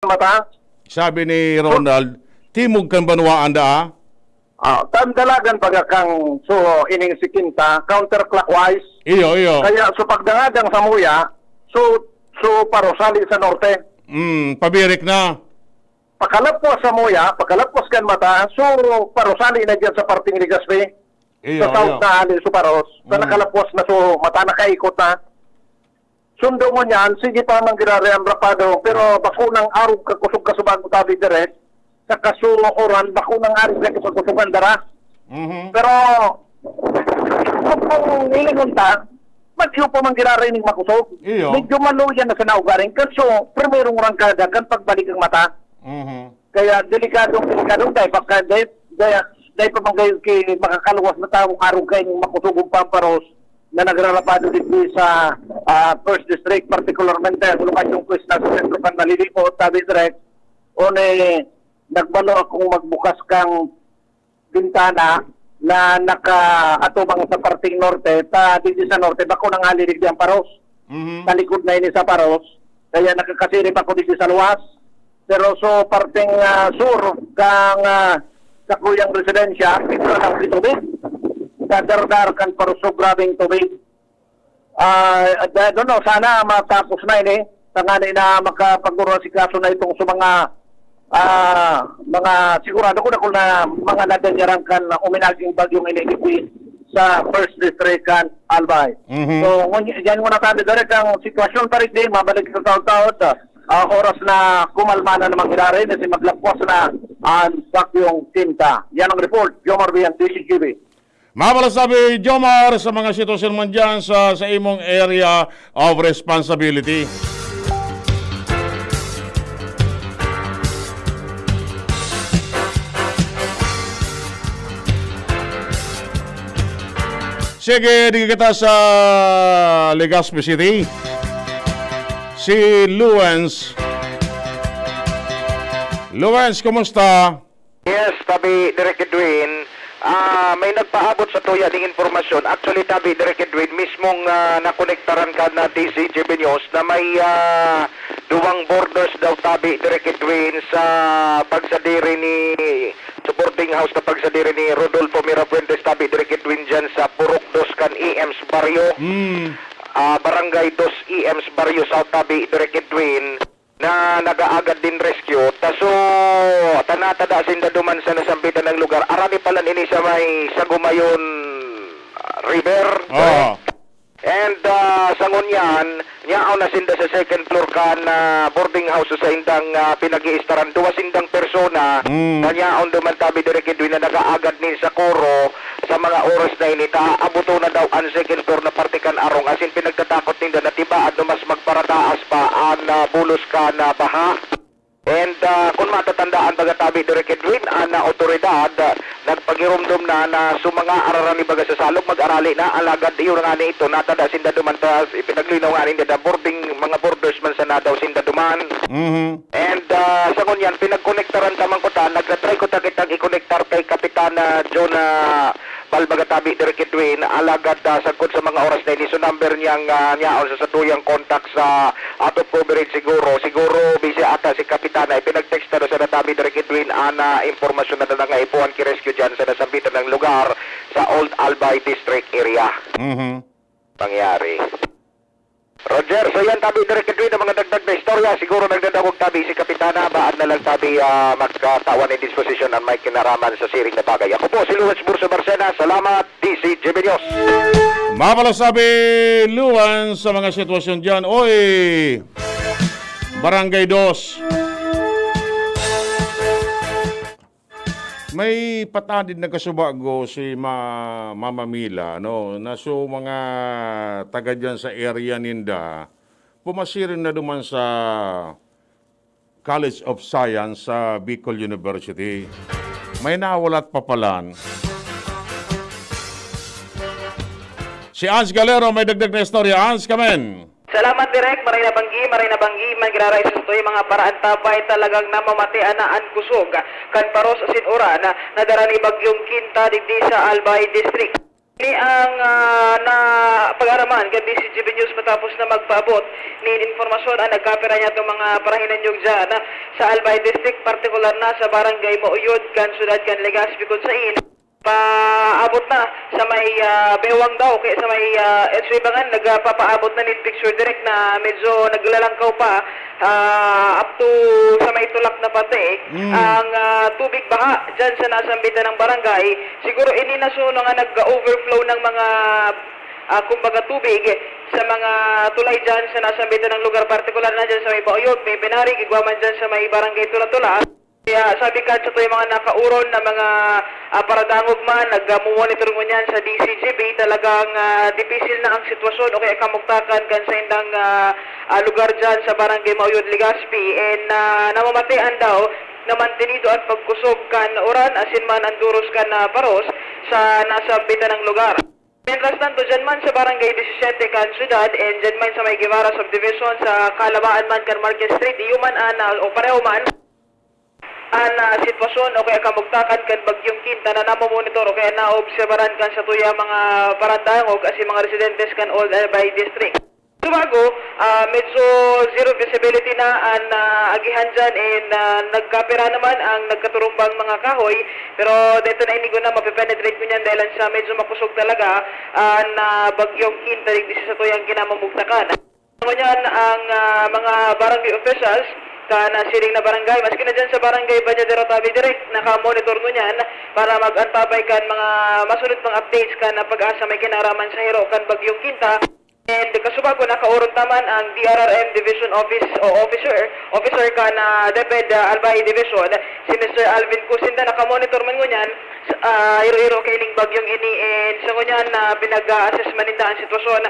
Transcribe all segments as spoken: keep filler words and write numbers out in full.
mata. Sabi ni Ronald, timog kan banwaan daa? Ah, tan dalagan baga kang, so, ining si Quinta, counterclockwise. Iyo, iyo. Kaya, so, pagdangadang sa muya, so, so, parosali sa norte. Mm, pabirik na. Pakalapos sa muya, pakalapos kan mata, so, parosali na dyan sa parting Legazpi. Iyo, Sa south iyo. na hali, so, paros. Sa Mm. nakalapos na, so, mata nakaikot na. Sundo mo niyan, sige pa man giraray ang rapado, pero bako nang arog ka kusog ka subag utabi dire, sa kasuoran, bako nang arog ka kusog-kusugan dara. Mhm. Pero, kung, kung ilingon ta, bagyo pa man giraray ning makusog. Iyo. Medyo maluya na sa naugaring. Kaso, primerong rangkada kan pagbalik ang mata. Mhm. Kaya delikadong, delikadong dai pa ka, dai, dai, dai pa man kayo ki-, makakaluwas na tawo, arog kayo ning makusog ang pamparos na nagrarapado digdi sa, ah, First District, partikularmente ang lokasyon ko sa sentro kan Nalilipo, tabi direk, o ni, nagbalo akong magbukas kang bintana na nakaatubang sa parting norte, ta digdi sa norte, bako nang hali digdi ang paros. Mhm. Talikod na ini sa paros, kaya nakakasirip ako digdi sa luwas. Pero so, parting, ah, sur, kang, ah, sakuyang residensya, ito lang si tubig. Dadardar kan paros, so grabing tubig. Ah, I don't know, sana matapos na ini. Tangani na makapag-urasikaso na itong sa mga, ah, mga sigurado ko na kung na mga nadanyaran kan uminaging bagyong ini digdi sa First District kan Albay. Mhm. So, ngun-, yan muna tayo, direk ang sitwasyon, parik di, mabalik sa taon-taon, ah, oras na kumalma na naman giraray, na si maglapos na ang bagyong Tinta. Yan ang report, Jomar Bian, D C G B. Mabalas sabi, Jomar, sa mga sitwasyon man dyan sa, sa imong area of responsibility. Sige, di kita sa Legazpi City. Si Luens. Luens, kumusta? Yes, tabi, Direk Edwin. Ah, may nagpaabot sa tuya ning impormasyon. Actually, tabi, Direk Edwin, mismong, ah, nakonektaran ka na D Z G B News na may, ah, duwang borders daw, tabi, Direk Edwin, sa pagsadiri ni, sa boarding house na pagsadiri ni Rodolfo Mirafuentes, tabi, Direk Edwin, dyan sa Purok Dos kan E M's Barrio. Mm. Ah, Barangay Dos E M's Barrio South, tabi, Direk Edwin, na nag-aagad nin rescue. Ta so, ta natada sinda duman sa nasambitan na lugar. Arani palan ini sa may Sagumayon, ah, River. Oo. And, ah, sa ngunyan, nyaon na sinda sa second floor kan, ah, boarding house sa indang, ah, pinag-iistaran. Duwa sindang persona Mm. na nyaon duman, tabi, Direk Edwin, na nag-aagad nin sakuro sa mga oras na ini. Ta abuto na daw an second floor na parte kan arong, asin pinagtatakot ninda na tibaad no mas magparataas pa an, ah, bulos kan, ah, baha. And, ah, kun matatandaan, baga, tabi, Direk Edwin, an, ah, otoridad, ah, nagpagiromdom na, na so mga ararani, baga, sa salog, mag-arali na, alagad iyo na ngani ito, natada sinda duman ta, ipinaglinaw ngani ninda, boarding, mga borders man sana daw sinda duman. Mhm. And, ah, sa ngunyan, pinagkonektaran ta man kuta, nagtatry kuta kitang ikonektar kay Kapitana Jonah Balbaga, tabi, Direk Edwin, alagad, ah, sagkod sa mga oras na ini, so number niyang, ah, niyaon sa satuyang contact sa out of coverage siguro. Siguro, busy ata si Kapitana. Ipinag-text na sa natabi, Direk Edwin, ana impormasyon na na nga ipuhan ki rescue dyan sa nasambitan ng lugar sa Old Albay District area. Mhm. Pangyari. Roger, so yan, tabi, Direk Edwin, ang mga dagdag na istorya. Siguro nagdadangog, tabi, si Kapitana. Baan na lang, tabi, ah, magkatawan ng disposisyon ang may kinaraman sa siring na bagay. Ako po si Luis Burso Barcena. Salamat, D C G B News. Mapalas sabi, Luan, sa mga sitwasyon dyan. Oy! Barangay Dos. May patadid na kasubago si ma-, Mama Mila, no, na so mga taga dyan sa area ninda, pumasiring na duman sa College of Science sa Bicol University. May nawalat pa palan. Si Ans Galero may dagdag na istorya. Ans, kamen. Salamat, Direk. Maray na banggi, maray na banggi, man giraray sa satoy mga paraan ta, bay talagang namamatian na an kusog kan paros asin uran na dara ni Bagyong Quinta digdi sa Albay District. Ini ang, ah, napag-araman kan D C G B News matapos na magpaabot nin impormasyon ang nagkapira niyatong mga parahinanyog dyan, ah, sa Albay District, partikular na sa Barangay Mauyod, kan siyudad kan Legazpi, kun sain paabot na sa may, ah, bewang daw, kaya sa may, ah, Edso Ibangan, nagpapaabot na nin picture direct na medyo naglalangkaw pa, ah, up to sa may tulak na pati. Mm. Ang, ah, tubig baha dyan sa nasambitan ng barangay, siguro ini na suno nga nag-overflow ng mga, ah, kumbaga, tubig sa mga tulay dyan sa nasambitan ng lugar, partikular na dyan sa may Bauyog, may Penarig, igwa man dyan sa may Barangay Tula-Tula. Kaya sabi kan sa tuyang mga nakauron na mga, ah, paradangog man, nagmo-monitor ngunyan sa D C G B, talagang, ah, dipisil na ang sitwasyon o kaya kamugtakan kan saindang, ah, ah, lugar dyan sa Barangay Mauyod, Legazpi. And, ah, namamatean daw na mantenido an pagkusog kan uran asin man an duros kan, ah, paros sa nasambitan ng lugar. Mientras tanto, dyan man sa Barangay disisiyete kan siyudad, and dyan man sa may Guevara Subdivision, sa kalabaan man kan Marquez Street, iyo man an, ah, o pareho man an, ah, sitwasyon o kaya kamugtakan kan Bagyong Quinta na namomonitor o kaya naobserbaran kan sa tuyang mga paradangog asin mga residentes kan Old Albay District. Subago, ah, medyo zero visibility na an, ah, agihan dyan, and, ah, nagkapira naman ang nagkaturumbang mga kahoy, pero dito na ini guna mapepenetrate ngunyan dahil sa medyo makusog talaga an, ah, Bagyong Quinta digdi sa tuyang kinamumugtakan. Ngunyan ang, ah, mga barangay officials kan, ah, siring na barangay, maski na dyan sa Barangay Bañadero Tabi, direct nakamonitor ngunyan para mag-antabay kan mga masunod pang updates kan, ah, PAGASA may kinaraman sa hiro kan Bagyong Quinta. And kasubago, nakaoron ta man ang D R R M Division Office o officer, officer kan, ah, DepEd, ah, Albay Division, si Mister Alvin Cusinda, nakamonitor man ngunyan, s-, ah, iro-iro kaining bagyong ini, and sa ngunyan na pinag-a-assess man ninda ang sitwasyon.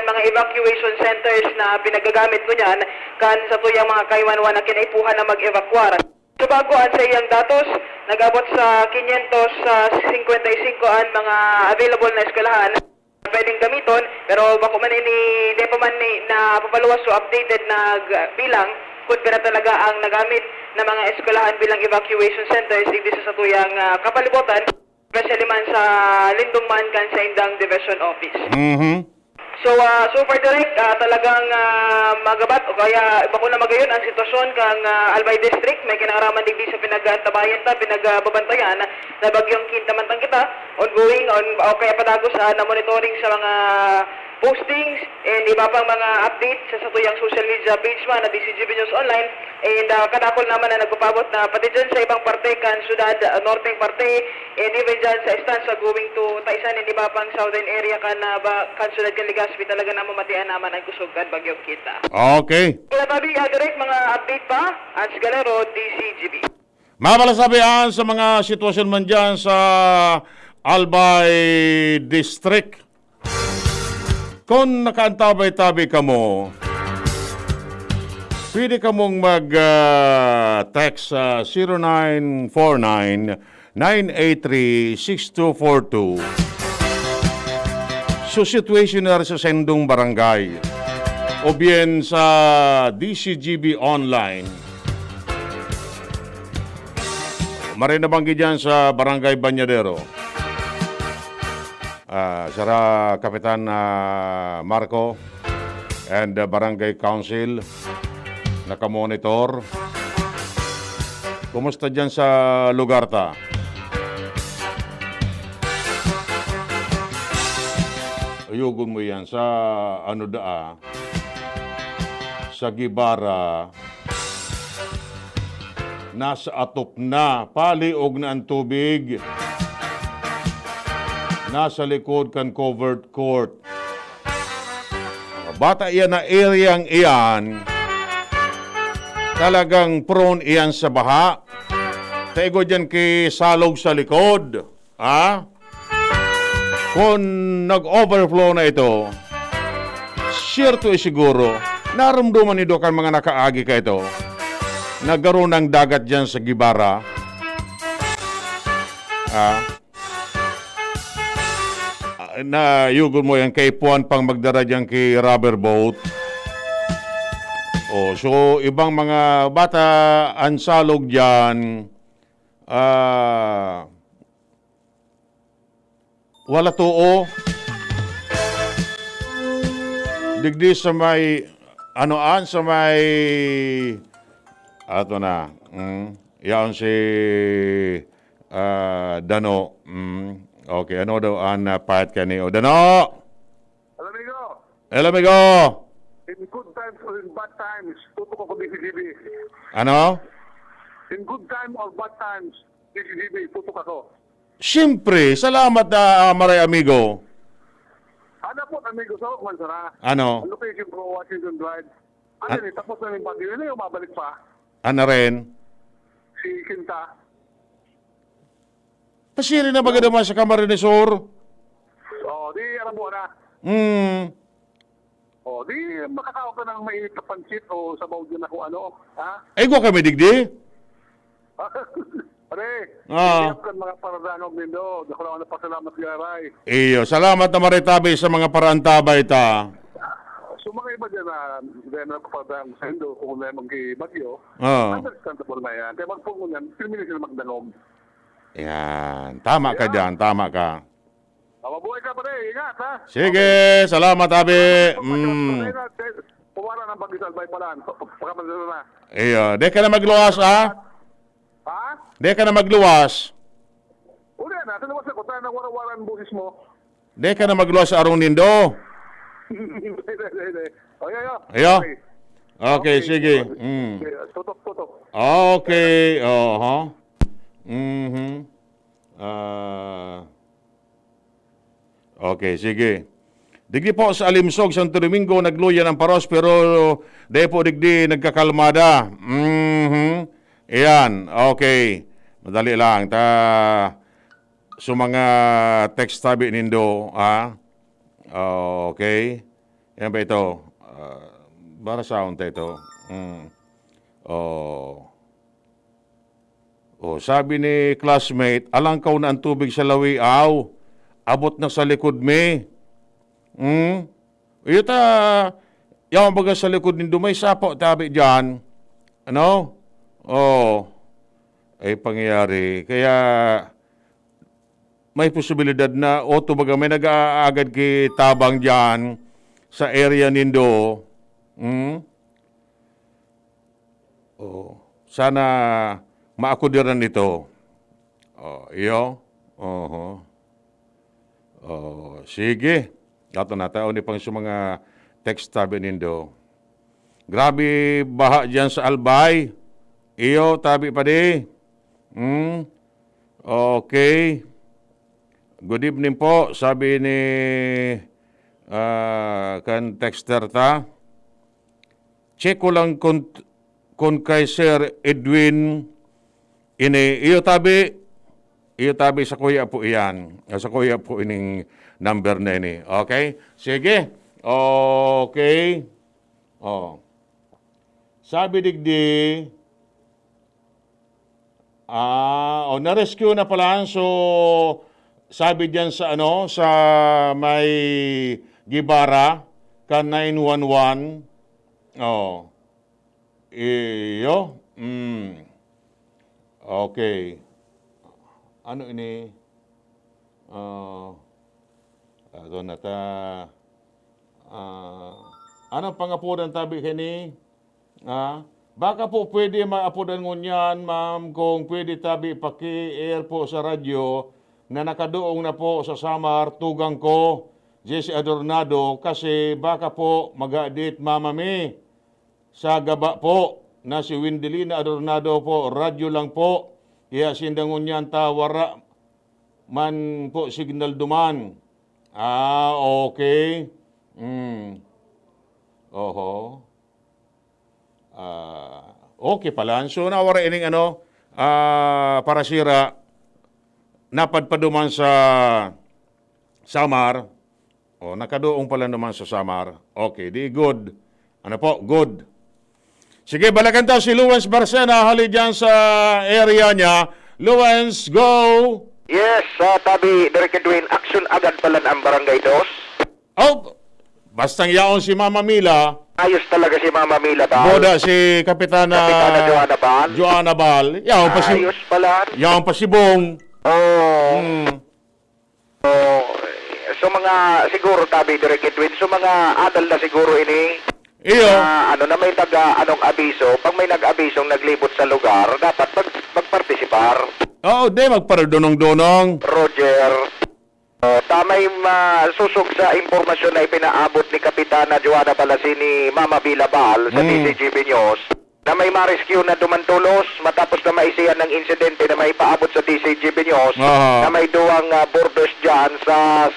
Mga evacuation centers na pinagagamit ngunyan kan sa tuyang mga kaiwanwan na kinaipuhan na mag-evacuar. Subago, an saiyang datos, nag-abot sa quinientos cincuenta y cinco an mga available na eskwelahan na pwedeng gamiton, pero bako man ini, di pa man ni, napapaluwas o updated na g-, bilang kung pira talaga ang nagamit na mga eskwelahan bilang evacuation centers digdi sa satuyang, ah, kapalibutan, especially man sa lindong man kan saindang division office. Mhm. So, ah, so far, Direk, ah, talagang, ah, magabat o kaya bako na magayon ang sitwasyon kan, ah, Albay District. May kinaaraman digdi sa pinag-aantabayan ta, pinagbabantayan na Bagyong Quinta man tan kita, ongoing, on, o kaya padagos, ah, na monitoring sa mga postings and iba pang mga updates sa satuyang social media page man na D C G B News Online. And, ah, kadakul naman na nagpapaabot na pati dyan sa ibang parte kan syudad, ah, norteng parte, and even dyan sa estansa going to Taisan and iba pang southern area kan, ah, ba, kan syudad kan Legazpi, talaga namamatean naman ang kusog kan Bagyong Quinta. Okay. Kaya tabi, ah, Direk, mga update pa, Ans Galero, D C G B. Mabalas sabihan sa mga sitwasyon man dyan sa Albay District. Kung nakaantabay-tabi kamo, pwede kamong mag, ah, text sa zero nine four nine, nine eight three, six two four two. So, situation na sa sendong barangay o bien sa D C G B Online. Maray nabanggit dyan sa Barangay Bañadero. Ah, sara Kapitan, ah, Marco and, ah, Barangay Council, nakamonitor. Kumusta dyan sa lugar ta? Ayugon mo yan sa ano daa, sa Guevara. Nasa atop na, paliog na ang tubig. Nasa likod kan covered court. Bata iyan na area-ng iyan, talagang prone iyan sa baha. Taigo diyan ki salog sa likod. Ha? Kun nag-overflow na ito, siyerto e siguro, narumduman nindo kan mga nakaagi kaito, nagkaroon ng dagat diyan sa Guevara. Ah. Ah, na yugon mo yan, kay puwan pang magdara diyan ki rubber boat. Oh, so, ibang mga bata, ang salog diyan, ah, Wala too. Digdi sa may, ano, an, sa may, ato na, mm, yaon si, ah, Dano. Mm, okay, ano daw an, ah, part kani? O, Dano! Alam mo, Hello, amigo! In good times or in bad times, tutok ako D C G B. Ano? In good time or bad times, D C G B, tutok ako. Siyempre, salamat na, ah, maray amigo. Ano po, amigo, sa Mansara? Ano? Ang location ko, Washington Drive. Ano Ah. ni, tapos na yung bagyo, yun yung mabalik pa. Ano rin? Si Kinta. Pasiri na baga naman sa Camarines Sur? Oo, di alam mo na. Hmm. Oh, di makakaon ka ng mainit na pansit o sabaw dyan na kung ano, ha? Ay, gwa kami digdi? Pare, Ah. Hindi ako kan mga paradangog nindo. Dako lang ako napasalamat, Garay. Iyo, salamat na maritabi sa mga paraantabay ta. So, mga iba dyan na, dahil na paradangog sa indo, kung may magkibagyo, Ah. understandable na yan. Kaya magpungo niyan, pinili sila magdangog. Yan. Tama ka Yan. dyan, tama ka. Ah, mabuhay ka, pare. Ingat, ha? Sige, Okay. salamat, abi. Pag-, pag-, Mm. pag-, pag-, pawara ng pag-isalbay pala. Pa-, pa-, pagkapansin na. Iyo, di ka na magluwas, ha? Ha? Di ka na magluwas. Uli na, sa luwas ako, tayo nagwara-wara ang boses mo. Di ka na magluwas sa arong nindo. Hindi, hindi, hindi. Oy, oy, oy. Ayo? Okay. Okay, Okay. sige. Mm. Okay, tutok, tutok. Okay, oho. Mhm. Ah. Okay, sige. Digdi po sa Alimsog, Santo Domingo, nagluya ng paros, pero dai po digdi nagkakalmada. Mhm. Ayan, okay. Madali lang. Ta, sa mga text tabi nindo, ha? Okay. Yan ba ito? Ah, para sa unta ito. Mm. Oh. Oh, sabi ni classmate, "Alangkaw na ang tubig sa lawi, aw. Abot na sa likod mi." Hmm? Iyo ta, yaon baga sa likod nindo, may sapo tabi diyan. Ano? Oh. Ay pangyayari. Kaya, may posibilidad na, o, to baga, may nag-aagad ki tabang diyan sa area nindo. Hmm? Oh, sana maakudiran ito. Oh, iyo. Oho. Oh, sige. Ato na, taon ni pang sa mga text tabi nindo. Grabe baha diyan sa Albay. Iyo, tabi pa di. Hmm? Okay. Good evening po, sabi ni, ah, kan texter ta. Check ko lang kung, kung kay Sir Edwin ini. Iyo tabi, iyo tabi sa kuya po iyan. Ah, sa kuya po ining number na ini. Okay? Sige. Okay. Oh. Sabi digdi, ah, oh, na-rescue na pala. So, sabi diyan sa ano, sa may Guevara, ka nine one one. Oh. Iyo. Mm. Okay. Ano ini? Ah, ato na ta. Ah, anong pangapodan tabi kini? Ah, baka po pwede maapodan ngunyan, ma'am, kung pwede tabi paki-air po sa radyo na nakaduong na po sa Samar, tugang ko, Jesse Adornado, kasi baka po magadit mama mi. Sa gaba po na si Wendelina Adornado po, radyo lang po. Kaya sinda ngunyan ta wara man po signal duman. Ah, okay. Mm. Oho. Ah, okay pala. So, nawara ining ano, ah, parasira, napadpad duman sa Samar. Oh, nakaduong pala naman sa Samar. Okay, di good. Ano po? Good. Sige, balakan ta si Lawrence Barcena, hali dyan sa area niya. Lawrence, go! Yes, ah, tabi, Direk Edwin, action agad pala na ang Barangay Dos. Oh, bastang yaon si Mama Mila. Ayos talaga si Mama Mila, Bal. Boda si Kapitana Kapitana Joanna Bal. Joanna Bal. Yaon pa si, Ayos pala. Yaon pa si Bong. Oo. Hmm. So, So, mga siguro tabi, Direk Edwin, so, mga adal na siguro ini Iyo. na, ano, na may taga, anong, abiso. Pag may nag-abisong naglibot sa lugar, dapat mag-, magpartisipar. Oo, di, magparadunong-dunong. Roger, oh, ta may masusog sa impormasyon na ipinaabot ni Kapitana Joanna Balasini, Mama Bilabal, sa Mm. D C G B News, na may ma-rescue na duman tolos matapos na maisihan ng insidente na maipaabot sa D C G B News Aha. na may duwang, ah, boarders dyan sa,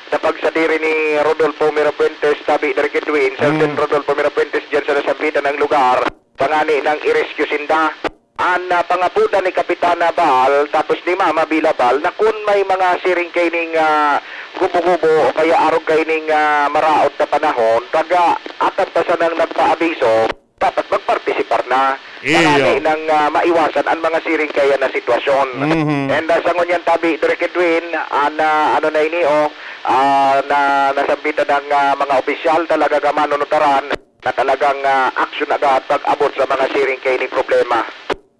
sa pagsadiri ni Rodolfo Mirafuentes, tabi, Direk Edwin, Sergeant Mm. Rodolfo Mirafuentes dyan sa nasambitan ng lugar, pangani nang i-rescue sinda. An, ah, pangapodan ni Kapitana Bal, tapos ni Mama Bila Bal, na kun may mga siring kaining, ah, gubo-gubo o kaya arog kaining, ah, maraot na panahon, pag, ah, atap pa sanang nagpaabiso, dapat magpartisipar na. Iyo. Tanani nang, ah, maiwasan an mga siring kaya na sitwasyon. Mhm. And, ah, sa ngunyan tabi, Direk Edwin, an, ah, ano na ini, oh, ah, na, nasambitan ng, ah, mga opisyal talaga ka manunutaran na talagang, ah, aksyon agad pag-abot sa mga siring kaining problema.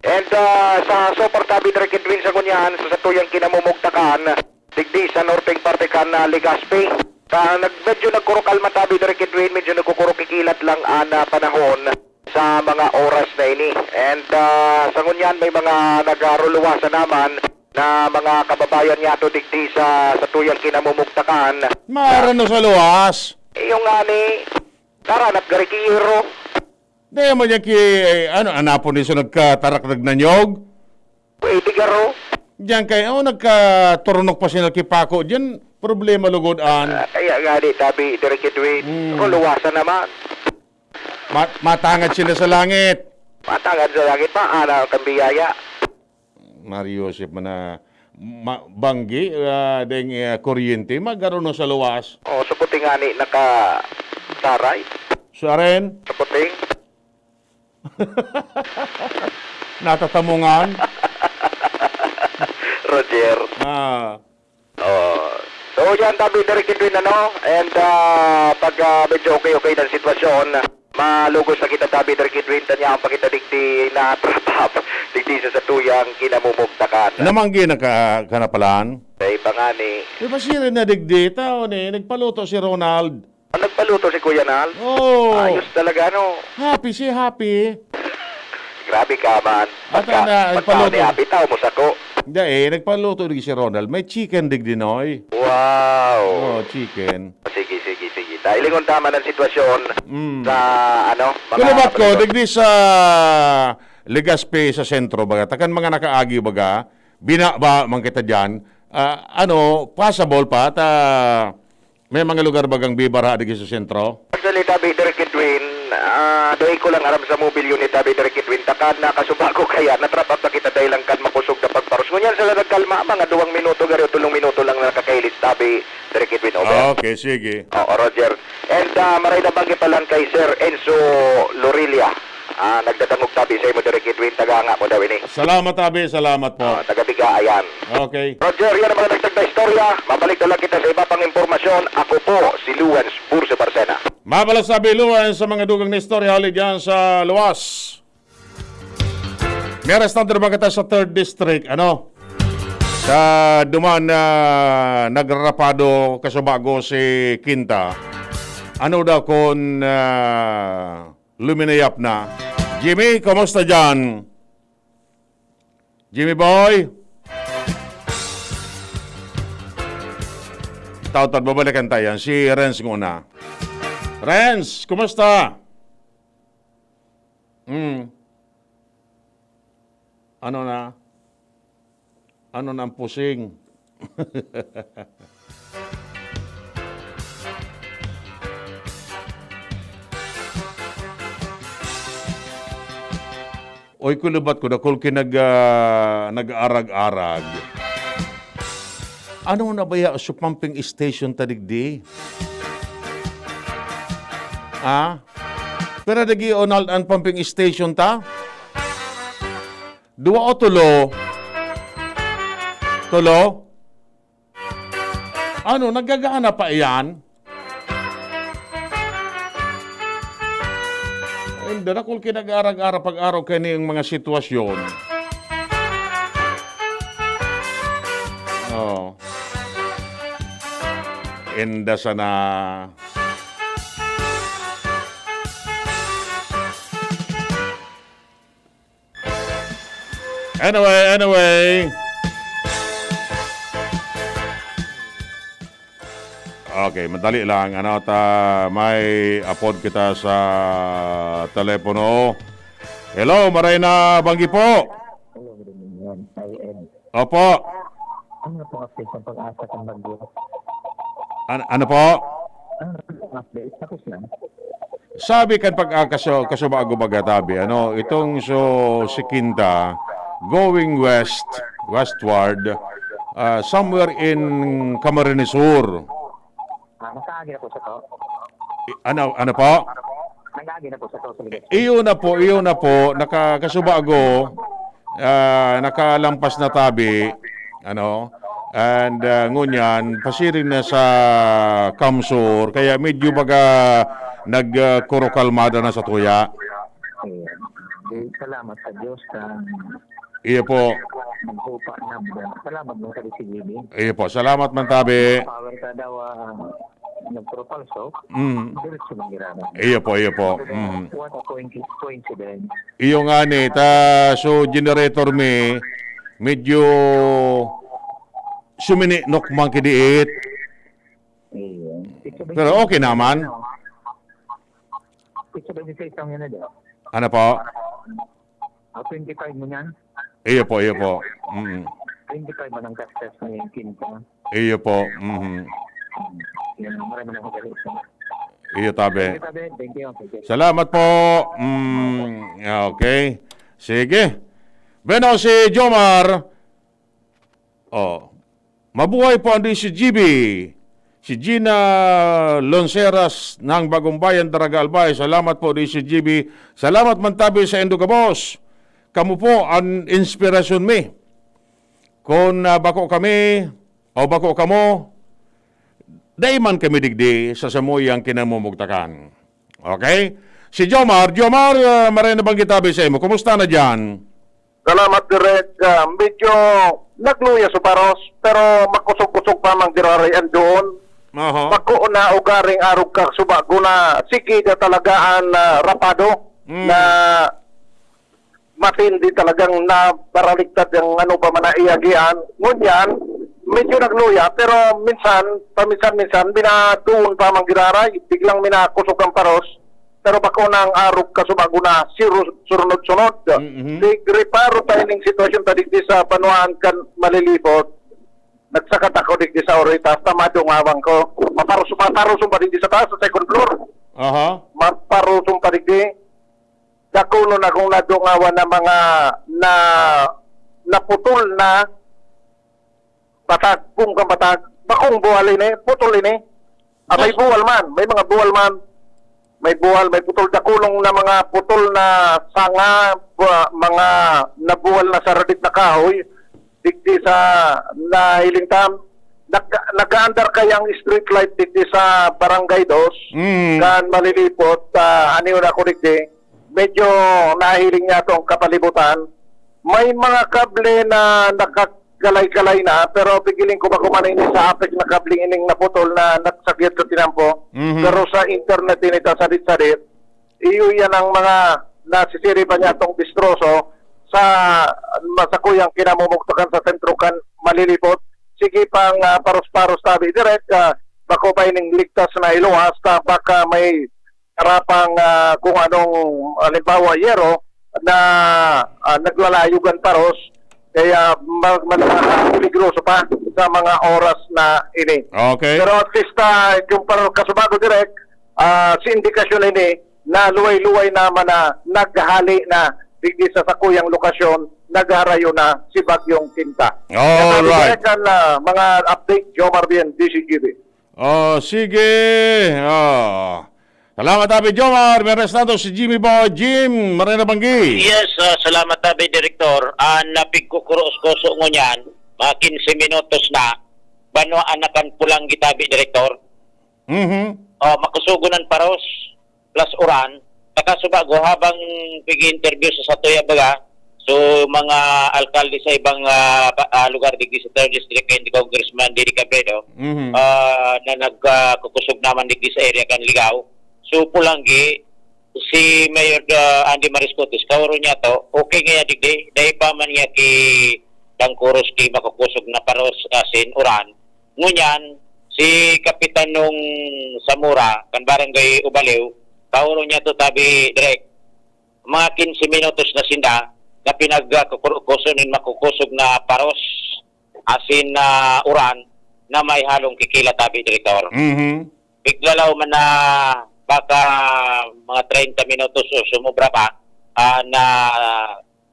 And, ah, sa so far tabi, Direk Edwin, sa ngunyan, sa satuyang kinamumugtakan, digdi sa norteng parte kan, ah, Legazpi. Ka, nag-, medyo nagkurukalma tabi, Direk Edwin, medyo nagkukurukikilat lang an, ah, panahon sa mga oras na ini. And, ah, sa ngunyan, may mga nagaruluwasan naman na mga kababayan niyato digdi sa, sa tuyang kinamumugtakan. Maarano sa luwas. Yung nga ni, karanat garikiro. Di man yan ki, ano, anapon ni so nagkatarak nagnanyog? Pwede garo. Diyan kay, oh, nagkaturunok pa sila kipako. Diyan, problema lugod an. Ah, kaya nga di, tabi, Direk Edwin. Hmm. Ako, luwasan naman. Ma-, matangad sila sa langit. Matangad sa langit, maana kang biyaya. Mario Joseph man na ma-, banggi, ah, deng, ah, kuryente, magkaroon sa luwas. Oh, sa puting ani nakasaray. Sa aren? Sa puting. Natatamungan. Roger. Ah. Oh. So, yan, tabi, Direk Edwin, ano? And, ah, pag, ah, medyo okay-okay ng sitwasyon, malugos na kita, tabi, Direk Edwin, tanyaan pa kita digdi na trap-up, digdi sa satuyang kinamumugtakan. Namanggi na ka, ka na palan? Sa iba nga ni. Di ba siya rin na digdi? Tao ni, nagpaluto si Ronald. Ang nagpaluto si Kuya Nal? Oo. Ayos talaga, no? Happy si happy. Grabe ka man. At Pagka, na, pagka nagpaluto. Ni happy, tao mo sako. Hindi eh, nagpaluto din si Ronald. May chicken digdi, Noy. Wow. Oo, chicken. Sige, sige, sige. Dahil ingon tama ng sitwasyon Mm. sa, ano, mga Kulubat ko, kapatid. Digdi sa Legazpi, sa sentro, baga. Takan mga nakaagi, baga. Binaba, man kita dyan. Ah, ano, possible pa, ta May mga lugar bagang bibara digi sa sentro? Actually, tabi, Direk Edwin, ah, dai ko lang aram sa mobile unit, tabi, Direk Edwin, takan na kasuba ko kaya natrap up na kita dahil lang kan makosog na pagparos. Ngunyan sila nagkalma, mga duwang minuto, garo, tulong minuto lang nakakailis, tabi, Direk Edwin, over. Ah, okay, sige. Oo, Roger. And, ah, maray na banggi pa lang kay Sir Enzo Lorilia. Ah, nagdadangog tabi sa imo, Direk Edwin, tagaanga mo daw ini. Salamat, tabi. Salamat po. Ah, taga Biga, ayan. Okay. Roger, yan ang mga dagdag na istorya. Mabalik na lang kita sa iba pang impormasyon. Ako po, si Luans Burse Barcena. Mabalas na biluan sa mga dugang na istorya huli dyan sa luwas. May arestado naman kita sa third District, ano? Sa duman na nagrarapado kasubago si Quinta. Ano daw kung, ah, luminayap na. Jimmy, kumusta dyan? Jimmy boy? Tautad, babalikan tayo yan. Si Renz muna. Renz, kumusta? Hmm. Ano na? Ano na ang pusing? Oy, kulubat ko, dakul ki nag-, ah, nag-arag-arag. Ano na ba ya sa pumping station ta digdi? Ah? Pero dagi onal an pumping station ta? Dua o tulo? Tulo? Ano, nagagana pa iyan? Ay, hindi, dakul ki nag-arag-arag pag-araw kani ang mga sitwasyon. Oh. Enda sana. Anyway, anyway. Okay, madali lang. Ano, ta, may apod kita sa telepono. Hello, Marina Banggi po. Hello, good evening, Ed. Opo. Ano po ang update ng pag-asa kang bagyo? An-, ano po? Ano po ang update? Tapos na. Sabi kan pag-, ah, kaso-, kasubago baga tabi, ano, itong so, si Quinta, going west, westward, ah, somewhere in Camarines Sur. Ah, nakaagi na po sa to. I-, ano, ano po? Nag-aagi na po sa to sa Legazpi. Iyo na po, iyo na po, nakakasubago, ah, nakalampas na tabi, ano, and, ah, ngunyan, pasiring na sa Kamsur, kaya medyo baga nag, ah, kurokalmada na sa tuya. Ayan. Di, salamat sa Diyos sa Iyo po. Nagtupa na. Salamat mo sa D C G B. Iyo po. Salamat man tabi. Power ka daw, ah, nagpropulso. Mm. Diretso ng Irana. Iyo po, iyo po. Mm. What a coinci-, coincidence. Iyo nga ni, ta, so generator mi, medyo sumininok man kidiit. Iyo. Pero okay naman. Pizza ba yung sa isang yun na daw? Ano po? Ah, twenty-five mo niyan? Iyo po, iyo po. Mm. Twenty-five man ang gastos ni Quinta. Iyo po. Mhm. Yan, maraming na magalit. Iyo, tabi. Thank you, tabi. Thank you, thank you. Salamat po. Mm, okay. Sige. Bueno, si Jomar. Oh. Mabuhay po ang D C G B. Si Gina Lonceras ng Bagong Bayan, Daraga, Albay. Salamat po, D C G B. Salamat man tabi sa indo gabos. Kamo po ang inspirasyon mi. Kun, ah, bako kami o bako kamo, dai man kami digdi sa samuyang kinamumugtakan. Okay? Si Jomar, Jomar, ah, maray na bang gitabi sa imo? Kumusta na diyan? Salamat, Direk. Ah, medyo nagluya sa paros, pero makusog-kusog pa man giraray an doon. Aha. Bako na ugaring arog ka subago na sige na talaga an, ah, rapado Mm. na matindi talagang nabaraliktad ang ano pa man na iyagian. Ngunyan, medyo nagluya, pero minsan, paminsan-minsan, binaduon pa man giraray, biglang minakusog ang paros. Pero bako na ang arog kasubago na siru-, surunod-sunod. Mm-hmm. Nagreparo ta ining sitwasyon ta digdi sa banwaan kan Malilipot. Nagsakat ako digdi sa Oritas, ta madungawan ko. Maparos-, maparoson pa digdi sa taas, sa second floor. Aha. Maparoson pa digdi. Dakunon akong nadungawan na mga na, naputol na batag, kung kang batag, bakong buwal ini, putol ini. Ah, may Mas buwal man, may mga buwal man. May buwal, may putol, dakulong na mga putol na sanga, bu-, mga nabuwal na saradit na kahoy, digdi sa nahiling tam. Nag-, nag-aandar kaya ang street light digdi sa Barangay Dos, Mm. kan Malilipot, ah, aniyo na ako digdi. Medyo nahiling niya itong kapalibutan. May mga kable na nakagalay-galay na, pero pigiling ko ba kumanin sa apek na kabling ining naputol na nagsagyat sa tinampo. Mhm. Pero sa internet, ini ta sadit-sadit. Iyo yan ang mga nasisiripan niya itong distroso sa masakuyang kinamumugtakan sa sentro kan Malilipot. Sige pang, ah, paros-paros tabi, Direk, ah, bako pa ining ligtas na iluwas, ta baka may karapang, ah, kung anong, halimbawa, yero na, ah, naglalayogan paros, kaya ma-, ma-, peligroso pa sa mga oras na ini. Okay. Pero at least, ah, yung par-, kasubago, Direk, ah, si indikasyon ini na luway-luway naman na naghali na digdi sa sakuyang lokasyon, nagharayo na si Bagyong Quinta. All Yan ang right. Direk, ang, ah, mga update, Jomar Bien, D C G B. Oh, sige. Oh. Salamat, Abi Jomar. May restado si Jimmy Boy. Jim, maray na banggi. Yes, ah, salamat, Abi Direktor. Ah, napigkukuros-kuso ngunyan, mga quince minutos na, banwaan na kan Pulang Gitabi, Direktor. Mhm. Oh, makusugon an paros, plus uran. Nakasubago habang pig-interview sa satuya baga, So, mga alkalde sa ibang, ah, ba- ah, lugar digdi sa third District, and Congressman Didi Cabredo, Mhm. ah, na nagkukusog naman digdi sa area kan Ligao. So, Polangui, si Mayor, ah, Andy Mariscotes, kaoro niya to, okay ngaya digdi, dai pa man niya ki Dangkuros ki makukusog na paros asin uran. Ngunyan, si Kapitan nung Zamora, kan Barangay Ubaliw, kaoro niya to tabi, Direk, mga quince minutos na sinda na pinagkukurukoso nin makukusog na paros asin na uran na may halong kikila tabi, Direktor. Mhm. Piglalaw man na baka mga treinta minutos o sumobra pa, ah, na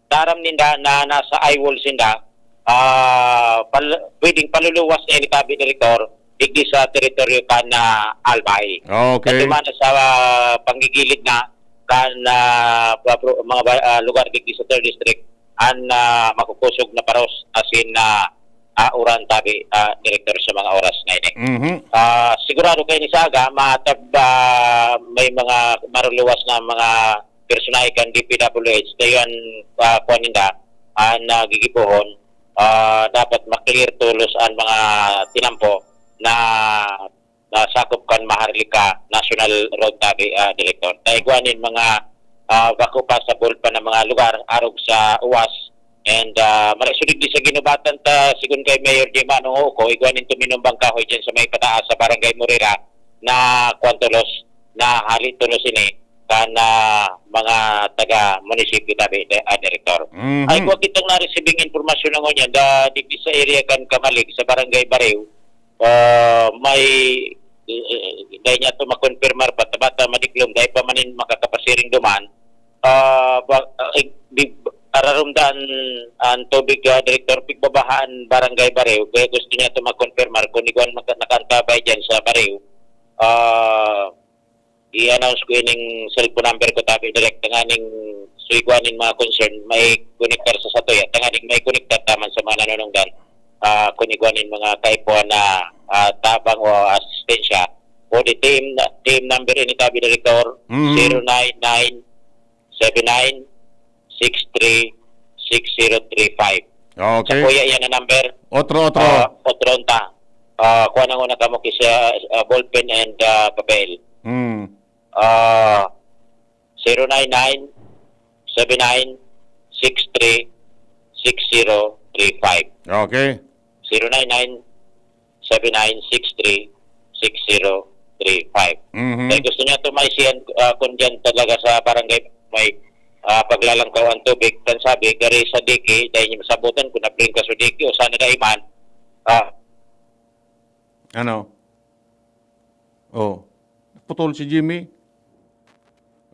daram ninda na nasa eye wall sinda, ah, pal-, pwedeng paluluwas na ini tabi, Direktor, digdi sa teritoryo kan, ah, Albay. Okay. Sa tumana sa, ah, panggigilid na kan, ah, ba-, bro-, mga ba-, ah, lugar digdi sa third District, an, ah, makukusog na paros asin, ah, ah, uran tabi, ah, Direktor, sa mga oras na ini. Mhm. Ah, sigurado kayo ni Saga, matab-, ah, may mga maruluwas na mga personahe kan D P W H, dayon, ah, kuwan ninda, ah, na gigibohon, ah, dapat ma-clear tolos an mga tinampo na, na sakop kan Maharlika National Road tabi, ah, Direktor. Ta igwa nin mga, ah, bako pa sa bulpa na mga lugar, arog sa uwas. And, ah, maray sudig di sa ginubatan ta, sigon kay Mayor Jema, nung ko, igwa nin tuminumbang kahoy dyan sa may pataas sa Barangay Morera na kwan tolos, na hali tolos ini kan, ah, mga taga munisipyo tabi, de-, ah, Direktor. Mhm. Ay, kuwa kitang na-receiving impormasyon na ngunyan, da, digdi sa area kan Kamalig, sa Barangay Bariw, ah, may, eh, eh, dahil niya ito makonfirmar pa, tabata madiklom, dahil pa manin makakapasiring duman, ah, ba, ah, eh, di, ararumdan ang tubig, ah, Direktor, pigbabahaan Barangay Bariw, kaya gusto niya ito makonfirmar kung igwan maka-, nakaantabay dyan sa Bariw. Ah, i-announce ko ining cellphone number ko tabi, Direk, tanganing so igwa nin mga concern, may konektar sa satuya, tanganing may konektar taman sa mga nanunungdan, ah, kun igwa nin mga kaipuhan na, ah, tabang o asistensya. O di team, team number ini tabi, Direktor, Mhm. zero nine nine seven nine six three six zero three five. Okay. Sa kuya, yan ang number. Otro, otro. Ah, otro unta. Ah, kuha na muna kamo kisa, ah, ballpen and, ah, papel. Hmm. Ah, zero nine nine seven nine six three six zero three five. Okay. Zero nine nine seven nine six three six zero three five. Mhm. Kaya gusto niya ito may siyan, ah, kung dyan talaga sa barangay may, ah, paglalangkaw ang tubig, kan sabi, gari sa diki, dahil niya masabutan kung nabring ka sa diki o sana dai man. Ah. Ano? Oh. Putol si Jimmy.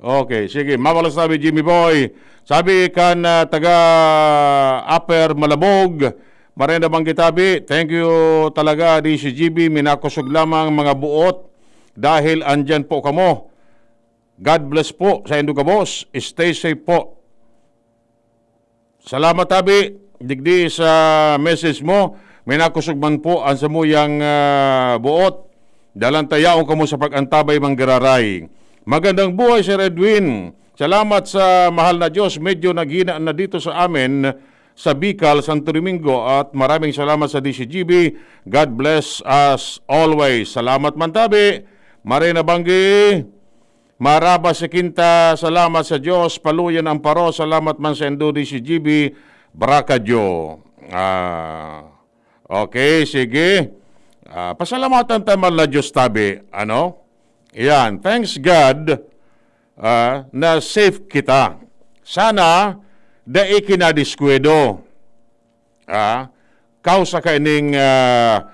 Okay, sige. Mabalos tabi, Jimmy Boy. Sabi kan, ah, taga Upper Malabog, Marenda Banggi tabi, thank you talaga, D C G B. Minakosog lamang mga buot dahil andyan po kamo. God bless po sa indo gabos. Stay safe po. Salamat, tabi, digdi sa message mo. May nakosog man po ang samuyang, ah, buot. Dalan ta yaon kamo sa pag-antabay, manggiraray. Magandang buhay, Sir Edwin. Salamat sa mahal na Diyos. Medyo naghina na dito sa amin sa Bicol, Santo Domingo. At maraming salamat sa D C G B. God bless us always. Salamat man, tabi. Marena Banggi. Maraba si Kinta, salamat sa Diyos. Paluyan ang paro, salamat man sa indo, D C G B Bracadyo. Ah, okay, sige. Ah, pasalamatan ta man la Diyos tabi, ano? Yan, thanks God, ah, na safe kita. Sana, dai kinadiskwado. Ah, kausa kaining, ah,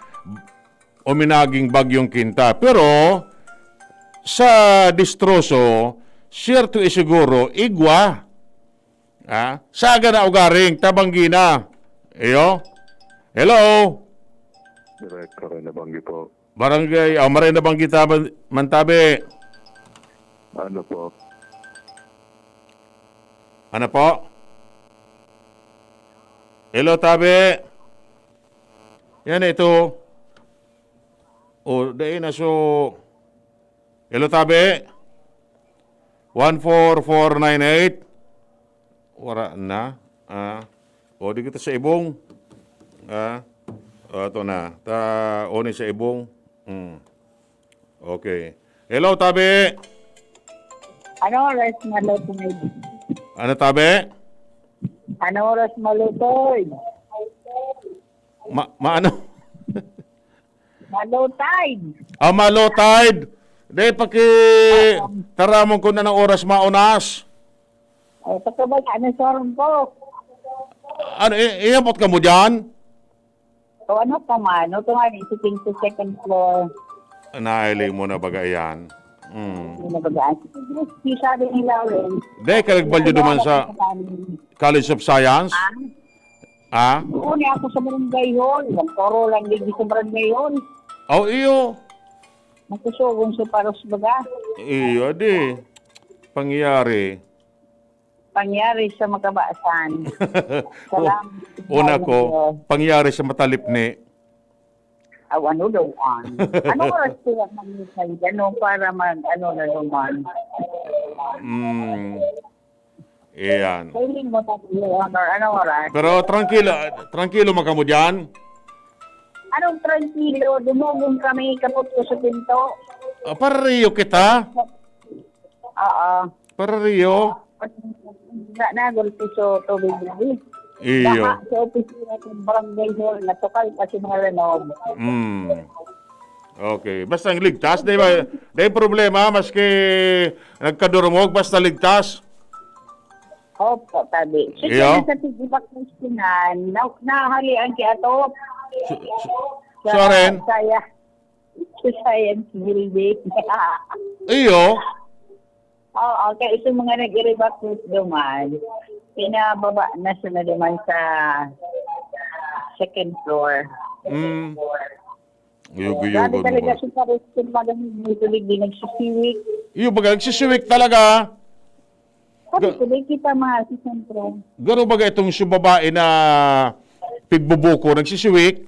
uminaging bagyong Kinta. Pero sa distroso, siyerto y siguro, igwa. Ah, saga na ugaring, tabanggi na. Iyo. Hello? Director, nabanggi po. Barangay, ah, maray nabanggi ta man, Mantabe. Ano po? Ano po? Hello, Tabe. Yan ito. O, dai na so. Hello, Tabe. One four four nine eight. Wara na. Ah, o di kita sa ibong. Ah, o, ito na. Ta, o ni sa ibong. Hmm. Okay. Hello, tabi. Ano oras malutoy? Ano, tabi? Ano oras malutoy? Ma, ma, ano? Malutay. Ah, malutay. Dahil paki taramon ko na ng oras maunas. Ay, pagkabala na sa oras ko. Ano, i-, iabot ka mo dyan? O ano pa man, o ito nga, sa second floor. Nailing mo na baga yan. Mm. Ano ba yan? Sabi ni Lauren. Dahil ka nagbalyo duman sa College of Science? Ah? Ah? Doon ako sa barangay hall. Nagturo lang din sa barangay hall. Oh, iyo. Magkusugong sa paros baga. Iyo, di. Pangyayari. Pangyayari sa makabasan. Salamat. Una ko, pangyayari sa matalipni. Aw, ano daw, an? Ano oras po ang mag-, ano, para mag, ano na naman? Mm. Iyan. Kailing mo tayo, Honor. Anong oras? Pero trangkilo, trangkilo man kamo diyan? Anong trangkilo? Dumugong kami, kapot ko sa pinto. Ah, parariyo kita? Oo. Parariyo? Na, nagulpi sa tubig, eh. Iyo. Baka sa opisina ng barangay hall, natukal pa si mga lanog. Mm. Okay. Basta ang ligtas, di ba? Di problema, maski nagkadurumog, basta ligtas. Opo, tabi. Sige, iyo, sa tigibak ng sinan, na, nahalian ki Atop. Su-, su-, sa, suaren? Saya, sa Science Building. Iyo. Oo, kaya itong mga nag-evacuate duman, pinababa na sila duman sa second floor. Mm. Iyo, iyo, grabe talaga si Paris, kung magamit mo ito, hindi nagsisiwik. Iyo, baga nagsisiwik talaga. Sabi ko, di kita mahal sa sentro. Garo baga itong si babae na pigbubuko, nagsisiwik?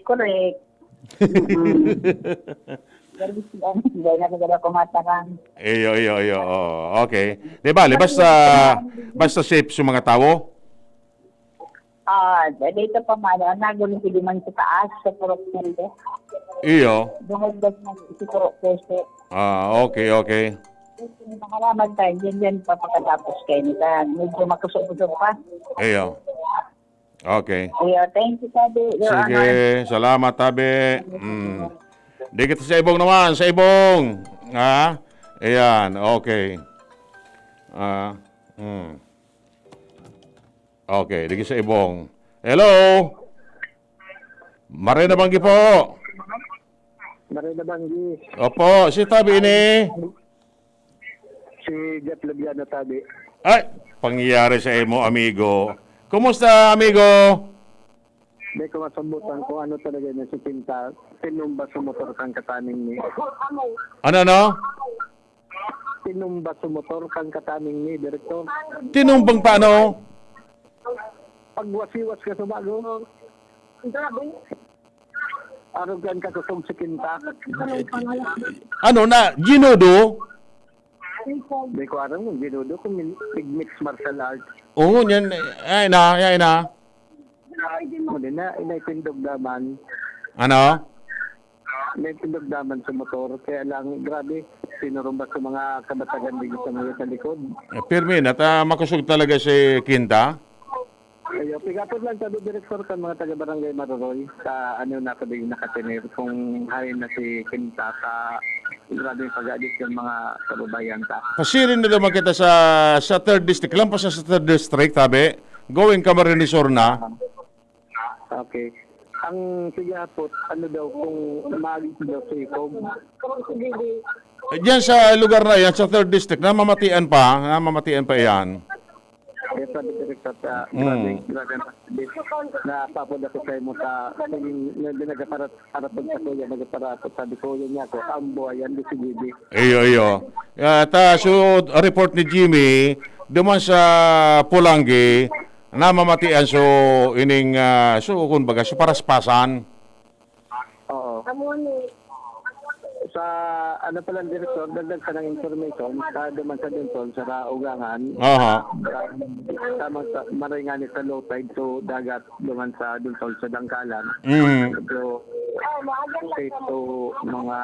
Correct. Mm. Pero si ano, hindi na talaga kumatakan. Iyo, iyo, iyo. Oo, okay. Di bale, basta, basta safe sa mga tawo? Ah, dito pa man, ang nagulo si Diman sa taas, sa Purok Puso. Iyo. Dumagdag na si Purok Puso. Ah, okay, okay. Nakaramag tayo, dyan, dyan, papakatapos kayo nila. Medyo makusog-kusog pa. Iyo. Okay. Iyo, thank you, Tabi, Your Honor. Sige, salamat, Tabi. Mm. Di kita sa ibong naman, sa ibong. Ha? Ayan, okay. Ah, mm. Okay, digi sa ibong. Hello? Maray na banggi po. Maray na banggi. Opo, si tabi ini. Si Jeff Labiano tabi. Ay, pangyayari sa imo, amigo. Kumusta, amigo? Di ko masabutan kung ano talaga niya si Pinta. Tinumba sa motor kang kataning ni. Ano, ano? Tinumba sa motor kang kataning ni, Direktor. Tinumbang paano? Pagwasiwas ka sa bago. Arog kan kakusog sa kinta. Ano na, ginudo? Di ko aram kung ginudo, kung min-, mixed martial arts. Oo, yan. Ay na, ay na. Muli na, inay tindog naman. Ano? May tindog naman sa motor. Kaya lang, grabe, sinurumba sa mga kabatagan dito sa mga sa likod. Eh, pirmi na. Ta, makusog talaga si Kinta? Ayo, pigapot lang sabi, Direktor, kan mga taga-barangay Maroroy, sa ano na sabi nakatener, kung hain na si Kinta sa grabeng pag-aadit ng mga kababayan ta. Pasiring na naman kita sa, sa third district. Lampas na sa third district, sabi. Going Camarines Sur na. Okay. Ang sige hapot, ano daw kung maagi daw sa ikog? Eh, diyan sa lugar na yan, sa third district, namamatian pa, namamatian pa yan. Yes, sabi ko rin sa, sa, Mm. grabe, grabe ang pagsabi. Napapod ako sa imo sa, sa, na, na, nagkaparat-, parapod sa kuya, nagkaparapod, sabi ko, yun niya ako, ang buhay, ang D C G B. Iyo, iyo. Ah, ta, so, report ni Jimmy, duman sa Pulanggi, namamatian so ining, ah, so, kumbaga, so paraspasan. Oo. Amo ni, Sa, ano pala, Direktor, dagdag sa nang information, sa duman sa Dintol, sa Ugangan, Aha. tamang sa, maray nga ni sa low tide, so dagat duman sa Dintol, sa Dangkalan. Mm. So, safe to mga,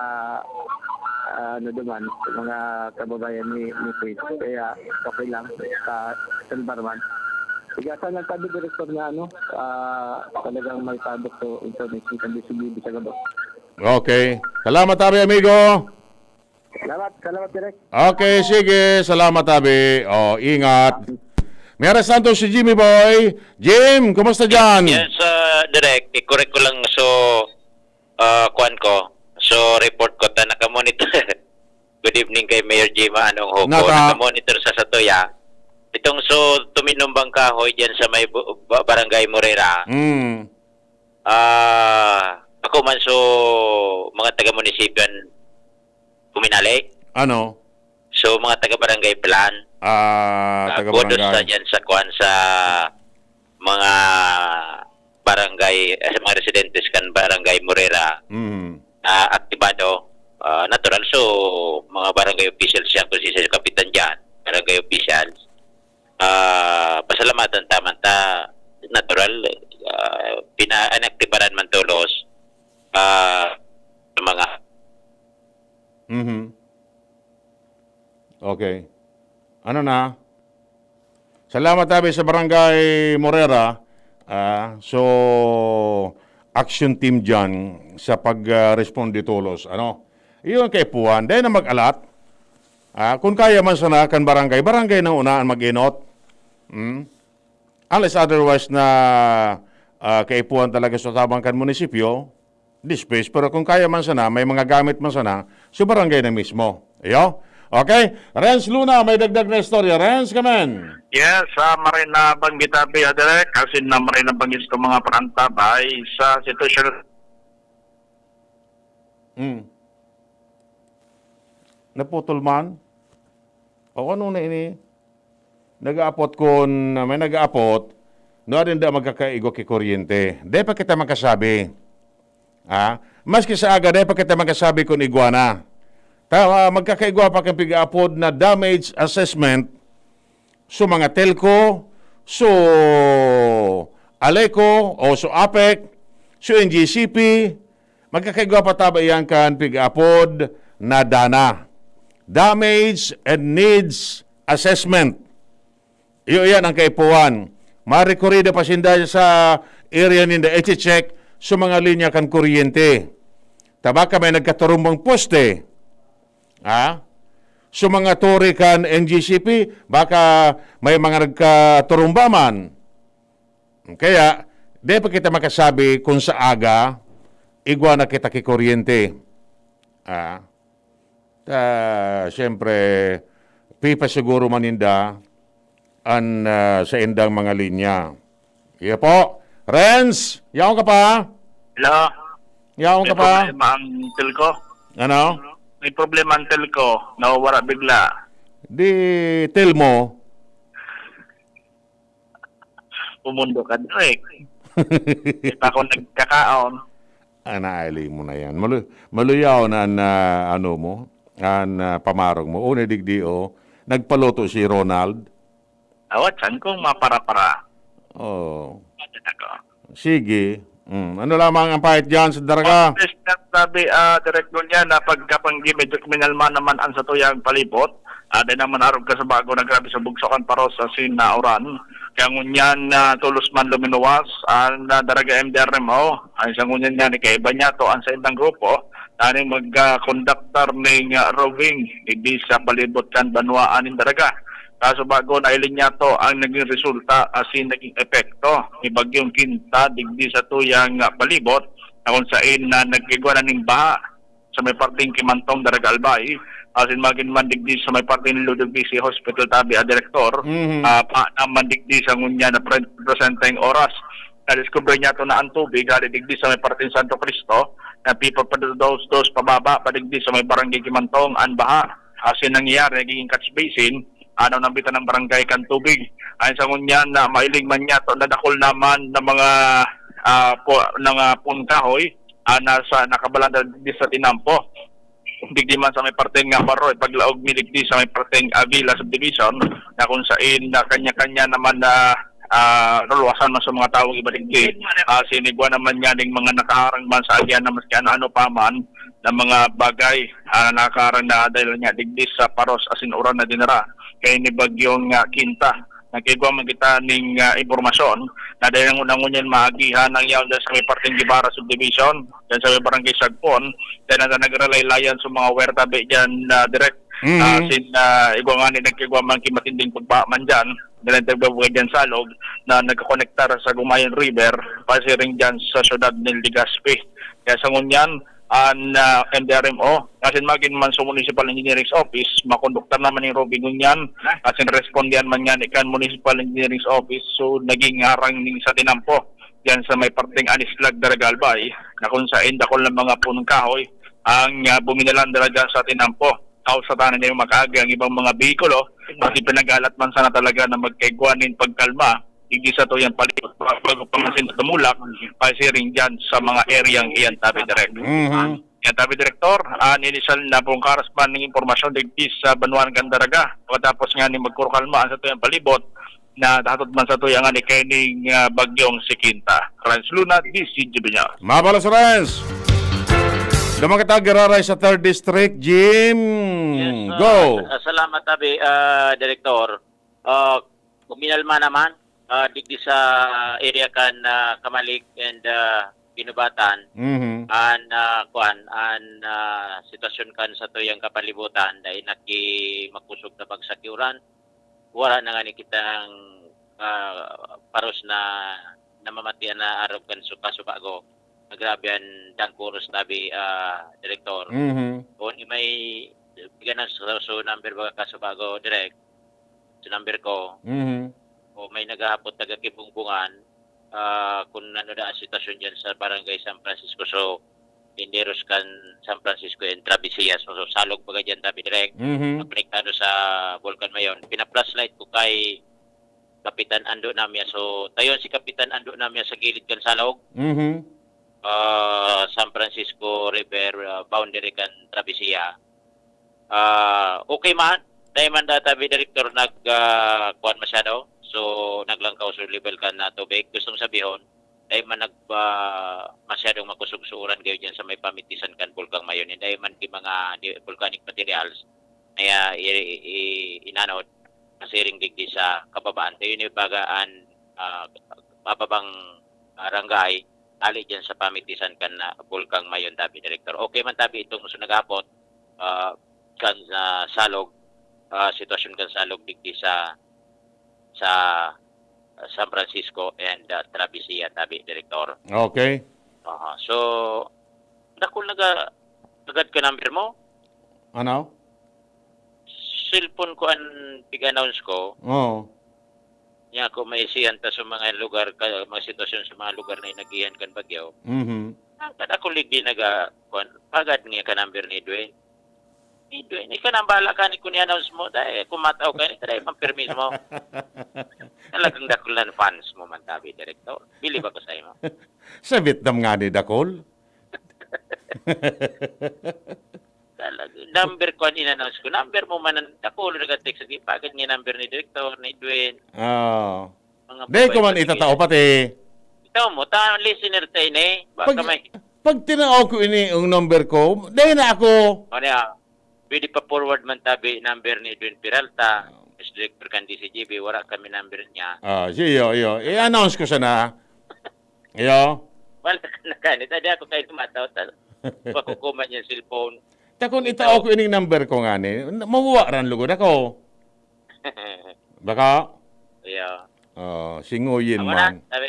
ah, ano duman, mga kababayan ni, ni Chris. Kaya okay lang sa Silverman. Igasan lang sabi, Direktor, na ano, ah, talagang may tabok to information sa D C B B sa gabos. Okay. Salamat, Abi, amigo. Salamat, salamat, Direk. Okay, sige. Salamat, Abi. Oh, ingat. May arestante si Jimmy Boy. Jim, kumusta dyan? Yes, uh, Direk, i-correct ko lang. So, uh, kuan ko. So, report ko ta nakamonitor. Good evening kay Mayor Jima Anong Hoko. Naka- Nakamonitor sa Satoya. Itong so tuminumbang kahoy diyan sa may bu- ba- barangay Morera. Mm. Ah, ako man so mga taga munisipyo an puminali. Ano? So mga taga barangay plan. Ah, Ah, taga kudos sa barangay. Diyan sa kuan sa mga barangay, eh, sa mga residentes kan barangay Morera, Mm. ah, aktibado. Ah, natural, so mga barangay officials siya, kung si kapitan diyan, barangay officials. Ah, pasalamatan taman ta, natural, ah, pina-, inaktibaran man tolos, ah, sa mga Mhm. Okay. Ano na? Salamat, Abi, sa Barangay Morera. Ah, so, action team dyan sa pag-responde tolos. Ano? Iyon kaipuhan. Dahil na mag-alat. Ah, kung kaya man sana kan barangay, barangay na unaan mag-inot. Hmm? Unless otherwise na, ah, kaipuhan talaga sa tabang kan munisipyo, dispatch. Pero kung kaya man sana, may mga gamit man sana, so barangay na mismo. Iyo? Okay? Renz Luna, may dagdag na istorya. Renz, kamen. Yes, ah, maray na banggit, Abi, ah, Direk, kasi na maray na banggit sa mga parantabay sa sitwasyon. Hmm. Naputol man? O ano na ini? Nag-aapot kun, may nag-aapot, no, adin da magkakaigwa ki kuryente. Di pa kita makasabi. Ha? Maski sa aga, di pa kita makasabi kun igwa na. Ta, ah, magkakaigwa pa kan pig-aapod na damage assessment so mga telco, so Aleco, o so APEC, so N G C P, magkakaigwa pa taba iyan kan pig-aapod na DANA. Damage and Needs Assessment. Iyo iyan ang kaipuhan. Marekorida pa sinda sa area ninda, i-check sa mga linya kan kuryente. Tabaka may nagkaturumbang poste. Ha? So mga tore kan N G C P, baka may mga nagkaturumba man. Kaya, di pa kita makasabi kung sa aga, igwa na kita ki kuryente. Ah, ta, siyempre, pipasiguro man ninda an, ah, sa indang mga linya. Iya po. Renz, yaon ka pa? Hello? Yaon May ka pa? problema ang telco. Ano? May problema ang telco. Nawawara bigla. Di, tell mo. Pumundo ka, Direk. Di pa ako nagkakaon. Ah, naali mo na yan. Malu maluyaw na an, ah, ano mo, an, ah, pamarong mo. Una digdi, oh, nagpaluto si Ronald. Awat, saan kong mapara-para? Oh. Ako. Sige. Mm. Ano lamang ang pahit dyan sa Daraga? Ang sabi, ah, Direk Dunya, na pagkapanggi, medyo kriminal man naman ang satuyang palibot. Ah, di naman arog ka sa bago na grabe sa bugsokan paros sa sinauran. Kaya ngunyan na tulos man luminuwas ang ah, Daraga M D R M O. Ang sa ngunyan niya ni kaiba niya to ang sa indang grupo na ning mag-conductor ning ah, roving digdi sa palibot kan banwaan nin Daraga. Kaso bago na ilin niya to ang naging resulta asin naging epekto ni Bagyong Quinta digdi sa tuyang ah, palibot na kung sain na nagigwa na ning baha sa may parteng Kimantong, Daraga Albay, asin magin man digdi sa may parteng Ludovici Hospital tabi a direktor, Mhm. ah, pa naman digdi sa ngunyan na pre- presenteng oras. Nadiskubre niya to na ang tubig hali digdi sa may parteng Santo Cristo, na pipapados-dos pababa pa digdi sa may barangay Kimantong, ang baha. Asin nangyayari, nagiging catch basin, ano nang bitan ng barangay kan tubig. Ayon sa ngunyan na mailing man niya to, nadakol naman ng mga ah, po, ng ah, pungkahoy ah, nasa nakabalanda di sa tinampo. Digdi man sa may parteng nga Barro, ipaglaog mi digdi sa may parteng Avila Subdivision, na kung sain na kanya-kanya naman na, ah, luluwasan man sa mga tawo iba digdi. Ah, sinigwa naman nga ning mga nakaharang man sa agihan na maski ano-ano pa man na mga bagay, ah, nakaharang na dahil nga digdi sa paros asin uran na dinara kay ni Bagyong, ah, Kinta. Nagkaigwa man kita ning, ah, impormasyon na dahil ang unang ngunyan maagihan ang yaon dyan sa may parteng Guevara Subdivision, dyan sa may barangay Sagpon, dyan na nagralay-layan sa mga wire tabi dyan, ah, direct. Mhm. Ah, sin, ah, igwa nga ni nagkaigwa man ki matinding pagbaha man dyan, dyan ang tagbabuhay dyan sa log na nagkakonektar sa Gumayon River, pasiring dyan sa siyudad ni Legazpi. Kaya sa ngunyan, an, ah, M D R M O, asin magin man sa Municipal Engineering Office, makonduktar naman ning rugi ngunyan, asin respondihan man nga ni kan Municipal Engineering Office, so naging harang ning sa tinampo, diyan sa may parteng Anislag, Daraga, Albay, na kung sain dakul na mga punong kahoy ang, ah, buminalan talaga sa tinampo. Kausatan na yung makaagi ang ibang mga behikulo, kasi pinag-alat man sana talaga na magkaigwa nin pagkalma, digdi sa tuyang palibot, bago pa man sila tumulak, pasiring dyan sa mga area iyan, tabi direct. Mhm. Yan, tabi direktor, an inisyal na pungkaras pa ning impormasyon digdi sa banwaan kan Daraga. Pagkatapos nga ni magkurukalma ang sa tuyang palibot, na hatod man sa tuya nga ni kaining, ah, bagyong si Kinta. Renz Luna, D C G B News. Mabalos, Renz! Duman kita giraray sa third District, Jim. Yes, ah, Go! sa-, salamat, tabi, ah, Direktor. Ah, kuminalma naman, ah, digdi sa area kan, ah, Camalic and, ah, Guinobatan. Mhm. An, ah, kuan, an, ah, sitwasyon kan sa tuyang kapalibutan, dahil naki-, makosog na bagsak ki uran. Wara na ngani kitang, ah, paros na namamatian na arog kan suka-suka ko. Grabe an dangkuros, tabi, ah, Direktor. Mhm. Kung may, ganan sa, so number baga ka sa bago, Direk, sa number ko. Mhm. O may naghahapot taga Kibungbungan, ah, kung ano na ang sitwasyon dyan sa Barangay San Francisco. So, Linderos kan San Francisco and Travesilla. So, so, salog baga dyan, tabi, Direk. Mhm. Konektado sa Bulkan Mayon. Pina-flashlight ko kay Kapitan Ando Namia. So, tayon si Kapitan Ando Namia sa gilid kan salog. Mhm. Ah, San Francisco River, ah, boundary kan Travesilla. Ah, okay man. Dai man da, tabi, Direktor, nag, ah, kuwan masyado. So, naglangkaw sa level kan na tubig. Gustong sabihon, dai man nag, ah, masyadong makosog sa uran gayo dyan sa may pamitisan kan Bulkang Mayon. Dai man di mga di, volcanic materials na i, i, inanod, masiring digdi sa kababaan. Tayo ni baga an, ah, mababang, ah, ranggay, ali dyan sa pamitisan kan, ah, Bulkang Mayon, tabi, Direktor. Okay man, tabi, itong sa naghapot, ah, kan, ah, salog, ah, sitwasyon kan salog digdi sa, sa, ah, San Francisco and, ah, Travesilla, tabi, Direktor. Okay. Aha. So, dakul naga-, agad ka number mo? Ano? Cellphone ko an pig-announce ko. Oo. Nya ako maisihan ta sa mga lugar, ka, mga sitwasyon sa mga lugar na inagihan kan bagyo. Mhm. Ah, kada ko ligi naga, kuwan, pagad niya ka number ni Edwin. Ni Edwin, ikaw na ang bahala ka ni kung i-announce mo, dahil kung mataw ka ni, try man permis mo. Talagang dakulan fans mo man, tabi, Direktor. Bili ba ko sa imo? Sa Vietnam nga ni dakul. Talaga, number ko an in-announce ko. Number mo man ang dakul, nag-text, sige, pagad nga number ni Direktor, ni Edwin. Oo. Mga Dai ko man babae itatao pati. Ikaw mo, ta, listener ta ini. Baka Pag, may pag tinao ko ini, yung number ko, dai na ako. O niya, pwede pa forward man tabi number ni Edwin Peralta, Ah. Vice Director kan D C G B, wala kami number niya. Ah, si, iyo, iyo. I-announce ko sana. Iyo. Wala ka na kanit. Adi ako kayo tumataw. Ta-, pakukuman yung cellphone. Takon Ikaw. itao ko ining number ko ngani. Mawawa ran lugod ako. Baka? Iyo. Oh, singuyin Tama na, man. sabi.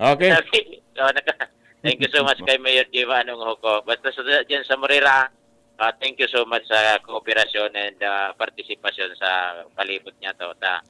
Okay. Sabi, oh, naka-, thank you so much kay Mayor Jim Anong Hoko. Basta sa, dyan sa Morera, ah, thank you so much sa kooperasyon and, ah, partisipasyon sa palibot niya to. Ta,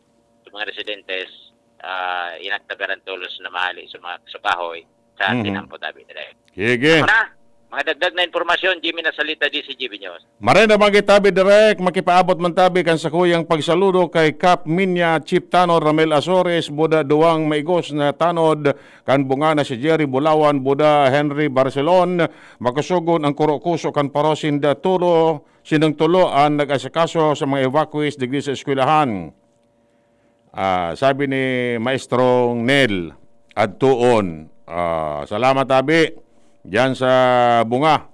sa mga residentes, ah, inaktabaran tolos na mahali sa mga sukahoy sa Mhm. tinampo tabi dire. Sige. Ako na. Mga dagdag na impormasyon, Jimmy Nasalita, D C G B News. Maray na banggi tabi, Direk, makipaabot man tabi kan sakuyang pagsaludo kay Kap Minya, Chief Tanod Ramel Azores, Buda Duwang Maigos na Tanod, kan Bunga na si Jerry Bulawan, Buda Henry Barcelon, makusugon ang kurokuso kan paro sinda tulo, sindang tulo an nag-asikaso sa mga evacuees digdi sa eskwelahan. Ah, sabi ni Maestrong Nel, adtoon. Ah, salamat, abi. Diyan sa Bunga.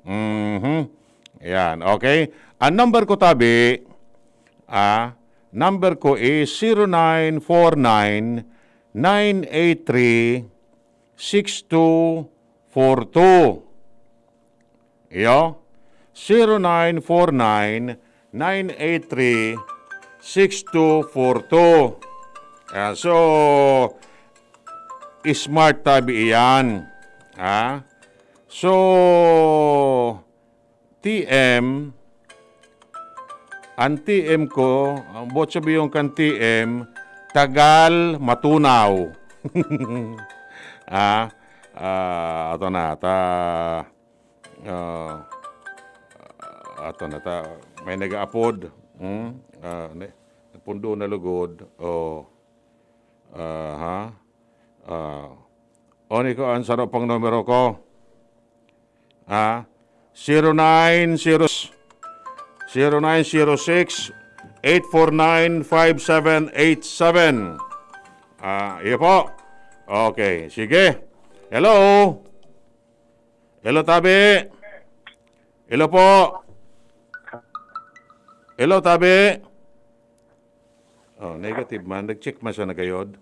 Mhm. Yan, okay. Ang number ko, tabi, ah, number ko is zero nine four nine, nine eight three, six two four two. Iyo, zero nine four nine, nine eight three, six two four two. Ah, so, smart tabi iyan. Ha? So, T M, ang T M ko, ang buot sabihin kan T M, tagal matunaw. Ah, ah, ato na, ta, ah, ato na, ta, may nag-aapod. Hmm? Ah, ne, pundo na lugod. Oh. Aha. Ah. Oni ko ang saro pang numero ko. Ah, zero nine zero, zero nine zero six, eight four nine, five seven eight seven. Ah, iyo po. Okay, sige. Hello? Hello, tabi? Hello po? Hello, tabi? Oh, negative man. Nag-check man siya na gayod.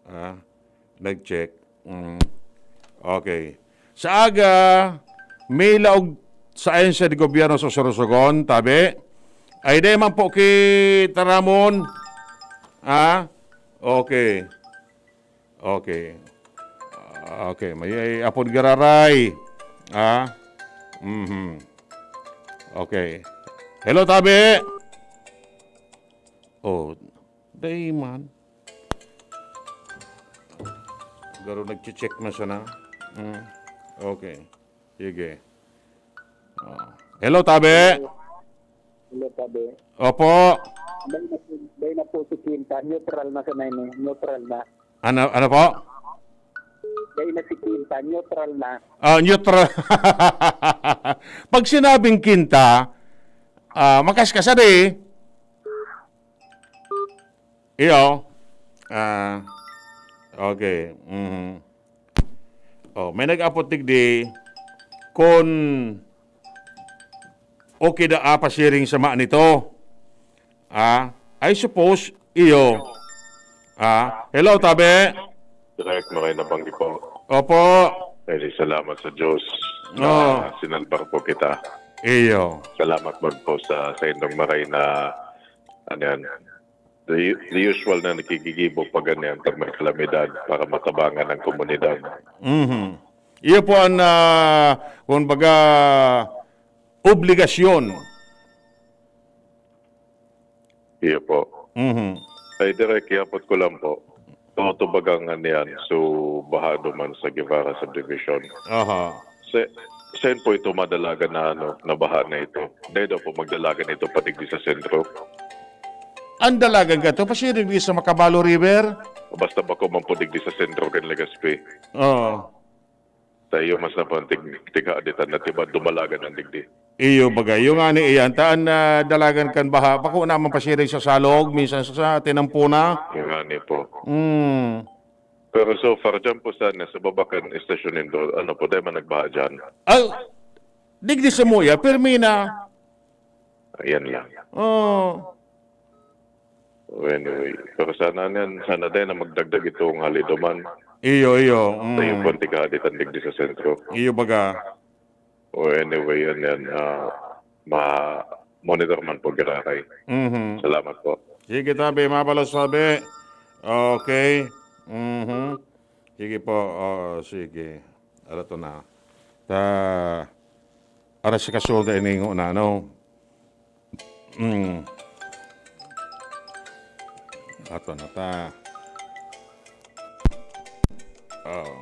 Ah, nag-check. Mm. Okay. Sa aga, may laog sa ahensya de gobyerno sa Sorsogon, tabi? Ay, di man po ki Taramon. Ah? Okay. Okay. Ah, okay. May apod gararay. Ah? Mhm. Okay. Hello, tabi? Oh, dai man. Garo nagche-check na siya na. Mm. Okay. Sige. Oh. Hello, tabi. Hello, tabi. Opo. Dai na po, dai na po si Quinta. Neutral na siya na ini. Neutral na. Ano, ano po? Dai na si Quinta. Neutral na. Ah, neutral. Pag sinabing Quinta, ah, makas ka sa di. Iyo. Ah, okay. Mhm. Oh, may nag-apod digdi kun okay da, ah, pa-sharing sama nito. Ah, I suppose, iyo. Ah, hello, tabi. Direk, maray na banggi po. Opo. Ay, salamat sa Diyos na Oo. sinalbar po kita. Iyo. Salamat man po sa, sa indong maray na, ano yan, the, the usual na nakikigibo pag ganyan, pag may kalamidad, para matabangan ang komunidad. Mhm. Iyo po ang, ah, kumbaga, obligasyon. Iyo po. Mhm. Ay, Direk, iapot ko lang po. Totoo bagang ano yan, so, bahado man sa Guevara Subdivision. Aha. Sa, saan po ito madalagan na, ano, na baha na ito? Dahil daw po magdalagan ito padigdi sa sentro. Ang dalagan ka to, pasiring di sa Macabalo River? Basta bako man po digdi sa sentro kan Legazpi. Oo. Tayo mas na po ang tig-, tighaditan na tiba, dumalagan ang digdi. Iyo, bagay. Yung ani iyan, taan na dalagan kan baha, bako naman pasiring sa Salog, minsan sa, sa Tinampuna. Yung ani po. Mm. Pero so far, dyan po sa, sa baba kan istasyon nindo, ano po, dahil man nagbaha dyan? Ah, digdi sa Muya, pirmi na. Ayan lang. Oh. Anyway, pero sana yan, sana din na magdagdag itong halidoman. Iyo, iyo. Mm. Tayo po ang tighaditan digdi sa sentro. Iyo, baga. O anyway, yun yan. Ah, ma-monitor man po, giraray. Mhm. Salamat po. Sige, tabi. Mabalos, tabi. Okay. Mhm. Sige po. Oh, sige. Ano to na? Ta, aras si kasulda iningo na, no? Mm. Ato na ta. Oh.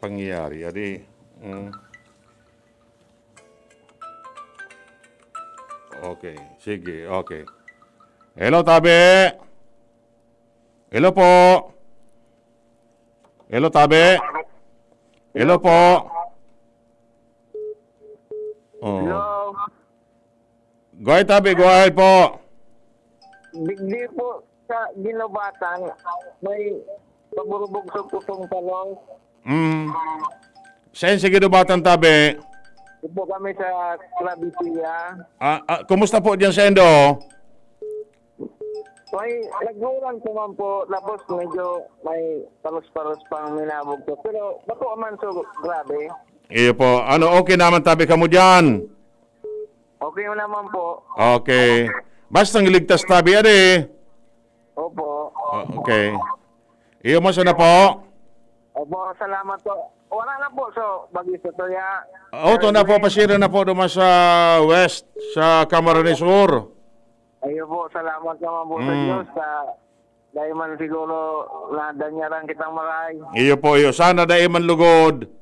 Pangyayari, adi. Mm. Okay, sige, okay. Hello, tabi. Hello po. Hello, tabi. Hello po. Oh. Hello. Go ahead, tabi. Go ahead po. Digdi po sa Ginobatan, may paburubog sa pusong talong. Mm. Saan sa Ginobatan, tabi? Upo kami sa Clavecia. Ah, ah, kumusta po diyan sa Indo? May nag-uulan po man po, tapos medyo may paros-paros pang minabog po. Pero bako man so grabe. Iyo po. Ano, okay naman tabi kamo diyan? Okay naman po. Okay. Basta ligtas tabi, ade. Opo. Oh, okay. Iyo mo sana po? Opo, salamat po. Wala na po, so, bagay sa tuya. Oh, to na po, pasira na po duman sa West, sa Camarines Sur. Ayo po, salamat naman po sa Mm. Diyos. Sa, dahil man siguro nadanyaran kitang maray. Iyo po, iyo. Sana dai man lugod.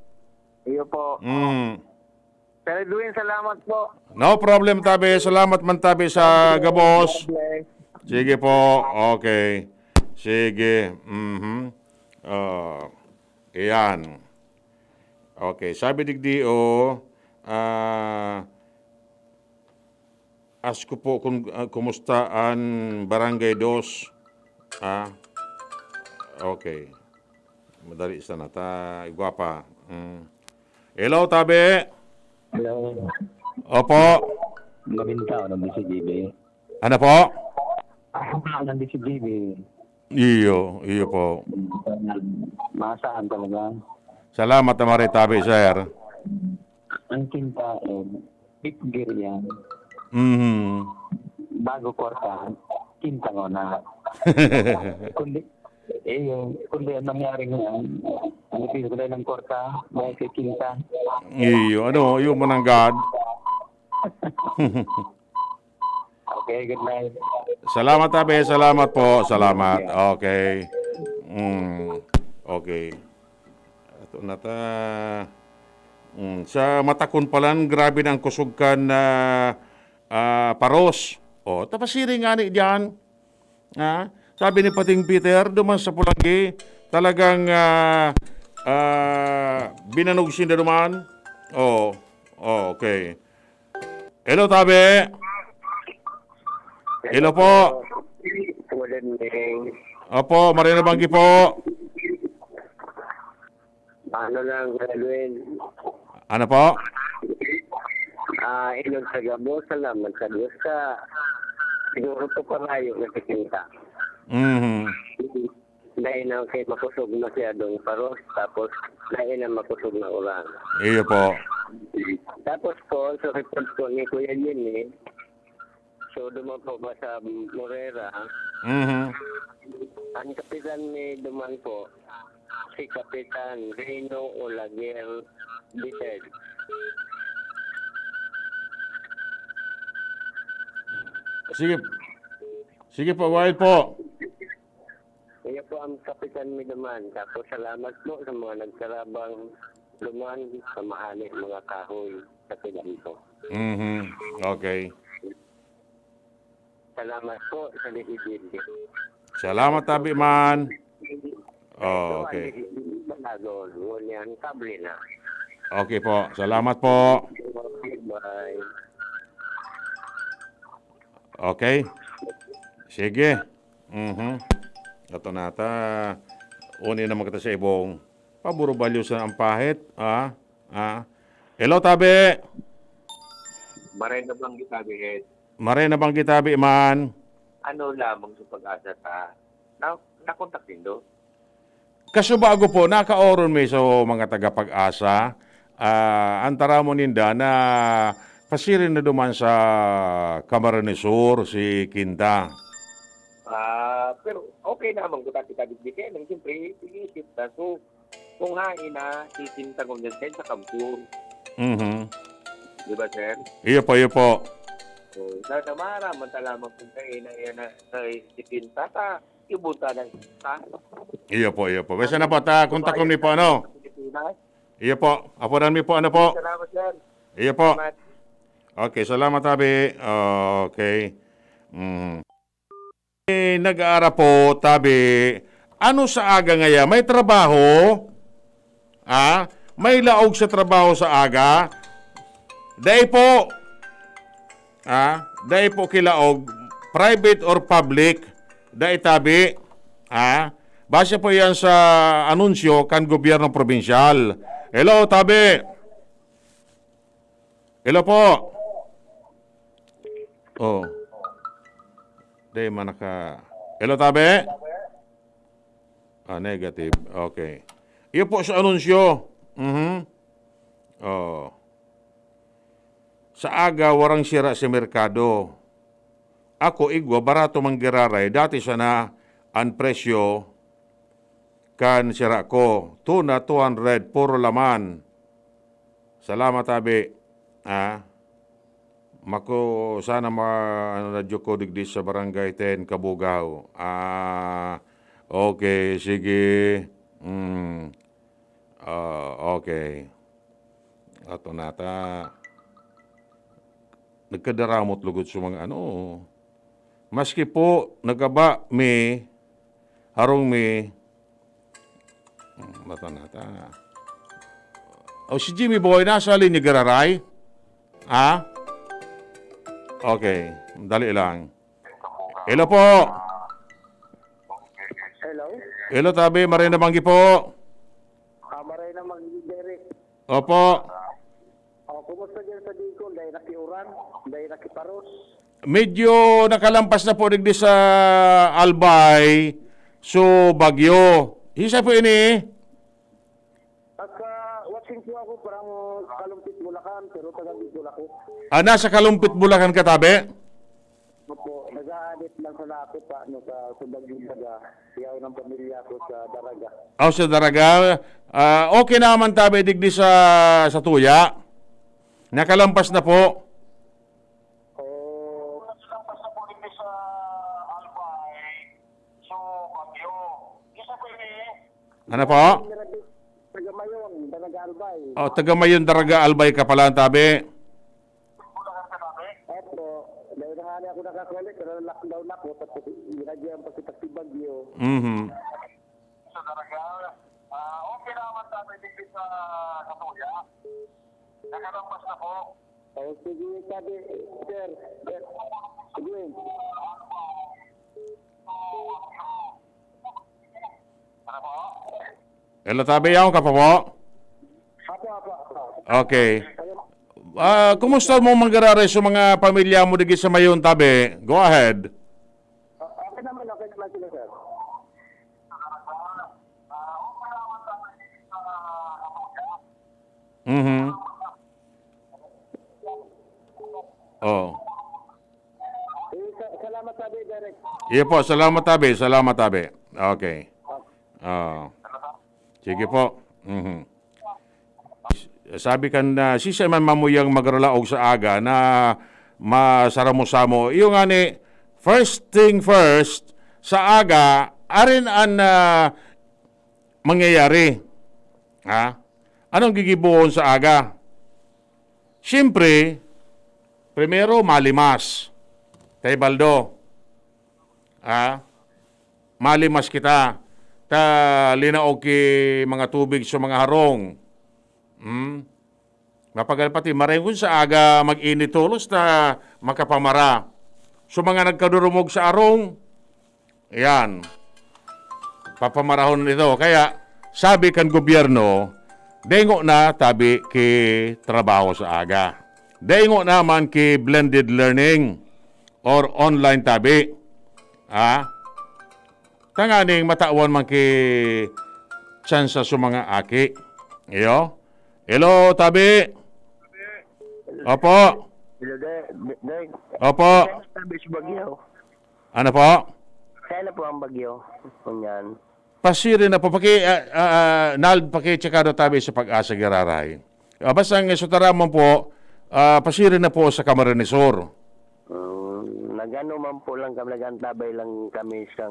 Iyo po. Mm. Sir Edwin, salamat po. No problem, tabi. Salamat man, tabi, sa gabos. God bless. Sige po. Okay. Sige. Mhm. Ah, iyan. Okay. Sabi digdi, oh, ah, ask ko po kung, ah, kumusta an Barangay Dos. Ah, okay. Madali sana ta, igwa pa. Mm. Hello, tabi. Hello. Opo. Magandang tao ng B C G B. Ano po? Ako nga ng B C G B. Iyo, iyo po. Masaan talaga? Salamat na maritabi, sir. Ang kinta, eh, bitgir yan. Mhm. Bago kwarta, kinta ngona. Kundi, eh, yung, kundi ang nangyari nga, ang ipinagulay ng kwarta, dahil kay kinta. Iyo, ano, iyo mananggad. Okay, good night. Salamat, tabi. Salamat po. Salamat. Okay. Mm. Okay. Ato na ta. Mm. Sa Matakon palan, grabe na ang kusog kan, ah, ah, paros. O, tapasiring nga ni diyan. Ha? Sabi ni Pating Peter, duman sa Pulanggi, talagang, ah, ah, binanog sinda duman. Oh, oh, okay. Hello, tabi. Hello po. Good evening. Opo, Marina Banggi po. Ano lang, Kuya Edwin? Ano po? Ah, inog sa gabos, salamat sa Diyos ka. Siguro po kalayo na si Kinta. Mhm. Dahil na kay makusog masyadong paros, tapos dahil na makusog na ulan. Iyo po. Tapos po, sa report po ni Kuya Jimmy, so duman po ba sa Morera, Mhm. ang kapitan ni duman po, si Kapitan Rino Olaguer the third. Sige. Sige po, go ahead po. Kaya po ang kapitan mi duman. Tapos salamat po sa mga nagkarabang duman sa mahalin mga kahoy sa pilan ko. Mhm. Okay. Salamat po sa D P W. Salamat, tabi man. Oh, okay. Banagon, ngunyan, kable na. Okay po. Salamat po. Bye. Okay. Sige. Mhm. Ato nata. Uni naman kita sa ibong. Paburubalyo sa ang pahit. Ah, ah. Hello, tabi. Maray na bang kita, Bihed? Maray na bang kita, bi man? Ano lamang sa pag-asa ta? Na, nakontak nindo? Kasubago po, nakaoron mi sa mga taga-Pag-asa. Ah, ang taramon ninda na pasiring na duman sa Camarines Sur si Kinta. Ah, pero okay naman ko dati kabit di kaya nang siyempre, iniisip na. So, kung hain na, si Kinta kung dyan sa kampo. Mhm. Di ba, sir? Iyo po, iyo po. So, sa, sa maraman, salamat po sa ina, yan na, sa si Kinta, ta, ibunta na ta. Iyo po, iyo po. Basta na po, ta, kontakon mi po, ano? Pilipinas. Iyo po. Apodan mi po, ano po? Salamat, sir. Iyo po. Salamat. Okay, salamat, tabi. Okay. Mm. Eh, nag-aara po, tabi. Ano sa aga ngaya? May trabaho? Ah? May laog sa trabaho sa aga? Dai po. Ah? Dai po kilaog. Private or public? Dai, tabi. Ah? Base po yan sa anunsyo kan gobyerno probinsyal. Hello, tabi. Hello po. Oh. Di man naka... Hello, tabi? Ah, negative. Okay. Iyo po sa anunsyo. Mhm. Oh. Sa aga, warang sira sa merkado. Ako, igwa, barato man giraray. Dati sana an presyo kan sira ko. Tuna, two hundred, puro laman. Salamat, tabi. Ah, mako, sana ma-, ano, radyo ko digdi sa Barangay ten, Kabugaw. Ah, okay, sige. Mm. Ah, okay. Ato nata. Nagkadaramot lugod sa mga ano. Maski po, nagaba mi, harong mi, hmm, mata nata. O, si Jimmy Boy, nasa linya giraray? Ha? Okay, dali lang. Hello po. Hello? Hello, tabi, maray na banggi po. Ah, maray na mag-, Derek. Opo. Oh, kumusta dyan sa Bicol? Dahil nakiuran? Dahil nakiparos? Medyo nakalampas na po digdi sa Albay, so Bagyo. Isa po ini? At sa watching po ako, parang Kalumpit, Bulacan, pero taga Bicol ako. Ah, nasa Kalumpit, Bulacan ka, tabi? Opo, nag-a-adit lang sa ako pa, ano, sa, sa Bagyo Baga. Siyaw ng pamilya ko sa Daraga. Oh, sa Daraga. Ah, okay naman, tabi, digdi sa, sa Tuya. Nakalampas na po. Oh, nakalampas na po digdi sa Albay. So, Bagyo. Isa po ini. Ano po? Taga Mayon, Daraga Albay. Oh, taga Mayon, Daraga Albay ka pala, tabi. Opo, dahil na nga niya ako nakakulit, pero lockdown ako, tapos ginagyan pa kita si Bagyo. Mhm. Sa Daraga, ah, okay naman, tabi, digdi sa Katuya. Nakalampas na po. Oh, sige, sabi, sir, sir. Sige. Hello, tabi, yaon ka pa po? Apo, apo, apo. Okay. Ah, kumusta mo manggararay sa mga pamilya mo digdi sa Mayon, tabi? Go ahead. Ah, okay naman, okay naman sila, sir. Mhm. Oh. Eh, sa- salamat, sabi, Direk. Iyo po, salamat, tabi. Salamat, tabi. Okay. Ah. Sige po. Mhm. Sabi kan, ah, sisay man mamuyang magralaog sa aga na masaramo-samo. Iyo nga ni, first thing first, sa aga, arin an, ah, mangyayari. Ha? Anong gigibohon sa aga? Siyempre, primero, malimas. Tay Baldo. Ha? Malimas kita. Ta linaog ki mga tubig sa mga harong. Hmm? Mapagal pati, maray kun sa aga mag-init tolos ta makapamara. So, mga nagkadurumog sa arong, ayan, papamarahon ito. Kaya, sabi kan gobyerno, dengo na tabi ki trabaho sa aga. Dengo naman ki blended learning or online tabi. Ha? Tanganing matawan man ki tsansa sa mga aki. Iyo? Hello, tabi. Opo. Hello, Direk. Direk, Opo. Sabi sa Bagyo. Ano po? Kaya na po ang Bagyo. Kunyan. Pasirin na po. Paki, ah, ah, Nald, paki-check out tabi sa Pag-asa Giraray. Ah, basta ang sutaramon po, ah, pasirin na po sa Camarines Sur. Mm, nagano man po lang kami, nag-antabay lang kami sa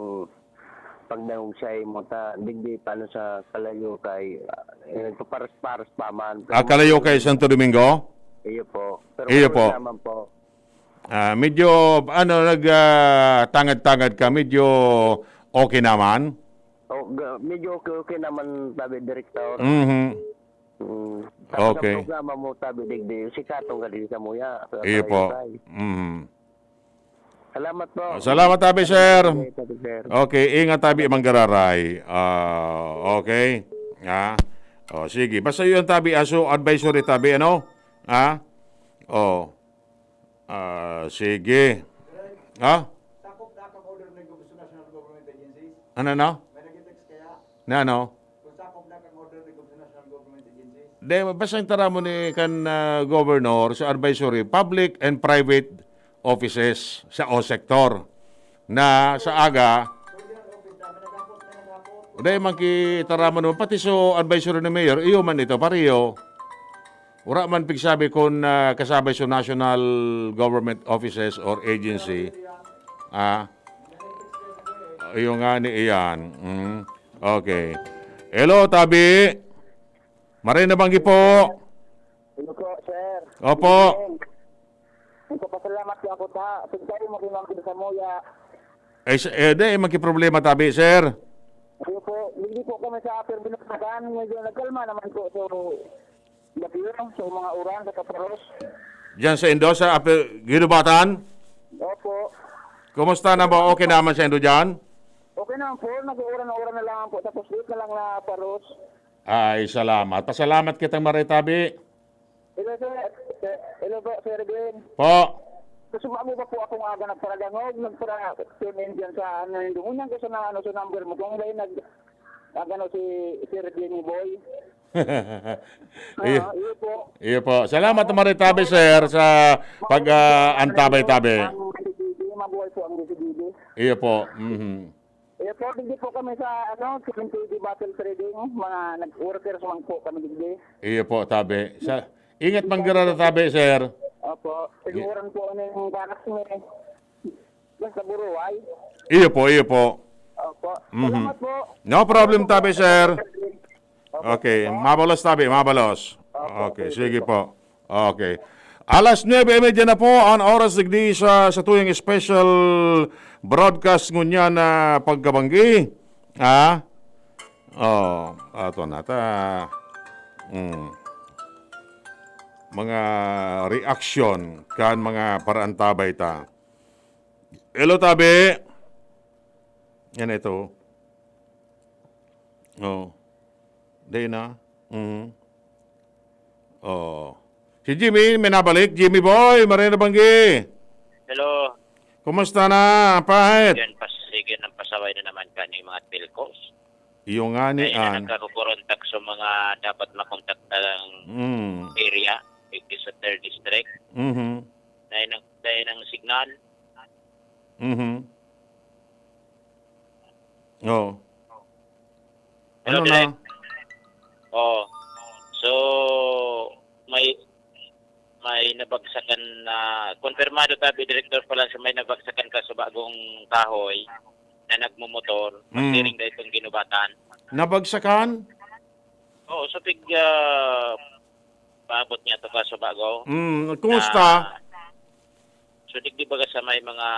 pagdangog sa imo ta digdi paano sa kalayo kay ah, Eh, paparas-paras pa man. Ah, kalayo kayo Santo Domingo? Iyo po. Pero Iyo okay po. naman po. Ah, medyo, ano, nag, ah, tangad-tangad ka, medyo okay naman? Oh, ga-, medyo okay, okay naman, tabi, Direktor. Mhm. Mm. Tapos Okay. ang programa mo, tabi, digdi, si Katong Galing sa Muya. Sa Iyo po. Taytay. Mhm. Salamat po. Salamat, tabi, sir. Okay, tabi, sir. Okay, ingat, tabi, manggararay. Ah, okay. Ha? Oh, sige. Basta yun, tabi, aso advisory, tabi, ano? Ha? Oh. Ah, sige. Ha? Sakop na kan order ng National Government Agencies? Ano, no? May nag-text kaya? Na ano? Kung sakop na kan order ng National Government Agencies? Di, basta yung tara mo ni kan, ah, governor sa advisory, public and private offices sa o sektor na sa aga, di, makitara mo naman, pati so advisory ni Mayor, iyo man ito, pareho. Wala man pigsabi kung, ah, kasabay sa national government offices or agency. Ah, iyo nga ni iyan. Mm. Okay. Hello, tabi. Maray na banggi po. Hello po, sir. Opo. Nagpapasalamat po ako sa pagkain mo kay Ma'am Samuya. Eh, s-, eh, di, magkiproblema tabi, sir. Hello po. Hindi po kami sa Upper Binakbakan. Medyo nagkalma naman po. So, Bagyo, sa mga uran, sa Caparros. Diyan sa Indo, sa Ape-, Guinobatan? Opo. Kumusta na ba? Okay naman sa Indo diyan? Okay naman po. Nag-uuran-uran na lang po. Tapos late na lang na paros. Ay, salamat. Pasalamat kitang maretabi. Hello, sir. Sir, hello po, Sir Glenn. Po. Gusto mo ba po akong aga nagparadangog, nagpara-tune in dyan sa ano, yung dungunan ko sa na, ano, sa number mo. Kung may nag-, nag-ano si Sir Jimmy Boy. Iyo. Ah, iyo po. Iyo po. Salamat, Maritabe, sir, sa pag, ah, antabay-tabi. Ang D C D, mabuhay po ang D C D. Iyo po. Mhm. Iyo po, digdi po kami sa, ano, T N T D Battle Trading, mga nag-workers man po kami digdi. Iyo po, tabi. Sa, ingat man garo, tabi, sir. Opo. Siguran po ano yung baras ni Basta Buruay. Iyo po, iyo po. Opo. Mhm. Salamat po. No problem, tabi, sir. Opo. Okay, mabalos, tabi, mabalos. Opo, Okay, sige sige po. Okay. Alas nuebe y media na po ang oras digdi sa, sa tuyang special broadcast ngunyan na pagkabanggi. Ha? Oh, ato na ta. Mm. Mga reaction kan mga paraantabay ta. Hello, tabi. Yan ito. Oh. Day na. Mhm. Oh. Si Jimmy, may nabalik. Jimmy boy, maray na banggi. Hello. Kumusta na, pahit? Yan, pas-, sige, nang pasaway na naman kaning mga telcos. Iyo nga ni Ay, na an. nagkakukurontak sa mga dapat makontaktang Mm. area, which is sa third district. Mhm. Dahil ng, dahil ng signal. Mhm. Oo. Hello, Ano na? Direk. Oo. So, may, may nabagsakan na, kumpirmado tabi, Direktor, pala sa may nabagsakan ka sa bagong kahoy na nagmumotor, Mm. pagdiring na itong ginubatan. Nabagsakan? Oo, sa pig, ah, paabot niya to ka sa bago. Mm, kumusta? Na, so, digdi baga sa may mga,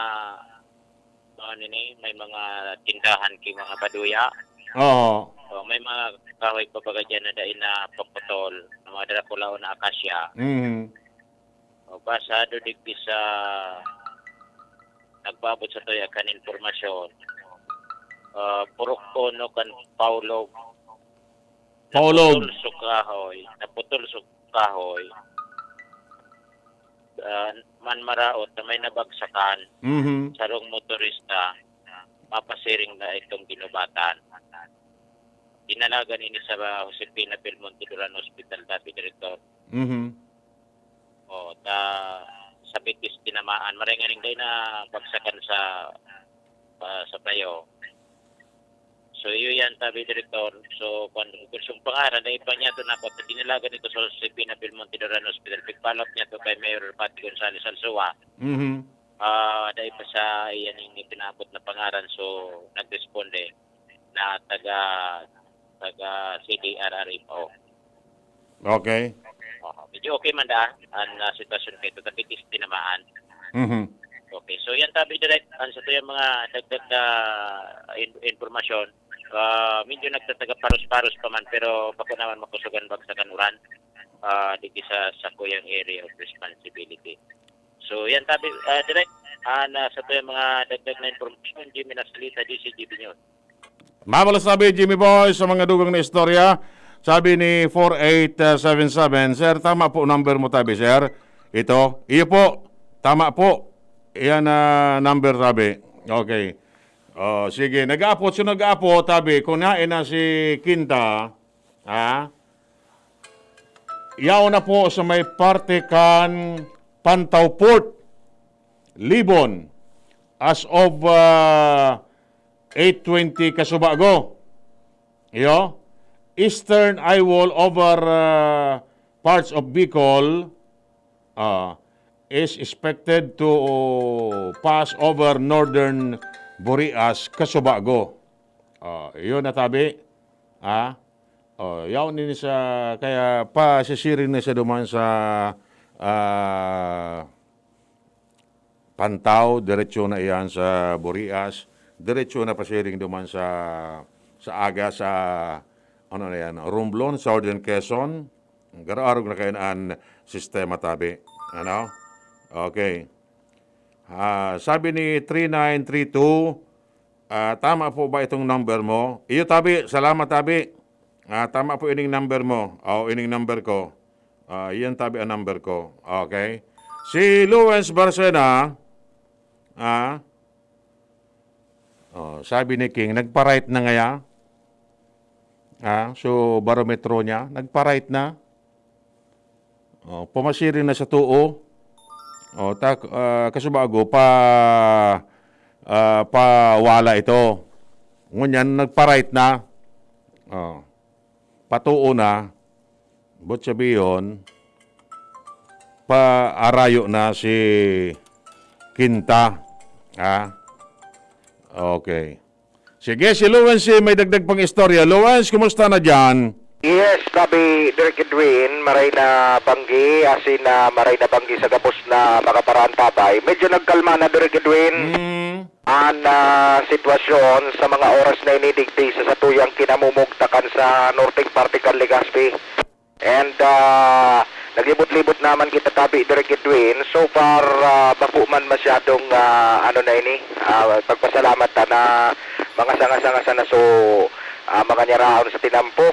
ano nini, may mga tindahan ki mga baduya. Oo. So, may mga kahoy pa baga dyan na dai na paputol, na mga Draculaon na akasya. Mm. O, basado digdi sa nagpaabot sa tuya kan impormasyon, ah, purok uno kan Paulog. Paulog. Naputol sa kahoy, naputol sa kahoy. Ah, man maraot na may nabagsakan, Mhm. sarong motorista, mapasiring na itong ginubatan. Dinalagan ini sa Josefina Belmonte Duran Hospital, David Director. Mhm. O, ta, sa Betis tinamaan. Maray nga ning dai na bagsakan sa, ah, sa Bayo. So, iyo yan, tabi, Direktor. So, kwan, kung sung pangaran, dai pa niya to napot-, dinalagan ito sa Josefina Belmonte Duran Hospital. Pigpalap niya to kay Mayor Pati Gonzales Alzua. Mhm. Ah, dai pa sa iyan yung ipinabot na pangaran. So, nagresponde na taga, taga C D R R M O. Okay. Oo, medyo okay man da an ah, sitwasyon kay ito, tapi is tinamaan. Mhm. Okay, so yan tabi direct ang sa tuyang mga dagdag na in- informasyon. Ah, medyo nagtataga paros-paros pa man pero bako naman makusugan bagsakan uran ah dito sa sa kuyang area of responsibility. So yan tabi ah, direct ah, na sa tuyang mga dagdag na informasyon, Jimmy Nasalita, D C G B News. Mabalos sabi, Jimmy Boy, sa mga dugang na istorya. Sabi ni four eight seven seven, "Sir, tama po number mo tabi, sir? Ito? Iyo po. Tama po. Iyan na number tabi." Okay. Oh, sige, nag-aapo. So nag-aapo, tabi, kung nain na si Kinta, ha? Yaw na po sa may parte kan Pantaw Port, Libon, as of uh, eight twenty kasubago. Iyo, Eastern Eye Wall over uh, parts of Bicol uh, is expected to pass over northern Burias kasubago. Uh, yun natabi. Ha? Oh, yaon din sa kaya pasisiring na siya duman sa ah, Pantaw, diretso na iyan sa Burias, diretso na pasiring duman sa sa aga sa ano na yan, Romblon, Southern Quezon. Garo-arog na kayo na an sistema tabi. Ano? Okay. Ah, sabi ni three nine three two, ah, tama po ba itong number mo? Iyo tabi, salamat tabi. Ah, tama po ining number mo. O, ining number ko. Ah, yan tabi ang number ko. Okay. Si Luwens Barcena, ah, oh, sabi ni King, nagpa-right na ngaya. Ah, so barometro niya, nagpa-right na. Oh, pamasiring na sa tuo. Oh, tak ah, kasubago pa ah, pawala ito. Ngunyan nagpa-right na. Oh. Patuo na. But sabiyon, paarayo na si Kinta. Ha? Okay. Sige, si Luwens si may dagdag pang istorya. Luwens, kumusta na dyan? Yes, sabi Direk Edwin, maray na banggi, asin na maray na banggi sa gabos na mga paraantabay. Medyo nagkalma na, Direk Edwin. Hmm. An ah, sitwasyon sa mga oras na ini digdi sa satuyang kinamumugtakan sa norteng parte kan Legazpi. And ah, naglibot-libot naman kita tabi, Direk Edwin. So far, ah, bako man masyadong ah, ano na ini, ah, pagpasalamat ta na mga sanga-sanga sana so ah, mga nyaraon sa tinampo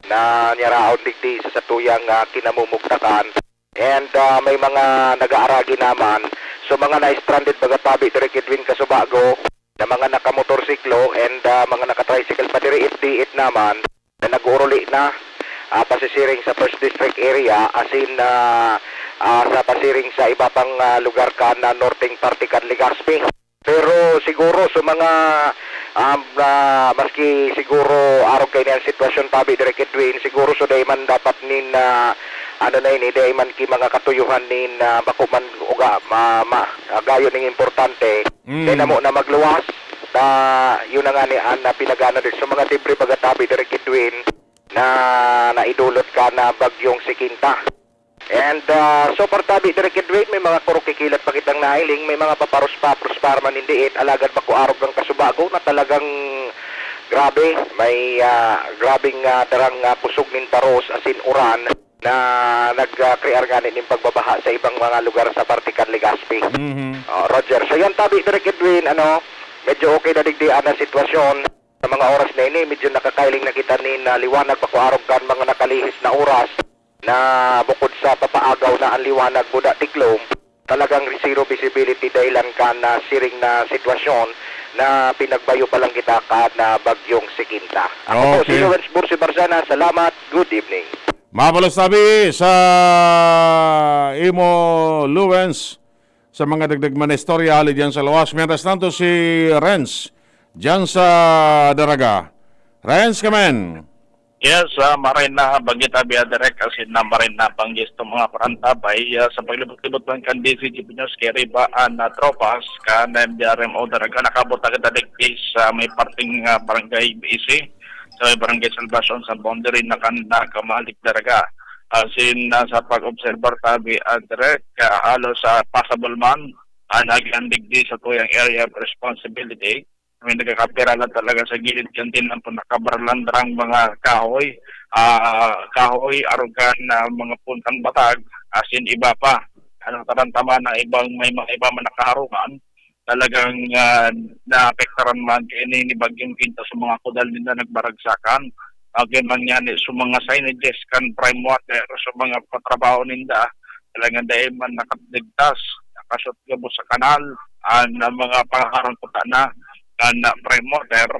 na nyaraon digdi sa satuyang ah, kinamumugtakan. And ah, may mga nag-aaragi naman. So mga na-stranded baga tabi, Direk Edwin, kasubago na mga nakamotorsiklo and ah, mga nakatricycle, padirit-diit naman na nag-uuruli na ah, pasisiring sa First District area, asin ah, ah, sa pasiring sa iba pang ah, lugar kan ah, norteng parte kan Legazpi. Pero siguro sa mga um, ah, maski siguro arog kay ang sitwasyon tabi, Direk Edwin, siguro so dai man dapat nin ah, ano na ini, dai man ki mga katuyuhan nin ah, bako man uga ma, ma, ah, gayo ning importante. Mm. Kaya namo na magluwas ta yun na nga ni an ah, pinagana din sa mga debris baga tabi, Direk Edwin, na naidulot kan ah, bagyong si Kinta. And ah, so far tabi, Direk Edwin, may mga kurukikilat pa kitang nahiling, may mga paparos-paparos pa man indiit, alagad bako arog ang kasubago na talagang grabe, may ah, grabeng ah, darang ah, kusog nin paros asin uran na nagkrear ngani nin pagbabaha sa ibang mga lugar sa parte kan Legazpi. Mhm. Oh, Roger, so yan tabi, Direk Edwin, ano, medyo okay na digdi an ah, sitwasyon. Sa mga oras na ini, medyo nakakailing na kita nin ah, liwanag, bako arog kan mga nakalihis na oras na bukod sa papaagaw na an liwanag, buda tiklom, talagang zero visibility dahilan kan ah, siring na sitwasyon na pinagbayo pa lang kita kan ah, bagyong si Kinta. Ako po si Okay. Lawrence Bursi Barzana. Salamat. Good evening. Mabalos tabi sa imo, Luwens, sa mga dagdag man na istorya hali dyan sa luwas. Mientras tanto, si Renz, dyan sa Daraga. Renz, kamen. Yes, ah, maray na banggi tabi, ah, Direk, asin na maray na banggi sa mga parantabay, ah, sa paglibot-libot man kan D C G P News kay Riba an ah, Tropas kan M D R M O Daraga, nakabot na kita digdi sa may parting ah, barangay B C, sa may barangay Salvacion, sa boundary na kan ah, Kamalik Daraga. As in, ah, sa pag-obserbar tabi, ah, direct, ah, halos, ah, passable man, ah, naglandig di sa tuyang area of responsibility. May nagkakapira lang talaga sa gilid kan tinampo, nakabarlandrang mga kahoy, ah, kahoy, arugan na mga puntang batag, as in, iba pa. Ano, tarantaman na ibang, may mga iba man nakaharungan, talagang, ah, naapektaran man kaini ni Bagyong Quinta sa mga kudal ninda nagbaragsakan. Agay man ngani sa mga signages kan Prime Water sa mga patrabaho ninda, talagang dai man nakaligtas, nakasot gabos sa kanal, an, ang mga pangarangkutan na kan Prime Water,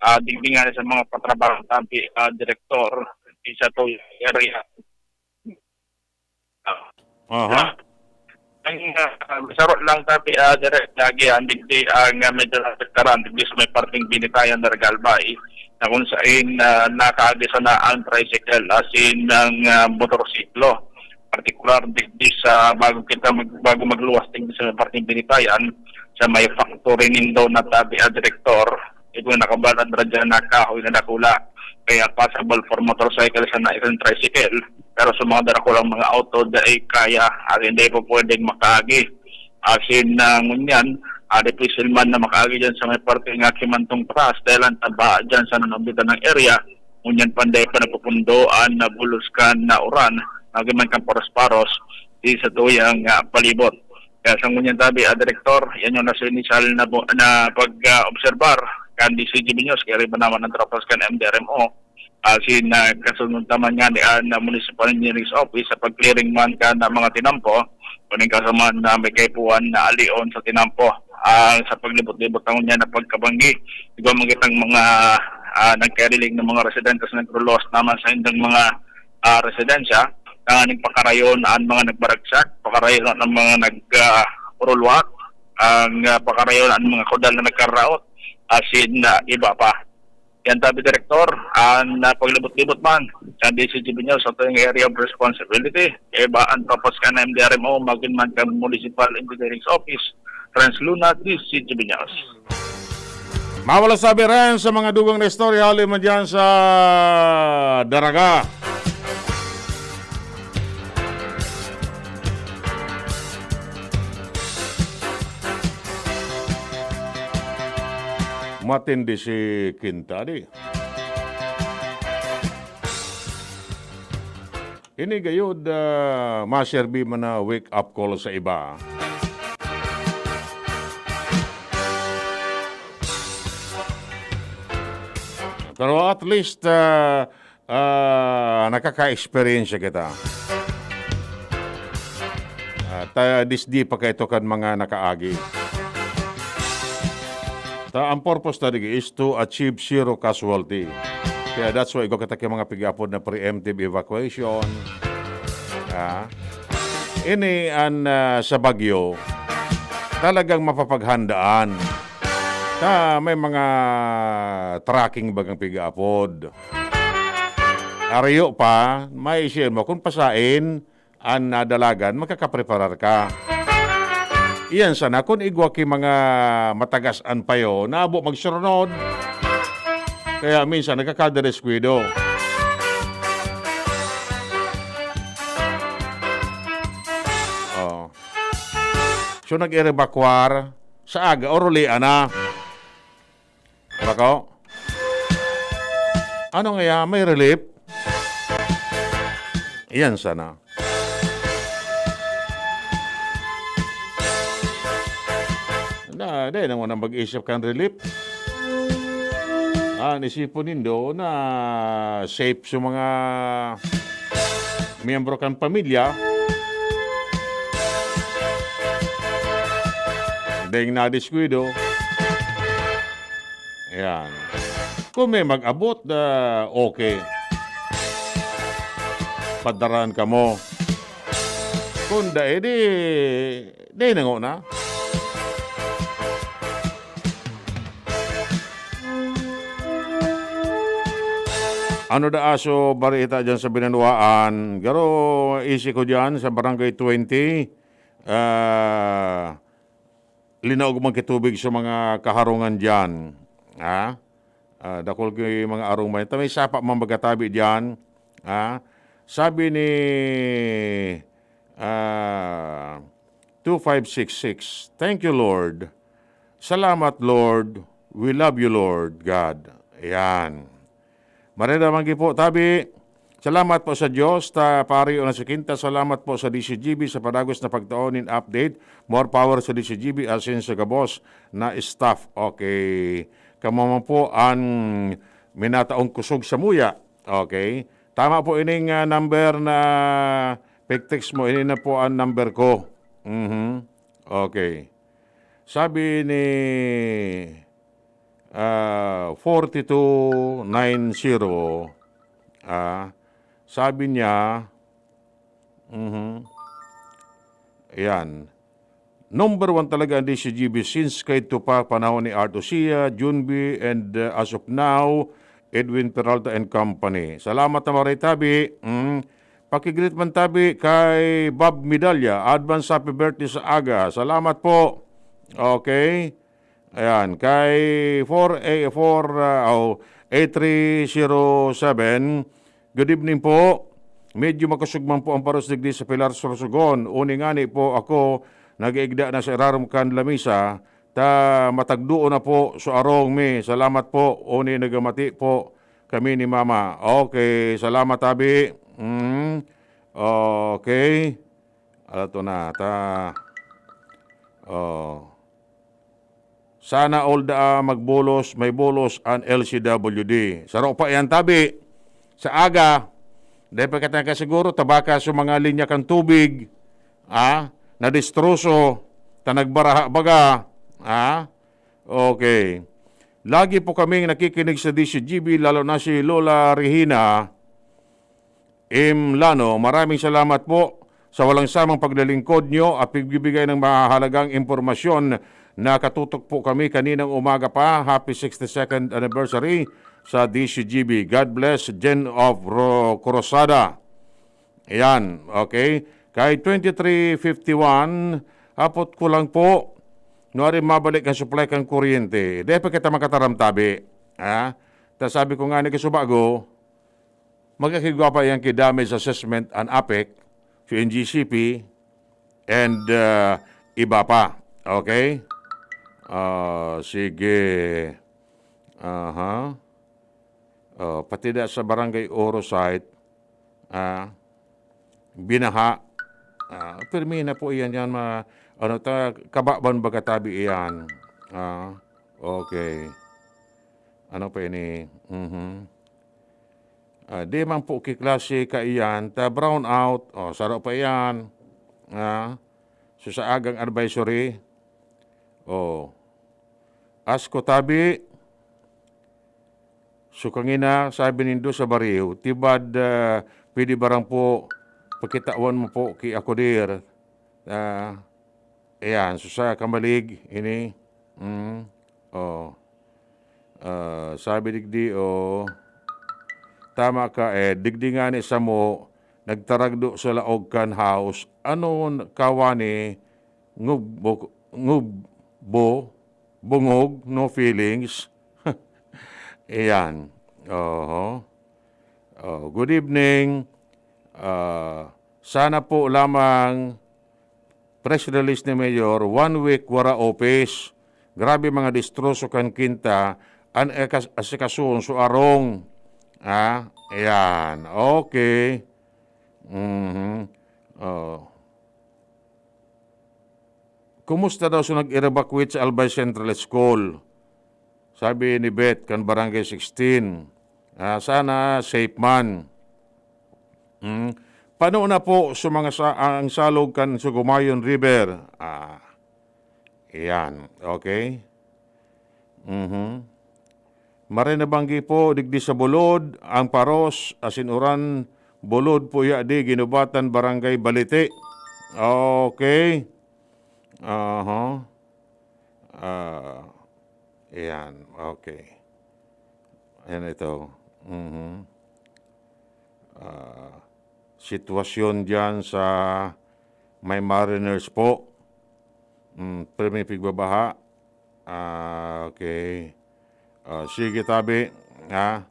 ah, digdi ngani sa mga patrabaho tabi, ah, direktor, sa tuyang area. Ah, Aha. ang, ah, saro lang tabi, ah, direct lagi ang digdi ang, ah, medyo naapektaran, digdi sa may parteng Binitayan, Daraga, Albay, na kung sain, ah, nakaagi sana ang tricycle, as in, ang, ah, motorsiklo. Partikular digdi sa bago kita mag-, bago magluwas digdi sa parteng Binitayan, sa may factory nindo na tabi, ah, direktor, ito nakabalan na dyan na kahoy na dakula. Kaya possible for motorcycle sana isang tricycle. Pero sa mga darakulang mga auto, dai kaya, as in, dai pa pwedeng makaagi. As in, ah, ngunyan, ah, difícil man na makaagi dyan sa may parte nga Kimantong Patas, dahil ang taba dyan sa nanambitan ng area, ngunyan panday pa napupundo an nabulos kan na uran, nagin man kan paros-paros, di sa tuyang, ah, palibot. Kaya sa ngunyan tabi, ah, Direktor, yan yung nasa inisyal na bu-, na pag, ah, obserbar kan D C G B News, kaya rin ba naman ang tropas kan M D R M O, ah, sin, ah, kasunod naman nga ni, ah, na Municipal Engineering Office sa pag-clearing man ka na mga tinampo, kuning kasamaan na may kaipuhan na alion sa tinampo. Ah, sa paglibot-libot na niya na pagkabanggi, igwa man kitang mga, ah, nagkariling na mga residente sa nagrulos naman sa indang mga, ah, residensya, tanganing pakarayon ang mga nagbaragsak, pakarayon ang mga nag, ah, urulwak, ang, ah, pakarayon ang mga kudal na nagkaraot, asin na iba pa. Yan tabi, Direktor, ang, ah, paglibot-libot man kan D C G B News sa tuyang area of responsibility, iba ang tapos kan M D R M O, magin man kan Municipal Engineering Office, Renz Luna, D C G B News. Mawala sabi rin sa mga dugang na istorya, hali man dyan sa Daraga. Matindi si Quinta, di. Ini gayod, ah, maserbi man na wake-up call sa iba. Pero at least, ah, ah, nakaka-eksperyensya kita. At, ah, disdi pa kaito kan mga nakaagi. Ta, ang purpose ta digi is to achieve zero casualty. Kaya that's why igwa kita ki mga pig-apod na preemptive evacuation. Ah, ini an, ah, sa bagyo, talagang mapapaghandaan. Ta, may mga tracking bagang pig-apod. Ariyo pa, maisip mo kung pasain, an nadalagan, makakapreparar ka. Iyan sana kun igwa ki mga matagas an payo, naabo magsurunod. Kaya minsan nagkakadedeskuido. Oh. So, nag-erebakwar sa aga, urulian na. Bako? Ano nga ya? May relief? Iyan sana. Na, dai na mo nang mag-isip kan relief. Ah, nisipon nindo na safe sa mga miyembro kan pamilya. Ding nadiskuido. Ayan. Kung may mag-abot, ah, okay. Padaraan kamo. Kung dai, di, di na ngona. Ano da aso barita dyan sa Binanuaan? Garo, isi ko dyan sa Barangay twenty. Ah, linaog man ki tubig sa mga kaharungan diyan. Ha? Ah, dakul ki mga arong man. Ta may sapa man baga tabi diyan. Ha? Sabi ni, ah, two five six six, "Thank you, Lord. Salamat, Lord. We love you, Lord God." Ayan. Marenda manggi po, tabi. Salamat po sa Diyos, ta pari o na sa kinta. Salamat po sa D C G B sa padagos na pagtao nin update. More power sa D C G B asin sa gabos na staff. Okay. Kamo man po an minataong kusog sa muya. Okay. Tama po ining, ah, number na pag-text mo. Ini na po ang number ko. Mhm. Okay. Sabi ni, ah, forty-two nine zero, ah, sabi niya, mhm, ayan, number one talaga ang D C G B since kay Tupac, panahon ni Art Usia, Junbi, and, uh, as of now, Edwin Peralta and Company. Salamat na maray, tabi. Mm. Pakigreet man, tabi, kay Bob Medalla. Advance happy birthday sa aga. Salamat po. Okay. Ayan, kay four A four, uh, oh, eight three zero seven. Good evening po. Medyo makusog man po ang paros digdi sa Pilar, Sorsogon. Uni ngani po ako, nag-iigda na sa irarom kan lamisa, ta matagduon na po so arong mi. Salamat po. Uni nagamati po kami ni Mama. Okay, salamat, tabi. Mm. Okay. Alato na, ta, oh. Sana all daa magbolos, may bolos an L C W D. Saro pa iyan, tabi. Sa aga, dai pa kita nakasiguro, ta baka sa mga linya kan tubig, ah, nadistroso, ta nagbaraha baga, ah. Okay. Lagi po kaming nakikinig sa D C G B, lalo na si Lola Regina Imlano. Maraming salamat po sa walang samang paglilingkod nyo at pagbibigay ng mahahalagang impormasyon. Nakatutok po kami kaninang umaga pa. Happy sixty-second anniversary sa D C G B. God bless, Jen of Ro-, Cruzada. Ayan, okay. Kay twenty-three fifty-one, hapot ko lang po, nuari mabalik ang supply kan kuryente. Dai pa kita makataram, tabi. Ha? Ta sabi ko nga ni kasubago, magkakigwa pa yan ki damage assessment an APEC, si N G C P, and, uh, iba pa. Okay? Ah, sige. Aha. Oh, pati da sa Barangay Oro site, ah, binaha. Ah, pirmi na po iyan, yan, ma-, ano ta, kababan baga tabi iyan. Ah, okay. Ano pa ini? Mhm. Ah, di man po ki klase kaiyan, ta brown out. Oh, saro pa iyan. Ah, so sa agang advisory. Oh. Asko tabi, so kangina, sabi nindo sa bariw, tibad, ah, pwede barang po, pakitawan mo po ki Akodir. Ah, ayan, so sa kamalig, ini, mm, oh. Ah, sabi digdi, oh, tama ka, eh, digdi nga ni samo, nagtaragdo sa laog kan house, ano kawani, ngubbo, ngubbo, bungog, no feelings. Ayan. Oho. Oh, good evening. Ah, sana po lamang press release ni Mayor, one week wara office. Grabe mga destroso kan kinta, an ekas-, asikasoon so arong. Ah, ayan. Okay. Mhm. Oh. Kumusta daw sa nag-evacuate sa Albay Central School? Sabi ni Beth, kan Barangay sixteen. Ah, sana safe man. Hmm. Pano na po sa mga sa, ang salog kan Sugumayon River? Ah, iyan. Okay. Mhm. Maray na banggi po, digdi sa Bulod, ang Paros, asin Uran, Bulod po ya di, Ginubatan, Barangay Balite. Okay. Aha. Ah, ayan. Okay. Ayan ito. Mhm. Ah, sitwasyon diyan sa may Mariners po. Hmm, pero may pigbabaha. Ah, okay. Ah, sige, tabi, ha?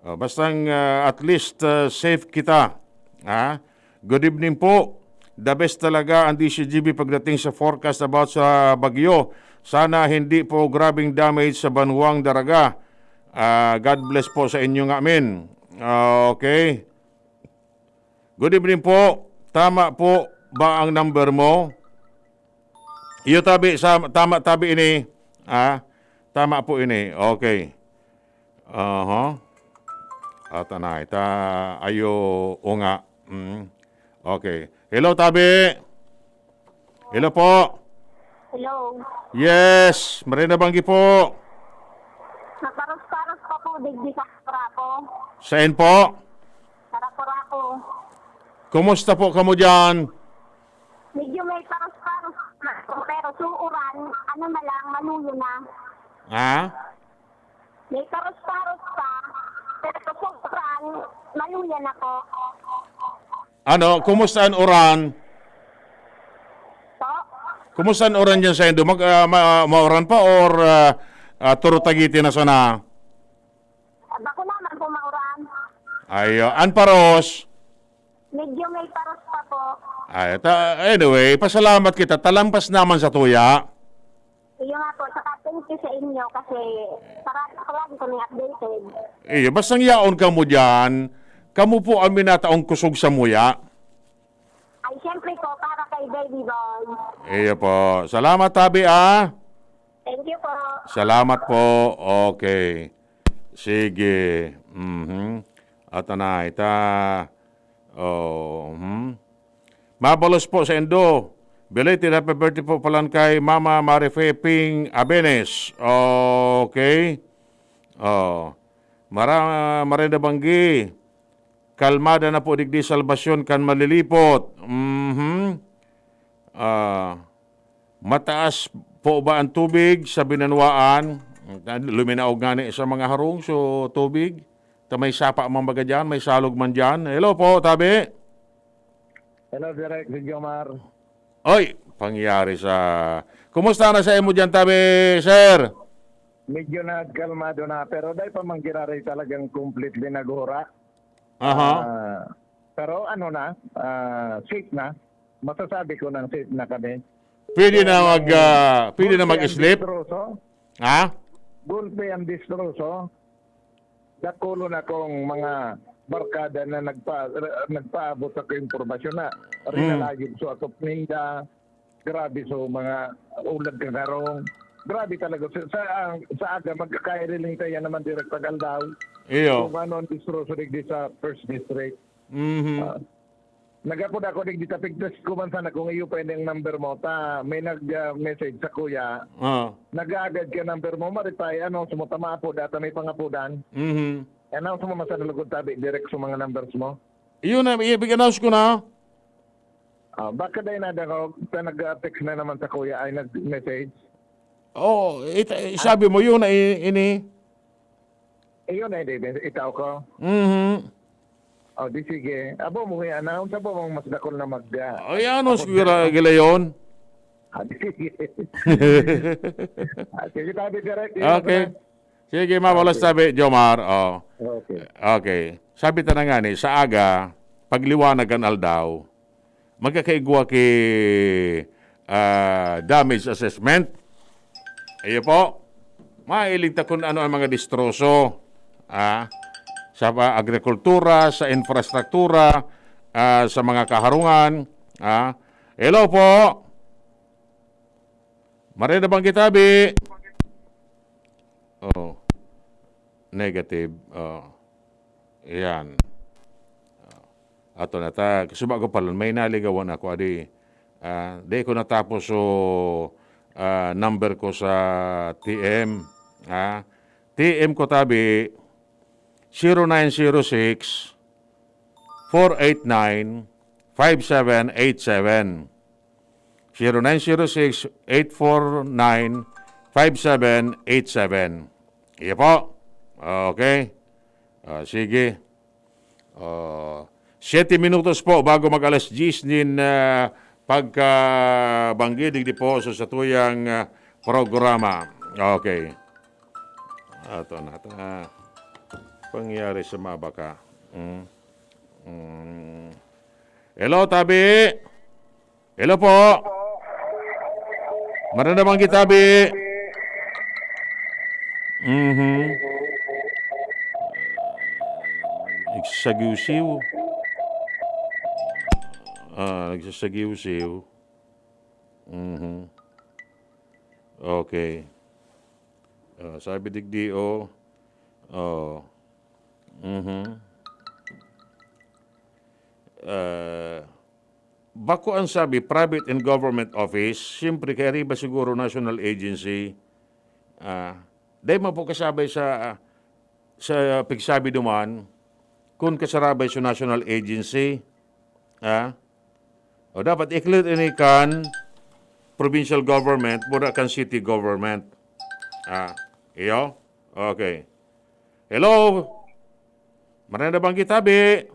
Ah, bastang, ah, at least, ah, safe kita. Ha? Good evening po. The best talaga ang D C G B pagdating sa forecast about sa bagyo. Sana hindi po grabing damage sa Banwang Daraga. Ah, God bless po sa inyo nga, men. Ah, okay. Good evening po. Tama po ba ang number mo? Iyo tabi, sa, tama tabi ini. Ah, tama po ini. Okay. Aha. At anay, ta, ayo, o nga. Mm. Okay. Hello, tabi. Hello po. Hello. Yes, Marina Banggi po. Maparos-paros pa po, digdi sa Rapo. Saan po? Sa Rapo-Rapo. Kumusta po kamo dyan? Medyo may paros-paros na po, pero sa uran, ano na lang, maluyo na. Ha? May paros-paros pa, pero sa uran, maluya na po. Ano, kumusta ang uran? Po? Kumusta ang uran dyan sa Indo? Mag, ah, ma-, mauran pa or ah, ah, Turo Tagite na sana? Ah, bako naman po mauran. Ay, ah, an paros? Medyo may paros pa po. Ay, ta, anyway, pasalamat kita. Talampas naman sa tuya. Iyo nga po, saka thank you sa inyo kasi para, parati ko ni updated. Iyo, bastang yaon kamo dyan, kamo po ang minataong kusog sa muya. Ay, siyempre po, para kay Baby Boy. Iyo po. Salamat, tabi, ah. Thank you po. Salamat po. Okay. Sige. Mhm. At anay, ta, oh, hmm. Mabalos po sa Indo. Belated happy birthday po palan kay Mama Marife Ping Abenes. Okay. Oh. Mara-, Marenda Banggi. Kalmada na po digdi Salvacion kan malilipot. Mhm. Ah, mataas po ba ang tubig sa Binanwaan? Luminaog ngani sa mga harong, so tubig. Ta may sapa man baga diyan, may salog man diyan. Hello po, tabi. Hello, Direk, si Jomar. Oy, pangyari sa... Kumusta na sa imo diyan, tabi, sir? Medyo nagkalmado na, pero dai pa man giraray talagang completely naghura. Aha. Ah, pero ano na, ah, safe na. Masasabi ko nang safe na kami. Pwede So, na mag, ah, pwede na gulpi ang mag-sleep? Distroso. Ha? Gulpi ang distroso. Dakulon akong mga barkada na nagpa-, nagpaabot sa impormasyon na Hmm. rinalagid sa atop ninda. Grabe, so, mga ulad kan harong. Grabe talaga. Sa, sa, sa aga, magkakairiling tayo naman direct pag aldaw. Iyo. Kung ano ang distroso digdi sa First District. Mhm. Ah, nagapod ako digdi, tapigtas ko man sana kung iyo pa yung number mo. Ta, may nag, ah, message sa kuya. Ah. Nag-aagad ka number mo, maripay, ano, sumutama po, data may pangapudan. Mhm. Ano, sumama sa lugod tabi, direct sa mga numbers mo. Iyo na, ibig announce ko na. Ah, bakit ay nadangog? Ta nag-text na naman sa kuya, ay nag-message. Oo, ita-, sabi mo yun na i-, ini. Ayun, ay, di, di, itaw ko. Mhm. Oh, di sige. Abo mo, i-announce, abo mong mas dakol na mag, ah, Ay, ano, abo siguro, na. Gilayon? Ah, di sige. Ah, sige, tabi, direct. Okay. Sige, mabalas Okay. tabi, Jomar. Oh. Okay. Okay. Sabi ta na nga ni, sa aga, pagliwanag kan aldaw, magkakaigwa ki, ah, damage assessment. Iyo po. Mahilig ta kung ano ang mga distroso, ah, sa pa-, agrikultura, sa infrastruktura, ah, sa mga kaharungan, ah. Hello po. Marina Banggi tabi. Oh. Negative. Oh. Ayan. Ato na ta. Suba ko pala, may naligawan ako, adi. Ah, di ko natapos so, ah, number ko sa T M. Ah, T M ko tabi, zero nine zero six, four eight nine, five seven eight seven. Zero nine zero six, eight four nine, five seven eight seven. Iya po. Okay. Ah, sige. Ah, siyete minutos po bago mag alas diyes nin, ah, pagkabanggi digdi po sa satuyang, ah, programa. Okay. Ato na ta. Pangyari sa mabaka. Mm. Mm. Hello, tabi. Hello po. Maranabanggit, tabi. Mhm. Nagsasagiw-siw. Ah, nagsasagiw-siw. Mhm. Okay. Ah, sabi digdi, oh. Oh. Mhm. Ah, bako an sabi, private and government office, siyempre, kaya riba siguro national agency. Ah, dai man po kasabay sa, sa pigsabi duman, kun kasarabay sa national agency. Ah? O dapat i-clear ini kan provincial government, mura kan city government. Ah, iyo? Okay. Hello? Maray na bang kitabi?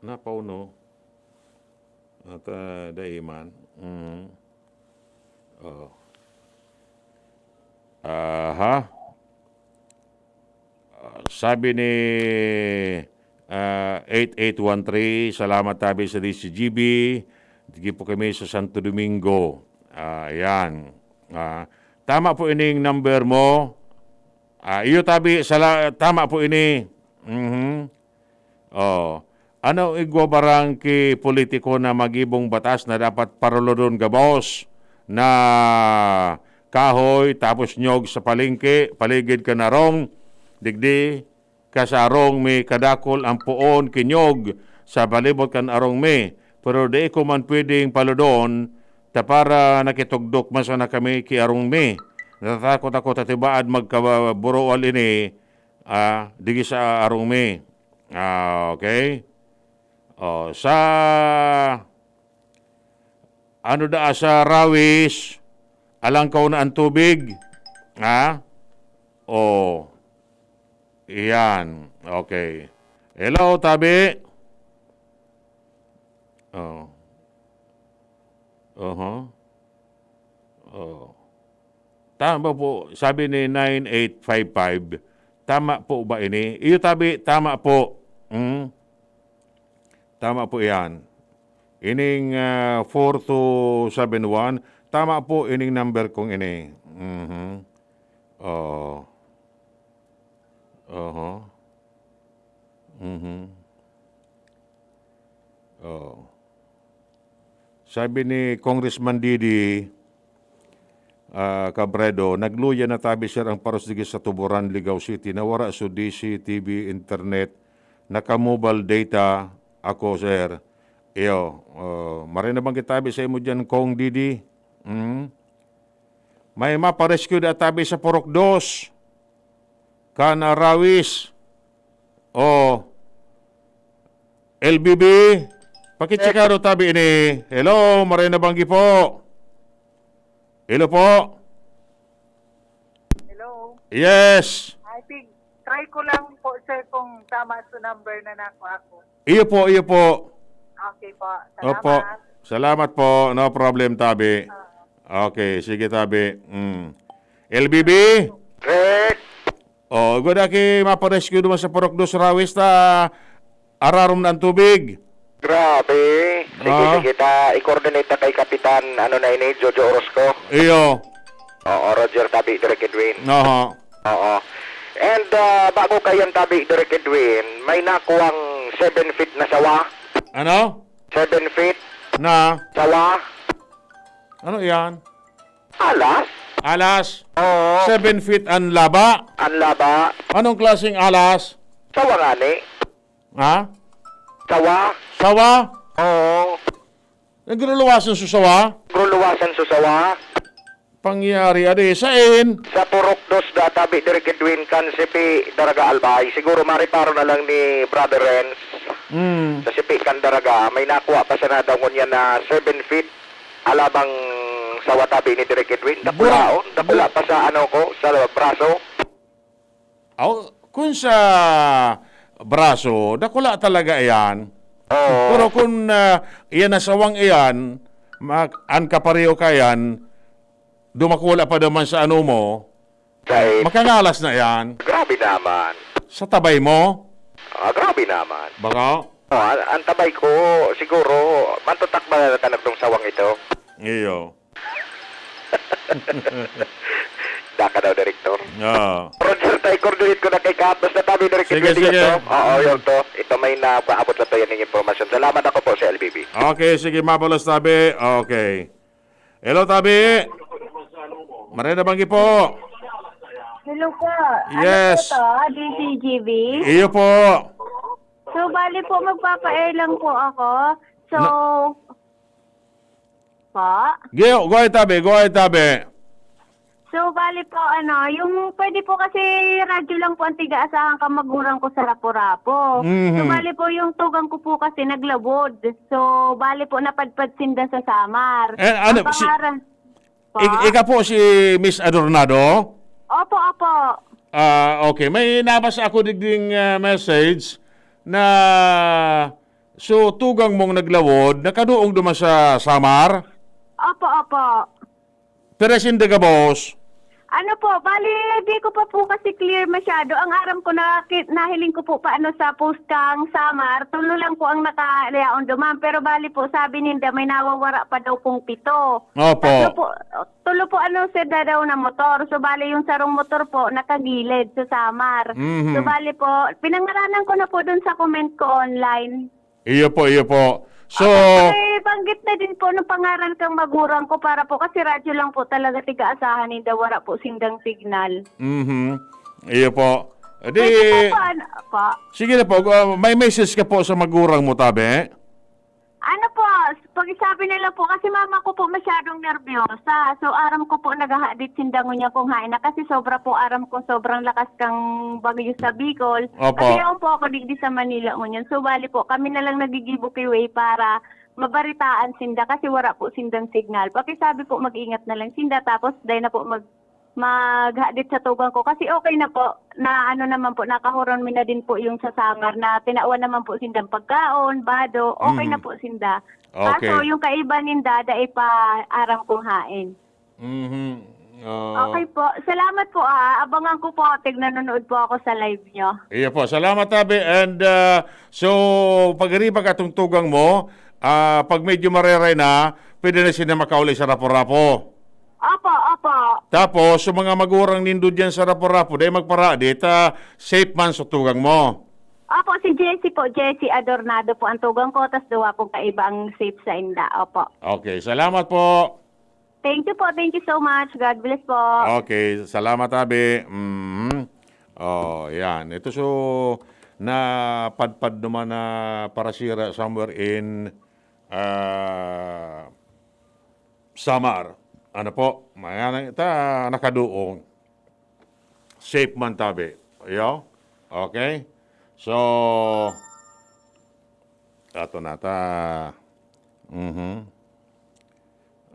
Napauno. At, ah, dai man. Mm. Oh. Aha. Ah, sabi ni, ah, eight eight one three, "Salamat tabi sa D C G B. Digi po kami sa Santo Domingo." Ah, ayan. Ah, tama po ining number mo. Ah, iyo tabi, sala-, tama po ini. Mhm. Oh. Ano igwa barang ki politiko na magibong batas na dapat parulodon gabos na kahoy tapos nyog sa palengke, paligid kan arong, digdi ka sa arong mi kadakol ang poon ki nyog sa palibot kan arong mi. Pero dai ko man pwedeng palodon ta para nakitugdok man sana kami ki arong mi. Natatakot ako ta tibaad magkaburoal ini, ah, digi sa arong mi. Ah, okay. Oh, sa ano daa sa Rawis, alangkaw na ang tubig. Ha? Oh. Iyan. Okay. Hello, tabi. Oh. Oho. Oh. Tama po, sabi ni nine eight five five, tama po ba ini? Iyo tabi, tama po. Hmm? Tama po iyan. Ining, ah, four two seven one, tama po ining number kong ini. Mhm. Oh. Oho. Mhm. Oh. Sabi ni Congressman Didi, ah, Cabredo, "Nagluya na tabi, sir, ang paros digi sa Tuburan, Ligao City. Nawara so D C T V internet, naka-mobile data ako, sir." Iyo, oh, maray na bang kitabi sa imo diyan, Cong Didi? Hmm? May maparescue da tabi sa Purok Dos. Kan Arawis. O, L B B, pakitsika daw tabi ini. Hello, maray na banggi po. Hello po. Hello. Yes. I think, try ko lang po, sir, kung tama sa number na nako ako. Iyo po, iyo po. Okay po. Opo. Salamat. Salamat po. No problem, tabi. Ah. Okay, sige, tabi. Mm. L B B? Correct. Oh, igwa da ki maparescue duman sa Purok Dos Rawis ta ararom na ang tubig. Grabe. Sige, Ah. sige, ta i-coordinate ta kay Kapitan, ano na ini, Jojo Orozco. Iyo. Oo, Roger, tabi, Direk Edwin. Oho. Oo. And, ah, bago kayan tabi, Direk Edwin, may nakuwang seven feet na sawa. Ano? Seven feet Na? sawa. Ano yan? Alas? Alas? Oo. Seven feet ang laba? Ang laba. Anong klaseng alas? Sawa ngani. Ha? Sawa. Sawa? Oo. Nagluluwasan sa sawa? Nagluluwasan sa sawa. Pangyari, adi, sain? Sa Purok Dos da tabi, Direk Edwin, kan Sipi, Daraga, Albay. Siguro mareparo na lang ni Brother Renz. Mm. Sa Sipi kan Daraga, may nakuha pa sana daw ngunyan na seven feet. Alabang sawa tabi ni Direk Edwin. Dakulaon. Bura-, Dakula bu- pa sa ano ko, sa braso. Aw, kun sa braso, dakula talaga iyan. Oo. Pero kun, ah, iyan na sawang iyan, ma-, an kapareho ka iyan, dumakula pa naman sa ano mo, Dahil makangalas na iyan. Grabe naman. Sa tabay mo? Ah, grabe naman. Baka? Oh, an-, antabay ko, siguro, mantutak ba na kanatong sawang ito? Iyo. Daka daw, Direktor. Ah. Roger, tayo coordinate ko na kay Kat. Basta tabi na rin Sige, kay sige. Direktor. Oo, yun to. Ito may napaabot na tayo ng impormasyon. Salamat ako po sa L B B. Okay, sige, mabalos tabi. Okay. Hello, tabi. Maray na banggi po. Hello po. Yes. Ano po to? D C G B? Iyo po. So, bali po, magpapa-air lang po ako. So, Na- po? Go, go ahead, tabi. Go ahead, tabi. So, bali po, ano, yung pwede po kasi radyo lang po ang tiga-asahan kamagurang ko sa Rapu-Rapu. Mhm. So, bali po, yung tugang ko po kasi naglawod. So, bali po, napadpad sinda sa Samar. Eh, ano, Ang si, pangaran-, po? ik-, ika po si Miss Adornado? Opo, opo. Ah, okay. May nabasa ako digding, ah, message na, so, tugang mong naglawod, nakaduong duman sa Samar? Opo, opo. Pero sinda gabos? Ano po, bali, di ko pa po kasi clear masyado. Ang aram ko, naki-, nahiling ko po pa, ano, sa post kang Samar, tulo lang po ang nakalayaon duman. Pero bali po, sabi ninda, may nawawara pa daw pong pito. Opo. Tatlo po, tulo po, ano, sir, daw na motor. So, bali, yung sarong motor po, nakagilid sa Samar. Mhm. So, bali po, pinangaranan ko na po dun sa comment ko online. Iyo po, iyo po. So, Ako, eh, banggit na din po ng pangaran kang magurang ko para po, kasi radyo lang po talaga tiga-asahan ninda, wala po sindang signal. Mhm. Iyo po. Di, Pwede po ba, ano, po? Sige na po, ah, may message ka po sa magurang mo, tabi? Ano po, pakisabi na lang po, kasi mama ko po masyadong nerbiyosa. So, aram ko po, naghahadit sinda ngunyan kung hain na, kasi sobra po, aram ko, sobrang lakas kang bagyo sa Bicol. Opo. Kasi yaon po ako digdi sa Manila ngunyan. So, bali po, kami na lang nagigibo ki way para mabaritaan sinda kasi wala po sindang signal. Pakisabi po, mag-ingat na lang sinda. Tapos, dahil na po mag-, maghadit sa tugang ko. Kasi okay na po, na ano naman po, nakahuron mi na din po yung sa Samar na tinawan naman po sindang pagkaon, bado, okay Mm. na po sinda. Okay. Kaso, yung kaiba ninda, dai pa aram kung hain. Mhm. Ah. Okay po. Salamat po, ah. Abangan ko po. Tig-, nanonood po ako sa live nyo. Iyo po. Salamat, tabi. And, ah, so, pagriba ka tong tugang mo, ah, pag medyo mareray na, pwede na sila makauli sa Rapu-Rapu. Opo, opo. Tapos, sa mga magurang nindo dyan sa Rapu-Rapu, dahil magparadit, ah, safe man sa tugang mo. Opo, si Jessie po. Jessie Adornado po ang tugang ko, tas duwa pong kaiba ang safe sa inda. Opo. Okay. Salamat po. Thank you po. Thank you so much. God bless po. Okay, salamat, tabi. Mhm. Oh, yan. Ito, so, napadpad naman na parasira somewhere in, ah, Samar. Ano po? Mayan, ta, nakaduong. Safe man, tabi. Yo? Okay? So, ato na ta. Mhm.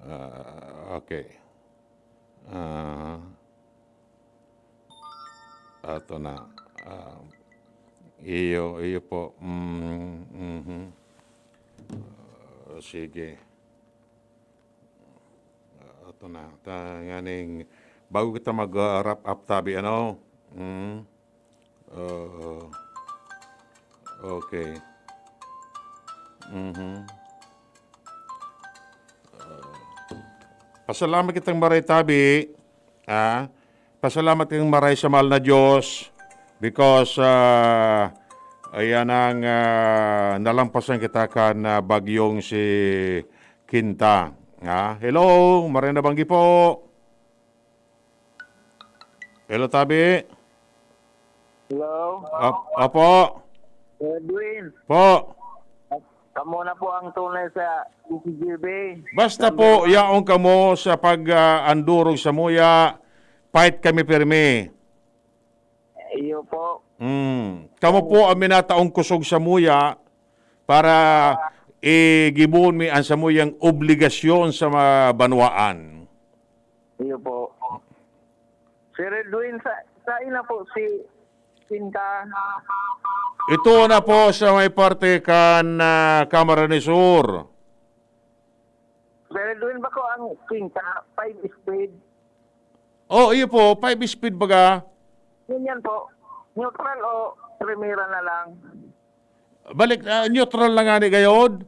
Ah, okay. Ah, ato na. Ah, iyo, iyo po. Mm, mhm. Ah, sige. Ah, ato na. Ta, nganing, bago kita mag, ah, wrap up, tabi, ano? Mm. Oo. Okay. Mhm. Ah, pasalamat kitang maray, tabi. Ah, pasalamat kitang maray sa mahal na Diyos because, ah, ayan ang, ah, nalampasan kita kan, ah, bagyong si Quinta. Ah, hello, maray na banggi po. Hello, tabi. Hello? Op-, opo. Edwin. Po. Kamo na po ang tunay sa D C G B. Basta Number po, one. Yaon kamo sa pag, ah, andurog sa muya, fight kami pirmi. Iyo po. Mm. Kamo po ang minataong kusog sa muya para igibohon mi ang samuyang obligasyon sa mga banwaan. Iyo po. Sir Edwin, sa, sa ina po si Quinta. Ito na po sa may parte kan, ah, Camarines Sur. Sir Edwin, ba ko ang Quinta, five speed? Oh, iyo po, five speed baga. Yun yan po. Neutral o primera na lang? Balik, ah, neutral na nga ni gayod.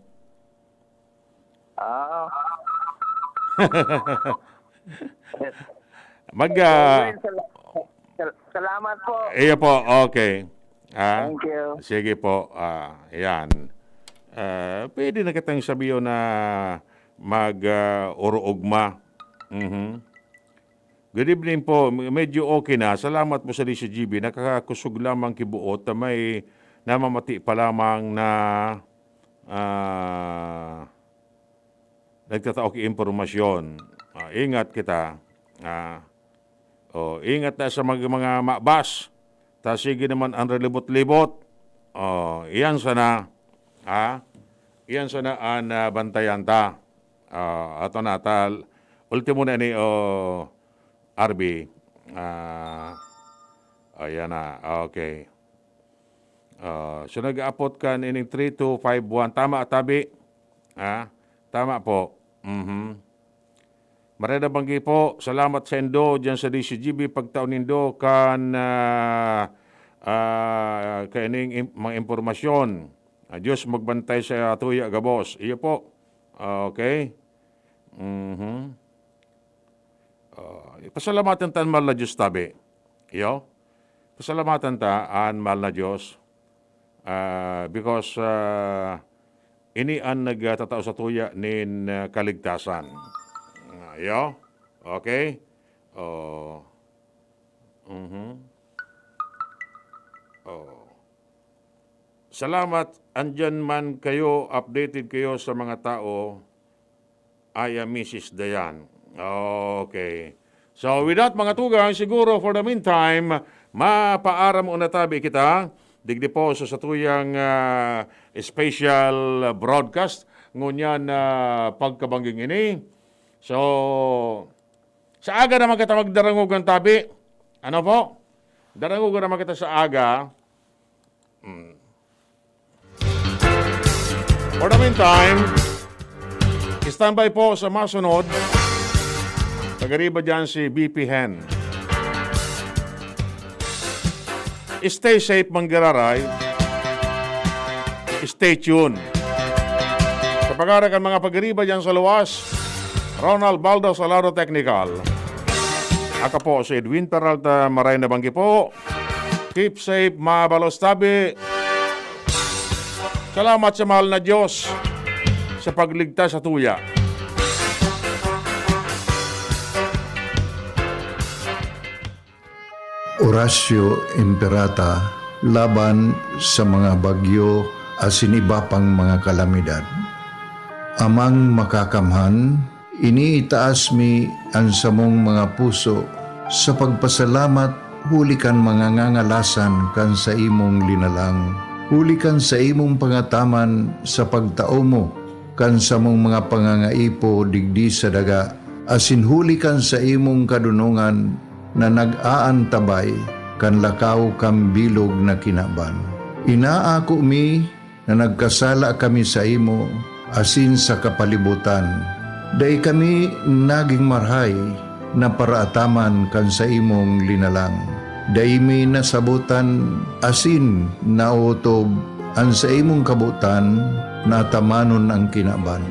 Ah. Mag, ah, Well, sal-, sal-, salamat po. Iyo po, okay. Ah, Thank you. Sige po, ah, yan. Ah, pwede na kitang sabiyon na mag, ah, uruugma. Mhm. Good evening po. Medyo okay na. Salamat po sa D C G B. Nakakakosog lamang ki buot na may namamati pa lamang na, ah, nagtatao ki impormasyon. Ah, ingat kita. Ah, oh, ingat na sa mga, mga mabas. Ta sige naman ang ralibot-libot. Oh, iyan sana. Ha? Iyan sana ang, ah, bantayan ta. Ah, ato na, tal-, ultimo na ni, oh, R B. Ah, ayan na. Okay. Ah, so nag-aapot ka nining three two five one. Tama, tabi? Ha? Tama po. Mhm. Maray na banggi po, salamat saindo diyan sa D C G B, pagtao nindo kan, ah, ah, kaining im-, mga impormasyon. Ah, Diyos magbantay sa tuya gabos. Iyo po. Ah, okay. Mhm. Ah, pasalamatan ta an mahal na Diyos, tabi. Iyo. Pasalamatan ta an mahal na Diyos. Ah, because, ah, ini an nagtatao sa tuya nin, ah, kaligtasan. Ah, iyo. Okay? Oh. Mhm. Oh. Salamat. Andiyan man kayo, updated kayo sa mga tao. Ay, ah, Misis Dayan. Okay. So, with that, mga tugang, siguro for the meantime, mapaaram muna tabi kita. Digdi po sa satuyang, ah, special broadcast. Ngunyan na pagkabangging ini. So, sa aga naman kita magdarangogan tabi. Ano po? Darangogan naman kita sa aga. Hmm. For the meantime, standby po sa masunod. Pagariba dyan si B P Hen. Stay safe, manggiraray. Stay tuned. Sa pagara kan mga pagariba dyan sa luwas, Ronald Baldo sa lado technical. Ako po si Edwin Peralta, maray na banggi po. Keep safe, mabalos tabi. Salamat sa mahal na Diyos sa pagligtas sa tuya. Horacio Imperata laban sa mga bagyo asin iba pang mga kalamidad. Amang Makakamhan, iniitaas mi an samong mga puso sa pagpasalamat huli kan mga ngangalasan kan saimong linalang, huli kan saimong pangataman sa pagtao mo kan samong mga pangangaipo digdi sa daga, asin huli kan saimong kadonongan na nag-aantabay kan lakaw kan bilog na kinaban. Inaako mi na nagkasala kami saimo asin sa kapalibotan. Dai kami nagin marahay na paraataman kan saimong linalang. Dai mi nasabotan asin naotob an saimong kabotan na atamanon an kinaban.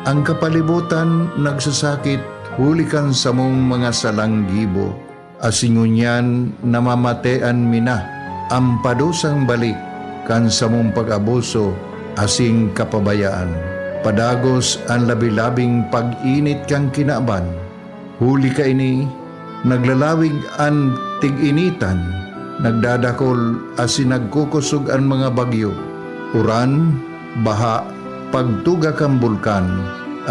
An kapalibotan nagsasakit huli kan samong mga salang gibo, asin ngunyan namamatean mi na an padusang balik kan samong pag-abuso asin kapabayaan. Padagos an labi-labing pag-init kan kinaban. Huli kaini, naglalawig an tig-initan, nagdadakol asin nagkukosog an mga bagyo, uran, baha, pagtuga kan bulkan,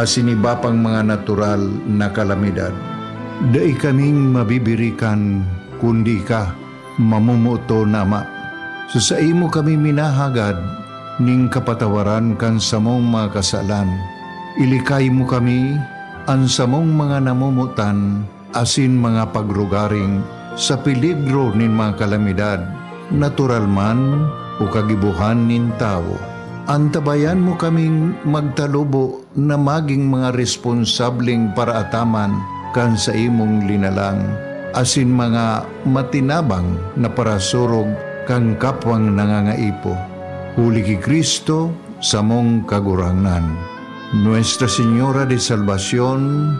asin iba pang mga natural na kalamidad. Dai kaming mabibirikan kundi ika, mamomoton na Ama. Sa saimo kami minahagad nin kapatawaran kan samong mga kasalan. Ilikay mo kami, an samong mga namomotan, asin mga pagrugaring sa peligro nin mga kalamidad, natural man o kagibohan nin tawo. Antabayan mo kaming magtalubo na magin mga responsableng paraataman kan saimong linalang, asin mga matinabang na parasurog kan kapwang nangangaipo. Huli ki Cristo, samong Kagurangnan. Nuestra Señora de Salvacion,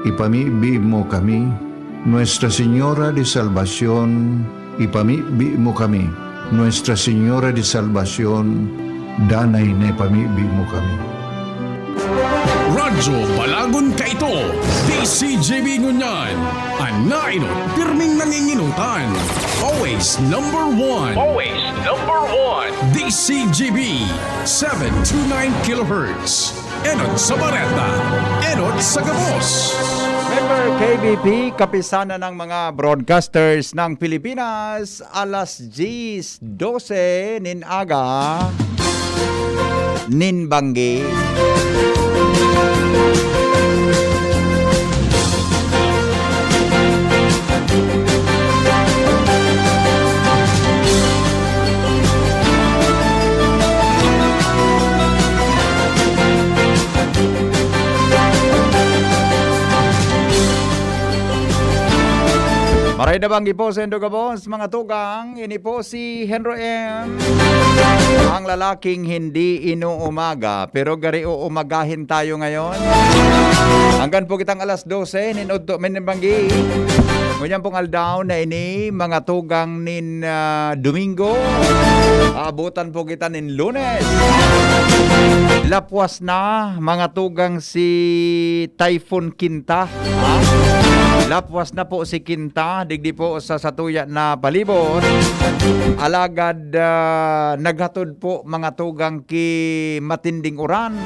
ipamibi mo kami. Nuestra Señora de Salvacion, ipamibi mo kami. Nuestra Señora de Salvacion, danay na ipamibi mo kami. Radyo Balagon Kaito, D C G B ngunyan. An nainot, pirming nanginginutan. Always number one. Always number one. D C G B, seven two nine kilohertz. Enot sa bareta, enot sa gabos. Member K B P, kapisanan ng mga broadcasters ng Pilipinas, alas diyes dose nin aga, nin banggi. Maray na banggi po sa indo gabos, mga tugang. Ini po si Henry M, ang lalaking hindi inuumaga, pero gari uumagahin tayo ngayon. Hanggang po kitang alas dose, nin udto, nin banggi. Ngunyan pong aldaw na ini, mga tugang nin, ah, Domingo. Aabutan po kita nin Lunes. Lapwas na, mga tugang, si Typhoon Kinta. Ha? Lapwas na po si Kinta, digdi po sa satuya na palibot. Alagad, ah, naghatod po, mga tugang, ki matinding uran.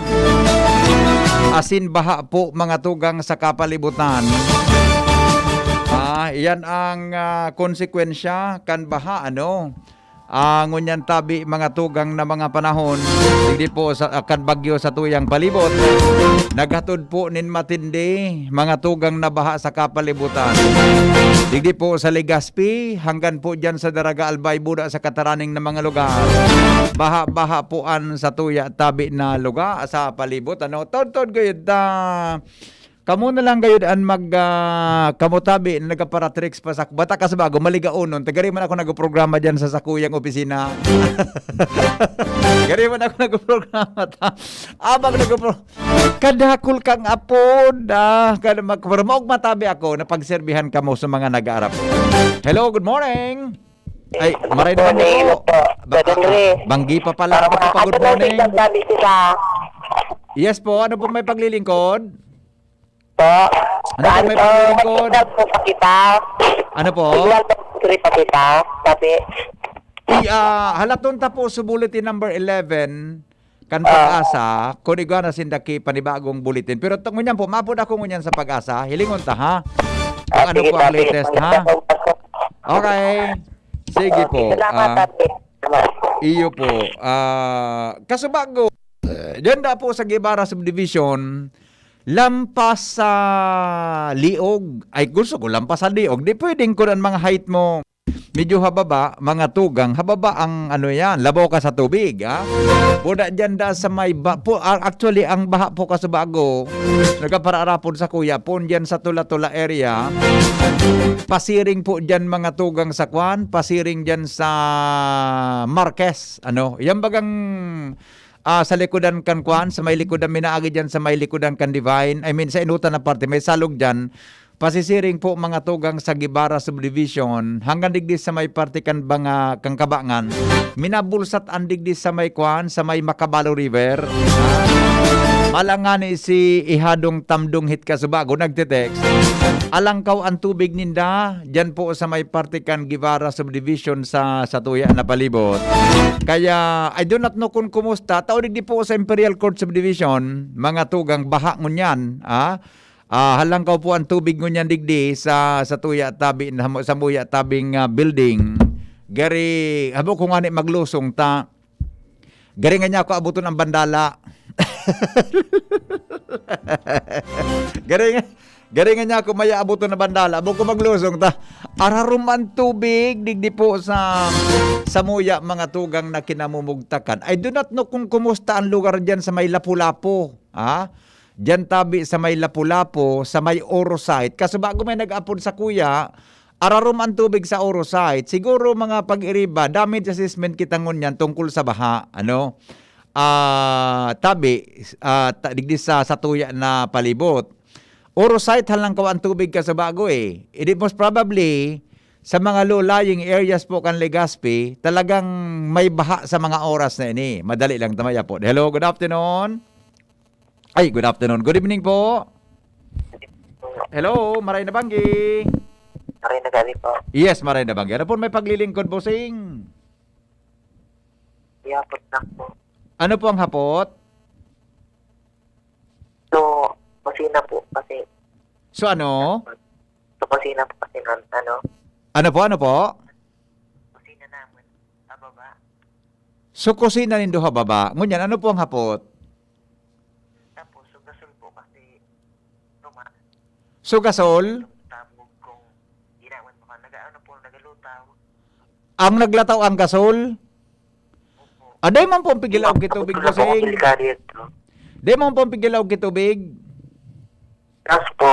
Asin baha po, mga tugang, sa kapalibutan. Ah, iyan ang, ah, konsekwensya kan baha, ano? Ah, ngunyan tabi, mga tugang, na mga panahon, digdi po sa, ah, kan bagyo sa tuyang palibot, naghatod po nin matindi, mga tugang, na baha sa kapalibutan. Digdi po sa Legazpi, hanggang po dyan sa Daraga Albay, Buda sa Kataraning na mga lugar. Baha-baha po an sa tuya tabi na lugar sa palibot. Ano, tod-tod gayud ta. Kamo na lang gayud an mag, ah, kamo tabi na nagaparatricks pa sa bata kas bago, maligaonon. Tagari man ako nagprograma diyan sa sakuyang opisina. Gari man ako nagprograma ta. Abang nagpro-, kadakol kang apod, ah, kada mag-, pero maog matabi ako na pagserbihan kamo sa mga nag-aarap. Hello, good morning. Ay, maray na banggi po. Banggi pa pala. Ako pa, good morning. Yes po, ano po may paglilingkod? Po. Ano po may paglilingkod? Signal po pa kita. Ano po? Signal po pa kita. Sabi. I, ah, halaton ta po sa bulletin number eleven, kan Pag-asa, kung igwa na sinda ki panibagong bulletin. Pero ngunyan po, mapod ako ngunyan sa Pag-asa. Hilingon ta, ha? Kung ano po ang latest, ha? Okay. Sige po. Salamat, ah, ate. Iyo po. Ah, kasubago, eh, diyan da po sa Guevara Subdivision, lampas sa liog. Ay, gusto ko lampas sa liog. Di pwedeng kun ang mga height mo medyo hababa, mga tugang, hababa ang ano yan, labaw ka sa tubig, ha? Puna dyan da sa may ba-, po, ah, actually, ang baha po kasubago, nagaparaarapon sa kuya, pon dyan sa Tula-Tula area, pasiring po dyan mga tugang sa kwan, pasiring dyan sa Marquez, ano? Yan bagang, ah, sa likodan kan kwan, sa may likodan, minaagi dyan sa may likodan kan Divine, I mean, sa inutan na parte, may salog dyan, pasisiring po mga tugang sa Guevara Subdivision, hanggang digdi sa may parte kan banga, kan Kabangan, minabulsat an digdi sa may kwan, sa may Macabalo River. Malangani si Ihadong Tamdong hit kasubago nagte-text, "Alangkaw an tubig ninda, dyan po sa may parte kan Guevara Subdivision sa, sa tuya na palibot." Kaya, I do not know kung kumusta, tao digdi po sa Imperial Court Subdivision, mga tugang baha ngunyan, ah, Ah, halangkaw po ang tubig ngunyan digdi sa, sa tuya tabi, sa muya tabing, ah, building. Gari, habo ko ngani maglusong ta. Gari nga niya ako abuton ang bandala. Gari nga, gari nga niya ako maya abuton ang bandala. Habo ko maglusong ta. Ararom ang tubig, digdi po sa, sa muya mga tugang na kinamumugtakan. I do not know kung kumusta ang lugar dyan sa may Lapu-Lapu. Ha? Diyan tabi sa may Lapu-Lapu, sa may Oro site. Kaso bago may nag-apod sa kuya, ararom an tubig sa Oro site. Siguro mga pag-iriba, damage assessment kita ngunyan tungkol sa baha, ano? Ah, tabi, ah, ta-, digdi sa, sa tuya na palibot. Oro site, halangkaw an tubig ka sa bago eh. It most probably, sa mga low-lying areas po kan Legazpi, talagang may baha sa mga oras na ini. Madali lang ta mayapod. Hello, good afternoon. Ay, good afternoon. Good evening po. Hello, maray na banggi. Maray na gabi po. Yes, maray na banggi. Ano po may paglilingkod, bossing? Iyapot lang po. Ano po ang hapot? So, kusina po kasi. So ano? So, kusina po kasi ng ano. Ano po, ano po? Kusina namin, pababa. So, kusina nindo ha baba. Ngunyan, ano po ang hapot? Tapos, so, gasol po kasi tuma- So, gasol? Tabog kung ginawan mo ka, nag-ano po, nagalutaw. Ang naglataw ang gasol? Opo. Ah, dai man po ang pigilaw Di ba, kitubig, tapos wala po akong bossing. Delikado yun, no? Dai man po ang pigilaw kitubig. Tapos po,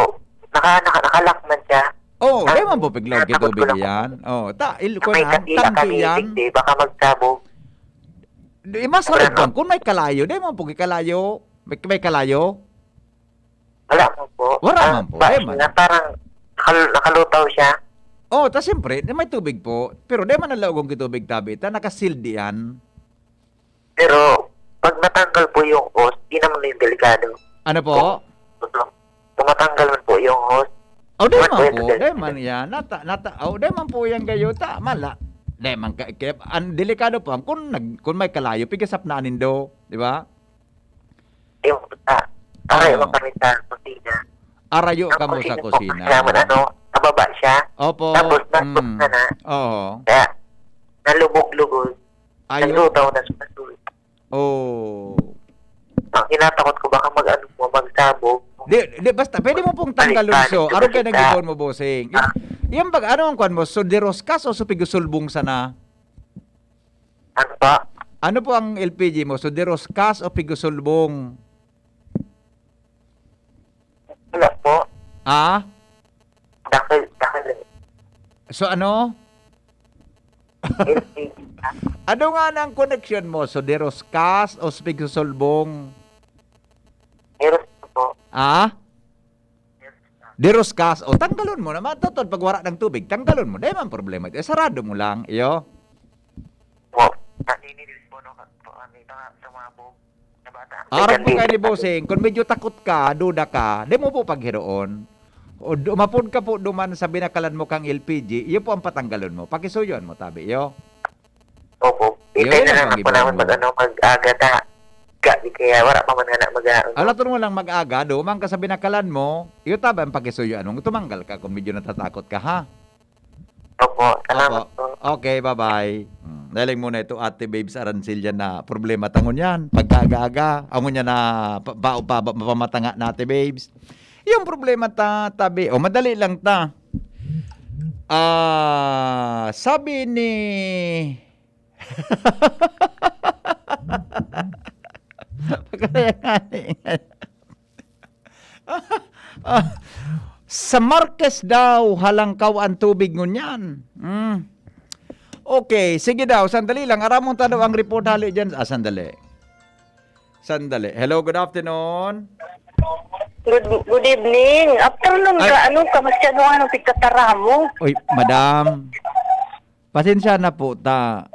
naka-, naka-, nakalak man siya. Oh, Ang dai man po pigilaw tinatakot ko kitubig lang po, yan. Oh, ta, il-, na may kuwan, katila tangke kami, yan. Hindi, baka magsabog. Di, mas Wala harap na. Lang. Kung may kalayo, dai man po kalayo. May, may kalayo? Wala man po. Wala Ah, man po, ba, dai man. Na parang nakal-, nakalutaw siya. Oh, ta siyempre, may tubig po. Pero dai man nalaog ang kitubig tabi. Ta naka-sealed yan. Pero pag natanggal po yung hose, di naman yung delikado. Ano po? Kung, kung matanggal man po yung hose, Oh, dai man po man, yan, po, dai man delikado. Yan. Nata-, nata-, oh, dai man po yan gayo. Ta, mala. Dai man ka, kaya, ang delikado po, ang kung nag-, kung may kalayo, pigasap na nindo, di ba? Yung, ah, Arayo Oo. Kami sa kusina. Arayo Ang kamo sa kusina po, kusina. Kailangan, ano, pababa siya. Opo. Tapos, nagpos Mm. na na. Oo. Kaya, nalubog-lubog. Ayo. Naglutaw na sa basura. Oh. Ang tinatakot ko, baka mag-ano po, magsabog. Di, di, basta, pwede mo pong tanggalon, Balik-balik so. Arog ka sa nagigawon mo, bossing. Ah. Yan pag, ano ang kwan mo? So, diroskas o supigusulbong sana? Ano po? Ano po ang L P G mo? So, diroskas o pigusulbong? Wala po. Ah? Dakil, dakil. So, ano? L P G. Ano nga na ang koneksyon mo? So, diroskas o pigusulbong? Meron po. Ah? Diroskas, o tanggalon mo na. Matutod pag wala ng tubig, tanggalon mo. Dai man problema ito. Eh, sarado mo lang, iyo. Po. Naninilis po, no, ka-, po, ano, ito nga, tumabog na bata. Arog po kayo ni Bossing, kung medyo takot ka, duda ka, di mo po paghiroon. O, dumapod ka po duman sa binakalan mo kang L P G, iyo po ang patanggalon mo. Pakisuyuan mo, tabi, iyo. Opo. Yun Itay na lang lang, ang po naman iba mo. Mag-ano, mag-aga ta. Ga, di kaya wala pa man nga na mag-ano. Ala, turo mo lang mag-aga, duman ka sa binakalan mo, iyo tabi ang pakisuyuan mo. Tumanggal ka kung medyo natatakot ka, ha? Opo, salamat Opo. Po. Okay, bye-bye. Hmm, nahiling muna ito, Ate Babes Arancilla na problema tangon yan. Pagkaaga-aga, amo niya na pa, pa, pa, pa, mapamatanga na, Ate Babes. Yung problema ta, tabi, o madali lang ta. Ah, sabi ni Pagkaya nga ni, ah, sa Marquez daw, halangkaw ang tubig ngunyan. Hmm. Okay, sige daw, sandali lang. Aramon ta daw ang report hali dyan. Ah, sandali. Sandali. Hello, good afternoon. Good, good evening. Afternoon Ay. Ka, ano ka, masyado, ano, pagkatara mo. Uy, madam. Pasensya na po ta.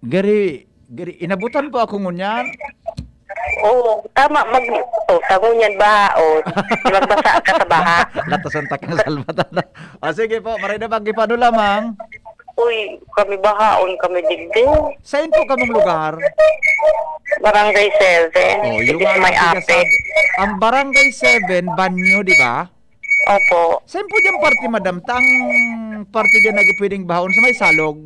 Gari, gari, inabutan po ako ngunyan. Oo, tama, mag-, oh, tango niyan ba? O, magbasa ka sa baha. Latasan ta kang salbatan. Ah, sige po, maray na bang ipano lamang? Uy, kami bahaon, kami digdi. Saan po kamong lugar? Barangay seven. Oh, yung Digdi sa nga may nagsigasabi. Apek. Ang Barangay seven, banyo, di ba? Opo. Saan po dyan parte, madam? Tang parte dyan na pwedeng bahaon sa may salog?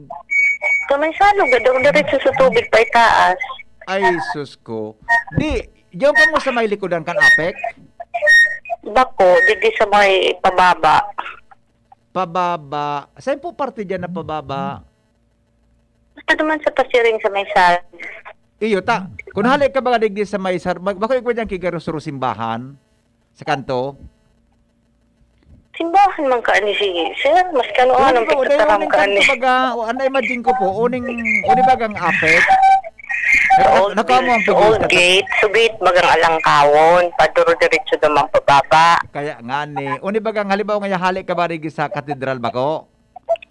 Sa may salog, gadong diretso sa tubig pa itaas. Ay, sus ko. Di, dyan po mo sa may likodan kan Apek? Bako, digdi sa may pababa. Pababa. Saan po parte dyan na pababa? Basta naman sa pasiring sa may salog. Iyo, ta. Kung hali ka baga digdi sa may sar-, mag-, bako ikaw dyan kay Garusuro simbahan? Sa kanto? Simbahan man kaini si sir, maski ano-ano ang pagtataram kaini. Uning kanto baga, o ano, imagine ko po, uning, uni bagang apek? Sa old, naka-, naka-, sa old gate, so gate bagang alangkawon, paduro-diretso naman pababa. Kaya nga ni, uni bagang halimbawa nga hali ka ba rigi sa katedral bako?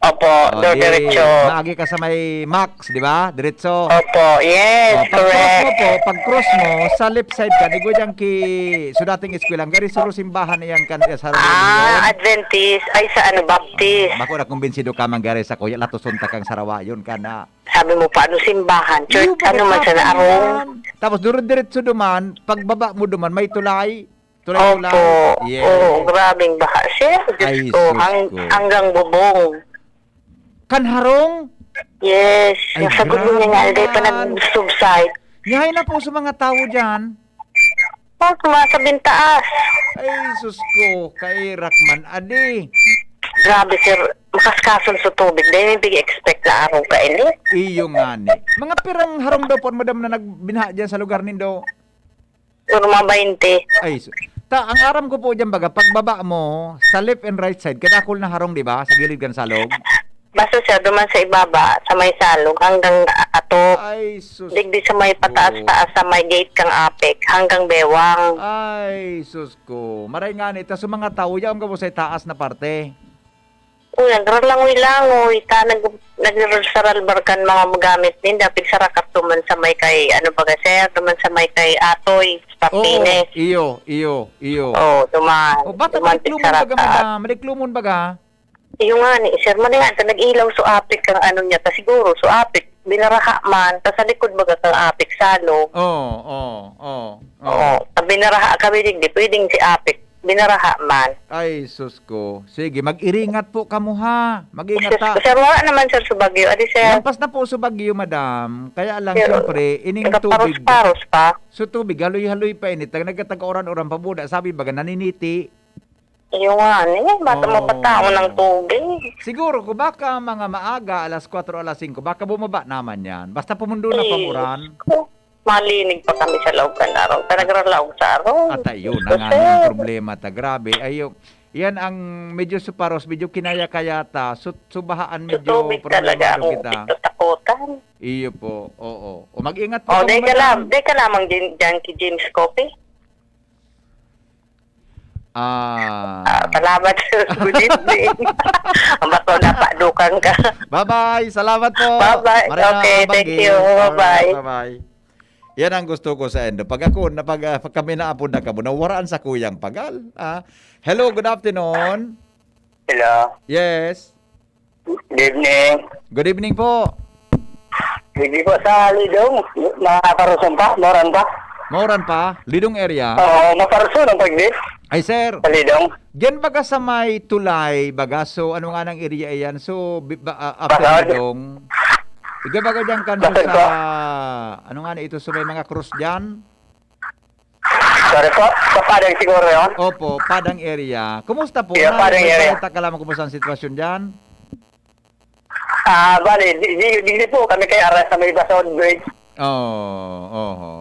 Opo, oh, do-, di, diretso. Maagi ka sa may Max, di ba? Diretso. Opo, yes, oh, pag cross mo correct. Po, pag cross mo, sa left side ka, di ko dyan ki, so dating eskwela, ang gari suro simbahan na yan kan, sa Romeo. Ah, Adventist, ay sa ano, Baptist. Bako na kumbinsido ka man gari sa kuya, latuson ta kang sarawayon ka na. Sabi mo pa, ano simbahan? Church, iyo, ano man bakit sa naarong? Yan? Tapos duro diretso duman, pagbaba mo duman, may tulay. Tulay-tulay. Opo. Yes. Oo, grabeng baha, sir. Diyos ko, hang-, hanggang bubong. Kan harong? Yes. Ay, grabe naman. Nasagod mo niya nga, hindi pa nag-subside. Yahay na po sa mga tao dyan. Oh, tumaas sa bintaas. Ay, sus ko, kairak man, adi. Grabe, sir. Makaskason sa tubig. Dahil hindi expect na araw ka ini. Iyo nga ni. Mga pirang harong daw po, madam, na nagbinha dyan sa lugar nindo? Siguro mga baynte. Ay, so, ta-, ang aram ko po dyan, baga, pagbaba mo, sa left and right side, kadakol na harong, di ba? Sa gilid kan salog. Basta, sir, duman sa ibaba, sa may salog, hanggang atop. Ay, sus ko. Digdi sa may pataas-taas, sa may gate kang apek, hanggang bewang. Ay, sus ko. Maray nga ni, ta sa mga tao, yaon ka po sa itaas na parte. O, nagralangoy-langoy, ta nag-, nagsaralbar kan mga gamit ninda, pigsarakat duman sa may kay, ano baga, sir, duman sa may kay Atoy, Martinez. Oo, iyo, iyo, iyo. Oo, duman. O, bata duman maliklumon baga, pigsarakat. Madam, maliklumon baga? Iyo nga ni, sir, malingan ta, nag-ilaw so apik ang ano niya, ta siguro, so apik, binaraha man, ta sa likod baga kang apik, salog. Oo, oo, oo, oo. Oo, ta binaraha kami digdi, pwedeng si apik. Binaraha man. Ay, sus ko. Sige, mag-iringat po kamo, ha? Mag-ingat ta. Sir, sir, wala naman, sir, sa Baguio. Adi, sir. Lampas na po sa Baguio, madam. Kaya lang, sir, siyempre, ining tubig, nagpaparos-paros pa. So, tubig, haloy-haloy pa init. Nagkatag-uran-uran pa buda. Sabi baga, naniniti. Iyo nga, ni, bata mo pa taon ng tubig. Siguro, kung baka mga maaga, alas kwatro, alas singko, baka bumaba naman yan. Basta pumundo na pamuran. Malinig pa kami sa laog kan arog. Talaga laog sa arog. At ayun na nga ang problema ta. Grabe. Ayo, yan ang medyo suparos, medyo kinaya-kaya ta. Su-, subahaan medyo problemado kita. Sa tubig talaga ang katakutan. Iyo po. Oo. O, mag-ingat po kamo, madam. O, di ka lam-, di ka lamang din dyan kay James Coffee. Ah. Ah, salamat, sir. Good evening. Ang bato na padukan ka. Bye-bye. Salamat po. Bye-bye. Maray na. Okay, thank you. Bye-bye. Alright, bye-bye. Yan ang gusto ko sa endo. Pag ako, na pag, ah, pag kami naapod na kamo, nawaraan sa kuyang pagal. Ah. Hello, good afternoon. Hello. Yes. Good evening. Good evening po. Sige po, sa Lidong, maparuson pa, mauran pa. Mauran pa? Lidong area? Oo, maparuson ang pagdi. Ay, sir. Sa Lidong. Diyan baga sa may tulay, baga. So, ano nga nang area iyan? So, bi-, ba, ah, after Basod. Lidong. Iga baga diyan kan Basod sa, po. Ano nga na ito? So, may mga krus diyan? Sorry po, sa Padang siguro yun? Opo, Padang area. Kumusta po? Yeah, Padang area. May balita ka lamang kumusta ang sitwasyon diyan? Ah, bali, di, di, di, di po kami kay Ara sa may Basod Bridge. Oo, oho.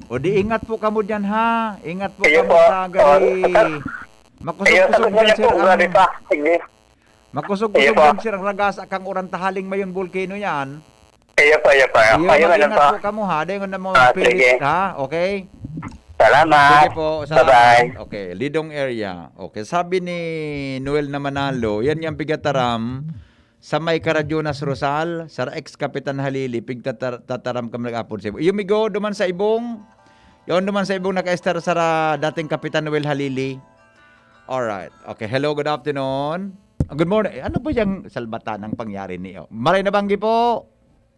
O di ingat po kamo diyan, ha? Ingat po kamo sa gari. Sige po. Oo, sir. Makusog-kusog diyan, sir, ang Ayun, sagot mo niya po, grabe pa. Sige. Makusog-kusog diyan, sir, ang ragas akang uran ta haling mayon volcano yan. Iyo po, iyo po. Iyo, ayun, mag-ingat po kamo, ha? Dahil na mga pilit, ha? Okay? Salamat. Sige po, salamat. Bye-bye. Okay, Lidong area. Okay, sabi ni Noel na Manalo, yan yung pigataram sa may Karadyonas Rosal, sa ex-Kapitan Halili, pigtatar-, tataram kami nag-apod sa Ibong. Iyo, migo, duman sa Ibong. Yun, duman sa Ibong naka-estar sa ra-, dating Kapitan Noel Halili. Alright. Okay, hello, good afternoon. Ah, good morning. Eh, ano ba yung salbatan ang pangyari niyo? Maray na banggi po.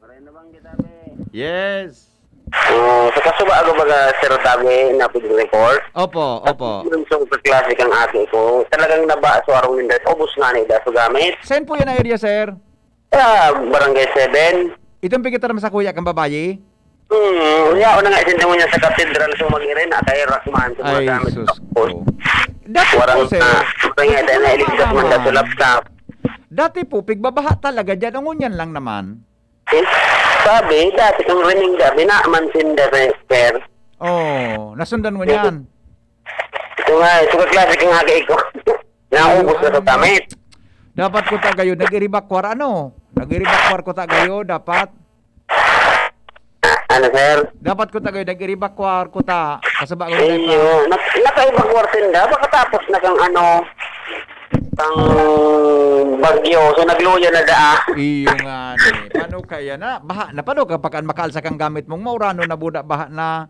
Maray na banggi, tabi. Yes. Oh, sa kasuba ako baga, Sir Tabi, na pwede report. Opo, opo. At yung sa klase kang ate ko, talagang naba, so arong nindat, ubos nga na ida, so gamit. Saan po yan na area, sir? Sa Barangay seven. Itong pigitaram sa kuya kang babayi? Hmm, yaon na nga isinda mo niya sa katedral, so mag-irin, at ay rakman, sa mga gamit sa sus ko. Dati po, sir, na, kaya dahil nailigtas man sa laptop. Dati po, pigbabaha talaga dyan, ang ngunyan lang naman. Eh, sabi, dati kang riming gabi, naaman sinda sa sir. Oh, nasundan mo niyan? Ito nga, ito ka klase kang hagay ko. Naubos na sa gamit. Dapat ko ta gayo, nag-iribakwar, ano? Nag-iribakwar ko ta gayo, dapat. Ano, sir? Dapat ko ta gayo, nag-iribakwar ko ta. Kasaba ko na Iyo, nak-, nakaibakwar sinda. Baka tapos na kang ano, kang bagyo. So, nagluya na daa. Iyo nga, ni. Paano kaya na? Baha na, paano ka pakan makaalsa kang gamit mong maurano na buda, baha na?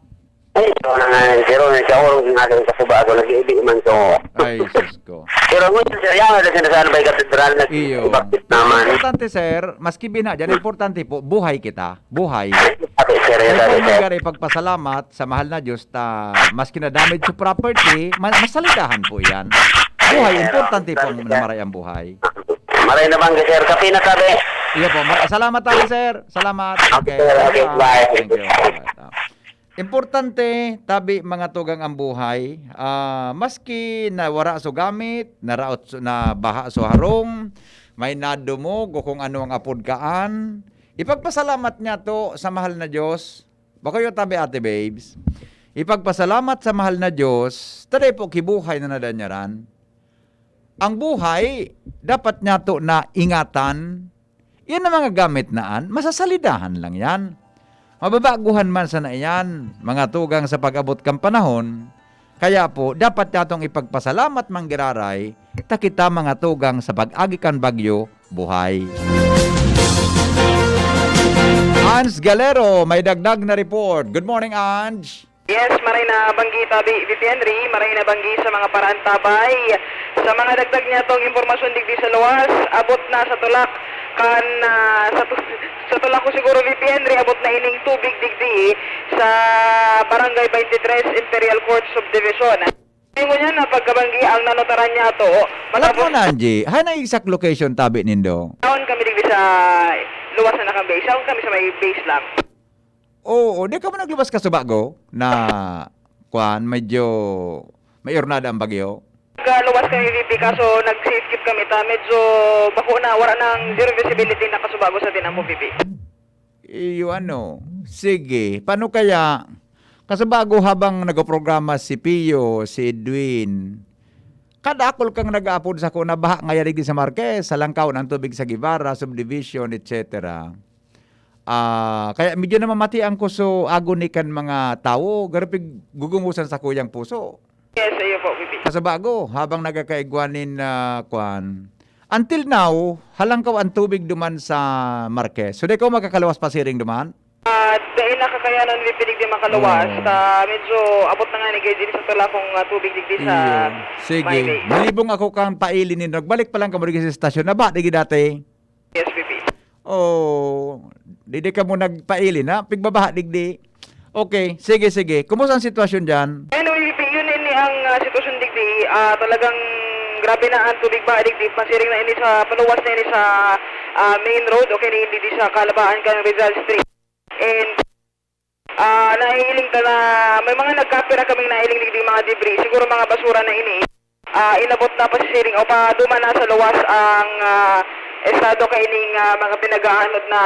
Ay, ito na nga, sir, oh, nagkaurong nga sa kasuba ako, nag-iibi man to. Ay, sus ko. Pero ang gusto, sir, yan, nagkasinasahan ba yung katedral, nag-, Iyo. Ibakit naman. Importante, sir, maski bina dyan, importante po, buhay kita. Buhay. Sabi, sir, Kaya sabi, po, sir. Magari pagpasalamat sa mahal na Diyos ta, maski na damage sa property, ma-, masalidahan po yan. Buhay, Sir, importante po ang importante, sir. Namaray ang buhay. Maray na bang, sir? Kape na tabi. Iyo po, mar-, salamat tayo, sir. Salamat. Okay, Okay, sir. Okay, bye. Thank you. Bye. Importante, tabi, mga tugang, ang buhay. Ah, maski na wara so gamit, naraot so, nabaha so harong, may nadumog o kung ano ang apod kaan, ipagpasalamat niya to sa mahal na Diyos. Bako yo tabi, Ate Babes. Ipagpasalamat sa mahal na Diyos, ta dai po ki buhay na nadanyaran. Ang buhay, dapat niya to na ingatan, Yan ang mga gamit na an, masasalidahan lang yan. Mababaguhan man sana iyan, mga tugang, sa pag-abot kan panahon. Kaya po, dapat natong ipagpasalamat man giraray, ta kita, mga tugang, sa pag-agi kan bagyo, buhay. Ange Galero, may dagdag na report. Good morning, Ange. Yes, maray na banggi tabi, V P Henry, maray na banggi sa mga paraantabay. Sa mga dagdag niya tong impormasyon digdi sa luwas, abot na sa tulak kan, ah, sa tu-, sa tulak ko siguro, V P Henry, abot na ining tubig digdi sa Barangay twenty-three, Imperial Court Subdivision. Ngunyan na pagkabanggi ang nanotaran niya to, Alam mo matapos na, Angie, hay na exact location tabi nindo? Taon kami digdi sa luwas na nakang base. Taon kami sa may base lang. Oo, di ka mo nagluwas kasubago na, kwan, medyo may ornada ang bagyo? Nagluwas kami, V P, kaso nag-safe keep kami ta. Medyo bako na, wala nang zero visibility na kasubago sa tinampo, V P. Iyo, ano, sige. Paano kaya, kasubago habang nagprograma si Pio, si Edwin, kadakol kang nag-aapod sako na baha ngaya digdi sa Marquez, halangkaw na ang tubig sa Guevara, subdivision, et cetera. Ah, kaya medyo namamatian ko so agony kan mga tawo, garo pig-, gugungosan sa kuyang puso. Yes, iyo po, V P. Kasubago, habang nagkakaigwa nin, ah, kwan. Until now, halangkaw ang tubig duman sa Marquez. So, di ko makakaluwas pasiring duman? Ah, dai na kakayanan, V P, digdi makaluwas. Oo. Ta, medyo abot na nga ni Gay din sa tulak kong, ah, tubig digdi sa Iyo. Sige. Maynay. Malibong ako kang paili ni, nagbalik pa lang kamo digdi sa estasyon. Nabaha digdi dati? Yes, V P. Oh, di, di ka mo nagpaili na, pigbabaha digdi. Okay, sige, sige. Kumusta ang sitwasyon diyan? Anyway, V P, yun ini ang, ah, sitwasyon digdi. Ah, talagang grabe na ang tubig ba digdi. Pasiring na ini sa, paluwas na ini sa, ah, main road. Okay na ini di sa kalabaan kan Rizal Street. And, ah, naiiling ta na, may mga nagkapira kaming nailing digdi, mga debris. Siguro mga basura na ini. Ah, inabot na pasisiring o paduman na sa luwas ang, ah, estado kaining, ah, mga pinag-aanod na,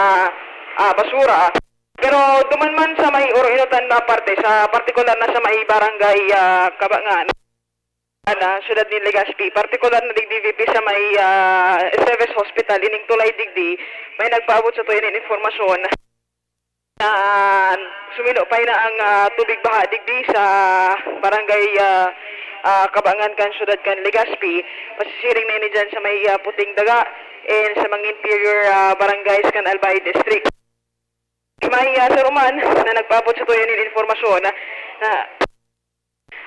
ah, basura. Pero duman man sa may Oro-Inotan na parte, sa partikular na sa may barangay, ah, Kabangan, na siyudad ni Legazpi, partikular na digdi, V P, sa may, ah, Esteves Hospital, ining tulay digdi, may nagpaabot sa tuya nin informasyon na suminupay na ang, ah, tubig baha digdi sa barangay, ah, ah, Kabangan kan siyudad kan Legazpi. Pasisiring na ini dyan sa may, ah, Puting Daga and sa mga interior, ah, barangays kan Albay District. May, ah, saruman na nagpaabot sa tuya nin informasyon na, na,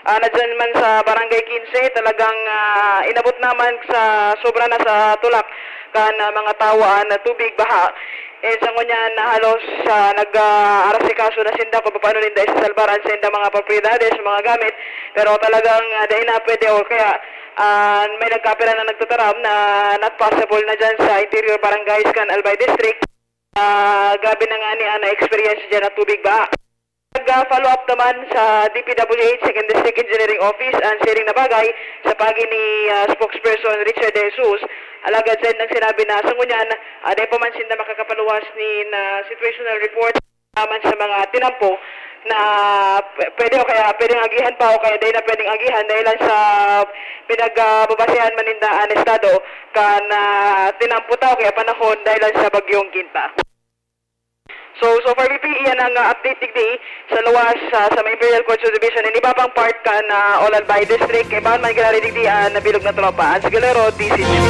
ah, na dyan man sa Barangay Quince, talagang, ah, inabot naman sa sobra na sa tulak kan, ah, mga tawo an tubig baha. And sa ngunyan na halos, ah, nag, ah, arasikaso na sinda kung paano ninda isasalbar an sinda mga propiedades, mga gamit. Pero talagang, ah, dai na pwede o kaya, ah, may nagkapira na nagtataram na not possible na dyan sa interior barangays kan Albay District. Ah, grabe na nga ni ang na-experience dyan na tubig baha. Nag-follow up naman sa D P W H Second District Engineering Office ang siring na bagay sa pagi ni, ah, spokesperson Richard De Jesus. Alagad sain nang sinabi na sa ngunyan, ah, dai pa man sinda makakapaluwas nin, ah, situational report naman sa mga tinampo. na p- pwede o kaya pwedeng agihan pa o kaya dai na pwedeng agihan dahil lang sa pinagbabasehan man ninda an estado kan, ah, tinampo ta o kaya panahon dahil lang sa Bagyong Ginta. So, so far, B P, iyan ang, ah, update digdi sa luwas, ah, sa may Imperial Court Subdivision and iba pang part kan, ah, Olalbay District. Kaibahan man giraray digdi an nabilog na tropa. Hans Galero, D C T V.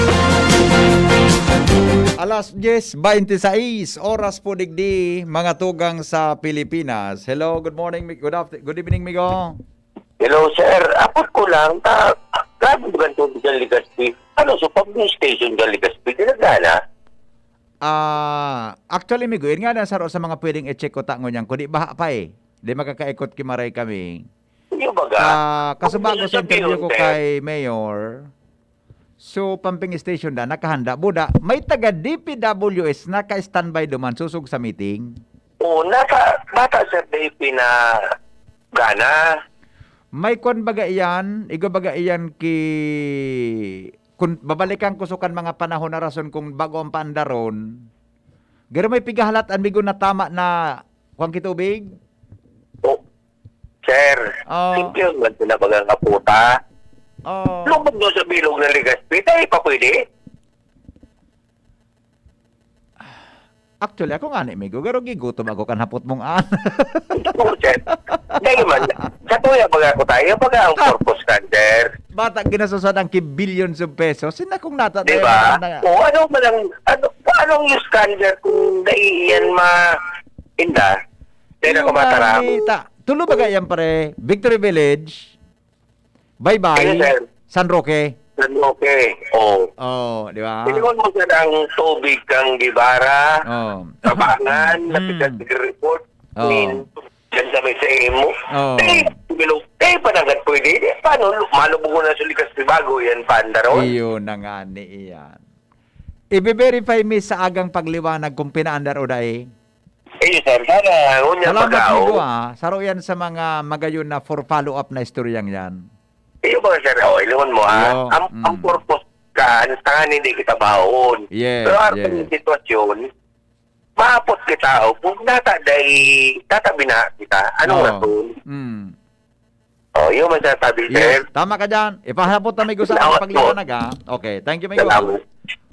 Alas diyes bente sais, oras po digdi, mga tugang sa Pilipinas. Hello, good morning, mi- good after- good evening, Migo. Hello, sir. Apot ko lang, ta, grabe ba ang tubig ng Legazpi? Ano, so, pag may station ka Legazpi, tinagana? Ah, actually, Migo, yun nga na saro sa mga pwedeng i-check ko ta ngunyan, kundi baha pa eh. Di makakaikot ki Maray kami. Yung baga, Ah, kasubago sa interview ko kay Mayor, so, pumping station na, nakahanda. Buda, may taga D P W S naka-standby duman, susog sa meeting. Oo, nasa, bata, sir, D P na gana. May kwan baga iyan, igo baga iyan ki, kung babalikan ko so kan mga panahon na rason kung bago ang paandaron. Garo may pigahalat an Migo na tama na kwan ki tubig? Oh, sir, Oh. Simple man sila baga nga puta. Oh. Lubog mo sa bilog ng Legazpi, tayo pa pwede? Actually, ako nga ni Migo, garo gigutom ako kan hapot mong an. Oo, sir. Dahil man, sa tuya baga ko tayo, baga ang purpose kan, sir. Bata, ginasusan ang ki billions of pesos. Sina kung nata Di ba? na, na, O ano man ang, ano, anong use kan, sir, kung dai yan ma, inda? Dahil ako Yung matara. Manita. Tulo ba yan, pare? Victory Village? Bye-bye. Ayun, sir. San Roque. San Roque. Oh. Oh, di ba? Tingnan mo, sir, ang tubig kang Guevara, Oh. Tabangan, Mm. Napitas Report, Oh. Min, dyan sa may sa Emo. Oh. Eh, bilog, eh, panagad pwede. Eh, paano? Malubog ko na sa likas ni Bago, yan, paandaron. Iyon na nga ni iyan. Ibe-verify mi sa agang pagliwanag kung pinaandar o dai. Eh, sir, sana, ngunyan Salamat, pagkao. Migo, ah. Saro yan sa mga magayon na for follow-up na istoryang yan. Iyo ba, sir? Oh, ilingon mo, ah. Iyo, Ang, ang mm. purpose ka, ang tangan hindi kita baon. Yes, Pero harap yes. ng sitwasyon, maapot kita, oh. Kung nata, day, tatabi na kita. Anong Oo. rason? Mm. Oh, yun man sinasabi, Yes, sir. tama ka dyan. Ipahapot na may gusto Salamat ang pagliwanag, po. ah. Okay, thank you, Migo. Salamat.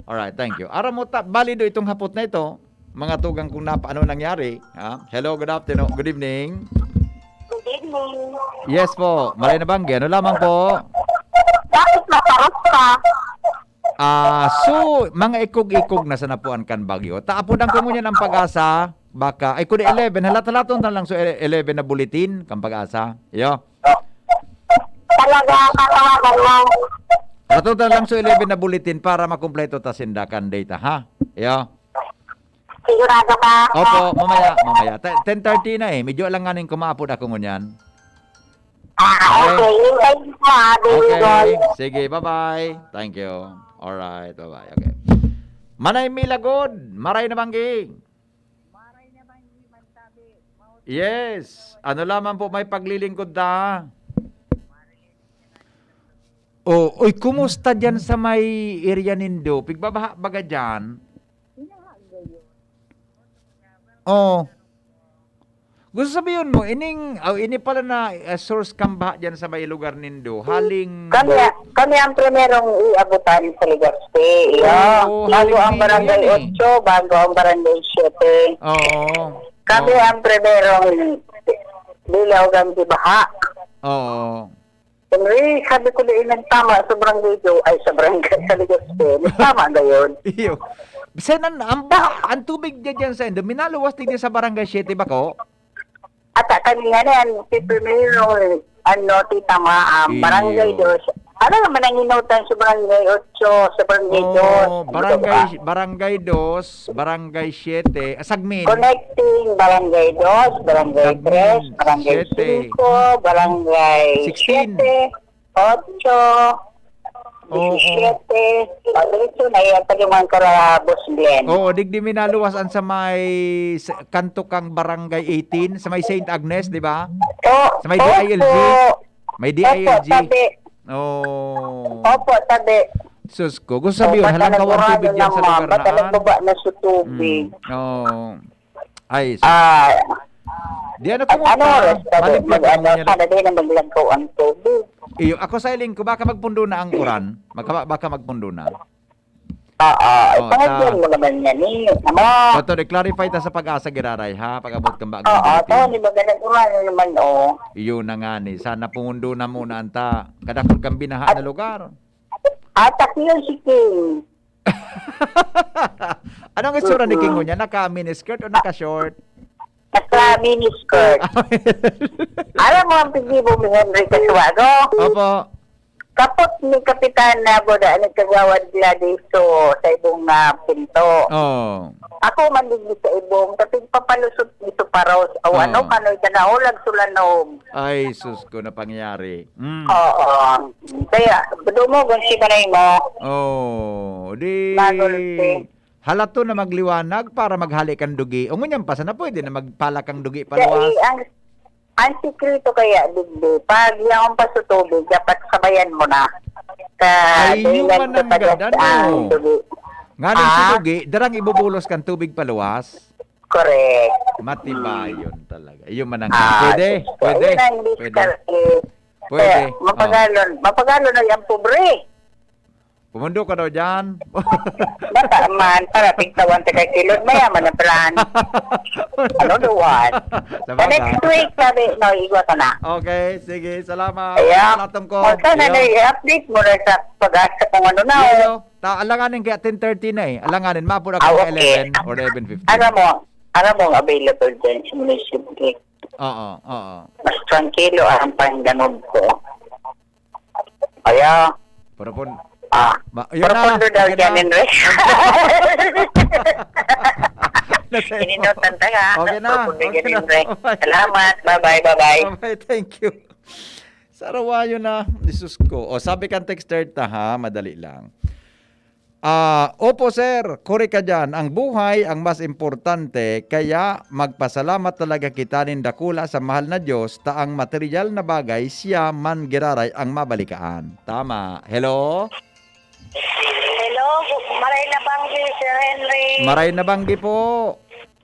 Alright, thank you. Aram mo, ta, balido itong hapot na ito. Mga tugang kung napa, ano nangyari. Ha? Hello, good afternoon. Good evening. Good evening. Yes po. Maray na banggi. Ano lamang po? Bakit masarap ka? Ah, so, mga ikog-ikog na sa napuan kan bagyo. Taapodan ko ngunyan ang pag-asa. Baka, ay, kundi eleven. Halat-halaton na lang so ele- eleven na bulletin kan pag-asa. Iyo. Talaga, katawagan mo. Halat-halaton na lang so eleven na bulletin para makumpleto ta sinda kan data, ha? Iyo. Sigurado ka? Opo, mamaya, mamaya. Te- ten thirty na eh. Medyo alanganin ko maapod ako ngunyan. Ah, Okay. okay. Yung time mo, ah, baby Okay. boy. Sige, bye-bye. Thank you. Alright, bye-bye. Okay. Manay Milagod, maray na banggi. Yes. Ano lamang po may paglilingkod ta? Oh, uy, kumusta diyan sa may area nindo? Pigbabaha baga diyan? Oh. Gusto sabihin mo, ining, oh, ini pala na, eh, source kang baha diyan sa may lugar nindo. Haling Kami, kami ang primerong iabutan sa Legazpi. Iyo. Oo, Bago haling ang Bini barangay yan eh. Otso, bago ang barangay Siete. Oo. Kami Oo. ang primerong bilog ang baha. Oo. Henry, sabi ko, "Di nagtama sa barangay do, ay, sa barangay, sa Legazpi. Nagtama na yun." Iyo. Bisan an, ang ba, ang tubig dyan, dyan sa indo, minaluwas din sa barangay Siete ba ko? At, ah, kami nga na yan, si Primero, ano, Tita Maam, Iyo. Barangay Dos. Ano naman ang inutan sa Barangay Otso, sa Barangay Oh, Dos? Ano barangay, ba? Barangay Dos, Barangay Siete, ah, Sagmin. Connecting Barangay Dos, Barangay Sagmin, Tres, Barangay Siete. Singko, Barangay Sixteen. Siete, Otso, Oo. Disisiete. O, diretso na yan. Pag yung mga karabos, Glenn. Oo, digdi minaluwas an sa may s-, kanto kang Barangay eighteen, sa may Saint Agnes, di ba? O, Sa may opo. D I L G. May Opo, D I L G. tabi. Oh. Opo, tabi. Sus ko, gusto O, sabihin, basta halang kawang nagurado tubig dyan sa naman, lugar basta na, ah. nagbaba na sa tubig. Mm. Oo. Ay, sus. Ah, Di ano, kumusta? Ano oras pa ba? Malimpyo Mag-, ka ano, naman niya. Sana di na maglagkaw ang tubig. Iyo, ako sa hiling ko, baka magpundo na ang uran. Magka-, baka magpundo na. Oo. Oh, Pangagyan ta-, mo naman yan eh. Ano? Toto, i-clarify ta sa PAGASA giraray, ha? Pag-abot kang bagong Oo, bulletin. To, di ba ganun? Uran naman, oh. Iyo na nga ni. Sana pumundo na muna anta. Kadakol kang binaha At na lugar. Atak yun si King. Anong itsura ni King Mm-mm. ngunyan? Naka-miniskirt o naka-short? Naka-miniskirt. Alam mo ang pigibo ni Henry Casuago? Opo. Kapot ni Kapitan na boda ni Kagawad Gladys, so, sa ibong, ah, pinto. Oh. Ako man digdi sa ibong, kapag papalusot ni Suparos, aw, ano, Oo. kanoy ka na, ulag sulanog. Ay, sus ko, na pangyari. Mm. Oo. Kaya, dumogon si kanay mo. Oh, di Nagulpi. halato na magliwanag para maghali kang dugi. O ngunyan pa, sana pwede na magpala kang dugi Kaya, paluwas. ang, ang sikreto kaya, digdi, pag yaon pa sa tubig, dapat sabayan mo na. Sa Ay, yun dahilan man sa ang pagas ganda, ang no? dugi. Nga nang Ah? si dugi, darang ibubulos kang tubig paluwas. Correct. Matibayon talaga. Iyo man ang Ah, pwede, sige. Pwede. Ayun ang Pwede. diskarte. Pwede. Kaya, Oh. mapagalon, mapagalon na yung pobre. Pumundo ka daw dyan. Bata man, para tigtawan ta kay kilod, mayaman ang plan. Ano daw, what? Sa Sa bagay. next week, sabi, no, igwa ka na. Okay, sige. Salamat. Kaya, Latong ko. o, sana Iyo. na i-update mo na sa PAGASA kung ano na, Iyo. oh. Ta-, alanganin kaya ten thirty na eh. Alanganin, mapura Ah, ka mga okay. eleven or eleven fifteen. Alam mo, alam mo, available din si Munisipyo. Oo, oo. Mas tranquilo ang pandanod ko. Kaya, Pero pun-, ah, ma-, yun na. Profundo daw Yun dyan, na. Enrique. Nasa Ininutan tayo, ha? Okay na. Profundo Okay dyan, na. Enrique. Bye. Salamat. Bye-bye, bye-bye. Bye-bye. Thank you. Sarawayo na. Jesus ko. O, sabi kan texter ta, ha? Madali lang. Ah, opo, sir. Kuri ka diyan. Ang buhay ang mas importante, kaya magpasalamat talaga kita nin dakula sa mahal na Diyos, ta ang material na bagay, siya man giraray ang mabalikaan. Tama. Hello? Hello, maray na banggi, Sir Henry. Maray na banggi po.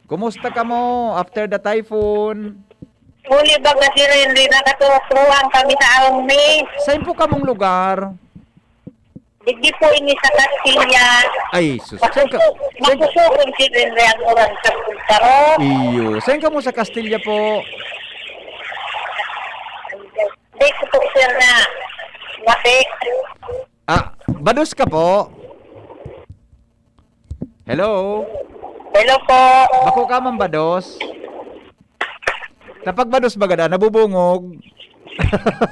Kumusta kamo after the typhoon? Huli baga, Sir Henry, nakatuwang kami sa Aong May. Saan po kamong lugar? Digdi po ini sa Castilla. Ay, sus. Saan ka, Makusu-, saan ka makusugon si Henry ang oras sa Pultaro. Iyo. Saan ka mo sa Castilla po? Dito po, sir, na matik. Ah, bados ka po? Hello? Hello po. Bako ka man bados? Kapag bados baga na, nabubungog.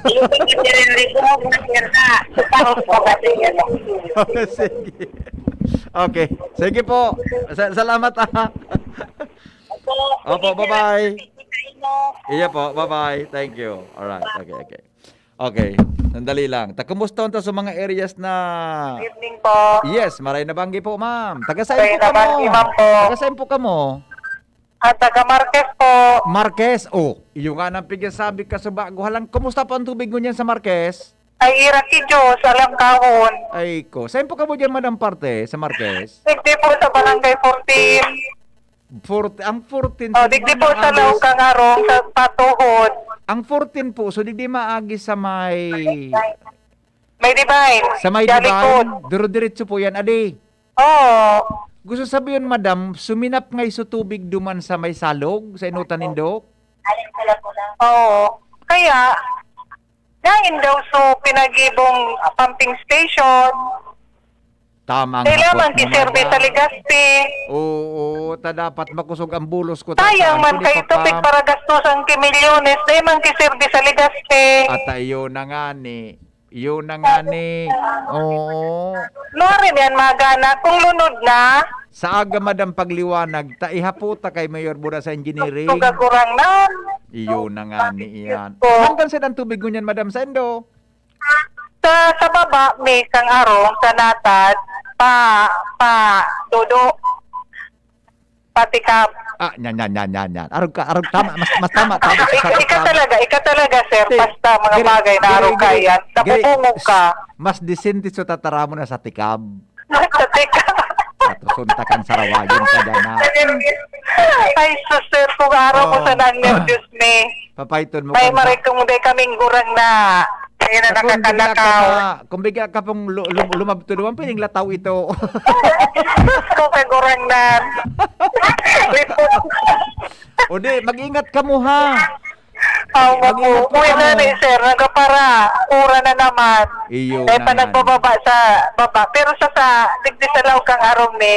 Yung pagkakiririgo mo, mga sir, na. Tapos, pagkakiririgo. Sige. Okay. Sige po. Sa-, salamat, ah. Opo, Opo, sige, sir. Bye-bye. Sige, sir. Iya po, bye-bye. Thank you. Alright. Okay, okay. Okay. Sandali lang. Ta, kumusta unta sa mga areas na Good evening po. Yes, maray na banggi po, ma'am. Taga saan Maray po na kamo? banggi, ma'am, po. Taga saan po kamo? Ah, taga Marquez po. Marquez? Oh, iyo nga nang pigyasabi ka sa bago. Halang, kumusta po ang tubig ngunyan sa Marquez? Ay, ira ki Diyos, alam kahon. Ay ko. Saan po kamo dyan, madam, parte, sa Marquez? Digdi po sa Barangay fourteen. Fourteen, ang fourteen, Oh, so digdi di po man sa maagis. Laog kang Arong, sa Patuhod. Ang fourteen po, so digdi maagi sa may May Divine. Sa may Sa Divine, likod. Duro-diretso po yan, adi. Oo. Gusto sabihin, madam, suminap ngay so tubig duman sa may salog, sa inutan nindo? Oo. Kaya, nain daw so pinagibong pumping station. Tama ang Kailangan hapot mo, kiserbi madam. Sa Legazpi. Oo, ta dapat makusog ang bulos ko, ta Sayang saan man ko ni kayo, Papa? Tupig para gastusan ki milyones, dai man kiserbi sa Legazpi. At iyo na nga ni. Iyo na nga ni. Oo. Nuarin yan, magana. Kung lunod na. Sa aga, madam, pagliwanag, ta ihapota kay Mayor Bura sa engineering. Kung kagurangnan. Iyo na nga ni iyan. Diyos ko. Hanggang saan ang tubig ngunyan, madam, sa indo? Sa, sa baba, may isang arong, sa natad, pa, pa, dodo. Patikab. Ah, yan, yan, yan, yan, yan. Arog ka, arog, tama, mas, mas tama, tama. Ika, ika talaga, ika talaga, sir. Te, Basta mga giri-, bagay na arog giri-, ka giri-, yan. giri-, Nabubungog ka. Mas disente so tatara mo na sa tikab. Sa tikab. Sa tusunta kang sarawayon ka dyan, ha? Sa tikab. Ay, sus, sir, kung araw mo Oo. sana ang nervyos mi. Papaiton mo May kan maray kung day kaming gurang na. Kaya na Sa kung bigla ka nakakalakaw. pa, kung bigla ka pong lu-, lum-, lumabto naman, piling lataw ito. Kung kagurang na. Lipot. O di, mag-ingat ka mo, ha? Awa Mag-, mag-ingat ko. Uy, na ni, sir. Nagapara. Ura na naman. Iyo Kaya na pa nga. nagbababa sa baba. Pero sa, sa, digdi sa laog kang arom ni,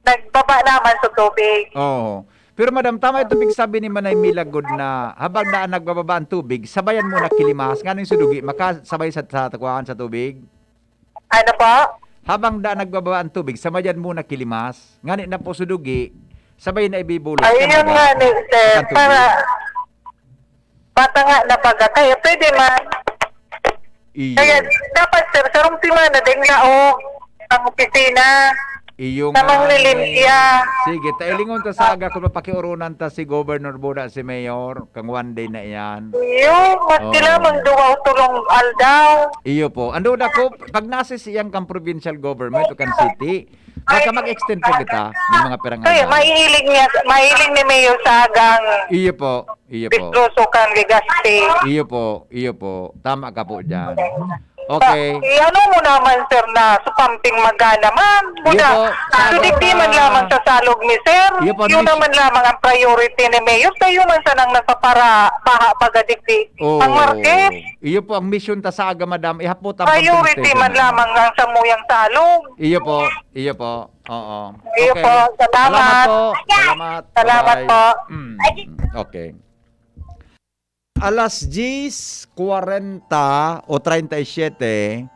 nagbaba naman sa tubig. Oo. Pero madam, tama itong pigsabi ni Manay Mila Good na habang daan nagbababa ang tubig, sabayan mo na kilimahas. Nganing sudugi, makasabay sa, sa, kuwan, sa tubig? Ano po? Habang daan nagbababa ang tubig, sabayan mo na kilimahas. Ngani na po sudugi, sabay na ibibulot. Ayun Yan, nga, madam. ni, sir. Ang tubig. Para Bata nga na baga, kaya pwede man. Iyo. Kaya dapat, sir, sarong semana din na, oh, ang opisina. Iyo Sa nga, manglilimsya. eh. Sige, tailingon ta sa aga kung mapakiurunan ta si Governor Buda, si Mayor, kang one day na iyan. Iyo, mas Oo. kailangan duwa o tulong aldaw. Iyo po. Ando na ko, pag nasa siyang kang provincial government o kang city, baka mag-extend po kita ng mga pirang Kaya aldaw. mahihiling niya, mahiling ni Mayor sa agang Iyo po. Iyo po. Bistroso kan Legazpi. Iyo po, iyo po. Tama ka po diyan. Okay. Sa, i-ano mo naman, sir, na sa pumping magana man. Iyo Buda, po. Sa sudigdi man lamang sa salog ni sir. Iyo po, Yun miss- naman lamang ang priority ni Mayor. Tayo man sanang nagpapara, baha, pagadigdi. Oo. Ang Marquez. Iyo po ang mission ta sa aga, madam. Ihapot ang Priority pumping man station. lamang ang samuyang salog. Iyo po, iyo po. Oo. Iyo Okay. po. Salamat. Salamat po. Salamat. Salamat Bye-bye. po. Mm. Okay. Alas diyes kwarenta o treinta y siete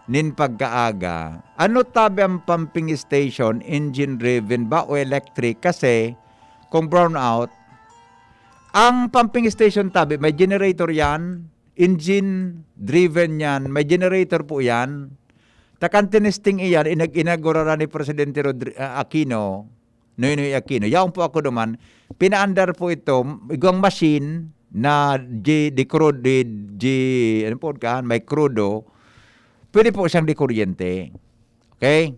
nin pagkaaga. Ano tabi ang pumping station, engine driven ba o electric? Kasi kung brownout, ang pumping station tabi, may generator yan, engine driven yan, may generator po yan. Takan tinesting iyan, inag-, inagurara ni Presidente Rodri-, ah, Aquino, Noynoy Aquino. Yaon po ako duman. Pinaandar po ito, igwang machine na di, di crude, di, di, ano po, kaan, may crudo. Pwede po siyang di kuryente. Okay?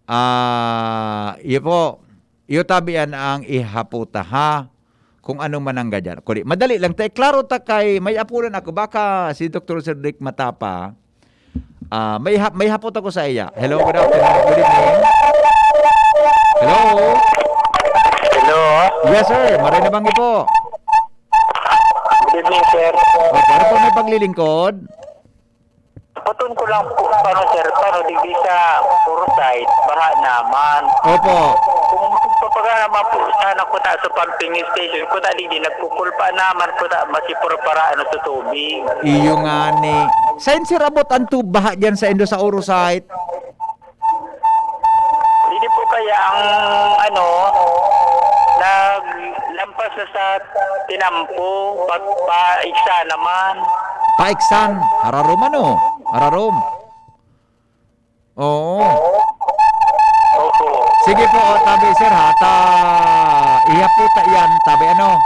Ah, iyo po. Iyo tabi yan ang ihaputa, ha? Kung ano man ang gadyan. Kuli, madali lang. Te, klaro ta kay may apulan ako. Baka si Doktor Cedric Matapa, Ah, may ha-, may hapot ako sa iya. Hello, good afternoon. Good evening. Hello? Hello? Yes, sir. Maray na banggi po. Good evening, sir. Opo, ano po may paglilingkod? Patun ko lang po, paano, sir? Paano, digdi sa Purusite, baha naman. Opo. Kung magpapagana man po, sana ko ta sa pumping station, ko ta digdi, nagkukulpa naman, ko ta, masipuro para, ano, sa tubig. Iyo nga ni. Sain, sir, abot ang tub-, baha dyan sa indo sa Orosite? Hindi po kaya ang, ano, naglampas na sa Tinampo, pa, pa Iksan naman. Paiksan, hararom ano? Hararom. Oo. Opo. Sige po, o, tabi, sir, ha? Ta, ihaputa yan, tabi, ano?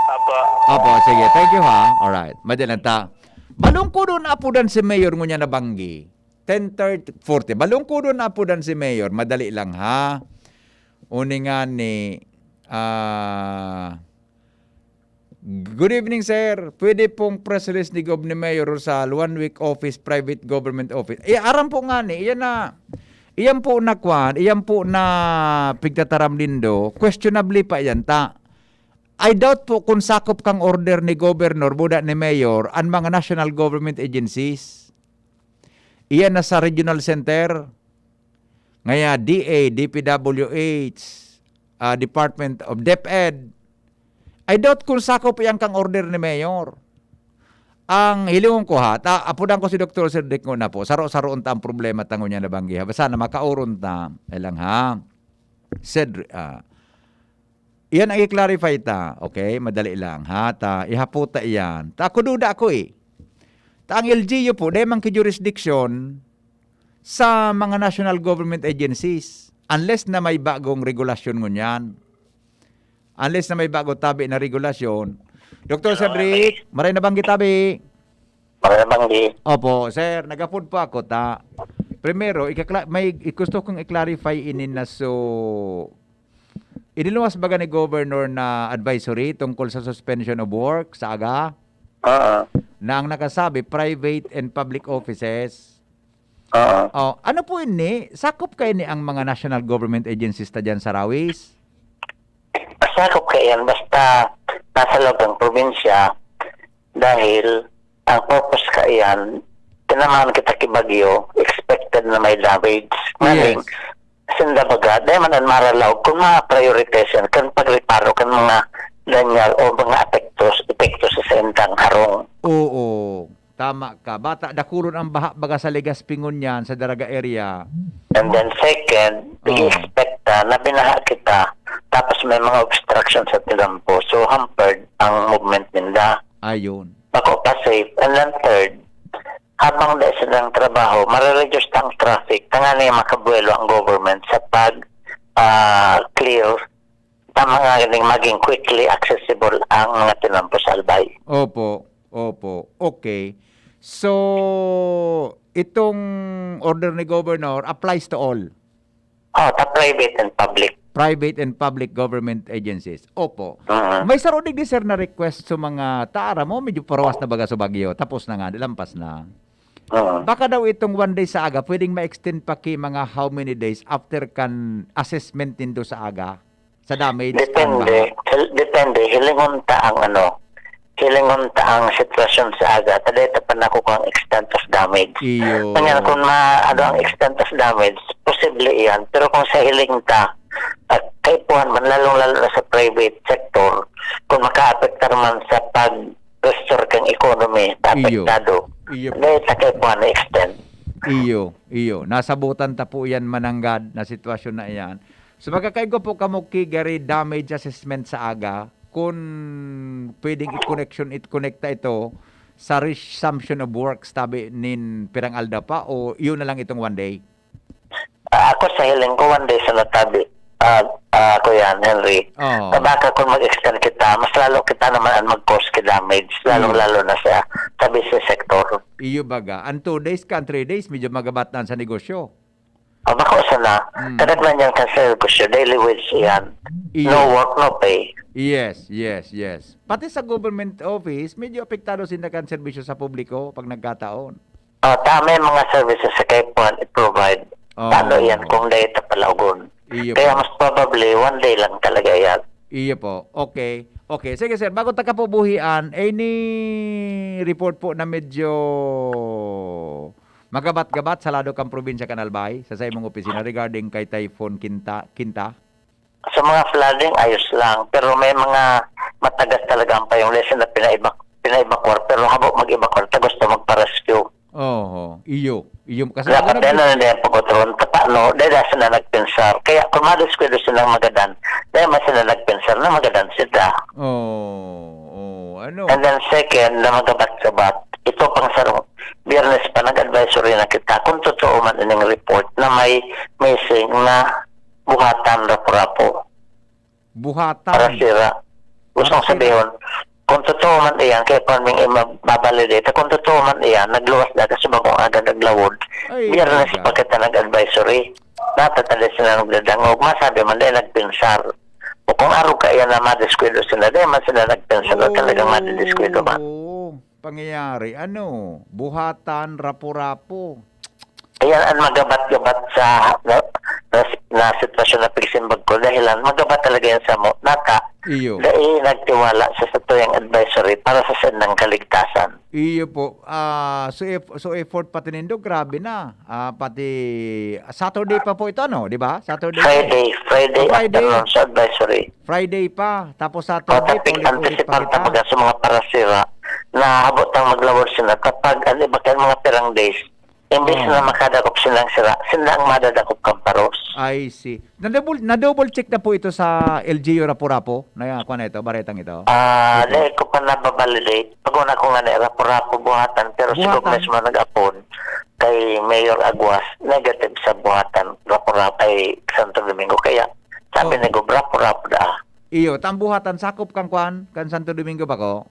Apo. Opo, sige. Thank you, ha? Alright. Madalan ta. Balong ko doon, apudan si Mayor ngunyan na banggi. Ten thirty, forty. Balong ko doon, apudan si Mayor. Madali lang, ha? Uni nga ni, ah, Good evening, sir. Pwede pong press release ni Gov ni Mayor Rosal, one week office, private government office. Eh, aram po nga ni, iyan na, iyan po na kwan, iyan po na pigtataram nindo, questionable pa iyan ta. I doubt po kung sakop kang order ni Governor, buda ni Mayor, ang mga national government agencies. Iyan na sa regional center, ngaya D A, D P W H, ah, Department of DepEd. I doubt kung sakop iyan kang order ni Mayor. Ang hilingon ko ha, ta, apudan ko si Doktor Cedric nguna po, saro-saroon ta ang problema ta ngunyan na banggi ha. Basta na makauron ta, eh lang ha. Cedric, ah, iyan ang i-clarify ta, okay? Madali lang ha, ta, ihapot ta iyan. Ta, ako duda ako eh. Ta, ang L G U po, dai man ki jurisdiction sa mga national government agencies unless na may bagong regulasyon ngunyan. Unless na may bago tabi na regulasyon. Doktor Cedric, maray na banggi tabi. Maray na banggi. Opo, sir, nagapod po ako ta. Primero, ikakla-, may gusto kong i-clarify ini na so Iniluwas baga ni Governor na advisory tungkol sa suspension of work sa aga? Oo. Na ang nakasabi, private and public offices. Oo. Oh, ano po ini? Sakop kaini ang mga national government agencies ta diyan sa Rawis? Sakop kaiyan, basta nasa loob ng probinsya, dahil ang purpose kaiyan, tinamaan kita ki bagyo, expected na may damage. Meaning, Yes. sinda baga, dai man an maralaog kung ma-prioritize yan, kan pagreparo kan mga danyal o mga apektos, epekto sa saindang harong. Oo, tama ka. Bata, dakulon ang baha baga sa Legazpi ngunyan, sa Daraga area. And then second, Oh. i-expect ta na binaha kita, tapos may mga obstruction sa tinampo. So, hampered ang movement ninda. Ayun. Bako pa safe. And then third, habang dai sinda nagtrabaho, mare-reduce ta ang traffic, tanganing makabuwelo ang government sa pag, ah, clear, tama nga ning maging quickly accessible ang mga tinampo sa Albay. Opo, opo. Okay. So, itong order ni Governor applies to all? Oh, ta private and public. Private and public government agencies. Opo. Mhm. May saro digdi, sir, na request sa mga, ta aram mo, medyo paruwas na baga sa bagyo. Tapos na nga, lampas na. Mhm. Baka daw itong one day sa aga, pwedeng ma-extend pa ki mga how many days after kan assessment nindo sa aga? Sa damage, Depende. kan baha? Hil-, depende. Hilingon ta ang ano, hilingon ta ang sitwasyon sa aga. Ta dai ta pa nakukuha ang extent of damage. Iyo. Ngunyan, kung ma-, ano ang extent of damage, posible iyan. Pero kung sa hiling ta, ah, kaipuhan man, lalong-lalo na sa private sector, kung makaapektar man sa pag-restore kang economy, ta Iyo. apektado. Iyo po. Dai ta kaipuhan na extent. Iyo, iyo. Nasabutan ta po yan, mananggad na sitwasyon na iyan. So, magkakaigwa po kamo ki gari damage assessment sa aga, kun pwedeng i-connection, i-connecta ito sa resumption of works, tabi nin pirang aldaw pa, o yun na lang itong one day? Ah, ako sa hiling ko, one day sa natabi. Ah, ah, Kuya Henry. Oo. Kabaka kung mag-extend kita, mas lalo kita naman ang mag-cause ki damage, lalong-lalo na sa, sa business sector. Iyo baga. Ang two days ka, ang three days, medyo magabat na sa negosyo. Ah, bako sana. Mm. Kadagnan yan kan sa negosyo, daily wage yan. Iyo. No work, no pay. Yes, yes, yes. Pati sa government office, medyo apektado sinda kan serbisyo sa publiko pag nagkataon. Ah, ta may mga services sa kaipuhan i-provide. Oo. Paano yan kung dai ta palaogon? Iyo Kaya po. mas probably, one day lang talaga yan. Iyo po. Okay. Okay. Sige, sir. Bago ta kapubuhian, any report po na medyo magabat-gabat sa lado kan probinsya kan Albay, sa saimong opisina regarding kay Typhoon Kinta, Kinta? Sa mga flooding, ayos lang. Pero may mga matagas talaga ang payong. Lesson na pinaibak-, pinaibakwar. Pero habo mag-evacuate, ta gusto magpa-rescue. Oho. Iyo. Iyo. Kasi Dapat ano yan na din ang pag-utron. Ta paano? Dai da sila nagpensar. Kaya kung madiskwento silang magadan, dai man sila nagpensar na magadan sila. Oo. Oo. Ano? And then second, na magabat-gabat, ito pang sarong Biyernes pa, nag-advisory na kita kung totoo man ining report na may missing na buhatan rapo-rapo. Buhatan. Para sira. Gustong Para sira. sabihon, kung totoo man iyan, kaya pa ning ima-, mabalidate, kung totoo man iyan, nagluwas na ka sa bagong aga, naglawod. Ay, Biyernes talaga. pa kita nag-advisory. Natatali sila nagdadangog. Masabi man, dai nagpensar. O kung arog ka iyan na madiskwento sila, dai man sila nagpensar na talagang madidiskwento ba? Oo. Pangyayari, ano, buhatan, rapo-rapo. Ayan ang magabat-gabat sa na, na, na sitwasyon na pigsimbag ko. Dahilan, magabat talaga yan sa mo. Nata, Iyo. dai nagtiwala sa satuyang advisory para sa sendang kaligtasan. Iyo po. Ah, so, eff-, so effort pati nindo, grabe na. Ah, pati, ah, Saturday pa po ito, ano, di ba? Saturday. Friday, Friday Oh, Friday. afternoon sa advisory. Friday pa, tapos Saturday, Matapik, paulit-ulit pa anticipar kita. talaga sa mga parasira na habot ang maglawod sila kapag ang iba kay mga pirang days, imbis Oo. na makadakop silang sira, sila ang madadakop kang paros. I see. Na-double, na-double check na po ito sa L G U Rapu-Rapu, na kuwan na ito, baretang ito? Ah, Ito. dahil ko pa nababalidate, pag una ko nga na Rapu-Rapu buhatan, pero siguro Buhatan. mismo nag-apon kay Mayor Aguas, negative sa buhatan, Rapu-Rapu, ay Santo Domingo. Kaya, sabi Oo. ni Gob, Rapu-Rapu da. Iyo, ta ang buhatan sakop kan kwan, kan Santo Domingo ba ko?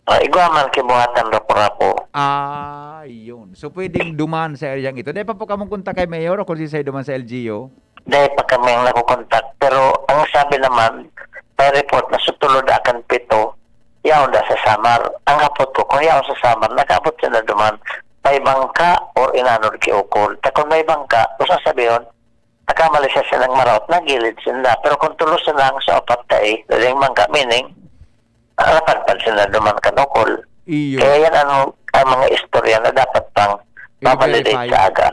Ah, igwa man ki buhatan Rapu-Rapu. Ah, yun. So, pwedeng duman sa area ito. Dai pa po kamong kontak kay Mayor o kung sisay duman sa L G U? Dai pa kami ang nakukontak. Pero ang Sabi naman, may report na sa tulo da kan pito, yaon da sa Samar. Ang hapot ko, kung yaon sa Samar, nag-abot sila duman, may bangka or inanod ki Ukol. Ta kung may bangka, kung sasabihon, nakamali siya silang maraot, nagilid sila. Pero kung tulo sila ang sa apat ka eh, daling bangka, meaning, napadpad sila duman kan Ukol. Iyo. Kaya yan ang, ang mga istorya na dapat pang I-verify. Mabalidate sa aga.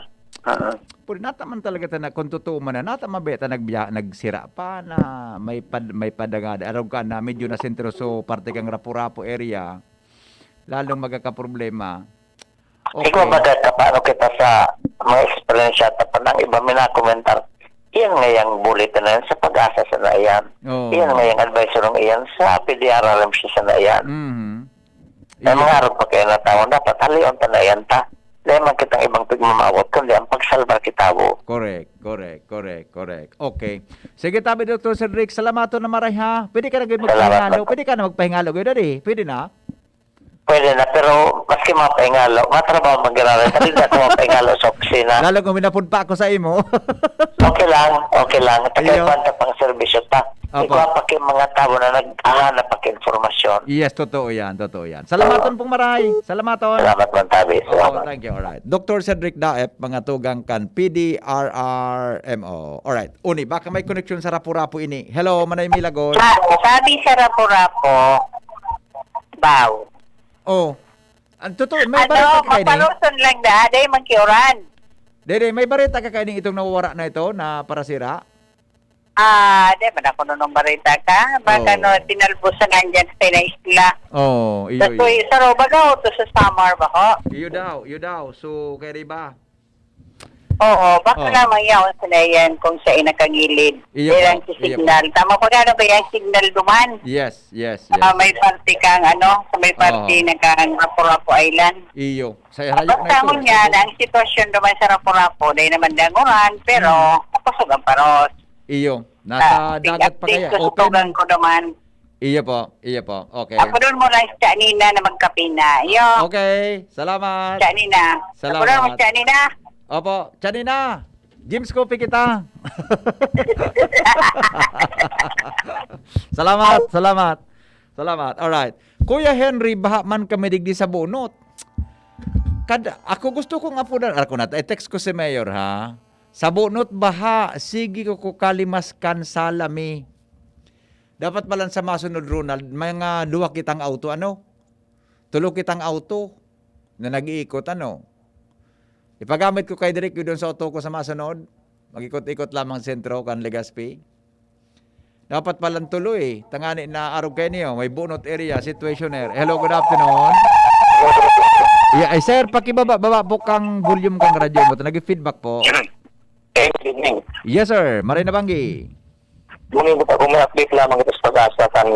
Mm. Pwede nata man talaga ta na, kung totoo man na, nata man ba ta nagbiya-, nagsira pa na may pad-, may padagad. Araw ka na, medyo na sentro so parte kang Rapu-Rapu area, lalong magkakaproblema. Okay. Ikaw, baga ka, paano kita sa mga eksperyensya, tapos ang iba minakomentar, iyan ngayang bulletin na yan sa Pag-asa sana iyan. Oo. Iyan ngayang advisory iyan sa P D R R M C sana iyan. Mhm. May Iyo. Mga arog pa kayo na tawo, dapat halion ta na iyan ta. Dahil man kitang ibang pigmamawat, kundi ang pagsalbar kitawo. Correct, correct, correct, correct. Okay. Sige, tabi, Doktor Cedric, salamaton na maray, ha? Pwede ka na gud Salamat, magpahingalo. Doktor. Pwede ka na magpahingalo, gud, dali. Pwede na, pero maski mapahingalo, matrabaho man giraray. Dali na ako mapahingalo sa opisina. Lalo kung minapod pa ako sa imo. Okay lang, okay lang. Iyo. Takay panta pang serbisyo ta. Opo. Ikaw pa ki mga tawo na naghahanap pa ki impormasyon. Yes, totoo yan, totoo yan. Salamaton pong maray. Salamaton. Salamat man, tabi. Oo, salamat. Thank you. Alright. Doktor Cedric Daep, mga tugang kan P D R R M O. Alright. Uni, baka may koneksyon sa Rapu-Rapu ini. Hello, Manay Milagos. Sa-, sabi sa Rapu-Rapu, Bao. Oh. Ang totoo, may Ano, barita ka ini? Maparoson lang da, dai man kiuran. Dede, may barita ka kaini itong nawawara na ito na parasira? Ah, di ba na kuno nung barita ka? Baka Oh. no, tinalbos na nga dyan sa isla. Oh, iyo, Tapos, iyo. Sa Robaga, o to sa Samar ba, ho? Iyo daw, iyo daw. So, kaya riba? Oo, baka Oh. lamang yaon sa na yan kung siya ay nakagilid. Iyo Dahil po, ang iyo po. Signal. Tama pa nga, ano ba yung signal duman? Yes, yes, yes. Ah, may parte kang, ano, sa may parte Oo. na kang Rapu-Rapu Island. Iyo. Sa harayo na Basta ito. mo niya, na ang sitwasyon duman sa Rapu-Rapu, dahil naman danguran, pero Hmm. nakusog ang paros. Iyo. Nasa Ah, dagat pa kaya? Update ko sa Open? tugang ko duman. Iyo po, iyo po. Okay. Ako doon muna sa Nina na magkape na. Iyo. Okay. Salamat. Sa Nina. Salamat. Ako doon sa Nina. Opo, Janina. James Coffee kita. Salamat, salamat. Salamat. Alright. Kuya Henry, baha man kami digdi sa Bunot. Kad-, ako gusto kong apudan. Ako na, i-text ko si Mayor, ha? Sa Bunot, baha. Sige ko, ko kalimas kan salami. Dapat palan sa masunod, Ronald, mga duwa kitang auto, ano? Tulo kitang auto na nag-iikot, ano? Ipagamit ko kay Direk doon sa auto ko sa masunod. Mag-ikot-ikot lamang sentro kan Legazpi. Dapat palan tulo eh. Tangani na arog kayo niyo. May Bunot area, situationer. Hello, good afternoon. Yeah, ay, sir, pakibaba, baba po kang volume kang radyo mo. Nag-feedback po. Eh, good evening. Yes, sir. Maray na banggi. Muna yung ako, may update lamang ito sa Pag-asa kan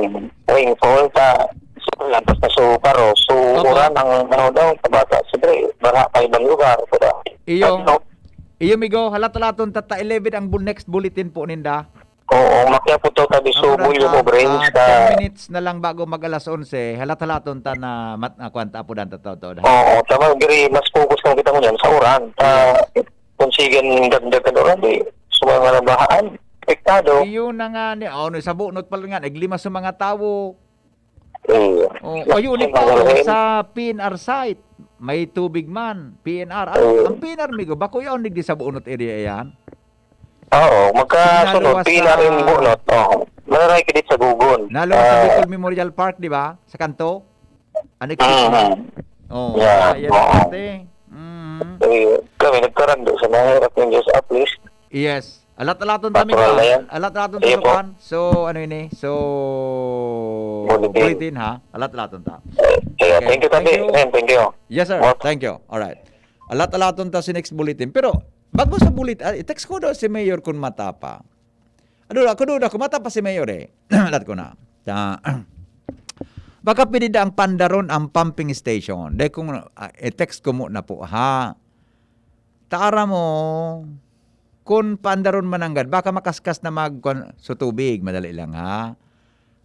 rainfall sa Sukulan, basta sa Paro. So, Oo. uran ang, ano daw, sa bata. Siyempre, baraha pa ibang lugar, diba? Iyo. Ano? Iyo, migo, halat-halaton, tata eleven ang bu-, next bulletin po ninda. Oo, makiapot daw tabi sa Ako lang volume ta, of rain ah, sa ten minutes na lang bago mag alas onse, halat-halaton ta na mat-, ah, kwan ta, apo dan ta, ta, ta, ta. Oo, tama, diri, mas focus lang kita ngunyan sa uran. Ah, Yes. kung sige ang dagdag ka uran, di, sa mga nabahaan, apektado. Iyo na nga ni, oh, no, sa Bunot pa lang nga, naglima sa mga tawo. Iyo. Oh, Sa ayun, ikaw, sa P N R site, may tubig man, P N R. Ano, Oo. ang P N R, migo, bako yaon digdi sa Bunot area yan? Oo, magkasunod, Pinaluwas P N R yung sa Bunot. Oo. Mararay ka dito sa Gugon. Naluwas sa Ah. Bicol Memorial Park, di ba? Sa kanto? Ano yung Mhm. Oh, Yeah, yeah, yeah, oo. Ate. Mm. Eh, kami nagkaragdo sa mga hirap ng Diyos, at least. Yes. Alat-alaton ta, Patrol amigo. na yan. Alat-alaton ta Iyo sa po. kwan. So, ano yun eh? So, Bulletin. bulletin, ha? Alat-alaton ta. Eh, eh, Okay. thank you, Thank Tabi. you. Eh, thank you. Yes, sir. What? Thank you. Alright. Alat-alaton ta si next bulletin. Pero, bago sa bullet-, ah, i-text ko daw si Mayor kung mata pa. Ano, ako daw, ako mata pa si Mayor eh. Alat ko na. Ta-, baka pwede da ang pandaron ang pumping station. Dahil kung, ah, i-text ko muna po, ha? Taara mo, kun paandaron mananggad, baka makaskas na mag-, kwan, so tubig, madali lang, ha?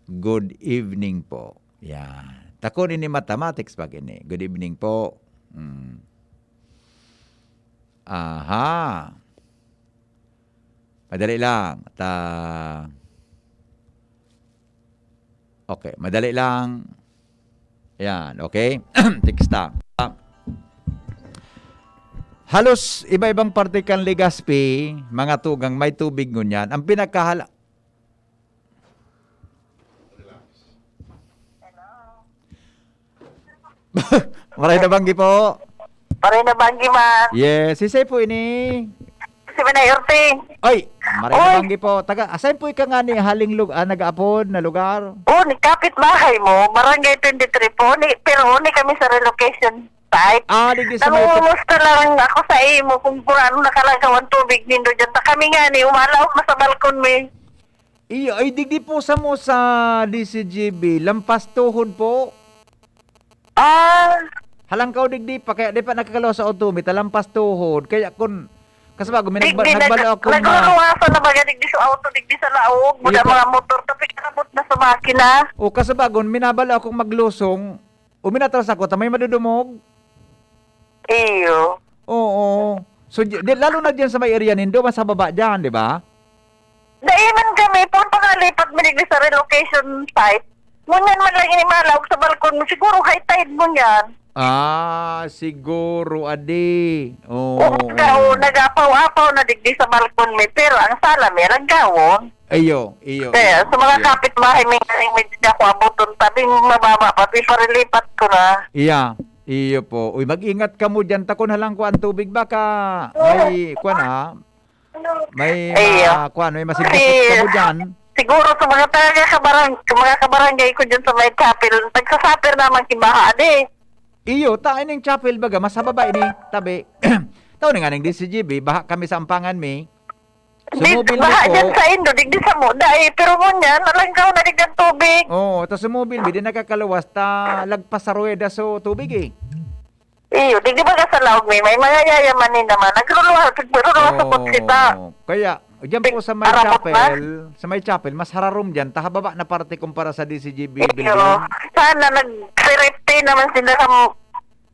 Good evening po. Yan. Takon ini mathematics pag ini. Good evening po. Mm. Aha. Madali lang. Ta-, Okay, madali lang. Yan, okay? Teksta. Halos iba-ibang parte kan Legazpi, mga tugang, may tubig ngunyan. Ang pinakahala-, Maray na banggi po. Maray na banggi, man. Yes, sisay po ini? Si Manay Orting. Ay, maray na Oy. Banggi po. Taga, asay po ika nga ni haling lug-, ah, nag-aapod na lugar? Oh, ni kapit bahay mo, Barangay twenty-three po. Ni, pero ni kami sa relocation site. Ah, digdi sa may Nangungumusta lang ako sa imo kung paano nakalagaw ang tubig nindo dyan. Ta kami nga ni, umalaog na sa balkon mi. Iyo, ay digdi po sa mo sa D C G B, lampas tuhod po. Ah. Halangkaw digdi pa, kaya di pa nakakalaw sa auto, may talampas tuhod. Kaya kun, kasi bago, may Digdi nagba-, nagbalo nag-, ako ma- nagluwasan na baga digdi sa auto, digdi sa laog, mo Iyo na po. Mga motor, tapi karabot na sa makina. O, kasi bago, minabalo akong maglusong, uminatras ako, ta may madudumog. Iyo. Oo. So, di, di, lalo na dyan sa may area nindo, mas sa baba dyan, di ba? Dai man kami, pon pa nga lipat mi digdi sa relocation site. Ngunyan man lang ini malaog sa balkon mo, siguro high tide mo niyan. Ah, siguro, adi. Oo, Oo. Nag-apaw-apaw na digdi sa balkon mi, pero ang sala mi, langgawon. Iyo, iyo, Kaya iyo, sa mga iyo. Kapitbahay mi, may di ako abuton, sabi, mababa pa, piparilipat ko na. Iya, iyo po. Uy, mag-ingat ka mo dyan, takon halang ko ang tubig, baka may, kwan ha, May Iyo. Ma-, kwan, may masigpit Si-, ka mo dyan. Siguro sa mga taga kabarang-, mga kabarangay ko dyan sa may chapel, nagsasuffer naman si Baha, di. Iyo, ta ining chapel baga, mas hababa ini, tabi. Tao ni nga ning D C G B, baha kami sa ampangan mi. Di, Sumubil mi baha po. Dyan sa indo, digdi sa mo, dai, pero mo niya, nalangkaw na digdi ang tubig. Oo, ta sumubil mi, di nakakaluwas, ta lagpas sa ruweda so tubig eh. Iyo, di, di ba ka sa laog mi, may mga yayaman ni naman. Nagruluha, nagruluha sa Oo. Putsita. Kaya, diyan po Pig-, sa may arapot na? Chapel, sa may chapel, mas hararom diyan, ta hababa na parte kumpara sa D C G B Iyo. Building. Sana nag-safety naman sila sa m-,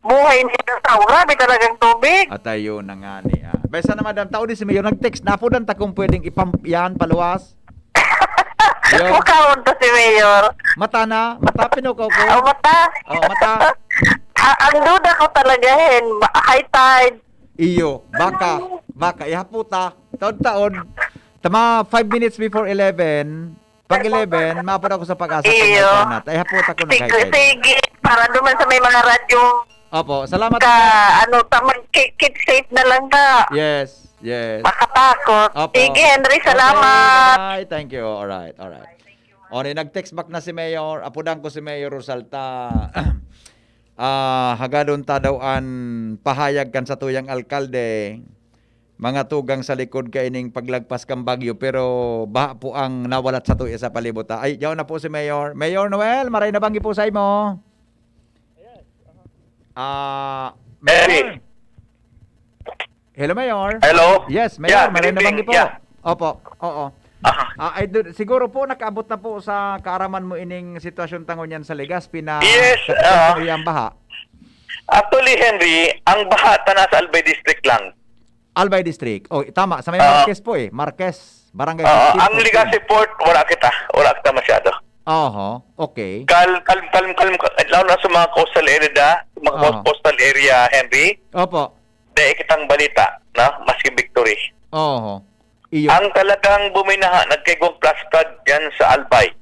buhay nila sa grabe talagang tubig. At ayun na nga ni, ah. Besa na, madam, tao di si Mayor, nag-text na po dan ta kung pwedeng ipam-, yan, paluwas. Yo. Mukhaon to si Mayor. Mata na? Mata, pinukaw ko? Oh, mata. Oh, mata. Ah, ang duda ko talaga, hen, ba-, high tide. Iyo, baka, baka, ihaputa. Taon-taon, tama, five minutes before eleven, pag eleven, maapod ako sa Pag-asa kung Iyo. May panat. Ay, haputa ko na Sige, kahit sige. Para duman sa may mga radyo Opo, salamat ka, po. Ano, ta-, mag-, keep, keep safe na lang ka. Yes, yes. Makatakot. Opo. Sige, Henry, Okay, salamat. Bye. Thank you. Alright, alright. O, ni, nag-text back na si Mayor. Apudan ko si Mayor Rosalta. Ah, hagadon ta daw an pahayag kan satuyang alkalde. Mga tugang sa likod kaining paglagpas kan bagyo, pero baha po ang nawalat sa tuya sa palibot, ha. Ay, yaon na po si Mayor. Mayor Noel, maray na banggi po sa imo. Ah, Mayor. Hello, Mayor. Hello. Yes, Mayor, Yeah, good maray na evening. Banggi po. Yeah. Opo, oo. Aha. Ah, ay, du-, siguro po nakaabot na po sa kaaraman mo ining sitwasyon ta ngunyan sa Legazpi na Yes, sa, sa ah. Area ang baha. Actually, Henry, ang baha ta nasa Albay District lang. Albay District. Oh, tama. Sa may Ah. Marquez po eh. Marquez, Barangay Ah, fifteen, ang fourteen. Legazpi Port, wala kita. Wala kita masyado. Oho, okay. Kal-, kal-, kal-, kal-, lalo na sa mga coastal area da, mga Oo. Coastal area, Henry. Opo. Dai kitang balita, no? Maski Victory. Oho. Iyo. Ang talagang buminaha, nagkaigwang flash flood dyan sa Albay.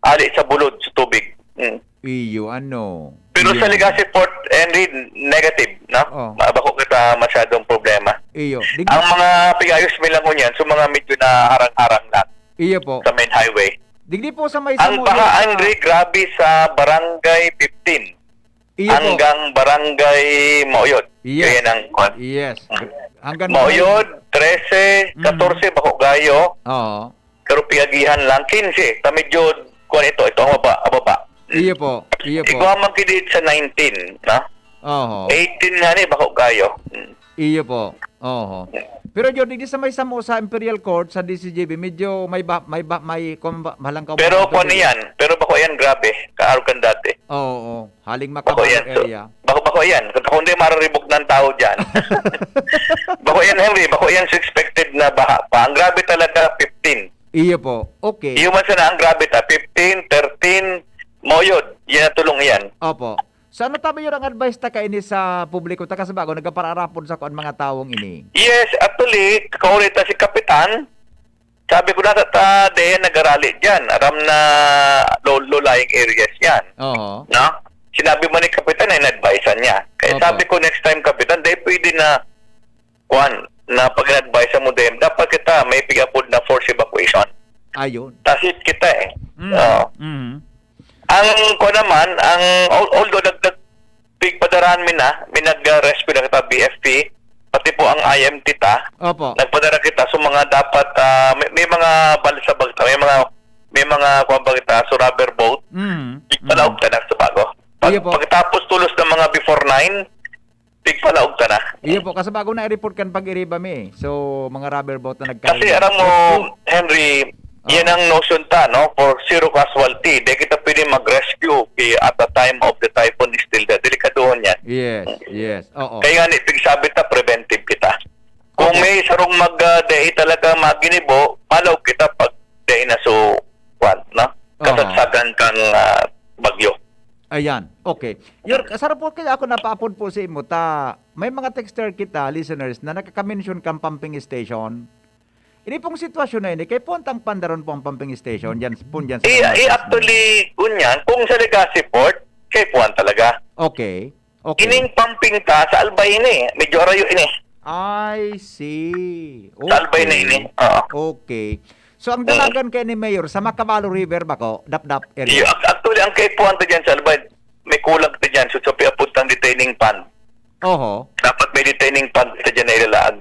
Ali sa bulod, sa tubig. Mm. Iyo, ano? Pero Iyo. Sa Legazpi Port, Henry, negative, no? Oh. Ma-, bako kita masyadong problema. Iyo. Dig- Ang mga pigayos mi lang ngunyan, so mga medyo naharang-harang lang Iyo po. Sa main highway. Digdi po sa may Ang Samuyo, baha, sa Henry, grabe sa Barangay fifteen. Iyo po. Hanggang Barangay Mauyod. Yes. Kaya ng, kwan. Yes. Hanggang Mauyod, trese, Mm. katorse, bako gayo. Oo. Pero piagihan lang, kinse. Ta medyo, kwan ito, ito ang baba, ang baba. Iyo po. Iyo po. Igwa man kidid sa nineteen, no? Oho. Eighteen nga ni, bako gayo. Mm. Iyo po. Oho. Pero, Jor, digdi sa may samo sa Imperial Court, sa D C G B, medyo may ba-, may ba-, may, kung ba-, malang ka Pero ba-, kung yan, pero bako yan, grabe. Kaarog kan dati. Oo, oo. Haling Bako Macabayo yan, so, area. bako, bako yan. Kung hindi, mararibok ng tao dyan. Bako yan, Henry. Bako yan, suspected na baha pa. Ang grabe talaga, fifteen. Iyo po. Okay. Iyo man sana ang grabe ta, fifteen, thirteen, Mao yun, yan ang tulong iyan. Opo. So, ano ta, Mayor, ang advice ta kaini sa publiko ta? Kasi bago, nagkapararapod sa kuan mga tawong ini. Yes, actually, kauli ta si Kapitan, sabi ko, "Nasa ta, de, nagarali dyan. Aram na low, low-lying areas yan." Oho. No? Sinabi man ni Kapitan, na in-advisean niya. Kaya Opo. sabi ko, "Next time, Kapitan, de, pwede na, kuan, na pag-advise mo, de, dapat kita may pig-apod na force evacuation." Ayun. That's it kita eh. Mm, Oo. mm. Ang, kuwan naman, ang, al-, although nag-, nag-, pigpadarahan mi na, may nag-, ah, rescue na kita, B F P, pati po ang I M T ta, Opo. nagpadara kita sa mga dapat, ah, may, may mga balsa ba kita, may mga, may mga, kuwan ba kita, so rubber boat, Mm, pigpalaog mm. ta na sa bago. Pag-, Iyo po. pagkatapos tulos ng mga before nine, pigpalaog ta na. Iyo po, kasi bago na i-report kan pag-iriba mi eh. So, mga rubber boat na nagkaroon Kasi ng aram mo, rescue. Henry, Oo. yan ang notion ta, no? For zero casualty. Di kita pwede mag-rescue ki-, at the time of the typhoon is still there. Delikadohon yan. Yes, yes. Oo. Kaya nga, ni, pigsabi ta, preventive kita. Kung Opo. may sarong mag, ah, dai talaga maginibo, palaog kita pag dai na so, kwan, no? Aha. Kasagsagan kang, ah, bagyo. Ayan, okay. Your, saro po kaya ako napaapod po sa imo, ta may mga texter kita, listeners, na nakaka-mention kang pumping station. Ini pong sitwasyon na ini, kay puwantang pandaron po ang pumping station, diyan, po diyan sa I, may i, Martes na actually, kunyan, kung sa Legazpi Port, kay puwan talaga. Okay. Okay. Ining pumping ta sa Albay ini, medyo arayo ini. I see. Sa Albay na Okay. ini. Oo. Okay. So, ang Mm. dalagan kay ni Mayor, sa Macabalo River ba ko? Dapdap area? Iyo, ac-, actually, ang kaipuhan ta dyan sa Albay, may kulag ta dyan. So, sa piapunta ang detaining pond. Oho. Dapat may detaining pond ta dyan na ilalaag.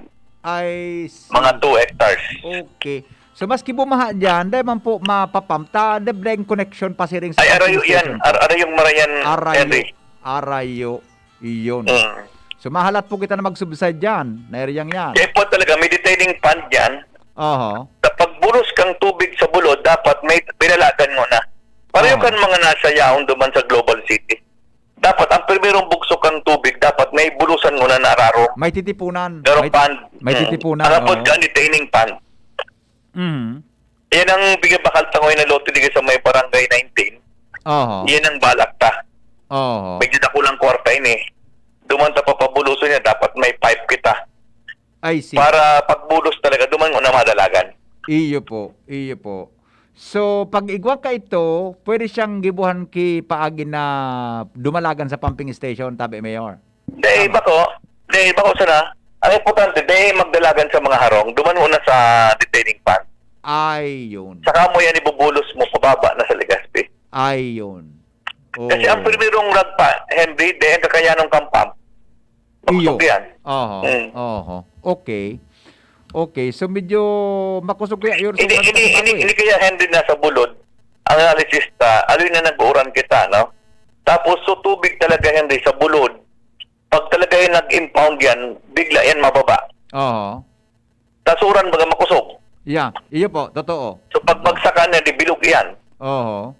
I see. Mga two hectares. Okay. So, maski bumaha dyan, dai man po mapapump ta, dai connection pasiring sa Ay, arayo pumping yan. station po. Ar-, arayong marayan, Arayo. Henry. Arayo. Iyon. Mm. So, mahalat po kita na mag-subside dyan, na eryang yan. Kaya po talaga, may detaining pond dyan. Oho. Sa pagbulos kang tubig sa bulod, dapat may binalagan mo na. Pareho Oho. kan mga nasa yaon duman sa Global City. Dapat ang primerong bugso kang tubig, dapat may bulusan mo na nararo. May titipunan. Pero May, pond, may mm, titipunan, ang apod oo. ka, detaining pond. Mm. Yan ang bigay bakal tangoy na lote digdi sa may barangay nineteen. Oho. Yan ang balak ta. Oho. Medyo dakulang kwarta ini. Duman ta papabuloson niya, dapat may pipe kita. I see. Para pagbulos talaga, duman mo na madalagan. Iyo po, iyo po. So, pag igwa ka ito, pwede siyang gibuhan ki paagi na dumalagan sa pumping station, tabi, Mayor? Dai Tama. bako, dai bako sana. Ang importante, dai magdalagan sa mga harong. Duman muna sa detaining pond. Ayun. Saka mo yan ibubulos mo pababa na sa Legazpi. Ayun. Kasi ang Oo. primerong ragpa, Henry, dai ang kakayanon kang pump. Iyo. Makusog yan. Oho. Mm. Oho. Okay. Okay. So, medyo makusog kaya yun sa Hindi, mga hindi, hindi, tao eh. hindi kaya, Henry, nasa bulod. Ang analysis ta, aloy na nag-uuran kita, no? Tapos, so tubig talaga, Henry, sa bulod, pag talaga yung nag-impound yan, bigla yan mababa. Oo. Tas uran, baga makusog. Yeah, iyo po, totoo. So, pag bagsakan na, di bilog yan. Oo.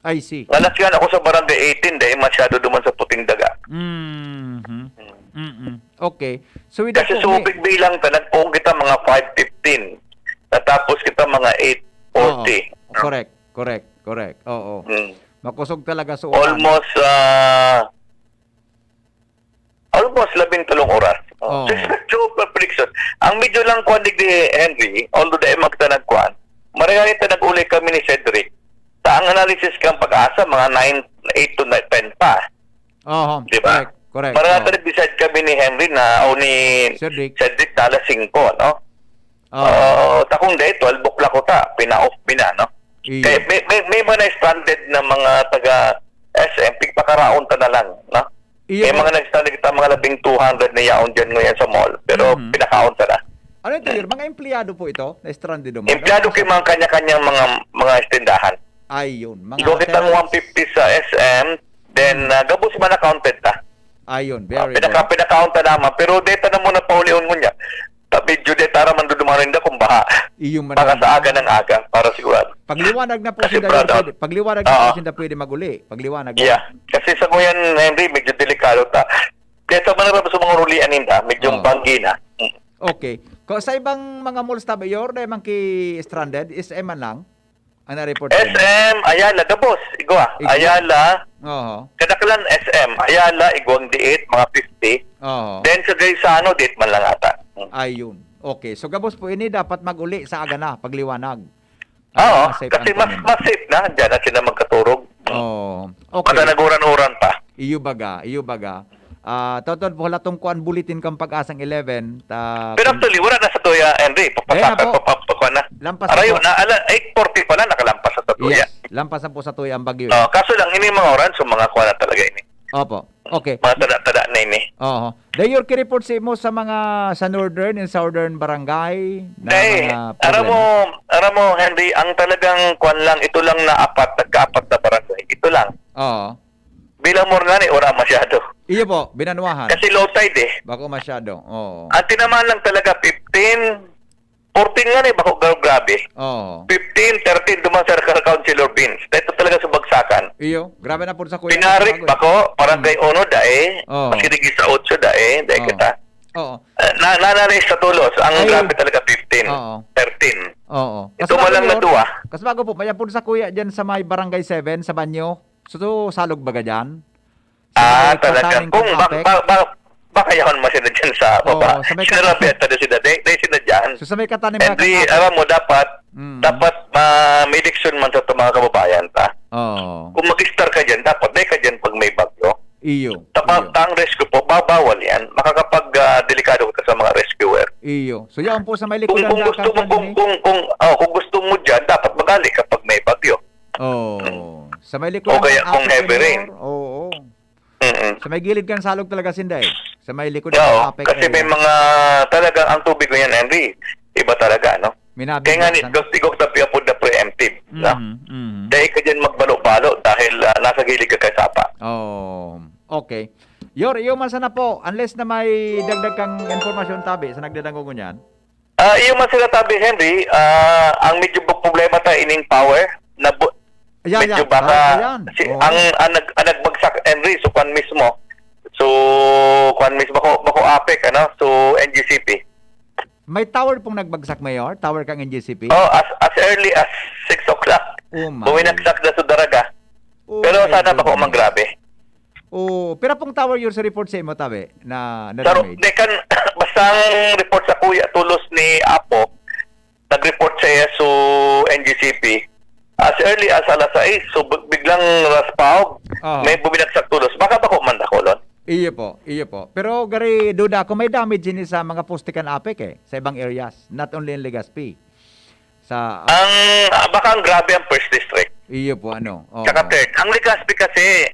I see. Nalasyan ako sa Barangay eighteen, dahil masyado duman sa Puting Daga. Mhm. Mm-mm. Okay. So, with that Kasi po, may subig bilang ta, nagpoon kita mga five fifteen. Natapos kita mga eight forty. Oo. Correct, correct, correct. Oo. Mm. Makusog talaga sa ulan. Almost, ah, almost labing talong oras. Oh. Oo. So, so, prediction. Ang medyo lang kuwan digdi, Henry, although dahil magtanag kuwan, maragay ta nag-uli kami ni Cedric. Ta ang analysis kang Pag-asa, mga nine, eight to nine, ten pa. Oho, Di ba? correct, correct. Maragay Oo. ta nag-decide kami ni Henry na, o ni Cedric. Cedric, na alas singko, no? Oo. Oo, ta kung dahil twelve o'clock ko ta, pina-off mi na, no? Iyo. Kaya may, may, may mga na-stranded na mga taga S M, pigpakaraon ta na lang, no? Iyo May po. mga na-stranded kita, mga labing two hundred na yaon dyan ngayon sa mall, pero Mhm. pinakaon ta na. Ano ito, Sir? Mga empleyado po ito na stranded o mga Empleyado kay mga kanya-kanyang mga, mga tindahan. Ayun, mga Igo kita ng sir. one fifty sa S M, then, Mm. ah, gabos man accounted ta. Ayun, Ah, very pinaka-, good. pinakaon ta naman, pero deta na muna paulihon ngunyan. Ta medyo deta ra man dudumarin na kung baha. Iyo man Baka naman. sa aga ng aga, para sigurado. Pagliwanag na po Kasi sinda brother, pwede, pagliwanag na po oo. sinda pwede mag-uli. Pagliwanag na. Yeah. Kasi sa ngayon, Henry, medyo delikado ta. Kaya sa mga, sa mga rulian ninda, medyo Oo. banggi na. Mm. Okay. Ko, sa ibang mga malls ta, Mayor, na man ki stranded, S M man lang? Ang na-report sa inyo? S M, Ayala, gabos, igwa. Igwa? Ayala, Oho. Kadaklan, S M, Ayala, igwang diit, mga fifty. Oho. Then sa Gaisano, diit man lang ata. Hmm. Ayun. Okay. So, gabos po ini dapat mag-uli sa aga na, pagliwanag. Ah, Oo, mas safe kasi ang mas, tanan. Mas safe na, diyan na sila magkaturog. Oo. Okay. Matanaguran-uran pa. Iyo baga, iyo baga. Ah, totoo po, halatong kuan bulletin kan Pag-asang eleven, ta-, Pero kun- actually, wala na sa tuya, Henry. Dahil na Papasaka, po. Papapakwa na. Lampas na Arayo po. Na, ala, eight forty pala, nakalampas na sa tuya. Yes, lampas na po sa tuya ang bagyo, eh. Oh, kaso lang, ini mga oras, so mga kuha na talaga ini. Opo. Okay. Mga tada-tada na ini. Oho. Dayor, ki-report sa imo sa mga, sa northern and southern barangay na Dahil, mga aram problema? Mo, aram mo, Henry, ang talagang kuwan lang, ito lang na apat, nagkaapat na barangay. Ito lang. Oo. Bilang mo nga ni, wala masyado. Iyo po, binanwahan. Kasi low tide eh. Bako masyado, oo. Ang tinamaan lang talaga, fifteen, fourteen nga ni, bako gra-, grabe. Oo. Fifteen, thirteen, duman sa Councilor Beans. Ito talaga sa bagsakan. Iyo, grabe na po sa kuya. Pinarik, Bago. Bako, Barangay Mm. Uno, dae. Oo. Masinigi sa Otso, dae. Dae Oo. Kita. Oo. Eh, na, na, na, na, sa Tulos, ang Ay. Grabe talaga, fifteen, Oo. Thirteen. Oo. Ito Kasi mo lang bago na yun, duwa. Kasi bago po, may apod sa kuya dyan sa may Barangay seven, sa Banyo. So, salog baga dyan? Sa Ah, may talaga. Kataning Kung kang ba, Apec? Ba, ba, baka yaon mo sila dyan sa Oo, baba. Sa may Sinarabi Kataning. At sila, sila, they, they sila dyan. So, sa may Kataning And mga the, kang Apec? Alam mo, dapat, Mm. dapat ma-, may leksyon man sa itong mga kababayan ta. Oo. Kung mag-star ka dyan, dapat dahil ka dyan pag may bagyo. Iyo, Tapos, iyo. Ang rescue po, babawal yan. Makakapag, ah, delikado ka sa mga rescuer. Iyo. So, yan po sa may Kung, likodan kung na gusto mo, kung, kung, kung, oh, kung gusto mo dyan, dapat magali ka pag may bagyo. Oo. Sa may likod O ng kaya kung Apple heavy rain. Junior, oo. Mm-mm. Sa may gilid kan salog talaga sinda eh. Sa may likod ng Oo, Apple kasi may area. Mga talagang ang tubig ngayon, Henry, iba talaga, no? Minabi Kaya nga na ni, san- gusto ko tapi apod na preemptive, no? Mhm, mhm. Dahil ka dyan magbalo-balo dahil, ah, nasa gilid ka kay sapa. Oh, okay. Yor, iyo man sana po, unless na may dagdag kang impormasyon tabi sa nagdadangog niyan. Ah, iyo man sila tabi, Henry, ah, ang medyo bu-, problema ta ining power, na bu-, Ayan, medyo ayan. Baka Ayan, ayan. Si, Oo. Ang, ang nag-, ang nagbagsak, Henry, so kwan mismo. So, kwan mismo, bako, bako Apec, ano? So, N G C P. May tower pong nagbagsak, Mayor? Tower kang N G C P? Oh, as, as early as six o'clock. Oh, my. Buminagsak na sa Daraga. Oh, Pero my sana bako goodness. Mang grabe. Oh, pira pong tower your sa report sa imo, tabi, na, na Pero, damage? Di kan, basta ang report sa kuya, tulos ni Apo, nag-report siya sa N G C P. As early as alas sais, so b-, biglang raspawg, Aha. May buminagsak tulos. Baka bako man dakolon. Iyo po, iyo po. Pero gari, duda ako, may damage ini sa mga poste kan Apec eh, sa ibang areas, not only in Legazpi. Sa Ang, ah, baka ang grabe ang first district. Iyo po, ano. Oo. Tsaka third, ang Legazpi kasi,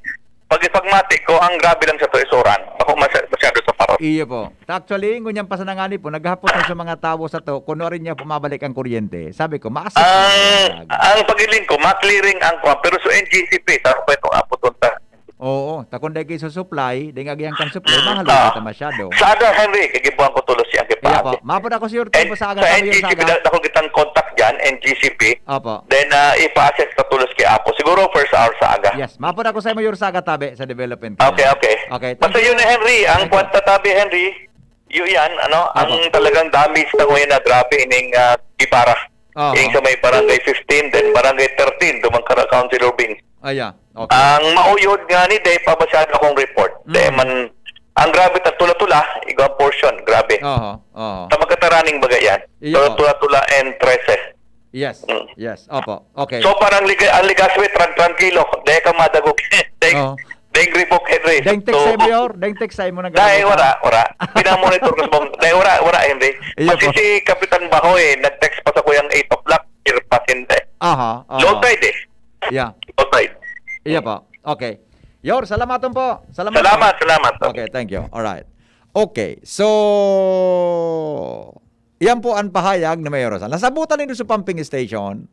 pag ipagmati ko, ang grabe lang sa Tuisoran. Ako masya-, masyado sa Parot. Iyo po. Ta-, actually, ngunyan pa sa nangani po, naghapot na sa mga tawo sa to, kung ano rin niya pumabalik ang kuryente. Sabi ko, maasas Ang, na ang pagiling ko, ma-clearing ang kwan, pero sa N G C P, sa ko itong aputon ta. Oo, ta kung dai kayo sa supply, dai nga agihan kan supply, Ah. Mahal kita masyado. Sa aga, Henry, kagibuhan ko tulos siyang Iya po. Mapod ako, sir, N-, po sa aga sa kami yung N G C P, saga. Da-, ako kitang contact dyan, N G C P. Opo. Then, ah, ipa-assess ka tulos kay Apo. Siguro first hour sa aga. Yes, mapod ako sa Mayor Saga tabi sa development. Okay, okay. Okay, thank Basta you. Yun na, Henry. Ang Thank you. Kwan ta tabi, Henry, yun yan, ano, ang Opo. Talagang damage na ngayon na grabe ining, ah, Gibara. Aha. Yung sa may Barangay fifteen, then Barangay thirteen, duman ka na Councilor Beans. Ah, yeah. Okay. Ang mauyod nga ni, dahil pa masyado akong report. Mm. Dahil man, ang grabe ta tula-tula, igwa portion, grabe. Aha, aha. Sa magkataraning bagay yan. Iyo. Tula-tula and trese. Yes, Mm. Yes. Opo. Okay. So, parang liga-, ang Legazpi, tran-, trangkilo. Dahil ka madagog. Dahil, Oo. dahil revoke, Henry. Dahil text So, sa imo, Yor? Dahil text sa imo, nag- Dahil wala, wala. Pinamonitor ko sa mga, dahil wala, wala, Henry. Iyo Kasi po. Si Kapitan Baho eh, nag-text pa sa kuyang eight o'clock, irpasin eh. Aha, aha. Low tide eh. Yeah. Low tide. Iya po. Okay. Yor, salamaton po. Salamat po. Salamat, salamat. Okay, thank you. All right. Okay. So, iyan po ang pahayag ni Mayor Rosal. Nasabutan nindo sa pumping station.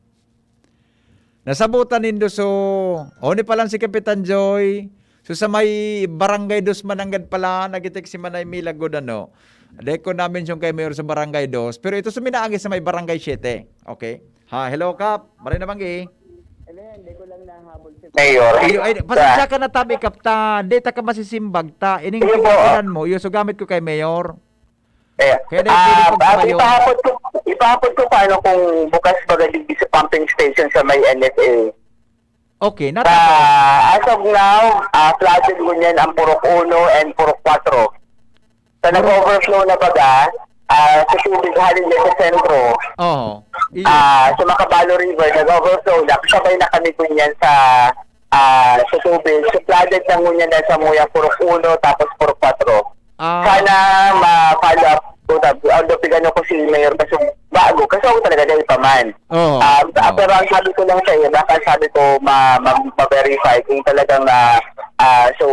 Nasabutan nindo so, o ni palan si Kapitan Joy. So, sa may Barangay Dos man nanggad pala, nagitext si Manay Mila Godano. Dai ko na-mention kay Mayor sa Barangay Dos, pero ito suminaagi sa may Barangay Siete. Okay. Ha, hello, Kap. Maray na banggi. Ano yan? Di ko lang nahabol si Mayor. Ay, ay, pasensya ka na, tabi, Kap, ta, di ta ka masisimbag, ta. Ining Sige po. Pagkakilan mo, iyo, so gamit ko kay Mayor. Eh, Kaya dahil ah, pwede pag ah, tumayo. Ipahapon ko, Ipahapon ko pa, ano, kung bukas baga digdi sa pumping station sa may N F A. Okay, nata- Ah, as of now, ah, flooded ngunyan ang Purok Uno and Purok Kuwatro. Sa nag-overflow na baga, ah, sa tubig halin dyan sa sentro, Oo. Iyo. ah, sa Macabalo River, nag-overflow na. Kasabay na kami ngunyan sa, ah, sa tubig. So, flooded na ngunyan na sa Muya, Purok Uno, tapos Purok Kuwatro. Ah. Sana ma-follow up ko, tab-, although pigano ko si Mayor Kasubag, kasi ako talaga dahil pa man. Oo, Ah, oo. pero ang sabi ko lang sa iyo, baka sabi ko ma-, ma-, ma-verify kung talagang, ah, ah, so,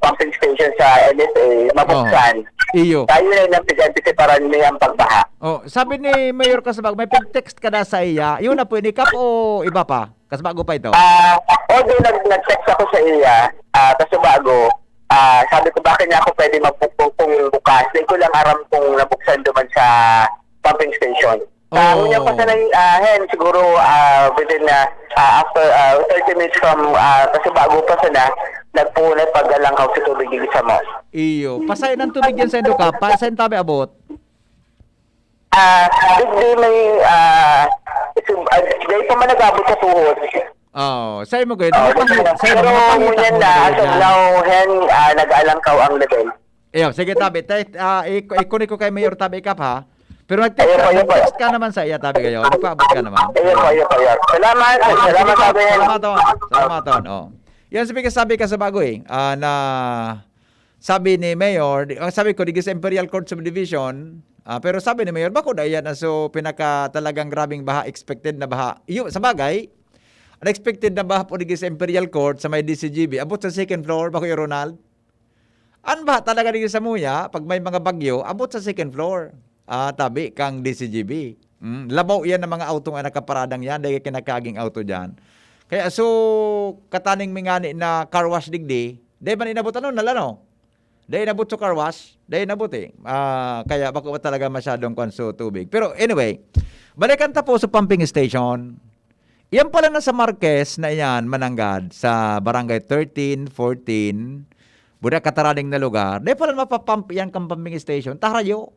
pumping station sa N S A mabuksan. Oo. Iyo. Tayo na lang pigantisiparan niya ang pagbaha. Oh, sabi ni Mayor Kasubag, may pag-text ka na sa iya. Yun na po, inikap o iba pa? Kasbago pa ito? Ah, although nag-, nag-text ako sa iya, ah, Kasubag, ah, sabi ko, "Bakit niya ako pwede magbukong kung bukas?" Di ko lang aram kung nabuksan duman sa pumping station. Sa Oh. Ngunyan pa sana, ah, hen, siguro, ah, within, ah, ah, after, ah, thirty minutes from, ah, Kasubag pa sana, nagpuunay paggalangkaw sa tubig, digdi sa mo. Iyo. Pasay ng tubig yan sa Indo ka? Pa, sa tabi abot? Ah, digdi may, ah, sum-, ah, dahil pa man nag-abot sa tuhod. Oo. Sa imo, gayud. Oo, Mga pang-, sa imo, pero mga pangita ngunyan mo na, na as of gayud yan. now, hen, ah, nag-alangkaw ang level. Iyo, sige, tabi. Tay-, ah, i-, i-connect ko kay Mayor Tabi Ikap, ha? Pero nag-text Ayun ka, po, ayun po. nag-text ka naman sa iya, tabi kayo. Nagpaabot ka naman. Ayun po, ayun po, ayun. Salamat, Ayun, salamat, sige po. Tabi. Salamat, Ton. Salamat, Ton. Oh. Yan, sabi ka, sabi ka sa bago, eh. Ah, na, sabi ni Mayor, di, ang sabi ko, digdi sa Imperial Court Subdivision, ah, pero sabi ni Mayor, bako na yan, ah, so, pinaka talagang grabing baha, expected na baha. Iyo, sa bagay, unexpected na baha po digdi sa Imperial Court, sa may D C G B. Abot sa second floor, bako yung Ronald. An baha talaga digdi sa Muya, pag may mga bagyo, abot sa second floor. Ah, tabi kang D C G B. Mm, labaw iyan ng mga auto nga nakaparadang yan, dahil kinakaging auto dyan. Kaya so, kataning mi ngani na car wash digdi, dahil man inabot ano, nalano? Dahil inabot sa car wash, dahil inabot eh. Ah, kaya bako talaga masyadong kwan sa tubig. Pero anyway, balikan ta po sa pumping station. Iyan pala na sa Marquez na iyan, mananggad sa Barangay thirteen, fourteen, buda kataraning na lugar. Dahil pala mapapump iyan kang pumping station, tarayo.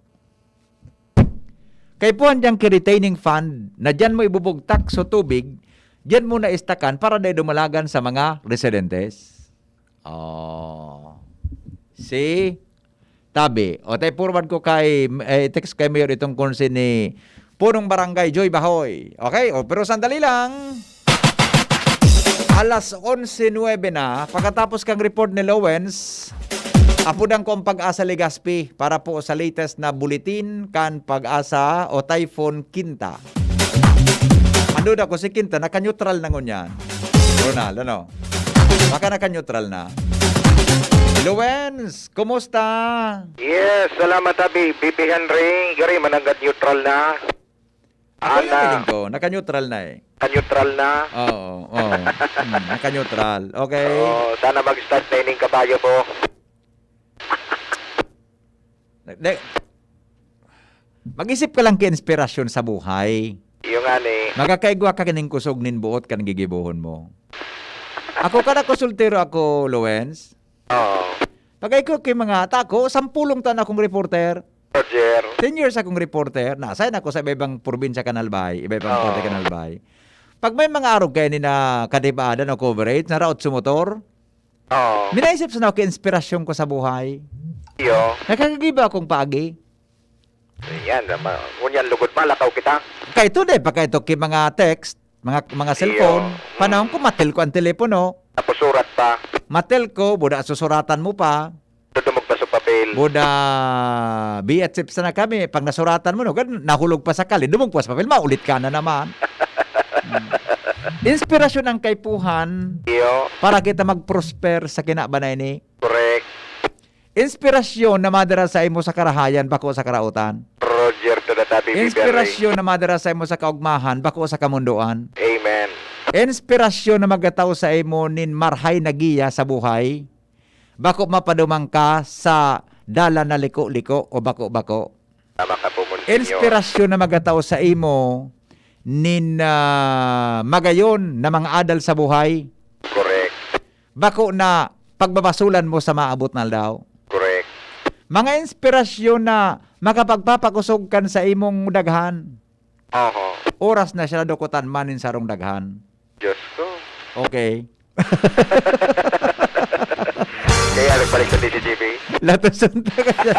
Kaipuhan diyang ki-retaining fund na diyan mo ibubugtak so tubig, diyan mo na istakan para dai dumalagan sa mga residentes. Oh. See? Tabi. O, tayo forward ko kay, eh, text kay Mayor itong konse ni Punong Barangay Joy Bahoy. Okay? O, pero sandali lang. Alas onse nuebe na, pagkatapos kang report ni Lowens, apudan ko ang Pag-asa Legazpi para po sa latest na bulletin kan Pag-asa o Typhoon Kinta. Ano daw ko, si Kinta, naka-neutral na ngunyan. Ronald, ano? Baka naka-neutral na. Lowens, kumusta? Yes, salamat, Abi. B P Henry, gari, mananggad neutral na. Ako yung Ana. Feeling ko, naka-neutral na eh. Ka-neutral na. Oo, oo. Hmm, naka-neutral. Okay? Oo, sana mag-start na ining kabayo ko. De, mag-isip ka lang ki inspirasyon sa buhay. Iyo nga ni. Magakaigwa ka kining kusog nin buot kan gigibohon mo. Ako, kada ko soltero ako, Lowens. Oo. Pag ko ki mga tako, sampulong taon akong reporter. Roger. Ten years akong reporter. Nasa ako sa iba-ibang probinsya kan Albay, iba-ibang Oo. parte kan Albay. Pag may mga arog kayo ni na kadibaadan o coverage, naraot sa motor, Oo. Minaisip sa ako inspirasyon ko sa buhay. Iyo. Nakakagiba akong paagi. Yan, ma-, ngunyan lugod malakaw kita. Kay today, pa kay to ki mga text, mga, mga Iyo. cellphone, panahon ko matil ko ang telepono. Tapos surat pa. Matil ko, buda susuratan mo pa. Dudumog pa sa papel. Buda, B H F sana kami. Pag nasuratan mo, no, gan-, nahulog pa sa kali, dumog pa sa papel, maulit ka na naman. Hmm. Inspirasyon ang kaipuhan Iyo. para kita mag-prosper sa kinabanay ni. Correct. Inspirasyon na madara sa imo sa karahayan, bako sa karaotan. Roger to the Tabi Biberry. Inspirasyon na madara sa imo sa kaugmahan, bako sa kamundoan. Amen. Inspirasyon na magataw sa imo nin marhay na giya sa buhay, bako mapaduman ka sa dalan na liko-liko o bako-bako. Tama ka po, Monsignor. Inspirasyon na magataw sa imo nin, ah, magayon na mga adal sa buhay. Correct. Bako na pagbabasulan mo sa maabot na aldaw. Correct. Mga inspirasyon na makapagpapakosog kan sa imong daghan. Oho. Oras na siya nadukutan man nin sarong daghan. Diyos ko. Okay. Kaya nagbalik sa D C G B. Latasan ka siya.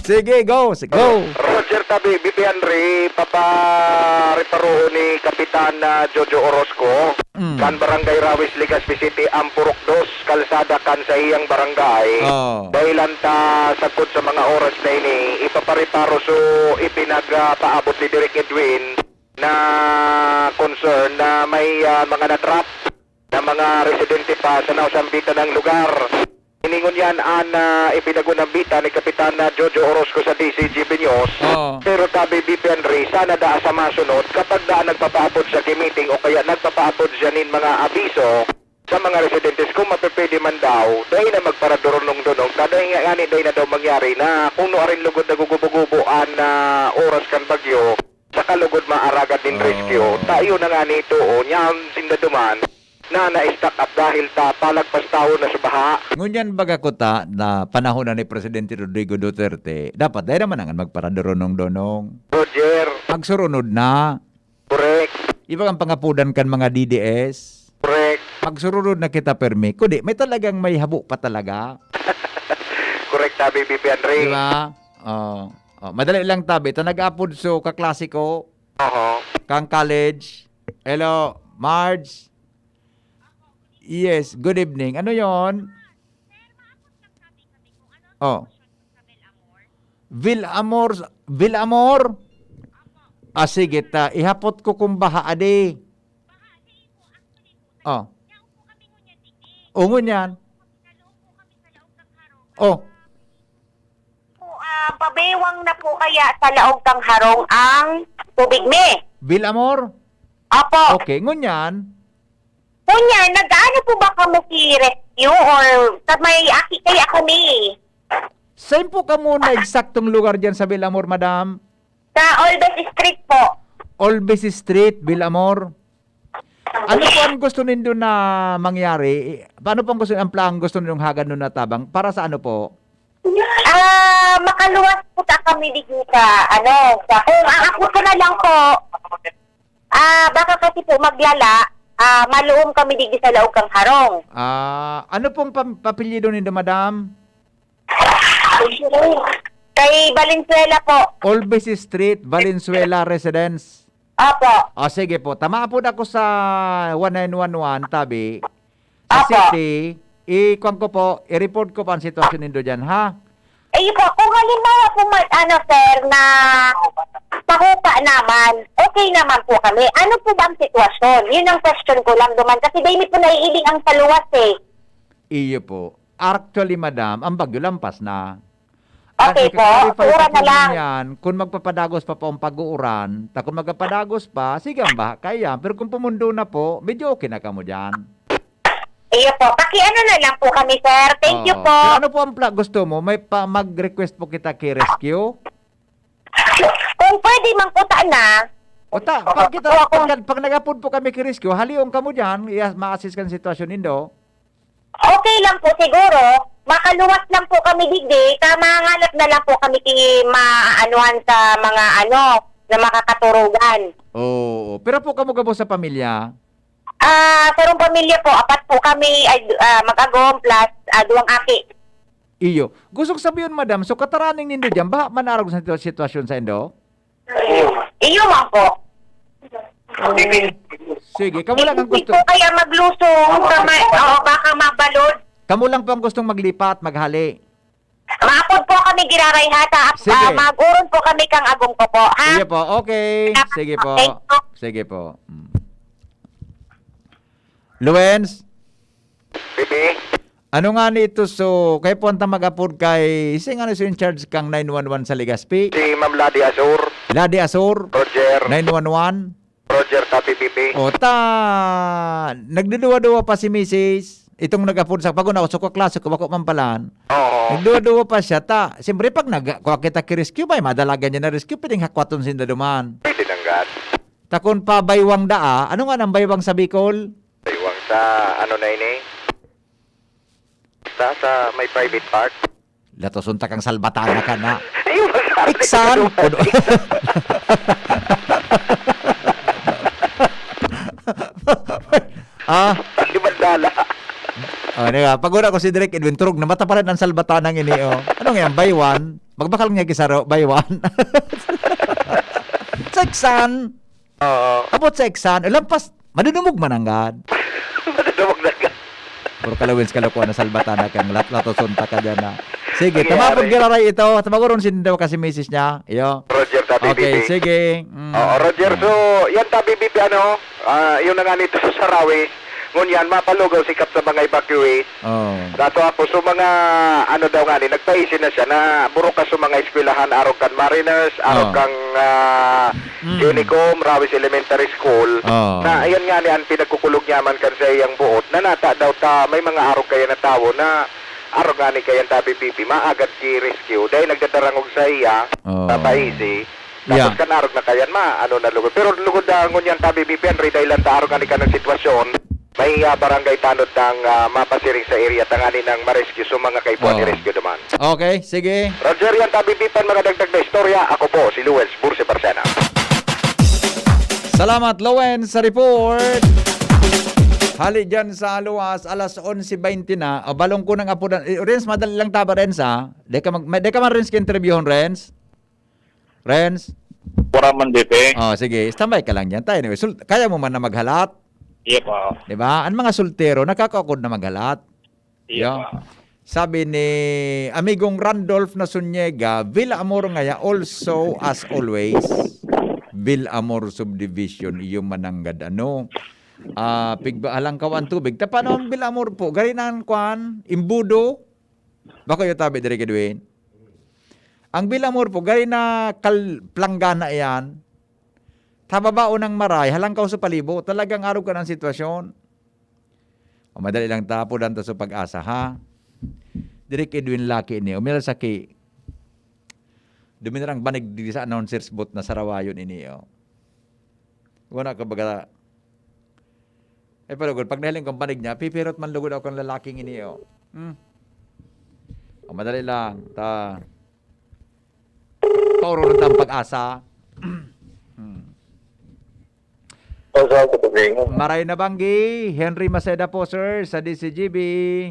Sige, go. Sige, go. Roger Tabi, B P Henry, papareparoon ni Kapitan, ah, Jojo Orozco, Mm. kan Barangay Rawis, Legazpi City, ang Purok Dos, kalsada kan sa iyang barangay. Oh. Dahilan ta, sagkod sa mga oras na ini, ipapareparo so ipinagpaabot ni Direk Edwin na concern na may, ah, mga na-trap na mga residente pa sa nasambitan na lugar. Ini ngunyan an, ah, ipinagunambitan ni Kapitan na Jojo Orozco sa D C G B News. Oo. Pero tabi, B P Henry, sana daa sa masunod, kapag daa nagpapaapod sa meeting o kaya nagpapaapod siya nin mga abiso sa mga residentes, kung mapipwede man daw, dai na magparadurunong-dunong, ta dai nga ngani, dai na daw mangyari na kung nuarin lugod nagugubo-gubo an, ah, oras kan bagyo, saka lugod maaragad nin Oo. rescue. Ta iyo na ngani ito, o, nyan sinda duman na na-stuck up dahil ta palagpas taon na sa baha. Ngunyan baga kuta na panahon na ni Presidente Rodrigo Duterte, dapat dai naman nangan magparadurunong-dunong. Roger. Magsurunod na. Correct. Iba ang pangapudan kan mga D D S. Correct. Magsurunod na kita, permi. Kundi, may talagang may habo pa talaga. Correct, tabi, B P Henry. Di ba? Oh. Oh, madali lang, tabi. Ito nag-apod so kaklase ko. Oho. Kang college. Hello, Marge. Yes, good evening. Ano yon? Oh. Vil Amor, Vil Amor? Ah, sige, ta, ihapot ko kung baha, adi. Oh. O, ngunyan. Oh. Po, ah, pabewang na po kaya sa laog kang harong ang tubig mi? Vil Amor? Opo. Okay, ngunyan? Ngunyan, nag-aano po ba kamo si rescue or sa may aki kaya kami? Saan po kamo na eksaktong lugar dyan sa Vil Amor, madam? Sa Olbes Street po. Olbes Street, Vil Amor. Ano po ang gusto nindo na mangyari? Paano po ang gusto, ang plan gusto nindong hagad nun na tabang? Para sa ano po? Ah, makaluwas po ta kami digdi sa, ano, sa, kung ang ako ko na lang po, ah, baka kasi po maglala, ah, maluom kami digdi sa laog kang harong. Ah, ano pong pam-, papelyido nindo, madam? Kay Valenzuela po. Olbes Street, Valenzuela Residence. Opo. O, sige po. Tamaa po na ako sa one nine one one, tabi. Sa Opo. city, i-, kwan ko po, i-report ko po ang sitwasyon nindo dyan, ha? Ayun po, kung halimbawa po, ma-, ano, sir, na pahupa naman, okay naman po kami. Ano po ba ang sitwasyon? Yun ang question ko lang duman. Kasi dahil po naiiling ang paluwas, eh. Iyo po. Actually, madam, ang bagyo lampas na. Ang Okay po, ika-clarify uran ko na lang. Yan, kung magpapadagos pa po ang pag-uuran, ta kung magpapadagos pa, sige ang baha kaya. Pero kung pumundo na po, medyo okay na kamo dyan. Iyo po, pakiano na lang po kami, sir. Thank you Oo. po. Pero ano po ang pla-, gusto mo? May pa, mag-request po kita kay rescue? Kung pwede man po sana. O ta, pag kita, Opo. pag, pag nag-apod po kami kay rescue, halion kamo dyan, iya, ma-assist kan sitwasyon nindo. Okay lang po siguro. Makaluwas lang po kami digdi, ta mangangalap na lang po kami ki maanuhan sa mga ano, na makakaturugan. Oo. Pero po kamo gabos sa pamilya? Ah, sarong pamilya po, apat po kami, ay, ah, mag-agom, plus, ah, duwang aki. Iyo. Gusto ko sabihin, madam, so kataraning nindo dyan, baha man arog sa sitwa-, sitwasyon sa indo? Iyo man po. Sige, kamo lang ang Hindi gusto. po kaya maglusong sa may, oo, baka mabalod. Kamo lang po ang gustong maglipat, maghali. Maapod po kami giraray ha, ta, Sige. ah, mag-uron po kami kang agom ko po, ha? Sige po, okay. Sige po. Thank you. Sige po. Mm. Luens? Bibi? Ano nga ni ito? So, kaya po ang mag-apod kay, si nga ni so in charge kang nine one one sa Legazpi? Si Ma'am Lady Azor. Lady Azor? Roger. Nine one one? Roger, Tapi Bibi. O, ta, nagduduwa-duwa pa si misis. Itong nag-apod sa pag-una, so kaklase ko, bako man palan. Oo. Nagduwa-duwa pa siya, ta, siyempre, pag nag-, kuha kita ki rescue, bay, madalagan niya na rescue, pwedeng hakwaton sinda duman. Pwede nanggat. Ta, kun pa baywang daa, ano nga nang baywang sa Bicol? Baywang sa, ano na ini? Sa, sa may private part? Latoson ta kang salbatana ka na. Ayun, masabi Iksan! ko naman. Ah, Di ba, dala? Oh, di ba? Pag una ko si Direk Edwin, turog na mata pa rin ang salbatanang ini, oh. Ano nga yan? Buy one? Magbakal nga kisaro, buy one. Sa Iksan! Oo. Abot sa Iksan, lampas, madudumog man anggad. Madudumog na ka. Puro kalawins kalokohan na salbatana kang lat-, latoson ta ka dyan na. Sige, Sige, tamapon Ari. giraray ito. Tamagoron sin daw kasi misis niya. Iyo. Roger, Tabi Okay, Bibi. sige. Mm. Oo, Roger. So, yan, Tabi Bibi, ano, ah, yung nangani ito sa Sarawi. Ngunyan, mapalugaw sikat sa mga evacuee. Oh. Dato ako, so mga, ano daw nga ni, nagpaisi na siya na burukas sa mga eskwelahan, arog kan Mariners, arog Oh. kang ah, Mm. Unicom, Rawis Elementary School. Oh. Na, ayan nga ni, ang pinagkukulog niya man kan sa iyang buot, na nata daw ta, may mga arog kaya na tawo na, arog nga ni kaya Tabi Bibi, maagad ki rescue. Dahil nagdadarangog sa iya, Oh. sa paisi. Tapos Yeah. kan arog na kayan, ma, ano na lugod. Pero lugod na ngunyan Tabi Bibi, ang riday lang ta, arog nga ni kanang sitwasyon. May ah, barangay tanod ng ah, mapasiring sa area, tangani ng ma-rescue. So, mga kaipuhan, Oh. i-rescue naman. Okay, sige. Roger, yan, Tabi Bibi, pan mga dagdag na istorya. Ako po, si Luis Bursi Barcena. Salamat, Lowen, sa report. Hali dyan sa luwas, alas onse veinte na. O, balong ko ng apudan. Eh, Renz, madali lang taba, Renz, ha? Di ka, mag, may- di ka man, Renz, ka-interviewon, Renz? Renz? Wala man, Bibi. Oh, sige. Standby ka lang dyan. Tayo, anyway, sul- kaya mo man na maghalat? Iya pa. Di ba? Ang mga soltero, nakakaukod na maghalat. Iya Yeah. pa. Sabi ni amigong Randolph Nasuniega, Villa Amor ngaya also as always. Villa Amor subdivision, iyo mananggad ano. Ah, pigba halangkaw ang tubig. Tapanon Villa Amor po, gari na ang kwan, imbudo. Bako yung tabi, Direk Edwin. Ang Villa Amor po, gari na kal planggana yan. Tababao ng maray, halangkaw sa palibot. Talagang arog ka ng sitwasyon. O, madali lang tapo, dan ta sa Pag-asa, ha? Direk Edwin Lucky ni, umil sa ki. Duminarang banig di sa announcer's booth na sarawayon ini, oh. Wala ka baga. Eh, pero good, pag nahiling kong banig niya, pipirot man lugod ako ng lalaking ini, oh. Hmm. O, madali lang. Ta. Paurulong ta ang Pag-asa. Hmm. Pag-asa ko, Paglingon. Maray na banggi, Henry Maceda po, sir, sa D C G B.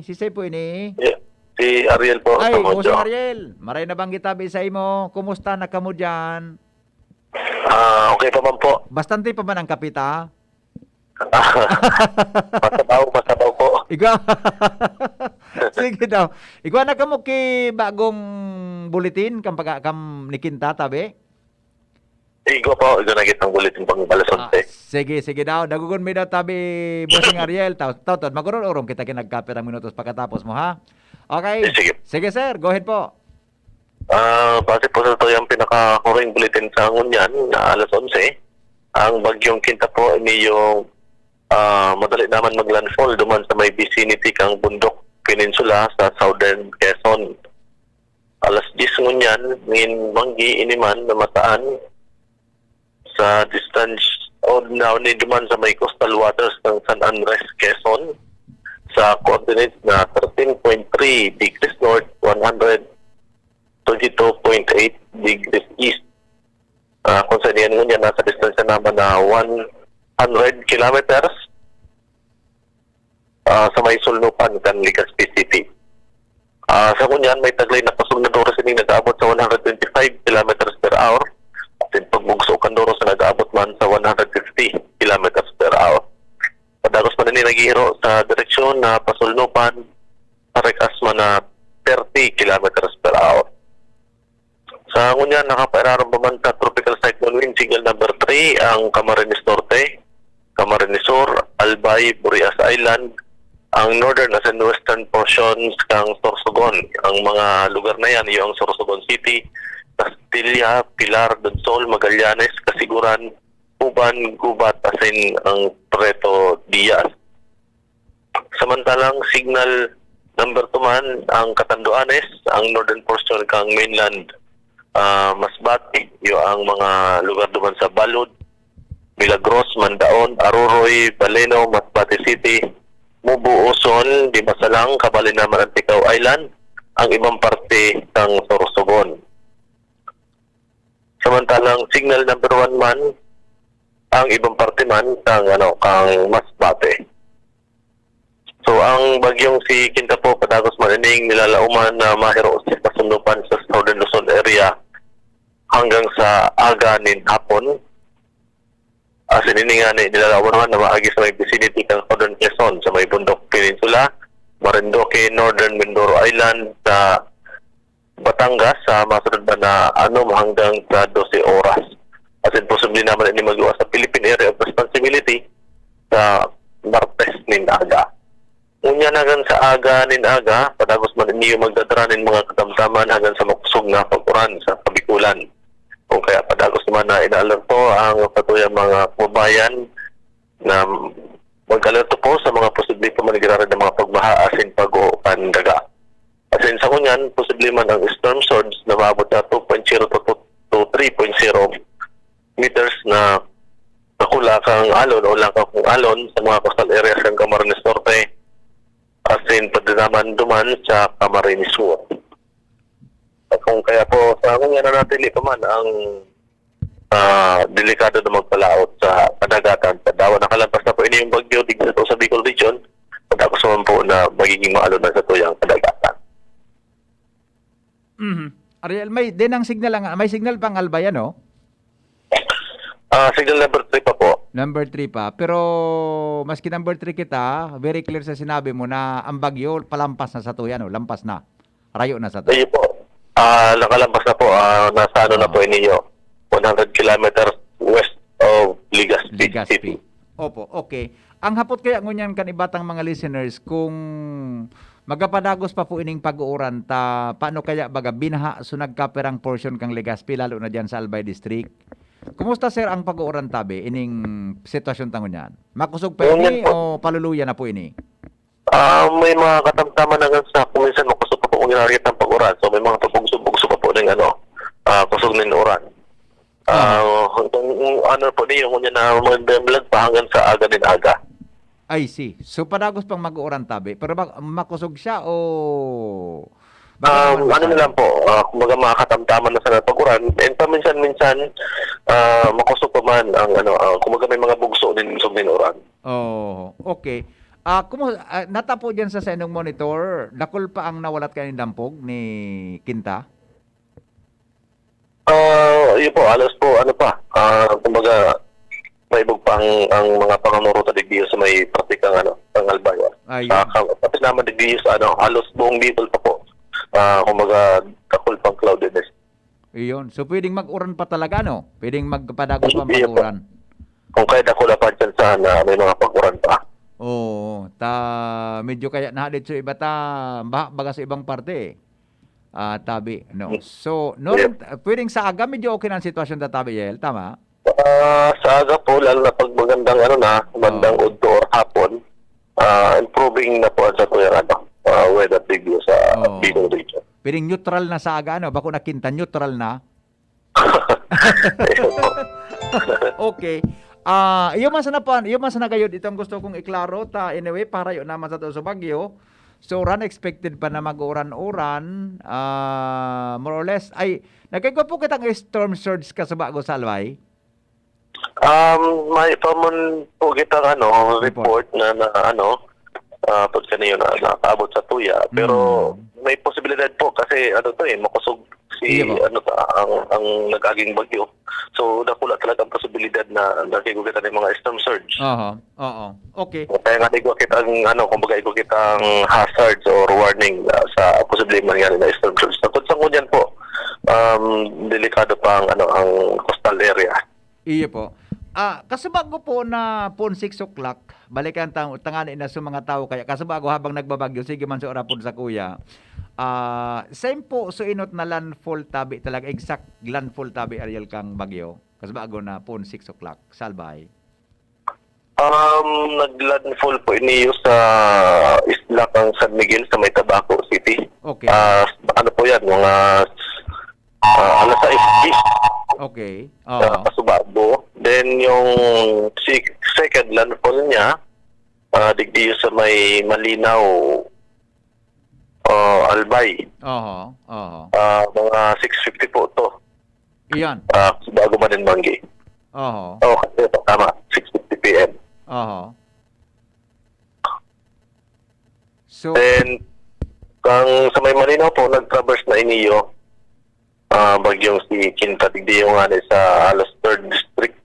Si Sey po ini? Yeah. Si Ariel po, Ay, sa Mojo. Bossing Ariel, maray na banggi tabi sa imo. Kumusta na kamo dyan? Ah, okay pa man po. Bastante pa man ang kapita? Masabaw, masabaw po. Igwa. Sige daw. Igwa na kamo ki bagong bulletin, kam, pag, kam ni Kinta, tabi? Igo po, igo na kitang bulletin pang balas Ah, onse. Sige, sige daw. Dagugon mi daw tabi, Bossing Ariel. Taw, taw, taw, magururong kita kinagkapirang minutos pagkatapos mo, ha? Okay. Eh, sige. Sige, sir. Go ahead po. Ah, base po sa ito yung pinakahuring bulletin sa ngunyan, na alas onse, ang Bagyong Kinta po, ini yung ah, madali naman mag-landfall duman sa may vicinity kang Bundok Peninsula sa Southern Quezon. Alas diyes ngunyan, nin banggi ini man na mataan sa distance o na ni duman sa may coastal waters ng San Andres, Quezon, sa coordinates na thirteen point three degrees north, one hundred twenty-two point eight degrees east. Ah, kung sa diyan ngunyan, nasa distansya naman na one hundred kilometers ah, sa may sulnupan kan Legazpi City. Ah, sa ngunyan, may taglay na kusog na doros ini nag-aabot sa one hundred twenty-five kilometers per hour. Asin pagbugso kan doros na nag-aabot man sa one hundred fifty kilometers per hour. Padagos man ini naghihiro sa direksyon na pasulnupan, parekas man na thirty kilometers per hour. Sa ngunyan, nakapairarom pa man sa Tropical Cyclone Wind Signal number three ang Camarines Norte, Camarines Sur, Albay, Burias Island, ang northern as in western portions kang Sorsogon. Ang mga lugar na yan, yung Sorsogon City, Castilla, Pilar, Donsol, Magallanes, Casiguran, Uban, Gubat, asin ang Preto Diaz. Samantalang signal number two man ang Catanduanes, ang northern portion kang mainland, ah, Masbate, iyo ang mga lugar duman sa Balud, Milagros, Mandaon, Aroroy, Baleno, Masbate City, Mubo, Uson, Dimasalang, kabali naman ang Tigao Island, ang ibang parte kang Sorsogon. Samantalang signal number one man ang ibang parte man kang, ano, kang Masbate. So, ang bagyong si Kinta po, padagos man ining nilalaoman na mahiro sa kasundupan sa Southern Luzon area hanggang sa aga nin hapon. As in, ini nga ni, nilalaoman naman na maagi sa may vicinity kan Southern Quezon, sa may Bundok Peninsula, Marinduque, Northern Mindoro Island, sa Batangas, sa masunod man na anom hanggang sa dose oras. As in, posible naman ini magluwas sa Philippine Area of Responsibility sa Martes nin aga. Ngunyan hanggang sa aga nin aga, padagos man ini magdadara nin mga katamtaman hanggang sa makusog na pag-uran sa Kabikulan. Kung kaya padagos man na inaalerto ang satuyang mga kababayan na mag-alerto po sa mga posible pa man giraray na mga pagbaha asin pag-uho kan daga. Asin sa ngunyan, posible man ang storm surge na maabot na two point zero to, to, to three point zero meters na nakula kang alon o langkaw kang alon sa mga coastal areas kan Camarines Norte, asin pati naman duman sa Camarines Sur. At kung kaya po, sa ngunyan nanatili pa man ang, ah, delikado na magpalaot sa kadagatan. Tadawa, nakalampas na po ini yung bagyo digdi sa Bicol Region. Tapos naman po na magiging maalon na sa tuyang kadagatan. Mhm. Ariel, may din ang signal ang, may signal pang Albay, ano? Ah, signal number three pa po. Number three pa. Pero maski number three kita, very clear sa sinabi mo na ang bagyo palampas na sa tuya, no? Lampas na. Rayo na sa ta. Ayun po. Ah, nakalampas na po. Ah, nasa ano na Oo. po ninyo? One hundred kilometers west of Legazpi Legazpi. City. Opo, okay. Ang hapot kaya ngunyan kan ibatang mga listeners, kung magapadagos pa po ining pag-uuran ta, paano kaya baga binaha so nagkapirang portion kang Legazpi, lalo na diyan sa Albay District? Kumusta, sir, ang pag-uuran tabi, ining sitwasyon ta ngunyan? Makusog pa Ngunyan ini po. o paluluya na po ini? Ah, may mga katamtaman hanggang sa kung minsan makusog pa po kung ginagit ang pag-uran. So, may mga pabugso-bugso pa po ng ano, ah, kusog ng uran. Ah, Aha. hanggang, ano po niyo, ngunyan na magdamlag pa hanggang sa aga din aga. I see. So, padagos pang mag-uuran tabi. Pero ba, makusog siya o baga Um, naman ano na lang po, ah, kumbaga mga katamtaman na sana pag-uran. And paminsan-minsan, ah, makusog pa man ang ano, ah, kumbaga may mga bugso din, kusog din uran. Oh, okay. Ah, kumu-, ah, natapo diyan sa, sa inyong monitor, dakul pa ang nawalat kaning dampog ni Kinta? Ah, yun po, halos po, ano pa, ah, kumbaga, maibog pa ang, ang mga panganoro ta digdi sa may praktikang, ano, ang Albay. Ayun. Ah, ka-, pati naman digdi sa, ano, halos buong Bicol pa po. Ah, kumbaga, dakul pang cloudiness. Iyon. So, pwedeng mag-uran pa talaga, no? Pwedeng magpadagos pa ang Iyon po. pag-uran. Kung kaya dakula pa ang tsansahan na may mga pag-uran pa. Oo. Ta, medyo kaya nahadit sa iba ta, baha baga sa ibang parte, eh. Ah, tabi, no? Hmm. So, no, Iyon. rin, pwedeng sa aga, medyo okay na ang sitwasyon ta, tabi, Yael. Tama? Ah, sa aga po, lalo na pag magandang ano na, bandang Oo. udto or hapon, ah, improving na po ang sa tuyang ano, ah, weather dito sa Oo. Bicol region. Pwedeng neutral na sa aga, ano? Bako na Kinta, neutral na. Ayun po. Okay. Ah, iyo man sana pa, iyo man sana gayod itong gusto kong iklaro ta. Anyway, parayo naman sa to sa bagyo. So, uran, expected pa na mag-uran-uran, ah, more or less. Ay, nagkaigwa po kitang storm surge ka sa bago sa Albay? Um, may pa man po kitang, ano, Report. report na, na, ano, ah, pag kaniyo na nakaabot sa tuya. Pero Mm. may posibilidad po kasi, ano to eh, makusog si, Iyo po. ano ta, ang, ang nag-aging bagyo. So, dakula talaga ang posibilidad na nagkigugitan ng mga storm surge. Aha, oo. Okay. Kaya nga, igwa kitang, ano, kumbaga, igwa kitang hazards or warning, ah, sa posibleng mangyari na storm surge. Sa kung sa ngunyan po, um, delikado pa ang, ano, ang coastal area. Iyo po. Ah, kasubago po na pon six o'clock, balikan ta-, tangani na sa mga tawo. Kaya kasubago habang nagbabagyo, sige man sa orapon sa kuya. Ah, same po, so inot na landfall tabi talaga, exact landfall tabi, Ariel, kang bagyo. Kasubago na pon six o'clock, Salbay. Um, nag-landfall po iniyo sa isla kang San Miguel sa may Tabaco City. Okay. Ah, ano po yan, mga, ah, alas sais bis. Okay. Ah, Oo. Kasubago. Then, yung si-, second landfall niya, ah, digdi sa may Malinaw, ah, Albay. Oho, oho. Ah, mga six fifty po to. Iyan. Ah, bago man in Manggi. Oho. Oh, kasi ito, tama, six fifty P M. Oho. So, then, kang sa may Malinao po, nag-traverse na iniyo, ah, bagyong si Quinta, digdi yung ano, sa halos third district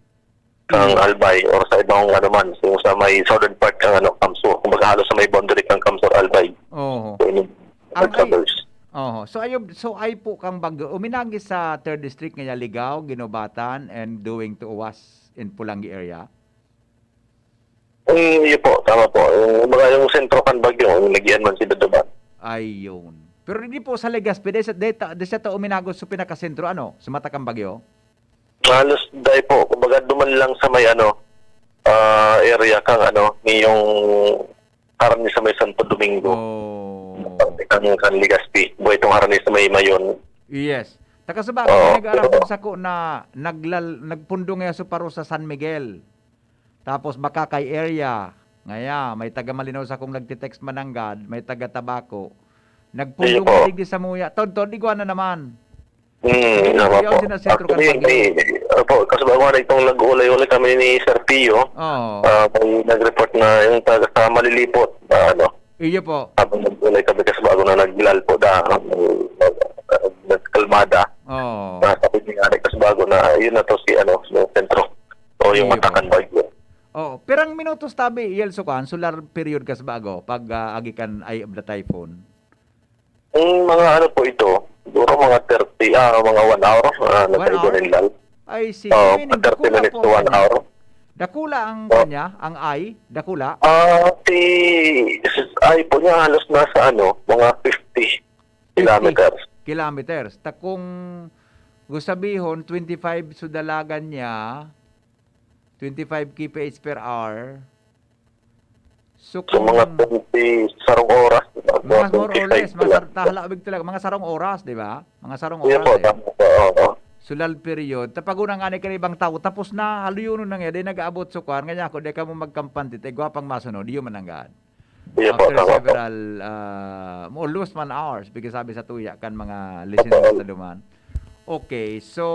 kang Hmm. Albay or sa ibang ano man, yung sa may southern part kang ano, Kamsur. Kumbaga, halos sa may boundary kang Kamsur, Albay. Oho. So, yun, Ang ay nag-traverse. Oho. So, ayun, so, ay po kang bagyo, uminagi sa third district, ngaya Ligao, Guinobatan, and doing to Uwas in Polangui area? Mm, yun po, tama po. Yung, kumbaga, yung sentro kan bagyo, yung nagyan man si Duduman. Ayun. Pero di po sa Legazpi, di sa, di ta-, di sa ta uminagos sa pinakasentro, ano? Sa mata kan bagyo? Halos dai po. Kumbaga, duman lang sa may, ano, ah, area kang, ano, ni yung harani sa may Santo Domingo. Oh. Kan, kan Legazpi. Buhay itong harani sa may Mayon. Yes. Taka sa ba, Oo. May nag-arabog sako na naglal-, nagpundong nga sa paro sa San Miguel. Tapos Bacacay area. Ngaya, may taga Malinao sakong nagte-text mananggad, may taga Tabaco. Sige Nagpundong po. na digdi sa Muya. Tod-tod, igwa na naman. Hmm, Sige, tama yaon po. sina Sentro Actually, Carpagyo. may, opo, kasi bago nga itong nag-ulay-ulay kami ni Sir Pio, Oo. ah, may nag-report na yung taga sa Malilipot, na ano, Iyo po. habang nag-ulay kami kasi bago na naglal po na, ah, nagkalmada. Oo. Na sabi niya nga kasi bago na, yun na to si, ano, yung sentro o yung Iyo po. matakan bagyo. Oo. Pirang minutos tabi, Yel, so kan, solar period kas bago, pag, ah, agi kan eye of the typhoon? Yung mga ano po ito, siguro mga thirty, ah, mga one hour, ah, One nasa hour? Igorinlal. I see. Oo, Meaning, thirty dakula minutes po to ang one kanya. hour. Dakula ang Oh. kanya, ang eye, dakula? Ah, si, si eye po niya halos nasa ano, mga fifty Fifty kilometers. kilometers. Takong, gusabihon, twenty-five so dalagan niya, twenty-five K P H per hour. So, So, mga kung twenty, sarong oras, mga mga more or twenty-five less, mga sila. sar-, tahala, abig talaga, mga sarong oras, di ba? Mga sarong Yun oras, po, eh. tama po, oo. So, lull period. Tapag una nga ni karibang tawo, tapos na, haluyonon na nga, di nag-aabot sa kwan, nga niya ako, di ka mo magkampante, te, gwapang masunod, yun man ang gaan. Yun po, After tama po. several, ah, almost one hours, bigay sabi sa tuya, kan mga listeners Opo. na duman. Okay, so,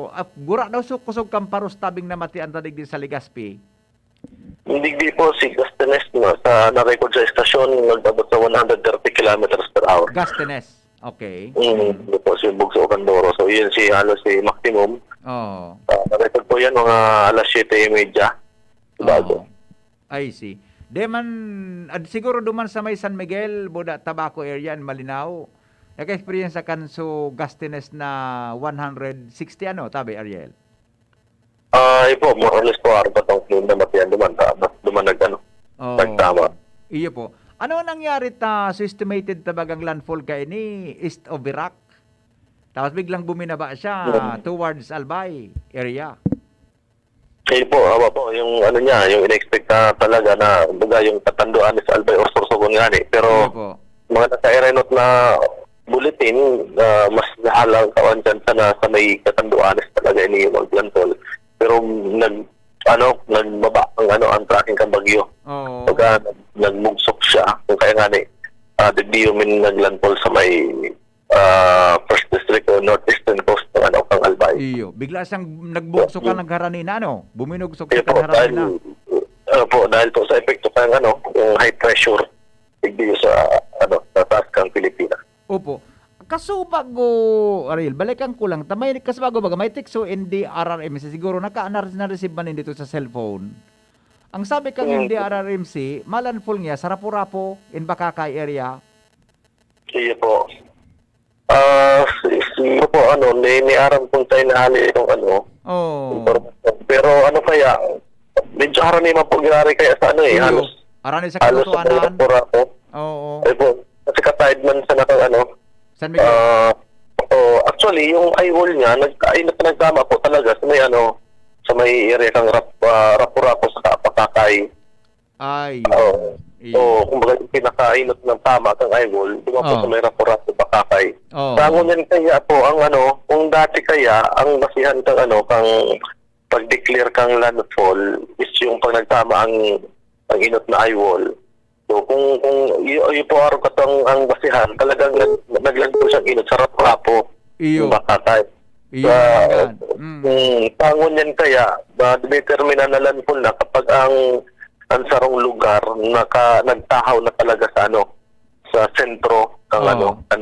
ah, gura daw so kusog kan paros tabing namatian ta digdi sa Legazpi. Hindi, di po, si Gastenes, no, sa na-record sa estasyon, nag-abot sa one hundred thirty kilometers per hour. Gastenes. Okay. Mm, yun po, si Bugso Ocandoro. So, yun si, halos si maximum. Oo. Ah, na-record po yan, mga alas siyete y media. Bago. Oo. I see. Di man, ad-, siguro duman sa may San Miguel, Buda, Tabaco area, and Malinao, naka-experience sa kanso Gastenes na one hundred sixty, ano, tabi, Ariel? Ay po, more or less po, araw pa tong Florida, matiyan duman, ta-, duman nag-ano, Oo. nagtama. Iyo po. Ano ang nangyari ta, so estimated ta bagang landfall kaini, east of Virac? Tapos biglang buminaba siya Hmm. towards Albay area. Ayun po, hawa po, yung ano niya, yung in-expect na talaga na, kumbaga, yung katanduan is Albay or Sorsogon nga ni. Pero Iyo po. mga naka-air note na bulletin, ah, mas naalang kawan dyan sa, na, sa may katanduanes talaga ini yung maglandfall. Pero nag, ano, nagbaba ang, ano, ang tracking kang bagyo. Oo. Pagka nag-, nagmugsok siya, kung kaya nga ni, ah, digdi yung min naglandfall sa may, ah, First District o Northeastern Coast ng, ano, kang Albay. Iyo. Bigla siyang nagbugsok ka, Mm. nagharani na, ano? Buminugsok Iyo siya, po, nagharani dahil, na. ah, po, dahil po sa epekto kang, ano, yung high pressure, digdi sa, ano, sa taas kang Pilipinas. Opo. Kaso bago, Ariel, balikan ko lang. Ta-, may, kaso bago baga, may tekso in D R R M C. Siguro naka-, na-, na-receive man yun dito sa cellphone. Ang sabi kang Mm. in D R R M C, malandfall niya sa Rapu-Rapu, in Bacacay area. Sige po. Ah, si-, siguro po, ano, ni, ni Aram kung tayo nahali itong, ano, Oo. impormasyon. Pero ano kaya, medyo harani man po ginari kaya sa ano eh, Iyo. halos, Harani sa halos sa katotohanan. Rapu-Rapu. Oo. Eh po, kasi ka-tied man sa nakang ano, San Miguel. ah, oh, actually, yung eye wall niya, nag-, ay, nagtama po talaga sa may ano, sa may area kang Rap-, ah, Rapu-Rapu sa Bacacay. Ay, Oo. Iyo. Oo, kumbaga yung pinakainot ng tama kang eye wall, di ba po Oo. sa may Rapu-Rapu, Bacacay. Oo. Sa ngunyan kaya po, ang ano, kung dati kaya, ang basihan kang ano, kang pag-declare kang landfall is yung pag nagtama ang, ang inot na eye wall. So, kung, kung iyo, iyo po araw katong ang basihan, talagang nag-, naglandfall siyang inot sa Rapu-Rapu, Iyo. Bacacay. Iyo Sa, naman yan. Mm. mm, tangon yan kaya, madedetermina na landfall na kapag ang, ang sarong lugar naka-, nagtahaw na talaga sa ano, sa sentro ng Oo. ano, kan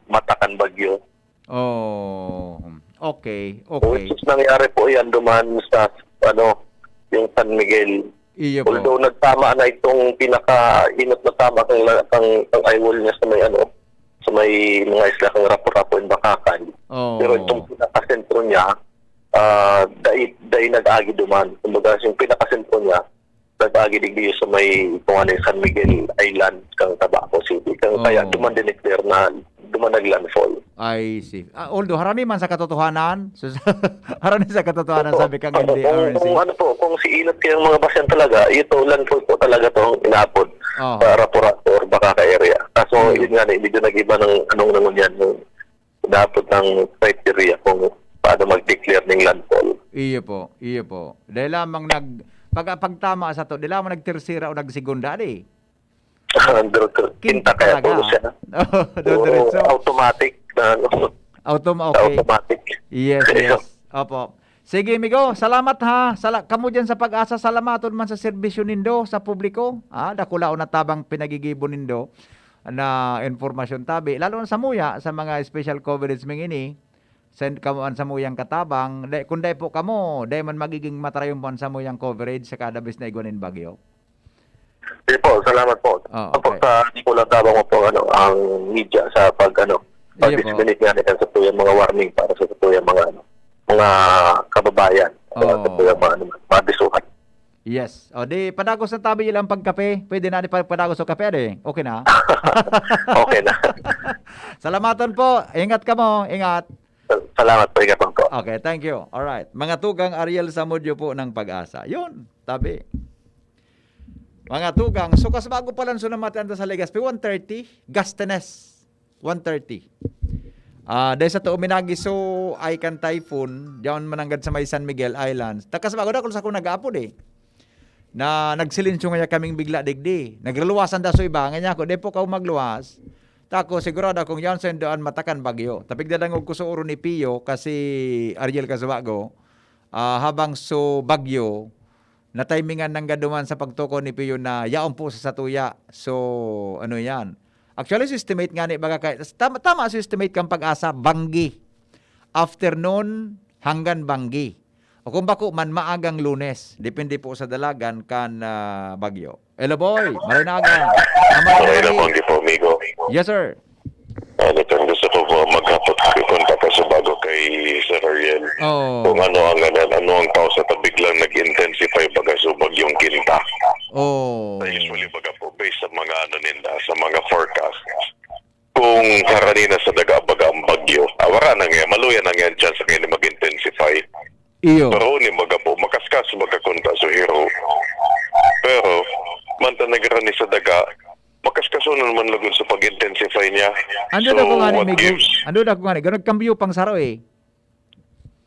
mata kan bagyo. Oh, okay, okay. Which is nangyari po yan duman sa, ano, yung San Miguel. Iyo po. Although nagtama na itong pinaka-inot na tama kang la-, kang, kang eyewall niya sa may, ano, sa may mga isla kang Rapu-Rapu and Bacacay. Oo. Pero itong pinakasentro niya, ah, dai, dai nag-agi duman. Kumbaga, yung pinakasentro niya, nag-agi digdi sa may, kung ano, yung San Miguel Island, kang Tabaco City. Kang, kaya Oo. duman dineclare na, duman nag-landfall. I see. Ah, although, harani man sa katotohanan, so, harani sa katotohanan, Opo. sabi kang Opo, N D R C. Kung, kung ano po, kung si inot kayong mga basyan talaga, ito, landfall po talaga to ang inaapod Oo. sa Rapu-Rapu or Bacacay area. Kaso, Iyo. yun nga, eh, medyo nag-iba ng anong nangunyan, yung inaapod ng criteria kung paano mag-declare ng landfall. Iyo po, iyo po. Dahil lamang nag-, pag, pagtama sa to, dahil lamang nagtersera o nagsegunda, di? Duro-, duro-, Kinta kinta kaya talaga. po siya. Oo, Oo, duro-diretso. automatic na, ano, Autom-, okay. automatic. Yes, Kaya, yes. Opo. Sige, amigo, salamat ha. Sala-, kamo diyan sa Pag-asa, salamaton man sa serbisyo nindo sa publiko. Ah, dakulaon na tabang pinagigibo nindo na impormasyon tabi. Lalo na samuya, sa mga special coverage ming ini, send kamo an samuyang katabang. Dai, kung dai po kamo, dai man magiging matarayon po an samuyang coverage sa kada bes na igwa nin bagyo. Sige po, salamat po. Oh, Opo, okay. sa dakulaon tabang mo po, ano, ang media sa pag, ano, Iyo po. pag-disseminate nga nito sa tuyang mga warning para sa tuyang mga, ano, mga kababayan, sa Oo. tuyang mga, ano, mga bisuhan. Yes. O di, padagos na tabi ilang pagkape. Pwede na di pa padagos o kape, ade. Okay na? Okay na. Salamaton po. Ingat kamo. Ingat. Sal-, salamat po. Ingat lang po. Okay, thank you. Alright. Mga tugang Ariel Zamudio po ng Pag-asa. Yun, tabi. Mga tugang, so kas bago pa lang so namatian ta sa Legazpi, one thirty, Gastenes, one thirty. Ah, dahil sa tuo minagi so, ay kan typhoon, diyan mananggad sa may San Miguel Islands. Takas bago dakul sa akong nag-aapod eh. Na nagsilensyo ngaya kaming bigla digdi. Nagluwasan da so iba, ngaya ako, "Di po kaw magluwas." Tako, sigurado akong yaon sa indoan matakan bagyo. Tapig dadangog ko sa oro ni Pio, kasi Ariel Casuago, ah, habang so bagyo, natimingan nanggad duman sa pagtukaw ni Pio na yaon po sa satuya. So, ano yan? Actually, so estimate nga ni baga kay, tama, tama so estimate kan Pag-asa, banggi. Afternoon hanggang banggi. O kung bako man, maagang Lunes. Depende po sa dalagan kan, ah, bagyo. Hello, boy. Marinaga. Tama Okay na na, kami. banggi po, amigo. Yes, sir. Ano, itong gusto ko po maghapot, ikontak ko sa bago kay Sir Ariel. Oo. Kung ano ang, ano, ano ang cause at biglang nag-intensify baga so bagyong Kinta. Oo. Na usually baga po, based sa mga ano ninda, sa mga forecast. Kung harani na sa daga baga ang bagyo, ah, wala na nga, maluya na nga ang chance kayo na mag-intensify. Iyo. Pero ni baga po, makaskas, magkakunta sa hiro. Pero, manta nagrani sa daga, makaskaso na naman lugod sa pag-intensify niya. Ando So, na ko nga ni, what Migo. gives? Ando na ko nga ni. Ganun, nagkambyo pang saro eh.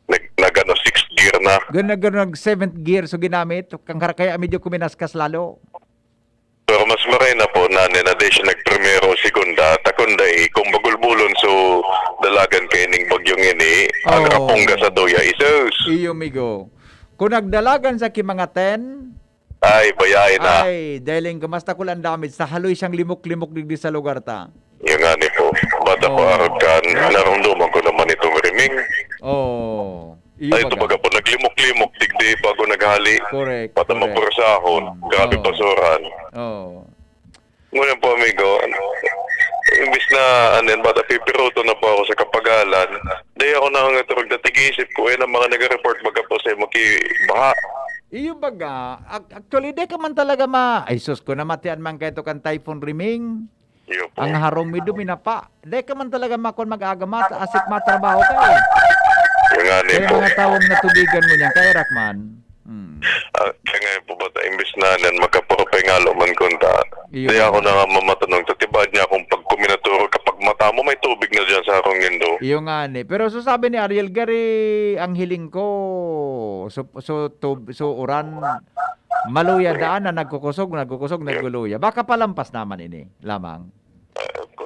Nag-, nag-ano, sixth gear na. Ganun, nag-, ganun, nag-seventh gear. So, ginamit. Kang kar-, kaya medyo kuminaskas lalo. Pero mas maray na po na, na, na di siya nagprimero, segunda, takunda eh, kung magulbulon, so, dalagan kay ning bagyong ini, ang Oo. rapungga sa tuya, isus. Iyo, Migo. Kung nagdalagan sa ki mga ten, Ay, bayay na. Ay, deling ko, mas takul ang damage. Sa haloy siyang limok-limok digdi sa lugar ta. Yung nga ni po. Bata ko Oh. arog kan, narumduman ko naman itong riming. Oh. Iyo Ay, ito baga. baga po, naglimok-limok, digdi bago naghali. Correct, Bata correct. mapursahon. Mm. Grabe Oh. pasuran. Oh. Ngunyan po, amigo, ano, imbis na, ano yan, bata pipiruto na po ako sa kapagalan. Di ako nangangaturog na tig-isip ko, eh, ang mga nag-report baga po sa maki-, baha. Iyo baga, ac-, actually, di ka man talaga ma-, ay sus, kung namatian man kayo kan Typhoon Riming, Iyo po. ang harong mi duminapa. Di ka man talaga makon mag-agamat, asik matrabaho ka eh. Yung nga ni Kaya po. mga tawong natubigan mo niyan, kaya Rakman. Hmm. Ah, kaya nga po ba, ta-, imbis na nan magkapuro pengalo man kunta. Iyo Di nga. ako na nga mamatanong, sa tibad niya akong pagkuminaturo, kapag mata mo, may tubig na dyan sa harong nindo. Iyo nga ni. Pero so sabi ni Ariel, gari, ang hiling ko, so, so, tub-, so uran, Maluya daan na nagkukusog, nagkukusog, nagluluya. Baka palampas naman ini lamang.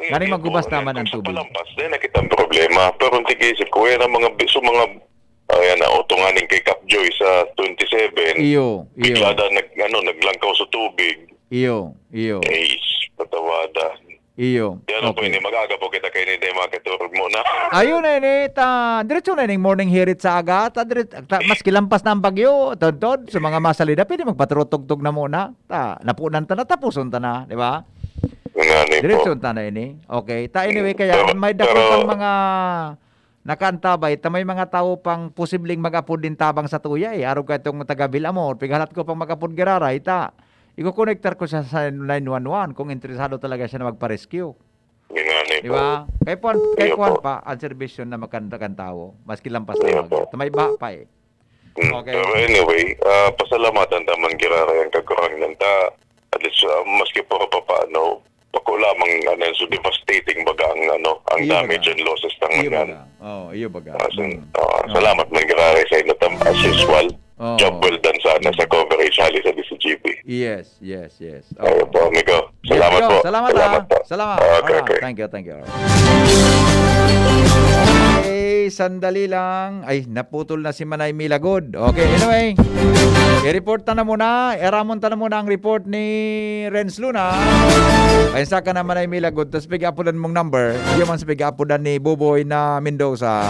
Ganing magubas naman ang tubig. Palampas din, nakita ang problema. Pero ang tig-isip ko, yan ang mga bi-, so mga, ayan na, auto nga ning kay Cap Joy sa twenty-seven. Iyo, iyo. Bigla na nag-, ano, naglangkaw sa tubig. Iyo, iyo. Eh, patawada. Iyo. Yan ang Okay. pwede, mag-aga po kita kayo ni Dema, katurog mo na. Ayun na ini, ta, diretso na ining morning hirit sa aga, ta, dire-, ta, maski lampas na ang bagyo, todtod, sa mga masalida, pwede magpaturutugtog na muna. Ta, napunan ta na, tapuson ta na, di ba? Nga ni po. Diretso ta na ini. Okay. Ta, anyway, kaya Pero, may dakul pero pang mga nakaantabay, ta may mga tawo pang posibleng mag-apod din tabang sa tuya, eh. Arog ka itong taga Villamor, pighalat ko pang mag-apod giraray, ta, ikokonektar ko siya sa nine one one kung interesado talaga siya na magpa-rescue. Yun nga ni Di po. ba? Kay Juan, kay Iyo Juan po. pa, ang serbisyo na makantakan tawo, maski lampas Iyo na po. Ta may baha pa, eh. Mm. Okay. Pero anyway, ah, pasalamatan ta man giraray ang Kagurangnan ta. At least, ah, maski pa papaano, bako lamang, ano, so devastating baga ang, ano, ang Iyo damage baga. and losses ng Iyo mga baga. Oh, iyo baga. Ah, sin-, Mm. ah, Oh. salamat man giraray sa inyo tam, as usual. Oh. Job well done sana sa coverage hali sa D C G B. Yes, yes, yes. Ayun Oh. po, amigo. Yes, Salamat amigo. po. Salamat, Salamat ah. po. Salamat. Okay, Alright. okay. Thank you, thank you. Okay, sandali lang. Ay, naputol na si Manay Mila Good. Okay, anyway. I-report ta na muna. Iramon ta na muna ang report ni Renz Luna. Ay, sa ka na, Manay Mila Good. Tas pig-apudan mong number. Di man sa pig-apudan ni Buboy na Mendoza.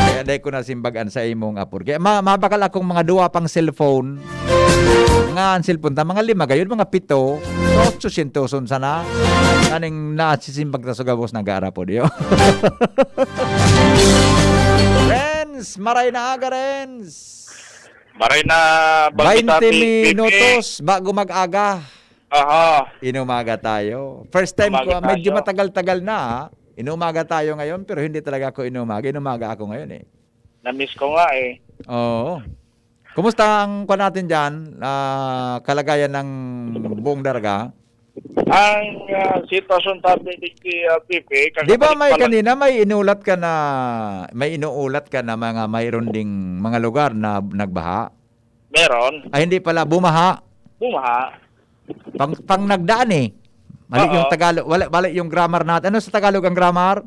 Kaya dai ko na simbagan sa imong apod. Kaya ma-, mabakal akong mga duwa pang cellphone. Mga ang cellphone ta, mga lima gayon, mga pito. Otsosyentos sana. Kaning nasisimbag ta sa gabos, nag-aarapod, yo. Renz, maray na aga, Renz. Maray na, Bagyo Baynte Tapi, minutos bago mag-aga. Aha. Inumaga tayo. First time Umaga ko, medyo tayo. matagal-tagal na, ha? Inumaga tayo ngayon, pero hindi talaga ako inumaga. Inumaga ako ngayon, eh. Na-miss ko nga, eh. Oo. Kumusta ang, kwan natin dyan, ah, kalagayan ng buong Daraga? Ang, ah, sitwasyon, Tatay Digpi, ah, P P, Di ba may kakabalik pa lang kanina, may inulat ka na, may inuulat ka na mga mayroon ding mga lugar na nagbaha? Meron. Ay, hindi pala, bumaha. Bumaha. Pang, pang nagdaan eh. Mali Oo. yung Tagalog, wala, mali yung grammar natin. Ano sa Tagalog ang grammar?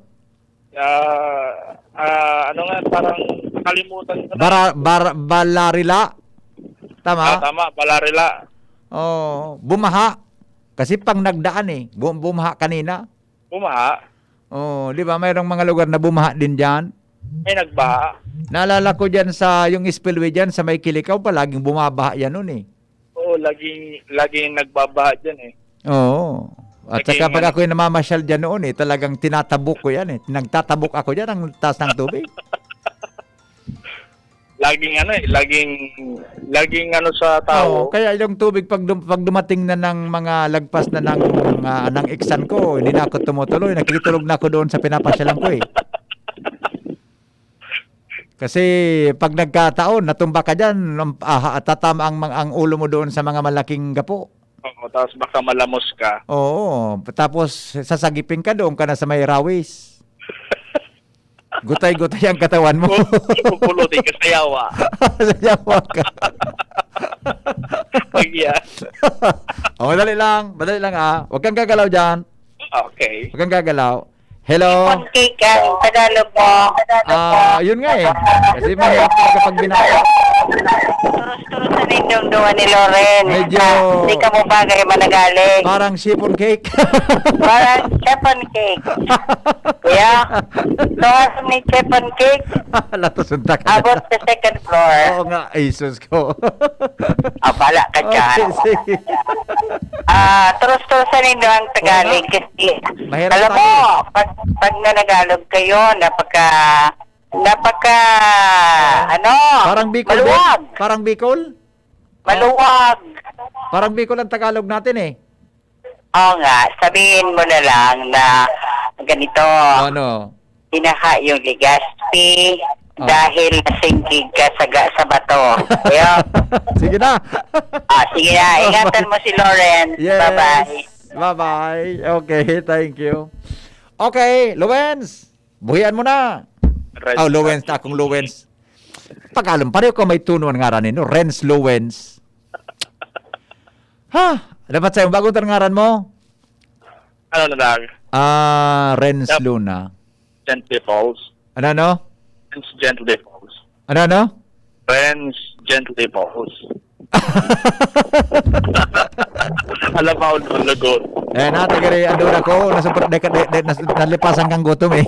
Ah, ah, ano nga, parang nakalimutan ko na. Bara-, bara-, balarila? Tama? Ah, tama, balarila. Oo, bumaha. Kasi pang nagdaan eh. Bu-, bumaha kanina. Bumaha? Oo, di ba? Mayroong mga lugar na bumaha din dyan. May nagbaha. Naalala ko dyan sa, yung spillway dyan, sa may Kilikaw, palaging bumabaha yan nun eh. Oo, laging, laging nagbabaha dyan eh. Oo. At Laging saka pag ano ako'y namamasyal dyan noon eh, talagang tinatabok ko yan eh. Nagtatabok ako dyan, ang taas ng tubig. Laging ano eh, laging, laging ano sa tao. Oo, kaya yung tubig pag dum-, pag dumating na ng mga lagpas na ng, ah, ng iksan ko, hindi na ako tumutuloy. Nakikitulog na ako doon sa pinapasyalan ko eh. Kasi pag nagkataon, natumba ka dyan, um, ah, tatama ang, ang ulo mo doon sa mga malaking gapo. Oo, tapos baka malamos ka. Oo, tapos sasagipin ka, doon ka na sa may rawis. Gutay-gutay ang katawan mo. Pupulutin ka sa yawa. Sa yawa ka. Pag yan. Oh, madali lang, madali lang, ah. Huwag kang gagalaw dyan. Okay. Huwag kang gagalaw. Hello? Sipon cake ang Tagalog mo. Ah, yun nga eh. Kasi mahirap talaga pag binasa. Turos-turos na nindong duwa ni Loren. Medyo Ah, di ka mo bagay managaling. Parang chiffon cake. Parang chiffon cake. Yeah. Tuwas ni chiffon cake. Latos ang takal. Abot sa second floor. Oo nga. Ay, sus ko. Ah, bala ka dyan. Okay, sige. Ah, turos-turos na nindo ang Tagalog Oo nga. kasi Mahirap alam tayo. mo, pag, pag nanagalog kayo, napaka, napaka, Oo. ano, Parang Bicol din? maluwag. Parang Bicol? Maluwag. Parang Bicol ang Tagalog natin eh. Oo nga, sabihin mo na lang na ganito. Ano? Binaha yung Legazpi Ah. dahil nasinggig ka sa ga-, sa bato. Ayun. Sige na. Ah, sige na. Ingatan mo si Loren. Yes. Bye-bye. Bye-bye. Okay, thank you. Okay, Lowens. Buhian mo na. Renz Oh, Lowens Tati. na akong Lowens. Pag-alam, pareho ka may tuno ang ngaran ni, no? Renz Lowens. Ah, dapat sa'yo, bago ito ngaran mo? Ano na lang? Ah, Renz Yep. Luna. Gently Falls. Ano, ano? Renz Gently Falls. Ano, ano? Renz Gently Falls. Alam mo, ang lugod. Eh, na, taga rin, ano na ko, nasa, de, de, de, nas-, nalipasan kang gutom eh.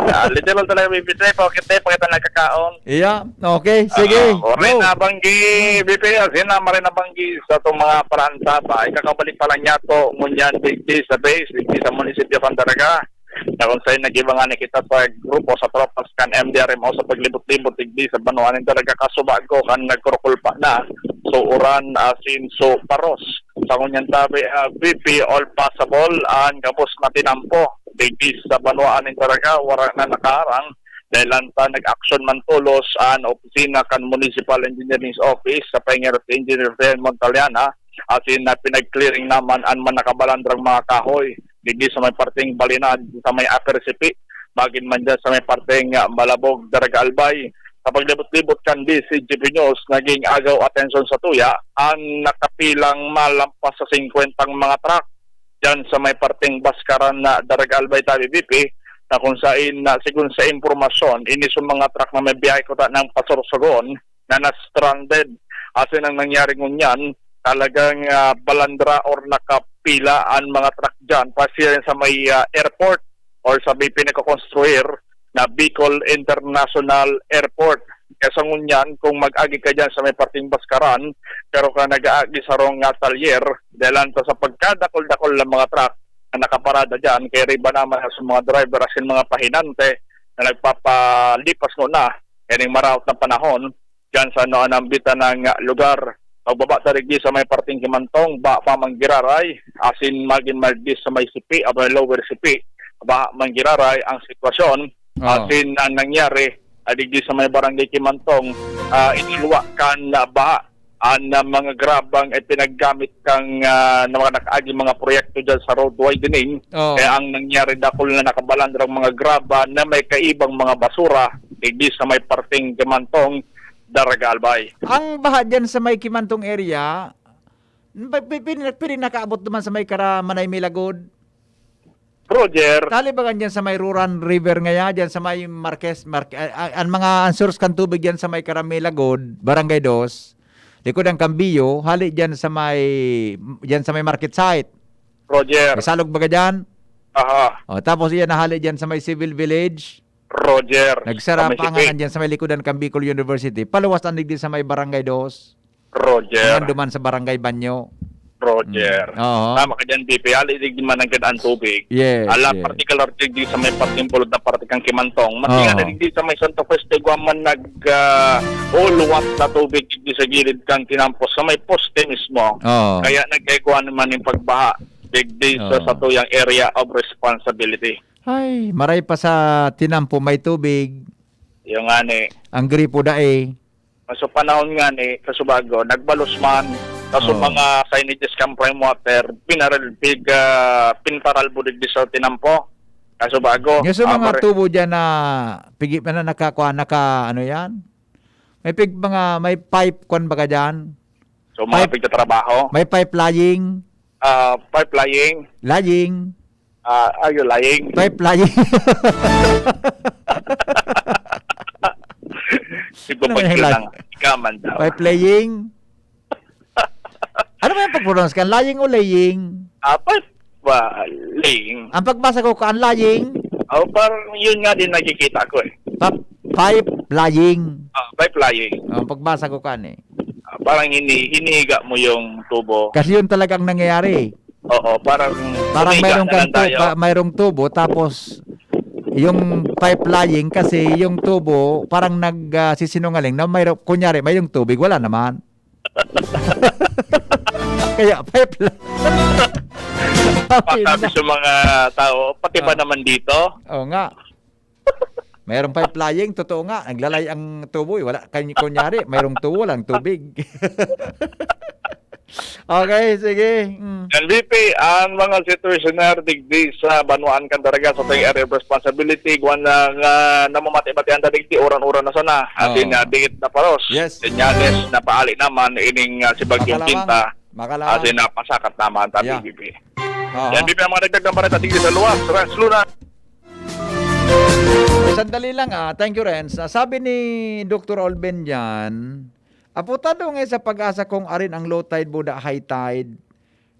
Ah, literal talaga, B P T, pakit, pakit ang nagkakaon. Iya, okay, sige, Ah, oray go. na banggi, B P, asin na, maray na banggi sa itong mga paransa pa. Ikakabalik pa lang niya to, ngunyan, digdi sa base, digdi sa munisipyo kan Daraga. Na kung saan nag-iba nga na kita sa grupo, sa tropas kan M D R M O sa paglibot-libot, digdi sa banwaan ng Daraga, kasubago kan nagkurukulpa na. So, uran, asin, so, paros. Sa ngunyan tabi, ah, B P, all possible, ang gabos na tinampo. Digdi sa banwaan ng Daraga, wala na nakaarang. Dahil lang sa nag-aksyon man tolos, ang opisina kan Municipal Engineering Office sa paingeros ni Engineer Rafael Montaliana, asin na pinag-clearing naman ang mga nakabalandrang mga kahoy. Digdi sa may parteng Balinad, sa may Upper Sipi, magin man dyan sa may parteng, ah, Malabog, Daraga Albay. Sa paglibot-libot kan D C G P News, naging agaw atensyon sa tuya ang nakapilang malampas sa singkwentang mga truck dyan sa may parteng Baskaran na Daraga Albay, tabi B P, na kung sain na, sigon sa impormasyon, ini sa mga truck na may biyahe kuta ng Pasursogon na na-stranded. Asin ang nangyari ngunyan, talagang, ah, balandra or nakapila ang mga truck dyan, pasiring sa may, ah, airport or sa may pinagkokonstruir na Bicol International Airport. Kaya sa ngunyan, kung mag-agi ka dyan sa may parteng Baskaran, pero ka nag-aagi sa wrong, ah, talyer, dahil lang sa pagkadakol-dakol ng mga truck na nakaparada dyan, kaya riba naman sa mga driver asin mga pahinante na nagpapalipas muna, kaning maraot na panahon, dyan sa ano, anambitan ng, ah, lugar. Pagbaba ta digdi sa may parteng Kimantong, ba pa manggiraray, asin magin magdi sa may Sipi, aba, Lower Sipi, ba manggiraray ang sitwasyon. Oo. Asin ang nangyari, ah, digdi sa may barangay Kimantong, ah, inilwa kan, ah, baha ang, ah, mga grabang ipinaggamit kang, ah, ng mga nakaaging mga proyekto dyan sa road widening. Oo. Kaya ang nangyari, dakul na nakabalandrang mga graba na may kaibang mga basura, digdi sa may parteng Kimantong, Daraga Albay. Ang baha dyan sa may Kimantong area, pa-, pi-, pin-, pwede nakaabot naman sa may Karamanay Milagod? Roger. Tali ba dyan sa may Ruran River ngaya, dyan sa may Marquez, Marque-, ah, ah, ang mga, ang source kan tubig dyan sa may Karamilagod, Barangay Dos, likod ang Cambio, hali dyan sa may, dyan sa may market site. Roger. May salog baga dyan? Aha. O, tapos iyan nahali dyan sa may Civil Village. Roger. Nagsara Sa may pa nga Sipi. nandyan sa may likodan kan Bicol University. Paluwas ang digdi sa may Barangay Dos. Roger. Nganduman sa Barangay Banyo. Roger. Mm. Oo. Tama ka dyan, B P. Hali digdi man ang kidaan tubig. Yes, Ala, yes. particular digdi sa may parteng bulod na parte kang Kimantong. Mati nga Oo. na digdi sa may Santo Cristo, igwa man nag, ah, uluwat na tubig digdi sa gilid kang tinampos, sa may poste mismo. Oo. Kaya nagkaigwa naman yung pagbaha digdi sa Oo. satuyang area of responsibility. Ay, maray pa sa tinampo may tubig. Yung nga ni. Ang gripo dai. So, panahon nga ni, kasubago, nagbalos man, kaso Oo. mga signages kan prime water, pinaril-, pig, ah, pinparalbo digdi sa tinampo. Kasubago, Nga sa ah, mga pare- tubo dyan na pigi-, na nakakuha, naka, ano yan? May pig-, mga, may pipe, kwan baga dyan? So, mga Pipe- pigtatrabaho? May pipe lying? Ah, pipe lying? Lying. Ah, are you lying? Pipe lying. Ipapag Ano yung lang. lying? Ikaw man daw. Pipe lying. Ano ba yung pag-pronounce kan? Lying o laying? Ah, pipe ba? Laying. Ang pagbasa ko kan lying. Oh, parang yun nga din nakikita ko eh. Pa-, pipe lying. Ah, pipe lying. Oh, ang pagbasa ko kan eh. Ah, parang hini-, hinihiga mo yung tubo. Kasi yun talagang nangyayari. Oo, parang Parang humiga mayroong na lang kanto-, tayo. pa-, mayroong tubo, tapos yung pipe lying kasi yung tubo parang nag, ah, sisinungaling na mayroong, kunyari, mayroong tubig, wala naman. Kaya pipe la-, Pasabi sa mga tao, "Pati ba Ah. naman dito?" Oo nga. Mayroon pipe lying, totoo nga. Naglalay ang tubo, eh. Wala, kany-, kunyari, mayroong tubo, walang tubig. Okay, sige. Mm. Yan, V P, ang mga sitwasyoner digdi sa Banwaan kan Daraga sa ating area of responsibility, igwa na nga namamati-batian ta digdi, uran-uran na sana. Asin Oo. na dingit na paros. Yes. Senyales na paali naman ining, ah, si Bagyong Makalawang. Kinta. Makalawan. As in, napasakat naman, tabi, Yeah. B P. Oo. Yan, B P, ang mga dagdag ng balita, tigil sa luwas, Renz Luna. Sandali lang, ah. Thank you, Renz. Ah, sabi ni Doktor Olben dyan, "Aputado nga sa Pag-asa kung arin ang low tide, buda high tide,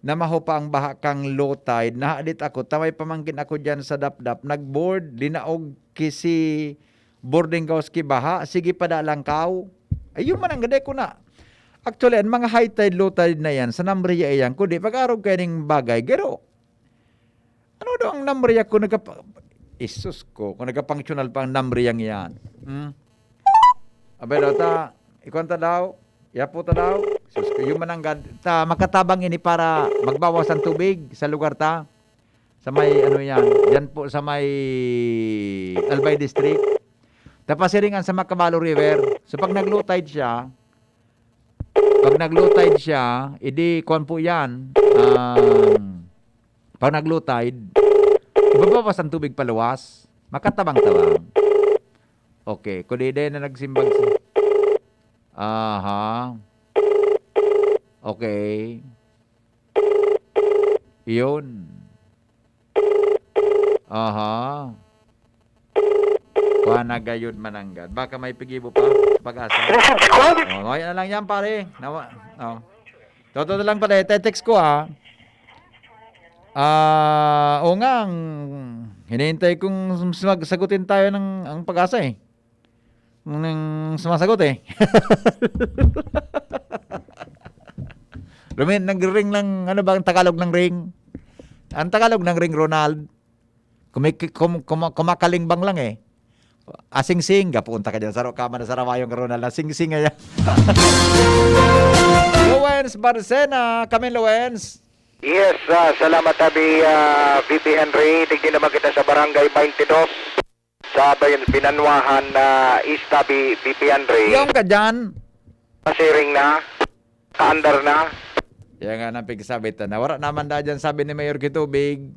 na maho pa ang baha kang low tide. Nahadit ako, ta may pamangkin ako dyan sa Dapdap. Nag-board, linaog ki si boarding house ki baha. Sige pa da lang kaw." Ayun man ang gade ko na. Actually, ang mga high tide, low tide na yan, sa Namria iyan, kundi pag-arog kayo ning bagay, garo. Ano daw ang Namria ko nagkapa-, Isus ko, kung nagkapunctional pa ang Namria yan. Hmm? Abay daw ta, ikuan ta daw, yapo ta daw. Sus ko, yung mananggad, ta, makatabang ini para magbawas ang tubig sa lugar ta. Sa may, ano yan, yan po sa may Albay District. Tapasiringan sa Macabalo River. So, pag nag-low tide siya, pag nag-low tide siya, edi, kuwan po yan. Um, pag nag-low tide, ibabawas ang tubig paluwas. Makatabang-tabang. Okay, kudide na nagsimbag si... Aha. Okay. Iyon. Aha. Kuha na gayud mananggad. Baka may pigibo pa, Pag-asa. Sinasabot ko? Oh, okay na lang yan, pare. Nawa, oh. Totoo na lang pala, te-text ko, ah. Ah, oo nga, ang hinihintay kong sumag-, sagutin tayo ng, ang Pag-asa, eh. Nang sumasagot, eh. Lumi-, nagre-ring lang, ano ba ang Tagalog ng ring? Ang Tagalog ng ring, Ronald? Kumi-, kum-, kuma-, kumakalimbang lang, eh. Asingsing, gapunta ka dyan. Saro ka man sa Rawayong, Ronald. Asingsing, ayan. Lowens Barcena. Kami, Lowens. Yes, ah, salamat, tabi, ah, V P Henry. Digdi naman kita sa Barangay twenty-two, sa Bayan-, Binanwahan na East, tabi, V P Henry. Yung ka dyan. Pasiring na. Kaandar na. Kaya nga nang pigsabi ta na, wala naman da dyan, sabi ni Mayor Kitubig.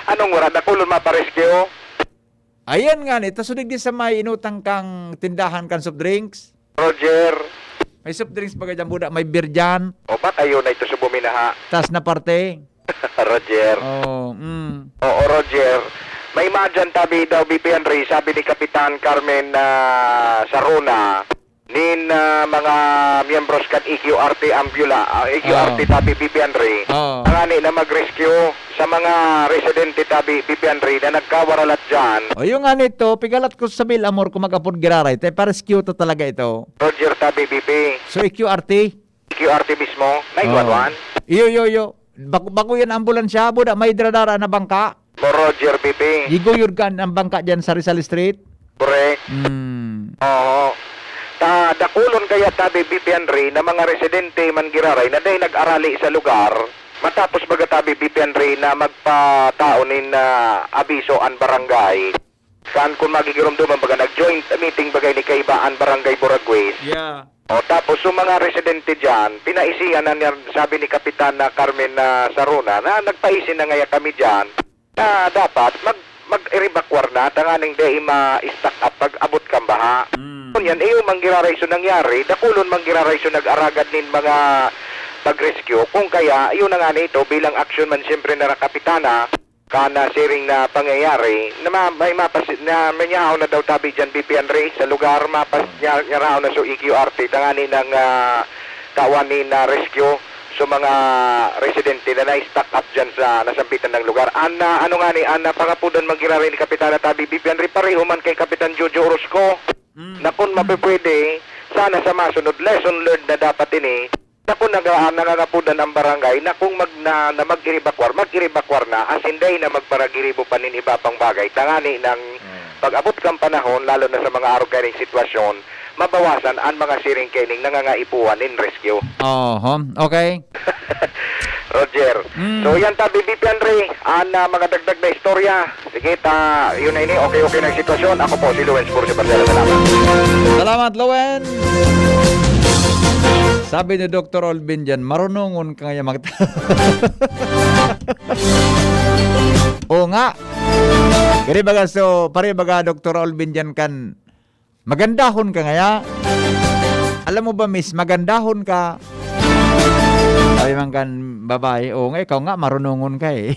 Anong wala? Dakulon maparescue? Ayan nga ni, ta sudig di sa may inutang kang tindahan kan soft drinks. Roger. May soft drinks baga dyan, buda, may beer dyan. O, ba't ayaw na ito sa buminaha? Tas na parte. Roger. Oo, mm. Oo, Roger. May madyan, tabi daw, V P Henry, sabi ni Kapitan Carmen, ah, Saruna, nin, ah, mga miyembros kan E Q R T Ambula, ah, E Q R T, Oo. tabi, V P Henry. Oo. Ngani na mag-rescue sa mga residente, tabi, V P Henry, na nagkawaralat dyan. O, yung nga nito, pigalat ko sa Bill Amor kung mag-apod giraray, te, pa-rescue to talaga ito. Roger, tabi, V P. So, E Q R T? E Q R T mismo, nine one one. Oo. Iyo, iyo, iyo. Bako, bako yan ambulansya, buda, may dradara na bangka. Mo Roger, V P. Giguyod ka ang bangka dyan sa Rizal Street? Correct. Hmm. Oo. Ta, dakulon kaya, tabi, V P Henry, na mga residente man giraray na dahil nag-arali sa lugar, matapos baga, tabi, V P Henry, na magpatao nin, ah, abiso ang barangay. Kan kun magigiromdoman baga, nag-joint meeting baga ni kaiba an Barangay Buraguis. Yeah. O, tapos yung mga residente dyan, pinaisihan na niya, sabi ni Kapitan na Carmen na Saruna, na nagpaisi na ngaya kami dyan, na dapat mag, mag-evacuar na, tanganing dai ma-stack up pag abot kan baha. Mm. Kunyan, iyo manggiraray so nangyari, dakulon manggiraray so nag-aragad nin mga pag-rescue. Kung kaya, iyo na nga nito, bilang action man siyempre na Kapitana, kan, ah, siring na pangyayari, na ma-, may mapas-, na manyahaw na daw tabi dyan, V P Henry, sa lugar, mapas-, nya-, nyarahaw na so E Q R T, tangani ng, ah, kawan ni na rescue sa mga residente na na-stack up dyan sa nasampitan ng lugar. An, ah, ano nga ni, an, ah, pangapudan manggiraray ni Kapitana Tabi, V P Henry, pareho man kay Kapitan Jojo Orozco. Mm. Na kung mapipwede, sana sa masunod, lesson learned na dapat ini, na kung naga-, nangangapudan ang barangay na kung mag-, na, na mag-evacuar, mag-evacuar na, as in, dai na magparagiribo pa nin iba pang bagay. Tangani nang Mm. pag-abot kang panahon, lalo na sa mga arog kaning sitwasyon, mabawasan ang mga siring kaining nangangaipuhan nin rescue. Oho, okay. Roger. Mm. So, yan tabi, V P Henry, ang, ah, mga dagdag na istorya. Sige, ta, yun na ini. Okay, okay na ang sitwasyon. Ako po si Lawrence Bursi Barcela. Salamat. Salamat, Lawrence. Sabi ni Doktor Olvin dyan, "Marunongon ka ngayon mag-" Oo nga. Gari baga, so, pare baga, Doktor Olvin dyan kan, "Magandahon ka ngaya." Alam mo ba, miss, magandahon ka. Hanggang babae, oo nga, ikaw nga, marunongon ka eh.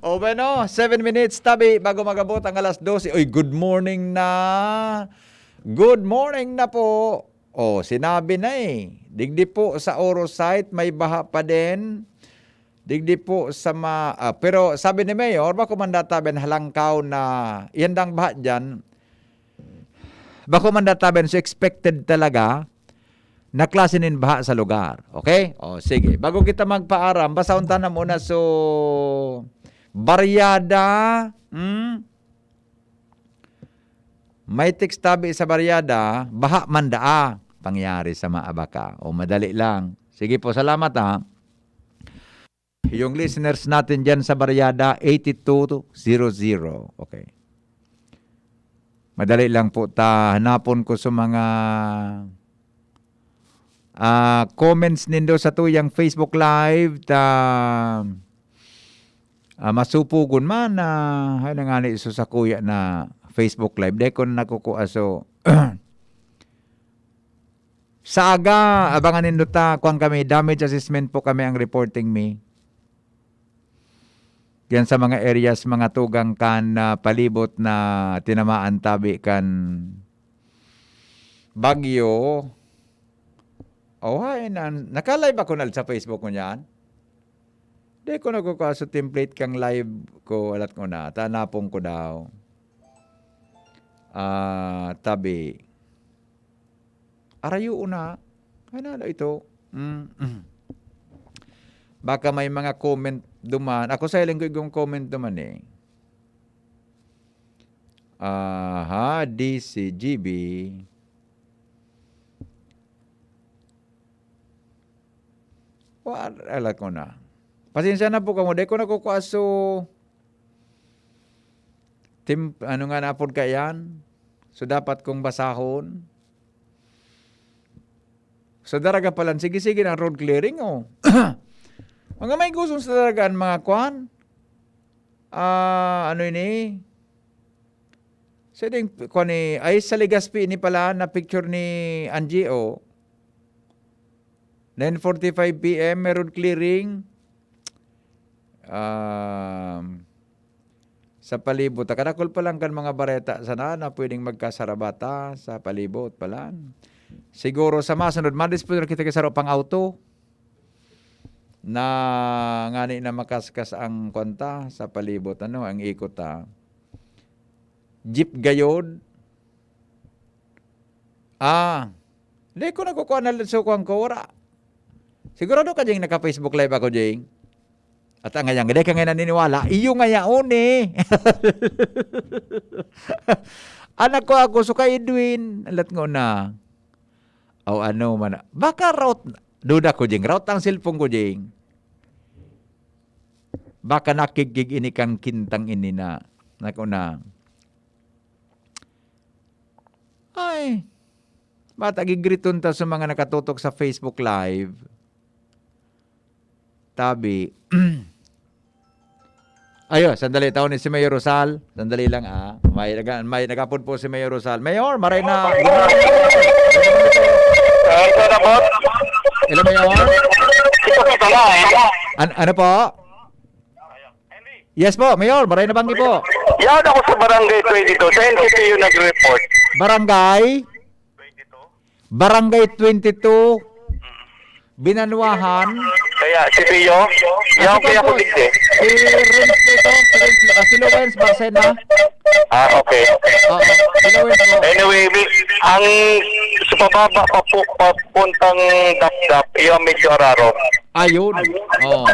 O bueno, seven minutes, tabi, bago magabot ang alas dose. Oy, good morning na. Good morning na po. Oh, sinabi na eh. Digdi po sa Oro site, may baha pa din. Digdi po sa ma-, ah, pero sabi ni Mayor, bako man databen halangkaw na, yan dang baha dyan, bako man databen, so expected talaga na klase nin baha sa lugar. Okay? O, sige. Bago kita magpaaram, basahon ta na muna so Barriada. Hmm? May text tabi sa Barriada, baha man daa. Pangyari sa Maabaca. O, madali lang. Sige po, salamat ha. Yung listeners natin dyan sa Barriada, eighty-two zero zero. Okay. Madali lang po ta hanapon ko sa mga, ah, comments nindo sa tuyang Facebook Live, ta, ah, masupugon man na, ay, nangani so sa kuya na Facebook Live. Di ko na nakukuha. So, sa aga, abangan nindo ta, kuwan kami, damage assessment po kami ang reporting mi. Yan sa mga areas, mga tugang kan, ah, palibot na tinamaan tabi kan bagyo. Oh, hain na, naka-live ako na sa Facebook ko niyan. Di ko nagkukuha sa template kang live ko, alat ko na, tanapon ko daw. Ah, tabi. Arayo na. Ano na ito? Mm, mm. Baka may mga comment duman. Ako sa hiling ko igong comment duman eh. Aha, D C G B. Wa-, ala ko na. Pasensya na po kamo. Di ko nakukuha so tim-, ano nga na po kayan? So, dapat kong basahon. Sa Daraga palan, sige-sige na road clearing, oh. Mga may gusto sa Daraga, ang mga kwan, ah, ano ini? Sa ding, kwan ni, ay, sa Legazpi ini pala, na picture ni Angie, oh. Nine forty-five P M, may road clearing. Um, sa palibot, kadakol pa lang kan mga bareta sana na pwedeng magkasarabata sa palibot pa lang. Siguro sa masunod, madisponer kita kay saro pang auto na ngani na makaskas ang kwanta sa palibot, ano, ang ikot, ah. Jeep gayod. Ah, di ko nagkukuha na so kuwan ko, wala. Sigurado ka, Jing, naka-Facebook Live ako, Jing? At ang ngayang, di ka nga naniniwala, iyo nga yaon eh. Anak ko ako, so ka Edwin, alat ko na. O ano man, baka route, duda ko, Jing, route ang cellphone ko, Jing. Baka nakigkig ini kang kintang ini na, nako na. Ay, bata, gigriton ta sa mga nakatutok sa Facebook Live. Tabi. Ayo, sandali, tao ni si Mayor Rosal. Sandali lang, ah. May, naga-, may nagapod po si Mayor Rosal. Mayor, maray na. Good morning, Mayor. Ay, ito na po. Hello, Mayor. Ito, ito na, eh. An-, ano po? Yes po, Mayor. Maray na banggi po. Yan ako sa Barangay twenty-two. Sa N C P U nag-report. Barangay? Barangay twenty-two. Binanuahan. Kaya, si Pio? Ah, Yung si Pio Kuan po. Kuligde. Si Renz po ito. Si Renz, ah, si Lawrence Barcena. Ah, okay. Oo, si Lawrence po. Anyway, mi-, ang sa pababa pa po, papuntang Dapdap, yung medyo araro. Ayun. Oo.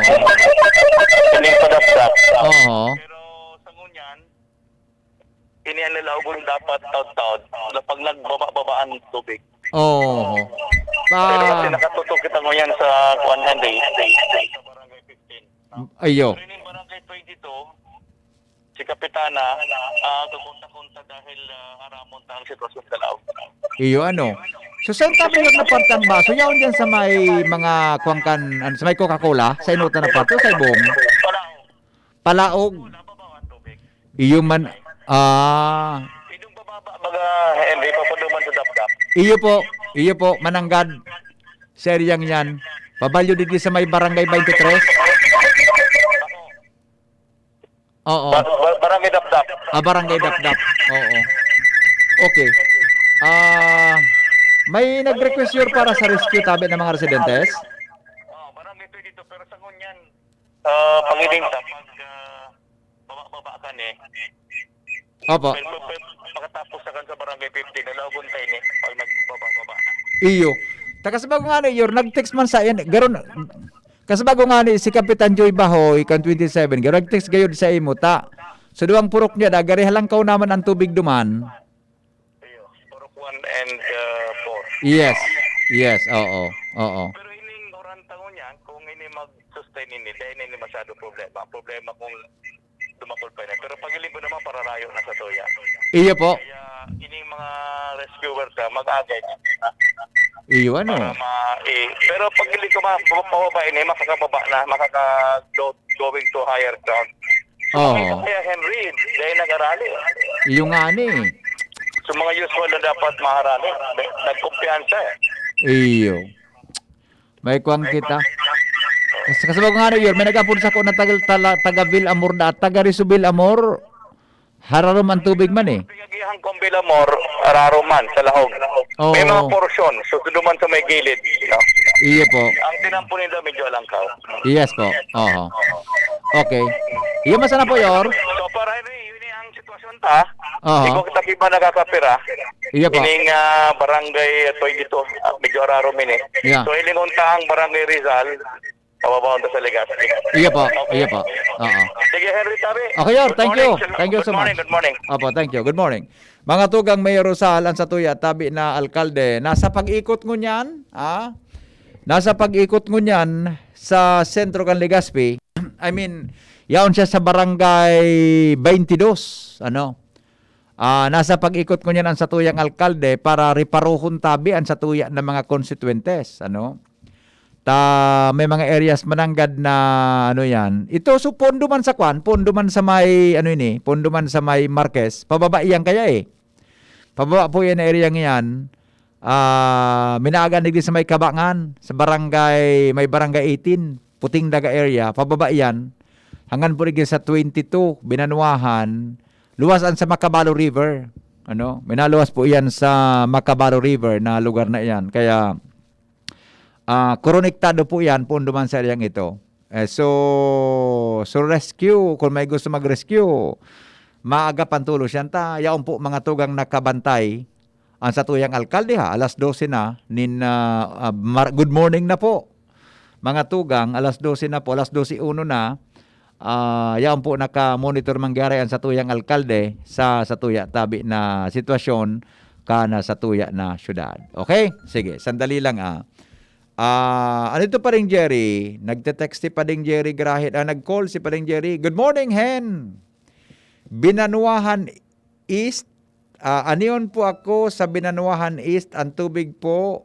Hindi pa Dapdap. Oo. Pero sa ngunyan, ini ang lalaogon dapat taod-taod na pag nagbaba-baba ang tubig. Oo. Pero kasi Ah. nakatutok kita ngunyan sa kuwan, Henry. Ayo. Pero yung barangay twenty-two, si Kapitana, ah, kumunta-kunta dahil, ah, aramon ta ang sitwasyon sa laog. Iyo, ano? So, saan tabi yun na parte ang baso? Yaon dyan sa may mga kuwangkan, ano, sa may Coca-Cola? Sa inutan na parte? Sa ibong? Palaog. Palaog. Iyo man, ah. Idong bababa, baga, Henry, papaduman sa Dapdap. Iyo po, iyo po, mananggad. Sa eryang yan. Pabalyo digdi sa may Barangay twenty-three? Oo. Bar- bar- Barangay Dapdap. Ah, Barangay Dapdap. Oo. Okay. Ah, may nag-request, Yor, para sa rescue tabi ng mga residentes? Oh, Barangay twenty-two, pero sa ngunyan, ah, Pangiding sa pag, ah, baba-baba ka ni. Opo. Pero, pero, pero, pagkatapos sa kan sa Barangay fifteen, nalagon tayo ni, pag nagbaba-baba na. Iyo. Taga sa bago nga ni, Yor, nag-text man sa yan, garon, kasi bago nga ni si Kapitan Joy Bahoy, kan twenty-seven, garon nag-text gayod sa imo, ta. Sa duwang purok niya, da, gari Halangkaw naman ang tubig duman. Iyo, Purok one and, ah, four. Yes. Yes, oo. Oo. Pero ining uran taon niya, kung ini mag-sustain ini, dahil ini masyado problema. Ang problema kung dumakol pa ini. Pero pag-iling ko naman, pararayo na sa tuya. Iyo po. Kaya ining mga rescuer ka, mag-agay na. Iyo, ano? Para ma-, eh, pero pag-iling ko, ma-, pababa ini, makakababa na, makaka-go-, going to higher ground. So, Oo. Kaya Henry, dahil nag-arali. Iyo nga ni. So, mga usual na dapat maharani, nagkumpiyansa eh. Iyo. May kuwang kita. Kasi, kasi bago nga ni, Yor, may nag-apod sa ko na taga, tala-, taga Vil Amor na, taga Rizzo Vil Amor, hararom ang tubig man eh. Pinagihang kong Vil Amor, hararom man, sa lahog. Oo. May mga porsyon, so, duman sa may gilid, no? Iyo po. Ang tinampo nila medyo Halangkaw. Yes po. Oo. Okay. Iyo, masana po, Yor. So, para ini, ini ang sitwasyon ta. Oo. Ikaw kita kiba nakakapira. Iyo po. Ining, ah, barangay twenty-two, ah, medyo hararom ini. Yeah. So, hilingon ta ang barangay Rizal, pababaon ta sa Legazpi. Iyo po. Okay. Iyo po. Oo. Sige, Henry Tabi. Okay, Yor. Good Thank you. morning. Thank you Good so morning, much. Good morning. Opo, thank you. Good morning. Mga tugang, Mayor Rosal, ang satuya tabi na alkalde, nasa pag-ikot ngunyan, ah? Nasa pag-ikot ngunyan sa sentro kan Legazpi. I mean, yaon siya sa barangay twenty-two, ano? Ah, nasa pag-ikot ngunyan ang satuyang alkalde para reparohon tabi ang satuya na mga konstituyentes, ano? Ta, may mga areas mananggad na, ano yan. Ito, so, pondo man sa kwan, pondo man sa may, ano ini, pondo man sa may Marquez, pababa iyan kaya eh. Pababa po yan na area yan. Ah, minaaga digdi sa may Kabangan, sa barangay, may barangay eighteen, Puting Daga area, pababa yan. Hanggang po digdi sa twenty-two, Binanuahan, luwas an sa Macabalo River. Ano? Minaluwas po yan sa Macabalo River na lugar na yan. Kaya, ah, konektado po yan, pondo man sa area ito. Eh, so, so rescue, kung may gusto mag-rescue, maaga pa tolos yan ta. Yaon po mga tugang nakabantay ang satuyang alkalde ha, alas dose na nin, ah, ah, mar-, good morning na po. Mga tugang, alas dose na po, alas dose uno na. Ah, yaon po naka-monitor mangyari ang satuyang alkalde sa satuya tabi na sitwasyon kana satuya na syudad. Okay? Sige, sandali lang, ah. Ah, ano ito pa rin, Jerry? Nagte-text si Pading Jerry Grahit. Ah, nag-call si Pading Jerry. Good morning, Hen. Binanuahan East. Ah, anion po ako sa Binanuahan East. Ang tubig po,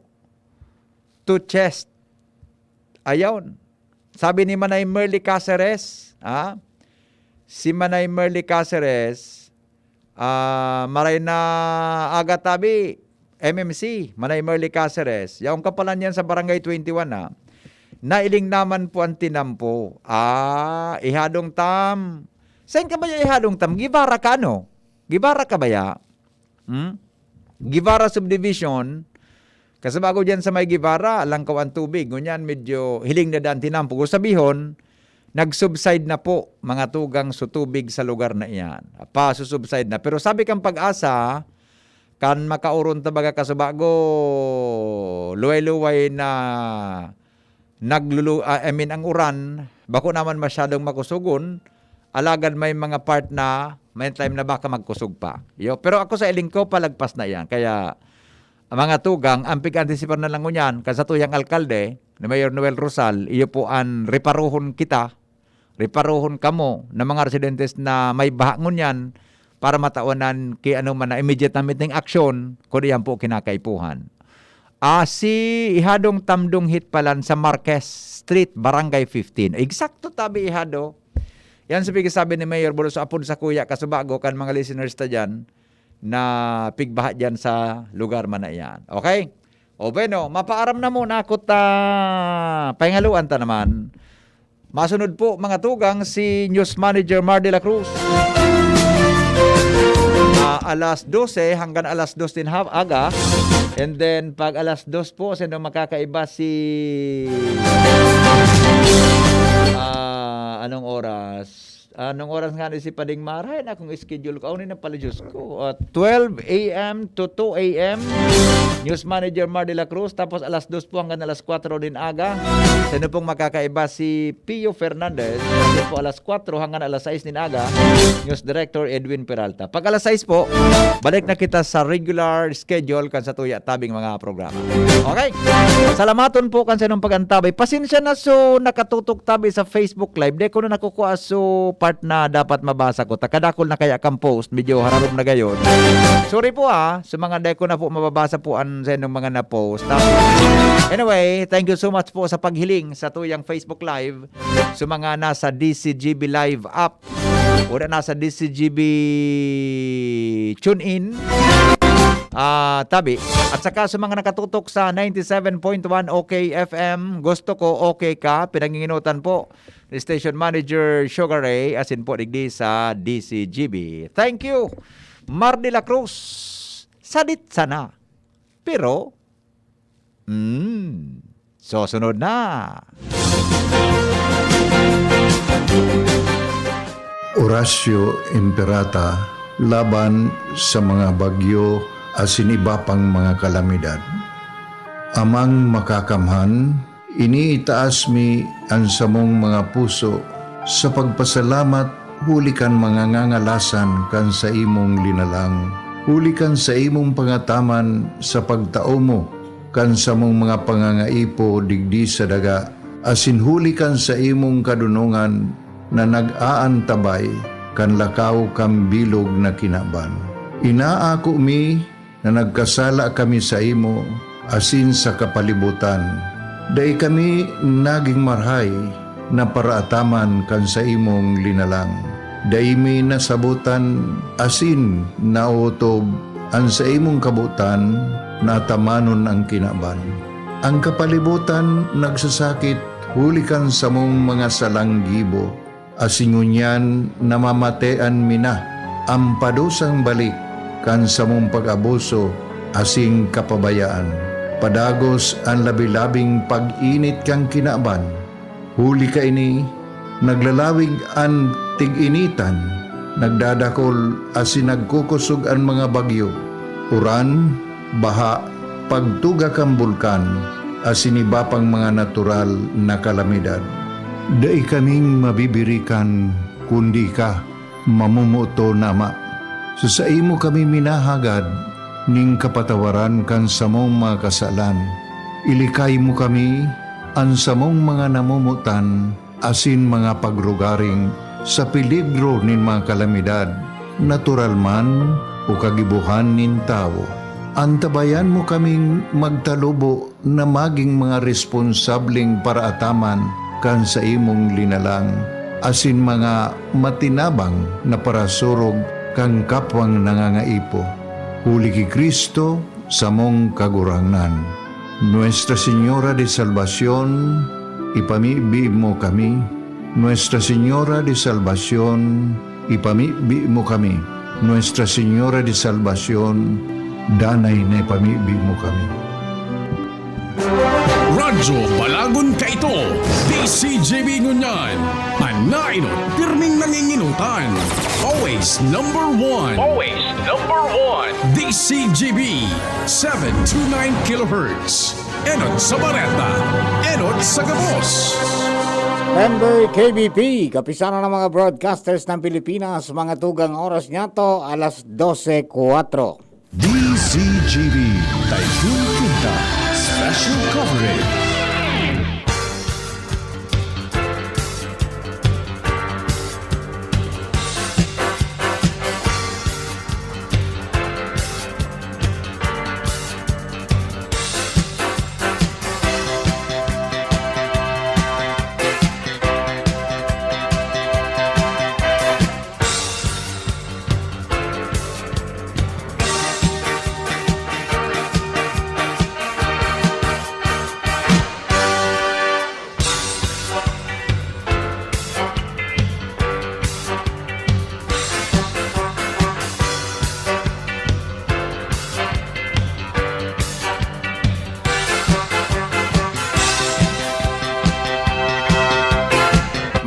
to chest. Ayaw. Sabi ni Manay Merly Caceres, ah, si Manay Merly Caceres, ah, maray na aga tabi, M M C, Manay Merly Caceres. Yaong kapalan yan sa Barangay twenty-one, ah. Nailing naman po ang tinampo. Ah, ihadong tam. Saan ka ba yung ihadong tam? Gibara ka, ano? Gibara ka ba ya? Hmm? Guevara Subdivision, kasabago dyan sa may Guevara, alang kawan tubig. Ngunyan, medyo hiling na daan tinampo. Kung sabihon, nag-subside na po, mga tugang, so tubig sa lugar na iyan. Pasusubside na. Pero sabi kang Pag-asa, kan makauron ta baga kasubago, luway-luway na naglulu-, ah, I mean, ang uran, bako naman masyadong makusugon, alagad may mga part na may time na baka magkusog pa. Yo, pero ako sa iling ko, palagpas na yan. Kaya, mga tugang, ang pig-antisipar na lang ngunyan, kan satuyang alkalde, ni Mayor Noel Rosal, iyo po an reparohon kita, reparohon kamo na mga residentes na may baha ngunyan para matawanan ki ano man na immediate na miting aksyon, kung iyan po kinakaipuhan. Ah, si Ihadong Tamdong Hitpalan sa Marquez Street, Barangay fifteen. Eksakto tabi, Ihado. Yan sa pigsabi ni Mayor Boloso, apod sa kuya, kasubago kan mga listeners ta dyan na pigbaha dyan sa lugar man na iyan. Okay? O bueno, mapaaram na muna ako ta pahingaluan ta naman. Masunod po, mga tugang, si News Manager Mar de la Cruz. Ah, alas dose hanggang alas dos din ha-, aga. And then, pag alas dos po, sino makakaiba si, ah, anong oras? Anong oras nga ni si Pading Mar? Ay, na akong schedule ko. Ano na pala, Diyos ko? Ah, twelve a m to two a m. News Manager Mar de la Cruz. Tapos alas dos po hanggang alas kwatro din aga. Sino pong makakaiba si Pio Fernandez? Alas dos po, alas kwatro hanggang alas sais din aga. News Director Edwin Peralta. Pag alas sais po, balik na kita sa regular schedule kan sa tuya tabing mga programa. Okay? Salamaton po kan sa inyong pag-antabay. Pasensya na so nakatutok tabi sa Facebook Live. Di ko na nakukuha so part na dapat mabasa ko. Takadakol na kaya kang post. Medyo hararom na gayon. Sorry po, ah, sa mga di ko na po mababasa po an sa inyong mga na-post. Tapos, anyway, thank you so much po sa paghiling sa tuyang Facebook Live. Sa mga nasa D C G B Live app, o na nasa D C G B TuneIn, ah, tabi. At saka sa mga nakatutok sa ninety-seven point one OK F M, gusto ko okay ka, pinanginginutan po ni Station Manager Sugar Ray, asin po digdi sa D C G B. Thank you, Mar de la Cruz. Sadit sana. Pero, mm, susunod na. Horacio Imperata laban sa mga bagyo asin iba pang mga kalamidad. Amang Makakamhan, iniitaas mi an samong mga puso sa pagpasalamat huli kan mga ngangalasan kan saimong linalang, huli kan saimong pangataman sa pagtao mo kan samong mga pangangaipo digdi sa daga, asin huli kan saimong kadonongan na nag-aantabay kan lakaw kan bilog na kinaban. Inaako mi na nagkasala kami saimo asin sa kapalibutan. Dai kami nagin marahay na paraataman kan saimong linalang. Dai mi nasabotan asin naotob an saimong kabotan na atamanon an kinaban. An kapalibotan nagsasakit huli kan samong mga salang gibo, asin ngunyan namamatean mi na an padusang balik kan samong pag-abuso asin kapabayaan. Padagos an labi-labing pag-init kan kinaban. Huli kaini, naglalawig an tig-initan, nagdadakol asin nagkukosog an mga bagyo, uran, baha, pagtuga kan bulkan, asin iba pang mga natural na kalamidad. Dai kaming mabibirikan, kundi ika, mamomoton na Ama. Sa saimo kami minahagad nin kapatawaran kan samong mga kasalan. Ilikay mo kami, an samong mga namomotan, asin mga pagrugaring sa peligro nin mga kalamidad, natural man o kagibohan nin tawo. Antabayan mo kaming magtalubo na magin mga responsableng paraataman kan saimong linalang, asin mga matinabang na parasurog kan kapwang nangangaipo. Huli ki Cristo, samong Kagurangnan. Nuestra Señora de Salvacion, ipamibi mo kami. Nuestra Señora de Salvacion, ipamibi mo kami. Nuestra Señora de Salvacion, danay na ipamibi mo kami. Radyo Balagon Kaito, D C G B ngunyan. An nainot, pirming nanginginutan. Always number one. Always number one. D C G B, seven two nine kilohertz. Enot sa bareta, enot sa gabos. Member K B P, Kapisanan ng mga Broadcasters ng Pilipinas, mga tugang oras niya to, alas dose kuwatro. D C G B, Typhoon Quinta, Special Coverage.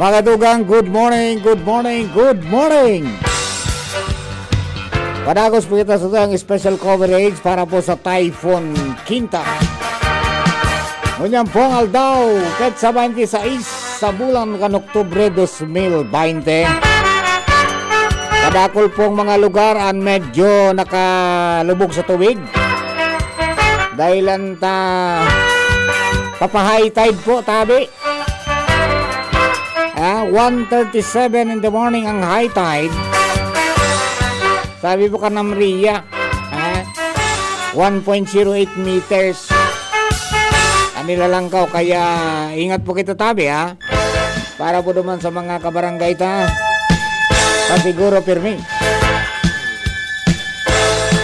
Mga katugang, good morning, good morning, good morning! Padagos po kita sa ang special coverage para po sa Typhoon Kinta. Ngunyan pong aldaw, petsa twenty-six sa bulan kan Oktubre dos mil baynte. Kadakul pong mga lugar ang medyo nakalubog sa tubig. Dahilan ta papa-high tide po, tabi. Ah, one thirty-seven in the morning ang high tide. Sabi po ka na Maria, ah, one point zero eight meters. Ang nilalangkaw, kaya ingat po kita tabi, ha? Para po naman sa mga kabarangay ta, pasiguro pirmi.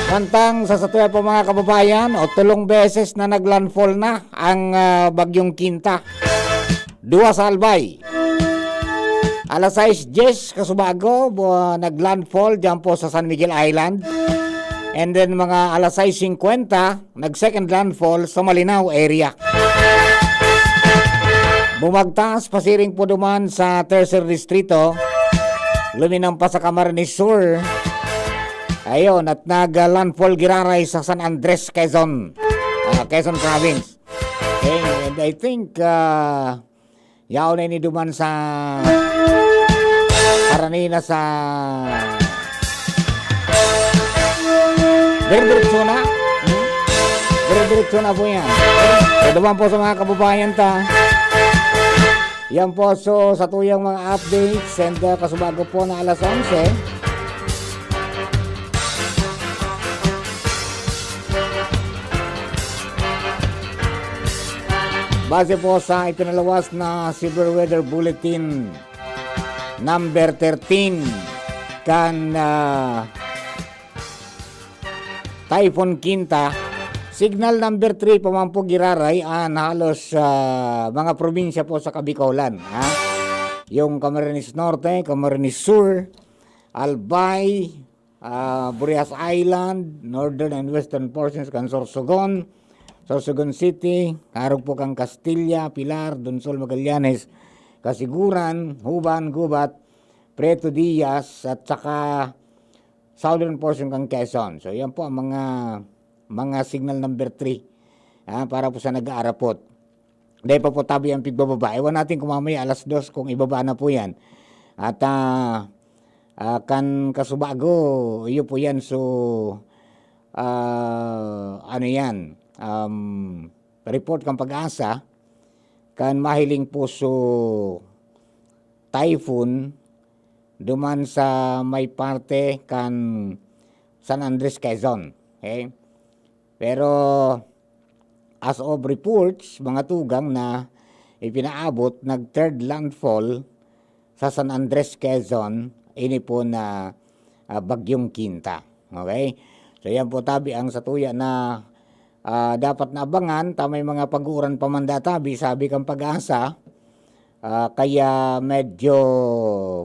Mantang sa satuya po mga kababayan, o tulong beses na naglandfall na ang, ah, Bagyong Kinta. Duwa sa Albay. Alas sais dyes kasubago, bu-, naglandfall dyan po sa San Miguel Island. And then mga alas sais singkwenta, nag-second landfall sa Malinao area. Bumagtas, pasiring po duman sa Tercer Distrito, luminampas sa Camarines Sur. Ayun, at nag-landfall giraray sa San Andres, Quezon, ah, Quezon Province. Okay, and I think, ah, yaon na ini duman sa karani na sa dire-diretso na. Hmm? Dire-diretso na po yan. So, duman po sa mga kababayan ta. Yan po, so, sa tuyang mga updates and, uh, kasubago po na alas onse. Base po sa ipinalawas na Severe Weather Bulletin number thirteen kan, ah, Typhoon Kinta, signal number three pa man po giraray an halos, ah, mga probinsya po sa Kabikolan, ha? Yung Camarines Norte, Camarines Sur, Albay, ah, Burias Island, northern and western portions kan Sorsogon, Sorsogon City, karog po kan Castilla, Pilar, Donsol, Magallanes, Casiguran, Juban, Gubat, Prieto Diaz, at saka southern portion kan Quezon. So, yan po ang mga, mga signal number three, ah, para po sa nag-aarapot. Dahil pa po tabi ang pigbababa. Ewan natin kung mamaya alas dos kung ibaba na po yan. At, ah, ah, kan kasubago, iyo po yan. So, ah, ano yan? Um, report kan PAGASA, kan mahiling po so typhoon, duman sa may parte kan San Andres, Quezon. Okay? Pero, as of reports, mga tugang na ipinaabot, nag-third landfall sa San Andres, Quezon, ini po na, ah, Bagyong Kinta. Okay? So, yan po tabi ang satuya na, ah, dapat naabangan, ta may mga pag-uuran pa man databi, sabi kan PAGASA. Ah, kaya medyo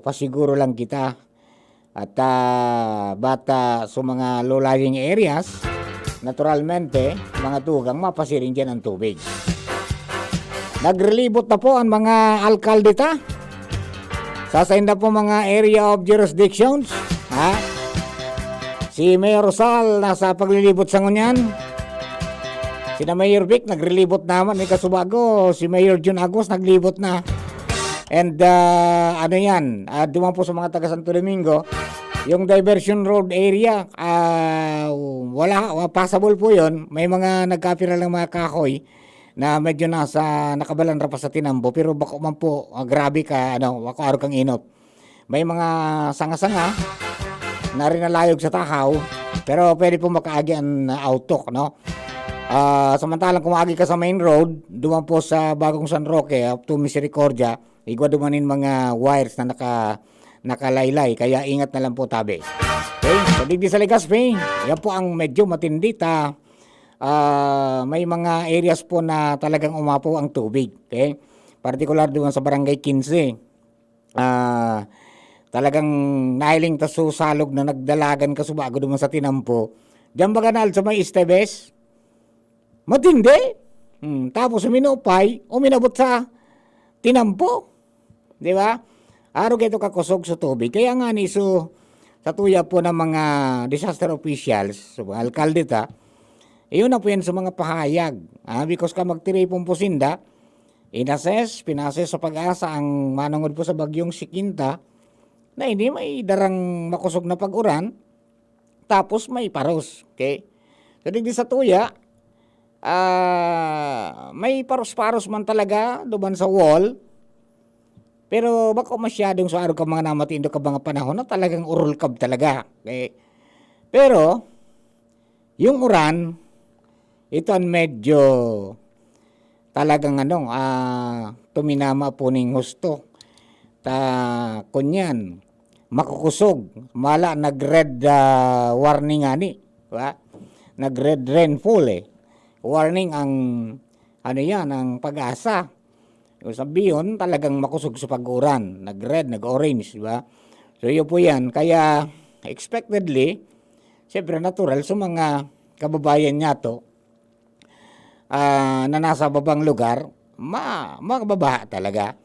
pasiguro lang kita. At, ah, bata sa mga low-lying areas, naturalmente, mga tugang, mapasiring diyan ang tubig. Nagrelibot na po ang mga alkalde ta. Sa sainda po mga area of jurisdictions, ha? Si Mayor Rosal nasa paglilibot sa ngunyan. Sina Mayor Vic nagrelibot naman. May kasubago, si Mayor Jun Agus naglibot na. And, ah, ano yan, ah, duman po sa mga taga Santo Domingo, yung diversion road area, ah, wala, wa-, passable po yun. May mga nagkapira lang mga kahoy na medyo nasa, nakabalan ra pa sa tinambo, pero bako man po, ah, grabe ka, ano, bako arog kang inot. May mga sanga-sanga na rin nalayog sa tahaw, pero pwede po makaagi ang, ah, autok, no? Ah, samantalang kung maagi ka sa main road, duman po sa Bagong San Roque, up to Misericordia, igwa duman nin mga wires na naka-, nakalaylay, kaya ingat na lang po tabi. Okay? So, digdi sa Legazpi, yan po ang medyo matindi ta. Ah, may mga areas po na talagang umapaw ang tubig. Okay? Partikular duman sa Barangay Quince. Ah, talagang nahiling ta so salog na nagdalagan kasubago duman sa tinampo. Diyan baga na sa may Esteves? Matindi. Hmm, tapos uminupay, uminabot sa tinampo. Di ba? Arog ito kakosog sa tubig. Kaya nga ni, so, sa tuya po ng mga disaster officials, sa mga alkalde ta, iyon na po yan sa mga pahayag. Ah, because ka magtiripon po sinda, inassess, pinassess sa pag-asa ang manungod po sa bagyong Sikinta, na hindi may darang makosog na pag-uran, tapos may paros. Okay? So, digdi sa tuya, ah, may paros-paros man talaga duman sa wall, pero bako masyadong sa arog ka mga namatindo ka mga panahon na talagang urulkab talaga. Okay? Pero, yung uran, ito ang medyo talagang ano, ah, tuminama po ning husto. Ta, kunyan, makukusog. Mala nag-red, ah, warning ani, di ba? Nag-red rainfall, eh. Warning ang, ano yan, ang pag-asa. Yung sabiyon, talagang makusog sa pag-uran. Nag-red, nag-orange, di ba? So, yun po yan. Kaya, expectedly, siyempre, natural sa mga kababayan niya to, ah, na nasa babang lugar, ma-, mababaha talaga.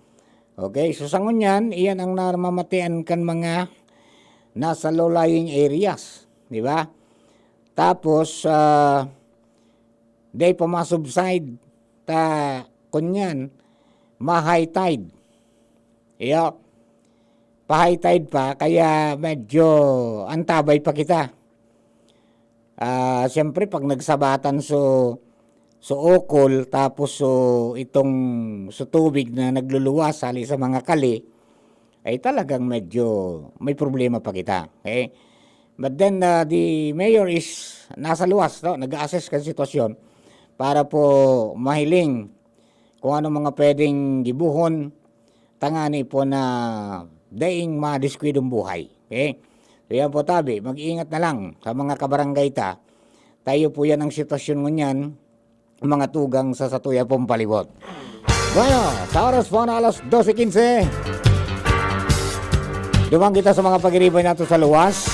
Okay, so sa ngunyan, iyan ang namamatian kan mga nasa low-lying areas, di ba? Tapos, ah, di pa ma-subside, ta, kunyan, ma-high tide. Iyo, pa-high tide pa, kaya medyo antabay pa kita. Ah, siyempre, pag nagsabatan so, so ukol, tapos so itong so tubig na nagluluwas hali sa mga kali, ay talagang medyo may problema pa kita. Okay? But then, ah, the mayor is nasa luwas, no? Nag-a-assess kan sitwasyon para po mahiling kung ano mga pwedeng gibuhon tangani po na daing madiskwidong buhay. Okay? So yan po tabi, mag-iingat na lang sa mga kabarangay ta. Tayo po yan ang sitwasyon ngunyan, mga tugang sa satuya pong palibot. Bueno, sa oras po na alas doce quince, duman kita sa mga pagiriban nato sa luwas.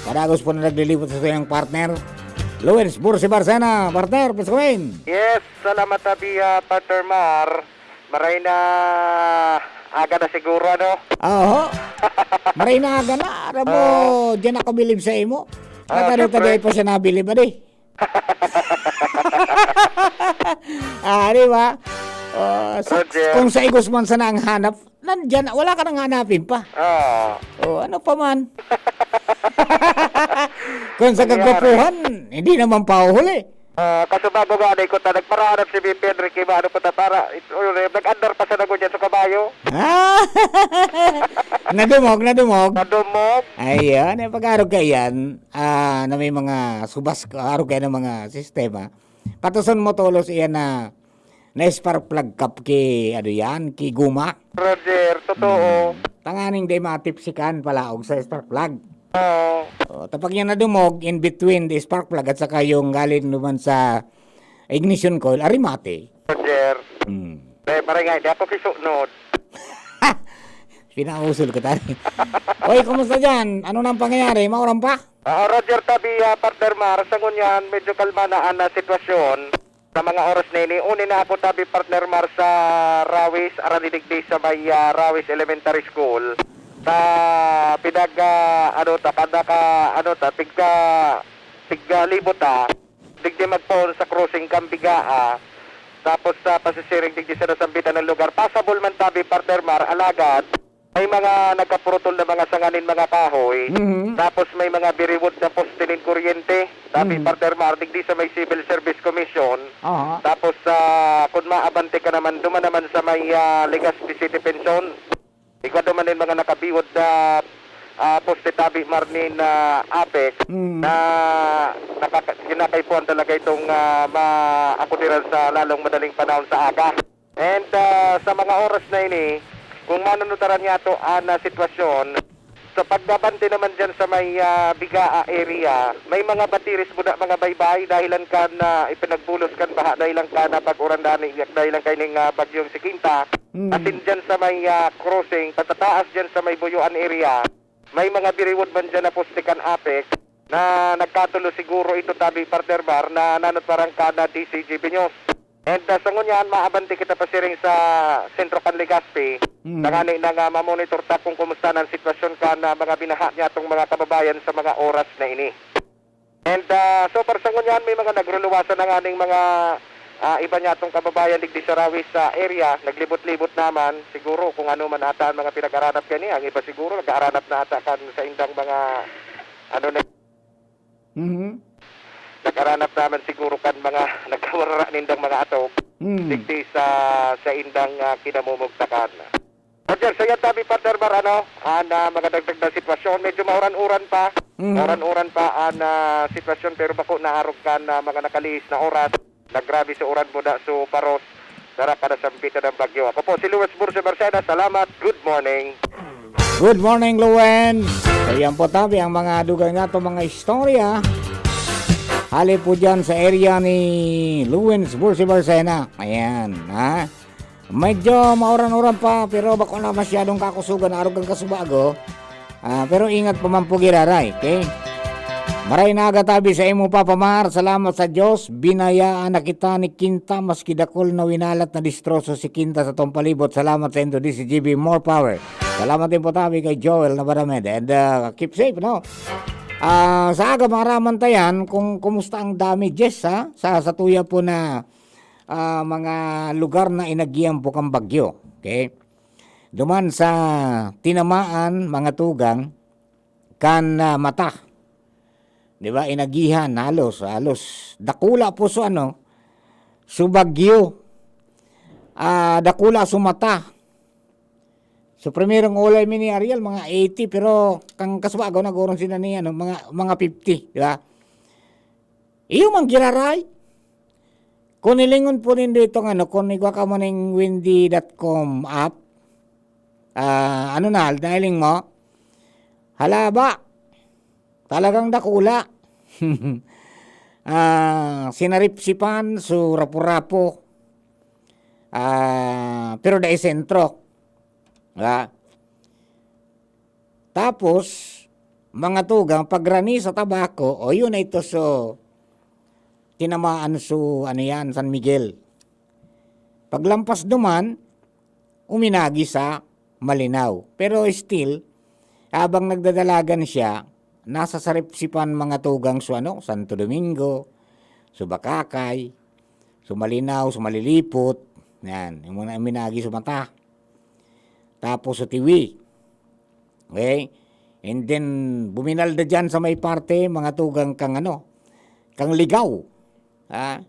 Padagos po na naglilibot sa tuyang partner, Luis Bursi Barcena. Partner, please go in. Yes, salamat tabi, ah, Partner Mar. Maray na aga na siguro, ano? Oho. Maray na aga na. Aram mo, diyan ako bilib sa imo. Ah, Nataro ta siyempre. Di pa siya nabilib, adi. Ah, di ba? Oh, sa, Roger. Kung sa igos man sana ang hanap, nandiyan, wala ka nang hanapin pa. Oo. Oh, ano pa man? Kung sa Nangyari. Kagwapuhan, hindi naman pahuhuli. Ah, kaso bago nga, ano, ko ta, nagparahanap si B P Enrique, maano po ta, para, ito, nag-andar pa sa nago niya sa kabayo. Ah! Nadumog, nadumog. Nadumog. Ayan, eh, pag-arog ka yan, ah, na may mga subas, arog ka ng mga sistema. Katuson mo tolos iyan na, na spark plug kap ki, ano yan, ki guma. Roger, totoo. Tanganing di matipsikan palaog sa spark plug. Oo. Oh, tapag yan nadumog, in between the spark plug at saka yung galing naman sa ignition coil, arimate. Roger. Hmm. Eh, maray nga, hindi ako kisunod. Pinausol ko tayo. Oy, kumusta dyan? Ano nang pangyayari? Mauran pa? Ah, Roger Tabi, ah, Partner Mar, sa ngunyan, medyo kalma na ang ah, sitwasyon. Sa mga oras na ini, uni na ako tabi, Partner Mar, sa Rawis, aranidigdi sa may ah, Rawis Elementary School. Sa pinag, ah, ano ta, kada ka, ano ta, tigka, tigka libot ta, digdi magpoon sa crossing Kambigaa. Tapos sa pasisiring digdi sa nasambitan ng lugar. Pasabol man tabi, Partner Mar, alagad, may mga nagkapurutol na mga sanga nin mga kahoy. Mhm. Tapos may mga biriwod na poste nin kuryente. Sabi, Mhm. Partner Mar, digdi sa may Civil Service Commission. Aha. Tapos, ah, kung maabante ka naman, duman naman sa may ah, Legazpi City Pension. Igwa duman nin mga nakabiwod na ah, poste tabi, Mar, nin ah, APEC Mhm. na nakaka- kinakaipuhan talaga itong ah, maakudiran sa lalong madaling panahon sa aga. And ah, sa mga oras na ini, kung manunutaran niya to ang ah, sitwasyon, sa pagabante naman dyan sa may ah, Bigaa area, may mga batiris muna mga baybay dahilan kan ah, ipinagbulos kan baha, dahilan kan ah, pag-uran dani, dahilan kaining ah, bagyong Sikinta. Mm. Asin dyan sa may ah, crossing, patataas dyan sa may Buyuan area, may mga biriwod man dyan na poste kan APEC na nagkatulo siguro ito tabi, Partner Mar, na nanutwaran kan ah, D C G B News. And ah, sa ngunyan, maabante kita pasiring sa sentro kan Legazpi. Mm. Tangani na nga mamonitor ta kung kumusta na ang sitwasyon kan ah, mga binaha niya itong mga kababayan sa mga oras na ini. And ah, so far sa ngunyan, may mga nagruluwasan na nga ning mga ah, iba niya itong kababayan digdi sa Rawis sa area. Naglibot-libot naman, siguro kung ano man ata ang mga pinag-aranap kaniya. Ang iba siguro nag-aaranap na ata kan sa indang mga ano na Mhm. Nag-aranap naman siguro kan mga nagkawara nindang mga atop Mm. digdi sa sa indang ah, kinamumugtakan. Roger, sa yan tabi, Partner Bar, ano, ang ah, mga dagdag na sitwasyon, medyo mauran-uran pa. Mhm. Mauran-uran pa ang ah, sitwasyon, pero bako naarog kan ah, mga nakalihis na oras. Nagrabe sa uran muna sa Paros, dara ka na sa ambitan ng bagyo. Ako po si Louis Burse Barcena. Salamat. Good morning. Good morning, Luen. So, yan po tabi ang mga dugang nato, mga istorya. Hali po dyan sa area ni Luen Burse Barcena. Ayan, ha? Medyo mauran-uran pa, pero bako na masyadong kakusugan na arog ang kasubago. Ah, pero ingat pa man po giraray, okay? Maray na aga tabi sa imo, Papa Mar. Salamat sa Diyos. Binayaan na kita ni Kinta, maski dakul na winalat na distroso si Kinta sa tong palibot. Salamat sa indo, D C G B. More power. Salamat din po tabi kay Joel Nabaramed. And uh, keep safe, no? Ah, sa aga, maraman tayan kung kumusta ang damages, ha? Sa, sa tuya po na ah, mga lugar na inagihan po kan bagyo. Okay? Duman sa tinamaan, mga tugang, kan ah, mata. Di ba? Inagihan, halos, halos. Dakula po so ano, so bagyo. Ah, dakula so mata. So, primerong ulay mi ni Ariel, mga eighty, pero kan kasubago, nagurong sila ni, ano, mga, mga fifty, di ba? Iyo man giraray. Kung nilingon po nindo itong ano, kung igwa ka mo ning windy dot com app, ah, ano na, nailing mo? Hala ba? Talagang dakula. Ah, sinaripsipan, so rapo-rapo. Ah, pero dai sentro. Diba? Tapos, mga tugang, pagrani sa Tabaco, o yun na ito, so, tinamaan so, ano yan, San Miguel. Paglampas duman, uminagi sa Malinao. Pero still, habang nagdadalagan siya, nasa saripsipan mga tugang so, ano, Santo Domingo, so Bacacay, so Malinao, so Malilipot. Yan, yung mga uminagi sa mata. Tapos sa Tiwi. Okay? And then, buminalda dyan sa may parte, mga tugang kang ano, kang Ligaw. Ha?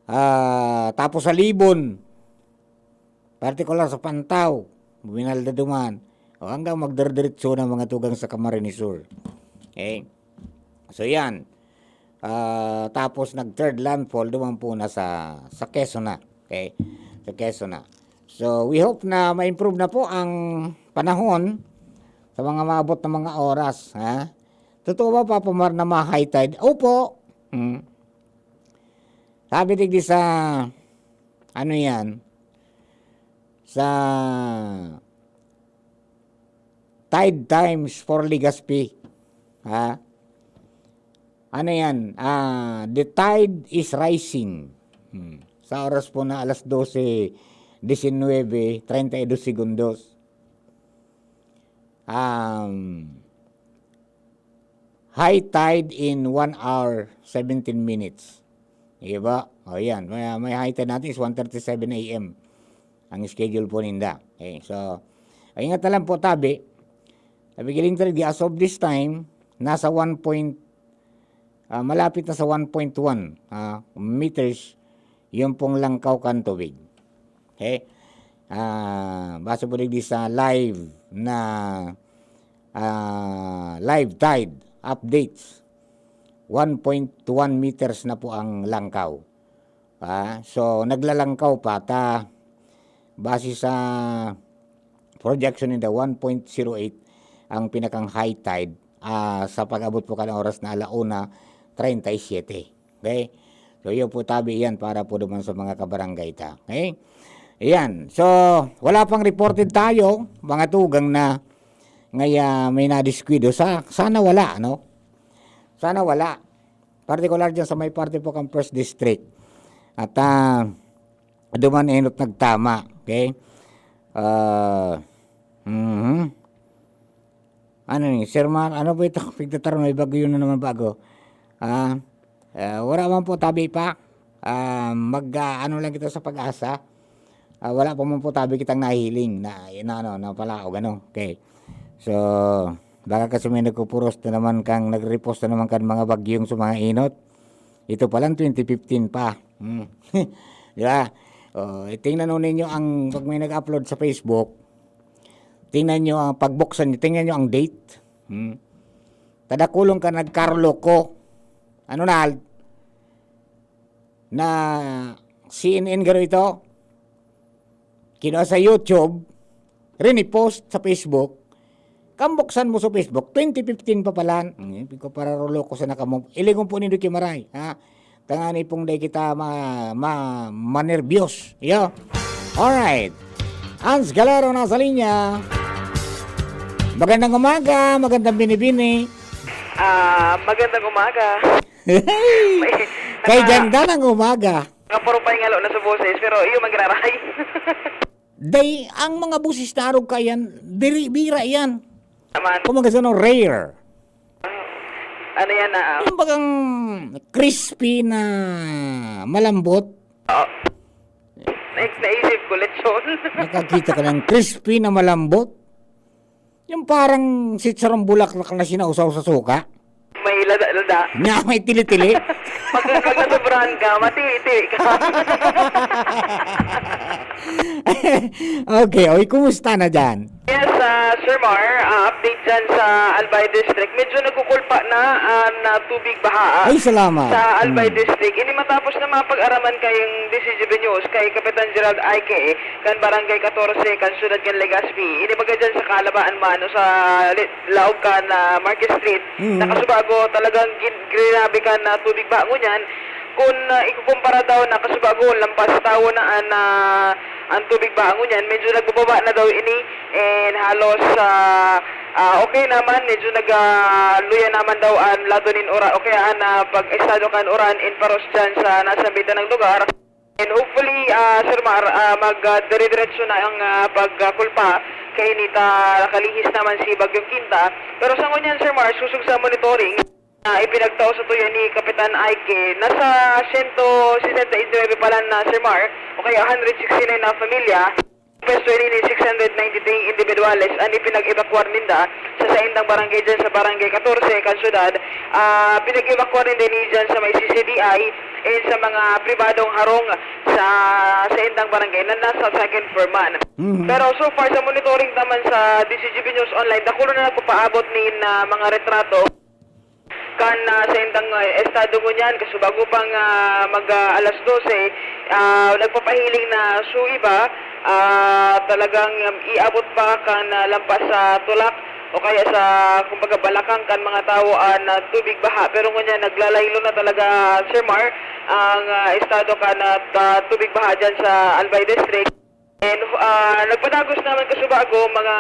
Ah, tapos sa Libon, partikular sa Pantaw, buminalda duman. O hanggang magdiridiritso na mga tugang sa Camarines Sur. Okay? So yan. Ah, tapos nag-third landfall duman po na sa, sa Quezon na. Okay? Sa Quezon na. So, we hope na ma-improve na po ang panahon sa mga maabot na mga oras, ha? Totoo ba, Papa Mar, na ma-high tide? Opo. Hmm. Sabi digdi sa, ano yan? Sa Tide Times for Legazpi. Ha? Ano yan? Ah, the tide is rising. Hmm. Sa oras po na alas dose disinnuebe, treinta y dos segundos. Um, high tide in one hour, seventeen minutes. Diba? O yan, may, may high tide natin is one thirty-seven A M. Ang schedule po ninda. Okay, so, ingat na lang po tabi. Sabi, giling talaga, as of this time, nasa one point, ah, malapit na sa one point one, ah, meters yung pong langkaw kan tubig. Okay? Ah, base po digdi sa live na, ah, live tide updates, one point one meters na po ang langkaw. Ah, so, naglalangkaw pa ta. Base sa projection ninda, one point zero eight ang pinakang high tide, ah, sa pag-abot po kan oras na ala una treinta y siete. Okay? So, yun po tabi yan para po naman sa mga kabarangay ta. Okay? Ayan. So, wala pang reported tayo, mga tugang na ngaya may nadiskuido. Sa, sana wala, no? Sana wala. Partikular dyan sa may parte po kang First District. At, ah, duman enot nagtama, okay? Ah, mhm. Ano ni, Sir Mar, ano ba ito? Pigtataron, may bagyo na naman bago. Ah, ah, wala man po tabi pa. Ah, mag, ah, ano lang kita sa PAGASA. Ah, wala pa man po tabi kitang nahihiling na, na ano, na palaog, ano. Okay. So, baka kasi may nagpupuros na naman kang, nagre-post na naman kan mga bagyong sa mga enot. Ito palang twenty fifteen pa. Hmm. Di ba? Oh, tingnan ho ninyo ang, pag may nag-upload sa Facebook, tingnan nyo ang pagbuksan nyo, tingnan nyo ang date. Hmm. Tadakulon ka, nagkaroloko. Ano na, na C N N garo ito? Kinuha sa YouTube, rinipost sa Facebook. Kambuksan mo sa Facebook, twenty fifteen pa pala. Hmm, ko pararoloko sa nakamo. Ilingon po nindo ki Maray, ha? Tangani pong dai kita ma-, ma-, manerbyos. Yo. Alright. Hans Galero nasa linya. Magandang umaga, magandang binibini. Ah, magandang umaga. Hey! May Kay naka- ganda ng umaga. Nakaparupay ngalo na sa boses, pero iyo man giraray. Day, ang mga boses na arog ka yan, biri-, bira yan. Naman. Kumbaga sa ano, rare. Ano yan na, ah? Yung bagang crispy na malambot. Oo. Next, naisip ko, lechon. Nakakita ka ng crispy na malambot? Yung parang sitsarong bulaklak na sinausaw sa suka? May lada-lada. Na may tili-tili? Pag, pag nasobrahan ka, matili-tili ka. Okay, oy, kumusta na dyan? Yes, ah, Sir Mar, ah, update dyan sa Albay District. Medyo nagkukulpa na ang, ah, tubig baha, ah, Ay, salamat. sa Albay Mm. District. Ini matapos na mapag-araman kayong D C G B News kay Kapitan Gerald Aike, kan Barangay katorse, kan siyudad kan Legazpi. Ini baga dyan sa Kalabaan man o sa li-, laog kan, ah, Market Street. Mm. Nakasubago talagang gin-, grabe kan, ah, tubig baha ngunyan. Kun, ah, ikukumpara daw na kasubago, lampas tawo na an, ah, an tubig baha ngunyan, medyo nagbababa na daw ini, and halos, ah, ah, okay naman, medyo nag, ah, luya naman daw an lado nin uran, o kaya an, ah, pag-estado kan uran in paros dyan sa nasambit na lugar. And hopefully, ah, Sir Mar, ah, mag, ah, dire-diretso na ang, ah, pagkulpa kaini ta nakalihis naman si Bagyong Quinta. Pero sa ngunyan, Sir Mar, sosog sa monitoring, na ipinagtao sa tuya ni Kapitan Aike, nasa siyento sesenta y nuebe pa lang na, Sir Mar, o kaya hundred sixty-nine na pamilya, pwesto ini ni six hundred ninety-three individuales an ipinag-evakuar ninda sa saindang barangay dyan sa Barangay katorse kan syudad. Ah, pinag-evakuar ninda ini dyan sa may C C D I and sa mga pribadong harong sa saindang barangay na nasa second floor man. Mhm. Pero so far, sa monitoring naman sa D C G B News Online, dakulo na nagpapaabot nin, ah, mga retrato. Kan, ah, sa indang, ah, estado ngunyan, kasubago pang, ah, mag, ah, alas dose, ah, nagpapahiling na su iba, ah, talagang, um, iabot pa kan, ah, lampas sa tulak o kaya sa, kumbaga, balakang kan mga tawo an, ah, tubig baha. Pero ngunyan, naglalaylo na talaga, Sir Mar, ang, ah, estado kan, ah, ta-, tubig baha dyan sa Albay District. And, ah, nagpadagos naman kasubago mga,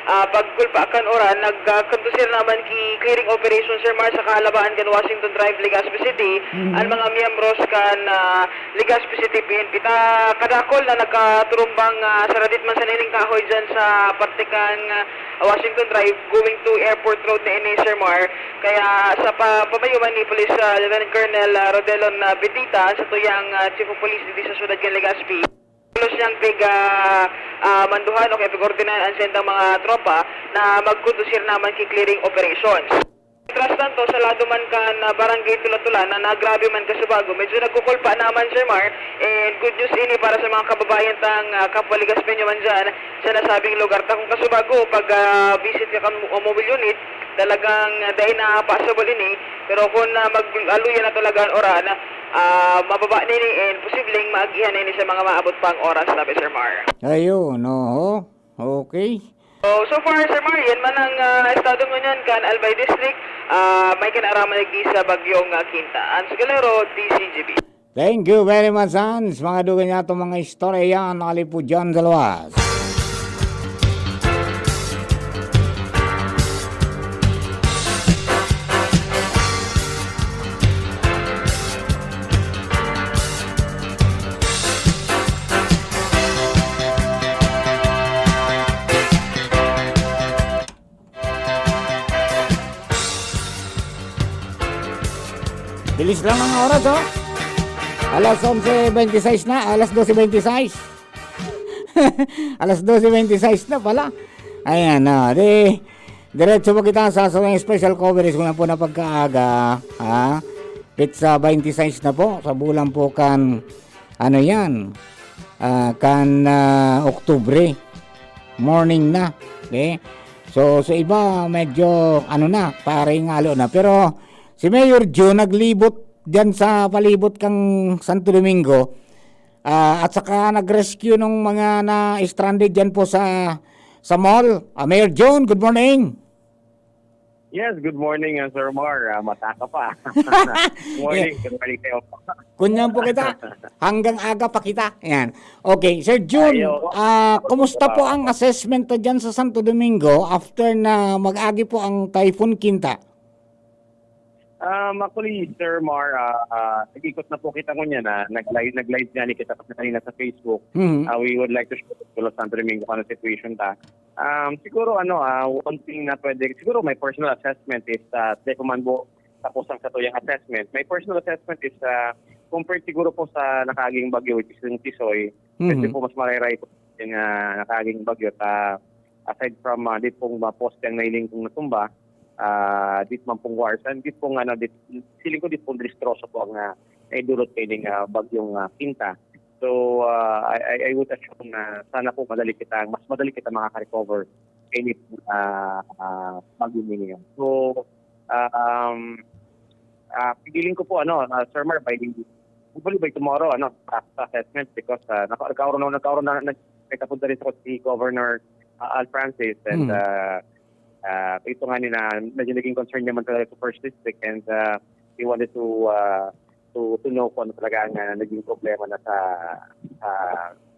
ah, pagkulpa kan uran, nagkondusir naman ki clearing operation, Sir Mar, sa Kahalabaan kan Washington Drive, Legazpi City, Mhm. ang mga miyembros kan, ah, Legazpi City P N P. Ta, kadakol na nagkaturumbang, ah, saradit man sa nining kahoy dyan sa parte kan, ah, Washington Drive, going to Airport Road na ini, Sir Mar. Kaya sa pa-, pamayo man ni Police, ah, Lieutenant Colonel, ah, Rodelon, ah, Bendita, sa tuyang, ah, Chief of Police didi sa siyudad kan Legazpi. Pulos niyang pig, ah, ah, manduhan o kaya pig-ordinan ang sentang mga tropa na magkondusir naman ki clearing operations. Mientras tanto, sa lado man kan, ah, Barangay Tula-Tula na nagrabe man kasubago, medyo nagkukulpa naman, Sir Mar, and good news ini para sa mga kababayan tang, ah, kapwa Legaspeño man dyan sa nasabing lugar. Ta kung kasubago, pag, ah, visit ka kan mo-, mobile unit, talagang, ah, dai na possible ini, pero kung, ah, mag-, aluya na talaga an uran, ah, mababa na ini and posibleng maagihan na ini sa mga maabot pang oras, sabi, Sir Mar. Ayun, oho. Okay. So, so far, Sir Mar, yan man ang, ah, estado ngunyan kan Albay District. Ah, may kinaaraman digdi sa Bagyong, ah, Quinta. Hans Galero, D C G B. Thank you very much, Hans. Mga dugang niya itong mga istorya yan, nalipod dyan sa luwas. Bis lang ang oras, oh. Alas onse bente sais na, alas dose bente sais. Alas dose bente sais na pala. Ayan, oh, di, diretso po kita sa, sa special coverage ko na po na pagkaaga, ha? Petsa bente sais na po, sa bulan po kan, ano yan, ah, kan, ah, Oktubre. Morning na, okay? So, sa iba, medyo, ano na, parang halo na. Pero, si Mayor Jun naglibot diyan sa palibot kang Santo Domingo, ah, at saka nag-rescue nung mga na-stranded diyan po sa, sa mall. Ah, Mayor Jun, good morning. Yes, good morning, ah, Sir Mar. Ah, mataka pa. Morning, Yeah. good morning sa'yo. Kunyan po kita. Hanggang aga pa kita. Yan. Okay, Sir Jun, Ayo. ah, kumusta po ang assessment ta diyan sa Santo Domingo after na mag-agi po ang Typhoon Kinta? Um, actually, Sir Mar, ah, ah, nag-ikot na po kita ngunyan, ah. Nag-live, nag-live nga ni kita kanina sa Facebook. Mhm. Ah, we would like to share to Santo Domingo kung ano situation ta. Um, siguro, ano, ah, one thing na pwede, siguro my personal assessment is, ah, di ko man po tapos ang satuyang assessment. My personal assessment is, ah, compared siguro po sa nakaaging bagyo, which is yung Tisoy, kasi Mhm. po mas marayray po yung, ah, nakaaging bagyo. Ta, aside from, ah, di pong mga poste ang nailing kong natumba, ah, di man pong wires, and di pong, ano, di, feeling ko di pong distroso po ang, ah, naidulot kaining, ah, bagyong, ah, Kinta. So, ah, I, I, I would assume na sana po madali kita, mas madali kita makaka-recover kaini, ah, ah, bagyo ninyo. So, ah, um, ah, feeling ko po, ano, ah, Sir Mar, by, hopefully by tomorrow, ano, sa, sa assessment because, ah, naka-, nagkaroon na, nagkaroon na, nag-, nagkapunta rin sa si Governor, ah, Al Francis and, Hmm. ah, ah, ito nga ni na medyo naging concern naman talaga sa First District and, ah, he wanted to, ah, to, to know kung ano talaga ang, ah, naging problema na sa, sa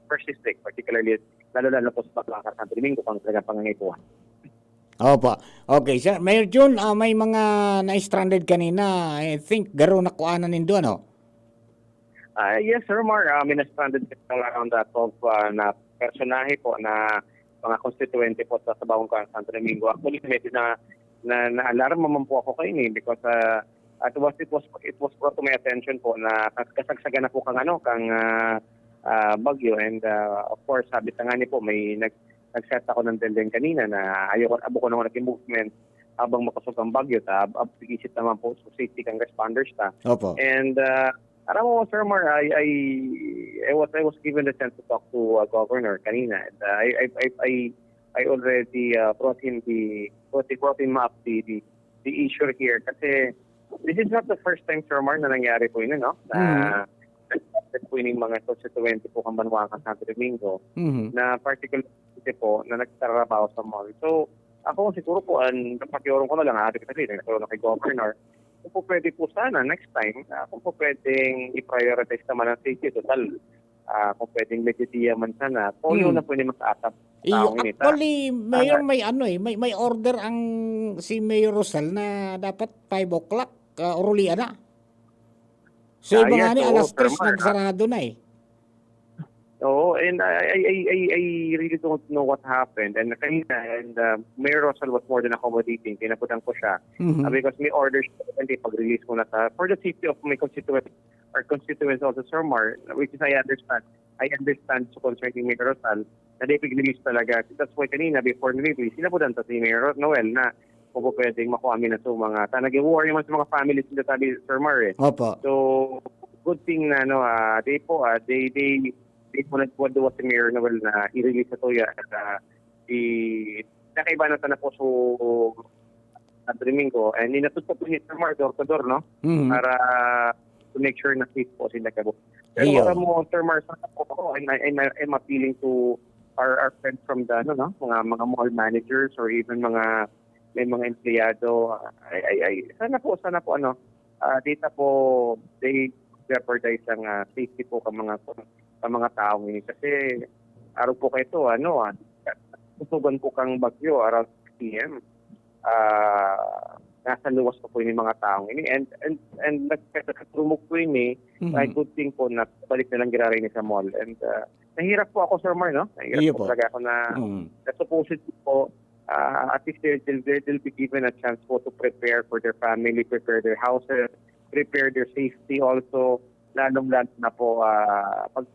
First District, particularly, lalo-lalo po sa Baclaca, Santo Domingo, kung ano talaga ang pangangaipuhan. Opo. Okay, sir. Mayor Jun, ah, may mga na-stranded kanina. I think garo na kuanan nindo, ano? Ah, yes, Sir Mar. Ah, may na-stranded kanina around that of, ah, na personahe po na mga konstituwente po sa, sa Baon ko, Santo Domingo. Actually, medyo na, na, na-alarma man po ako kaini because, ah, it was, it was, it was brought to my attention po na kas-, kasagsagan na po kang, ano, kang, ah, ah, bagyo. And, ah, of course, sabi ta nga ni po, may nag-, nag-set ako ng deadline kanina na ayoko, abot ko na ako naging movement habang makosog ang bagyo. Ta, ab-, ab-, isip naman po sa safety kang responders ta. Opo. And, ah, aram mo, Sir Mar, I, I, I was, I was given the chance to talk to, ah, Governor kanina. And, ah, I, I, I, I, I already, ah, brought him the, brought, brought him up the, the, the issue here. Kasi this is not the first time, Sir Mar, na nangyari po yun, no? Na Mhm. nagkakasakit po yung mga konstituwente po kan banwa kan Santo Domingo Mhm. na particularly po na nagtatrabaho sa mall. So, ako siguro po, ang pakiurong ko na lang, sabi ko sabi, nagkaroon na kay Governor. Kung po pwede po sana, next time, ah, kung po pwedeng i-prioritize naman ang safety, total, ah, kung pwedeng mediodía man sana, polio Hmm. na po yung mas atap Iyo, taong ini. Ta-, actually, Mayor, sana may ano eh, may, may order ang si Mayor Rosal na dapat five o'clock, ah, urulian na. So, Ah, iba yes, nga ni, oo, alas tres, tama, ah. nagsarado na eh. Oo, and I, I, I, I, I really don't know what happened. And kanina, and, uh, Mayor Rosal was more than accommodating. Tinaputan ko siya. Mhm. Ah, because may orders, and pag-release ko na sa, for the safety of my constituents, our constituents also, Sir Mar, which is I understand. I understand sa concern ni Mayor Rosal, na di pag-release talaga. That's why kanina, before ni release, sinabutan ta si Mayor Noel na kung po pwedeng makuha mi na sa mga, ta nag-worry man sa mga families nila, sabi, Sir Mar, eh. Opo. So, good thing na, ano, ah, they po, ah, they, they, they po nagkuha si Mayor Noel na i-release sa tuya at, ah, di, nakaiba na ta na po so, sa Domingo, and inatod pa po ni Sir Mar door to door, no? Mhm. Para to make sure na safe po sila kabo. Pero Iyo. alam mo, Sir Mar, sa ako, I'm, I'm, I'm appealing to our, our friends from the, ano, no? Mga, mga mall managers or even mga, may mga empleyado. Ay, ay, ay, sana po, sana po, ano, ah, dito po, they jeopardize ang, ah, safety po ka mga, ka mga taong ini. Kasi, araw po kayo to, ano, ah, kusugan po kang bagyo, around six P M. Ah, nasa luwas pa po yung mga taong ini. And, and, and nagkakaturumog po ini, Mhm. ay good thing po na balik na lang giraray ni sa mall. And, ah, nahirap po ako, Sir Mar, no? Nahirap Iyo po po. talaga ako na, Mm. na supposedly po, ah, at least they, they'll, they'll be given a chance po to prepare for their family, prepare their houses, prepare their safety also, lalong-lalo na po, ah, pag,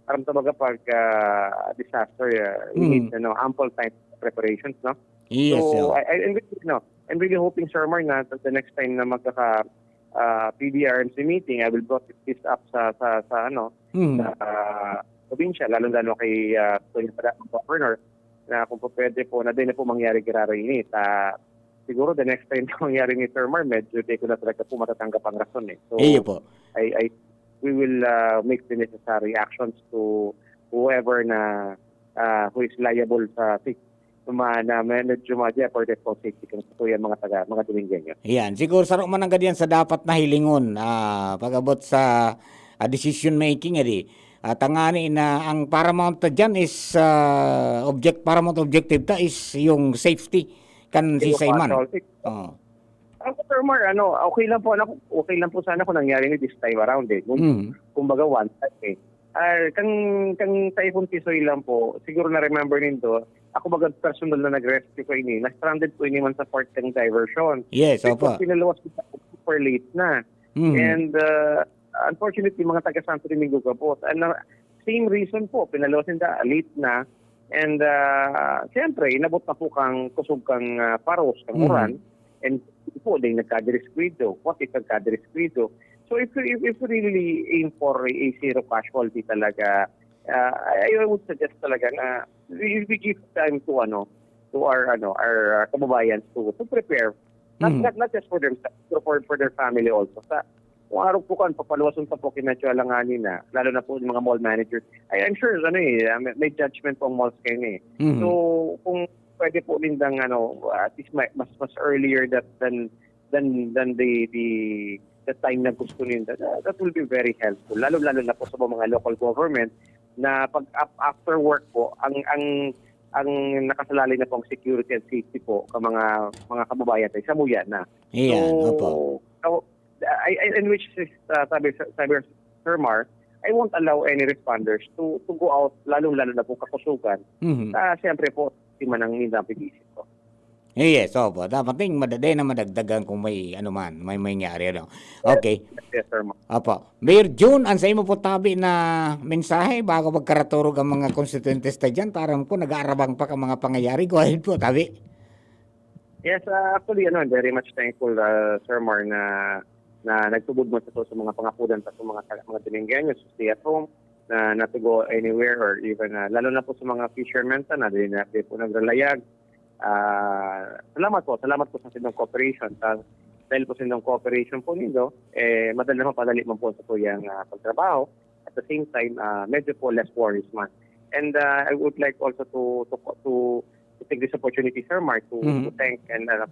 parang kumbaga pag, ah, disaster, ah, we need, Mm. ano, ample time preparations, no? Yes, So, sir. I, I, I'm really, no, I'm really hoping, Sir Mar, na the next time na magkaka, ah, P D R M C meeting, I will brought this up sa, sa, sa, ano, Mm. sa, ah, probinsya, lalong-lalo kay, ah, Kuya Pada-, Governor, na kung po pwede po, na di na po mangyari giraray ini. Ta, siguro the next time na mangyari ni Sir Mar, medyo di ko na talaga po matatanggap ang rason, eh. So, Iyo po. I, I, we will, ah, make the necessary actions to whoever na, ah, who is liable sa si-, ma-, na me-, medyo ma-jeopardize po safety kan sa tuyang mga taga, mga Dumingueño. Yan. Siguro saro man nanggad yan sa dapat na hilingon, ah, pag-abot sa, ah, decision making, edi. At tangani na ang paramount ta dyan is, ah, object-, paramount objective ta is yung safety kan Yung sisay man. Patrol. Oo. Ako, Sir Mar, ano, okay lang po, ano, okay lang po sana kung nangyari ni this time around, eh. Kung, Mm. kumbaga, one time, eh. Ah, kang, kang Typhoon Tisoy lang po, siguro na-remember nindo, ako baga personal na nag-rescue ko ini, na-stranded po ini man sa part ng diversion. Yes, Because opo. pinaluwas ko sa super late na. Mhm. And, uh, unfortunately, mga taga Santo Domingo gabos. And, uh, same reason po, pinaluwas ninda, late na. And, uh, siyempre, inabot na po kang kusog kang, uh, paros, kang Mhm. uran. And po, ding nagkadiriskwidro. What if nagkadiriskwidro? So, if, if, if we really aim for a zero casualty talaga, uh, I, I would suggest talaga na we, we give time to, ano, to our, ano, our, uh, kababayan to, to prepare. Not, Mhm. not, not just for themselves, pero for, for their family also. Sa, kung arog po kan, papaluwason pa po kinatyo alanganin na, lalo na po yung mga mall managers. I, I'm sure, ano eh, uh, may, may judgment po ang malls kayo eh. Mhm. So, kung pwede po nindang, ano, at least may, mas, mas earlier that, than, than, than the, the, the time na gusto ninda, that, that will be very helpful. Lalo, lalo na po sa mga local government na pag ap-, after work po, ang, ang, ang nakasalalay na po ang security and safety po ka mga, mga kababayan tayo, samuya na. Iyan, So, opo. so, I, I, in which, uh, sabi, sabi, Sir Mar, I won't allow any responders to, to go out, lalong-lalo na po kakusugan. Mhm. Ah, siyempre po, di man ang nindang pag-iisip ko. Yes, opo. Dapat ding madagdagan kung may ano man, may mangyari, ano. Yes. Okay. Yes, Sir Mar. Opo. Mayor Jun, ang sa imo po tabi na mensahe bago magkaraturog ang mga konstituyentes ta dyan, parang po nag-aarabang pa ka mga pangyayari. Go ahead po, tabi. Yes, ah, actually, ano, I'm very much thankful, ah, Sir Mar, na, na nagtubod mo sa, sa mga pangapudan pa sa mga, mga Domingueños, stay at home, na not to go anywhere, or even, ah, lalo na po sa mga fishermen ta na, di na, di po nagralayag. Ah, salamat po, salamat po sa inyong cooperation. Sa, dahil po sa inyong cooperation po nindo, eh, madali na mapadali man po sa tuyang, ah, pagtrabaho. At the same time, ah, medyo po less worries man. And, ah, I would like also to, to, to, to take this opportunity, Sir Mark, to, Mhm. to thank and, uh,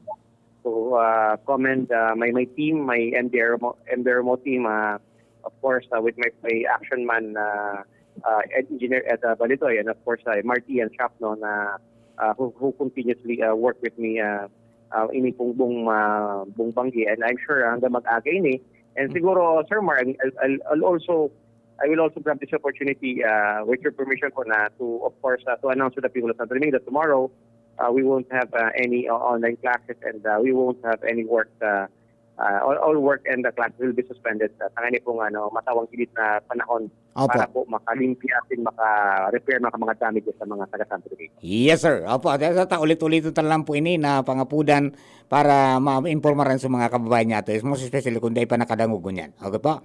to, uh, commend, uh, my, my team, my M D R M O, M D R M O team, uh, of course, uh, with my, my action man, uh, uh, Engineer Ed, uh, Balitoy, and of course, uh, Marty and Shop, no, na, uh, who, who continuously, uh, work with me, uh, uh, ini pong buong, uh, buong banggi. And I'm sure hanggang mag-aga ini. And Mm. siguro, Sir Mar, I'll, I'll, I'll also I will also grab this opportunity, uh, with your permission ko na to, of course, uh, to announce to the people of Santo Domingo that tomorrow, uh, we won't have, uh, any, uh, online classes and, uh, we won't have any work, uh, uh, all, all work and the classes will be suspended. Uh, tangani pong, ano, matawang init na panahon Opo. para po makalimpya at maka-repair mga, mga damages sa mga taga Santo Domingo. Yes, sir. Opo, at sa ta-, ulit-ulit na lang po ini na pangapudan para ma-, maimpormaran sa mga kababayan niya ato, most especially kung dai pa nakadangog ngunyan. Okay po?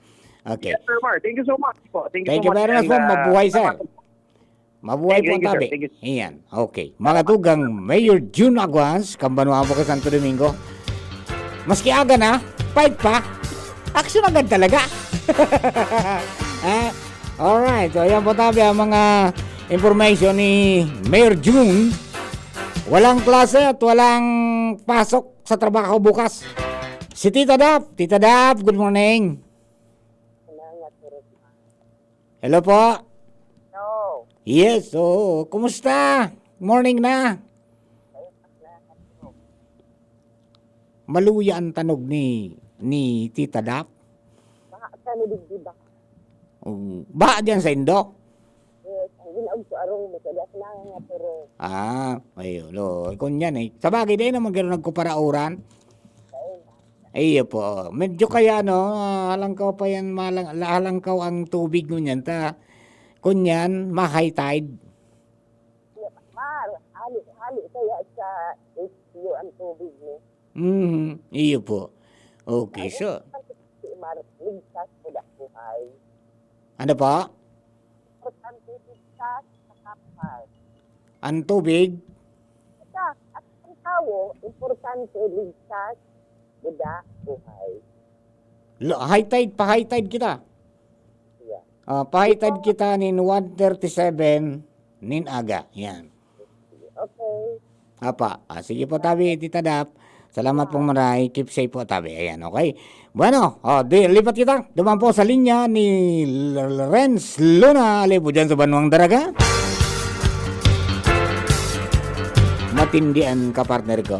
Okay. Yes, Sir Mar. Thank you so much po. Thank you Thank so you much. very much And, po. uh, Mabuhay, sir. salamat po. Mabuhay Thank you, po ang thank you, sir. tabi. Thank you. Iyan. Okay. Mga tugang, Mayor Jun Aguas, Kambanwa po ka Santo Domingo. Maski aga na, fight pa. Action agad talaga. Ah, alright. So, ayan po tabi ang mga information ni Mayor Jun. Walang klase at walang pasok sa trabaho bukas. Si Tita Dap. Tita Dap, good morning. Salamat, Sir Osman. Hello po. Hello. Yes, oo. Kumusta? Morning na. Maluya ang tanog ni, ni Tita Dap. Baka sa nilid, di ba? Oh, baha diyan sa indo? Yes, ang ginaog ko arong, may kadas na nga, pero Ah, ayun. Lo, kunyan eh. Sa bagay, dahil naman gano'n nagkuparauran. Ayun. Iyo po. Medyo kaya ano, ah, halangkaw pa yan, malang-, halangkaw ang tubig ngunyan ta. Kunyan, ma-high tide. Mar, hali, hali kaya sa H Q ang tubig ni. Mhm, iyo po. Okay, Ano so ang si Mar, ligtas po da buhay. Ano po? Importante ligtas sa kapal. Ang tubig? Sa, at ang tawo, importante ligtas, buda, buhay. Lo-, high tide, pa-high tide kita. Yeah. Ah, pa-high tide kita nin one thirty-seven nin aga. Yan. Okay. Apa, ah, sige po, tabi, Tita Dap. Salamat pong maray. Keep safe po, tabi. Ayan, okay. Bueno, oh, di, lipat kita. Duman po sa linya ni L-, L-, Renz Luna, ali po dyan sa Banwang Daraga. Matindi ang kapartner ko.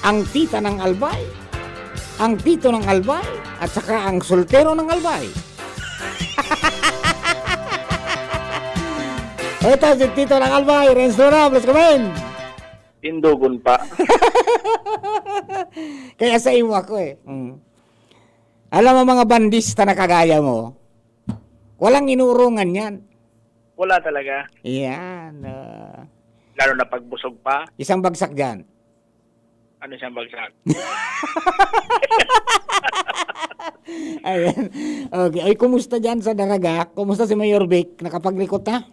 Ang tita ng Albay, ang tito ng Albay, at saka ang soltero ng Albay. Ito si tito ng Albay, Renz Luna, plus comment. Tindogon pa. Kaya sa imo ako eh. Mm. Alam mo, mga bandista na kagaya mo, walang inuurungan yan. Wala talaga. Yan, ah. Lalo na pag busog pa. Isang bagsak dyan. Ano siyang bagsak? Ayan. Okay. Ay, kumusta dyan sa Daraga? Kumusta si Mayor Vic? Nakapaglikot na?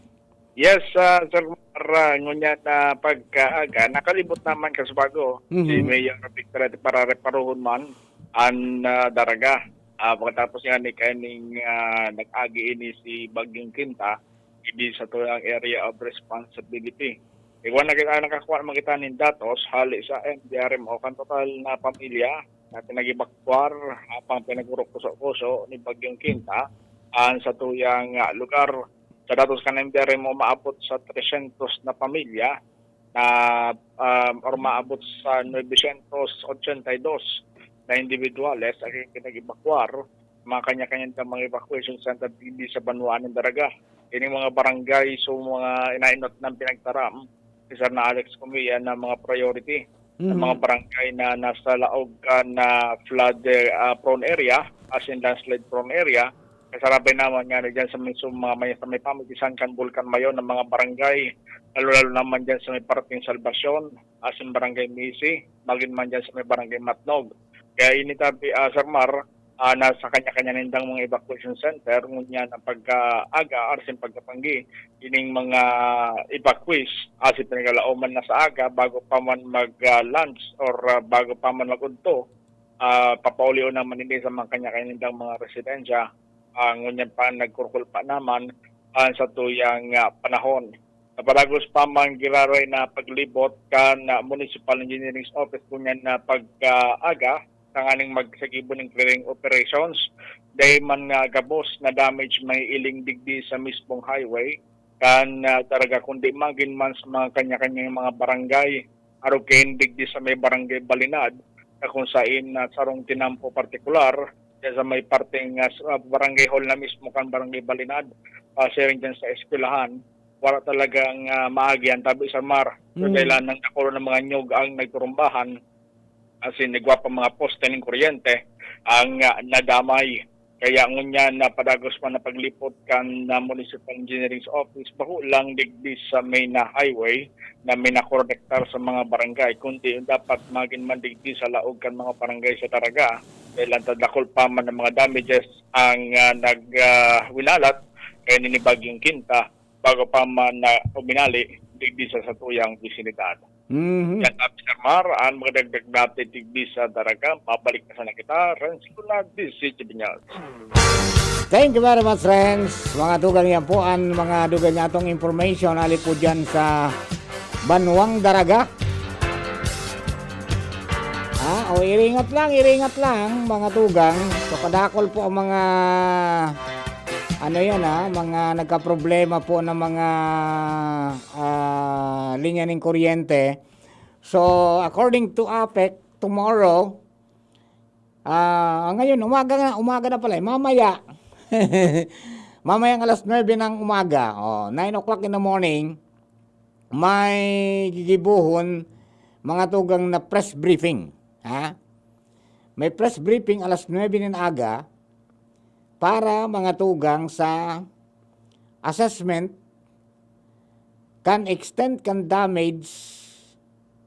Yes, ah, Sir Mar, ah, ngunyan na pagkaaga, nakalibot naman Kasbago, si Mhm. Mayor Vic Perez para reparuhon man ang, ah, Daraga. Ah, pagkatapos nga ni kaning, ah, nag-agi ini si Bagyong Quinta, ini sa tuyang area of responsibility. Igwa na kita, nakakuha naman kita nin datos hali sa M D R M O kan total na pamilya na pinag-ebakwar apang pinagurok-kuso-kuso ni Bagyong Quinta, an sa tuyang, ah, lugar. Sa datos kan M D R M O, umaabot sa tresyentos na pamilya na, um, or maabot sa novecientos ochenta y dos na individuales ang pinag-ebakwar, mga kanya-kanyang mga evacuation center digdi sa banwaan nin Daraga. Ini mga barangay, so mga inainot ng pinagtaram ni Sir na Alex Cumia na mga priority ng mga Mhm. barangay na nasa laog kan flood, ah, prone area, as in landslide prone area. Kasarabay naman nga na dyan sa may, sa mga may, sa may pamitisan kan Bulkan Mayon ng mga barangay, lalo-lalo naman dyan sa may parting Salvacion, as in Barangay Misi, magin man dyan sa may Barangay Matnog. Kaya ini tabi, ah, Sir Mar, ah, nasa kanya-kanya nindang mga evacuation center, ngunyan ang pagkaaga, arsin pagkapanggi, ining mga evacuees, asin pinagalaoman na sa aga, bago pa man mag, ah, lunch or, ah, bago pa man mag-udto, ah, papaulion naman ini sa mga kanya-kanya nindang mga residensya, ah, ngunyan pa nagkurkulpa naman, ah, sa tuyang, ah, panahon. Napadagos pa man giraray na paglibot kan, ah, Municipal Engineering Office ngunyan na pagkaaga, tanganing magsagibo nin clearing operations. Dai man nga gabos na damage may iling digdi sa mismong highway kan, ah, Daraga, kundi magin man sa mga kanya-kanyang mga barangay, arog kaini digdi sa may Barangay Balinad, na kung sain na sarong tinampo partikular, dyan sa may parteng, ah, sa Barangay Hall na mismo kan Barangay Balinad, pasiring dyan sa eskwelahan, wala talagang, ah, maagi an tabi sa mar. So, Mm. kailan ng dakul ng mga nyog ang nagturumbahan, as in, igwa pa mga poste ning kuryente ang, ah, nadamay. Kaya ngunyan na padagos pa na paglipot kan na Municipal Engineering Office, bako lang digdi sa main na highway na may nakonektar sa mga barangay, kundi dapat magin man digdi sa laog kan mga barangay sa Daraga. Dahil ang tadakol pa man ng mga damages ang, ah, nag, ah, winalat kaya ni Bagyong Quinta bago pa man na uminali digdi sa satuyang bisinidad. Mhm. Yan, Sir Mar, ang mga dagdag natin digdi sa Daraga. Mabalik na sana kita, Renz Luna, D C T News. Thank you very much, Renz. Mga tugang, yan po ang mga dugang niya atong information. Ali po dyan sa Banwang Daraga. Ah, o, iringat lang, iringat lang, mga tugang. So, kadakol po ang mga, ano yan, ah, mga nagkaproblema po ng mga, ah, linya ning kuryente. So, according to APEC, tomorrow, ah, ngayon, umaga na, umaga na pala, eh, mamaya. Mamayang alas nuebe ng umaga, oh, nine o'clock in the morning, may gigibohon, mga tugang, na press briefing. Ha? May press briefing alas nuebe nin aga para mga tugang sa assessment kan extent kan damage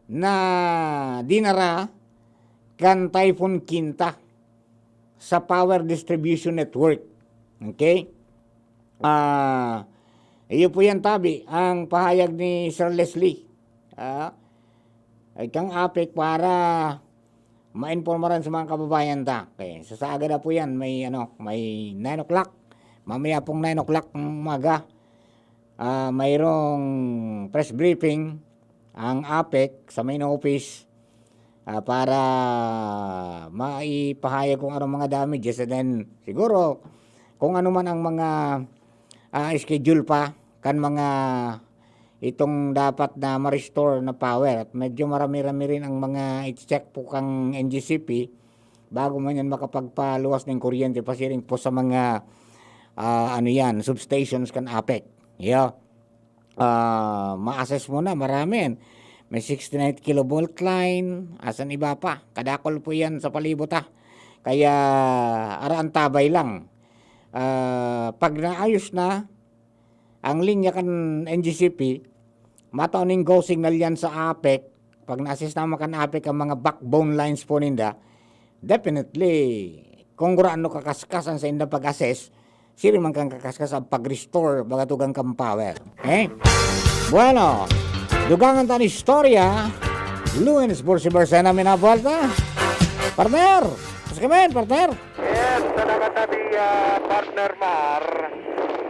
na dinara kan Typhoon Kinta sa power distribution network. Okay? Ah, iyo po yan, tabi, ang pahayag ni Sir Leslie. Ah, ay kang APEC para mainpormaran sa mga kababayan ta. Okay, sa, sa aga na po yan, may, ano, may nine o'clock. Mamaya pong nine o'clock ng umaga, ah, mayroong press briefing ang APEC sa main office, ah, para maipahayag kung anong mga damages, and then siguro kung ano man ang mga, ah, schedule pa kan mga itong dapat na ma-restore na power. At medyo marami-rami rin ang mga i-check po kang N G C P bago man yan makapagpaluwas ng kuryente pasiring po sa mga, ah, ano yan, substations kan APEC. Yeah. Ah, ma-assess mo na, marami yan. May sixty-nine kilovolt line, asan iba pa. Kadakol po yan sa palibot, ah. Kaya, ara antabay lang. Ah, pag naayos na ang linya kan N G C P, matao ning go signal yan sa APEC. Pag na-assess naman kan APEC ang mga backbone lines po ninda, definitely, kung gurano kakaskas ang sa indang pag-assess, siri man kang kakaskas ang pag-restore, baga tugang kang power. Eh? Bueno, dugangan ta an istorya, lunes por si Barcena, minabuhalta. Partner! Mas kami, partner! Yes, salamat tabi, ah, partner Mar.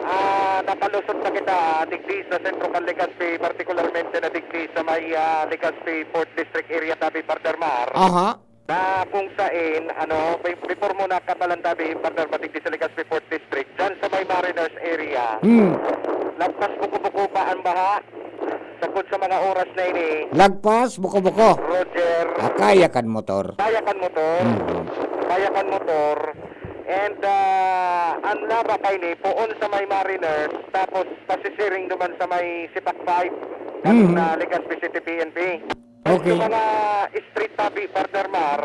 Ah, nakalusot na kita digdi sa sentro kan Legazpi, partikularmente na digdi sa may, ah, Legazpi Fourth District area tabi, partner Mar. Aha. Na kung sain, ano, be-, before mo nakatalan tabi, partner Mar, digdi sa Legazpi Fourth District, dyan sa may Mariners area. Hmm. Lagpas buko-buko pa ang baha. Sagkod sa mga oras na ini. Lagpas, buko-buko. Roger. Ah, kaya kan motor. Kaya kan motor. Mhm. Kaya kan motor. And, ah, ang laba kaini, poon sa may Mariners, tapos pasisiring duman sa may Sipak five, Mhm. na Legazpi City P N P. Okay. Sa mga street tabi, partner Mar,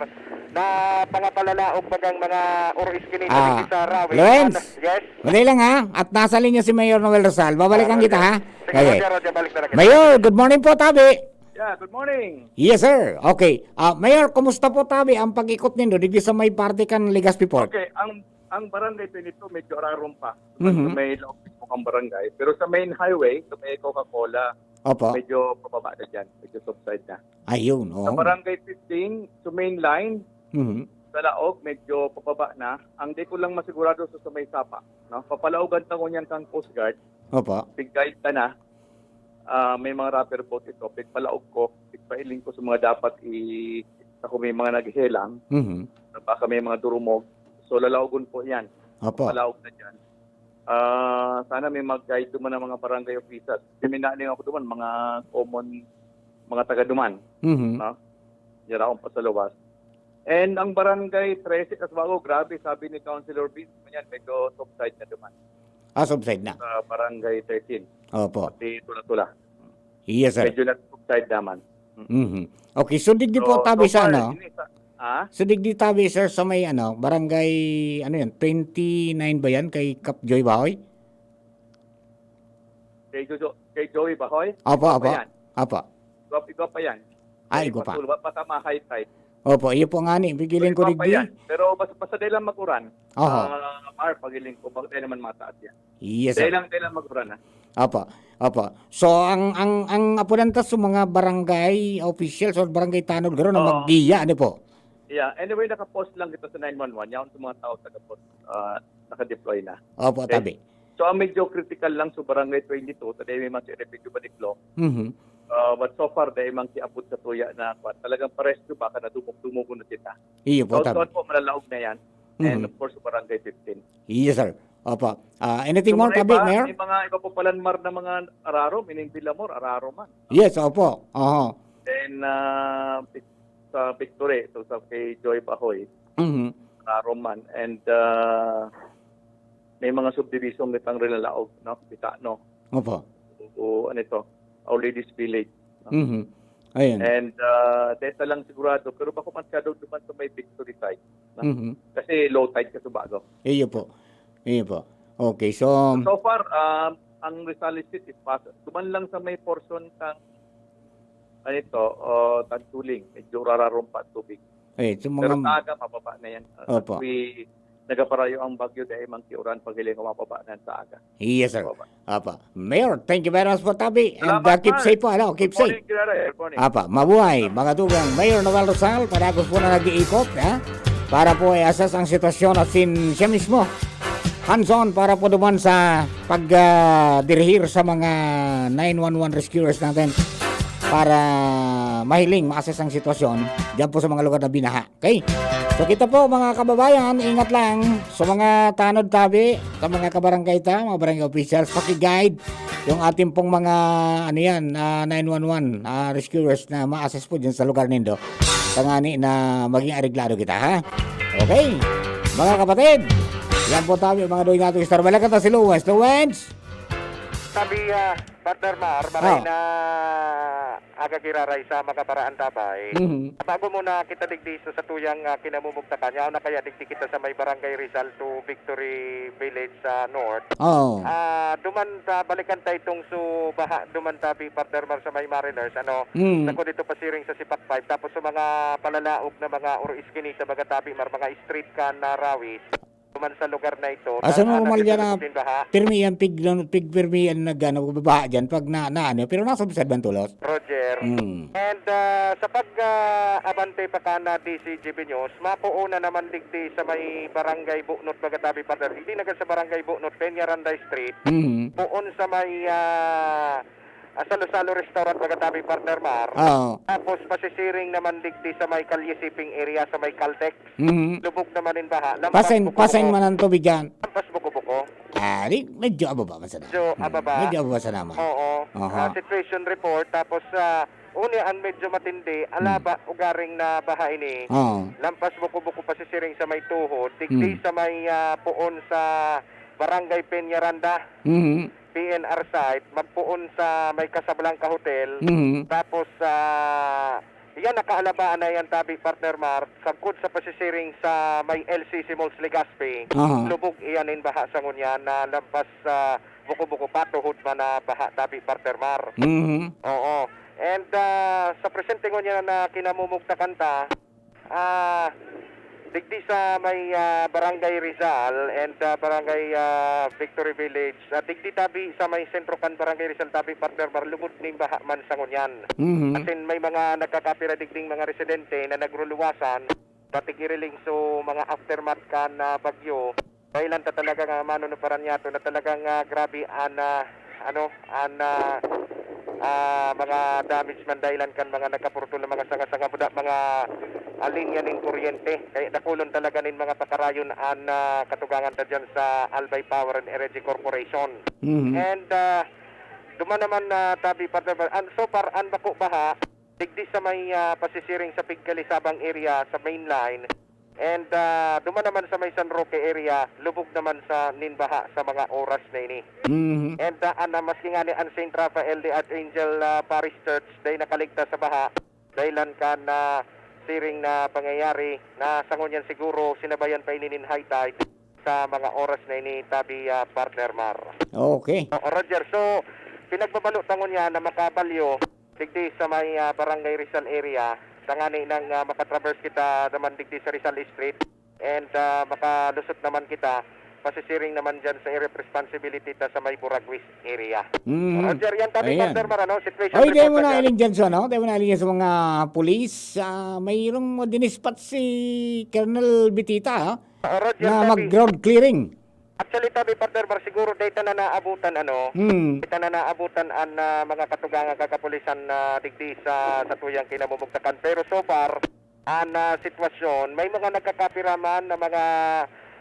na pangapalalaog bagang mga oro iskinita Ah, dito sa Rawis. Lorenz, Ano? Yes? Madali lang, ha? At nasa linya si Mayor Noel Rosal. Babalikan Ah, kita, Roger. ha? Sige, Okay. Roger, Roger, balik na lang kita. Mayor, good morning po, tabi. Yeah, good morning. Yes, sir. Okay. Ah, Mayor, kumusta po, tabi, ang pag-ikot nindo digdi sa may parte kan Legazpi Port? Okay, ang, ang barangay twenty-two, medyo ararom pa. Mhm. Sa may laog mismo kang barangay. Pero sa main highway, sa may Coca-Cola, Opo. medyo pababa na dyan. Medyo subside na. Ayun, Sa oo. barangay fifteen, sa main line, Mhm. sa laog, medyo pababa na. Ang di ko lang masigurado sa, sa may sapa, no? Papalaogan ta ngunyan kang Coast Guard. Opo. Pig-guide ta na. Ah, may mga rubber boat ito. Pigpalaog ko, pigpailing ko sa mga dapat i-, sa kung may mga naghelang, Mhm. na baka may mga durumog. So, lalaogon po yan. Opo. Palaog na dyan. Ah, sana may mag-guide duman ng mga barangay officers. Piminaling ako duman, mga common, mga taga duman. Mhm. No? Yara akong pasaluwas. And ang barangay trese, Kasbago, grabe, sabi ni Councilor Vince, yan, medyo subside na duman. Ah, subside na. Sa barangay thirteen. Opo. Pati Tula-Tula. Yes, sir. Medyo nag-subside naman. Mm. Mhm. Okay, so digdi po So, tabi so sa far, ano? ini sa, ah? So digdi tabi, sir, sa may ano, barangay, ano yun, twenty-nine ba yan, kay Kap Joy Bahoy? Kay Jojo-, kay Joey Bahoy? Opo, Igwa pa opo. yan. Opo. Igwa, igwa pa yan. Ah, Kay igwa pa. Patul, wa pa sa mga high tide. Opo, iyo po nga ni, pigiling ko Igwa pa digdi. yan. Pero basta, basta dahil lang mag-uran. Oho. Ah, Mar, pagiling ko, baka dahil naman mataas yan. Yes, sir. Dahil lang, dahil lang mag-uran, ha? Opo, opo. So, ang, ang, ang apunan ta sa mga barangay officials or barangay tanod, garo na Oo. maggiya, ano po? Yeah, anyway, nakapost lang kita sa nine one one. Yaon sa mga tao taga-post, ah, naka-deploy na. Opo, Okay. tabi. So, ang medyo critical lang sa Barangay twenty-two, sa Demi Mas Erepigyo Baniklo. Mhm. Ah, but so far, dahil mang kiabot sa tuya na, kwan, talagang pares yung baka na dumog-dumogon na sila. Iyo po, tabi. Taon-taon po, malalaog na yan. And Mhm. of course, Barangay fifteen. Yes, sir. Opo. Ah, anything So, more, mga tabi, iba, Mayor? may mga iba po palanmar na mga ararom, ining Villamor, ararom man. Yes, opo. Oho. Then, ah, sa Victory, so sa kay Joy Bahoy, Mhm. ararom man. And, ah, may mga subdivision nitang Rilalaog, no? Bitano. Opo. O, ano ito? Our Lady's Village, no? Mhm. Ayun. And uh, desa lang sigurado, pero bako masyado duman sa may Victory side. Na? Mhm. Kasi low tide ka sa bago. Iyo po. Iyo po. Okay, so, So far, um, ang Rizal Street is pas duman lang sa may portion kang ano ito, uh, Tansuling, medyo rararumpa ang tubig. eh, sa Pero mga, sa aga, mababa na yan. Uh, Opo. Kasi nagaparayo ang bagyo dahil mang kiuran pag hiling mababa na yan sa aga. Yes, sir. Mababa. Apa. Mayor, thank you very much po, Tabi. And Salamat, uh, keep Mar. safe po. Ano? Keep Good morning, safe. Kuya Ray. Good morning. Apa, mabuhay, mga tugang. Mayor Noel Rosal, padagos po na nag-iikot, ha? Para po i-assess ang sitwasyon at sin siya mismo. Hands-on para po duman sa pag ah, dirihir sa mga nine one one rescuers natin para mahiling, ma-assess ang sitwasyon diyan po sa mga lugar na binaha. Okay? So kita po, mga kababayan, ingat lang sa mga tanod tabi, sa mga kabarangay ta, mga barangay officials, paki-guide yung ating pong mga, ano yan, ah, nine one one ah, rescuers na ma-assess po dyan sa lugar nindo. Tangani na maging areglado kita, ha? Okay? Mga kapatid, yan po tabi, mga doy natin, Star Balakat na si Luwes. Luwes! Sabi, ah, Partner Mar, maray Ah. na aga giraray sa makabaraan tabay. Mhm. Bago muna kita digdi sa satuyang ah, kinamumugtakan, yaon na kaya digdi kita sa may Barangay Rizal to Victory Village sa North. Oo. Ah, duman ta, balikan ta itong so baha, duman tabi, Partner Mar, sa may Mariners, ano, Mm. Nako dito pasiring sa Sipak five, tapos sa mga palalaog na mga or iskinita, mga tabi, Mar, mga street kan na rawis, duman sa lugar na ito. Asa na- normal nakita yan na natin baha. Pirmi yan, pig, pig pirmi yan nag, ano, babaha dyan pag na, na ano, pero nasa obserban tulos. Roger. Mm. And ah, sa pag ah, abante pa ka na D C G B News, mapuuna naman digdi sa may Barangay Bunot, Bagatabi, Partner. Hindi na sa Barangay Bunot, Peñaranda Street. Mhm. Puon sa may ah, ah, Salo-Salo Restaurant, Bagatabi, Partner Mar. Oo. Tapos pasisiring naman digdi sa may Kalye Siping area, sa may Caltex. Mhm. Lubog naman in baha. Lampas Pasen, buko-buko. pasen man ang tubig yan. Lampas buko-buko. Ah, di, medyo ababa man sana. Medyo Hmm, ababa. Medyo ababa sana man. Oo. Aha. Ah, situation report. Tapos, ah, uni ang medyo matindi. Alaba, ugaring na baha ini. Oo. Lampas buko-buko pasisiring sa may tuhod. Digdi Hmm. sa may ah, puon sa Barangay Peñaranda, Mhm. P N R site. Magpuon sa may Casablanca Hotel. Mhm. Tapos, ah, iyan nakaalabaan na yan, tabi, Partner Mar, sagkod sa pasisiring sa may L C C Malls, Legazpi. Aha. Lubog iyan in baha sa ngunyan na lampas sa buko-buko patuhod man na baha, tabi, Partner Mar. Mhm. Oo. And ah, sa presente ngunyan na kinamumugtakan ta, ah, digdi sa may ah, Barangay Rizal and ah, Barangay ah, Victory Village, ah, digdi tabi sa may sentro kan Barangay Rizal, tabi, Partner Mar, lubog ning baha man sa ngunyan. Mhm. Asin may mga nagkakapira digding mga residente na nagruluwasan, patigiriling so mga aftermath kan ah, bagyo. Dahilan ta talaga nga manunuparan niya to na talagang ah, grabe an ah, ano, an ah, ah, mga damage man dahilan kan mga nakapurutol na mga sanga-sanga, buda, mga ah, linya ning kuryente. Kaya dakulon talaga nin mga pakarayon an ah, katugangan ta dyan sa Albay Power and Energy Corporation. Mhm. And ah, duman naman na tabi, Partner Mar, and so far, an bako baha, digdi sa may ah, pasisiring sa Pigkalisabang area, sa main line. And ah, duman naman sa may San Roque area, lubog naman sa nin baha sa mga oras na ini. Mhm. And ah, an, ah, maski ngani an Saint Raphael de Archangel ah, Parish Church, dahil nakaligtas sa baha, dahilan kan ah, siring na pangyayari na sa ngunyan siguro sinabayan pa ini nin high tide sa mga oras na ini, tabi, ah, Partner Mar. Okay. Oo, Roger. So, pinagbabalo ta ngunyan na makabalyo digdi sa may ah, Barangay Rizal area, tangani nang ah, makatraverse kita naman digdi sa Rizal Street and ah, makalusot naman kita, pasisiring naman dyan sa area of responsibility ta sa may Buraguis area. Mhm. Roger, yan tabi, Ayan. Partner Mar, ano? Situation Oy, di report mo na na dyan. iling dyan sa, ano? Di mo na iling dyan sa mga pulis. Ah, mayroong dinispat si Colonel Bitita, ah, Oo, Roger, na tabi. mag-ground clearing. Actually, tabi, Partner Mar, siguro dahil ta na naabutan, ano, Hmm. kita na naabutan an ah, mga katugang ang kakapulisan na digdi sa satuyang kinamumugtakan. Pero so far, an ah, sitwasyon, may mga nagkakapira man na mga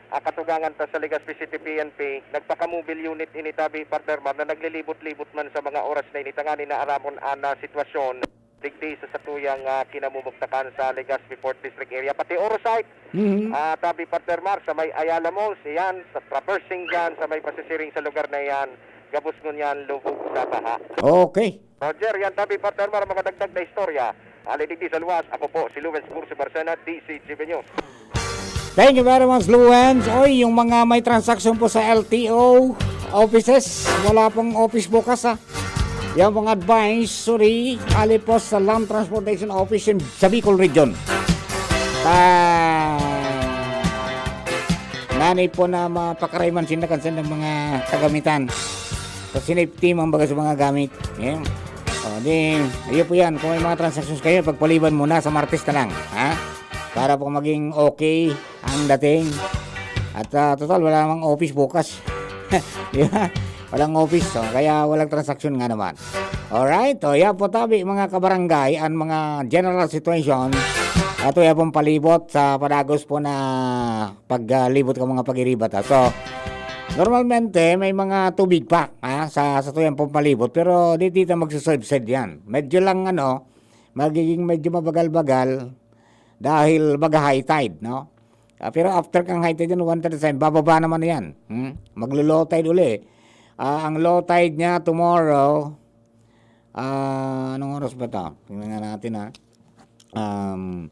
ah, katugangan ta sa Legazpi City P N P, nagpaka-mobile unit ini, tabi, Partner Mar, na naglilibot-libot man sa mga oras na ini tangani na aramon an ah, sitwasyon digdi sa satuyang ah, kinamumugtakan sa Legazpi Fourth District area. Pati Orosite, Mhm. ah, tabi, Partner Mar, sa may Ayala Malls, iyan, sa traversing dyan, sa may pasisiring sa lugar na iyan, gabos ngunyan lubog sa baha. Okay. Roger, yan tabi, partner, mga dagdag na istorya. Ali digdi sa luwas, ako po si Lawrence Bursi Barcena, D C G B News. Thank you very much, Luwens. Oy, yung mga may transaksyon po sa L T O offices, wala pong office bukas, ha. Yung mga advisory, ali po sa Land Transportation Office in, sa Bicol Region. Ah, nanay po na mapakarayman sinda kan sandang mga kagamitan. Sa sinipti, mga baga sa mga gamit. Yan. O, di, ayun po yan. Kung may mga transactions kayo, pagpaliban muna sa Martes na lang. Ha? Para po maging okay ang dating. At, ah, total, wala namang office bukas. Di ba? Walang office, so, kaya walang transaksyon nga naman. Alright, o, yan po tabi, mga kabarangay, ang mga general situation. Ato yan pong palibot sa padagos po na paglibot ka mga pag-iribat, ha. So, normalmente, may mga tubig pa, ha, sa, sa tuyang pong palibot, pero di, di ta magsusubside yan. Medyo lang, ano, magiging medyo mabagal-bagal dahil mag-high tide, no? Ah, pero after kang high tide, yan, one third time, bababa naman yan. Hmm? Maglo-low tide uli. Ah, ang low tide niya tomorrow, ah, anong oras ba 'to? Tingnan nga natin, ha. Um,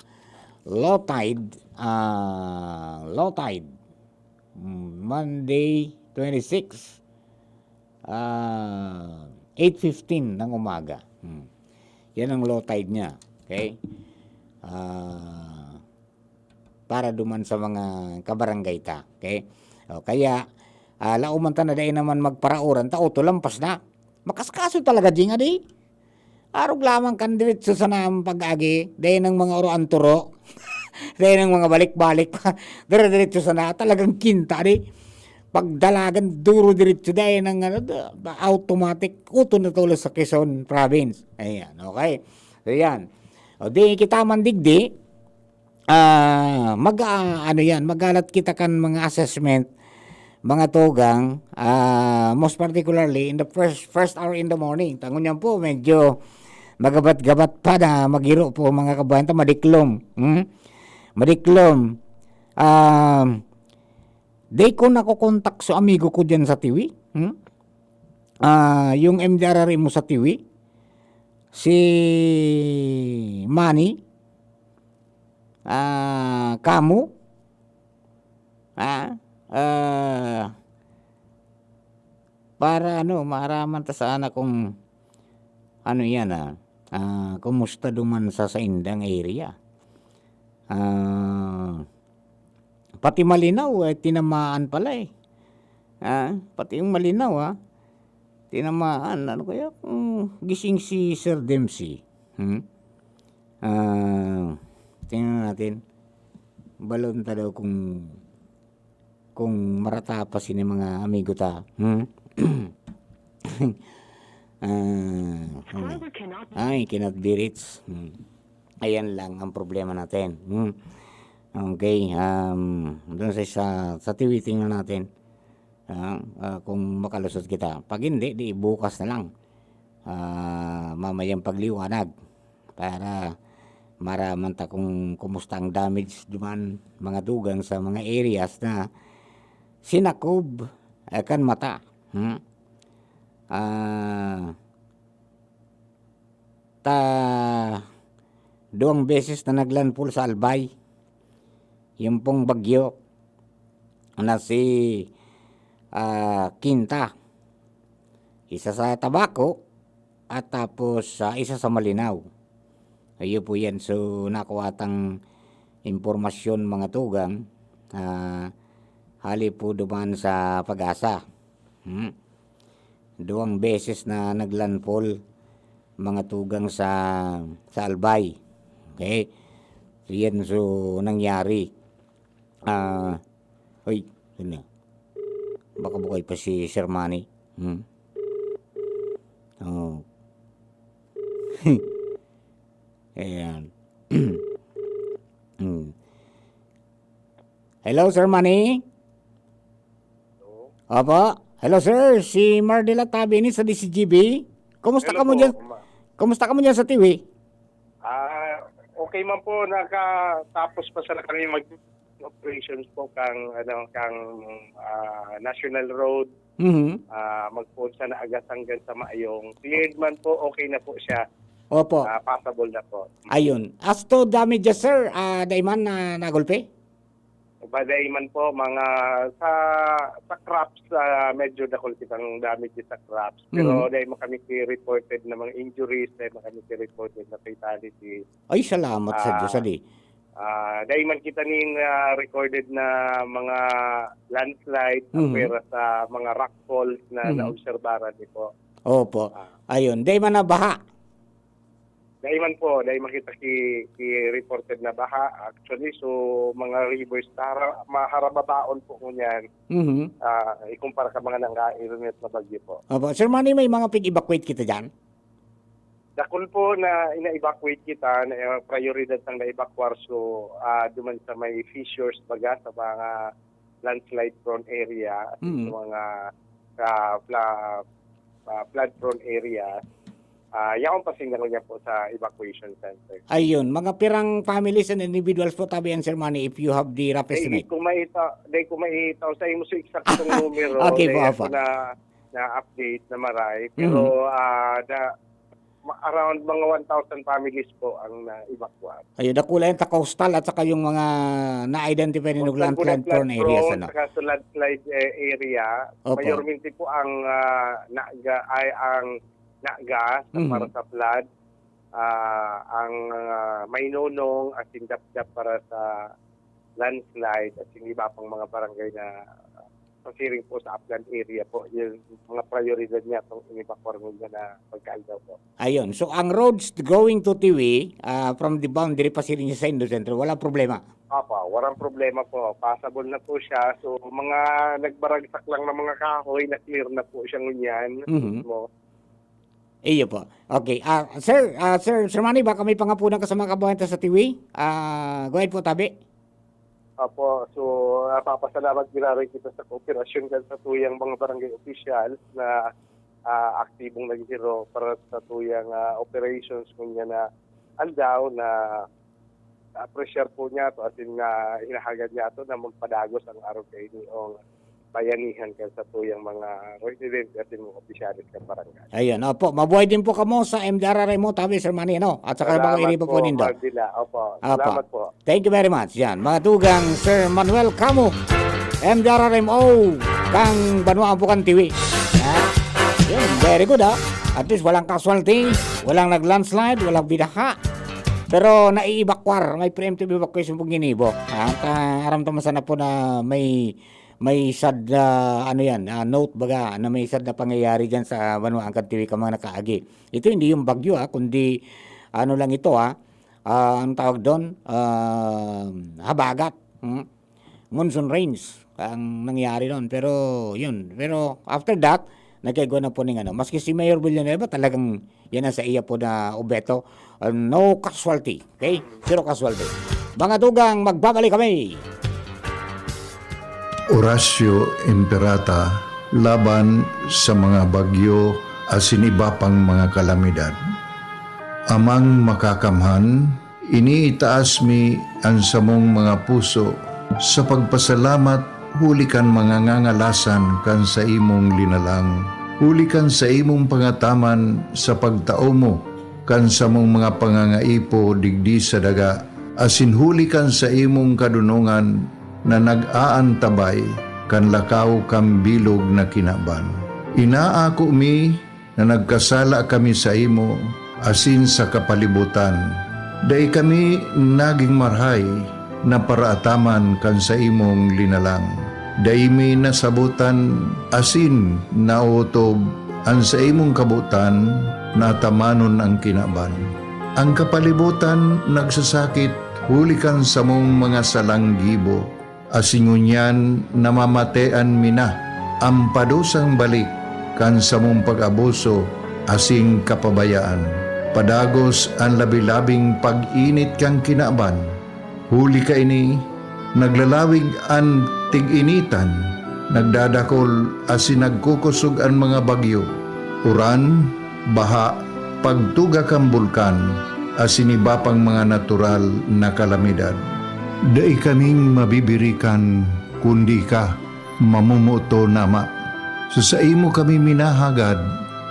low tide, ah, low tide, mm, Monday, twenty-six, ah, eight fifteen ng umaga. Hmm. Yan ang low tide niya. Okay? Ah, para duman sa mga kabarangay ta. Okay? O, kaya, ah, lauman ta na dai naman magparauran ta, o tulampas na. Makaskaso talaga, Jing, adi? Arog lamang kan diretso sana ang pag-agi, dai nang mga uroan turo. Dai nang mga balik-balik pa. Dire-diretso sana, talagang kinta, di? Pagdalagan, duro diretso, dai nang, ano, automatic, uto na tulos sa Quezon Province. Ayan, okay. So, yan. O, di kita man digdi, ah, mag, ah, ano yan, magalat kita kan mga assessment, mga tugang, ah, most particularly in the first, first hour in the morning. Tangon niyan po, medyo magabat-gabat pa na magiro po, mga kabayan, ta madiklom. Hmm? Madiklom. Ah, di ko nakokontak sa amigo ko dyan sa Tiwi. Hmm? Ah, yung M D R R M mo sa Tiwi, si Manny, ah, kamo, ah, ah, para ano, maaraman ta sana kung ano yan, ah, ah, kumusta duman sa saindang area. Ah, pati Malinaw, eh, tinamaan pala, eh. Ah, pati yung Malinaw, ah, tinamaan. Ano kaya kung gising si Sir Dempsey? Hmm? Ah, tingnan natin. Balon ta daw kung, kung marata pa sini mga amigo ta. Hmm? Ah, ano? Ay, cannot be reached. Hmm. Ayan lang ang problema natin. Hmm. Okay, um, doon sa, sa, sa tiwiting na natin. Ah, ah, kung makalusot kita. Pag hindi, di bukas na lang. Ah, mamayang pagliwanag para maraman ta kung kumusta ang damage duman, mga dugang sa mga areas na sinakob, eh, kan mata. Hmm? Ah, ta, duwang beses na naglandfall sa Albay. Yung pong bagyo na si, ah, Kinta. Isa sa Tabaco at tapos, ah, isa sa Malinaw. Ayun po yan. So, nakuha tang impormasyon, mga tugang, ah, hali po duman sa Pag-asa. Hmm. Duwang beses na naglandfall, mga tugang, sa, sa Albay. Okay? So, yan so nangyari. Ah, uy, yun na. Baka buhay pa si Sir Manny. Hmm? Oh. Ayan. Hmm. Hello, Sir Manny? Hello? Opo. Hello, sir. Si Mar de la Tabe ini sa D C G B. Kumusta Hello ka mo po, dyan? Ma- Kumusta ka mo dyan sa Tiwi? Ah, okay man po. Nakatapos pa sana kami mag- operations po kang, ano, kang, ah, National Road, Mhm. ah, magpoon sa Naga hanggang sa Maayong. Cleared man po, okay na po siya. Opo. Ah, passable na po. Ayun. As to damages, sir, ah, dai man na nagulpi? Baday man po, mga sa, sa crops, ah, medyo dakul kitang damage sa crops. Pero Mhm. dai man kami reported na mga injuries, dai man kami reported na fatality. Ay, salamat sa Ah, Diyos, ali. Ah, dai man kita nin, ah, recorded na mga landslide, Mhm. pwera sa mga rockfalls na Mhm. naobserbaran ni po. Opo. Ah. Ayun. Dai man na baha? Dai man po, dai man kita ki, ki reported na baha. Actually, so mga rivers, tara, maharababaon po ngunyan, Mhm. ah, ikumpara ka mga nanggairnet na bagyo po. Opo. Sir Manny, may mga pig-evacuate kita dyan? Dakul po na ina-evacuate kita, na, eh, prioridad sang na-evacuar. So, ah, duman sa may fissures, baga, sa mga landslide prone area, at Mm. sa mga, ah, fla-, ah, flood prone area, ah, yaon pa sila ngunyan po sa evacuation center. Ayun. Mga pirang families and individuals po tabi yan, Sir Manny, if you have the rough Dai estimate? ko maita-, dai ko maitaw sa imo sa eksaktong numero. Okay po, Dai opo. ako na, na-update na maray. Pero, Mhm. ah, da-, ma-, around mga one thousand families po ang na-evacuate. Ayun, dakula yan sa coastal at saka yung mga na-identify ninyo Coastal po na landslide prone flood areas, prone, ano? saka sa landslide, eh, area. Opo. Mayormente po ang, ah, Naga, ay ang Naga sa Mhm. para sa flood. Ah, ang, ah, Mainonong, asin Dapdap para sa landslide, asin iba pang mga barangay na pasiring po sa upland area po. Yung mga prioridad niya itong in-evacuar nila na pagkaaldaw po. Ayun. So, ang roads going to Tiwi, ah, from the boundary pasiring sa Indo Centro, wala problema? Apa, walang problema po. Passable na po siya. So, mga nagbaragsak lang ng mga kahoy, na-clear na po siya ngunyan. Mhm. Mismo. Iyo po. Okay. Ah, sir, ah, sir, Sir Manny, baka may pangapunan ka sa mga kababayan ta sa Tiwi? Ah, go ahead po, tabi. Opo, so, napapasalamat giraray kita sa kooperasyon kan sa tuyang mga barangay officials na, ah, aktibong naghihiro para sa tuyang, ah, operations ngunyan na aldaw na na-appreciate po niya to, as in, na hinahagad niya to na magpadagos ang arog kaini ong bayanihan kan sa tuyang mga residente at mga opisyalis kan barangay. Ayan, opo. Mabuhay din po kamo sa M D R R M O, tabi, Sir Manny, ano? At saka Salamat mga iniba po po, nindo. Mardila. Opo. Apo. Salamat po. Thank you very much. Yan, mga tugang, Sir Manuel Camo, M D R R M O, kang Banwaan po kan Tiwi. Ha? Yun, very good, ha? At least walang casualty, walang nag-landslide, walang binaha. Pero naiibakwar, may preemptive evacuation pong ginibo. At ah, aram naman sana po na may may sad na, ano yan, ah, note baga, na may sad na pangyayari dyan sa Banwaan kan Tiwi ka mga nakaagi. Ito hindi yung bagyo, ah, kundi, ano lang ito, ah, ah, ang tawag doon, ah, habagat. Hmm? Monsoon rains ang nangyari noon. Pero, yun. Pero, after that, nagkaigwa na po ning ano. Maski si Mayor Villanueva, talagang yan ang sa iya po na obeto. Ah, no casualty. Okay? Zero casualty. Mga tugang, magbabalik kami. Horacio Imperata laban sa mga bagyo asin iba pang mga kalamidad. Amang Makakamhan, iniitaas mi an samong mga puso sa pagpasalamat huli kan mga ngangalasan kan saimong linalang, huli kan saimong pangataman sa pagtao mo kan samong mga pangangaipo digdi sa daga, asin huli kan saimong kadunongan na nag-aantabay kan lakaw kan bilog na kinaban. Inaako mi na nagkasala kami saimo asin sa kapalibutan. Dai kami nagin marahay na paraataman kan saimong linalang. Dai mi nasabotan asin naotob an saimong kabotan na atamanon an kinaban. An kapalibotan nagsasakit huli kan samong mga salang gibo, asin ngunyan namamatean mi na an padusang balik kan samong pag-abuso asin kapabayaan. Padagos an labi-labing pag-init kan kinaban. Huli kaini, naglalawig an tig-initan, nagdadakol asin nagkukosog an mga bagyo, uran, baha, pagtuga kan bulkan, asin iba pang mga natural na kalamidad. Dai kaming mabibirikan, kundi ika, mamomoton, Ama. Sa saimo kami minahagad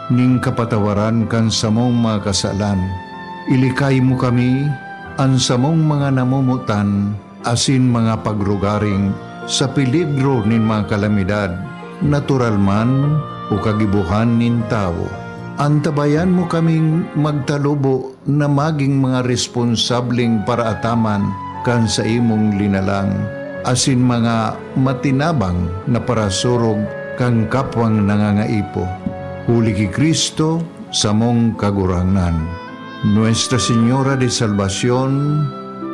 ning kapatawaran kan samong mga kasalan. Ilikay mo kami, an samong mga namomotan, asin mga pagrugaring sa peligro nin mga kalamidad, natural man o kagibohan nin tawo. Antabayan mo kaming magtalubo na magin mga responsableng paraataman kan saimong linalang, asin mga matinabang na parasurog kan kapwang nangangaipo. Huli ki Cristo, samong Kagurangnan. Nuestra Señora de Salvacion,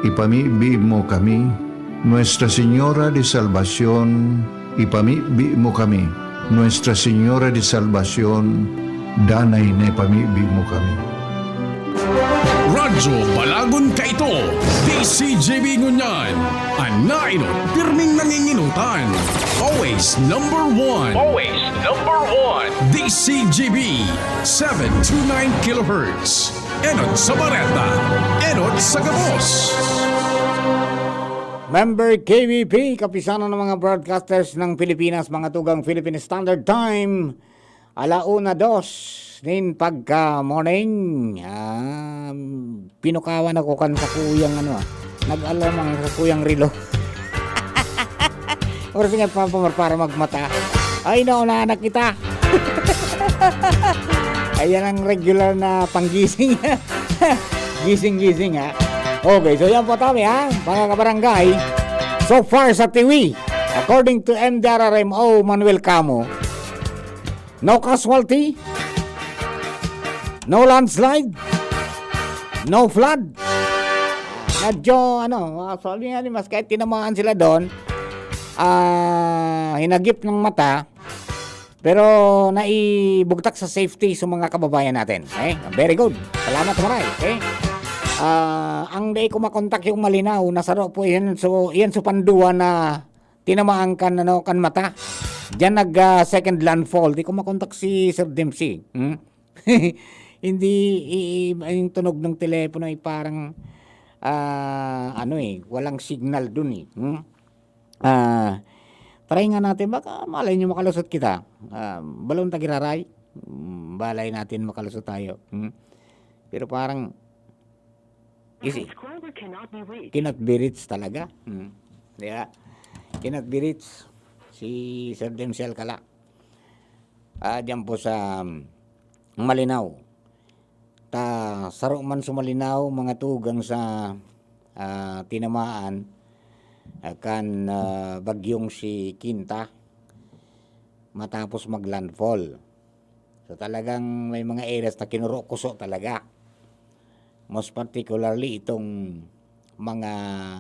ipamibi mo kami. Nuestra Señora de Salvacion, ipamibi mo kami. Nuestra Señora de Salvacion, danay na ipamibi mo kami. Radyo Balagon Kaito, D C G B Ngunyan, an nainot, pirming nanginginutan. Always number one. Always number one. D C G B, seven two nine kilohertz. Enot sa Bareta, enot sa gabos. Member K B P, Kapisanan ng mga Broadcasters ng Pilipinas, mga tugang Philippine Standard Time, ala una dos nin pagka morning. Ah, pinukawan ako kan sakuyang ano ah. Nag-alarm ang sakuyang relo. Oras nga pa para magmata. Ay, naunahan na kita. Ayan ang regular na panggising. Gising-gising ha. Okay, so yan po tayo ha, mga kabarangay. So far sa Tiwi, according to M D R R M O Manuel Camo, no casualty, no landslide, no flood. Medyo ano, ah, sabi nga ni Mas, kahit tinamaan sila doon, ah, hinagip ng mata, pero naibugtak sa safety sa mga kababayan natin. Eh, very good. Salamat maray. Okay? Ah, ang dai ko makontak yung malinaw, nasaro po yan. So, yan sa panduwa na tinamaan kan, ano, kan mata. Diyan nag ah, second landfall. Di ko makontak si Sir Dempsey. Hmm? Hindi i- i- yung tunog ng telepono ay parang ah, ano eh, walang signal dun eh. Hmm? Ah, try nga natin, baka malay nyo makalusot kita. Ah, balon tagiraray, mm, balay natin makalusot tayo. Hmm? Pero parang, isi, Subscriber cannot be reached. Cannot be reached talaga. Hmm. Di ba? Cannot be reached si Sir Dempsey Alcala. Ah, diyan po sa um, Malinaw. Ta saro man sa Malinaw, mga tugang sa ah, tinamaan ah, kan ah, bagyong si Quinta matapos mag-landfall. So talagang may mga areas na kinurokuso talaga. Most particularly itong mga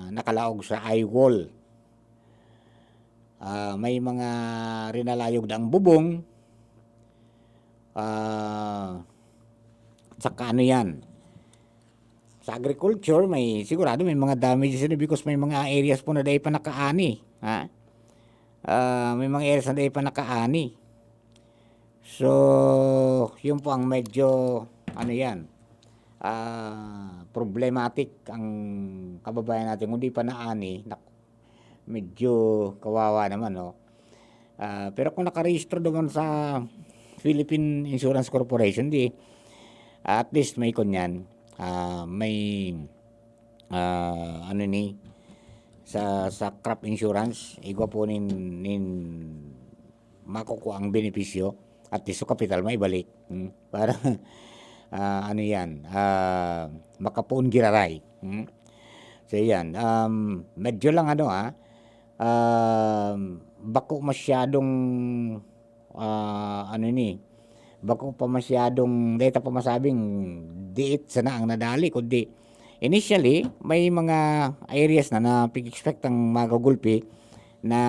nakalaog sa eye wall. Ah, may mga rinalayog na ang bubong. Ah, saka ano yan? Sa agriculture, may sigurado may mga damages na because may mga areas po na dai pa nakaani. Ha? Ah, may mga areas na dai pa nakaani. So, yun po ang medyo, ano yan, ah, problematic ang kababayan natin. Kung di pa naani, nak- medyo kawawa naman, no? Ah, pero kung nakarehistro naman sa Philippine Insurance Corporation, di at least may kunyan, ah, may ah, ano ni sa sa crop insurance, igwa po nin nin makukuha ang benepisyo at least sa kapital maibalik. Hmm? Para ah, ano yan, ah, makapoon giraray. Hmm? So yan, um, medyo lang ano ah, um, bako masyadong ah, ano ni, bako pa masyadong, data pa masabing diit sana ang nadali, kundi initially, may mga areas na na pig-expect ang magagulpi na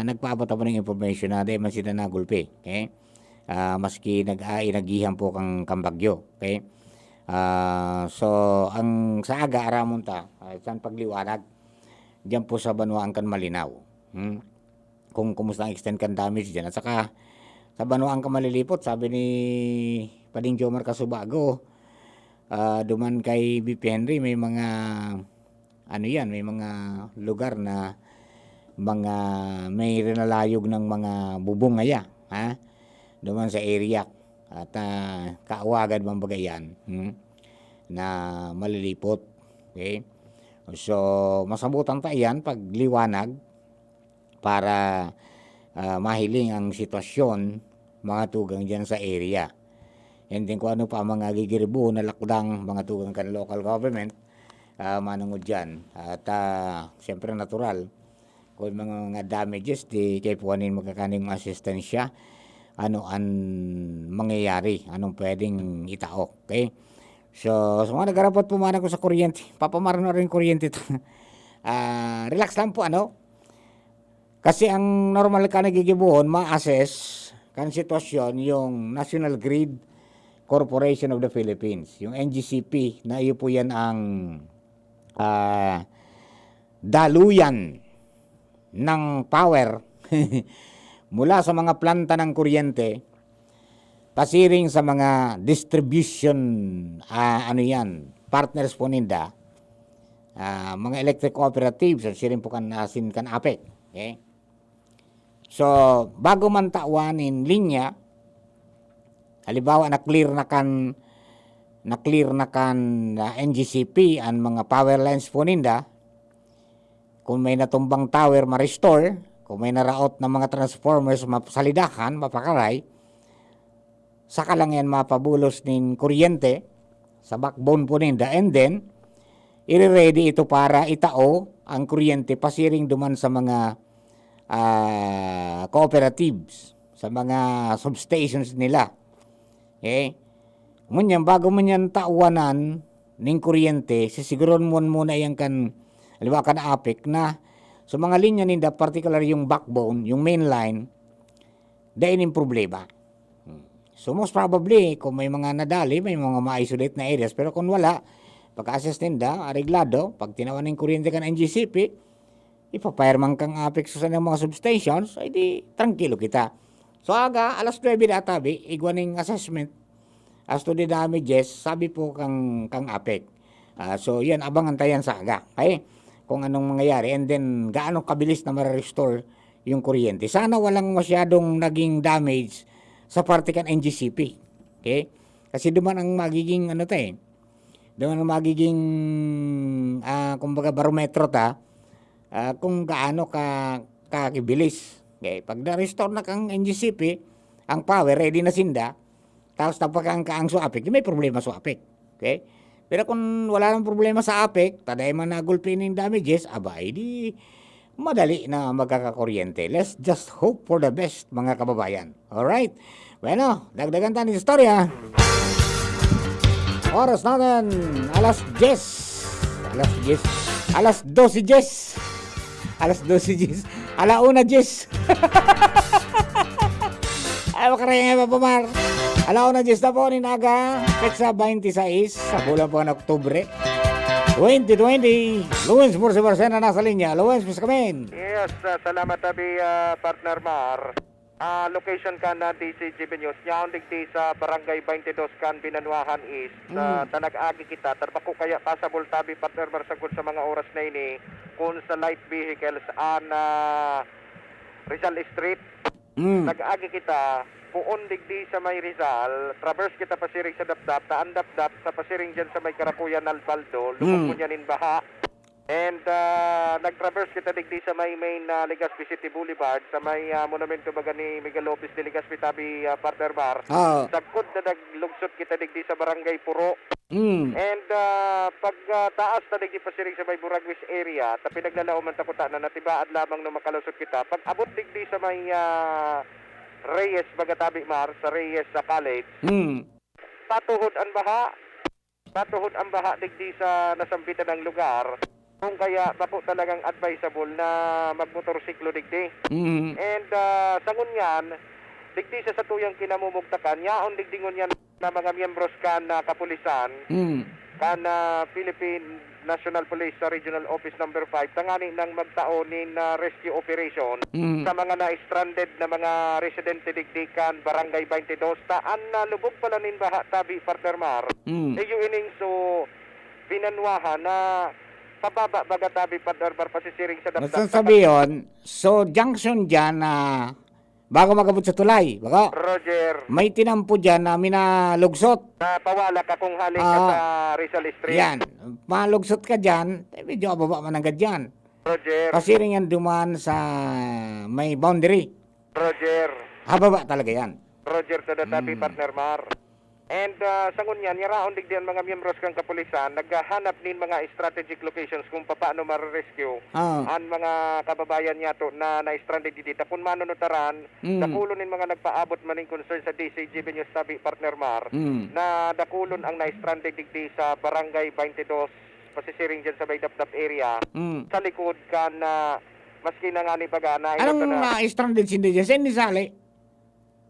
nagpaabot ako ng information na dahil man sila nagulpi. Okay? Ah, maski nag-ainagihan po kang kambagyo. Okay? Ah, so, ang sa aga, aramon ta, ah, saan pagliwanag? Diyan po sa Banwaan kan Malinaw. Hmm? Kung kumusta ang extent kan damage diyan. At saka, sa banwaan ka malilipot, sabi ni Pading Jomar Casubago, ah, duman kay B P Henry, may mga ano yan, may mga lugar na mga, may rinalayog ng mga bubong ngaya, ha? Duman sa area. At, ah, kaawagan man baga yan, hmm, na malilipot. Okay? So, masabutan ta yan pag liwanag para, ah, mahiling ang sitwasyon, mga tugang dyan sa area. And then kung ano pa ang mga gigiribuhon na lakdang, mga tugang kan local government, ah, manungod dyan. At, ah, siyempre natural, kung mga, mga damages, di kaipuhan nin magkakaning asistensya, ano ang mangyayari, anong pwedeng itao, okay? So, sa mga nagarapat po man ako sa kuryente, papamarno rin kuryente to. Ah, relax lang po, ano? Kasi ang normal ka nagigibohon, ma-assess kan sitwasyon yung National Grid Corporation of the Philippines, yung N G C P, na iyo po yan ang, ah, daluyan ng power mula sa mga planta ng kuryente, pasiring sa mga distribution, ah, ano yan, partners po ninda, ah, mga electric cooperatives, at siring po kan, asin kan APEC. Okay? So, bago man tawan in linya, halimbawa, na-clear na kan, na-clear na kan, ah, N G C P an mga power lines po ninda, kung may natumbang tower, ma-restore, kung may naraot na mga transformers, map-, salidahan, mapakaray, saka lang yan mapabulos nin kuryente sa backbone po ninda, and then, ire-ready ito para itao ang kuryente pasiring duman sa mga, ah, cooperatives, sa mga substations nila. Okay? Ngunyan, bago mo niyan tawanan ning kuryente, sisiguron mo muna yan kan, halimbawa, kan APEC na sa mga linya ninda, particular yung backbone, yung main line, dai nin problema. Hmm. So, most probably, kung may mga nadali, may mga ma-isolate na areas. Pero kung wala, pagka-assess ninda, areglado, pag tinawan ning kuryente kan N G C P, ipapayar man kang APEC sa mga substations, ay di, trangkilo kita. So, aga, alas nuebe na tabi, igwa ning assessment as to the damages, sabi po kang, kang APEC. Ah, so, yan, abangan ta yan sa aga. Okay? Kung anong mangyayari, and then, gaano kabilis na mare-restore yung kuryente. Sana walang masyadong naging damage sa parte kan N G C P. Okay? Kasi duman ang magiging, ano ta eh, duman ang magiging, ah, kumbaga, barometro ta, ah, kung gaano ka, kakibilis. Okay? Pag na-restore na kang N G C P, ang power, ready na sinda, tapos tapakang ka ang su APEC, di may problema su APEC. Okay? Pero kung wala nang problema sa APEC, ta dai man nagulpi ning damages, aba, eh, di madali na magkakakuryente. Let's just hope for the best, mga kababayan. Alright? Bueno, dagdagan ta nin istorya. Oras natin, alas diyes. Alas diyes. Alas dose diyes. Alas dose diyes. Ala una diyes. Ay, makaraya nga, Papa Mar. Ala una diyes na po nin aga, petsa twenty-six sa bulan po ng Oktubre, twenty twenty. Luis Murcibarcena nasa linya. Luis, mas kami. Yes, ah, salamat, abi, ah, partner Mar. Ah, location kan, ah, D Z G B News. Yaon digdi sa Barangay twenty-dos kan Binanwahan East. Ah, Mm. ta nag-agi kita, ta bako kaya pasabol tabi, partner Mar, sagkod sa mga oras na ini, kun sa light vehicles an, ah, Rizal Street. Mm. Nag-agi kita, poon digdi sa may Rizal, traverse kita pasiring sa Dapdap, ta an Dapdap sa pasiring diyan sa may Karakuyan, Albaldo, lubog Mm. ngunyan nin baha. And, ah, nag-traverse kita digdi sa may main, ah, Legazpi City Boulevard, sa may, ah, monumento baga ni Miguel Lopez de Legazpi tabi, ah, partner Mar. Oo. Sagkod na naglugsot kita digdi sa Barangay Puro. Mm. And, ah, pag, ah, taas na digdi pasiring sa may Buraguis area, ta pinaglalaoman ta kuta na natibaad lamang na makalusot kita. Pag abot digdi sa may, ah, Reyes, baga tabi, Mar, sa Reyes sa College, Mm. patuhod an baha. Patuhod ang baha digdi sa nasambitan ng lugar. Kung kaya, bako talagang advisable na magmotorsiklo digdi. Mhm. And, ah, sa ngunyan, digdi sa satuyang kinamumugtakan, yaon digdi ngunyan na mga miyembros kan, ah, kapulisan, Mm. kan, ah, Philippine National Police sa Regional Office Number Five, tangani nang magtao nin, ah, rescue operation Mm. sa mga na-stranded na mga residente digdi kan Barangay twenty-dos. Ta an, ah, lubog pala nin baha tabi, partner Mar. Mm. Iyo ining so binanwahan na Pababa baga tabi, Partner Mar, pasisiring sa Dapdap. Basta sabi yun, so junction dyan na bago magabot sa tulay, bago. Roger. May tinampo dyan na minalugsot. Na pawala ka kung hali ka Ah, sa Rizal Street. Yan. Malugsot ka dyan, eh, medyo ababa man ang gadyan. Roger. Pasiring yan duman sa may boundary. Roger. Hababa talaga yan. Roger, tada tabi, Mm. Partner Mar. And ah, sa ngunyan, yaraon digdi ang mga miyembros kan kapulisan, naghahanap nin mga strategic locations kung papaano ma-rescue Ah. ang mga kababayan niyato na na-stranded digdi. Ta kun manunutaran, Mm. dakulon nin mga nagpaabot man nin concern sa D C G B News tabi, Partner Mar, Mm. na dakulon ang na-stranded digdi sa Barangay twenty-two, pasisiring dyan sa may Dapdap area, Mm. sa likod kan, ah, maski na nga ni Bagana, Anong ito na, na-stranded sinda dyan? Saan ni Sali?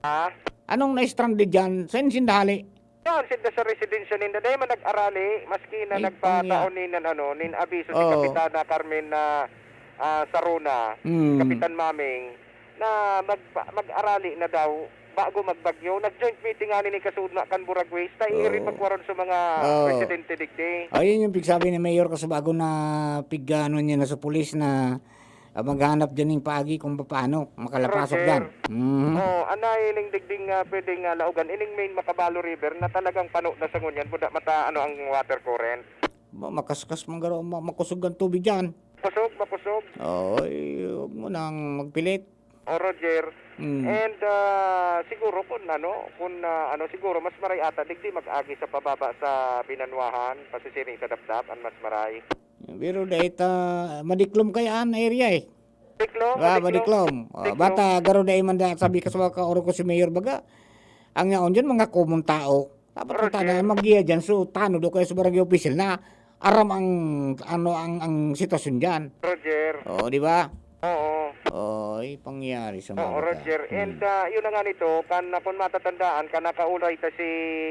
Ha? Anong na-stranded dyan? Saan sinda hali? Yan, sinda sa residensya ninda. Dahil man nag-arali, maski na Ay, nagpataon pangya. nin, ano, nin abiso si Oo. Kapitana Carmen na ah, Saruna, Mm. Kapitan Maming, na mag, mag-arali na daw bago magbagyo. Nag-joint meeting nga nin kasudma kan Buragwis, ta Oo. iri pagwaron sa mga Oo. residente digdi. Ayun yung pigsabi ni Mayor Kasabago na pig-ano niya na sa pulis na ah, maghanap dyan ng paagi kung paano makalapasok Roger. dyan. Mhm. Oh, anay ning digding ah, pwedeng ah, laugan ining main Makabalo River na talagang pano na sa ngunyan, buda mata ano ang water current. Ma- Makaskas man garo, ma- makusog ang tubig dyan. Kusog, makusog. Oy, huwag mo nang magpilit. O Roger. Mm. And ah, siguro kung ano, kung ah, ano siguro mas maray ata digdi mag-agi sa pababa sa Binanwahan, pasisiring sa Dapdap, ang mas maray. Pero dahil ah, madiklom kaya an area eh. Diklom, Ah, madiklom. madiklom. Ah, Diklom. Bata, garo dahil man da, sabi ka sa mga kaoro ko si Mayor baga, ang yaon dyan, mga komon tao. Dapat Roger. Kung tana magiya dyan, so tano do kayo sa barangay official na aram ang ano ang ang sitwasyon diyan. Roger. Oo, di ba? Oo. Oy, pangyari sa mga Oo, bata. Roger. Hmm. And ah, yun na nga nito, kan kung matatandaan, kan nakaulay ta si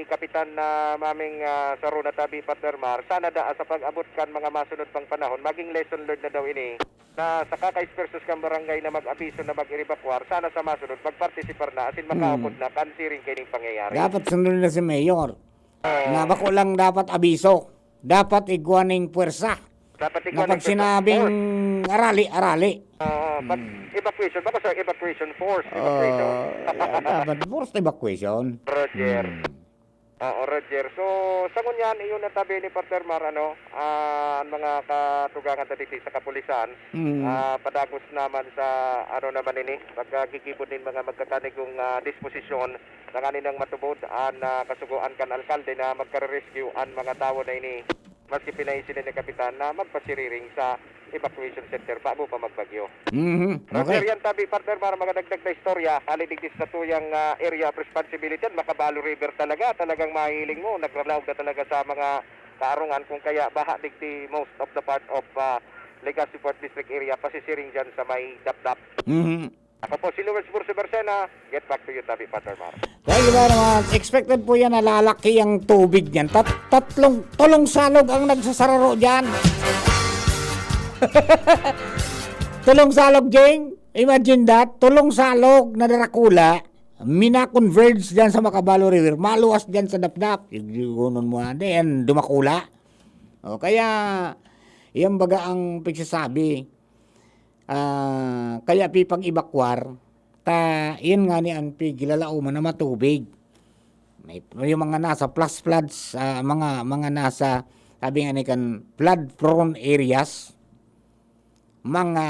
Kapitan na Maming ah, Saruna tabi, Partner Mar, sana daa sa pag-abot kan mga masunod pang panahon, maging lesson learned na daw ini na sa kakaispersos kan barangay na mag-abiso na mag-evacuar, sana sa masunod magpartisipar na asin Hmm. makaupod na kan siring kaining pangyayari. Dapat sundon na si Mayor. Oo. Na bako lang dapat abiso. Dapat igwa ning puwersa. Dapat Na ikaw pag sinabing arali, arali. Oo, pag Hmm. evacuation, bako sa evacuation force, evacuation. Oh, yeah, dapat forced evacuation. Roger. Hmm. Oo, Roger. So, sa ngunyan, iyon ang tabi ni Partner Mar, ano, ah, ang mga katugangan sa digdi sa kapulisan, Mm. ah, padagos naman sa, ano naman ini, pagkagigibon nin mga magkakanigong ah, disposisyon, tanganing matubod an ah, kasugoan kan alkalde na magkare-rescue an mga tawo na ini. Maski pinaisi ni Kapitan na magpasiriring sa evacuation center bago pa magbagyo. Mhm. Roger, Okay. Yan tabi, Partner Mar, mga dagdag na istorya. Hali digdi sa tuyang ah, area of responsibility, yan, Makabalo River talaga. Talagang mahiling mo, nagralaog na talaga sa mga kaarungan. Kung kaya, baha digdi most of the part of ah, Legazpi Port District area, pasisiring dyan sa may Dapdap. Mhm. Ako po si Louis Burso Bersena. Get back to you, tabi, Partner Mar. Thank you very much. Expected po yan na lalaki ang tubig niyan. Tat tatlong, tulong salog ang nagsasararo dyan. Tulong salog, Jeng. Imagine that. Tulong salog na darakula. Mina-converge dyan sa Makabalo River. Maluwas dyan sa Dapdap. Igunon mo, ah. Then, dumakula. O, kaya, yan baga ang pagsasabi. Ah, kaya pipag-evacuar, ta, yan nga ni ang piglalauman na matubig. May, yung mga nasa flash floods, ah, mga, mga nasa, sabi nga ni kan, flood prone areas, mga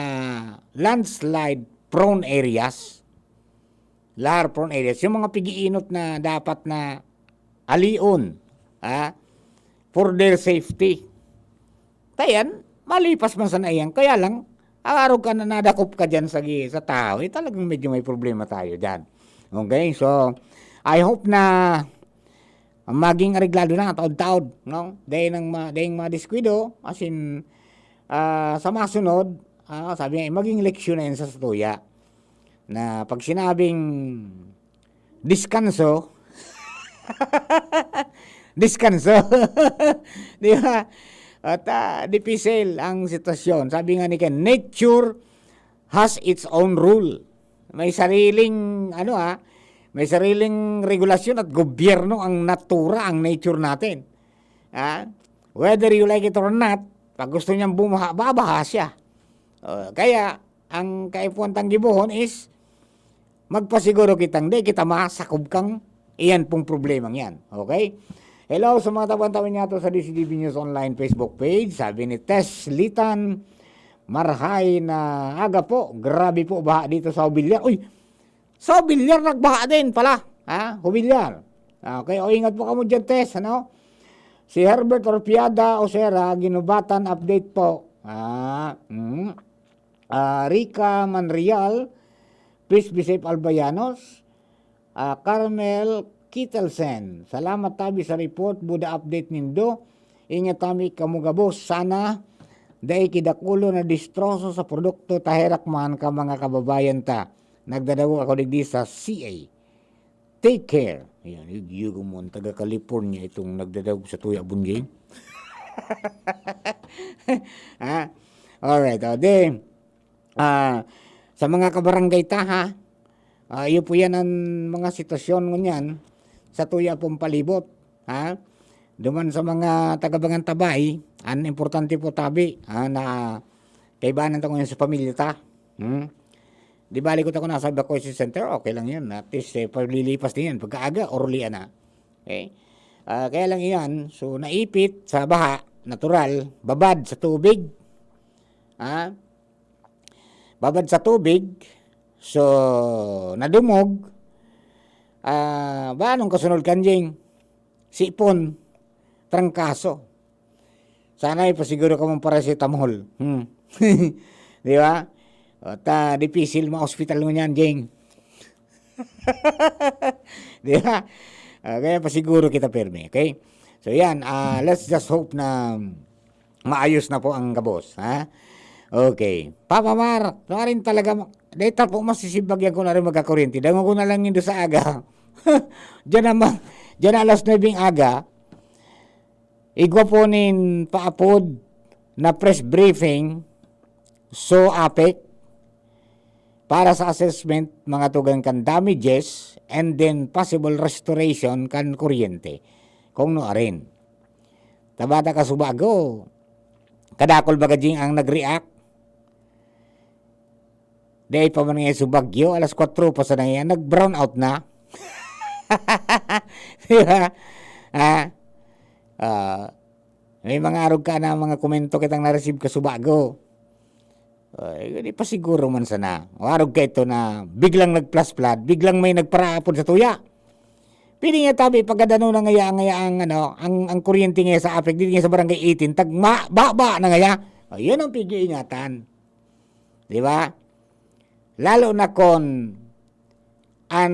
landslide prone areas, lahar prone areas, yung mga pigiinot na dapat na alion, ah, for their safety. Tayan, malipas man sana iyan. Kaya lang, ang arog ka na nadakop ka dyan sa, gi- sa tao, eh, talagang medyo may problema tayo dyan. Okay, so, I hope na maging areglado na, taod-taod, no? Dahil ng ma, dahil mga diskuido, as in, ah, sa masunod, ah, sabi nga, maging leksyon na yan sa satuya. Na pag sinabing diskanso, diskanso. Di ba? At ah, dipisil ang sitwasyon. Sabi nga ni Ken, nature has its own rule. May sariling, ano ah, may sariling regulasyon at gobyerno ang natura, ang nature natin. Ah, whether you like it or not, Pag gusto niyang bumaha, babaha siya. Ah, kaya, ang kaipuhan tang gibohon is, magpasiguro kitang di kita masakob kang iyan pong problemang yan. Okay? Hello sa mga tabang-tabang niya to sa D C D B News Online Facebook page. Sabi ni Tess Litan, "Marhay na aga po. Grabe po baha dito sa Obillar." Uy, sa Obillar nagbaha din pala. Ha? Obillar. Okay, o ingat po kamo dyan, Tess, ano? Si Herbert Orpiada, Osera, Ginubatan, update po. Ah, mm. Ah, Rica Manreal, please be safe, Albayanos. Ah, Carmel Kittelsen, salamat tabi sa report, buda update nindo. Ingat tabi kamo gabos. Sana dai kidakulo na distroso sa produkto ta herak man ka mga kababayan ta. Nagdadangog ako digdi sa C A. Take care. Ayan, yun, yun mo, taga California itong nagdadangog sa Tuya Bunjing. Ha? Alright, o, di, ah, sa mga kabarangay ta, ha? Ah, iyo po yan ang mga sitwasyon ngunyan sa tuya pong palibot, ha? Duman sa mga taga-Bangan Tabay, ang importante po tabi, ha, na kaibanan ta ngunyan sa pamilya ta. Hmm? Di bali ko ta kung nasa evacuation center, okay lang yun. At least, eh, paglilipas din yan. Pagkaaga, orlian na. Okay? Ah, kaya lang iyan, so naipit sa baha, natural, babad sa tubig. Ha? Babad sa tubig, so nadumog, ah, ba anong kasunod kanjing? Sipon, trangkaso. Sana ipasiguro ka mong paracetamol. Hmm. Di ba? O, ta, dipisil ma-hospital mo niyan, Jing. Di ba? Ah, kaya pasiguro kita, permi, okay? So, yan. Ah, let's just hope na maayos na po ang gabos, ha? Okay. Papa Mar, na rin talaga, ma-, dahil ta po masisibag yan kung na rin magkakuryente. Dango ko na lang yun doon sa aga. Diyan naman, diyan alas nuebe ng aga, igwa po nin paapod na press briefing, so APEC, para sa assessment, mga tugang kan damages, and then possible restoration kan kuryente. Kung no arin. Tabata ka subago, kadakol baga jing ang nag-react? Dai pa man ngayon so bagyo, alas kwatro pa sana yan, nag-brown out na. Di ba? Ha? Ah, may mga arog ka na mga komento kitang na-receive ka subago. Ay, di pa siguro man sana. O arog ka ito na biglang nag-flash flood, biglang may nagparaapod sa tuya. Pili nga tabi, pagkadano na ngaya, ngaya ang, ano, ang, ang kuryente ngaya sa APEC, dito ngaya sa Barangay eighteen, tag ma-, baba na ngaya. O, yun ang pig-iingatan. Di ba? Lalo na kon an,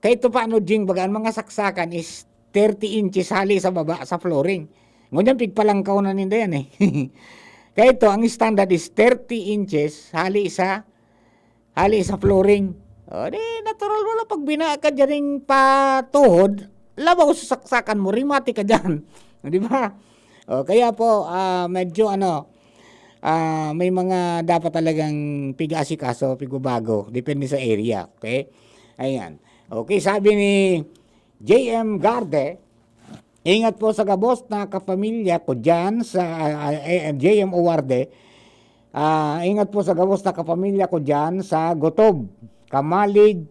kay ito pa, ano, Jing, baga, ang mga saksakan is thirty inches hali sa baba, sa flooring. Ngunyan, pigpalangkaw na ninda yan, eh. Kaya ito, ang standard is thirty inches hali sa, hali sa flooring. O, di, natural, wala pag binaa ka dyan yung patuhod, labaw sa saksakan mo, rimati ka dyan. Di ba? O, kaya po, ah, medyo, ano, ah, may mga dapat talagang pig-aasikaso, pigbabago, depende sa area, okay? Ayan. Okay, sabi ni J M Garde, "Ingat po sa gabos na kapamilya ko dyan sa, ah, ah, eh, J M Uwarde. Ah, ingat po sa gabos na kapamilya ko dyan sa Gotob, Kamalig,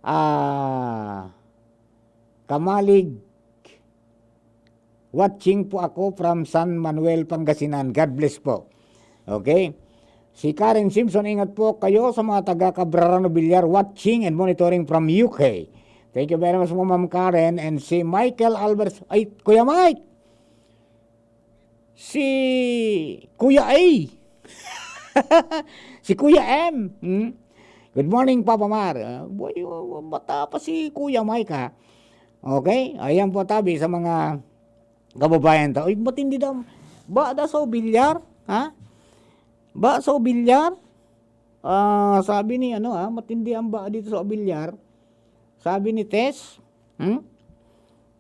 ah, Kamalig, watching po ako from San Manuel, Pangasinan. God bless po." Okay? Si Karen Simpson, "Ingat po kayo sa mga taga Cabrerano Villar, watching and monitoring from U K." Thank you very much po, Ma'am Karen. And si Michael Alvarez, ay, Kuya Mike! Si Kuya A. Si Kuya M. Hmm? "Good morning, Papa Mar." Ah, boy, mata pa si Kuya Mike, ha? Okay? Ayan po, tabi sa mga kababayan ta. Uy, matindi daw. Ba, da sa Obillar? Ha? Ba sa Obillar? Ah, sabi ni, ano, ah, matindi ang ba dito sa Obillar. Sabi ni Tess, hmm?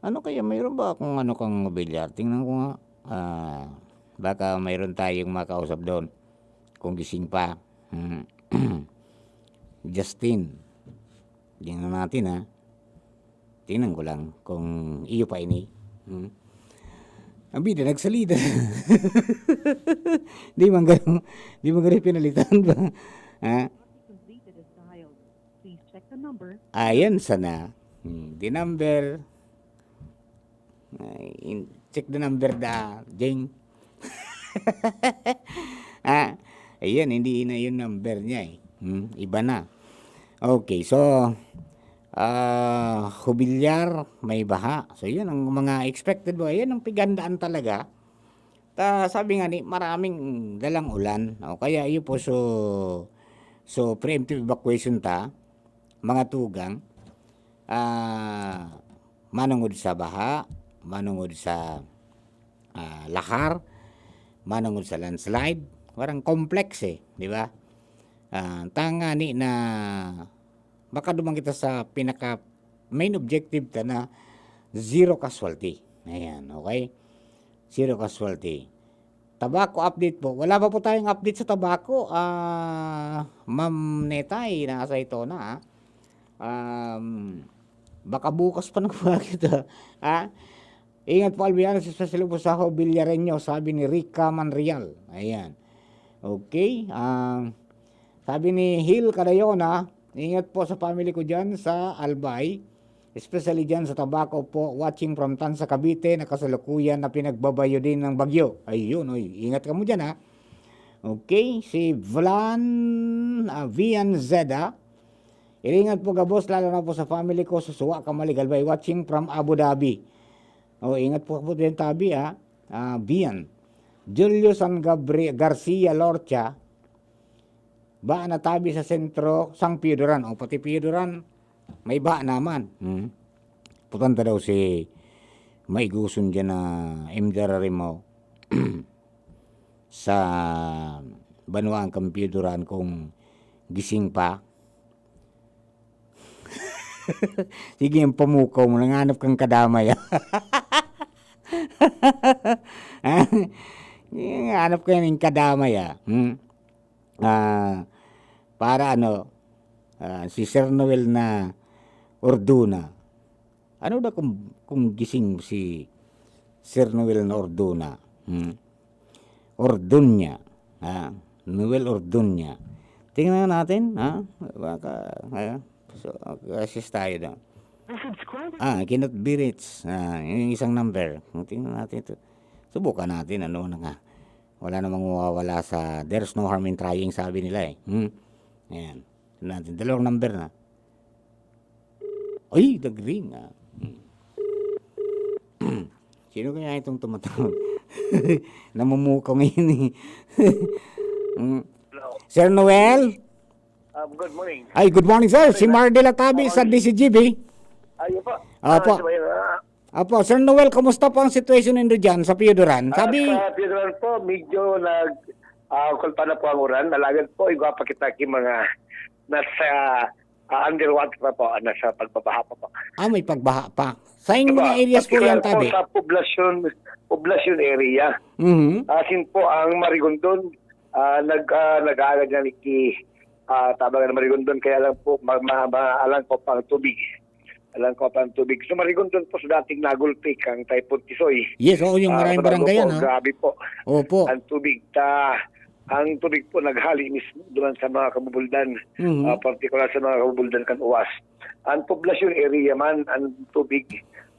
Ano kaya, mayroon ba akong ano kang Obillar? Tingnan ko nga. Ah, baka mayroon tayong makausap doon. Kung gising pa. Hmm. Justin. Tingnan natin, ha. Tingnan ko lang kung iyo pa ini. Hmm. Ang bida, nagsalida. Di man garo, di man garo pinalitan ba? Ha? Ayan sana. Hmm, the number. Ay, in-, check the number da, Jing. Ah, ayan, hindi na yung number niya eh. Hmm, iba na. Okay, so, ah, Jubilar, may baha. So, yun ang mga expected mo. Ayan ang pighandaan talaga. Ta, sabi nga ni, maraming dalang ulan. O kaya yun po, so, so preemptive evacuation ta, mga tugang. Ah, manungod sa baha, manungod sa, ah, lahar, manungod sa landslide, parang complex eh, di ba? Ah, tangani na makaduman kita sa pinaka main objective ta na zero casualty. Ayan, okay? Zero casualty. Tabaco update po. Wala pa po tayong update sa Tabaco. Ah, Ma'am Netay, nasa ito na, ah. Um, baka bukas pa na po kita. Ah, ingat po, Albianos, especially po sa ho, Villareño, sabi ni Rica Manreal. Ayan. Okay. Ah, sabi ni Hil Cadayona, ingat po sa family ko dyan sa Albay. Especially dyan sa Tabaco po, watching from Tanza, Cavite, na kasalukuyan na pinagbabayo din ng bagyo. Ayun, oy, ingat kamo dyan, ha. Okay, si Vlan, ah, Vian Zeda. Iringat po gabos, lalo na po sa family ko, sa Suwa, Kamalig, Albay, watching from Abu Dhabi. Oh, ingat po po din tabi, ha. Ah, Vian. Julio San Gabri-, Garcia Lorcha. Ba na tabi sa sentro, sang Pioduran. O, pati Pioduran, may ba naman. Hmm. Putanta daw si maiguson dyan na M D R Rimo sa banwaan kan Pioduran kung gising pa. Sige, ang pamukaw mo, nanganap kang kadamay, ah. Ha? Nanganap ka ng kadamay, ah. Hmm? Ah, para ano, ah, si Sir Noel na Orduna. Ano daw kung, kung gising si Sir Noel na Orduna? Hmm? Orduña. Ah, Noel Orduña. Tingnan natin, ha? Baka, ha? So, assist tayo daw. Ah, cannot be reached. Ah, yung isang number. Tingnan natin ito. Subukan natin, ano na nga. Wala namang mawawala sa, "There's no harm in trying," sabi nila eh. Hmm? Ayan. Tingnan natin. Dalawang number na. Ay, nag-ring, ah. Hmm. Sino kaya itong tumatawag? Namumukaw ngayon eh. Hmm. Hello. Sir Noel? Um, good morning. Ay, good morning, sir. Si Mardy Latabi sa D C G B. Ayun po. Opo. Ah, sabay, ah, Opo, Sir Noel, kumusta po ang situation nindo diyan sa Pioduran? Ah, sabi sa Pioduran po, medyo nag, ah, kulpa na po ang uran. Alagad po, igwa pa kita ki mga nasa, ah, underwater pa po, nasa pagbabaha pa po. Ah, may pagbaha pa. Saing mga areas po yan, Tabi? Sa poblasyon, poblasyon area. Mhm. Asin po ang Marigondon, ah, nag, ah, nag-aagad nga ni ki, ah, tabangan ng Marigondon, kaya lang po, ma-, ma-, maalang po pang tubig. Alang ko pa ang tubig. So, Marigondon po sa dating nagulpi kang Typhoon Tisoy. Yes, oo, yung maraming barangay yan, ha? Grabe po. Opo. Ang tubig ta, ang tubig po naghali mismo duman sa mga kabubuldan, ah, partikular sa mga kabubuldan kan Uwas. Ang poblasyon area man, ang tubig,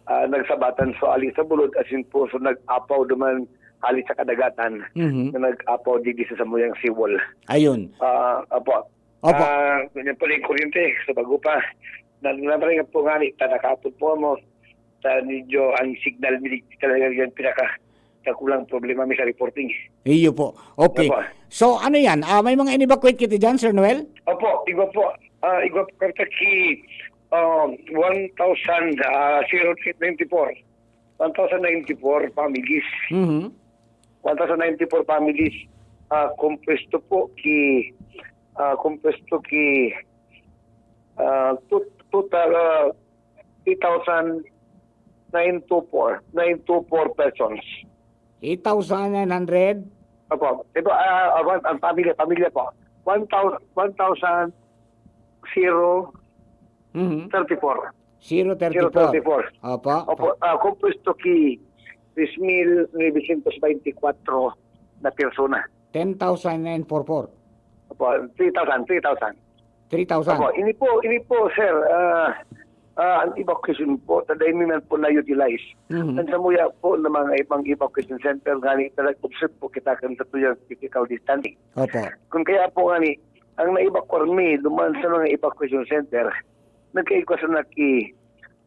ah, nagsabatan sa ali sa bulod, asin po, so nag-apaw duman hali sa kadagatan na nag-apaw digdi sa samuyang seawall. Ayun. Ah, opo. Opo. Ah, ganyan pala yung kuryente sa bago pa. Na, naparingat po nga ni, ta nakapon po mo. Ta medyo ang signal, milig talaga yan pinaka sa kulang problema mi sa reporting. Iyo po. Okay. Opo. So, ano yan? Ah, may mga in-evacuate kita dyan, Sir Noel? Opo, igwa po. Ah, igwa po kanta ki, ah, one thousand, ah, zero ninety-four. One thousand ninety-four families. Mhm. One thousand ninety-four families, ah, kompuesto po ki, ah, kompuesto ki, ah, tot-, total, ah, eight thousand nine two four, nine two four persons. Eight thousand nine hundred? Opo. Ito, ah, ah, one, ang pamilya, pamilya po. One thousand, one thousand zero Mhm. thirty-four. Zero thirty-four. Zero thirty-four. Opo. Opo, ah, kompuesto ki, tres mil novecientos veintikwatro na persona. Ten thousand nine four four. Opo, three thousand, three thousand. Three thousand. Opo, ini po, ini po, sir, ah, ah, ang evacuation po, taday mi man po na-utilize. Mhm. Ang samuya po ng mga ibang evacuation center, ngani talaga observe po kita kan sa tuyang physical distancing. Opo. Kung kaya po ngani, ang na-evacuate mi duman sa mga evacuation center, nagkaigwa sa naki,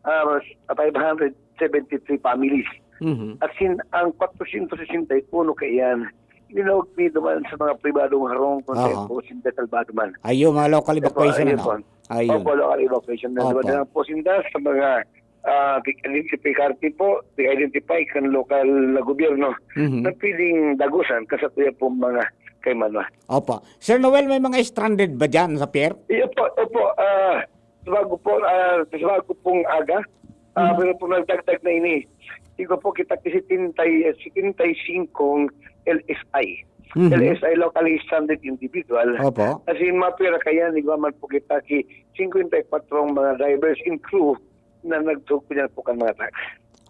ah, five hundred seventy-three families. Mhm. As in, ang kwatrosyentos sesenta y uno kaiyan, linawag mi duman sa mga pribadong harong kung Aha. saan po sinda salbado man. Ayo, mga local Opo, evacuation, ayun ano? po. Ayun. Opo, local evacuation na Opo. duman na po sinda sa mga, ah, identify po, identify kan lokal na gobyerno Mhm. na pwedeng dagusan kasatuya po mga kaimanwa. Opo. Sir Noel, may mga stranded ba dyan sa pier? Iyo po, opo, ah, sa bago po, ah, sa bago pong aga, ah, Mhm. pero po nagdagdag na ini. Igo po kita ki setenta y, setenta y singkong L S I. Mhm. L S I, locally stranded individual. Opo. Kasi mapira kaya, igwa man po kita ki singkwenta y kwatro mga drivers and crew na nagtugpo niyan po kan mga truck.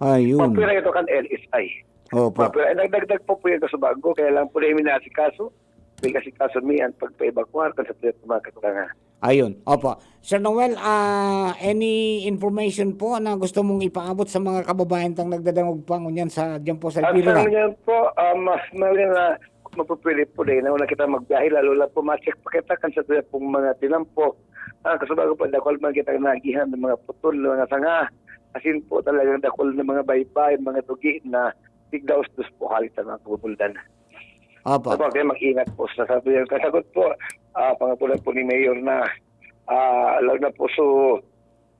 Ayun. Mapira ito kan L S I. Opo. Mapira, ay, nagdagdag po po yan sa bago, kaya lang po na yung minasikaso. May kasikaso mi ang pagpa-evacuar kan sa mga katurangan. Ayun. Opo. Sir Noel, ah, any information po na gusto mong ipaabot sa mga kababayan tang nagdadangog pa ngunyan sa, diyan po sa At Elvira? Sa ngunyan po, ah, mas mali na mapupwede po dahil na una kita magbiyahe, lalo lang po ma-check pa kita kan sa tuya pong mga tinampo. Ah, kasubago po, dakul man kita nagihan ng mga putol, mga sanga. Asin po talagang dakul na mga baybay, mga dugi na tigdaos-dos po halit ang mga kabubuldan. Opo. Opo, kaya mag-ingat po sa sabi yung kasagot po. Ah, pangapulan po ni Mayor na, ah, lalo na po so,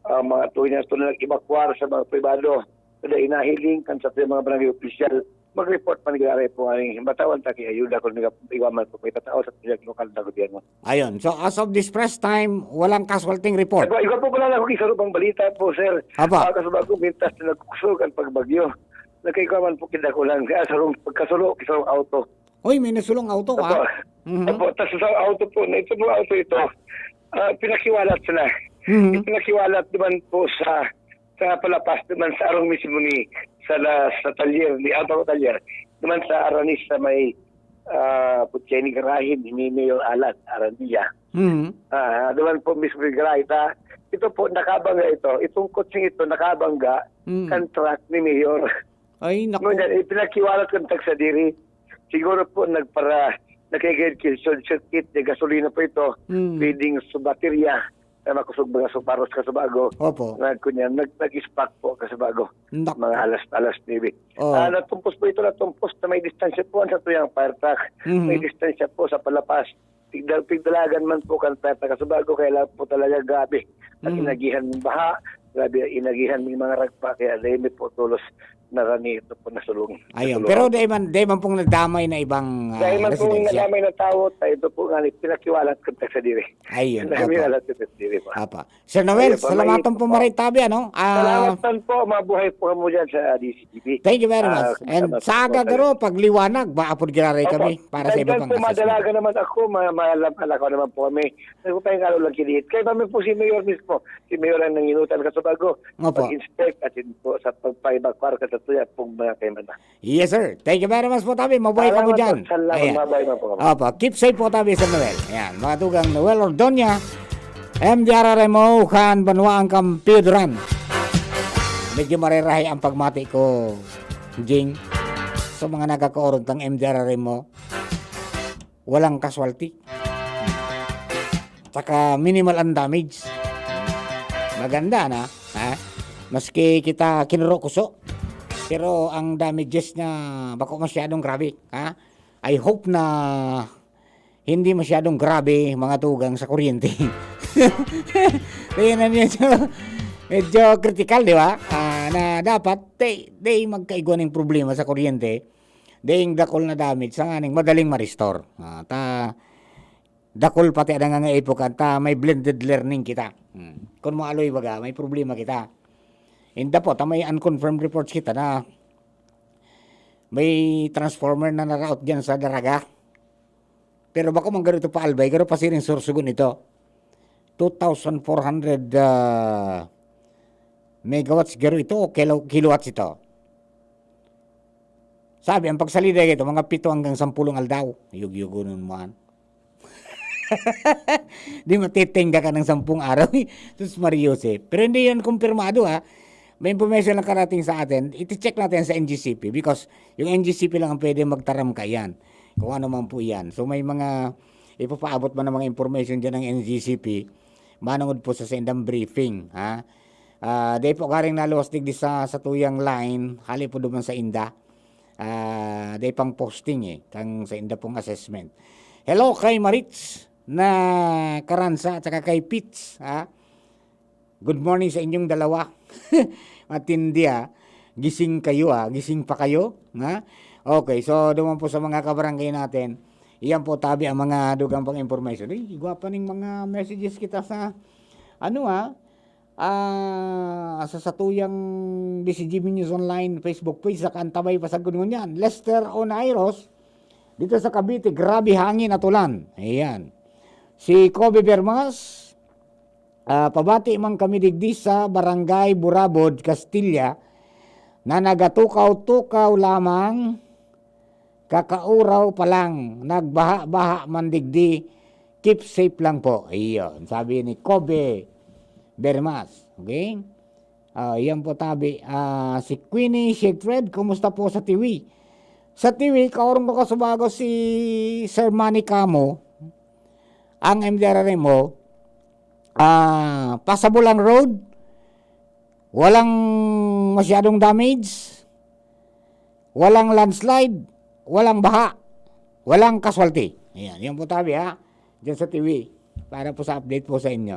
ah, mga tuloy na tuloy nag-evacuar sa mga pribado. Kada inahiling kan sa mga barangay opisyal, mag-report man giraray po nga rin. Matawan ta kay ayuda kung nag-, iwaman po may tatao sa tuyang lokal na gobyerno. Ayun. So, as of this press time, walang casualty report? Iba, iba po pala na kung isarubang balita po, sir. Apa? Ah, kasubago, mintas na nagkusog ang pagbagyo. Nagkaikaman po kinakulang. Kaya sarong pagkasulo, isang auto. Uy, may nasulong auto, Opo. ah. Mhm. Opo, tas sa auto po, na ito po auto ito, ah, pinakiwalat sila. Mhm. Pinakiwalat naman po sa, sa palapas naman sa arong mismo ni, sa la-, sa talyer, ni Alvaro Talyer, naman sa Aranis sa may, ah, Putyay ni Garahin, ni Mayor Alan, Arandia. Mhm. Ah, naman po mismo ni Garahin. Ta-, ito po, nakabangga ito. Itong kutseng ito, nakabangga, Mhm. kan truck ni Mayor. Ay, naku. Ngunyan, ipinakiwalat kan tagsadiri. Siguro po nagpara-, nagkigid ki short circuit, may gasolina po ito. Mm. Pwedeng sa baterya na makusog mga suparos kasubago. Opo. Nagkunyan, nag-, nag-spark po kasubago. Naku. Mga alas, alas nuebe. Oo. Ah, natumpos po ito, natumpos na may distansya po sa tuyang fire truck. Mhm. May distansya po sa palapas. Pigda-, pigdalagan man po kan peta kasubago, kaya lang po talaga grabe. At Mm. inagihan ng baha, grabe, inagihan ng mga ragpa, kaya dahil po tulos na rani ito po nasulong. Ayun, Nasulong. pero dahil man, dahil man pong nadamay na ibang, ah, Dahil man pong residensya. nadamay na tao, tayo ito po nga, pinakiwalat ko sa diri. Ayun, Dahil opo. may alat ko sa diri po. Apa. Sir Noel, Ayun po, salamaton may po maray tabi, ano? Ah, Salamat man po, mabuhay po kamo dyan sa D C T V. Thank you very Ah, much. And salamat sa po aga kayo. garo, pagliwanag, maapod giraray Opo. kami para sa iba Dahil pang po, assessment. madalaga naman ako, ma-, ma-, malakaw naman po kami. Nagpapahingalo lang kiniit. Kaya kami po si Mayor mismo. Si Mayor ang nanginutan kasubago. Opo. Pag-inspect at yun po sa pagpa-evacuar ka sa tuya pong mga kaimanan. Yes, sir. Thank you very much po, tabi. Mabuhay ka po Salamat dyan. po. Salamat. Ayan. Mabuhay na po. Opo. Keep safe po, tabi, Sir Noel. Ayan. Mga tugang Noel Ordonia, M D R R M O, kan Banwaan Kampiyoduran. Medyo marerahe ang pagmati ko, Jing. Sa mga nagkakaorog tang M D R R M O, walang casualty. Tsaka minimal ang damage. Maganda na, ha? Maski kita kinurukuso, pero ang damages niya bako masyadong grabe, ha? I hope na hindi masyadong grabe mga tugang sa kuryente. Kaya na medyo, medyo critical, di ba? Ah, na dapat, di, di magkaigwa ng problema sa kuryente. Ding dakul na damage, sa nganing madaling ma-restore. Ah, ta, dakul pati ang nangangaipo kan ta, may blended learning kita. Hmm. Kung maaloy baga, may problema kita. Inda po, ta may unconfirmed reports kita na may transformer na naraot diyan sa Daraga. Pero bako man garo ito pa Albay, garo pa siring Sorsogon ito. Two thousand four hundred, ah, megawatts garo ito o kilo-, kilowatts ito? Tabi, ang pagsalida ito, mga pito hanggang sampulong aldaw. Yugyugunon mo, an. Di matitengga ka ng sampung araw, eh. Sus, Maria Jose. Pero hindi yan kumpirmado, ha. May information lang karating sa atin. Iti-check natin sa N G C P because yung N G C P lang ang pwede magtaram ka yan. Kung ano man po yan. So, may mga ipapaabot man ng mga information dyan ng N G C P. Manungod po sa saindang briefing, ha. Ah, dai po karing naluwas digdi sa, sa tuyang line, hali po duman sa inda. Ah, dai pang posting, eh, kang sa inda pong assessment. Hello kay Maritz na Karansa at saka kay Pitts, ha. Good morning sa inyong dalawa. Matindi, ah. Gising kayo, ah. Gising pa kayo, ha? Okay, so duman po sa mga kabarangay natin. Iyan po tabi ang mga dugang pang information. Ay, igwa pa ning mga messages kita sa, ano, ah, ah, sa satuyang B C G B News Online Facebook page, saka antabay pa sa gunungan yan. Lester Onairos, dito sa Cavite, grabe hangin at ulan. Ayan. Si Kobe Bermas, ah, pabati man kami digdi sa Barangay Burabod, Castilla, na nagatukaw-tukaw lamang, kakauraw pa lang, nagbaha-baha man digdi, keep safe lang po. Iyon, sabi ni Kobe Bermas. Okay? Ah, yan po tabi. Ah, si Queenie Siegfried, kumusta po sa Tiwi? Sa Tiwi, kaurong ko kasubago si Sir Manny Camo, ang M D R R M O, ah, passable ang road, walang masyadong damage, walang landslide, walang baha, walang casualty. Ayan, yan po tabi, ha. Diyan sa Tiwi. Para po sa update po sa inyo.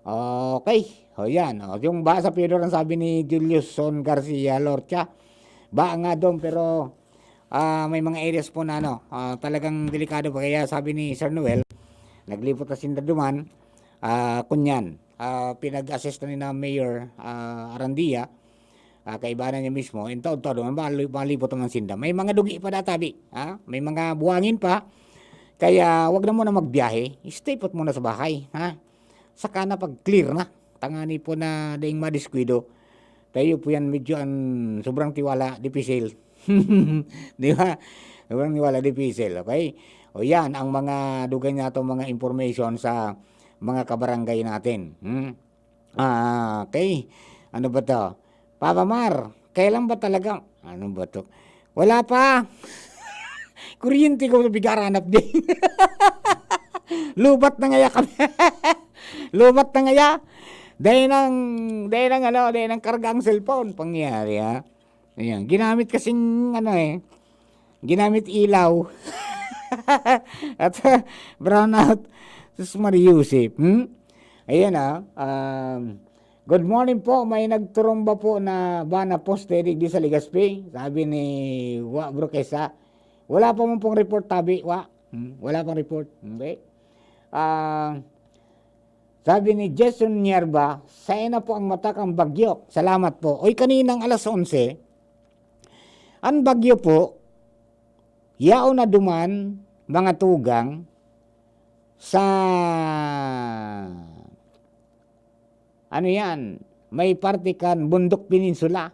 Okay. O yan. O, yung baha sa Piedor, ang sabi ni Julius Son Garcia Lorcha. Baha nga doon, pero, ah, may mga areas po na ano, ah, talagang delikado pa. Kaya sabi ni Sir Noel, naglipot na sinda duman. Ah, kunyan, ah, pinag-assess na ni na Mayor, ah, Arandia. Ah, kaibahan niya mismo, yung taon-taon, mali-, malibot naman sinda. May mga dugi pa databi, ha? May mga buhangin pa. Kaya wag na muna magbiyahe. Stay put muna sa bahay, ha? Saka na pag clear na. Tangani po na daing madiskuido. Tayo po yan, medyo ang sobrang tiwala, dipisil. Di ba? Sobrang tiwala, dipisil, okay? O yan, ang mga dugay na itong mga information sa mga kabarangay natin. Hmm? Ah, okay. Ano ba to? Papa Mar, kailan ba talaga? Ano ba to? Wala pa. Kuryente ko bigaranap din. Lubat na ngaya kami. Lubat na ngaya. Dahil nang, dahil nang ano, dahil nang karga ang cellphone. Pangyari, ha? Ayan. Ginamit kasing, ano eh, ginamit ilaw. At, brownout. Sus, Maria Joseph. Hmm? Ayan, ah. Um, "Good morning po. May nagturumba po na ba na poste digdi sa Legazpi?" Sabi ni Wa Broquesa. Wala pa man pong report, tabi, Wa. Hmm? Wala pang report. Okay? Ah, sabi ni Jason Nierba, "Saen na po ang mata kan bagyo?" Salamat po. Oy, kaninang alas onse, ang bagyo po, yaon na duman, mga tugang, sa, ano yan, may parte kan Bundok Peninsula.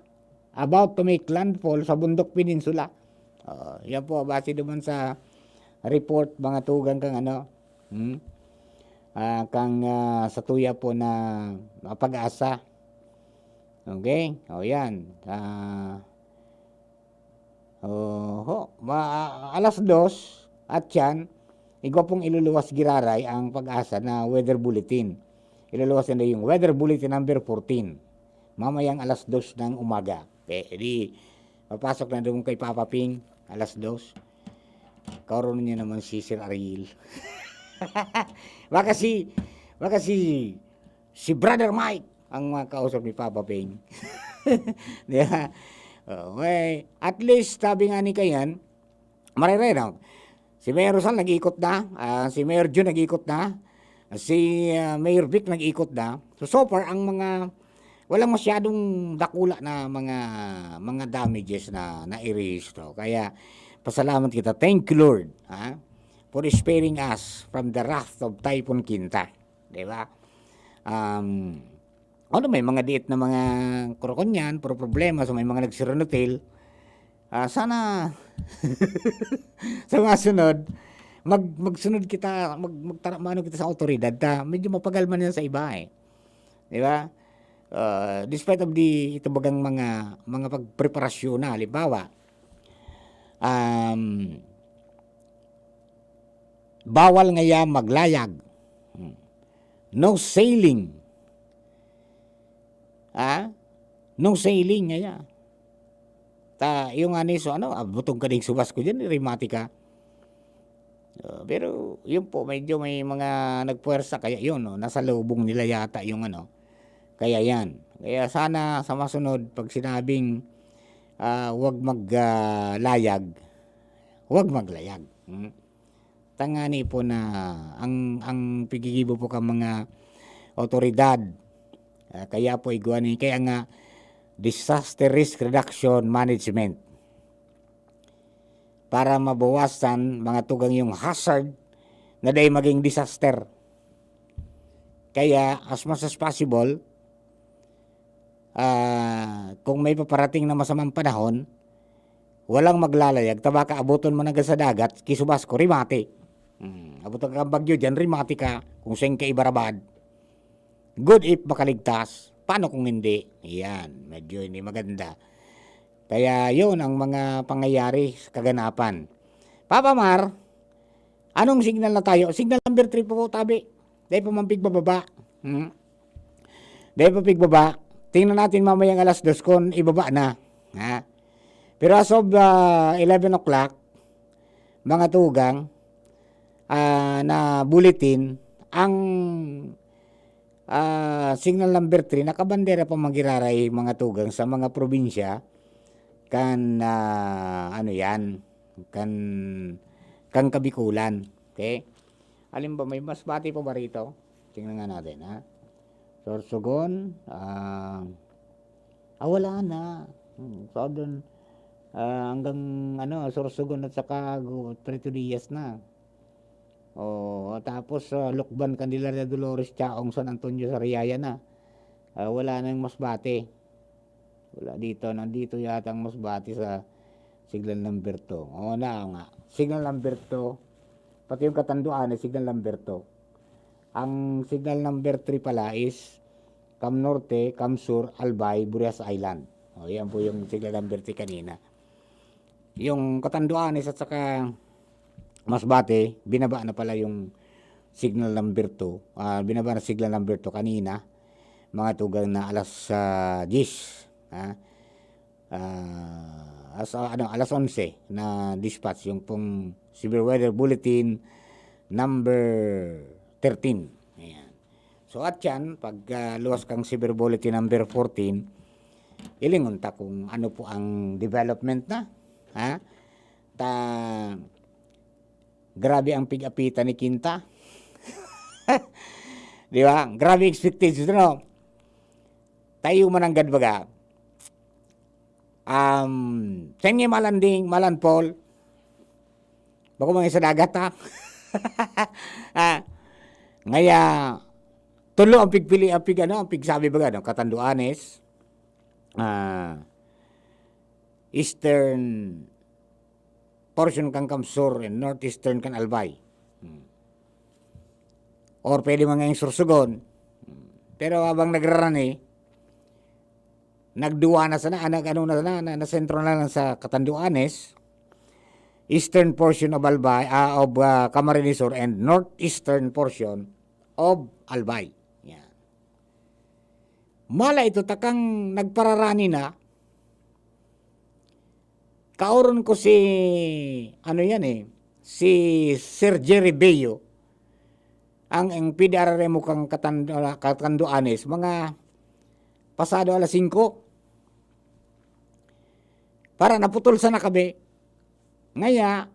About to make landfall sa Bundok Peninsula. Oh, yan po, base duman sa report, mga tugang, kang ano, hmm? Ah, kang, ah, satuya po na, ah, Pag-asa. Okay? O, yan. Ah, oho. Ma-, alas dos, at yan, igwa pong iluluwas giraray ang Pag-asa na weather bulletin. Iluluwas nila yung weather bulletin number fourteen. Mamayang alas dos ng umaga. Eh, di, papasok na doon kay Papa Ping, alas dos. Karoon niya naman si Sir Ariel. Baka si, baka si, si Brother Mike ang makausap ni Papa Ping. Di ba? Oh, eh, at least, sabi nga ni Kayan, marere, no? Si Mayor Rosal nag-iikot na, ah, si Mayor Jun nag-iikot na, si, ah, Mayor Vic nag-iikot na. So, so far, ang mga, walang masyadong dakula na mga, mga damages na nairehistro. Kaya, pasalamat kita. Thank you, Lord, ha? For sparing us from the wrath of Typhoon Kinta. Di ba? Um, ano, may mga diit na mga kurukunyan, puro problema. So, may mga nagsirinotil. Ah, sana sa mga sunod, mag-, magsunod kita, mag-, magtara-, maano kita sa awtoridad ta medyo mapagal man yan sa iba, eh. Di ba? Ah, despite of the, ito bagang mga, mga pagpreparasyon na, halimbawa, um, bawal ngaya maglayag. Hmm. No sailing. Ah? No sailing ngaya. Ta, yung ani, so ano, ah, butong ka ding subas ko dyan, rimati ka. Ah, pero yun po, medyo may mga nagpuwersa, kaya yun, no, nasa lubong nila yata yung ano. Kaya yan. Kaya sana sa masunod, pag sinabing, ah, wag mag, ah, layag, wag maglayag. Hmm? Tangani po na ang, ang pigigibo po ka mga otoridad, ah, kaya po igwa ni, kaya nga disaster risk reduction management. Para mabawasan mga tugang yung hazard na dai maging disaster. Kaya as much as possible, ah, kung may paparating na masamang panahon, walang maglalayag, ta baka aboton mo na sa dagat, kisubas ko, rimati. Hmm, aboton ka ng bagyo dyan, rimati ka, kung saan ka ibarabad. Good if makaligtas, paano kung hindi? Yan, medyo hindi maganda. Kaya yun ang mga pangyayari sa kaganapan. Papa Mar, anong signal na tayo? Signal number three po, tabi. Dahil pa man pigbababa. Hmm? Dahil pa pigbaba. Tingnan natin mamayang alas dos kung ibaba na. Ha? Pero as of, ah, eleven o'clock, mga tugang, ah, na bulletin, ang, ah, signal number three, nakabandera pa magiraray, mga tugang, sa mga probinsya, kan, ah, ano yan, kan, kan Kabikulan. Okay? Alin ba, may Masbate pa ba rito? Tingnan nga natin, ha? Sorsogon, ah, ah, wala na. Hmm, Southern, ah, hanggang, ano, Sorsogon at saka Gu-, Trito Diaz na. Oh, tapos, ah, Lukban, Candelaria, Dolores, Chaong, San Antonio, Sariaya na. Ah, wala na yung Masbate. Wala dito, nandito yata ang Masbate sa signal number two. Oo na nga. Signal number two, pati yung Catanduanes, signal number two. Ang signal number three pala is Cam Norte, Cam Sur, Albay, Burias Island. O, yan po yung signal number three kanina. Yung Catanduanes at saka Masbate, binaba na pala yung signal number two. Ah, binaba na signal number two kanina, mga tugang na alas, ah, diyes, ha? Ah, as-, ano, alas onse na dispatch, yung pong severe weather bulletin number thirteen. Ayan. So, at yan, pag, ah, luwas kang severe bulletin number fourteen, ilingon ta kung ano po ang development na, ha? Ta, grabe ang pig-apita ni Kinta. Di ba? Grabe expectations, no? Tayo mananggad baga. Um, saan nga malanding, malandfall? Bako mga sa dagat, ha? Ah, ngaya, tulo ang pigpili, ang pig, ano, ang pigsabi baga, no? Catanduanes, ah, eastern portion kan Cam Sur and northeastern kan Albay. Hmm. Or pwede man ngayong Sorsogon. Hmm. Pero habang nagrarani, nagduwa na sana, ah, nag-ano na sana, na, nasentro na lang sa Catanduanes, eastern portion of Albay, ah, of, ah, Camarines Sur and northeastern portion of Albay. Yan. Mala ito, takang nagpararani na, kaoron ko si, ano yan eh, si Sir Jerry Bello, ang, ang P D R R M o kang Katan-, Catanduanes, mga pasado alas singko. Para naputol sana kami. Ngaya,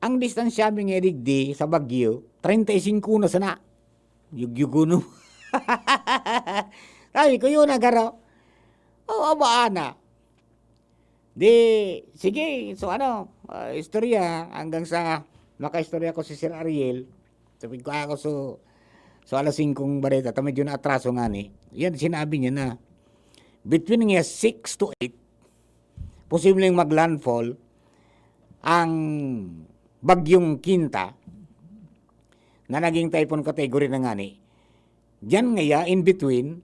ang distansya mi nga digdi sa Baguio, treinta y cinco na sana. Yugyugo no. Sabi ko, "Yun na, garo." Oh, abaan na. Di, sige, so ano, ah, istorya, hanggang sa makaistorya ko si Sir Ariel. Sabi ko, "Ako, so, so alas singkong bareta, ta medyo naatraso nga ni." Yan, sinabi niya na, between nga six to eight, posibleng mag-landfall ang Bagyong Quinta na naging typhoon category na ngani. Diyan ngaya, in between,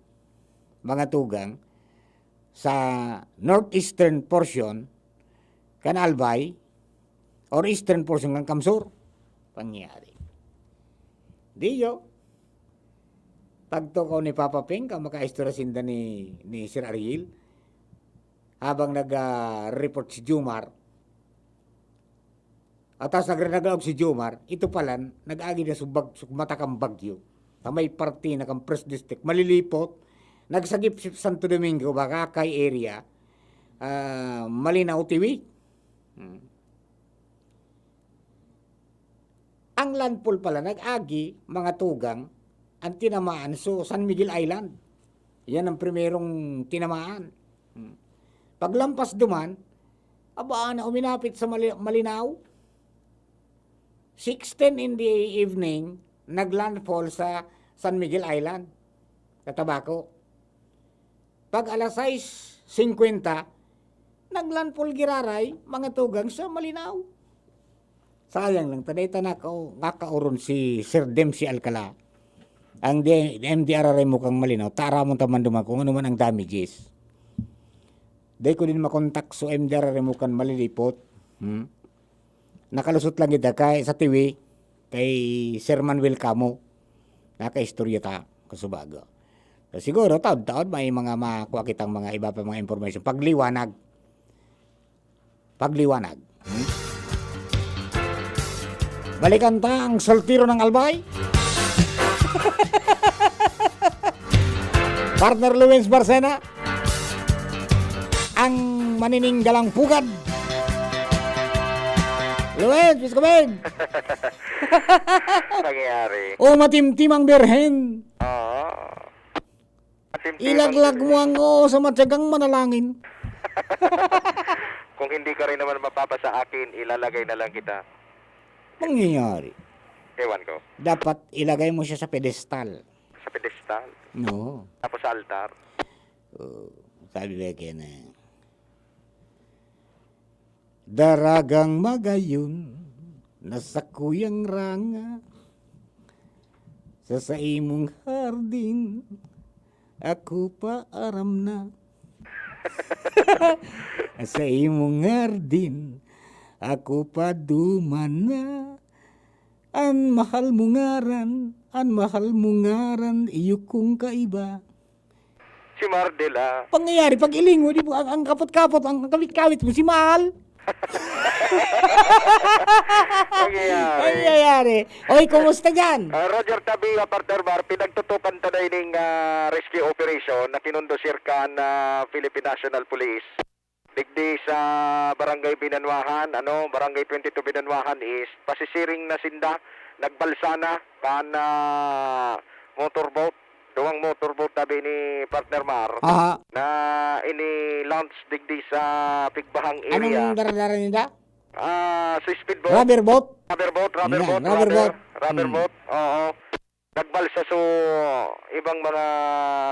mga tugang, sa northeastern portion kan Albay or eastern portion kan Kamsur. Pangyayari. Diyo, pagtukaw ni Papa Peng, ka makaistorya sinda ni, ni Sir Ariel, habang nag, ah, report si Jomar, at tas nagre-, naglaog si Jomar, ito pala, nag-agi na subag, sugmata kan bagyo. Sa may parte na kan First District, Malilipot, nagsagip si Santo Domingo, Boracay area, ah, Malinao, Tiwi. Hmm. Ang landfall pala, nag-agi, mga tugang, ang tinamaan, so, San Miguel Island. Yan ang primerong tinamaan. Hmm. Paglampas duman, aba, na uminapit sa Mali-, Malinao. Six ten in the evening, naglandfall sa San Miguel Island, sa Tabaco. Pag alas sais singkwenta, naglandfall giraray, mga tugang sa Malinao. Sayang lang, taday ta naka-, nakakaoron si Sir Dempsey Alcala. Ang D-, M D R R M mo kang Malinao, taramon ta man duman kung ano man ang damages. Dai ko din makontak so M D R R M mo kan Malilipot. Hmm? Nakalusot lang kita kay, sa Tiwi, kay Sir Manuel Camo. Nakaistorya ta, kasubaga. So, siguro, taod-taod, may mga makuha kitang mga iba pa mga information. Pagliwanag. Pagliwanag. Hmm? Balikan ta ang soltero ng Albay. Partner Luwens Barcena, ang manininggalang pugad. Luwens, Pisko Beng! Pangyayari. O matimtim ang birhen. Oo. Matimtim ang Ilaglag mo birhen. Ang oo sa matyagang manalangin. Kung hindi ka rin naman mapapasa akin, ilalagay na lang kita. Mangyayari. Ewan ko. Dapat ilagay mo siya sa pedestal. Sa pedestal? Oo. Tapos sa altar? Oh, sabi ba kaya na, "Daragang magayon na sakuyang ranga, sa saimong hardin, ako pa aram na." Sa imong hardin, ako pa duman na. An mahal mo ngaran, an mahal mo ngaran, iyo kong kaiba. Si Mardel, ah. Pangyayari, pag ilingo, di ba, ang, ang kapot-kapot, ang kawit-kawit mo, si Mahal. Pangyayari. Pangyayari. Oy, kumusta dyan? Ah, Roger Tabia, partner Mar, pinagtutukan ta na ining, ah, rescue operation na kinondusir kan, ah, Philippine National Police. Digdi sa Barangay Binanwahan, ano, Barangay twenty-two Binanwahan East, pasisiring na sinda, nagbalsa na kan, ah, motorboat, duwang motorboat tabi ni partner Mar, Aha. na ini-launch digdi sa Pigbahang area. Anong dara-dara ninda? Ah, sa speedboat. Rubber boat? Rubber boat, rubber Ayan, boat, rubber rubber, boat. rubber Hmm. boat, oo. Nagbalsa so ibang mga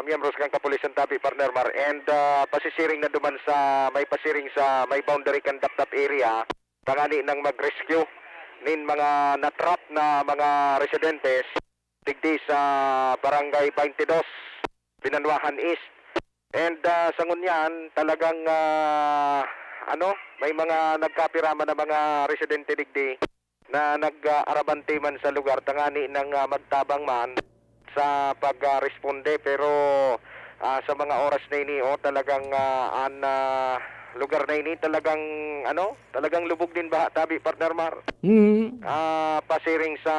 miyembros kan kapulisan tabi, partner Mar, and, ah, pasisiring na duman sa may pasiring sa may boundary kan Dapdap area, tangani nang mag-rescue nin mga na-trap na mga residentes digdi sa Barangay twenty-two, Binanwahan East. And, ah, sa ngunyan, talagang, ah, ano, may mga nagkapira man na mga residente digdi na nag-aarabante man sa lugar tangani nang, ah, magtabang man sa pag-, ah, responde. Pero, ah, sa mga oras na ini, oh, talagang, ah, an, ah, lugar na ini talagang, ano, talagang lubog nin baha tabi, partner Mar. Mm. Ah, pasiring sa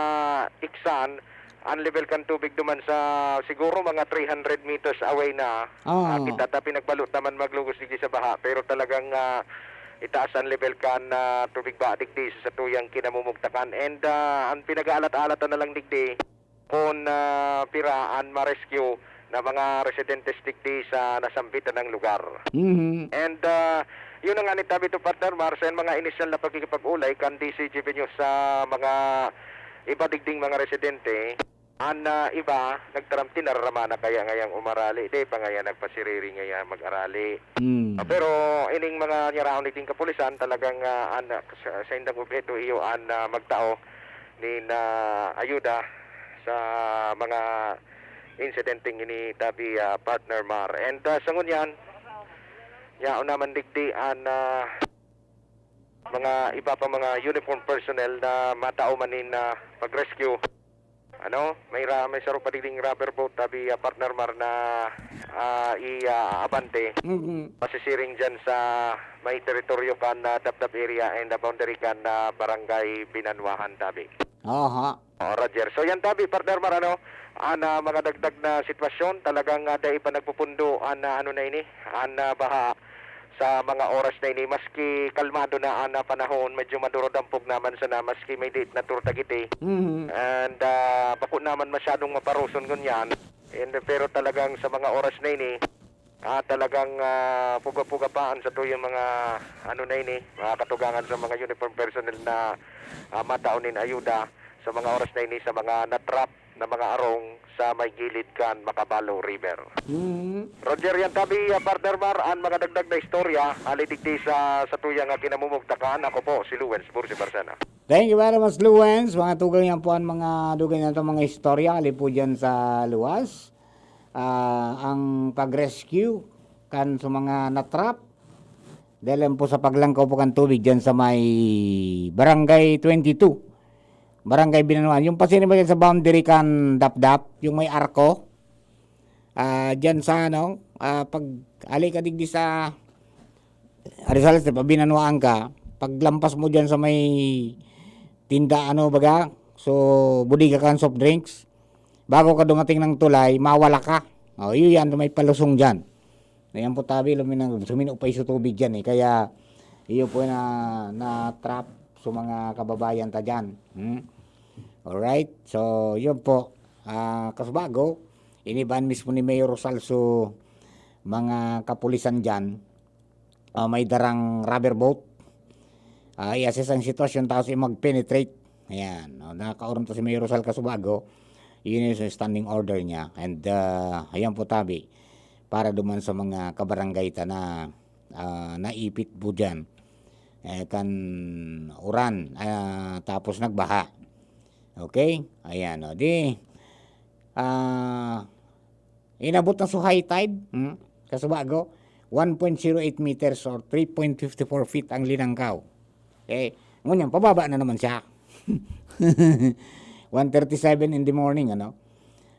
Iksan, ang level kan tubig duman sa siguro mga three hundred meters away na. Ah. Ah, kita ta pinagbalo ta man maglugos digdi sa baha, pero talagang, ah, itaas ang level kan, ah, tubig baha digdi sa satuyang kinamumugtakan. And, ah, ang pinag-aalat-alat na lang digdi, kun, ah, pira an ma-rescue na mga residentes digdi sa nasambitan nang lugar. Mhm. And, ah, yun na nga ni tabi to, partner Mar, sa mga inisyal na pakikipag-ulay kan D C G P News sa mga iba digding mga residente, An, ah, iba, nagtaram, tinarama na kaya ngayang umarali, di pa ngaya nagpasiriri ngaya mag-arali. Mm. Ah, pero ining mga nyaraon digding kapulisan, talagang, ah, an, sa, sa indang obheto iyo an, ah, magtao nin, ah, ayuda sa mga insidenteng ini, tabi, ah, partner Mar. And, ah, sa ngunyan, yaon naman digdi an, ah, mga iba pa mga uniform personnel na matao man nin, ah, pag-rescue. Ano, may ra-, may saro pa digding rubber boat, tabi, ah, partner Mar, na, ah, i-, ah, abante. Mhm. Pasisiring dyan sa may teritoryo kan, ah, Dapdap area and, ah, boundary kan, ah, Barangay Binanwahan, tabi. Aha. Oh, Roger. So yan, tabi, partner Mar, ano, an, ah, mga dagdag na sitwasyon, talagang, ah, dai pa nagpupundo an, ah, ano na ini, an, ah, baha sa mga oras na ini. Maski kalmado na an, ah, panahon, medyo maduro-dampog naman sana, maski may diit na turtagiti. Mhm. And, ah, bako naman masyadong maparoson ngunyan. And, pero talagang sa mga oras na ini, ah, talagang, ah, puga-puga pa an satuyang mga, ano na ini, mga katugangan sa mga uniform personnel na, ah, matao nin ayuda sa mga oras na ini sa mga na-trap na mga arong sa may gilid kan Macabalo River. Mhm. Roger, yan tabi, ah, partner Mar, an mga dagdag na istorya, hali digdi sa, sa tuyang, ah, kinamumugtakan. Ako po, si Luwens Bursi Barcena. Thank you very much, Luwens. Mga tugang yan po ang mga dugay na itong mga istorya. Hali po dyan sa luwas. Ah, ang pag-rescue kan sa mga na-trap. Dahil po sa paglangkaw po kan tubig dyan sa may Barangay twenty-two. Barangay Binanuan. Yung pasini mo dyan sa boundary kan Dapdap, yung may arko. Ah, dyan sa ano, ah, pag ali ka digdi sa Arizal Street, pabinanuan ka, paglampas mo dyan sa may tinda, ano baga, so, bodega kan soft drinks, bago ka dumating ng tulay, mawala ka. O, yun yan, may palusong dyan. Ayan po, tabi, luminang, sumino pa yung tubig dyan eh. Kaya, iyo po na, na-trap sa mga kababayan ta dyan. Hmm? Alright? So, yun po. Ah, kasubago, iniban mismo ni Mayor Rosal so mga kapulisan dyan, ah, may darang rubber boat. Ah, i-assess ang sitwasyon, tapos yung mag-penetrate. Ayan. O, nakakaurong to si Mayor Rosal kasubago. Yun yung standing order niya. And, ah, ayan po, tabi. Para duman sa mga kabarangay ta na, ah, naipit po dyan. Eh, kan uran, ah, tapos nagbaha. Okay? Ayan, o. Di, ah, inabot na sa high tide, hmm? Kasubago, one point zero eight meters or three point fifty four feet ang linangkaw. Eh, ngunyan, pababa na naman siya. One thirty-seven in the morning, ano?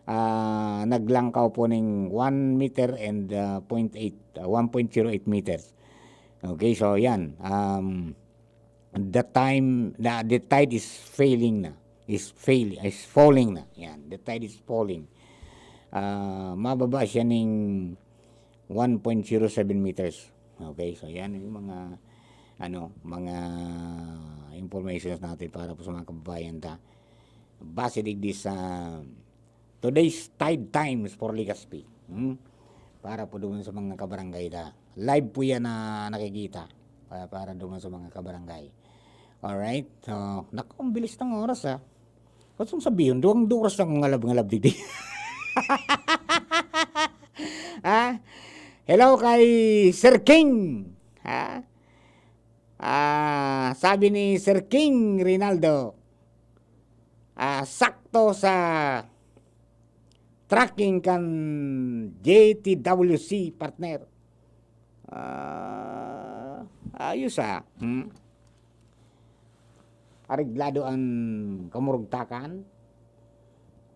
Ah, naglangkaw po ning one meter and, ah, point eight, ah, one point zero eight meters. Okay, so yan. Um, the time, the, the tide is failing na. Is fail, is falling na. Yan, the tide is falling. Ah, mababa siya ning one point zero seven meters. Okay, so yan yung mga, ano, mga informations natin para po sa mga kababayan ta. Base digdi sa today's Tide Times for Legazpi. Hmm? Para po doon sa mga kabarangay ta. Live po yan na nakikita. Para, para doon sa mga kabarangay. Alright? So, naku, ang bilis ng oras, ah. Ba't mong sabihin, duwang oras lang ngalab-ngalab digdi. Ah? Hello kay Sir King. Ha? Ah, sabi ni Sir King Rinaldo, ah, sakto sa tracking kan J T W C, partner. Ah, ayos, ah. Hmm? Areglado ang kamurugtakan.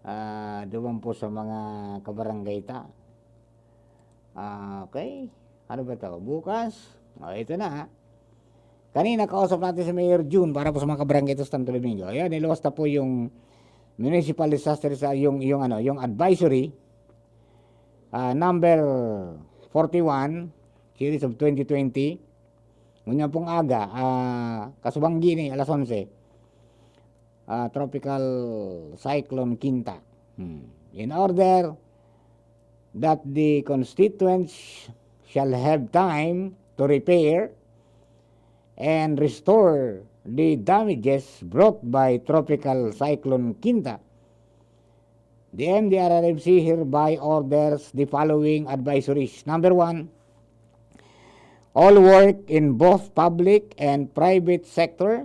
Ah, duman po sa mga kabarangay ta. Ah, okay. Ano ba 'to? Bukas? O, ito na, ha. Kanina, kausap natin si Mayor Jun para po sa mga kabarangay ta sa Santo Domingo. Ayan, niluwas na po yung municipal disaster sa yung, yung, ano, yung advisory, ah, number forty-one, series of twenty twenty. Ngunyan pong aga, ah, kasubanggi ni alas onse, ah, Tropical Cyclone Quinta. Hmm. In order that the constituents shall have time to repair and restore the damages brought by Tropical Cyclone Quinta, The M D R R M C hereby orders the following advisories. Number one, all work in both public and private sector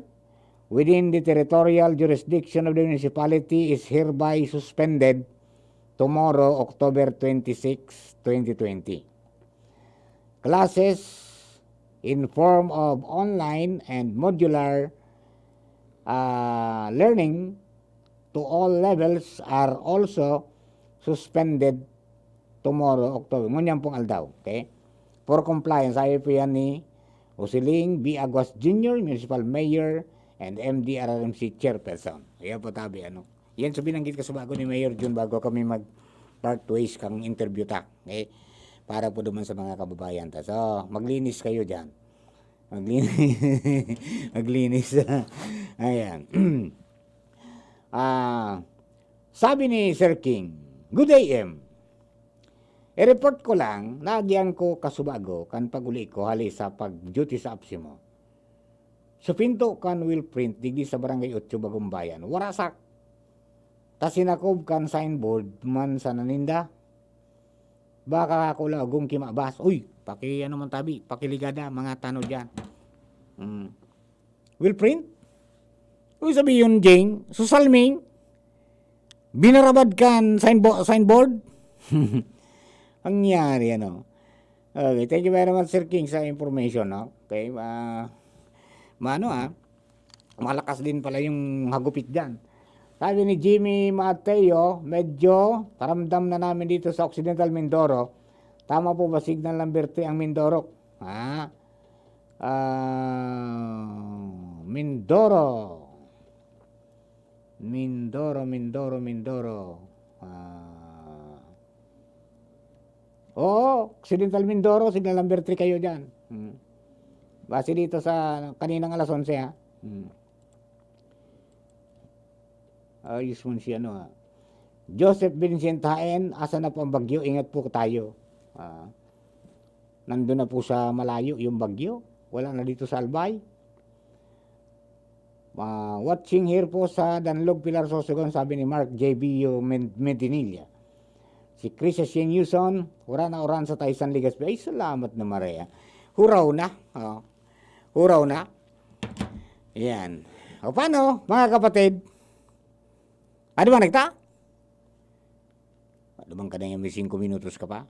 within the territorial jurisdiction of the municipality is hereby suspended tomorrow, October twenty-six, twenty twenty. Classes in form of online and modular, ah, learning to all levels are also suspended tomorrow, October. Ngunyan pong aldaw, okay? For compliance, sabi po yan ni Usiling B. Aguas Junior, Municipal Mayor and M D R R M C Chairperson. Ayan po, tabi, ano. Yan sa binanggit ko sa bago ni Mayor Jun bago kami mag part ways kang interview ta. Okay? Para po naman sa mga kababayan ta. So, maglinis kayo dyan. Maglinis. Maglinis. Ayan. Ah, sabi ni Sir King, "Good day, M. I-report ko lang, naagihan ko kasubago kan pag-uli ko hali sa pag-duty sa APSEMO. Sa pinto kan Will Print, digdi sa Barangay Otso, Bagong Bayan. Warasak! Ta sinakob kan signboard man sa naninda. Baka ako lagong kimabas." Uy, paki ano man tabi, pakiligada, mga tano dyan. Hmm. Will Print? Uy, sabi yun, Jing. So, Salming, binarabad kan signbo-, signboard? Nangyari, ano? Okay, thank you very much, Sir King, sa information, no? Okay, ah, maano, ah, malakas din pala yung hagupit dyan. Sabi ni Jimmy Mateo, "Medyo taramdam na namin dito sa Occidental Mindoro. Tama po ba, signal number three ang Mindoro?" Ah, ah, Mindoro. Mindoro, Mindoro, Mindoro. Ah. Oo, Occidental Mindoro, signal number three kayo dyan. Hmm. Base dito sa kaninang alas onse, ha? Hmm. Ayos mo si ano, ha? Joseph Vincent Haen, "Asa na po ang bagyo? Ingat po tayo." Ah, nandun na po sa malayo yung bagyo. Wala na dito sa Albay. Ah, watching here po sa Danlog, Pilar, Sorsogon, sabi ni Mark J B U Med-, Medinilla. Si Chris Asienyoson, "Uran na uran sa Taysan, Legazpi." Ay, salamat na Maria. Huraw na. Oh. Huraw na. Yan. O paano, mga kapatid? Ano ba, nagta? Ano bang ka na yan, may singko minutos ka pa?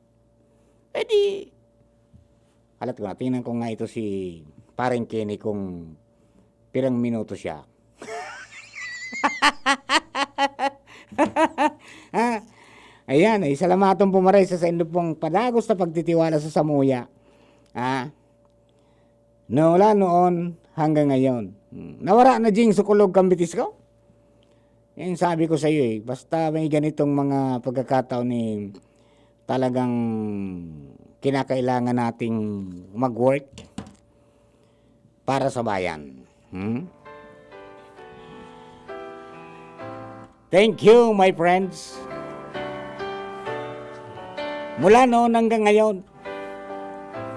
Eh di, halat ko na, tingnan ko nga ito si Pareng Kenny kung pirang minuto siya. Ha? Ayan, ay salamaton po maray sa saindo pong padagos na pagtitiwala sa samuya. Ha? Na mula noon hanggang ngayon. Hmm. Nawara na, Jing, sukulog kan bitis ko. Yan sabi ko sa iyo eh, basta may ganitong mga pagkakataon ni talagang kinakailangan nating mag-work para sa bayan. Hmm? Thank you, my friends. Mula noon hanggang ngayon,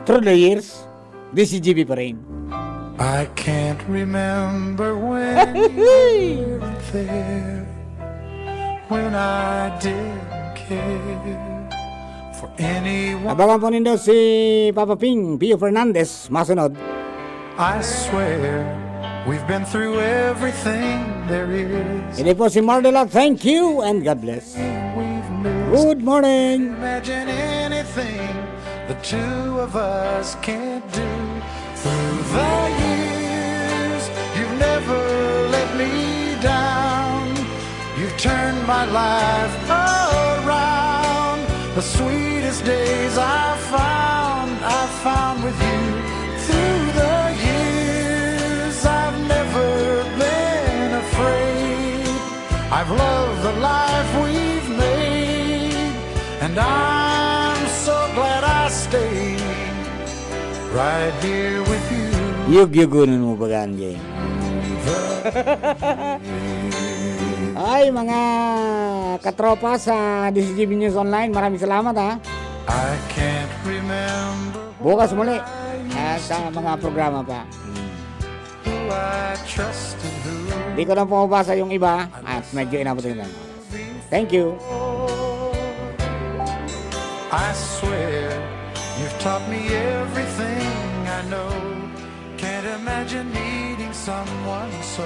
through the years, this is G B pa rin. I can't remember when you were there, when I didn't care for anyone. Abangan po nindo si Papa Ping, Pio Fernandez, masunod. I swear we've been through everything there is. Ini po si Marlon Lat. Thank you and God bless. We've missed. Good morning. Imagine anything the two of us can't do. Through the years, you've never let me down. You've turned my life around. The sweetest days I found, I found with you. Through the years, I've never been afraid. I've loved the life we've made, and I'm so glad I stayed right here with you. Yugyugunon mo baga, Anjay. Ay, mga katropa sa D C G B News Online, maraming salamat, ha. I can't remember. Bukas muli, ah, sa mga programa pa. Hmm. Who I trust and who. Di ko na po mabasa yung iba at medyo inabot yung oras. Thank you. I swear you've taught me everything I know. Can't imagine needing someone so.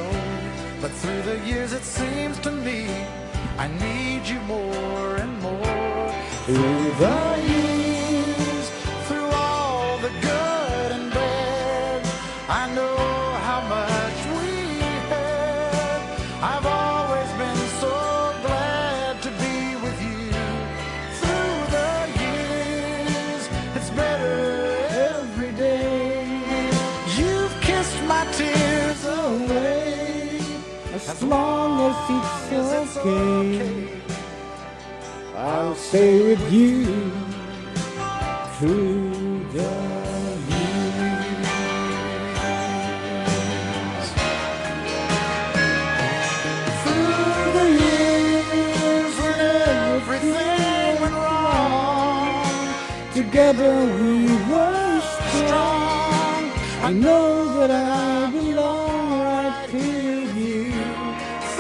But through the years, it seems to me I need you more and more. Through the years, through all the good and bad, I know how much we had. I've always been so glad to be with you. Through the years, it's better every day. You've kissed my tears away. As long as it's okay, I'll stay with you through the years. Through the years when everything went wrong, together we were strong. I know that I belong right here with you.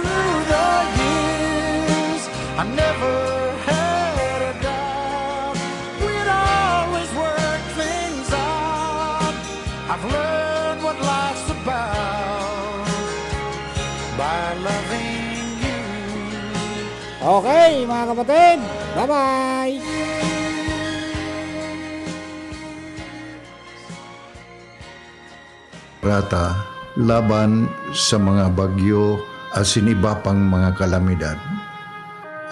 Through the years, I never had a doubt. We'd always work things out. I've learned what life's about by loving you. Okay, mga kapatid. Bye-bye! Rata laban sa mga bagyo asin iba pang mga kalamidad.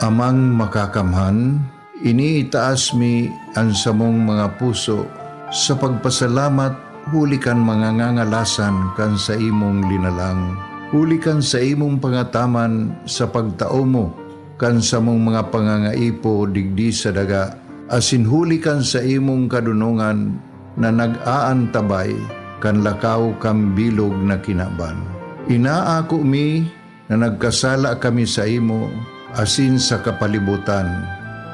Amang Makakamhan, iniitaas mi an samong mga puso sa pagpasalamat huli kan mga ngangalasan kan saimong linalang, huli kan saimong pangataman sa pagtao mo kan samong mga pangangaipo digdi sa daga, asin huli kan saimong kadonongan na nag-aantabay kan lakaw kan bilog na kinaban. Inaako mi na nagkasala kami saimo asin sa kapalibotan.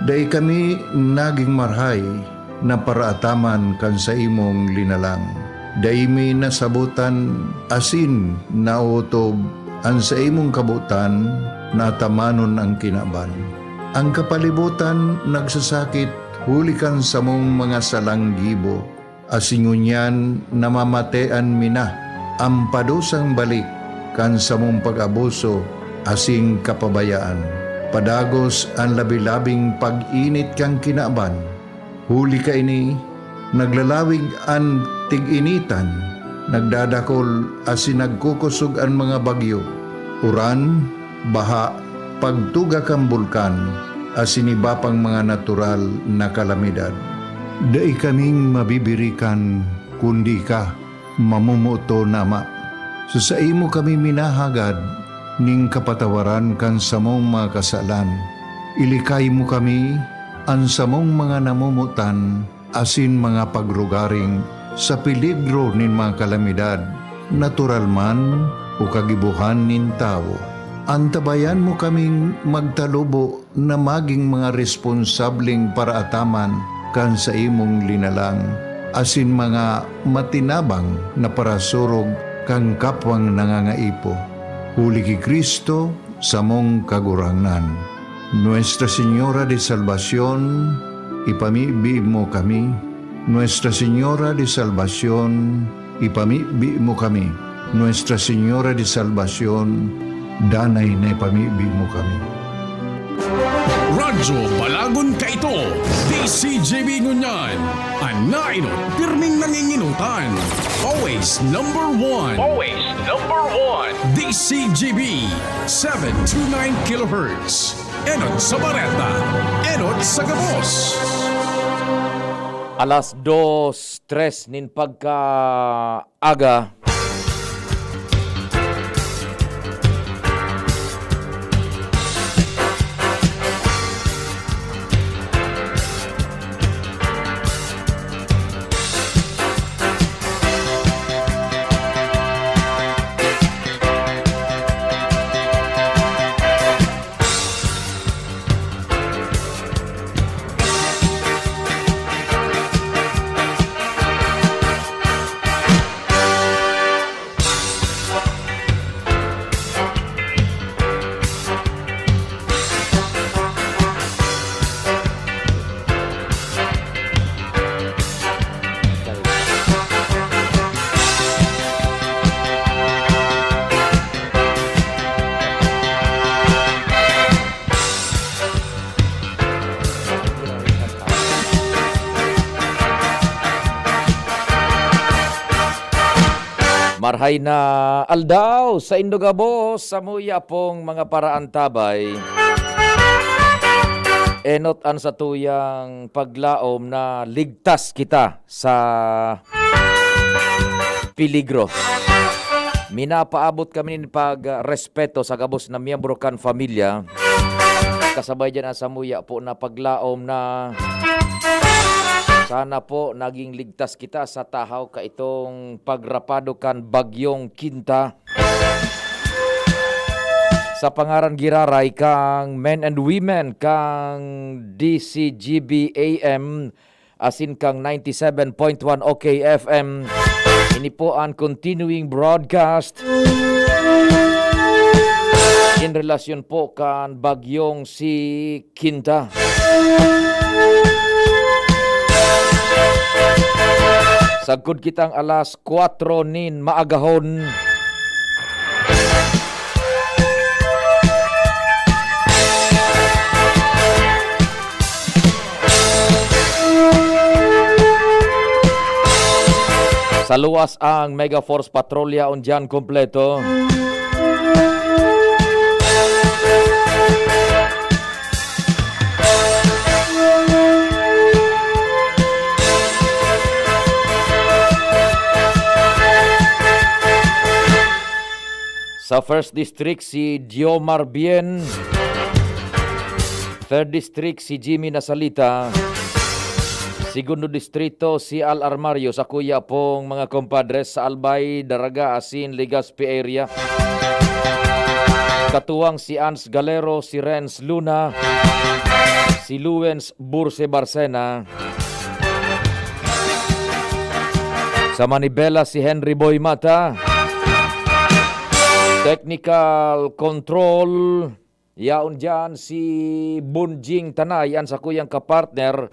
Dai kami nagin marahay na paraataman kan saimong linalang. Dai mi nasabotan asin naotob an saimong kabotan na atamanon an kinaban. An kapalibotan nagsasakit huli kan samong mga salang gibo, asin ngunyan namamatean mi na an padusang balik kan samong pag-abuso asin kapabayaan. Padagos an labi-labing pag-init kan kinaban. Huli kaini, naglalawig an tig-initan, nagdadakol asin nagkukosog an mga bagyo, uran, baha, pagtuga kan bulkan, asin iba pang mga natural na kalamidad. Dai kaming mabibirikan, kundi ika, mamomoton na Ama. Sa saimo kami minahagad nin kapatawaran kan samong mga kasalan. Ilikay mo kami, an samong mga namomotan, asin mga pagrugaring sa peligro nin mga kalamidad, natural man o kagibohan nin tawo. Antabayan mo kaming magtalubo na magin mga responsableng paraataman kan saimong linalang, asin mga matinabang na parasurog kan kapwang nangangaipo. Huli ki Cristo, samong Kagurangnan. Nuestra Señora de Salvacion, ipamibi mo kami. Nuestra Señora de Salvacion, ipamibi mo kami. Nuestra Señora de Salvacion, danay na ipamibi mo kami. Radyo Balagon Kaito, D C G B ngunyan. An nainot, pirming nanginginotan. Always number one. Always number one. D C G B, seven two nine kilohertz. Enot sa bareta, enot sa gabos. Alas dos, tres nin pagkaaga. Marhay na aldaw saindo gabos, samuya pong mga paraantabay. Enot an satuyang paglaom na ligtas kita sa peligro. Minapaabot kami nin pagrespeto sa gabos na miyembro kan pamilya. Kasabay diyan ang samuya po na paglaom na sana po naging ligtas kita sa tahaw kaitong pagrapado kan Bagyong Kinta. Sa pangaran giraray kang men and women kang D C G B A M asin kang ninety seven point one O K F M, ini po an continuing broadcast in relasyon po kan Bagyong si Kinta. Sagkod kitang alas kwatro nin maagahon. Sa luwas ang Mega Force Patrol yaon diyan kompleto. Sa First District, si Diomar Bien. Third District, si Jimmy Nasalita. Segundo Distrito, si Al Armario. Sa kuya pong mga compadres sa Albay, Daraga, asin Legazpi area. Katuwang si Ans Galero, si Renz Luna, si Luwens Burse Barcena. Sa Manibela, si Henry Boy Mata. Technical control, yaon diyan si Bunjing Tanay, an sakuyang kapartner.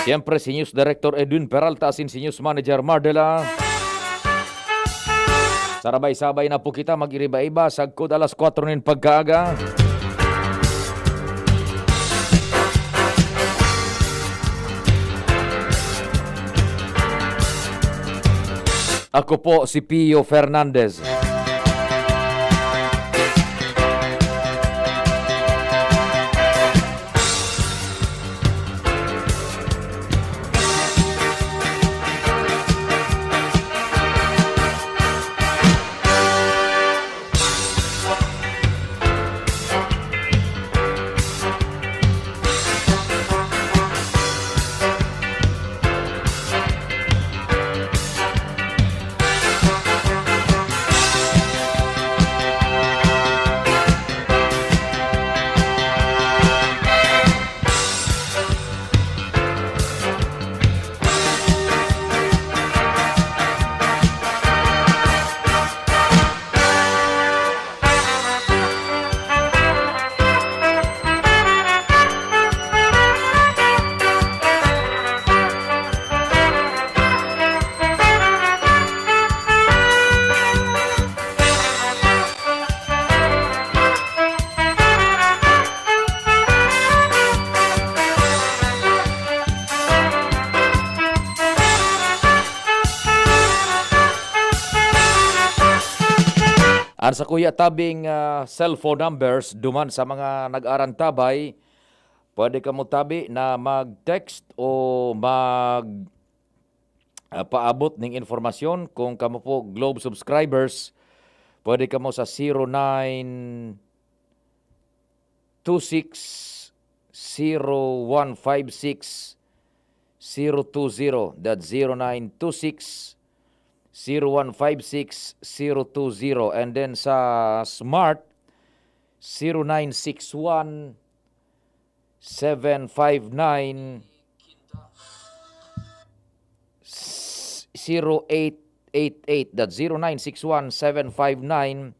Siyempre, si News Director Edwin Peralta asin si News Manager Mardela. Sarabay-sabay na po kita mag-iriba-iba sagkod alas kwatro nin pagkaaga. Ako po si Pio Fernandez. An sakuya tabing, ah, cellphone numbers duman sa mga nag-aarantabay, pwede kamo tabi na mag-text o mag, ah, paabot ning informasyon. Kung kamo po Globe subscribers, pwede kamo sa zero nine two six zero one five six zero two zero. That's zero nine two six zero one five six zero two zero. And then sa Smart, zero nine six one seven five nine zero eight eight eight. That's zero nine six one seven five nine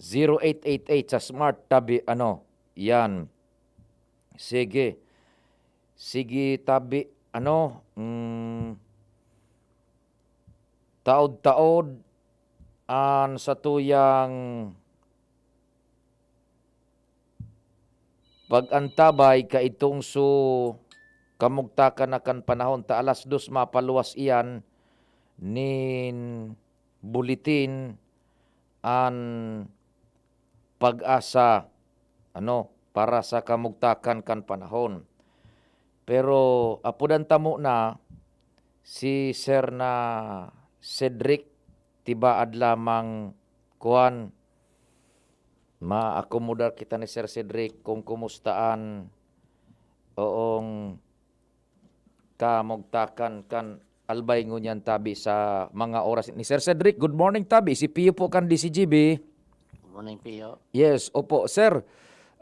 zero eight eight eight sa Smart tabi, ano, yan. Sige. Sige, tabi, ano, mm, taod-taod an satuyang pag-antabay kaidtong su kamugtakan na kan panahon ta alas dos mapaluwas iyan nin buletin an PAGASA, ano, para sa kamugtakan kan panahon. Pero apodan ta muna si Sir na Cedric, tibaad lamang, kuwan, maakomodar kita ni Sir Cedric kung kumusta an, oong, kamugtakan kan Albay ngunyan tabi sa mga oras ni Sir Cedric. Good morning, tabi. Si Pio po kan D C G B. Good morning, Pio. Yes, opo. Sir,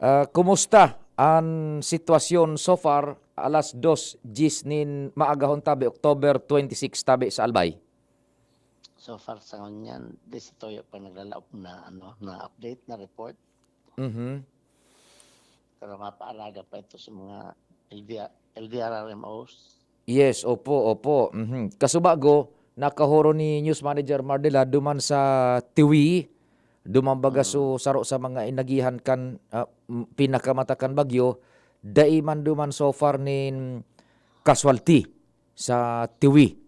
ah, kumusta an sitwasyon so far? Alas dos diyes nin maagahon tabi, October twenty-six tabi sa Albay. So far sa ngunyan, di sa tuyo pa naglalaop na, ano, na update, na report. Mhm. Pero mapaaraga pa ito sa mga L D R, L D R R M Os. Yes, opo, opo. Mhm. Kasubago, nakahoro ni News Manager Mardela duman sa Tiwi, duman baga Mm. so saro sa mga inagihan kan, ah, m-, pinakamata kan bagyo, dai man duman so far nin casualty sa Tiwi.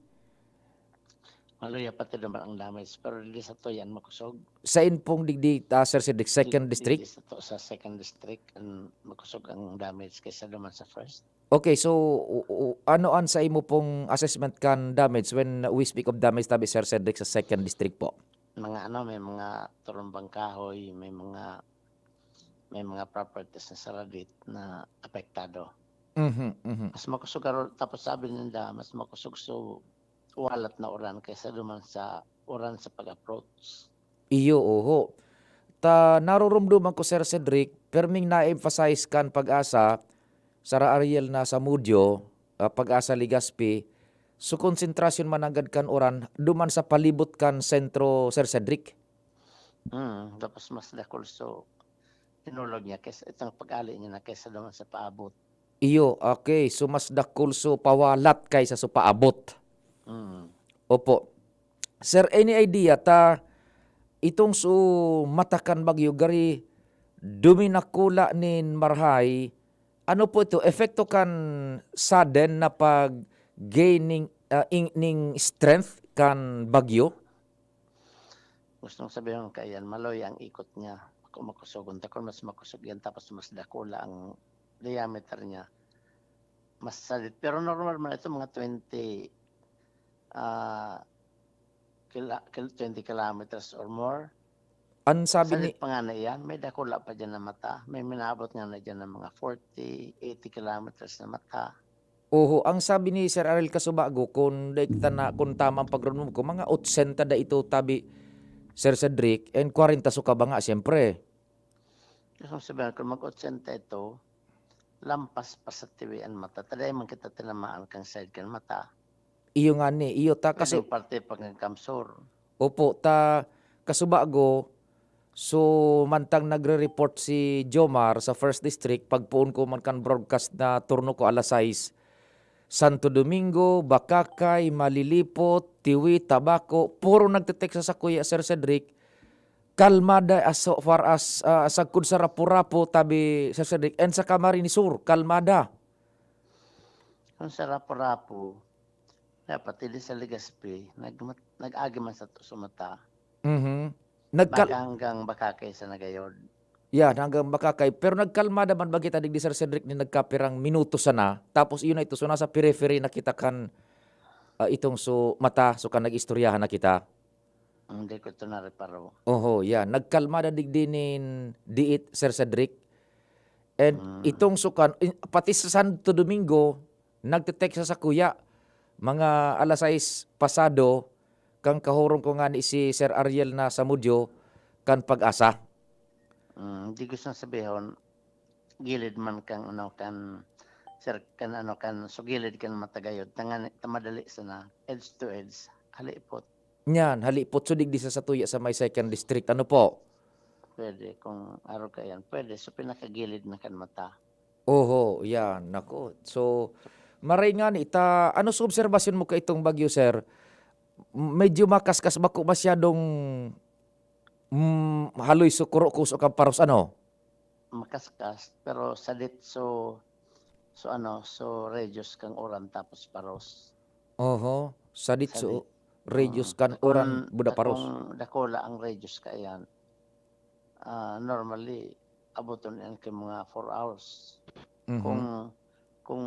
Maluya pa ti duman ang damage, pero dili sa tuyan makosog. Sain pong digdi, ah, Sir Cedric, second Di-, district? Digdi sa to, sa second district, ang makosog ang damage kaysa duman sa first. Okay, so, u-, u-, ano an sa imo pong assessment kan damage when we speak of damage tabi, Sir Cedric, sa second district po? Mga ano, may mga turumbang kahoy, may mga, may mga properties na saradit na apektado. Mhm, mhm. Mas makosog aro, tapos sabi ninda, mas makosog so walat na uran kaysa duman sa uran sa pag-approach. Iyo, oho. Ta naroromdoman ko, Sir Cedric, perming na-emphasize kan PAGASA, Sara Ariel na Zamudio, ah, PAGASA Legazpi, so konsentrasyon man nanggad kan uran duman sa palibot kan sentro, Sir Cedric? Hmm, tapos mas dakul so hinulog niya kaysa itong pag-ali niya na kaysa duman sa paabot. Iyo, okay. So, mas dakul so pawalat kaysa so paabot. Mm. Opo. Sir, any idea ta itong so mata kan bagyo gari duminakula nin marahay, ano po ito, epekto kan sudden na pag-gain ning, ah, ing-, ning strength kan bagyo? Gustong sabihon kaiyan, maloy ang ikot niya. Ako makusog, unta kun mas makusog yan, tapos mas dakula ang diameter niya, mas sadit. Pero normal man ito, mga twenty, ah, kila-, kil-, twenty kilometers or more. Ang sabi ni Sadit pa nga na iyan, may dakula pa diyan na mata. May minaabot nga na diyan ng mga forty, eighty kilometers na mata. Oho, ang sabi ni Sir Ariel Kasubago, kun dai kita na, kun tama ang pagdangog ko, mga otsenta da ito tabi, Sir Cedric, and kwarenta so kabanga, siyempre. Gusto kong sabihin, kung mag-otsenta ito, lampas pa sa tiwi an mata. Ta dai man kita tinamaan kan side kan mata. Iyo ngani, iyo ta Pwedeng kasi parte pa kan kamsor. Opo, ta kasubago, so, mantang nagre-report si Jomar sa First District, pagpoon ko man kan broadcast na turno ko alas sais, Santo Domingo, Bacacay, Malilipot, Tiwi, Tabaco, puro nagte-text sa sakuya, Sir Cedric, kalmada as so far as, ah, sagkod sa Rapu-Rapu, tabi, Sir Cedric, and sa Camarines Sur, kalmada. Kung sa Rapu-Rapu, dapat dili sa Legazpi, nagmat-, nag-agi man sa to sa mata. Mhm. Nagkal- Baka hanggang Bakakay sa nagayod. Yan, hanggang Bakakay. Pero nagkalma naman ba kita digdi, Sir Cedric, ni nagkapirang minuto sana? Tapos iyon na ito, so nasa periphery na kita kan, ah, itong so mata, so kan nag-istoryahan na kita. Hindi ko ito nareparo. Oho, yan. Nagkalma na digdi nin diit, Sir Cedric. And Mm. itong sukan, i-, pati sa Santo Domingo, nagte-text sa sakuya, mga alas sais pasado, kan kahurong ko ngani si Sir Ariel na sa Mudyo, kan Pag-asa. Mm, di gusto sabihon, gilid man kan, ano, kan, sir, kan, ano, kan, sugilid kan matagayod, tangani, ta madali sana, edge to edge, halipot. Nyan, halipot, so digdi sa satuya sa may second district. Ano po? Pwede, kung aro ka yan, pwede. So, pinakagilid na kan mata. Oho, yan. Nako. So, maray ngani, ta, ano sa obserbasyon mo kaitong bagyo, sir? M-, medyo makaskas, bako masyadong, mm, haloy so kuro-kuso kan paros, ano? Makaskas, pero sadit so, so ano, so radius kang uran tapos paros. Oho, sadit so Sadit. radius Oo. kan Dakon-, uran buda paros. dakong dakula ang radius kaiyan. Ah, normally, aboton yan kay mga four hours. Mhm. Kung, kung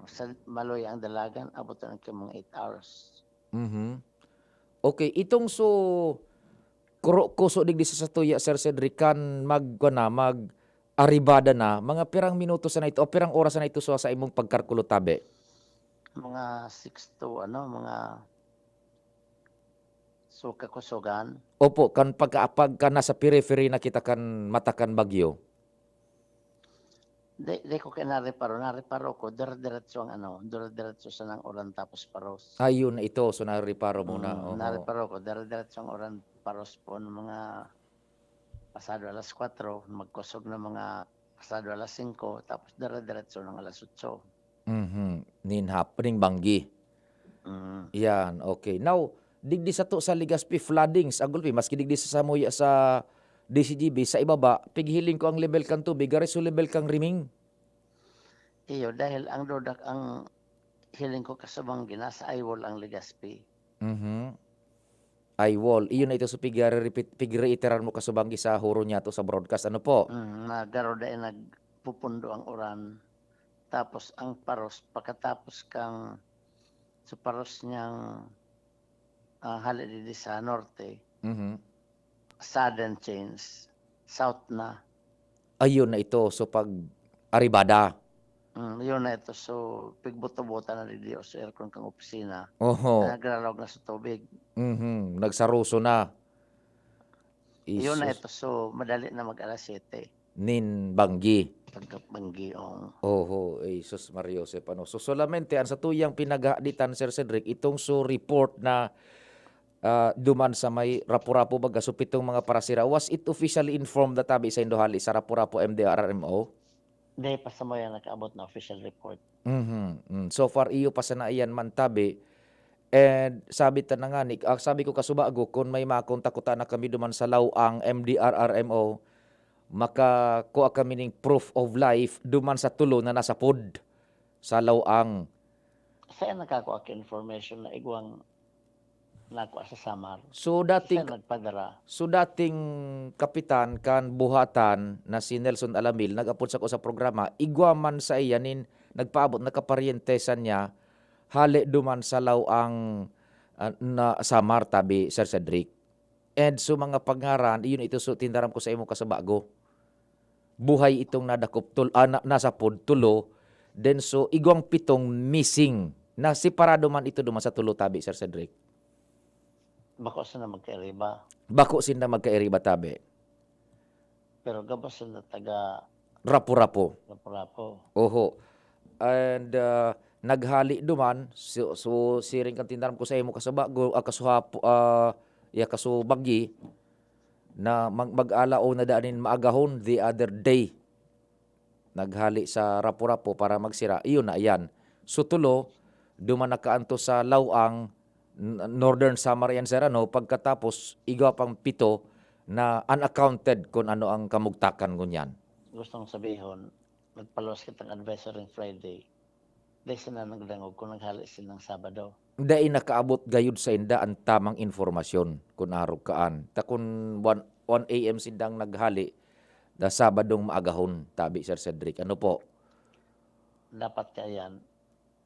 sa maluya ang dalagan, aboton yan kay mga eight hours. Mhm. Okay, itong so, kuro-, kuso digdi sa satuya, Sir Cedric, kan mag-, kuwan na, mag-aribada na, mga pirang minuto sana ito, o pirang oras sana ito sa, sa imong pagkalkulo, tabi? Mga six to, ano, mga so, kakusogan. Opo, kan pagka, pagka nasa periphery na kita kan mata kan bagyo. Di, di ko kaya nareparo. Nareparo ko, dire-diretso ang ano, dire-diretso sanang uran tapos paros. Ayun, ito. So, nareparo mo na. Mm, Oho. nareparo ko, dire-diretso ang uran paros po ng mga pasado alas kwatro, magkusog na mga pasado alas singko, tapos dire-diretso ng alas otso. Mhm. Nin hap-, ning banggi. Mm. Yan, okay. Now, digdi sato sa Legazpi, floodings, ang gulpi, maski digdi sa samuya sa D C G B, sa ibaba, pighiling ko ang level kan tubig, gari so level kan riming. Iyo, dahil ang dudak, ang hiling ko kasubang gina, sa eyewall ang Legazpi. Mhm. Eyewall. Iyo na ito, so pigre-repeat, pigreiterar mo kasubang sa huro niya to sa broadcast. Ano po? Mm, na garo dai nagpupundo ang uran. Tapos ang paros, pagkatapos kang, sa paros niyang, ah, hali digdi sa norte, Mhm. sudden change, south na. Ayun na ito. So, pag aribada. Mm, yun na ito. So, pigbuto-buta na digdi o sa aircon kang opisina. Oho. Nagraraog na sa tubig. Mhm. Nagsaruso na. Yun na Isus. ito. So, madali na mag alas siyete. Nin banggi. Pagkabanggi, oo. Oho, eh, sus, Maria Josep, ano. So, solamente, ang satuyang pinaghahaditan, Sir Cedric, itong so report na, ah, duman sa may Rapu-Rapu, baga, so pitong mga parasira. Was it officially informed na tabi sa Indohali, sa Rapu-Rapu M D R R M O? Hindi pa sa mga nakaabot na official report. Mhm, mm. So far, iyo pa sana iyan man tabi. And sabi ta na nga ni, ah, sabi ko kasubago, kun may makontak ko ta na kami duman sa Laoang M D R R M O, makakua kami ning proof of life duman sa tulo na nasapod sa Laoang. Saan nakakua ka information na igwang nakua sa Samar? So, dating Saan nagpadara? So, dating kapitan kan buhatan na si Nelson Alamil, nag-apod sako sa programa, igwa man sa iya nin nagpaabot na kaparyentesan niya, hale duman sa Laoang, ah, na Samar, tabi, Sir Cedric. And so, mga pangaran, iyon ito, so, tindaram ko sa imo kasubago. Buhay itong nadakop, tul-, ah, na-, nasapod, tulo. Then, so, igwang pitong missing. Na separado man ito duman sa tulo, tabi, Sir Cedric. Bako sinda magkairiba. Bako sinda magkairiba, tabi. Pero gabos sinda taga Rapu-Rapu. Rapu-Rapu. Oho. And, ah, naghali duman, so, so, siring kan tindaram ko sa imo, kasubago, ah, kasuhapo-, ah, ya, kasubagi, na mag-, mag-alaw na daan nin maagahon the other day. Naghali sa Rapu-Rapu para magsira. Iyon na, yan. So, tulo, duman na kaanto sa Laoang, N-, Northern Samar yan, sir, ano? Pagkatapos, igwa pang pito na unaccounted kung ano ang kamugtakan ngunyan. Gustong sabihon, nagpaluwas kitang advisory Friday. Dai sinda nagdangog kung naghali sinda ng Sabado. dai nakaabot gayud sainda an tamang impormasyon kun arog kaan. Ta kun one, one A M sindang naghali, da Sabadong maagahon, tabi, Sir Cedric. Ano po? Dapat kaya yan,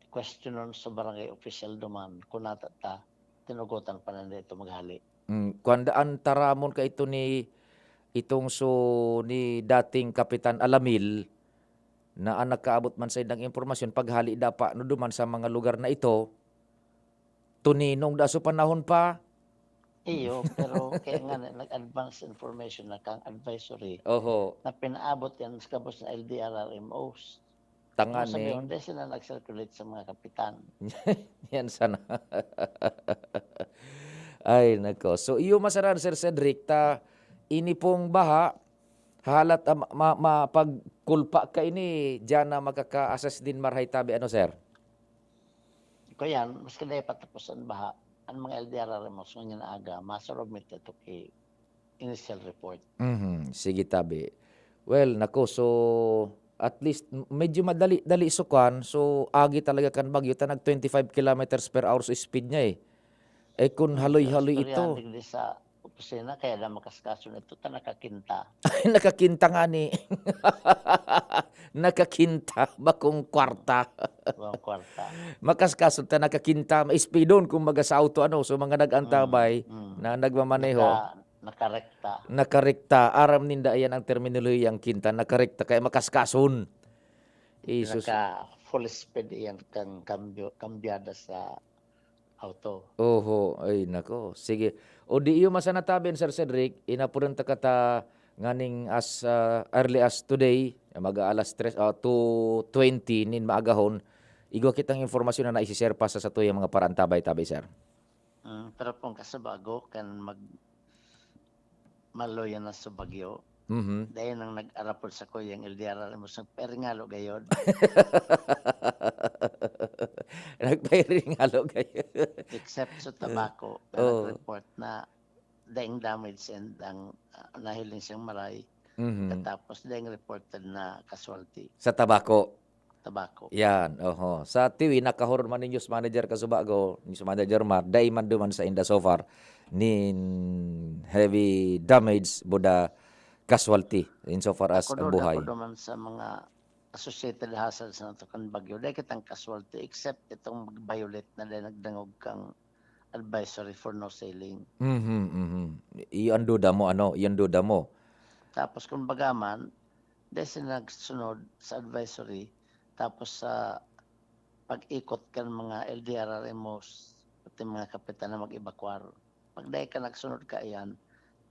questionon sa barangay official duman kung nata ta, tinugutan pa na dito maghali. Mm, kuwan daan taramon ka ito ni, itong so, ni dating Kapitan Alamil, na an nakaabot man sa indang impormasyon, paghali dapa no duman sa mga lugar na ito, tuninong da so panahon pa. Iyo, pero kaya nga na, nag-advance information na kang advisory Oho. na pinaabot yan sa gabos na L D R R M Os. Tanga Ano sabi ni. Hindi sila nag-circulate sa mga kapitan. Yan sana. Ay, nako. So, iyo masaran, Sir Cedric, ta ini pong baha, halat, ah, ma-, ma-, mapagkulpa ka ini, diyan na makaka-assess din marhay tabi. Ano, sir? Kaya, maski dahil patapos ang baha, ang mga L D R R M Os ngunyan na aga, masurumit ito ki initial report. Mhm, sige tabi. Well, nako, so, at least, m-, medyo madali-dali so kwan, so, agi talaga kan bagyo, ta nag twenty-five kilometers per hour so speed niya eh. Eh, kun Ang haloy-haloy istorya, ito. Digdi sa opisina, kaya na makaskaso na ito, ta nakakinta. Nakakinta nga ni. Nakakinta, bakong kwarta. Bakong kwarta. Makaskaso ta nakakinta, maespidon, kumbaga sa auto, ano, so mga nag-antabay Mm, mm. na nagmamaneho. Naka-, nakarekta. Nakarekta. Aram ninda, ayan ang terminolohiyang kinta, nakarekta, kaya makaskason. Jesus. Naka full speed iyan kang kambyo, kambyada sa auto. Oho, ay nako. Sige. O di iyo masanatabi, Sir Cedric, inapuran ta kata nganing as, ah, early as today, mag-aalas tres, ah, two twenty nin maagahon, igwa kitang impormasyon na naisi-share pa sa satuyang mga paraantabay-tabay, sir. Mm, pero kung kasabago kan mag-, maluya na sa bagyo, Mhm. dahil nang nag-arapod sa kuyang L D R R, mas nagparingalo gayod. Nagparingalo gayod. Except sa Tabaco, na Oo. nag-report na daing damage and ang, ah, nahiling siyang maray. Mhm. Katapos daing reported na casualty. Sa Tabaco. Tabaco. Yan, oho. Sa Tiwi, nakahoror man ni News Manager Kasubago, News Manager Mar, dai man duman sa inda so far nin heavy damage, buda casualty insofar as Ako ang daw, buhay. Ako naman sa mga associated hazards na to kan bagyo, dai kitang casualty except itong mag-violate na dai nagdangog kang advisory for no sailing. Mhm, mhm. Iyo ang duda mo, ano? Iyo ang duda mo. Tapos kung bagaman, dai sila nagsunod sa advisory, tapos sa pag-ikot kan mga L D R R M Os, pati mga kapitan na mag-evacuar. Pag dai ka nagsunod kaiyan,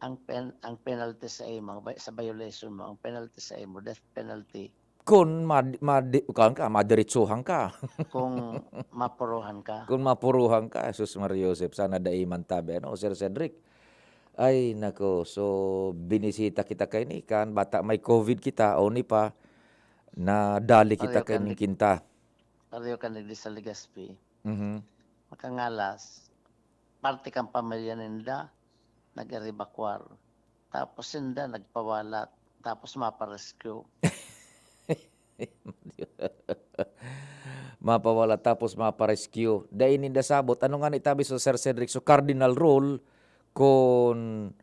ang pen-, ang penalty sa imo, ang vi-, sa violation mo, ang penalty sa imo, death penalty. Kun mad-, madi-, kuwan ka, madiretsuhan ka. Kung mapuruhan ka. Kung mapuruhan ka, sus, Maria Josep, sana dai man tabi, ano, Sir Cedric? Ay, nako. So, binisita kita kaini kan, bata may covid kita, o ni pa, nadali kita Pareho kan kaini di-, kinta. Pareho kan digdi sa Legazpi. Mhm. Makangalas, parte kan pamilya ninda, nag-evacuar. Tapos sinda nagpawalat, tapos mapa-rescue. Mapawala tapos mapa-rescue. Dai ninda sabot. Ano nga ni tabi so, Sir Cedric? So, cardinal rule, kun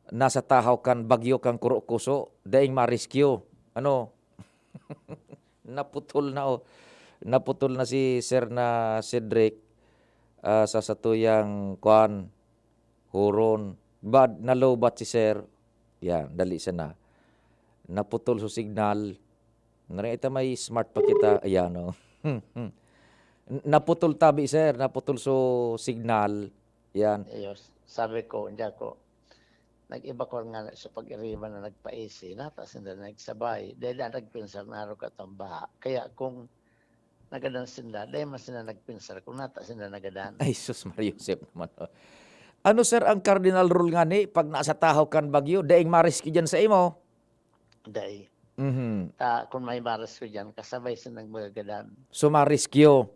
nasa tahaw kan bagyo kan kurokoso, daing ma-rescue. Ano? Naputol na, oh. Naputol na si Sir na Cedric, ah, sa satuyang, kwan, horon. Bad, nalobat si Sir. Yan, dali sana. Naputol so signal. Nari ita may smart pa kita. Ayan, oh. N-, naputol tabi, Sir. Naputol so signal. Yan. Ayos. Sabi ko, hindi ako, nag-evacuar nga na sa pag-iriba na nagpaisi, nata sinda nagsabay. Dahil na nagpinsar na araw katong baha. Kaya kung nagadan sinda, dahil man sinda nagpinsar, kung nata sinda nagadan. Ay, sus, Maria Josep naman, oh. Ano, sir, ang cardinal rule nga ni, pag nasa tahaw kan bagyo, daing ma-rescue dyan sa imo? Dai. Mhm. Ta, kung may ma-rescue dyan, kasabay sinda nagmagadan. So, ma-rescue?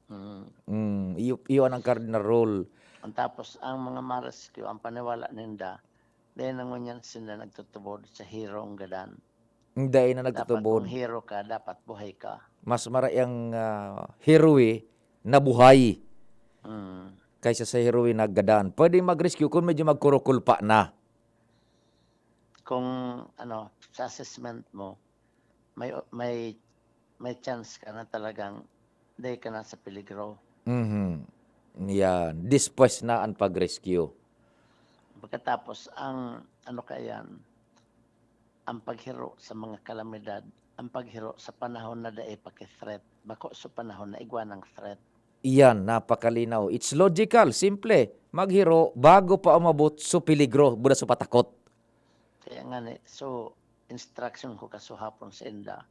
Mm. Mm, iyo, iyo ang cardinal rule. Ang tapos, ang mga ma-rescue, ang paniwala ninda, dahil na ngunyan sinda nagtutubod sa hero ang gadan. Dai na nagtutubod. Dapat kung hero ka, dapat buhay ka. Mas maray ang, ah, hero eh, na buhay. Mm. kaysa sa hiroin naggadan. Pwede mag-rescue kung medyo magkurukulpa na. Kung ano, sa assessment mo, may may may chance ka na talagang dai ka na sa peligro. Mhm. Yan. Dispues na ang pag-rescue. Pagkatapos, ang ano ka yan, ang paghiro sa mga kalamidad, ang paghiro sa panahon na dai pa ki-threat, bako sa panahon na igwa ng threat. Iyan, napakalinaw. It's logical, simple. Maghiro bago pa umabot sa peligro, buda sa patakot. Kaya nga ni, so, instruction ko kasuhapon sa inda,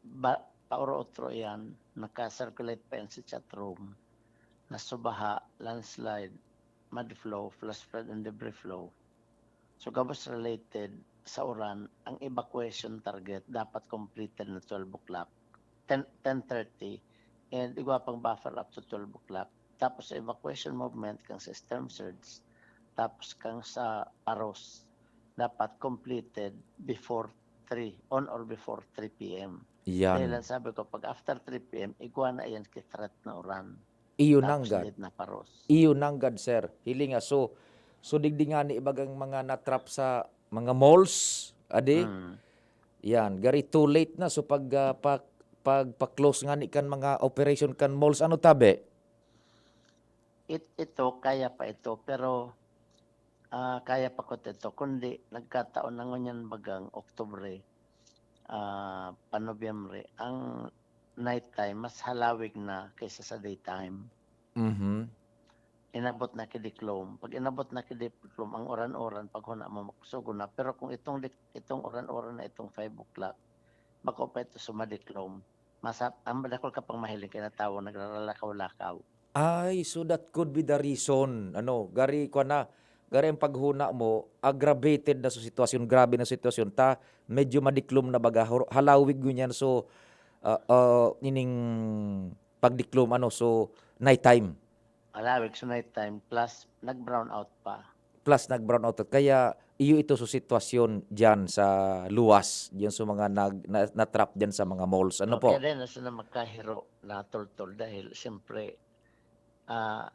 ba, pauro-otro iyan, naka-circulate pa yan sa chat room, na subaha, landslide, mud flow, flash flood, and debris flow. So, gabos related sa uran, ang evacuation target dapat completed na twelve o'clock, ten, ten thirty, and igwa pang buffer up to twelve o'clock. Tapos sa evacuation movement, kang sa storm surge, tapos kang sa paros, dapat completed before three, on or before three p.m. Dahil Yan. Ang sabi ko, pag after three p.m., igwa na yan ki-threat na uran. Iyo Tapos nanggad. Need na paros. Iyo nanggad, sir. Hilinga. So, so digdi ngani bagang mga na-trap sa mga malls, adi? Mm. Yan, gari too late na. So, pag, ah, pa-, pagpa-close ngani kan mga operation kan malls, ano tabi? It, ito, kaya pa ito, pero ah, kaya pa ko ito. Kundi nagkataon na ngunyan bagang Oktubre, ah, pa Nobyembre, ang night time mas halawig na kaysa sa daytime. Mhm. Inabot na ki diklom. Pag inabot na ki diklom, ang uran-uran, pag huna mo, makusugo na. Pero kung itong dik-, itong uran-uran na itong five o'clock, bako pa ito sumadiklom. Masa-, ang dakul ka pang mahiling kaya na tawo nagraralakaw-lakaw. Ay, so that could be the reason. Ano, gari kwa na, gari ang paghuna mo, aggravated na sa sitwasyon, grabe na sitwasyon, ta medyo madiklom na baga, hor-, halawig ngunyan. So, ah, ah, ining pagdiklom, ano, so night time. Halawig sa night time, plus nag-brown out pa. Plus nag-brown out. Kaya iyo ito sa sitwasyon diyan sa luwas, diyan sa mga nag-, na, na-trap diyan sa mga malls. Ano Okay, po? Then, nasa na magkahiro na tultol dahil siyempre, ah,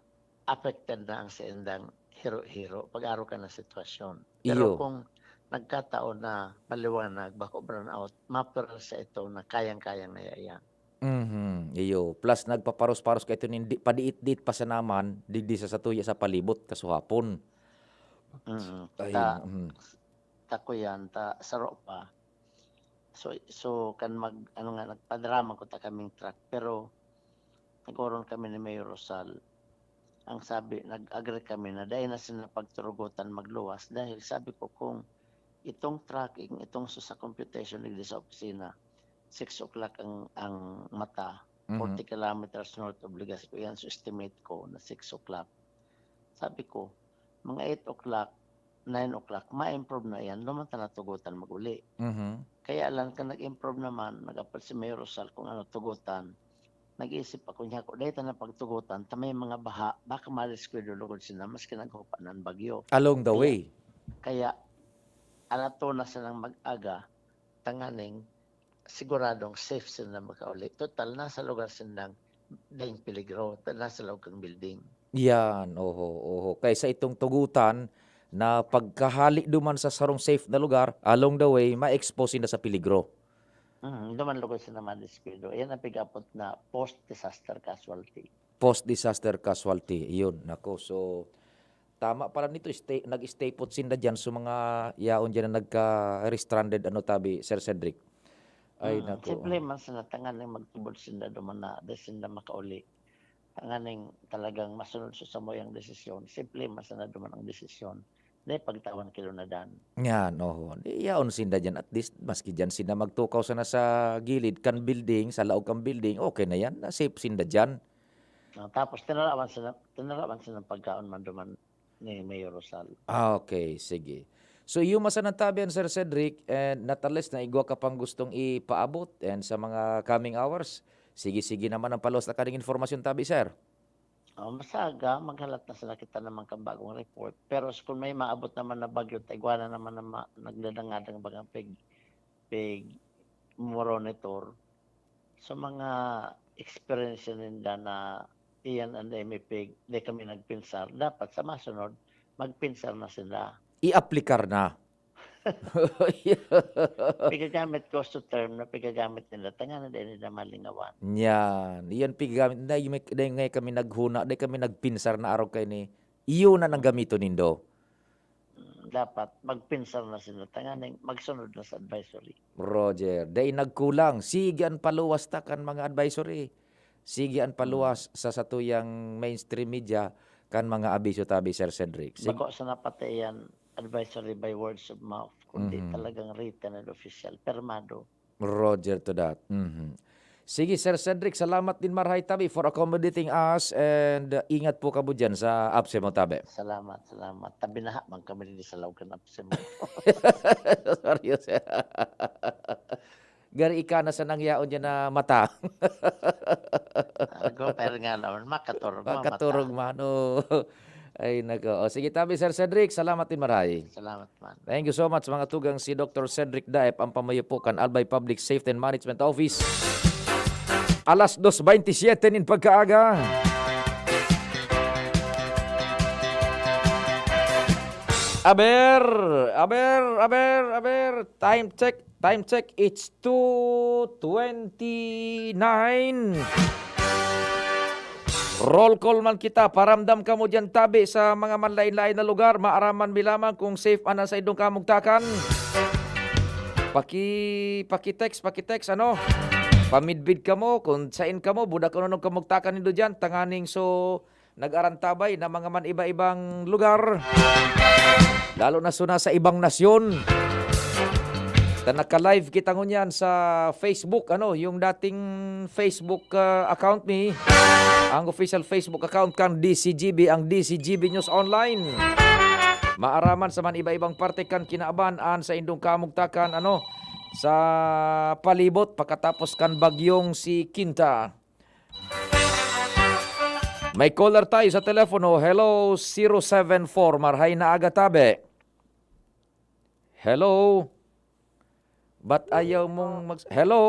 affected na ang saindang hiro-hiro pag-aro ka ng sitwasyon. Pero Iyo. Kung nagkataon na maliwanag, bako brown out, mapural sa ito na kayang-kayang na yan. Mhm, iyo. Plus nagpaparos-paros ka ito nin di, padiit-diit pa sa naman, digdi sa satuya sa palibot, kasuhapon. Mm. Ay, Ta, mhm. ta ko yan, ta saro pa. So, so kan mag, ano nga, nagpadrama ko ta kaming truck, pero nag-oron kami ni Mayor Rosal. Ang sabi, nag-agree kami na dahil na sila pagturugutan magluwas. Dahil sabi ko, kung itong tracking, itong sa, sa computation, digdi sa opisina, six o'clock ang, ang mata, Mhm. forty kilometers north of Legazpi. Yan, so estimate ko na six o'clock. Sabi ko, mga eight o'clock, nine o'clock, ma-improve na yan, duman ta na tugutan mag-uli. Mhm. Kaya lang, kan nag-improve naman, nag-apal si Mayor Rosal kung ano tugutan. Nag-isip ako niya, kung dahil na pagtugutan, ta may mga baha, baka madiskwidyo lugod sila, maski naghupa ng bagyo. Along the Kaya, way. Kaya, alato na silang mag-aga, tanganing siguradong safe sila makauli. Total, nasa lugar silang daing peligro, ta-, nasa loob kang building. Yan, oho, oho. Kaysa itong tugutan na pagkahali duman sa sarong safe na lugar, along the way, ma-expose na sa peligro. Mm, duman lugod sila madiskwidyo. Yan ang pig-apot na post-disaster casualty. Post-disaster casualty. Yun, nako. So, tama pala nito, stay, nag-stay put sinda dyan sa mga yaon dyan na nagka-restranded, ano tabi, Sir Cedric? Ay, Mm, nako. Simple man sana tanganing magtubod sinda duman na, di sinda makauli. Tanganing talagang masunod sa samuyang desisyon. Simple man sana duman ang desisyon. Di pagtawan kilunadan. Yan, oho. Di, yaon sinda dyan. At least, maski dyan sinda magtukaw sana sa gilid kan building, sa laog kan building, okay na yan. Na safe sinda dyan. No, tapos tinarawan sila, tinarawan sila ng pagkaon man duman ni Mayor Rosal. Ah, okay. Sige. So, iyo masanang tabi an Sir Cedric, and not unless na igwa ka pang gustong ipaabot and sa mga coming hours, sige-sige naman ang paluwas na kaning informasyon tabi, sir. Oh, masaga, maghalat na sana kita naman kan bagong report. Pero s-, kung may maabot naman na bagyo, ta igwa na naman na ma-, nagdadangadang bagang pig, pig monitor. Sa mga experience ninda na iyan an M E P, di kami nagpinsar. Dapat sa masunod, magpinsar na sila. I-aplikar na. Pigagamit ko sa term na pigagamit nila, tanganing dai nila malingawan. Yan. Yan pigagamit. Dai, may, dai ngay kami naghuna, dai kami nagpinsar na arog kaini. Iyo na nang gamiton nindo. Mm, dapat magpinsar na sila, tanganing magsunod na sa advisory. Roger, dai nagkulang. Sige an paluwas ta kan mga advisory. Sige an paluwas sa satuyang mainstream media kan mga abiso tabi, Sir Cedric. Sig- Bako sana pati yan advisory by words of mouth, kundi Mhm. talagang written and official, permado. Roger to that. Mhm. Sige, Sir Cedric, salamat din marhay tabi for accommodating us and uh, ingat po kamo dyan sa apse mo tabi. Salamat, salamat. Tabi na man kami din sa lawag kan apse mo. Seryoso. Gari ika na sa nangyaon dyan na mata. Ago, pero nga naman, makaturog, Makaturog mamata. Man, oh. Ay, nako. O, sige, tabi, Sir Cedric. Salamat din marhay. Salamat man. Thank you so much, mga tugang. Si Doctor Cedric Daep, ang pamayo po kan Albay Public Safety and Management Office. Alas dos bentisiete nin pagkaaga. Aber, aber, aber, aber. Time check, time check. It's two twenty-nine. Roll call man kita, paramdam kamo diyan tabi sa mga manlain-lain na lugar, maaraman mi lamang kung safe man an saindong kamugtakan. Paki, paki-text, paki-text, ano? Pamidbid kamo kung sain kamo, buda kung anong kamugtakan nindo diyan, tanganing so nag-arantabay na mga man iba-ibang lugar. Lalo na so nasa ibang nasyon. Ta naka-live kita ngunyan sa Facebook, ano, yung dating Facebook, ah, account mi, ang official Facebook account kan D C G B, ang D C G B News Online. Maaraman sa man iba-ibang parte kan kinaaban an saindong kamugtakan, ano, sa palibot pakatapos kan bagyong si Quinta. May caller tayo sa telepono. Hello, zero seven four. Marhay na aga, tabi. Hello? Ba't ayaw mong mag-, hello?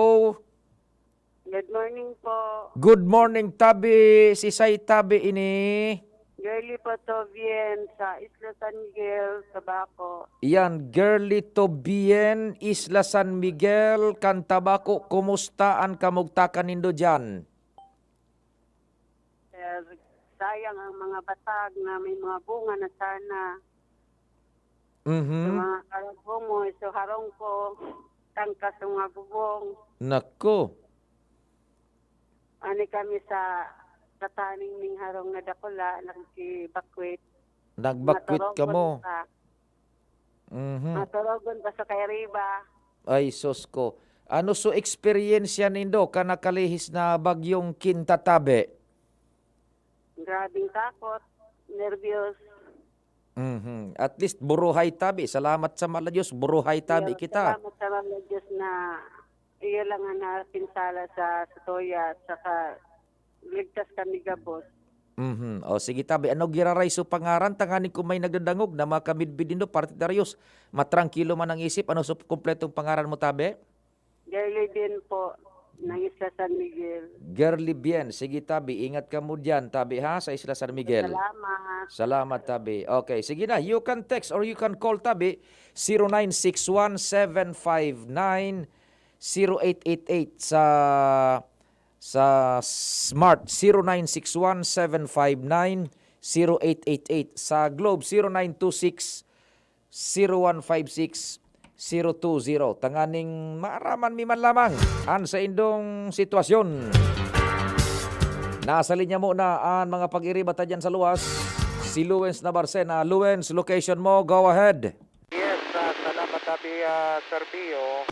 Good morning po. Good morning, tabi. Si Say tabi ini. Girly po to, Bien, sa Isla San Miguel, Tabaco. Iyan, Girly to Bien, Isla San Miguel, kan Tabaco. Kumusta an kamugtakan nindo diyan? Sir, sayang ang mga batag na may mga bunga na sana. Sa Mhm. mga karaghomoy, so harong ko, tangkas sa mga bubong. Nako. Ani kami sa kataning ning harong na dakula, nagkibakwit. Nagbakwit Maturogon kamo. pa. Mhm. Maturogon pa sa kay Riba. Ay, sus ko. Ano so eksperyensya nindo kan nakalihis na bagyong Quinta, tabi? Grabing takot, nervyos. Mhm. At least, buruhay tabi. Salamat sa mala Diyos, buruhay tabi Iyo, kita. Salamat sa mga Diyos na iyo lang ang napinsala sa, sa tuya at saka ligtas kami gabos. Mhm. O sige, tabi. Ano giraray so pangaran? Tanganing kung may nagdadangog na makamidbid nindo, partidaryos, matrangkilo man ang isip. Ano so kumpletong pangaran mo, tabi? Girly Bien po, ng Isla San Miguel. Girly Bien. Sige, tabi. Ingat kamo diyan, tabi, ha, sa Isla San Miguel. Salamat. Salamat, tabi. Okay, sige na. You can text or you can call, tabi, zero nine six one, seven five nine, zero eight eight eight sa, sa Smart, zero nine six one, seven five nine, zero eight eight eight. Sa Globe, zero nine two six, zero one five six, zero two zero. Tanganing maaraman mi man lamang an saindong sitwasyon. Nasa linya muna an mga pag-iriba ta diyan sa luwas. Si Luwens Nabarcena. Luwens, location mo, go ahead. Yes, ah, salamat, tabi, ah, Sir Pio.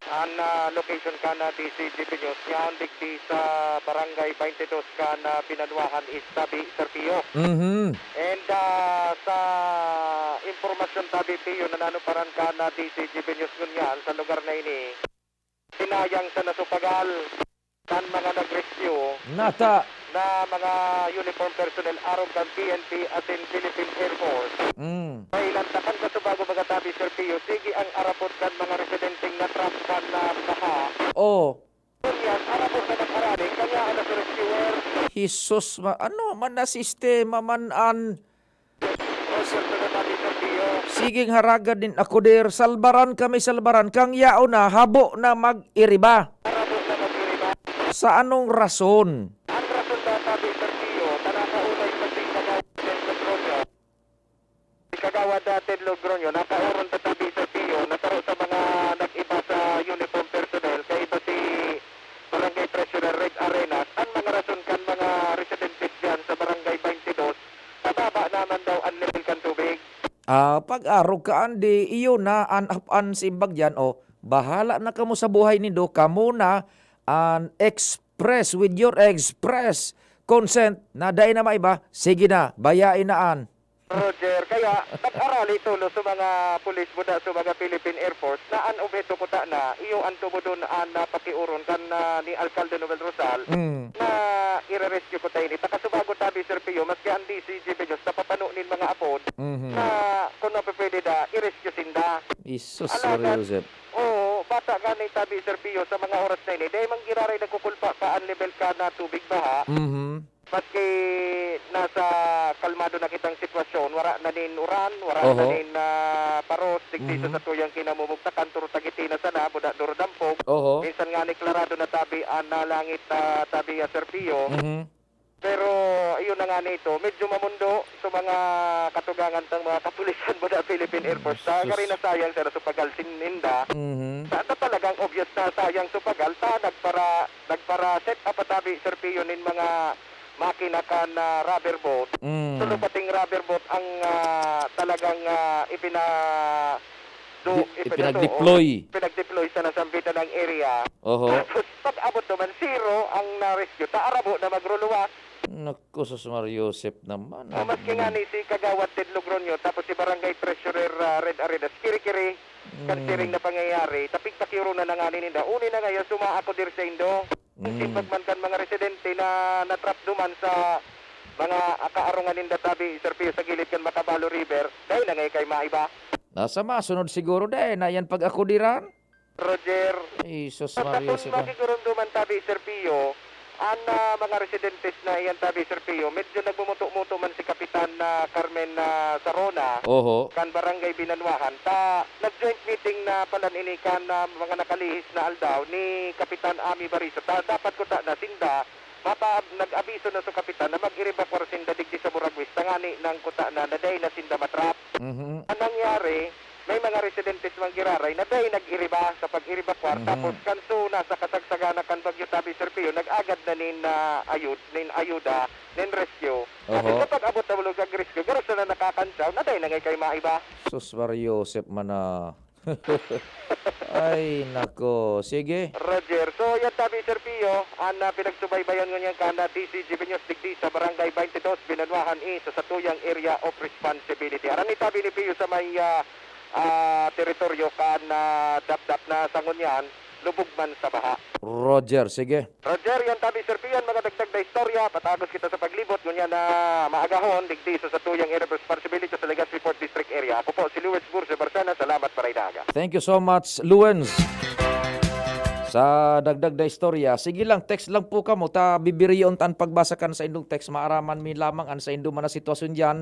An, ah, location kan, ah, D C G B News, yaon digdi sa Barangay twenty-two kan, ah, Binanuahan East, tabi, Sir Pio. Mhm. And, ah, sa impormasyon, tabi, Pio, na nanuparan kan, ah, D C G B News ngunyan sa lugar na ini, sinayang sa nasupagal kan mga nag-rescue Nata. na mga uniform personnel arog kan P N P asin Philippine Air Force. Mm. Kailan takan sa Tobago, mga tabi, Sir Pio, sige ang arapot kan mga residenteng natrap kan, ah, baha. Oh. Ngunyan, arapot Sa nag-arali, kaya ang nasa rescuer. Jesus, ma-, ano man na sistema man an. O, sir, sa nagpapit ng Pio. Siging haragad nin akudir, salbaran kami, salbaran. Kang yaon na, habo na mag-iriba. Parabot na mag-iriba. Sa anong rason? Ang rason ba, sabi, Sir Pio, na nakaunay sa Singkagaw, Sir Logroño? Kagawad, ah, Ted Logroño, nakauron ta tabi, Sir Pio, na taro sa mga nag-iba sa uniform personnel, kaiba si Barangay Treasurer Reg Arenas, an mga rason kan mga residentes diyan sa Barangay twenty-two, mababa naman daw an level kan tubig. Ah, pag-arog ka, Andy, iyo na an apan simbag diyan, o, bahala na kamo sa buhay nindo, kamo na an express with your express consent na dai na maiba, sige na, bayai na an. Roger, kaya nag-arali tulo sa mga pulis muda sa mga Philippine Air Force na an obheto kuta na iyo an tumodon an, ah, pakiuron kan, ah, ni Alcalde Noel Rosal Mm. na ire-rescue kuta ini. Takasubago tabi, Sir Pio, maski an D C G P News napapano nin mga apod Mhm. na kung mapapwede da, i-rescue sinda. Isus, Alagad, Maria Joseph. Oo, bata gani tabi, Sir Pio, sa mga oras na ini, dahil manggiraray nagkukulpa pa an level ka na tubig baha. Mhm. Maski nasa kalmado na kitang sitwasyon, wara na nin uran, wara na Oho. nin, ah, paros, digdi sa Mhm. satuyang kinamumugtakan, turo tagiti na sana, buda duro dampog. Oho. Minsan nga ni klarado na tabi an, ah, langit na tabi, ah, Sir Pio. Mhm. Pero ayun na nga nito, medyo mamundo sa mga katugangan tang mga kapulisan buda Philippine Air Force. Ta, Sus. gari na sayang sa nasupagal sin ninda. Mhm. Sa, sa talagang obvious na sayang supagal, ta nagpara, nagpara set up pa tabi, Sir Pio, nin mga makina kan, ah, rubber boat. Mm. Tulo pating rubber boat ang, ah, talagang, ah, ipina, do, Di-, ipinag-deploy. Pinag-deploy sa nasambitan ng area. Oho. Tapos pag-abot naman, zero ang na-rescue. Ta arabo na magruluwas. Naku, sus, Maria Joseph naman. Ah, maski nga ni si Kagawad Ted Logroño, tapos si Barangay Treasurer, ah, Red Arenas, kiri-kiri, kan Mm. siring na pangyayari, tapig pakiurunan na nga ni ninda. Uni na ngayon, sumaakodir sa indo. Mm. Simbag man kan mga residente na natrap duman sa mga kaarungan ninda tabi, Sir Pio, sa gilid kan Matabalo River, dai na ngay kay maiba. Nasa masunod siguro, dai na yan pag-akudiran. Roger. Jesus Sa Maria, tatong Joseph, ah. makigurumduman tabi, Sir Pio, an, ah, mga residentes na iyan tabi, Sir Pio, medyo nagmumuto-muto man si Kapitan na Carmen na Sarona, Oho. kan Barangay Binanwahan, ta nag-joint meeting na palan ini kan, ah, mga nakalihis na aldaw ni Kapitan Ami Barisa, ta dapat kuta na sinda mapa-, nag-abiso na sa kapitan na mag-erebakwar sinda digdi sa Muragwis, tangani nang kuta na, na dai na sinda matrap. Mhm. Ang nangyari, may mga residentes man giraray na dai nag-iriba sa pag-iribakwar, Mhm. tapos kanso na sa kasagsagana kan Bagyo Tabi, Sir Pio, nag-agad na nin, ah, ayud, nin ayuda, nin rescue. Kasi Oho. sa pag-abot na bulog ang rescue, garo na nakakantsaw, na dai na ngay kay maiba. Sus, Maria Joseph man na. Ay, nako. Sige. Roger. So, yan tabi, Sir Pio, ang, ah, pinagsubaybayan ngunyan kan, ah, D C G B News digdi sa Barangay twenty-two, Binanwahan E, sa satuyang area of responsibility. Aram ni tabi ni Pio sa may, ah, ah, teritoryo kan, ah, dapdap na sa ngunyan, lubog man sa baha. Roger, sige. Roger, yan tabi, Sir Pio, an mga dagdag na istorya, patagos kita sa paglibot, ngunyan na maagahon, digdi sa satuyang area of responsibility sa Legazpi Port District area. Ako po, si Luis Burse Barsana, salamat para inaaga. Thank you so much, Luens. Sa dagdag na istorya, sige lang, text lang po kamo, ta bibiriyon ta an pagbasa kan saindong text, maaraman mi lamang an saindo man na sitwasyon diyan,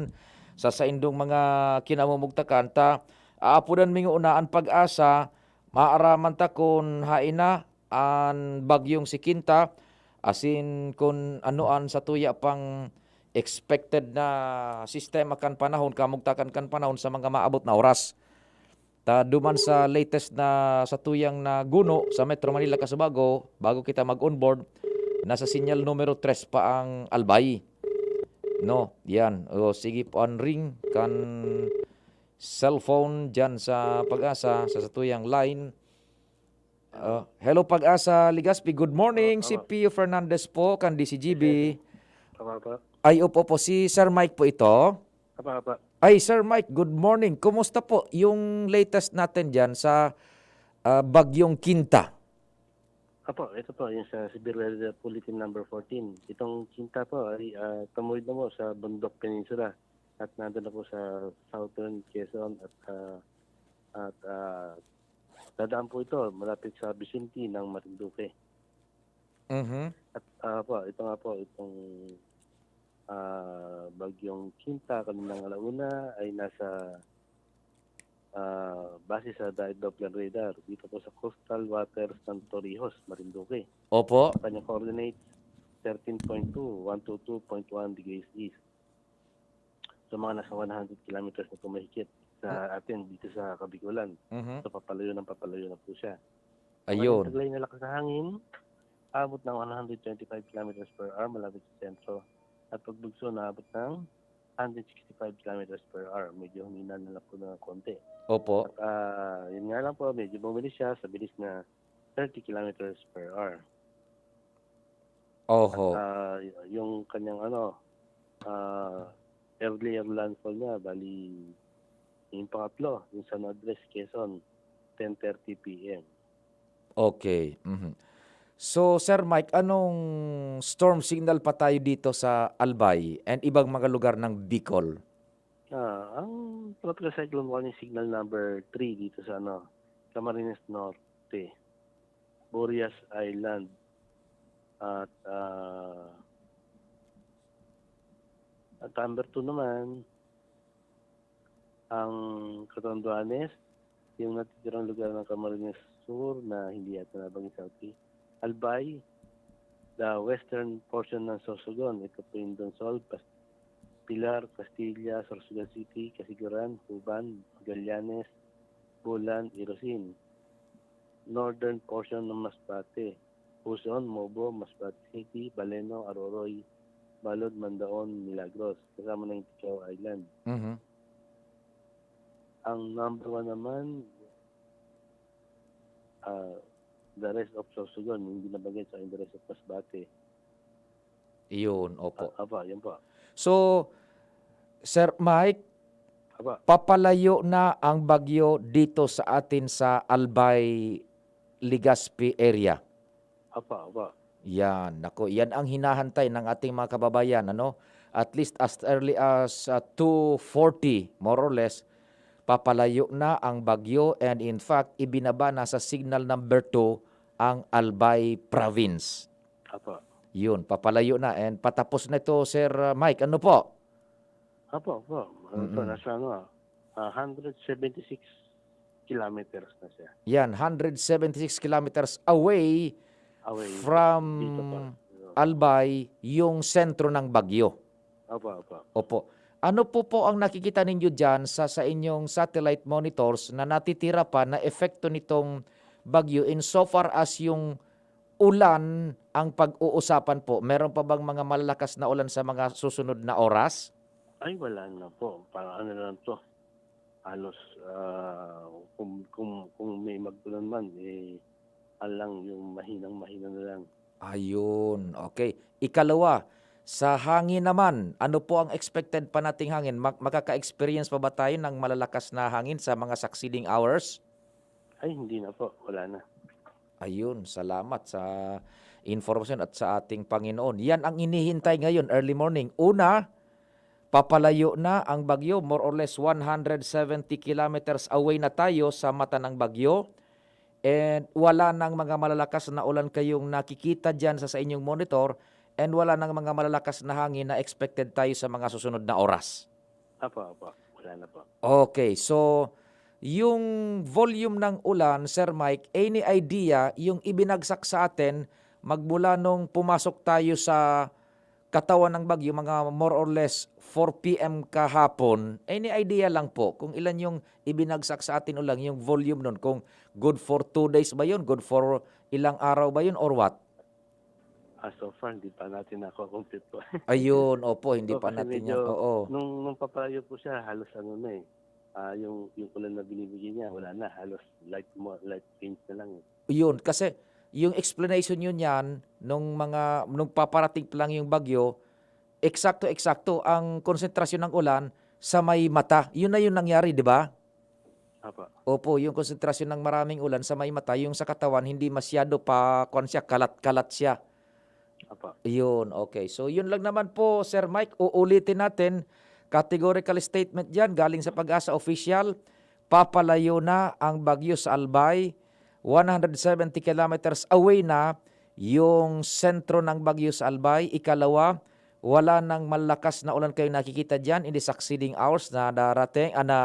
sa saindong mga kinamumugtakan, ta aapodan mi nguna an pag-asa, maaraman ta kun hain na an bagyong si Kinta, asin kun ano an satuya pang expected na sistema kan panahon, kamugtakan kan panahon sa mga maabot na oras. Ta duman sa latest na satuyang na guno sa Metro Manila, kasubago, bago kita mag-onboard, nasa sinyal numero tres pa ang Albay. No, yan. O, sige po, ang ring kan cellphone dyan sa Pag-asa, sa satuyang line. Ah, hello, Pag-asa Legazpi. Good morning. Ah, Si tama. Pio Fernandez po, kan D C G B. Tama po. Ay, opo po. Si Sir Mike po ito. Tama po. Ay, Sir Mike, good morning. Kumusta po yung latest natin dyan sa ah, Bagyong Kinta? Apo, ito po, yung sa Severe Weather Bulletin number fourteen. Itong Kinta po ay ah, tumawid na po sa Bundok Peninsula at nandun na po sa Southern Quezon at ah, at ah, dadaan po ito malapit sa Vicente ng Marinduque. Mhm. At, ah, po, ito nga po, itong, ah, Bagyong Quinta, kaninang alauna ay nasa, ah, base sa Dive Doppler radar, dito po sa coastal waters ng Torrijos, Marinduque. Opo. Ang kanyang coordinates, thirteen point two, one two two point one degrees east. So, mga nasa one hundred kilometers na po mahigit sa atin dito sa Kabigulan. Mhm. So, papalayo ng papalayo na po siya. Ayun. Ang taglay na lakas na hangin, abot ng one hundred twenty-five kilometers per hour malapit sa sentro. At pagbugso, naabot ng one hundred sixty-five kilometers per hour. Medyo humina na lang po ng konti. Opo. At, ah, yun nga lang po, medyo bumili siya sa bilis na thirty kilometers per hour. Oho. Ah, y- yung kanyang ano, ah, earlier landfall niya, bali, yung pangatlo, yung San Andres, Quezon, ten thirty p m. Okay. Mhm. So, Sir Mike, anong storm signal pa tayo dito sa Albay and ibang mga lugar ng Bicol? Ah, ang Tropical Cyclone Warning Signal number three dito sa ano, Camarines Norte, Burias Island, at, ah, at number two naman, ang Catanduanes, yung natitirang lugar ng Camarines Sur na hindi yata nabanggit sa atin. Albay, the western portion ng Sorsogon, ito po yung Donsol, Pas- Pilar, Castilla, Sorsogon City, Casiguran, Juban, Magallanes, Bulan, Irosin. Northern portion ng Masbate, Quezon, Mobo, Masbate City, Baleno, Aroroy, Balod, Mandaon, Milagros, kasama na yung Ticao Island. Mhm. Ang number one naman, ah, the rest of Sorsogon, hindi nabanggit sa the rest of Masbate. Iyon, opo. Ah, apa, yun po. So, Sir Mike, Apa, papalayo na ang bagyo dito sa atin sa Albay, Legazpi area. apa, apa. Yan, nako, yan ang hinahantay ng ating mga kababayan, ano? At least as early as uh, two forty, more or less, papalayo na ang bagyo, and in fact, ibinaba na sa signal number two ang Albay Province. Apa. Yun, papalayo na and patapos na ito, Sir uh, Mike. Ano po? Apa, apa. Ano to, Mm-mm. nasa ano, ah, one hundred seventy-six kilometers na siya. Yan, one hundred seventy-six kilometers away Away. from Dito pa. Albay, yung sentro ng bagyo. Apa, apa. Opo. Ano po po ang nakikita ninyo dyan sa, sa inyong satellite monitors na natitira pa na epekto nitong bagyo in so far as yung ulan ang pag-uusapan po? Meron pa bang mga malalakas na ulan sa mga susunod na oras? Ay, wala na po. Parang ano lang to. Halos, ah, kung, kung, kung may mag-ulan man, eh, alang yung mahinang-mahina na lang. Ayun, okay. Ikalawa, sa hangin naman, ano po ang expected pa nating hangin? Mak- makaka-experience pa ba tayo ng malalakas na hangin sa mga succeeding hours? Ay, hindi na po. Wala na. Ayun, salamat sa informasyon at sa ating Panginoon. Yan ang inihintay ngayon, early morning. Una, papalayo na ang bagyo, more or less one hundred seventy kilometers away na tayo sa mata ng bagyo. And wala nang mga malalakas na ulan kayong nakikita dyan sa, sa inyong monitor, and wala nang mga malalakas na hangin na expected tayo sa mga susunod na oras. Apa, apa. Wala na po. Okay, so yung volume ng ulan, Sir Mike, any idea yung ibinagsak sa atin magmula nung pumasok tayo sa katawan ng bagyo, mga more or less four p m kahapon? Any idea lang po kung ilan yung ibinagsak sa atin ulan, yung volume nun? Kung good for two days ba yun? Good for ilang araw ba yun or what? Ah, so far, hindi pa natin nako-compute po. Ayun, opo, hindi So, pa kasi natin medyo, yan. Oo. Nung, nung papalayo po siya, halos ano na eh. Ah, yung, yung ulan na binibigay niya, wala na. Halos light mo, light rains na lang eh. Yun, kasi yung explanation yun yan, nung mga, nung paparating pa lang yung bagyo, eksakto-eksakto ang konsentrasyon ng ulan sa may mata. Yun na yung nangyari, di ba? Apa. Opo, yung konsentrasyon ng maraming ulan sa may mata, yung sa katawan, hindi masyado pa, kwan siya, kalat-kalat siya. Apa. Yun, okay. So, yun lang naman po, Sir Mike. Uulitin natin, categorical statement dyan, galing sa PAGASA official, papalayo na ang bagyo sa Albay, one hundred seventy kilometers away na, yung sentro ng bagyo sa Albay. Ikalawa, wala nang malakas na ulan kayo nakikita diyan in the succeeding hours na darating, ah, na,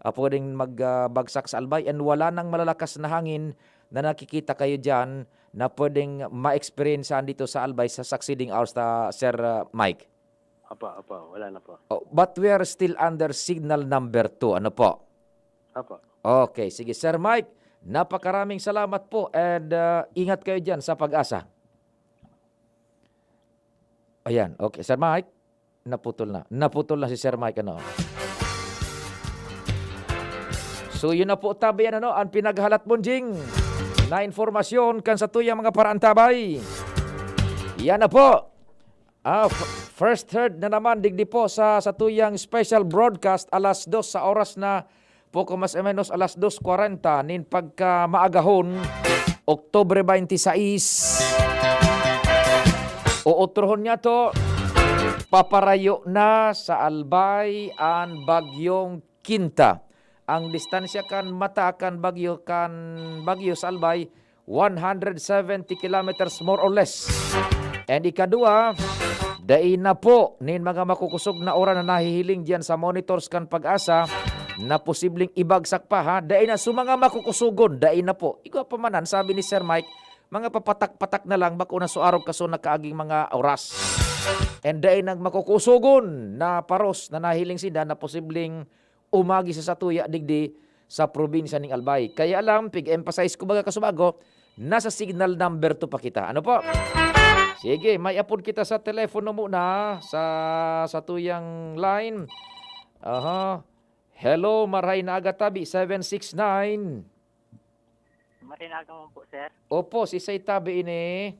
ah, pwedeng mag, ah, bagsak sa Albay, and wala nang malalakas na hangin na nakikita kayo diyan na pwedeng ma-experiencehan dito sa Albay sa succeeding hours ta, Sir, ah, Mike? Opo, opo, wala na po. Oh, but we are still under signal number two, ano po? Opo. Okay, sige, Sir Mike, napakaraming salamat po and, ah, ingat kayo diyan sa PAGASA. Ayan, okay. Sir Mike, naputol na. Naputol na si Sir Mike, ano. So, yun na po, tabi yan, ano, ang pinaghalat, Bonjing, na informasyon kan satuyang mga paraantabay. Yan na po. Ah, f-, first heard na naman digdi po sa satuyang special broadcast alas dos sa oras na, poko mas o menos alas dos kwarenta nin pagkamaagahon, Oktubre twenty-six. Uutrohon niya to, paparayo na sa Albay an Bagyong Quinta. Ang distansya kan mata kan bagyo, kan bagyo sa Albay, one hundred seventy kilometers more or less. And ikadua, dai na po nin mga makukusog na uran na nahihiling diyan sa monitors kan PAGASA na posibleng ibagsak pa, ha. Dai na, so mga makukusogon, dai na po. Igwa pa man an sabi ni Sir Mike, mga papatak-patak na lang, bako na so arog kaso nakaaging mga oras. And dai nang makukusogon na paros na nahiling sinda na posibleng umagi sa satuya digdi sa probinsya ning Albay. Kaya lang, pig-emphasize ko baga kasubago, nasa signal number two pa kita. Ano po? Sige, may apod kita sa telepono muna sa satuyang line. Aha. Hello, maray na aga tabi, seven six nine. Maray na aga man po, sir. Opo, si say tabi ini?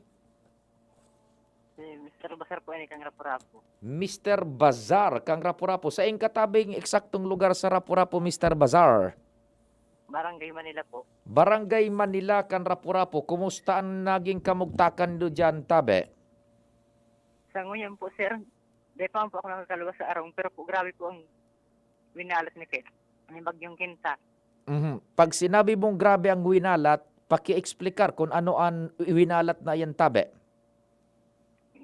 Si Mister Bazar po ini, kang Rapu-Rapu. Mister Bazar, kang Rapu-Rapu. Sain ka tabing eksaktong lugar sa Rapu-Rapu, Mister Bazar? Barangay Manila po. Barangay Manila, kan Rapu-Rapu. Kumusta ang naging kamugtakan nindo diyan, tabi? Sa ngayon po, sir, di pa man po ako nakakalabas sa arong, pero po grabe po ang winalat ni Kit. Ang bagyong Kinta. Mhm. Pag sinabi mong grabe ang winalat, paki-explicar kung ano ang winalat na yan, tabi.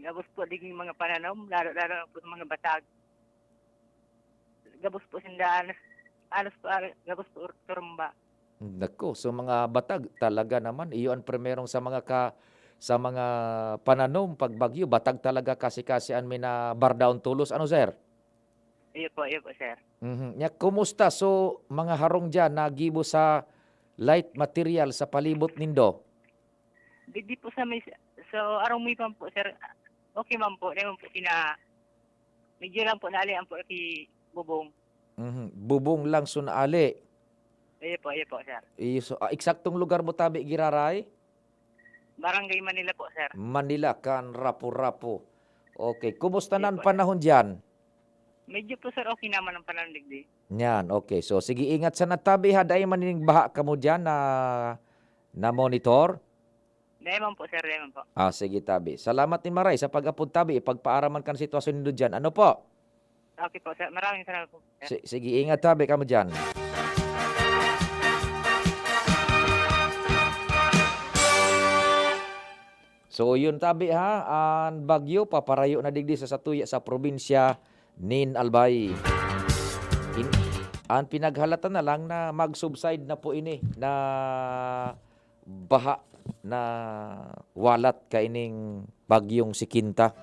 Gabos po diging mga pananom, lalo-lalo na po sa mga batag. Gabos po sinda, anos, anos po, ah, gabos po turumba. Naku, so mga batag talaga naman, iyo ang primerong sa mga ka-, sa mga pananom pag bagyo, batag talaga kasi-kasi an minabardaon tolos. Ano, sir? Iyo po, iyo po, sir. Mhm. Nya, kumusta? So, mga harong diyan, nagibo sa light material sa palibot nindo? Digdi po sa may, so, arong may pan po, sir. Okay man po, di man po sina-, medyo lang po naalian po si bubong. Mhm. Bubong lang so naali. Iyo po, iyo po, sir. Iyo, so, ah, eksaktong lugar mo tabi giraray? Barangay Manila po, sir. Manila, kan Rapu-Rapu. Okay. Kumusta Iyo na ang po, sir. panahon diyan? Medyo po, sir, okay naman ang panahon digdi. Yan, okay. So, sige, ingat sana tabi, ha. Dai man ning baha kamo diyan na, na monitor? Dai man po, sir, dai man po. Ah, sige, tabi. Salamat ni Maray sa pag-apod, tabi. Ipagpaaraman kan sitwasyon nindo diyan. Ano po? Okay po, sir. Maraming salamat po, sir. Si-, sige, ingat, tabi, kamo diyan. So, yun, tabi, ha, an bagyo paparayo na digdi sa satuya sa probinsya nin Albay. In-, an pinaghalatan na lang na mag-subside na po ini na baha na walat kaining bagyong si Kinta.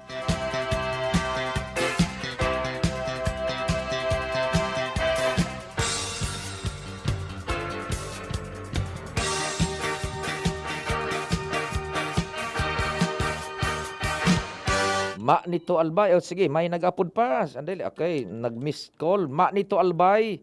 Manito Albay. O, sige, may nag-apod pa. Sandali. Okay, nag-missed call. Manito Albay.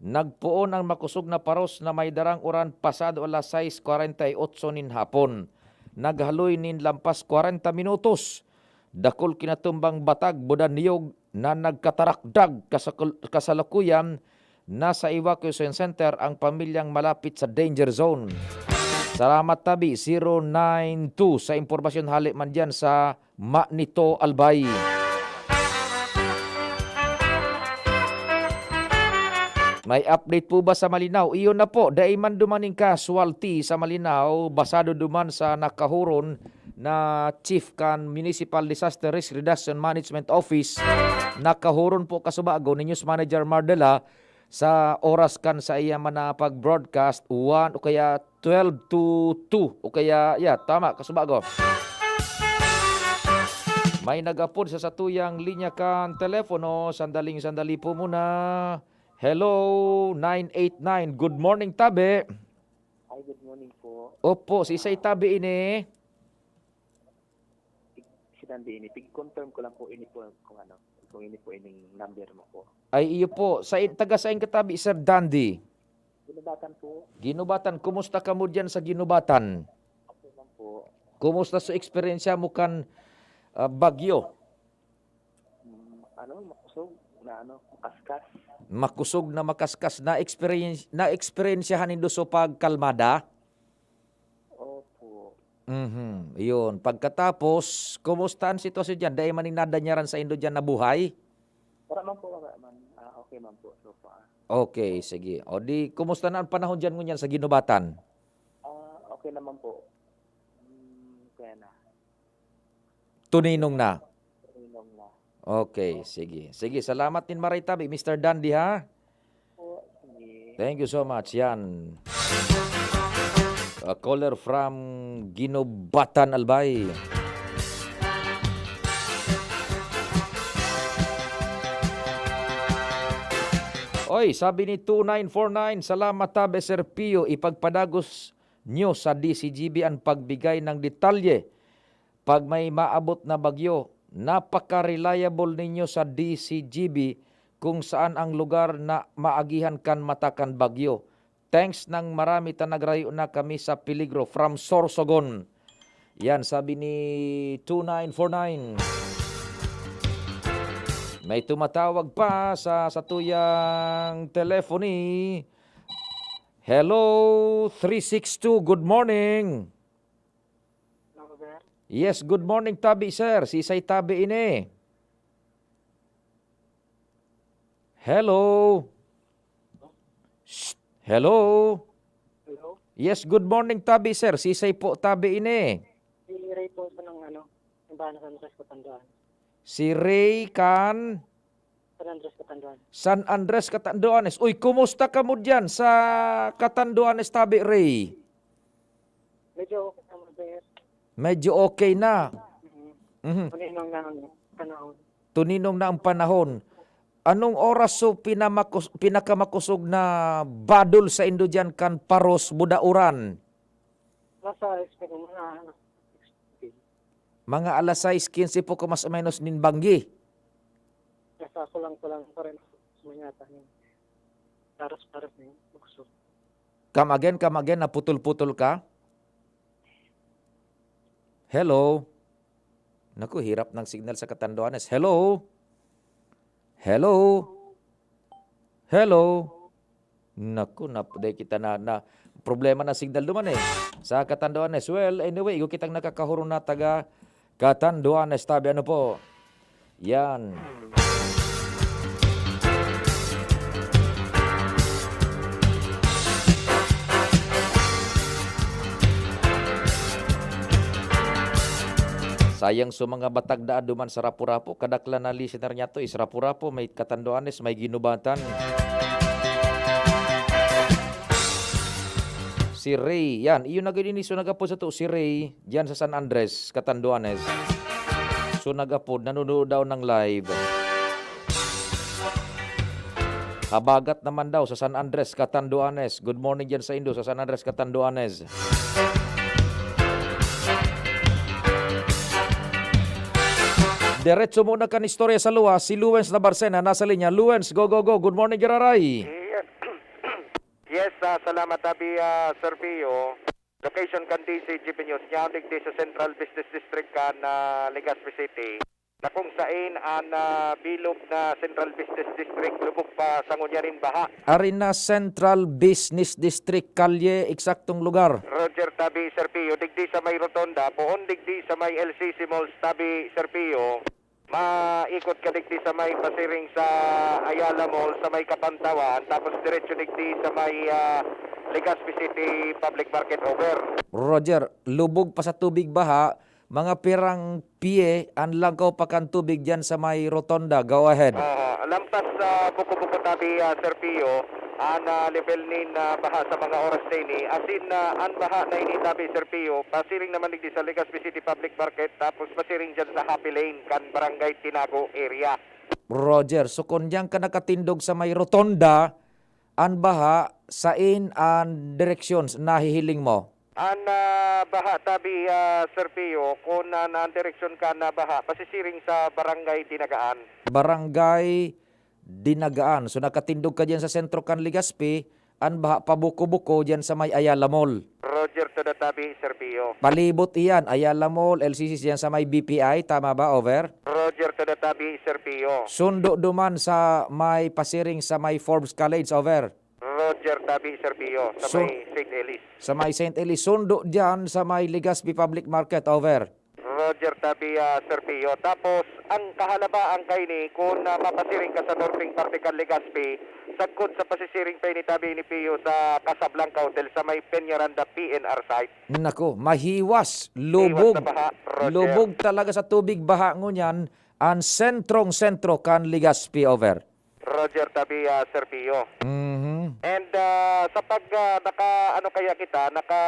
Nagpoon ang makosog na paros na may darang uran pasado alas sais kwarenta y otso nin hapon. Naghaloy nin lampas kwarenta minutos. Dakul kinatumbang batag buda niyog na nagkatarakdag. Kasakul-, kasalukuyan, nasa evacuation center ang pamilyang malapit sa danger zone. Salamat tabi, zero nine two, sa impormasyon hali man diyan sa Manito, Albay. May update po ba sa Malinao? Iyon na po, dai man duman nin casualty sa Malinao, basado duman sa nakahuron na chief kan Municipal Disaster Risk Reduction Management Office, nakahuron po kasubago ni News Manager Mardela sa oras kan sa iya man na pag-broadcast, one o kaya twelve to two o kaya, yeah, tama, kasubago. May nag-apod sa satuyang linya kan telepono. Sandaling sandali po muna. Hello, nine eight nine. Good morning, tabi. Hi, good morning po. Opo, si isay tabi ini? Tig-, si Dandy ini. Tig-confirm ko lang po ini po kung ano, kung ini po ining number mo po. Ay, iyo po. Sa in-, taga saan ka tabi, Sir Dandy? Ginubatan po. Ginubatan. Kumusta ka mo diyan sa Ginubatan? Okay lang po. Kumusta sa eksperyensya mo kan, ah, bagyo? Mm, ano, makusog na ano, makaskas. Makusog na makaskas. Na-experience, na-eksperyensyahan nindo so pagkalmada? Opo. Mhm. Iyon. Pagkatapos, kumusta ang sitwasyon diyan? Dai man nin nadanyaran sa indo diyan na buhay? Wala man po, wala man. Ah, okay man po so far. Okay, sige. O di, kumusta na ang panahon diyan ngunyan sa Ginubatan? Ah, okay naman po. Hmm, kaya na. Tuninong na? Tuninong na. Okay, sige. Sige, salamat nin maray tabi, Mister Dandy, ha? Po, sige. Thank you so much. Yan. A caller from Ginubatan, Albay. Oy, sabi ni two nine four nine, "Salamat tabi, Sir Pio. Ipagpadagos nyo sa D C G B an pagbigay ng detalye pag may maabot na bagyo. Napaka-reliable ninyo sa D C G B kung saan ang lugar na maagihan kan mata kan bagyo. Thanks ng marami ta nagrayo na kami sa peligro." From Sorsogon. Yan, sabi ni two nine four nine. May tumatawag pa sa satuyang telephony. Hello, three six two, good morning. Hello, sir. Yes, good morning, tabi, sir. Sisay tabi ini? Hello? Shh. Hello? Hello? Yes, good morning, tabi, sir. Sisay po tabi ini? Si Ray po sa ng ano, simbahan sa San Francisco, Tanduan. Si Ray kan? San Andres, Catanduanes. San Andres, Catanduanes. Uy, kumusta kamo diyan sa Catanduanes, tabi, Ray? Medyo okay naman, sir. Medyo okay na. Mhm. Mhm. Tuninong na ang panahon. Tuninong na ang panahon. Anong oras so pinamakus-, pinakamakusog na badol sa indo diyan kan Paros, Budauran? Nasa expect mo na, ano, Mga alas sais quince po ko mas o menos nin banggi. Nasa kulang-kulang pa rin. May yata nin paras-paras na yun. Bukso. Come again, come again, naputol-putol ka? Hello? Naku, hirap ng signal sa Catanduanes. Hello? Hello? Hello? Naku, nap-, dai kita na, na, problema na signal duman eh. Sa Catanduanes. Well, anyway, igo kitang nakakahuron na taga Catanduanes, tabi, ano po? Yan. Sayang so mga batag daan duman sa Rapu-Rapu. Kadaklan na listener niya to is Rapu-Rapu, may Catanduanes, may Ginubatan. Si Ray, yan. Iyo na gini so nag-apod sato, si Ray, diyan sa San Andres, Catanduanes. So nag-apod, nanonood daw ng live. Habagat naman daw sa San Andres, Catanduanes. Good morning diyan sa indo, sa San Andres, Catanduanes. Diretso muna kan istorya sa luwas, si Luwens Nabarcena nasa linya. Luwens, go, go, go. Good morning, Giraray. Yes. Yes, ah, salamat, Abi, ah, Sir Pio. Location kan D C G B News, niya digdi sa Central Business District kan, ah, Legazpi City, na kung sain an, ah, bilog na Central Business District lubog pa sa ngunyan nin baha. Ari na Central Business District, kalye, eksaktong lugar. Roger, tabi, Sir Pio, digdi sa may rotonda, poon digdi sa may L C C Malls, tabi, Sir Pio. Maikot ka digdi sa may pasiring sa Ayala Mall, sa may Kapantawan, tapos diretso digdi sa may, ah, Legazpi City Public Market over. Roger, lubog pa sa tubig baha, Mga pirang pie an langkaw pa kan tubig diyan sa may rotonda. Go ahead. Oo, lampas sa Buko-Buko tabi, ah, Sir Pio, an, ah, level nin, ah, baha sa mga oras na ini, asin, ah, an baha na ini tabi, Sir Pio, pasiring naman digdi sa Legazpi City Public Market, tapos pasiring dyan sa Happy Lane, kan Barangay Tinago area. Roger, so kun diyan ka nakatindog sa may rotonda, an baha, sain an direksyon nahihiling mo? An, ah, baha tabi, ah, Sir Pio, kun an, an direksyon kan, ah, baha, pasisiring sa Barangay Dinagaan. Barangay Dinagaan. So, nakatindog ka diyan sa sentro kan Legazpi, an baha pabuko-buko diyan sa may Ayala Mall. Roger to the tabi, Sir Pio. Palibot iyan, Ayala Mall, L C C diyan sa may B P I, tama ba? Over. Roger to the tabi, Sir Pio. Sundo duman sa may pasiring sa may Forbes College, over. Roger tabi, Sir Pio, sa So, may Saint Elise. Sa may Saint Elise. Sundo diyan sa may Legazpi Public Market, over. Roger tabi, ah, Sir Pio. Tapos, ang kahalabaan kaini, kun, ah, mapasiring ka sa norteng parte kan Legazpi, sagkod sa pasisiring pa ini tabi ni Pio sa Casablanca Hotel sa may Peñaranda P N R site. Nako, mahiwas, Hiwas lubog. Sa baha, Roger. Lubog talaga sa tubig baha ngunyan, ang sentrong-sentro kan Legazpi, over. Roger tabi, ah, Sir Pio. Mhm. And, ah, sa pag, ah, naka, ano kaya kita, naka,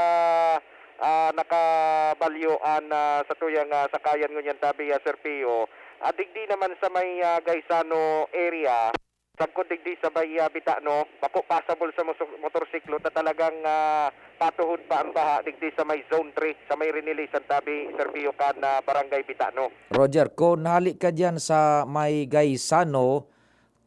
ah, nakabalyo an, ah, satuyang, ah, sakayan ngunyan tabi, ah, Sir Pio, ah, digdi naman sa may, ah, Gaisano area, sagkod digdi sa may, ah, Bitano, bako pasabol sa moso-, motorsiklo ta talagang, ah, patuhod pa ang baha digdi sa may Zone three, sa may Renilisan tabi, Sir Pio, kan, ah, Barangay Bitano. Roger, kun hali ka diyan sa may Gaisano,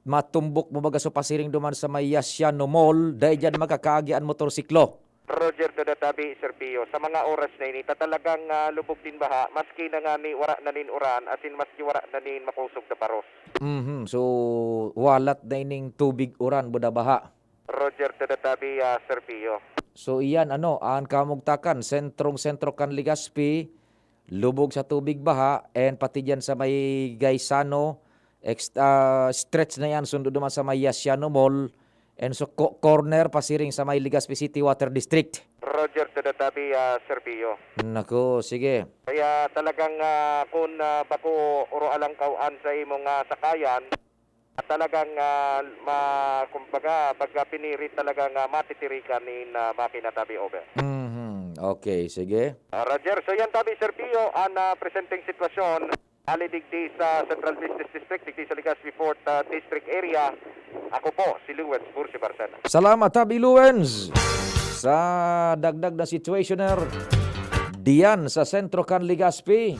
matumbok mo baga so pasiring duman sa may Yasiano Mall, dai diyan makakaagi an motorsiklo. Roger to the tabi, Sir Pio. Sa mga oras na ini, ta talagang, ah, lubog nin baha, maski na ngani wara na nin uran, asin maski wara na nin makosog na paros. Mhm. So, walat na ining tubig uran, buda baha. Roger to the tabi, ah, Sir Pio. So, iyan, ano, an kamugtakan, sentrong-sentro kan Legazpi, lubog sa tubig baha, and pati diyan sa may Gaisano, ex-, ah, stretch na yan, sundo naman sa may Yasiano Mall, and so co-, corner pasiring sa may Legazpi City Water District. Roger to the tabi, ah, Sir Pio. Naku, sige. Kaya talagang, ah, kun, ah, bako oro alangkaw an sa imong, ah, sakayan, at talagang, ah, ma-, kumbaga, pagka pinirit talagang, ah, matitirikan nin, ah, makina tabi, over. Mhm. Okay, sige. Ah, Roger, so yan tabi, Sir Pio, an, ah, presenteng sitwasyon. Ali digdi sa Central Business District, digdi sa Legazpi Fourth, ah, District Area. Ako po, si Luwens Bursi Barcena. Salamat, Tabi Luwens, sa dagdag na situationer. Diyan sa sentro kan Legazpi,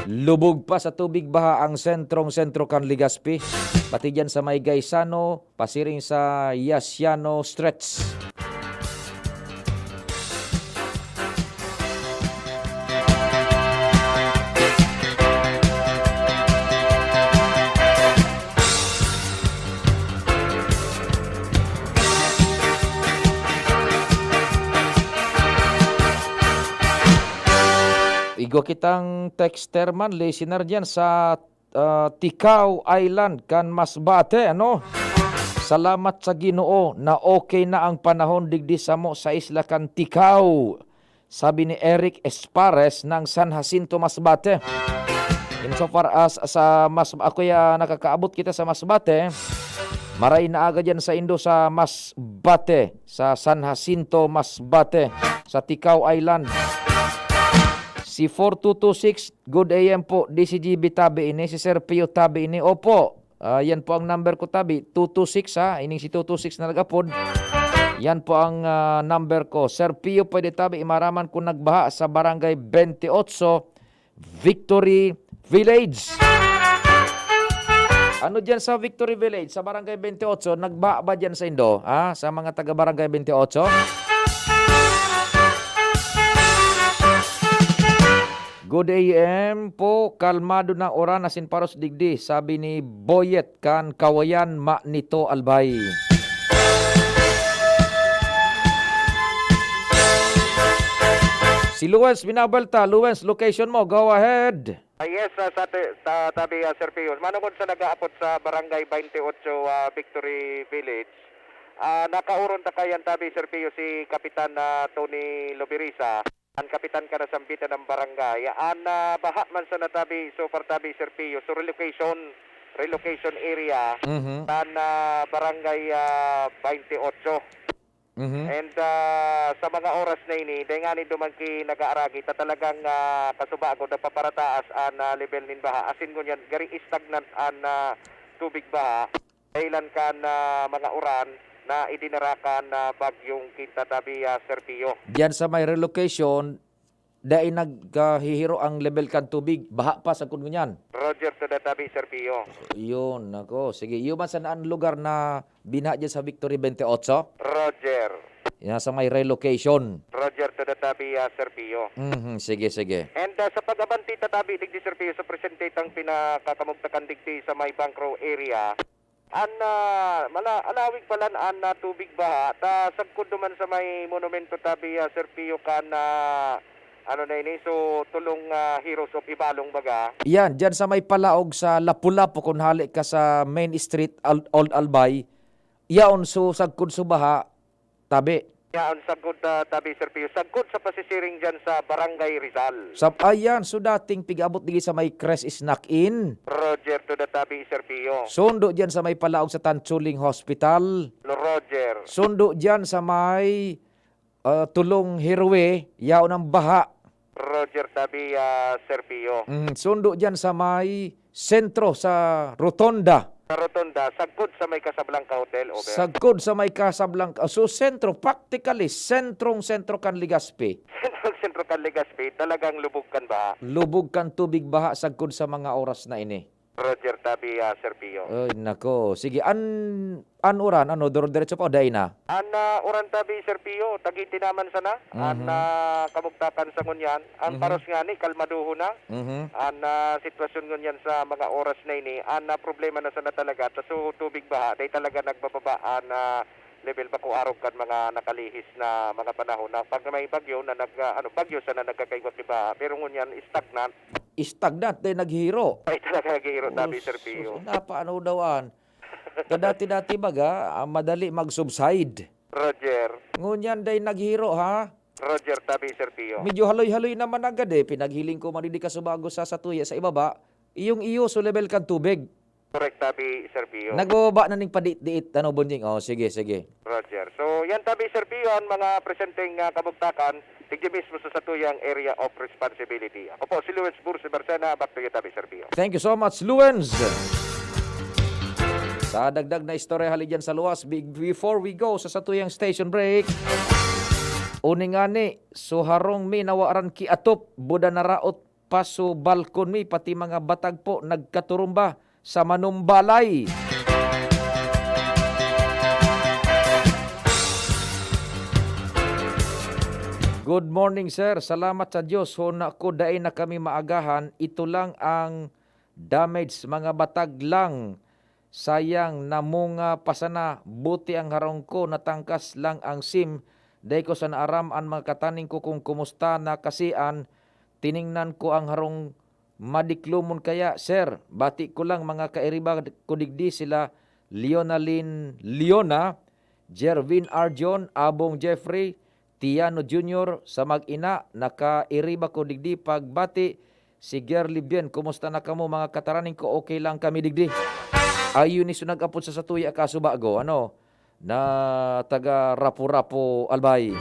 lubog pa sa tubig baha ang sentrong-sentro kan Legazpi. Pati diyan sa may Gaisano, pasiring sa Yasiano Stretch. Igwa kitang texter man, listener diyan sa ah, Ticao Island kan Masbate, ano? Salamat sa Ginoo na okay na ang panahon digdi samo sa isla kan Ticao, sabi ni Eric Espares ng San Jacinto, Masbate. Insofar as sa Mas-, ako ya, nakakaabot kita sa Masbate, maray na aga diyan sa indo sa Masbate, sa San Jacinto, Masbate, sa Ticao Island. Si four two two six, Good A M po, D C G B tabi ini, si Sir Pio tabi ini. Opo, ah, yan po ang number ko tabi, two two six ha, ining si two two six na nag-apod. Yan po ang, ah, number ko. Sir Pio, pwede tabi, imaraman kung nagbaha sa Barangay twenty-eight, Victory Village. Ano diyan sa Victory Village, sa Barangay twenty-eight, nagbaha ba diyan sa indo? Ha? Sa mga taga Barangay twenty-eight? Good A M po, kalmado na uran asin paros digdi, sabi ni Boyet kan Kawayan, Manito, Albay. Si Luwens, binabalta. Luwens, location mo, go ahead. Ah, yes, ah, sa te-, ta-, tabi, ah, Sir Pio. Manungod sa nag-aapod sa Barangay twenty-eight, ah, Victory Village, ah, nakauron ta kayan tabi, Sir Pio, si Kapitan, ah, Tony Lobirisa. An kapitan ka na sambitan ng barangay. An, ah, baha man sana tabi, so far tabi, Sir Pio. So, relocation, relocation area Mhm. kan, ah, barangay, ah, twenty-eight. Mhm. And, ah, sa mga oras na ini, dahil nga ni duman ki nag-aaragi, ta talagang, ah, kasubago, nagpaparataas an, ah, level nin baha. Asin ngunyan, gari stagnant an, ah, tubig baha. Dahilan kan, ah, mga uran na idinara kan, ah, bagyong Quinta tabi, ah, Sir Pio. Diyan sa may relocation, dai nagkahihiro ang level kan tubig. Baha pa sagkod ngunyan. Roger to the tabi, Sir Pio. Yun, nako. Sige, iyo man sana an lugar na binaha diyan sa Victory twenty-eight? Roger. Yan sa may relocation. Roger to the tabi, ah, Sir Pio. Mhm, sige, sige. And, ah, sa pag-abante ta tabi, digdi, Sir Pio, sa presente tang pinakakamugtakan digdi sa may Bancro area, An, ah, mala-, alawig palan an, ah, tubig baha, ta sagkod duman sa may monumento tabi, ah, Sir Pio, kan, ah, ano na ini, so, tulong, ah, Heroes of Ibalong baga. Yan, dyan sa may palaog sa Lapu-Lapu, kung hali ka sa Main Street, Al-, Old Albay, yaon, so, sagkod sa baha, tabi. Yaon sagkod, ah, tabi, Sir Pio. Sagkod sa pasisiring dyan sa Barangay Rizal. Sa, ayan, so dating pig-abot digdi sa may Crest Snack Inn. Roger to the tabi, Sir Pio. Sundo dyan sa may palaog sa Tanchuling Hospital. Lo-, Roger. Sundo dyan sa may, ah, Tulong Highway, yaon ang baha. Roger tabi, ah, Sir Pio. Mm, sundo dyan sa may sentro, sa Rotonda. Sa Rotonda, sagkod sa may Casablanca Hotel, over. Sagkod sa may Casablanca. So, sentro, practically, sentrong-sentro kan Legazpi. Sentrong-sentro kan Legazpi, talagang lubog kan baha. Lubog kan tubig baha sagkod sa mga oras na ini. Roger tabi, ah, Sir Pio. Ay, nako. Sige, an, an uran, ano, duro-diretso pa o dai na? An, ah, uran tabi, Sir Pio, tagiti naman sana. An, Mhm. ah, kamugtakan sa ngunyan. An Mhm. paros ngani, kalmadohon na. Mhm. An, ah, sitwasyon ngunyan sa mga oras na ini, an, ah, problema na sana talaga, ta so tubig baha, dai talaga nagbababa an, ah, level, bako arog kan mga nakalihis na mga panahon na pag may bagyo na nag, ah, ano, bagyo sana nagkakaigwa ki baha, pero ngunyan stagnant. Stagnant, dai naghihiro. Dai talaga naghihiro, tabi, Sir Pio. Sus, napaano daw an? Ta dati-dati baga, ah, madali mag-subside. Roger. Ngunyan dai naghihiro, ha? Roger, tabi, Sir Pio. Medyo haloy-haloy naman agad, eh. Pinaghiling ko man digdi kasubago sa satuya, sa ibaba. Iyong iyo, so level kan tubig. Correct, tabi, Sir Pio. Nagbababa na ning padiit-diit, ano, Bonjing? Oh, sige, sige. Roger. So, yan, tabi, Sir Pio, ang mga presenteng, ah, kabugtakan, digdi mismo sa satuyang area of responsibility. Ako po, si Luis Bursi Barcena, back to you, tabi, Sir Pio. Thank you so much, Luens. Sa dagdag na istorya hali dyan sa luwas, be-, before we go sa satuyang station break, uni ngani, so harong mi nawaran ki atop, buda naraot pa so balkon mi, pati mga batag po nagkaturumba sa manumbalay. Good morning, sir. Salamat sa Diyos, hona ko dai na kami maagahan. Ito lang ang damage, mga batag lang. Sayang, namunga pa sana. Buti ang harong ko, natangkas lang ang sim. Dai ko sana aram an mga kataning ko kung kumusta na kasi an tiningnan ko ang harong madiklomon kaya, sir. Bati ko lang mga kairiba ko digdi, sila Leonalyn Leona, Jervin Arjon, Abong Jeffrey, Tiano Junior, sa mag-ina, nakairiba ko digdi pagbati, si Gerly Bien, kumusta na kamo, mga kataraning ko? Okay lang kami digdi. Ayun, iso nag-apod sa satuya, kaso bago, ano, na taga Rapu-Rapu, Albay.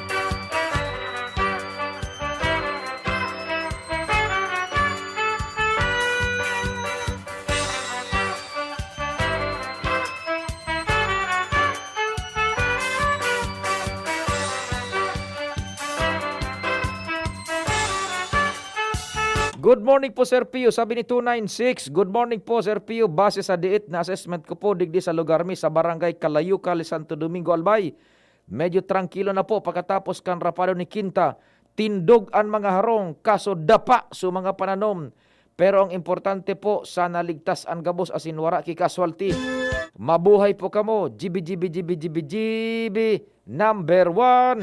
Good morning po, Sir Pio. Sabi ni two nine six, "Good morning po, Sir Pio. Base sa diit na assessment ko po, digdi sa lugar mi, sa Barangay Kalayucal, Santo Domingo, Albay, medyo trangkilo na po pakatapos kan rapado ni Kinta. Tindog an mga harong, kaso dapa so mga pananom. Pero ang importante po, sana ligtas an gabos asin wara ki casualty. Mabuhay po kamo, G B, G B, G B, G B, G B, number one."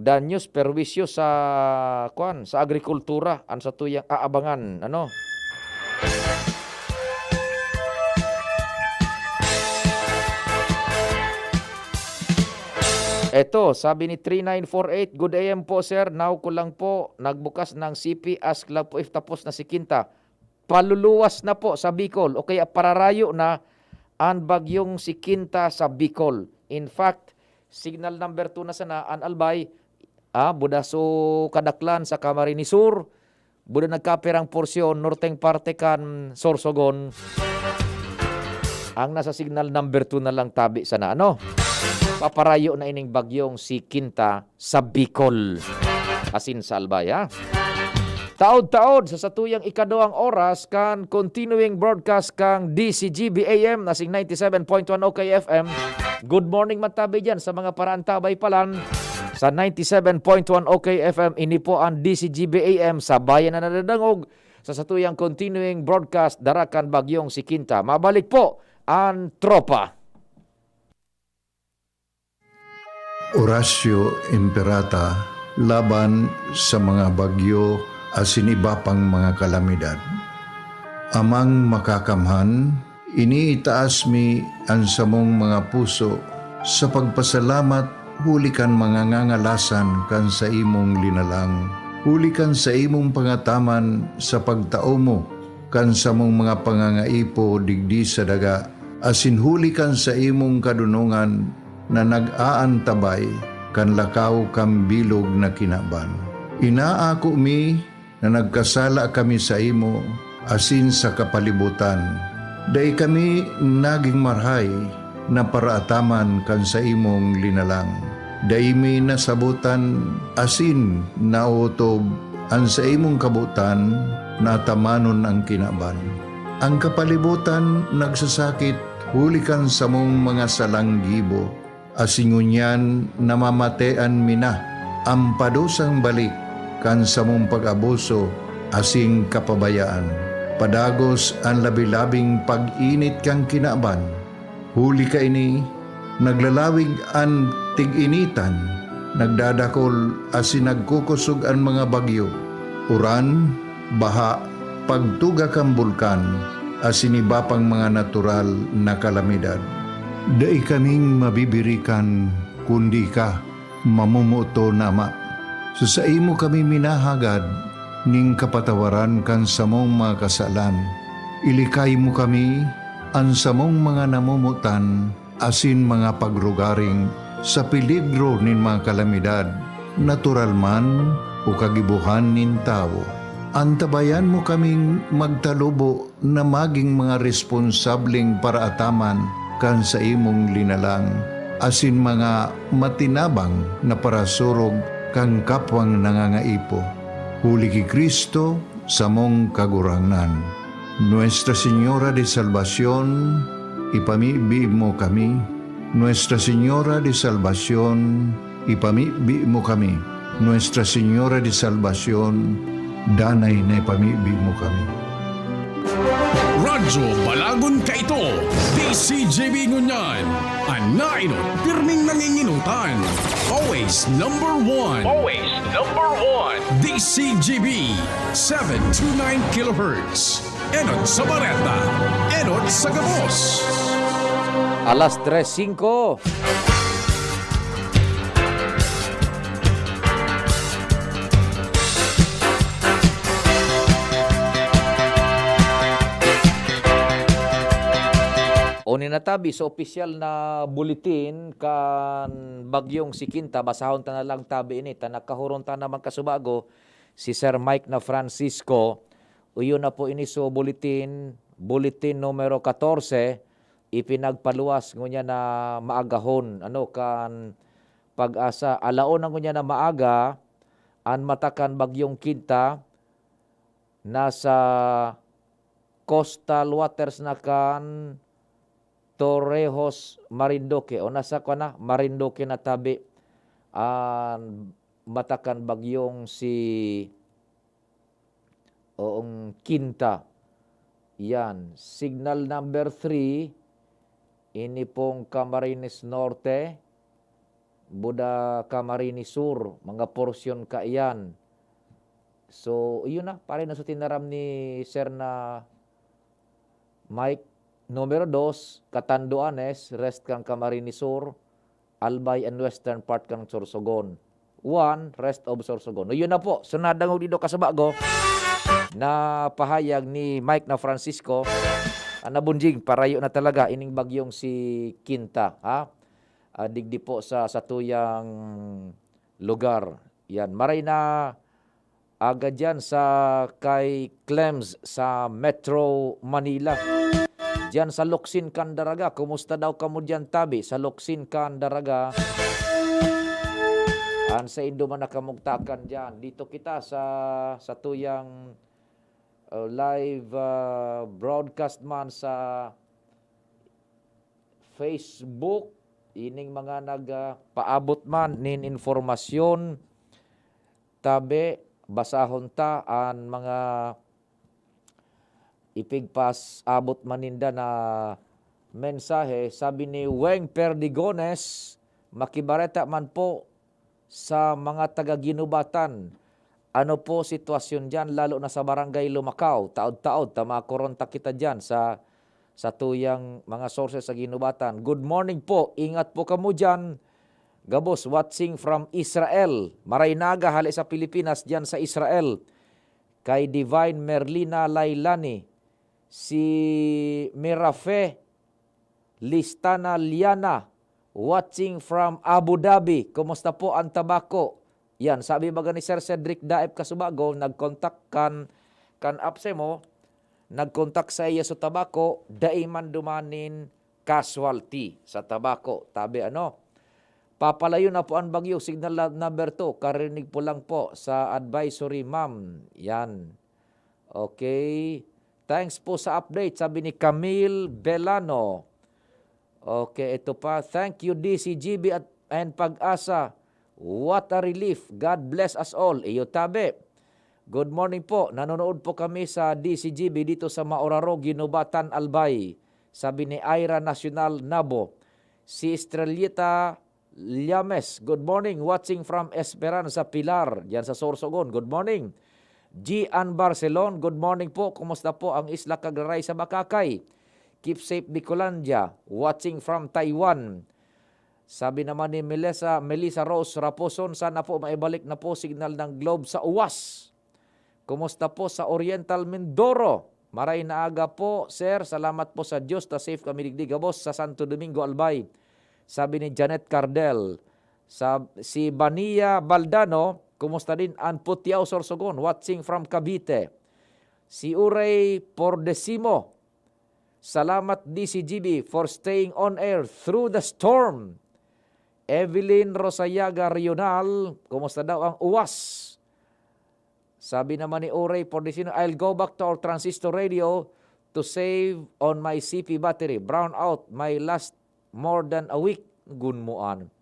Danyos, perwisyo sa, kwan, sa agrikultura, an satuyang aabangan, ano? Eto, sabi ni three nine four eight, "Good A M po, sir. Now ko lang po nagbukas ng C P. Ask lang po if tapos na si Kinta." Paluluwas na po sa Bicol o kaya pararayo na an bagyong si Kinta sa Bicol. In fact, signal number two na sana an Albay, ah, Budaso Kadaklan sa Camarines Sur, Buda nagkapirang porsyon, norteng parte kan Sorsogon. Ang nasa signal number two na lang tabi sana, ano? Paparayo na ining bagyong si Kinta sa Bicol. Asin sa Albay, ha? Taod-taod sa satuyang ikaduwang oras kan continuing broadcast kan D C G B A M, nasing ninety-seven point one O K F M. Good morning, matabi dyan sa mga paraantabay palan sa ninety-seven point one O K F M. Ini po ang D C G B A M sa Bayan na Nadadangog sa satuyang continuing broadcast, dara kan bagyong si Kinta. Mabalik po ang tropa. Horacio Imperata laban sa mga bagyo asin iba pang mga kalamidad. Amang Makakamhan, iniitaas mi an samong mga puso sa pagpasalamat huli kan mga ngangalasan kan saimong linalang, huli kan saimong pangataman sa pagtao mo kan samong mga pangangaipo digdi sa daga, asin huli kan saimong kadonongan na nag-aantabay kan lakaw kan bilog na kinaban. Inaako mi na nagkasala kami saimo asin sa kapalibotan. Dai kami nagin marahay na paraataman kan saimong linalang. Dai mi nasabotan asin naotob an saimong kabotan na atamanon an kinaban. An kapalibotan nagsasakit huli kan samong mga salang gibo, asin ngunyan namamatean mi na an padusang balik kan samong pag-abuso asin kapabayaan. Padagos an labi-labing pag-init kan kinaban. Huli kaini, naglalawig an tig-initan, nagdadakol asin nagkukosog an mga bagyo, uran, baha, pagtuga kan bulkan, asin iba pang mga natural na kalamidad. Dai kaming mabibirikan kundi ika, mamomoton na Ama. Sa saimo kami minahagad nin kapatawaran kan samong mga kasalan. Ilikay mo kami, an samong mga namomotan, asin mga pagrugaring sa peligro nin mga kalamidad, natural man o kagibohan nin tawo. Antabayan mo kaming magtalubo na magin mga responsableng paraataman kan saimong linalang, asin mga matinabang na parasurog kan kapwang nangangaipo. Huli ki Cristo, samong Kagurangnan. Nuestra Señora de Salvacion, ipamibi mo kami. Nuestra Señora de Salvacion, ipamibi mo kami. Nuestra Señora de Salvacion, danay na ipamibi mo kami. Radyo Balagon kaito, D C G B ngunyan, an nainot pirming nanginginutan. Always number one. Always number one. D C G B, seven two nine kilohertz. Enot sa bareta, enot sa gabos. Alas tres singko. O ninatabi sa opisyal na buletin kan bagyong si Kinta, basahon ta na lang tabi ini, ta nakahuron ta naman kasubago si Sir Mike na Francisco. Iyo na po ini so buletin, buletin numero katorse, ipinagpaluwas ngunyan na maagahon, ano, kan Pag-asa. Alaon na ngunyan na maaga, an mata kan bagyong Kinta nasa coastal waters na kan Torrejos, Marinduque, o nasa, kuwan na, Marinduque na tabi. An mata kan bagyong si, oong, Kinta. Yan, signal number three, ini pong Camarines Norte, Buda Camarines Sur, mga porsyon kaiyan. So, iyon na, pare, na sa tinaram ni Sir na Mike. Numero dos, Catanduanes, rest kan Camarines Sur, Albay and western part kan Sorsogon. One, rest of Sorsogon. O, yun na po. So, nadangog nindo kasubago na pahayag ni Mike na Francisco. Ah, nabunjing, parayo na talaga ining bagyong si Kinta, ha? Ah, digdi po sa satuyang lugar. Yan, maray na aga diyan sa kay Clems sa Metro Manila. Diyan sa Locsin, Candaraga, kumusta daw kamo diyan, tabi, sa Locsin, Candaraga? An saindo man na kamugtakan diyan. Dito kita sa, sa tuyang, uh, live, uh, broadcast man sa Facebook. Ining mga nag, uh, paabot man nin informasyon, tabi, basahon ta an mga ipigpas-abot man ninda na mensahe. Sabi ni Weng Perdigones, "Makibareta man po sa mga taga Ginubatan. Ano po sitwasyon diyan, lalo na sa Barangay Lumacao? Taod-taod ta makorontak kita diyan sa, sa tuyang mga sources sa Ginubatan." Good morning po. Ingat po kamo diyan. Gabos, watching from Israel. Maray na aga hale sa Pilipinas, diyan sa Israel. Kay Divine Merlina Lailani, si Mirafe Listana Liana, watching from Abu Dhabi. Kumusta po ang Tabaco? Yan, sabi baga ni Sir Cedric Daep Kasubago, nagkontak kan, kan apse mo, nagkontak sa iya sa Tabaco, dai man dumanin casualty sa Tabaco. Tabi ano, papalayo na po ang bagyo, signal na number two, karinig po lang po sa advisory, ma'am. Yan. Okay. Thanks po sa update, sabi ni Camille Belano. Okay, ito pa. Thank you, D C G B at, and Pag-asa. What a relief. God bless us all. Iyo tabi. Good morning po. Nanonood po kami sa D C G B dito sa Mauraro, Ginubatan, Albay. Sabi ni Ira Nacional Nabo. Si Estrellita Llames, good morning. Watching from Esperanza Pilar, diyan sa Sorsogon. Good morning. Gian Barcelon, good morning po. Kumusta po ang Isla Cagraray sa Bacacay? Keep safe, Bicolandia. Watching from Taiwan. Sabi naman ni Melissa, Melissa Rose Raposon, sana po maibalik na po signal ng Globe sa Uwas. Kumusta po sa Oriental Mindoro? Maray na aga po, sir. Salamat po sa Diyos, ta safe kami digdi gabos sa Santo Domingo, Albay. Sabi ni Janet Cardel. Sa, si Bania Baldano, kumusta din an Putiao, Sorsogon? Watching from Cavite. Si Uray Pordesimo, salamat D C G B for staying on air through the storm. Evelyn Rosayaga Rional, kumusta daw ang Uwas? Sabi naman ni Uray Pordesimo, "I'll go back to our transistor radio to save on my C P battery. Brown out, may last more than a week." Gunmoan.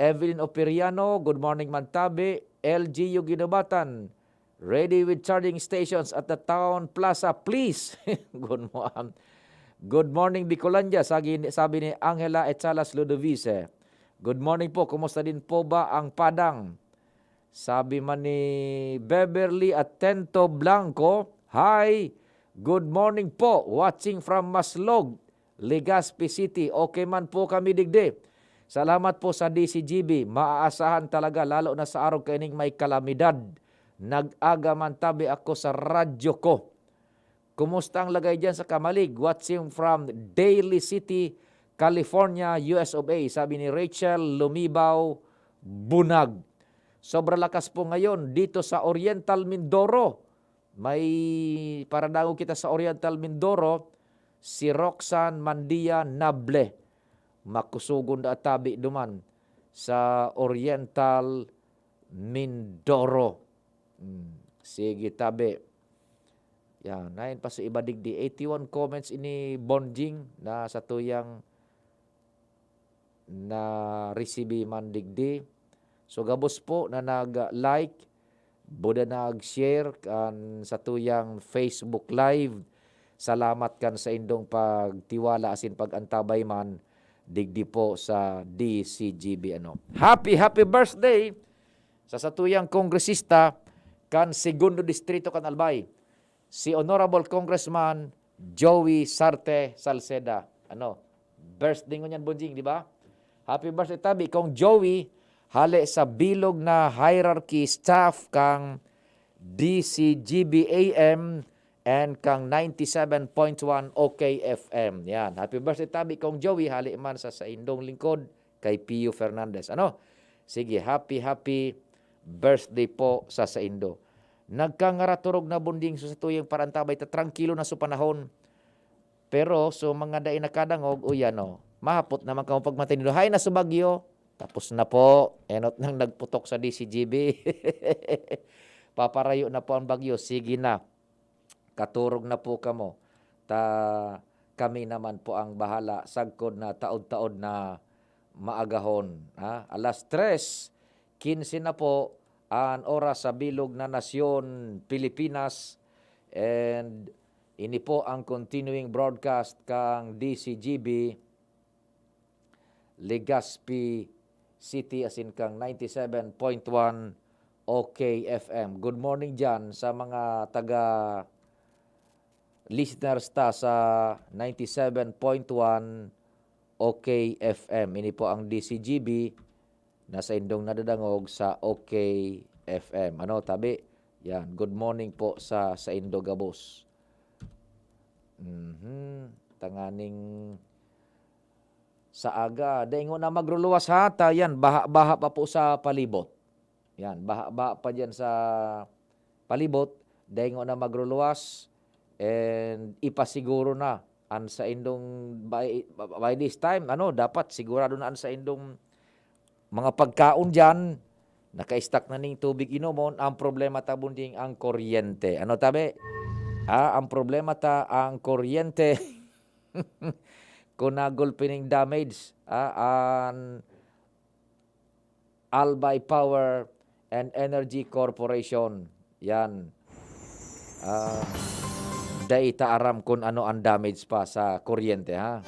Evelyn Operiano, good morning, Mantabi. L G U Ginubatan, ready with charging stations at the town plaza, please. Gunmoan. Good morning, Bicolandia, sagi-, sabi ni Angela Etsalas Ludovice. Good morning po, kumusta din po ba ang Padang? Sabi man ni Beverly Atento Blanco, "Hi, good morning po. Watching from Maslog, Legazpi City. Okay man po kami digdi. Salamat po sa D C G B. Maaasahan talaga, lalo na sa araw kaining may kalamidad. Nag-aga man tabi ako sa radyo ko." Kumusta ang lagay diyan sa Camalig? Watching from Daly City, California, U S of A, sabi ni Rachel Lumibaw Bunag. Sobra lakas po ngayon dito sa Oriental Mindoro. May paradangog kita sa Oriental Mindoro, si Roxanne Mandia Nable. Makusugon da tabi duman sa Oriental Mindoro. Hmm, sige, tabi. Yan, nain pa sa iba digdi. Eighty-one comments ini, Bonjing, na sa tuyang na resibi man digdi. So, gabos po na nag-like, buda nag-share kan sa tuyang Facebook Live. Salamat kan sa indong pagtiwala asin pag-antabay man digdi po sa D C G B, ano. Happy, happy birthday sa satuyang kongresista kan Segundo Distrito kan Albay, si Honorable Congressman Joey Sarte Salceda. Ano, birthday ngunyan, Bonjing, di ba? Happy birthday tabi kong Joey, hale sa bilog na hierarchy staff kang D C G B A M and kang ninety-seven point one O K F M. Yan. Happy birthday tabi kong Joey, hale man sa saindong lingkod kay Pio Fernandez. Ano? Sige, happy, happy birthday po sa saindo. Nagkangaraturog na bonding sa tuyang parantabay ta trangkilo na sa panahon. Pero so mga dai nakadangog, o yan o, mahapot naman kamo pagmatinido. Hay na sa bagyo, tapos na po. Enot nang nagputok sa D C G B. Paparayo na po ang bagyo. Sige na. Katurog na po kamo. Ta kami naman po ang bahala. Sagkod na taod-taod na maagahon. Ha? Alas tres quince na po ang oras sa bilog na nasyon, Pilipinas. And ini po ang continuing broadcast kang D C G B, Legazpi City, asin kang ninety-seven point one O K F M. Good morning dyan sa mga taga listeners ta sa ninety-seven point one O K F M. Ini po ang D C G B na saindong nadadangog sa O K F M. Ano, tabi? Yan. Good morning po sa saindo gabos. Mhm. Tanganing sa aga, daingo na magruluwas ha, ta yan, baha-baha pa po sa palibot. Yan, baha-baha pa diyan sa palibot, daingo na magruluwas, and ipasiguro na an saindong by, by this time, ano, dapat sigurado na an saindong mga pagkaon diyan, naka-stock na ning tubig inomon. Ang problema ta bonding ang kuryente. Ano, tabi? Ah, ang problema ta ang kuryente. Kun nagulpi ning damage, ah, an Albay Power and Energy Corporation. Yan. Ah, dai ta aram kun ano ang damage pa sa kuryente, ha?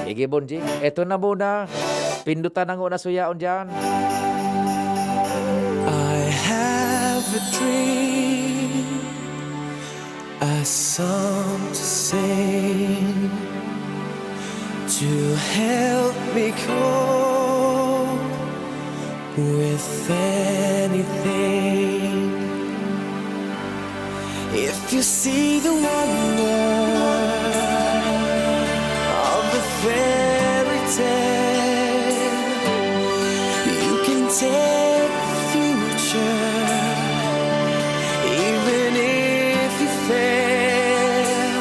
Sige, Bonjing. Eto na muna. Pindutan na ngona suyaon dyan. I have a dream, a song to sing, to help me cope with anything. If you see the wonder of a fairy tale, you can take the future, even if you fail.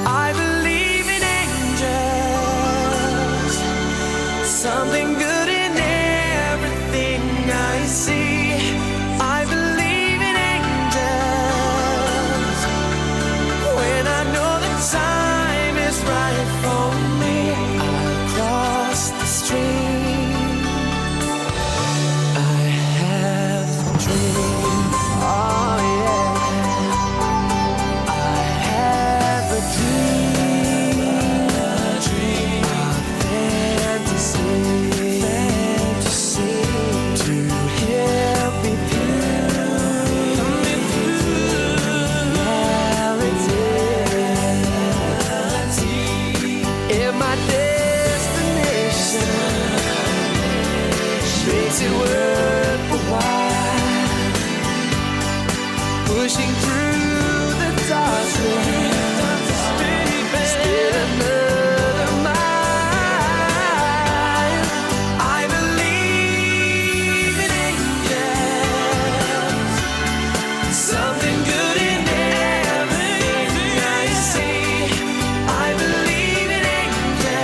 I believe in angels, something good in everything I see. I believe in angels. When I know the time is right for me, I'll cross the stream. I have a dream. Oh, yeah. I have a dream. A dream. A fantasy. Fantasy. To help me through reality. And my destination makes it worth the while. Pushing through the darkness, still another mile. I believe in angels. Something good in everything I see. I believe in angels.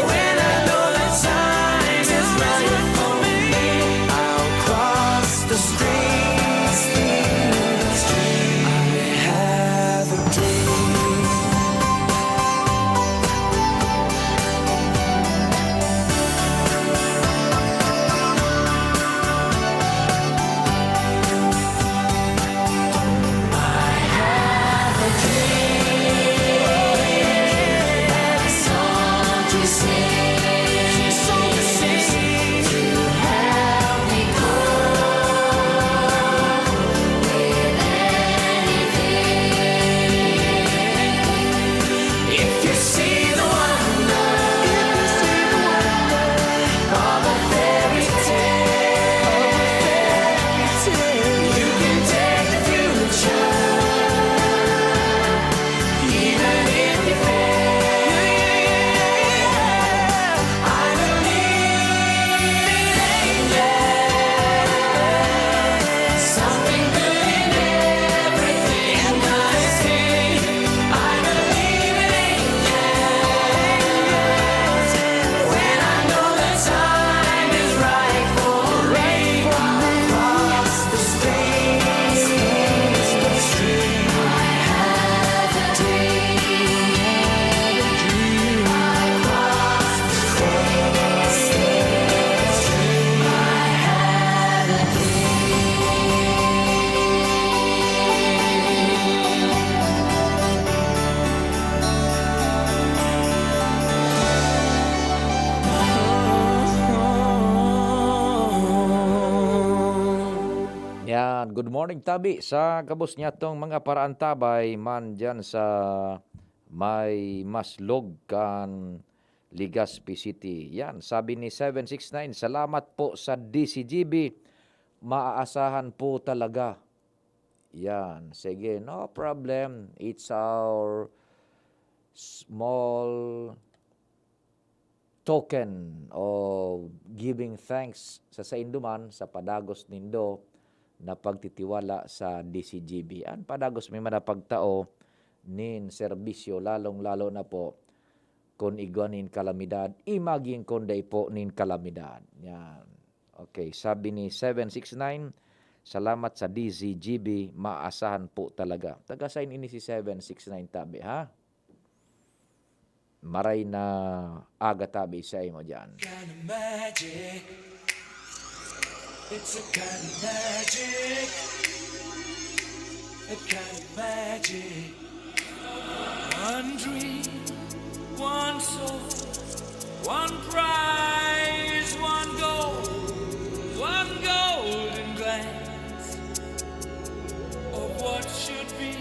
When I know the time is right for me, I'll cross the street. Good morning, tabi, sa gabos niyatong mga paraantabay man diyan sa may Maslog kan Legazpi City. Yan, sabi ni seven six nine, "Salamat po sa D C G B. Maaasahan po talaga." Yan, sige, no problem. It's our small token of giving thanks sa saindo man sa padagos nindo na pagtitiwala sa D C G B. An padagos mi man na pagtao nin serbisyo, lalong-lalo na po kun igwa nin kalamidad, imagine kun dai po nin kalamidad. Yan. Okay, sabi ni seven six nine, "Salamat sa D C G B, maasahan po talaga." Taga sain ini si seven six nine, tabi, ha? Maray na aga tabi sa imo diyan. Kind of magic. It's a kind of magic. A kind of magic. One dream, one soul, one prize, one goal, one golden glance of what should be.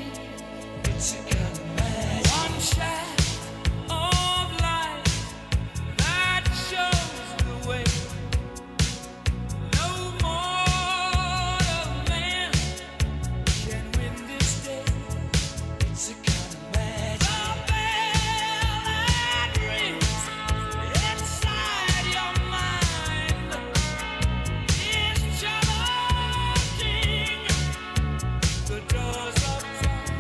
It's a kind of magic. One shot of light that shows the way. No mortal man can win this day. It's a kind of magic. The bell that rings inside your mind is challenging the doors of time.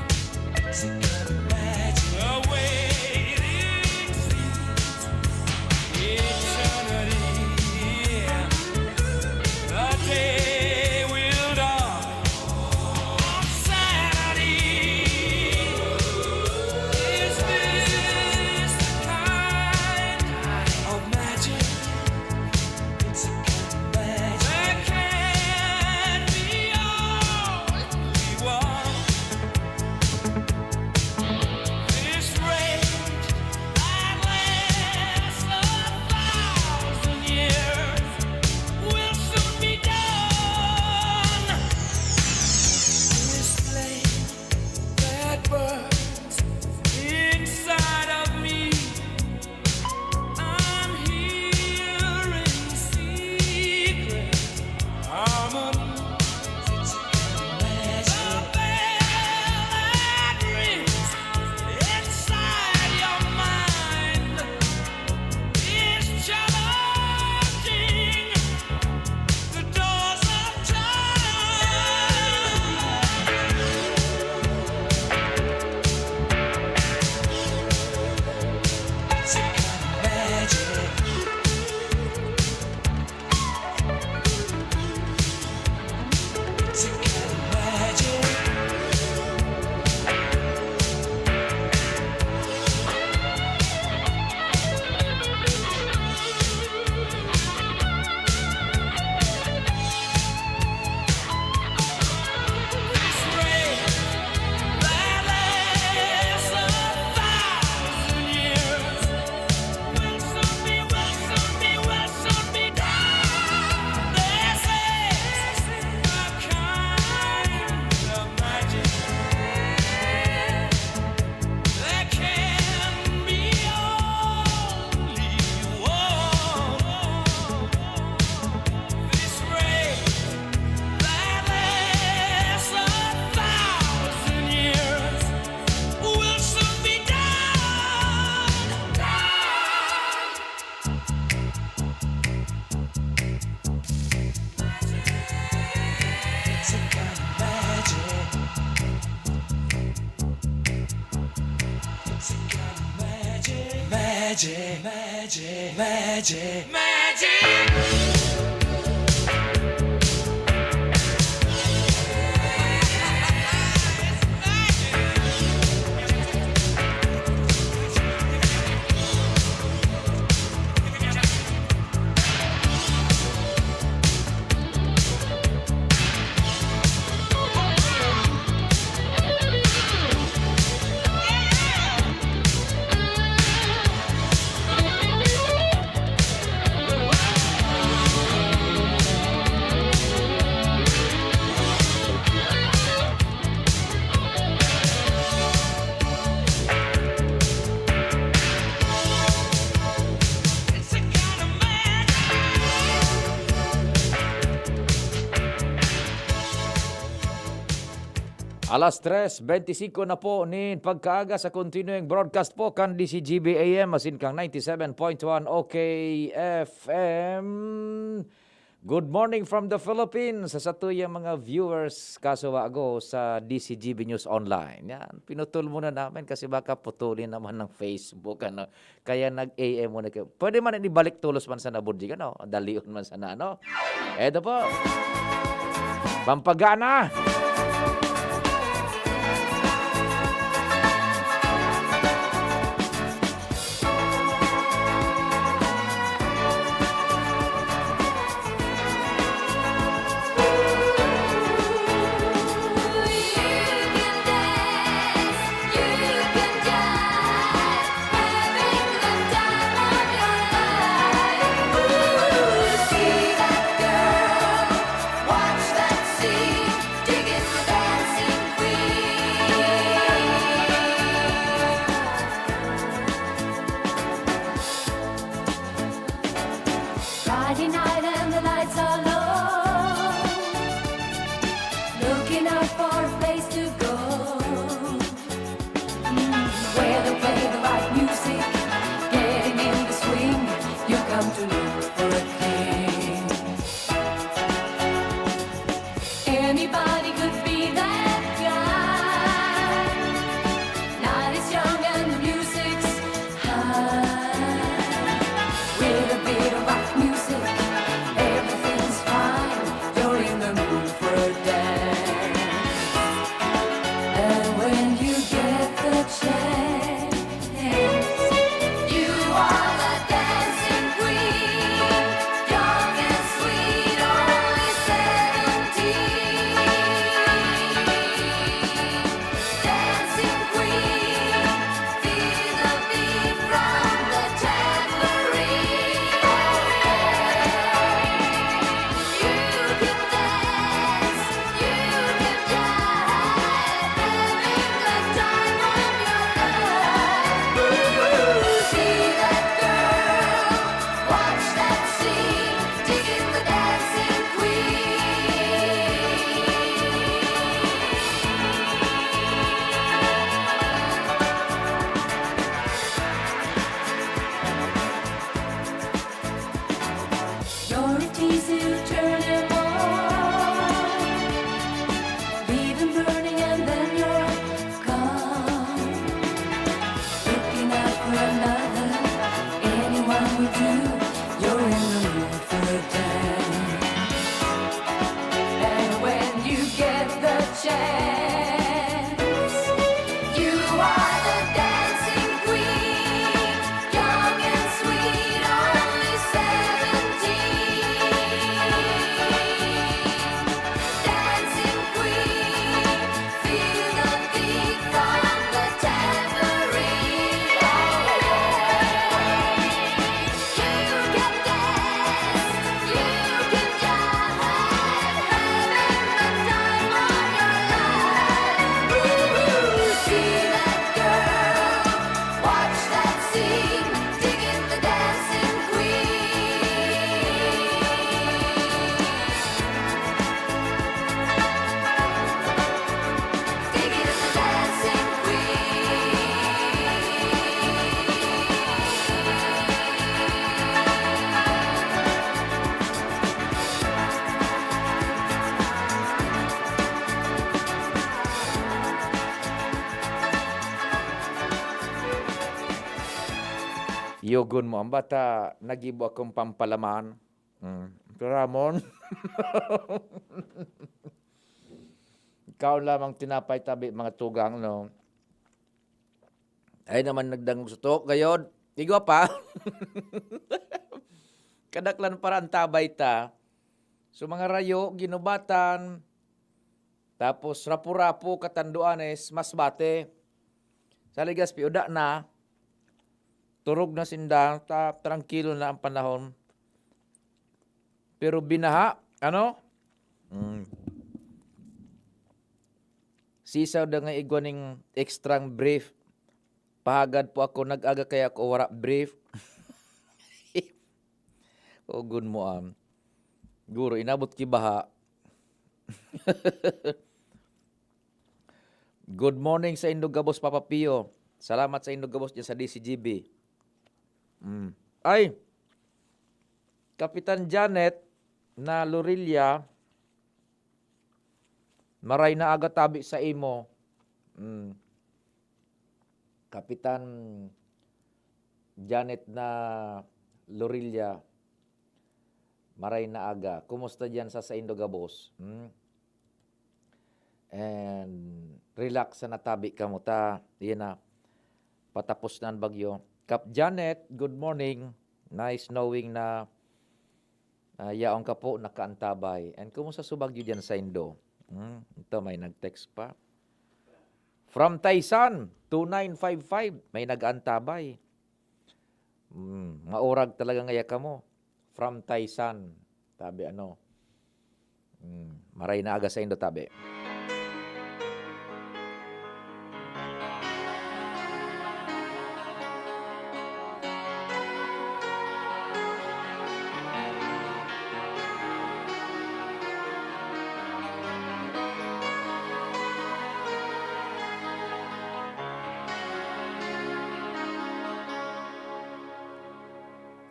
It's a kind of magic. A waiting seems eternity. The day will dawn. Sanity. Is this the kind of magic? It's a kind of magic. There can be only one. This rage that lasts a thousand years will soon be done. This flame that burns inside of me, I'm hearing secret harmony. The bell that rings inside your mind is challenging the doors of time. It's a kind of magic. It's a kind of magic. This ray that lasts a thousand years will soon be, will soon be, will soon be done. This is a kind of magic. There can be only one. This ray that lasts a thousand years will soon be done. Done. It's a kind of magic. It's a kind of magic. Magic, magic, magic, magic. Alas tres benti singko na po nin pagkaaga sa continuing broadcast po kan D C G B A M asin kan ninety seven point one O K F M. Good morning from the Philippines sa satuyang mga viewers, kaso wago sa D C G B News Online. Yan, pinutol muna namin kasi baka putulin naman ng Facebook, ano. Kaya nag-A M muna kayo. Pwede man ibalik tolos man sana, Boss Jing, ano? Dalion man sana, ano? Eto po. Pampagana. Friday night and the lights are low. Looking out for a place to go. Mm, where they play the right music. Getting in the swing. You come to look for a king. Anybody could be that guy. Night is young and the music's high. With a bit of rock music, everything's fine. You're in the mood for a dance. And when you get the chance, you are the dancing queen, young and sweet, only seventeen. Dancing queen, feel the beat from the tambourine. You can dance, you can jive, having the time of your life. Ooh, see that girl, watch that scene, digging the dancing queen. You're a tease, you turn him on. Leave him burning and then you're gone. Looking out for another, anyone will do. You're in the mood for a dance. And when you get the chance, you are the dancing queen, young and sweet, only seventeen. Dancing queen, feel the beat from the tambourine. You can dance, you can jive, having the time of your life. Ooh, see that girl, watch that scene, digging the dancing queen. Digging the dancing queen. Yogon mo an bata, nagibo akong pampalaman. Hmm, Ramon. Ikaw lamang tinapay tabi, mga tugang, no? Ay naman nagdangog sa tok, gayod. Igwa pa. Kadaklan para ang tabay ta. So, mga rayo, ginubatan, tapos rapu-rapu, katanduanes, mas bate. Sa Legazpi, uda na, turog na sinda, ta-, trangkilo na ang panahon. Pero binaha, ano? Mm. Sisaw da nga igwa ning extrang brief. Pahagad po ako, nag-aga kaya ako wara brief. Ogon mo, am. Guro, inabot ki baha. Good morning sa indog gabos, Papa Pio. Salamat sa indog gabos dyan sa D C G B. Mm. Ay, Kapitan Janet na Lorilla, maray na aga tabi sa imo. Mm. Kapitan Janet na Lorilla, maray na aga. Kumusta diyan sa saindo gabos? Hmm? And relax sa natabi kamo ta. Yan na. Patapos na ang bagyo. Kap Janet, good morning. Nice knowing na, ah, yaon ka po nakaantabay. And kumusta sa bagyo diyan sa Indo? Hmm? Ito, may nag-text pa. From Taysan, two nine five five, may nag-aantabay. Hmm, maurag talaga ngaya kamo. From Taysan, tabi ano. Hmm, maray na aga saindo, tabi.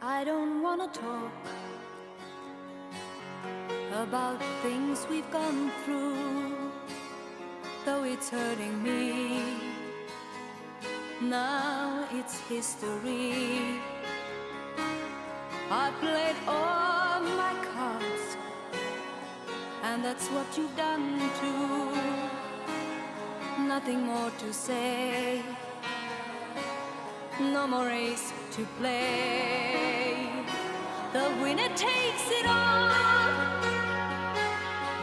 I don't wanna talk about things we've gone through, though it's hurting me. Now it's history. I played all my cards, and that's what you've done too. Nothing more to say. No more ace to play. The winner takes it all.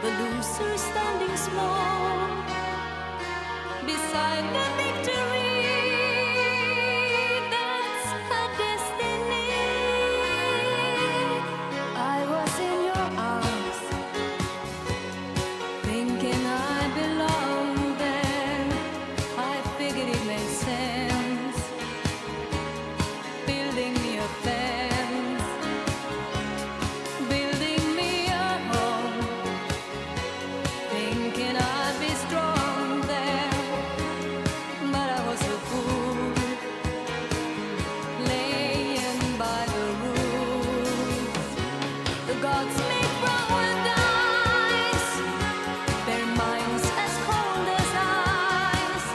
The loser standing small beside the victory. That's her destiny. I was in your arms, thinking I belong there. I figured it made sense. Building me a fence, building me a home, thinking I'd be strong there, but I was a fool, playing by the rules. The gods make roll dice, their minds as cold as ice,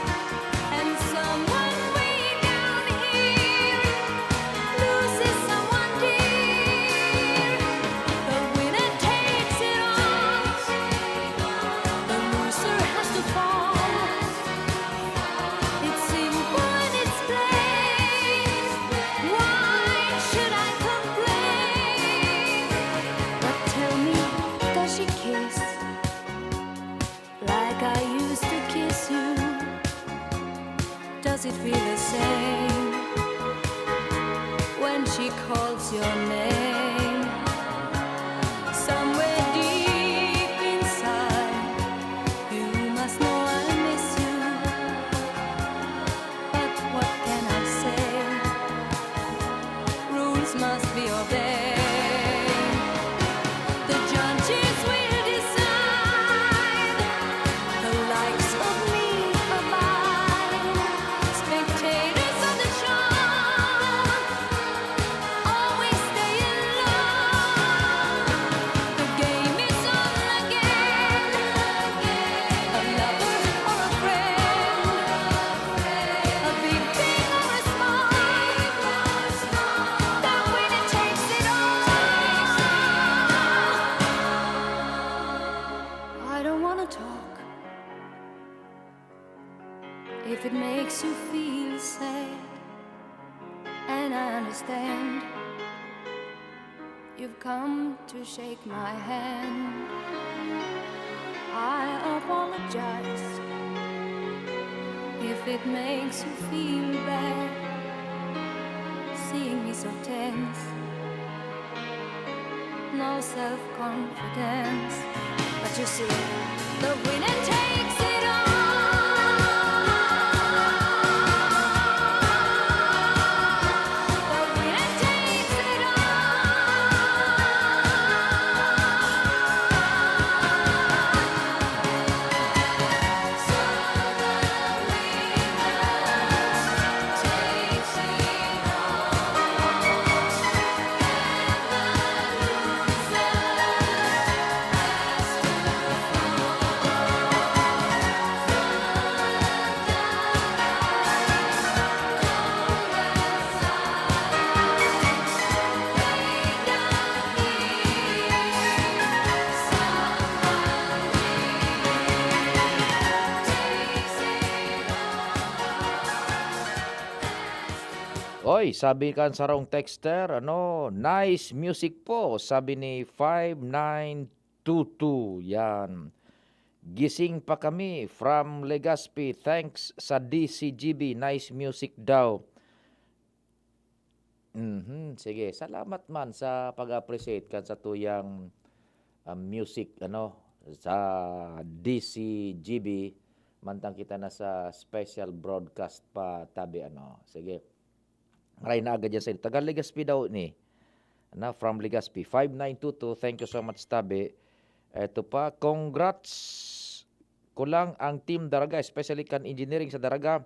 and someone way down here loses someone dear. The winner takes it all. The loser has to fall. It's simple and it's plain. Why should I complain? But tell me, does she kiss like I used to kiss you? Does it feel the same when she calls your name? Somewhere deep inside, you must know I miss you. But what can I say? Rules must be obeyed. The judges will decide. The likes of me abide. Spectators of the show always stay in love. The game is on again. A lover or a friend, a big thing or a small, the winner takes it all. I don't wanna talk if it makes you feel sad, and I understand. You've come to shake my hand. I apologize if it makes you feel bad, seeing me so tense, no self-confidence. But you see, the winner takes it all. The winner takes it all. Oy, sabi kan sarong texter, ano, "Nice music po," sabi ni five nine two two, yan. "Gising pa kami from Legazpi, thanks sa D C G B, nice music daw." Mhm, sige. Salamat man sa pag-appreciate kan satuyang, ah, music, ano, sa D C G B, mantang kita na sa special broadcast pa tabi, ano. Sige. Maray na agad yan sa'yo. Taga Legazpi daw ni. Na, from Legazpi. Five nine two two, thank you so much, tabi. Eto pa, congrats ko lang ang Team Daraga, especially kan engineering sa Daraga,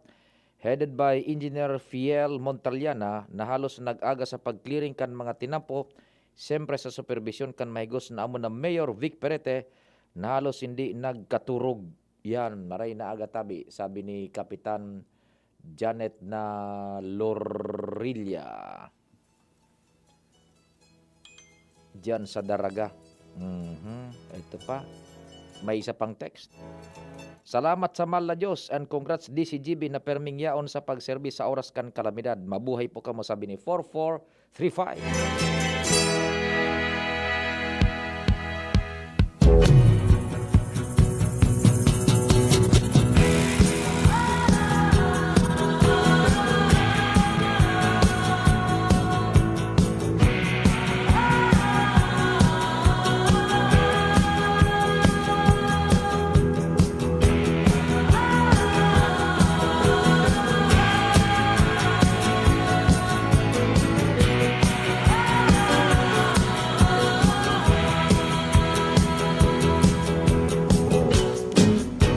headed by Engineer Fiel Montaliana, na halos nag-aga sa pag-clearing kan mga tinampo, siyempre sa supervision kan mahigos na amo na Mayor Vic Perete, na halos hindi nagkaturog. Yan, maray na aga tabi, sabi ni Kapitan Janet na Lorilla. Diyan sa Daraga. Mhm. Ito pa. May isa pang text. "Salamat sa mahal na Diyos and congrats D C G B na perming yaon sa pagserbi sa oras kan kalamidad. Mabuhay po kamo," sabi ni four four three five.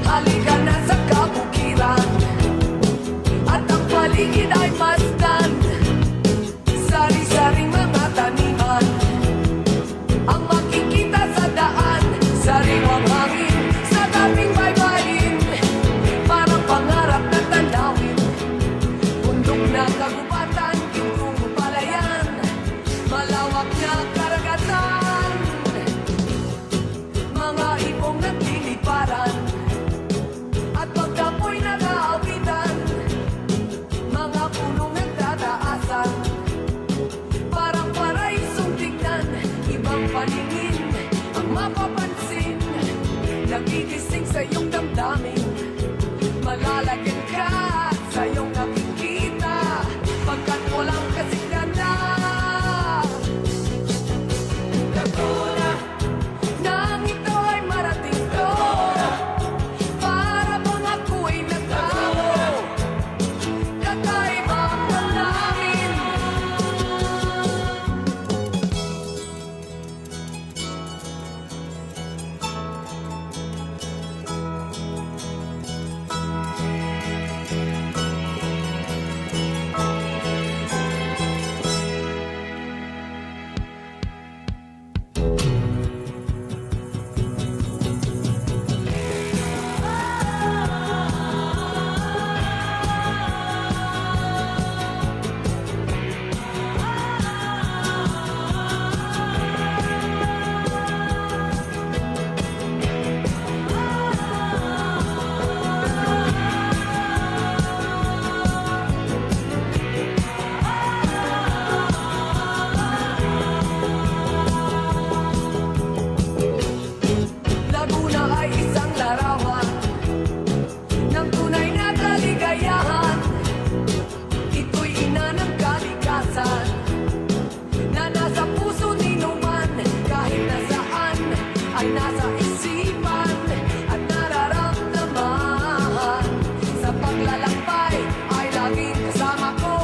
Halika na sa kabukiran, at ang paligid ay masdan. Sari-saring mga taniman ang makikita sa daan. Sariwang hangin sa tabing baybayin, parang pangarap na tanawin. Bundok na kagubatan, gintong palayan, malawak na karagatan. Mga ibong nagliliparan at pagkapoy nag-aawitan. Mga punong nagtataasan, parang paraisong tignan. Ibang paningin ang mapapansin, nagigising sa iyong damdamin. Malalagyan ka sa iyong nakikita, pagkat walang kasigla na. Nang ito ay marating ko, para bang ako'y nagtago, kakaibang damdamin. Laguna ay isang larawan ng tunay na kaligayahan. Ito'y ina ng kalikasan na nasa puso ni numan, kahit nasaan ay nasa isipan at nararamdaman. Sa paglalakbay ay laging kasama ko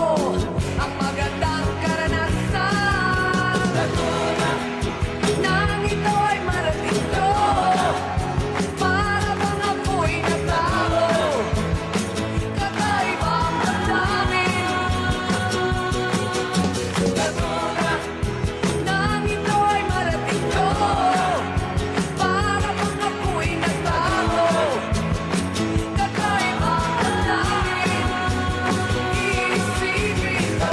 ang magandang karanasan. Nang ito ay marating ko, para bang ako'y nagtago, kakaibang damdamin. Nang ito ay marating ko, para bang ako'y nagtago, kakaibang damdamin. Iisipin ko.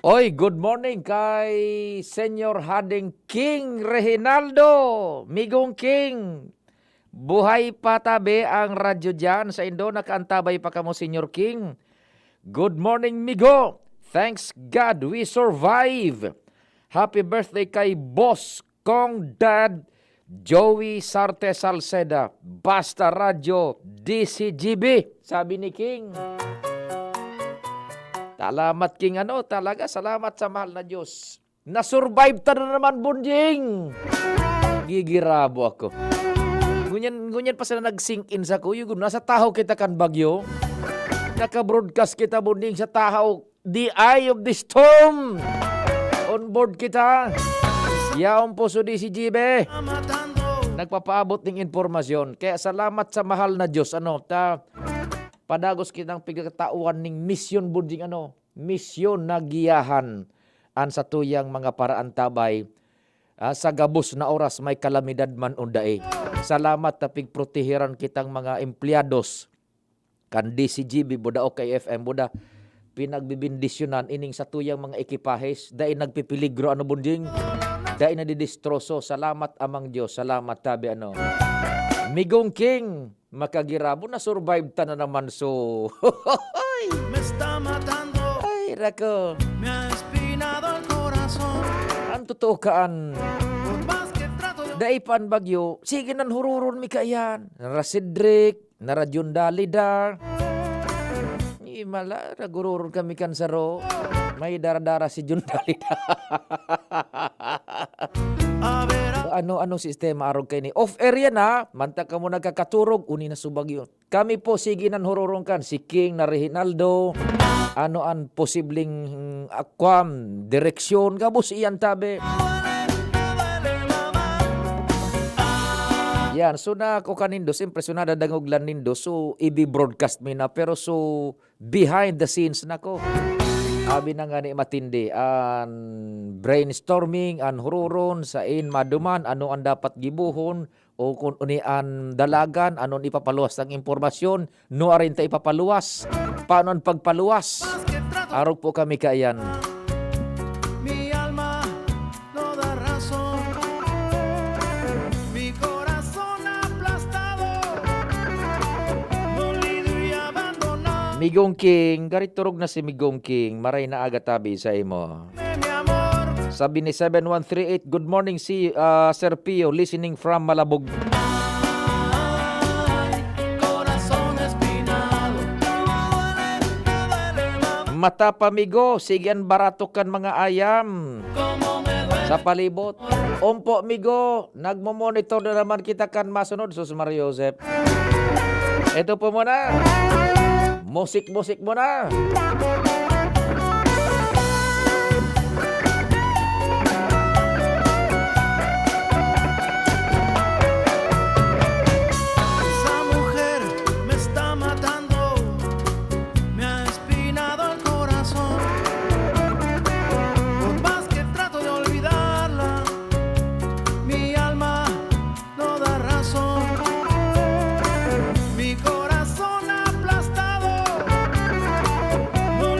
Oy, good morning kay Senyor Hading King Reginaldo. Migong King, buhay pa tabi ang radyo diyan. Saindo, nakaantabay pa kamo, Senyor King. Good morning, Migo. Thanks God we survive. Happy birthday kay Boss Kong Dad Joey Sarte Salceda, basta radyo, D C G B, sabi ni King. Salamat, King, ano, talaga, salamat sa mahal na Diyos. Na-survive ta na naman, Bonjing! Gigirabo ako. Ngunyan, ngunyan pa sila nag-sink in sa kuyo. Nasa tahaw kita kan bagyo. Naka-broadcast kita, Bonjing, sa tahaw. The eye of the storm. On board kita. Yaon po sa D C G B. Nagpapaabot ning impormasyon. Kaya salamat sa mahal na Diyos. Ano, ta, padagos kitang pigkatawan ning misyon, Bonjing, ano, misyon na giyahan an satuyang mga paraantabay, ah, sa gabos na oras may kalamidad man o dai. Salamat ta pigproteheran kitang mga empleyados kan D C G B, buda o kay F M, buda, pinagbibindisyonan ining satuyang mga ekipahes, dai nagpipiligro, ano, Bonjing? Dai nadidistroso. Salamat, Amang Diyos. Salamat, tabi, ano. Migong King, makagirabo, na-survive ta na naman, so. Me está matando. Ay, rako. Me ha espinado el corazón. Ang totoo kaan, Por más que trato de dai pa an bagyo, sige nan hururon mi kaiyan. Nara Cedric, nara Jun Dalida. Imala, nagururon kami kan saro. May dara-dara si Jun Dalida. A ver, a- Ano, anong sistema arog kaini? Off air yan, ha? Manta kamo nagkakaturog, uni na subag yun. Kami po, sige nan hururon kan. Si King na Reginaldo. Ano ang posibleng, mm, akwam, direksyon? Gabos iyan, tabi. Yan. So, na ako kanindo, siyempre, so, nadadangog lang nindo. So, ibi-broadcast mi na. Pero, so, behind the scenes, nako. Abi na nga ni matindi. An brainstorming, an hururon, sain maduman, ano ang dapat gibohon, o kun uni an dalagan, ano an ipapaluwas tang impormasyon, nuarin ta ipapaluwas, paano an pagpaluwas? Arog po kami kaiyan. Mi alma no da razón. Mi corazón aplastado, molido y abandonado. Migong King, gari turog na si Migong King, maray na aga tabi sa imo. Mi amor. Sabi ni seven one three eight, "Good morning, si, ah, Sir Pio, listening from Malabog." Ay, corazón espinado. Mata pa, migo, sige an baratok kan mga ayam sa palibot. Ompo, migo, nagmo-monitor na naman kita kan masunod. Sus, Maria Josep. Ito po muna. Musik-musik muna. Esa mujer me está matando, me ha espinado el corazón. Por más que trato de olvidarla, mi alma no da razón. Mi corazón aplastado, no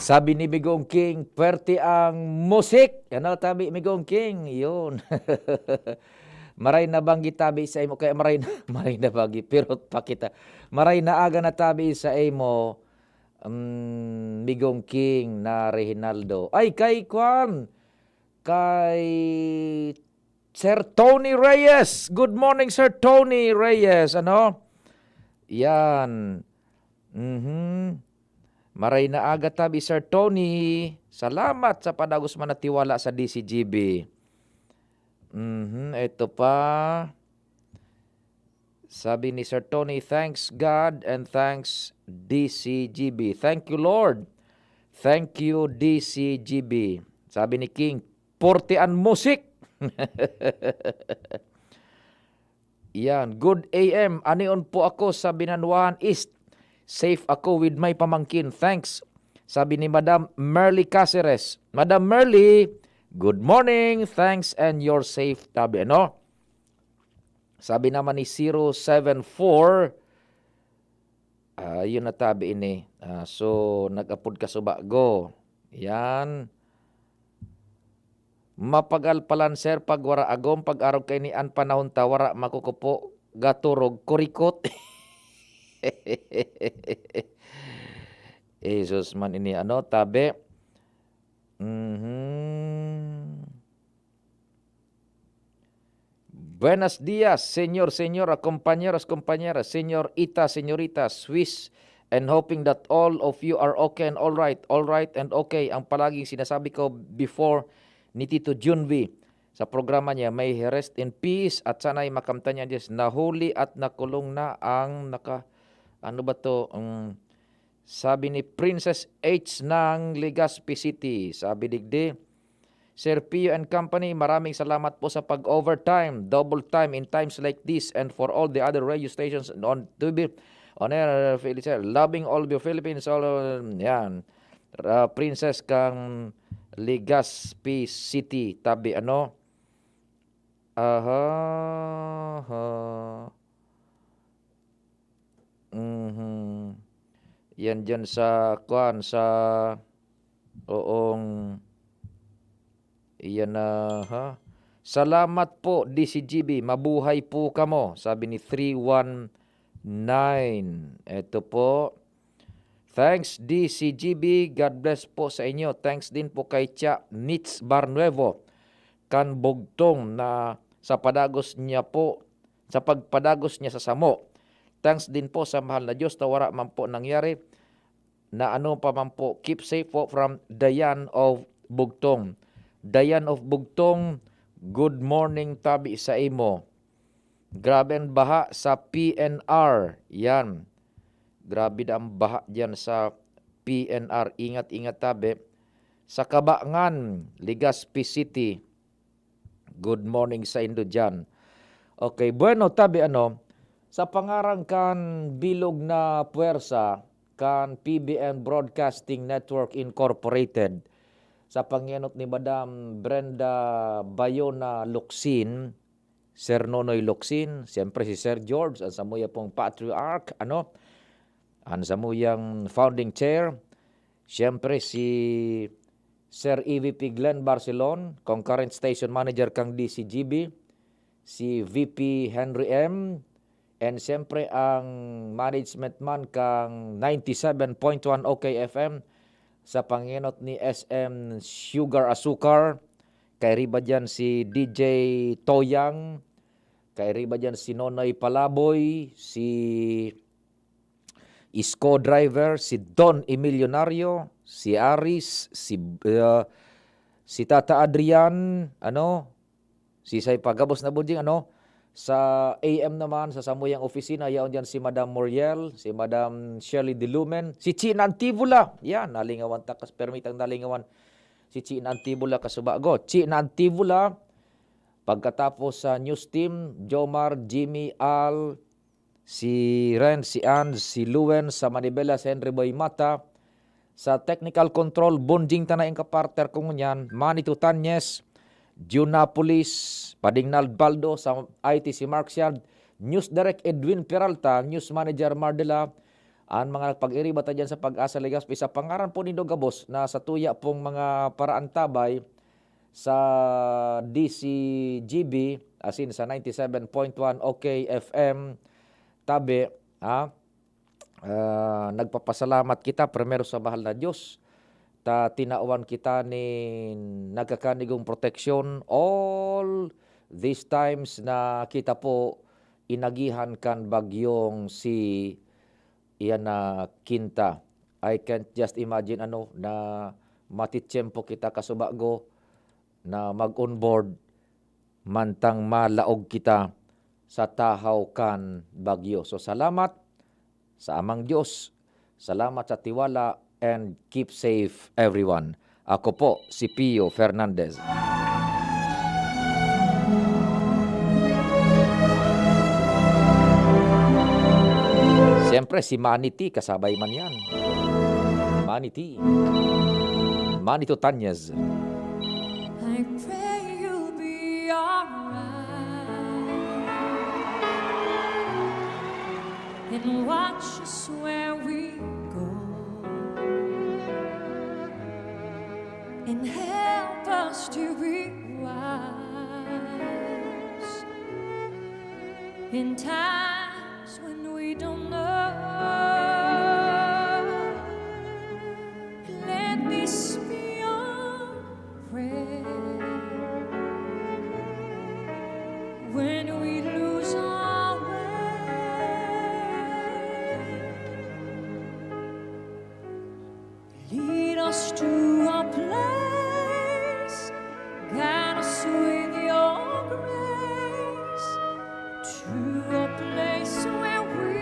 Tabi ni Migong King, "Pwerte ang musik." Ano, tabi, Migong King? Yun. Maray na banggi tabi sa imo, kaya maray na, maray na banggi, pirot pa kita. Maray na aga na tabi sa imo, um, Migong King na Reginaldo. Ay, kay Kwan, kay Sir Tony Reyes. Good morning, Sir Tony Reyes. Ano? Yan. Mhm. Maray na aga tabi, Sir Tony. Salamat sa padagos man na tiwala sa D C G B. Mhm, eto pa. Sabi ni Sir Tony, "Thanks God and thanks D C G B." Thank you, Lord. Thank you, D C G B. Sabi ni King, "Pwerte an musik." Yan. "Good A M. Anion po ako sa Binanwahan East. Safe ako with my pamangkin. Thanks." Sabi ni Madam Merly Caceres. Madam Merly, good morning. Thanks and you're safe. Tabi, ano? Sabi naman ni zero seven four, ah, yun na tabi ini. Ah, so, nag-apod ka subago. Yan. "Mapagal palan, sir, pag wara agom, pag arog kaini an panahon ta, wara makukupo, gaturog, kurikot." Jesus man ini, ano, tabi. Mhm. Buenos dias, señor, señora, compañeros, compañeras, señor, ita, señorita, Swiss, and hoping that all of you are okay and all right, all right and okay. Ang palaging sinasabi ko before ni Tito Junvi sa programa niya, may he rest in peace at sana'y makamtan niya ang Diyos. Nahuli at nakulong na ang naka-, ano ba to? Um, sabi ni Princess H ng Legazpi City. Sabi digdi, "Sir Pio and company, maraming salamat po sa pag-overtime, double time in times like this, and for all the other radio stations on T V, on air, Philip, sir. Loving all of you Philippines, all over." Yan. Ah, Princess kang Legazpi City, tabi, ano? Aha, ha. Mhm. Yan diyan sa, kwan, sa, oong, iyan na, ha? "Salamat po, D C G B. Mabuhay po kamo," sabi ni three one nine. Eto po. "Thanks, D C G B. God bless po sa inyo. Thanks din po kay Tia Nits Barnuevo, kan Bugtong, na sa padagos niya po, sa pagpadagos niya sa samo. Thanks din po sa mahal na Diyos na wara man po nangyari na ano pa man po. Keep safe po from Dayan of Bugtong." Dayan of Bugtong, good morning tabi sa imo. Grabe ang baha sa P N R. Yan. Grabe na ang baha diyan sa P N R. Ingat-ingat tabi. Sa Kabangan, Legazpi City. Good morning sa indo diyan. Okay, bueno, tabi ano, sa pangaran kan bilog na puwersa kan P B N Broadcasting Network Incorporated, sa pangenot ni Madam Brenda Bayona Locsin, Sir Nonoy Locsin, siyempre si Sir George, ang samuya pong patriarch, ano, ang samuyang founding chair, siyempre si Sir E V P Glenn Barcelon, concurrent station manager kang D C G B, si V P Henry M, and siyempre ang management man kang ninety seven point one O K F M sa pangenot ni S M Sugar Asukar, kairiba diyan si D J Toyang, kairiba diyan si Nonoy Palaboy, si Isko Driver, si Don Emilionario, si Aris, si, ah, si Tata Adrian, ano, si Say Pagabos na Budjing, ano, sa A M naman, sa samuyang opisina, yaon diyan si Madam Moriel, si Madam Shirley Dilumen, si Chi Nantivola. Yan, nalingawan ta, kas permitang nalingawan si Chi Nantivola, kasubago. Chi Nantivola, pagkatapos sa news team, Jomar, Jimmy, Al, si Ren, si Ann, si Luen, sa manibela, si Henry Boy Mata, sa technical control, Bonjing Tanay ang kapartner ko ngunyan, Manny Tutanyes, Junapolis, Padingnal Baldo, sa I T si Mark Siad, News Direct Edwin Peralta, News Manager Mardela, An mga nagpag-iriba ta diyan sa Pag-asa Legazpi, sa pangaran po nindo gabos na satuya pong mga paraantabay sa D C G B, asin sa ninety-seven point one O K F M, tabi, ha? Ah, nagpapasalamat kita primero sa mahal na Dios, ta tinawan kita nin nagkakanigong proteksyon all these times na kita po inagihan kan bagyong si Ian na Quinta. I can't just imagine, ano, na matitiyempo kita kasubago na mag-onboard mantang malaog kita sa tahaw kan bagyo. So, salamat sa Amang Dios, salamat sa tiwala, and keep safe, everyone. Ako po si Pio Fernandez. Siyempre, si Manny T, kasabay man yan. Manny T. Manny Tutañez. I pray you'll be alright and watch us where we go and help us to be wise in times when we don't know. Let this be our prayer when we lose our way. Lead us to a place, guide us with your grace, to a place where we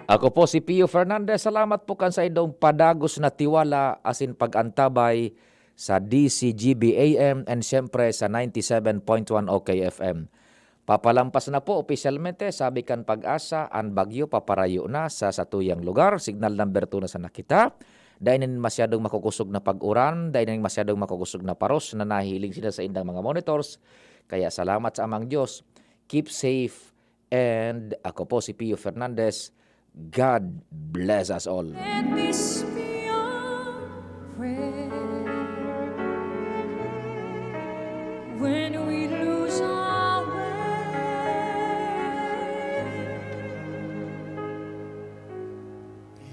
Ako po si Pio Fernandez. Salamat po kan saindong padagos na tiwala asin pag-antabay sa D C G B A M and siyempre sa ninety-seven point one O K F M. Papalampas na po opisyalmente, sabi kan Pag-asa, an bagyo paparayo na sa satuyang lugar. Signal number two na sana kita. Dai na nin masyadong makukosog na pag-uran, dai na nin masyadong makukosog na paros na nahihiling sinda sa indang mga monitors. Kaya salamat sa Amang Diyos. Keep safe. And ako po si Pio Fernandez. God bless us all. Let this be our prayer when we lose our way.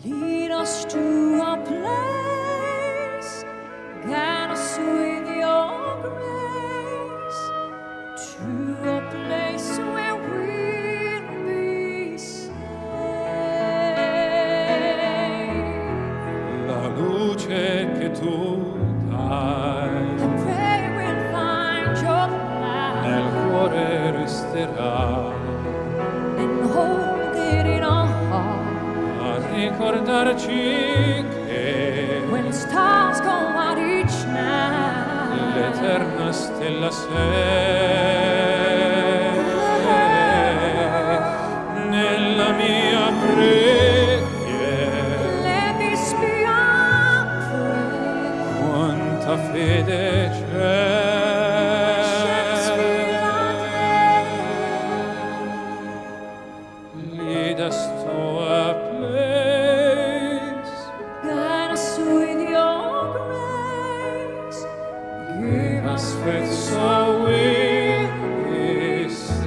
Lead us to a place, guide us with your grace, to a place where we'll be safe. La luce che tu dai I pray we'll find your light nel cuore resterà and hold it in our heart a ricordarci che when stars go out each night l'eterna stella sei nella mia preghiera. Let this be our prayer. Quanta fede c'è. Shakespeare. Lead us to a place. Guide us with your grace. Give us faith so we'll be saved.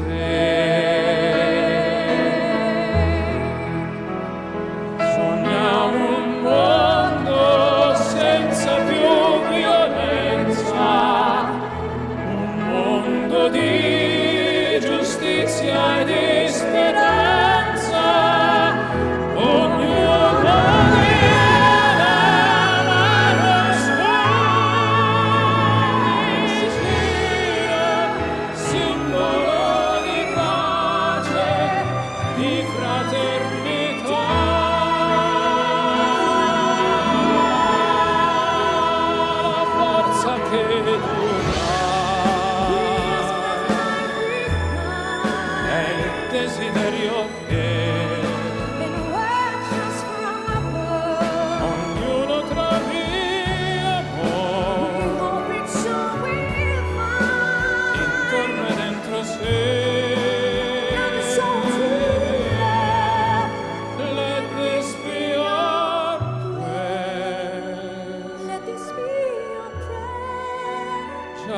Sogniamo un mondo senza più violenza, un mondo di giustizia e di speranza. Ognuno viene alla nostra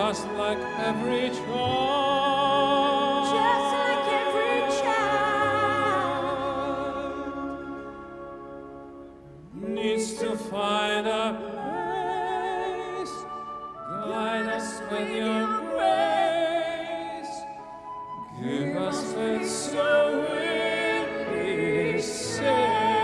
Just like every child. Just like every child. Needs to find a place. Guide us with your grace. Give us faith so we'll be saved.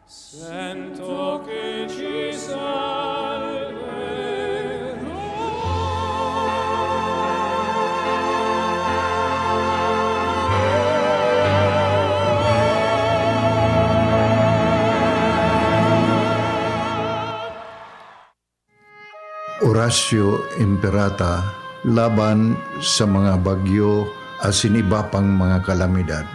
Santo que Jesus. Oratio Imperata laban sa mga bagyo asin iba pang mga kalamidad.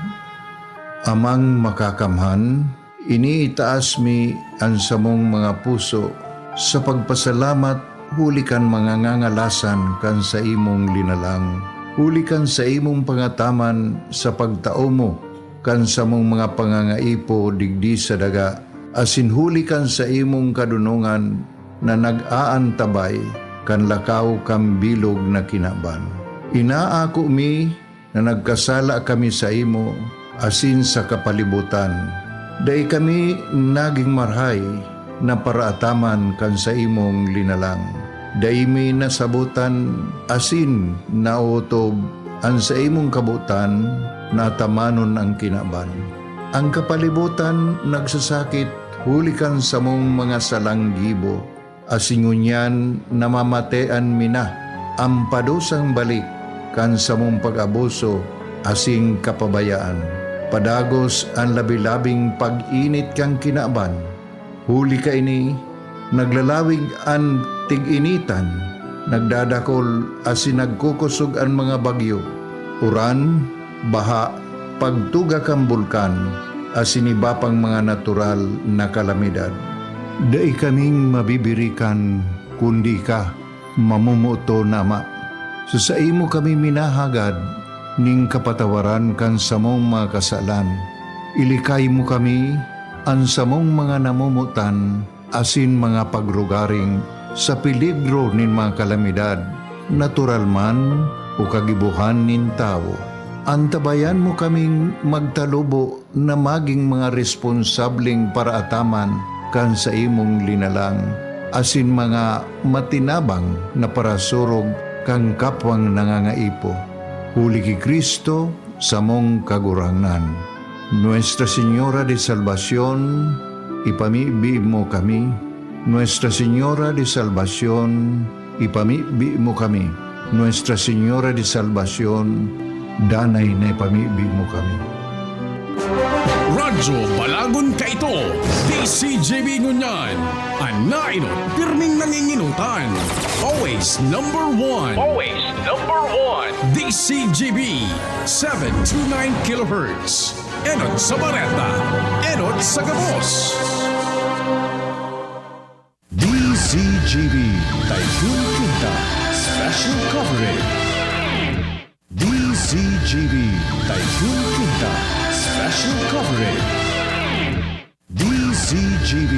Amang Makakamhan, iniitaas mi an samong mga puso sa pagpasalamat huli kan mga ngangalasan kan saimong linalang, huli kan saimong pangataman sa pagtao mo kan samong mga pangangaipo digdi sa daga, asin huli kan saimong kadonongan na nag-aantabay kan lakaw kan bilog na kinaban. Inaako mi na nagkasala kami saimo asin sa kapalibotan. Dai kami nagin marahay na paraataman kan saimong linalang. Dai mi nasabotan asin naotob an saimong kabotan na atamanon an kinaban. An kapalibotan nagsasakit huli kan samong mga salang gibo, asin ngunyan namamatean mi na an padusang balik kan samong pag-abuso asin kapabayaan. Padagos an labi-labing pag-init kan kinaban. Huli kaini, naglalawig an tig-initan, nagdadakol asin nagkukosog an mga bagyo, uran, baha, pagtuga kan bulkan, asin iba pang mga natural na kalamidad. Dai kaming mabibirikan, kundi ika, mamomoton na Ama. Sa saimo kami minahagad nin kapatawaran kan samong mga kasalan. Ilikay mo kami, an samong mga namomotan, asin mga pagrugaring sa peligro nin mga kalamidad, natural man o kagibohan nin tawo. Antabayan mo kaming magtalubo na magin mga responsableng paraataman kan saimong linalang, asin mga matinabang na parasurog kan kapwang nangangaipo. Huli ki Cristo, samong Kagurangnan. Nuestra Señora de Salvacion, ipamibi mo kami. Nuestra Señora de Salvacion, ipamibi mo kami. Nuestra Señora de Salvacion, danay na ipamibi mo kami. Radyo Balagon kaito, D C G B ngunyan, an naenot pirming nangingenotan. Always number one. Always number one. D C G B, seven two nine kilohertz. Enot sa bareta, enot sa gabos. D C G B Typhoon Quinta Special Coverage. D C G B Typhoon Quinta Special Coverage. D C G B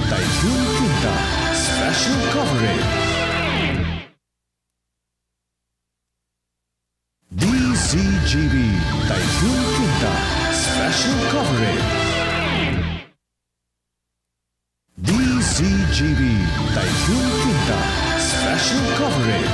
Typhoon Quinta Special Coverage. D C G B Typhoon Quinta Special Coverage. D C G B Typhoon Quinta Special Coverage.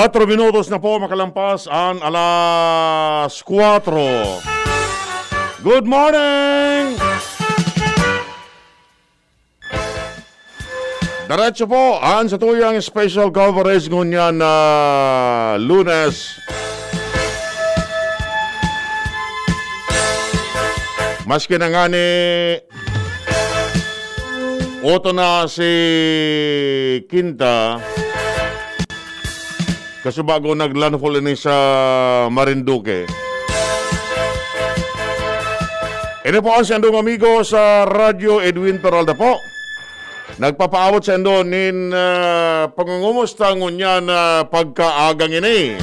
Kwatro minutos na po makalampas an alas kwatro. Good morning! Diretso po an satuyang special coverage ngunyan na Lunes. Maski na ngani, oto na si Quinta, kasubago nag-landfall ini sa Marinduque. Ini po ang siyandong amigo sa Radyo, Edwin Peralta po. Nagpapaabot saindo nin, ah, pangungumusta ngunyan na pagkaagang ini.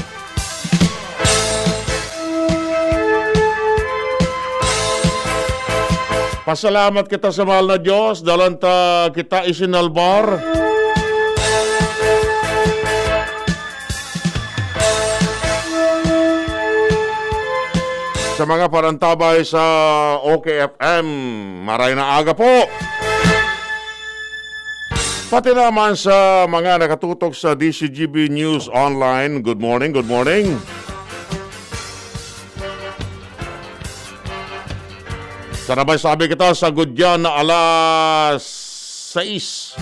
Pasalamat kita sa mahal na Diyos, dalan ta kita isinalbar. Sa mga panantabay sa O K F M, maray na aga po. Pati naman sa mga nakatutok sa D C G B News Online, good morning, good morning. Sana may sabi kita sa gudyan na alas sais.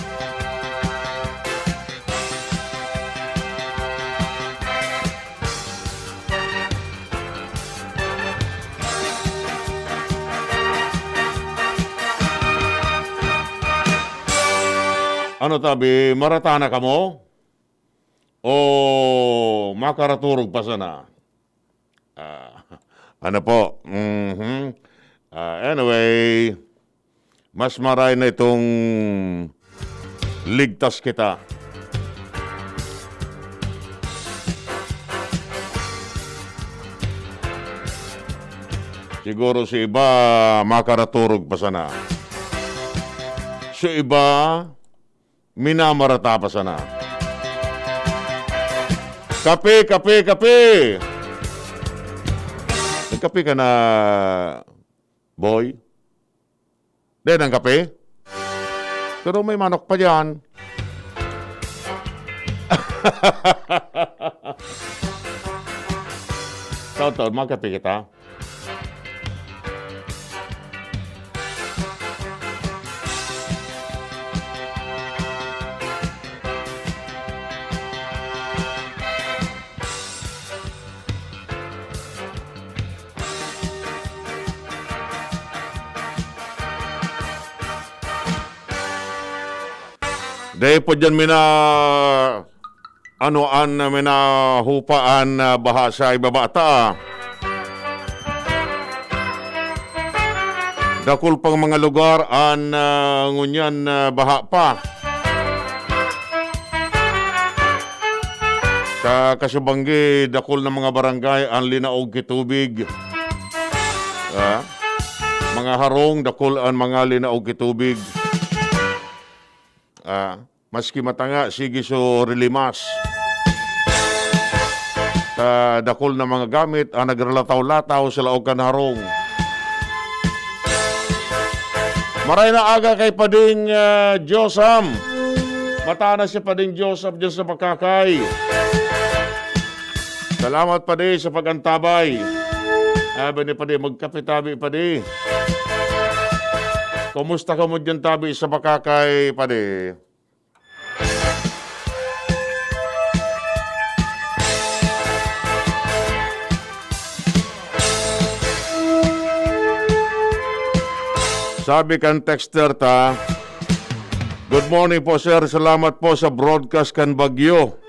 Ano tabi, marata na kamo? O makaraturog pa sana? Ah, ano po? Mhm. Ah, anyway, mas maray na itong ligtas kita. Siguro si iba makaraturog pa sana. Si iba, minamarata pa sana. Kape, kape, kape! Nagkape ka na, boy? Dai nang kape? Pero may manok pa diyan. Taon-taon, magkape kita. Dai po diyan mina-, ano, an minahupa an, ah, baha sa ibaba ta, ah. Dakul pang mga lugar an, ah, ngunyan, ah, baha pa. Sa Kasubanggi, dakul na mga barangay an linaog ki tubig. Ah, mga harong, dakul an mga linaog ki tubig. Ah, maski matanga, sige so rilimas. Ta dakul na mga gamit an nagralataw-lataw sa laog kan harong. Maray na aga kay Pading, ah, Josam. Mata na si Pading Josam diyan sa Bakakay. Salamat, Padi, sa pag-antabay. Abi ni Padi, magkape tabi, Padi. Kumusta kamo diyan tabi sa Bakakay, Padi? Sabi kan texter ta, "Good morning po, sir. Salamat po sa broadcast kan Bagyo."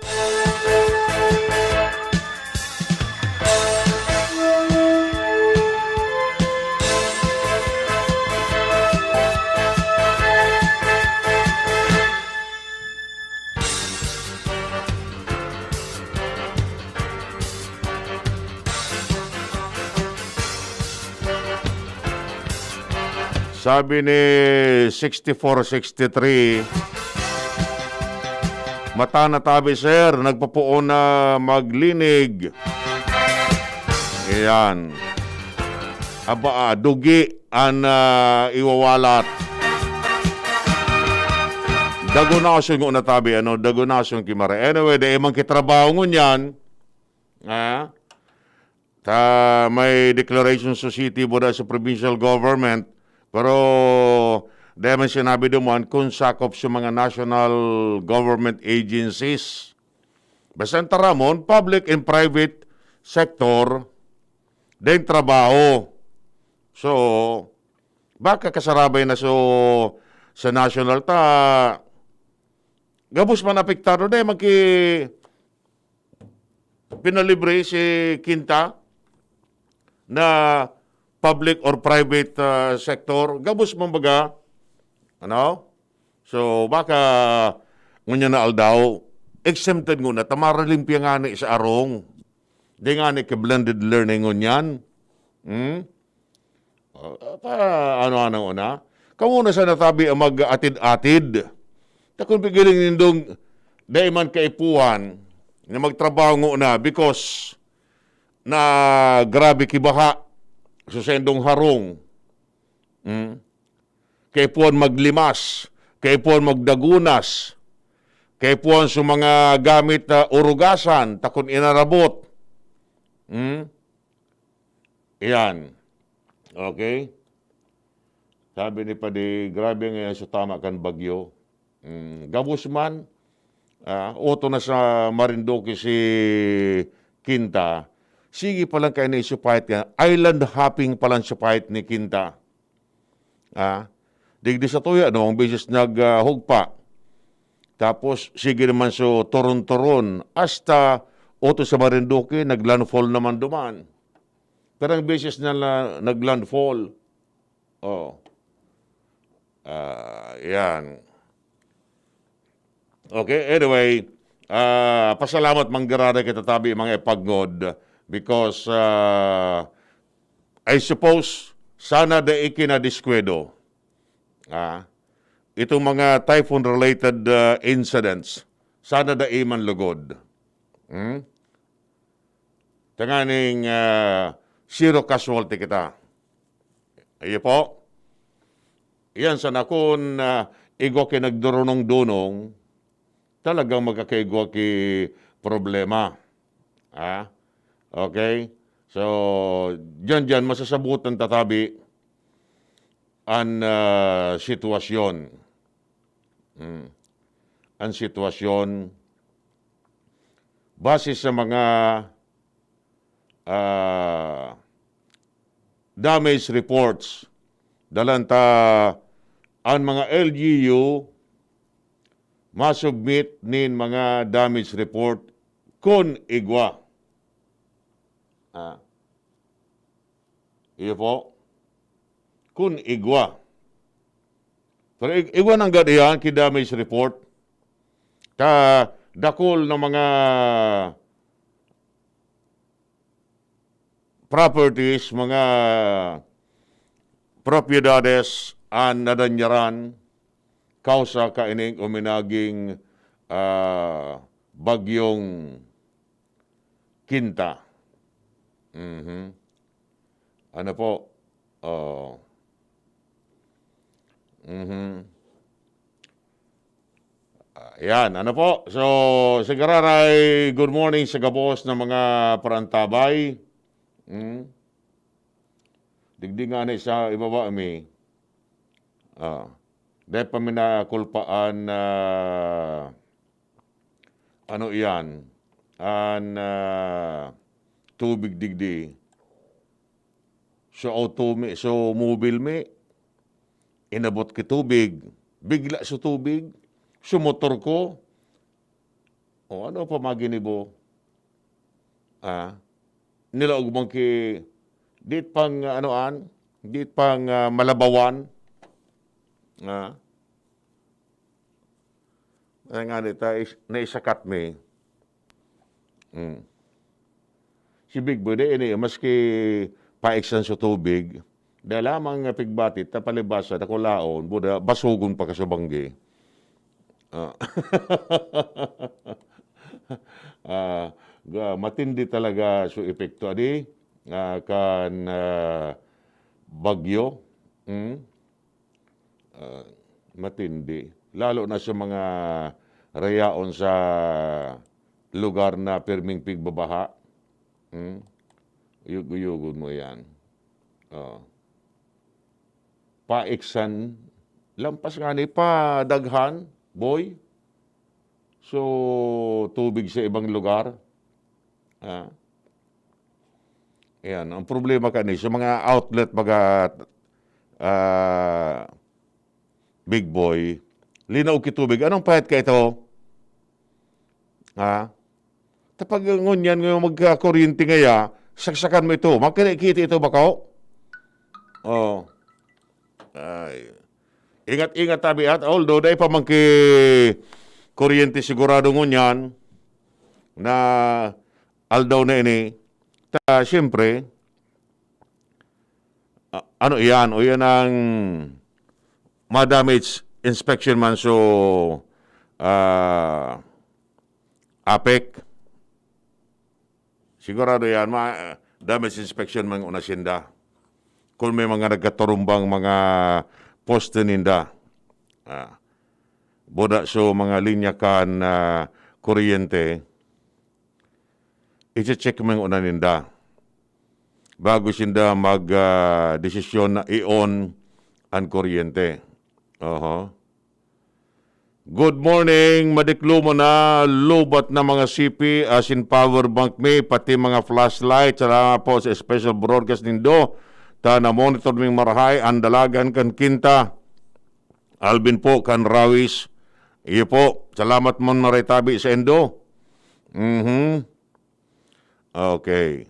Sabi ni sixty-four sixty-three, "Mata na tabi, sir, nagpopoon na maglinig." Ayan. Aba, ah, dugi an, ah, iwawalat. Dagonason ngona tabi, ano, dagonason ki mare. Anyway, dai man ki trabaho ngunyan. Ah, ta may declaration sa city, buda sa provincial government. Pero, dai man sinabi duman kung sakop sa mga national government agencies. Basta ang taramon, public and private sector, dai trabaho. So, baka kasarabay na so sa national ta, gabos man apektado, dai man ki pinalibre si Kinta na public or private, ah, sector. Gabos man baga, ano? So, baka ngunyan na aldaw, exempted ngona ta, maralimpya ngani sa arong. Dai ngani ki blended learning ngunyan. Hmm? Ah, pa, ano, ano, una? Kamo na sana tabi ang mag-atid-atid. Ta kun pigiling nindong dai man kaipuhan na magtrabaho ngona because na grabe ki baha sa saindong harong. Hmm? Kaipuhan maglimas, kaipuhan magdagunas, kaipuhan sa mga gamit na urugasan, ta kun inarabot. Hmm? Iyan. Okay? Sabi ni Padi, grabe ngayon sa tama kan bagyo. Hmm, gabos man, ah, oto na sa Marinduque si Kinta, sige pa lang kayo na isupahit ka. Island hopping pa lang supahit ni Kinta. Ah, digdi sa tuya, no, ang beses nag, ah, hugpa. Tapos, sige naman so turon-turon. Hasta oto sa Marinduque, nag-landfall naman duman. Pero ang beses na, na nag-landfall, oh, ah, yan. Okay, anyway, ah, pasalamat manggiraray kita tabi mga ipagnod because, ah, I suppose, sana dai kinadiskwado, ah, itong mga typhoon-related, ah, incidents, sana dai man lugod. Hmm? Tanganing, ah, zero casualty kita. Iyo po. Iyan sana kun, ah, igwa ki nagdurunong-dunong, talagang magkakaigwa ki problema. Ah? Okay? So, diyan-diyan masasabutan tatabi an, ah, sitwasyon. Hmm. An sitwasyon base sa mga, ah, damage reports. Dalan ta an mga L G U masubmit nin mga damage report kun igwa. Ah. Iyo po. Kun igwa. Pero ig-, igwa nanggad iyan ki damage report. Ta dakul na mga properties, mga propiedades an nadanyaran kausa kaining uminaging, ah, bagyong Kinta. Mhm. Ano po? Oh. Mhm. Ah, yan. Ano po? So, sigararay, good morning sa gabos na mga parantabay. Hmm? Digdi nga na sa ibaba mi. Ah, dahil pa minakulpaan na, ano iyan, an, ah, tubig digdi. So, auto mi, so, mobil mi, inabot ki tubig. Bigla so tubig. So, motor ko. O, ano pa maginibo? Ah, nilaog man ki, dit pang, ano an, dit pang, ah, malabawan. Ah, ay nga, nita-, is-, naisakat mi. Hmm. Si Big Boy, di ini, maski paiksan sa tubig, dahil lamang nga pigbatit, tapalibasa, nakulaon, buda, basugon pa ka sa banggi. Ah. Ah, ga-, matindi talaga so epekto, adi, ah, kan, ah, bagyo. Hmm? Ah, matindi. Lalo na sa mga rayaon sa lugar na pirming pigbabaha. Hmm? Uyog-uyogon mo yan. Oh. Paiksan, lampas nga ni pa daghan, boy. So, tubig sa ibang lugar. Ah. Ayan, ang problema kani, sa mga outlet, mga, ah, big boy, linaog ki tubig. Anong pahit ka ito? Ha? Tapag ngunyan nga magkakuryente ngaya, saksakan mo ito. Magkikita ito, bako? Oh. Ay. Ingat-ingat tabi at although dai pa man ki kuryente sigurado ngunyan na aldaw na ini. Ta, siyempre, a-, ano iyan? O yan ang ma-damage inspection man so, ah, apek. Sigurado yan, ma-, damage inspection man una sinda. Kung may mga nagkaturumbang mga poste ninda. Ah, buda so mga linya kan, ah, kuryente, iche-check man una ninda. Bago sinda mag, ah, desisyon na i-on ang kuryente. Oho. Good morning, madiklo mo na, lubat na mga C P, asin power bank mi, pati mga flashlight. Salamat po sa special broadcast nindo. Ta na-monitor ming marahay ang dalagan kan Kinta. Alvin po, kan Rawis. Iyo po, salamat mo na rin tabi sa indo. Mhm. Okay.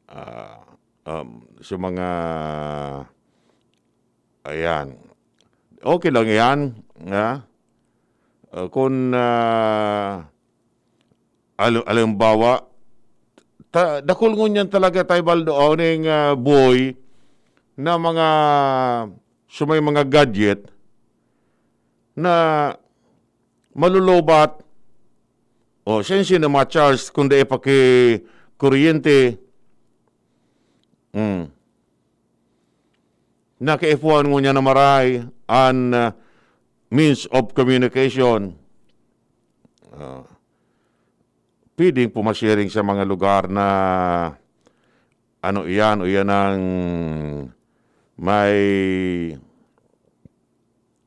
Ah, um, sa mga, ayan. Okay lang yan, ha? Ah, kung, ah, alim-, alimbawa, ta-, dakul ngunyan talaga tayo, Baldo, oh, ning, ah, boy na mga, sa may mga gadget na malulubat. O, sense na ma-charge kung dai pa ki kuryente. Hmm. Nakaipuhan ngunyan na maray an, ah, means of communication. Ah, pwedeng pumasharing sa mga lugar na ano iyan o iyan ang may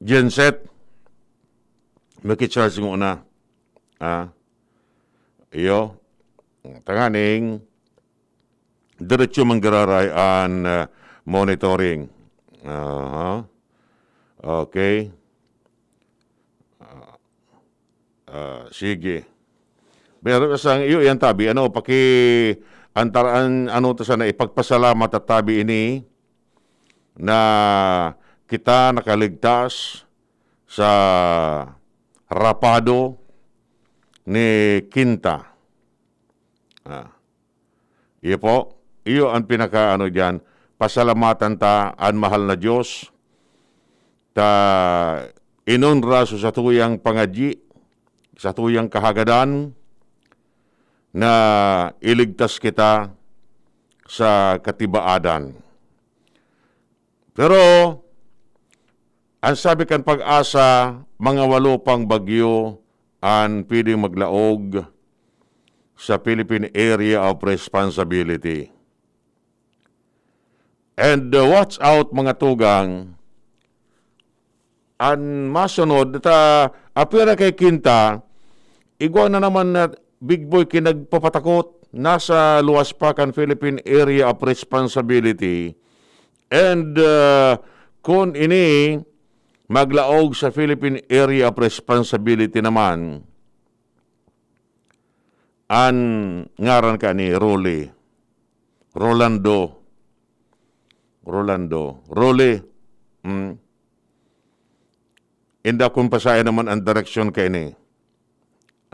genset. Maki-charge nguna. Ah. Iyo. Tanganing diretso manggararay an, ah, monitoring. Aha. Okay. Ah, ah, sige. Pero sa iyo, yan tabi, ano, paki-, antar-, an-, ano to sana, ipagpasalamat at tabi ini na kita nakaligtas sa rapado ni Kinta. Ah. Iyo po, iyo ang pinaka-ano diyan. Pasalamatan ta an mahal na Dios, ta inonra so satuyang pangadyi, satuyang kahagadan, na iligtas kita sa katibaadan. Pero, ang sabi kan Pag-asa, mga walo pang bagyo an pwedeng maglaog sa Philippine Area of Responsibility. And, uh, watch out, mga tugang, an masunod, ta, apwera kay Kinta, igwa na naman na big boy ki nagpapatakot, nasa luwas pa kan Philippine Area of Responsibility. And, uh, kun ini maglaog sa Philippine Area of Responsibility naman, an ngaran ka ni Rolly. Rolando. Rolando. Rolly. Mm. Inda kun pasaya naman ang direksyon ka ini.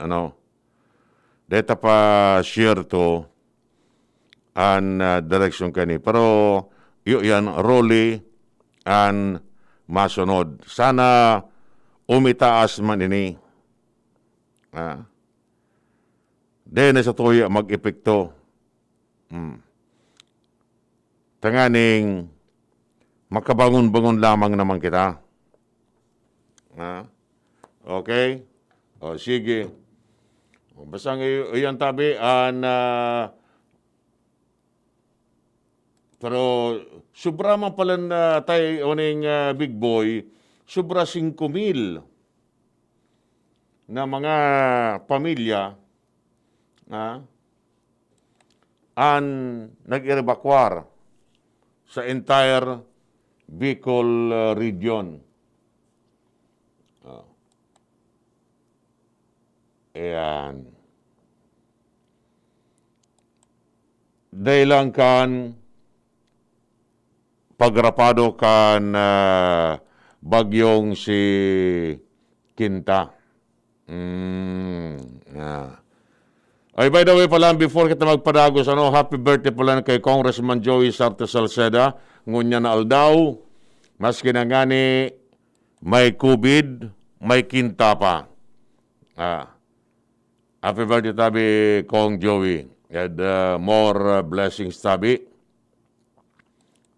Ano? Deta pa share to an, ah, direksyon ka ini. Pero, iyo yan, Rolly, an masunod. Sana umitaas man ini. Ah. Dai na sa tuya mag-epekto. Hmm. Tanganing makabangon-bangon lamang naman kita. Ha? Okay? O, sige. O, basta ng i-, iyan tabi, an, ah, pero sobra man pala na tayo, uning, ah, Big Boy, sobra singko mil na mga pamilya, ah, an nag-evacuar sa entire Bicol, ah, region. Ah. Ayan. Dahil lang kan pagrapado kan, ah, bagyong si Kinta. Mm, ah. Ay, by the way pala, before kita magpadagos, ano, happy birthday pala kay Congressman Joey Sarte Salceda, ngunyan na aldaw. Maski na ngani, may covid, may kinta pa. Ah. Happy birthday, tabi, Kong Joey. And, ah, more, ah, blessings, tabi.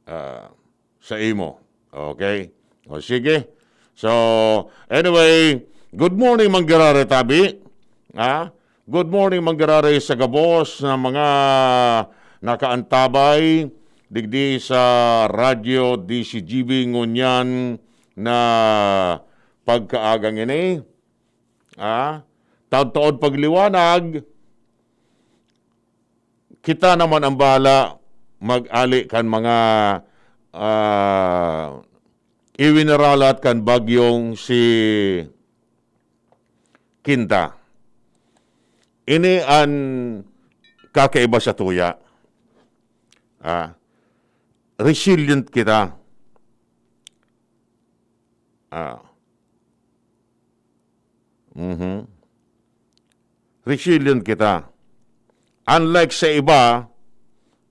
Ah, sa imo. Okay? O, sige. So, anyway, good morning, manggiraray, tabi. Ha? Good morning, manggiraray, sa gabos na mga nakaantabay digdi sa Radyo D C G B ngunyan na pagkaagang ini. Ah, taod-taod pagliwanag, kita naman ang bahala mag-ali kan mga, ah, iwinaralat kan bagyong si Kinta. Ini an kakaiba sa tuya. Ah, resilient kita. Ah. Mhm. Resilient kita. Unlike sa iba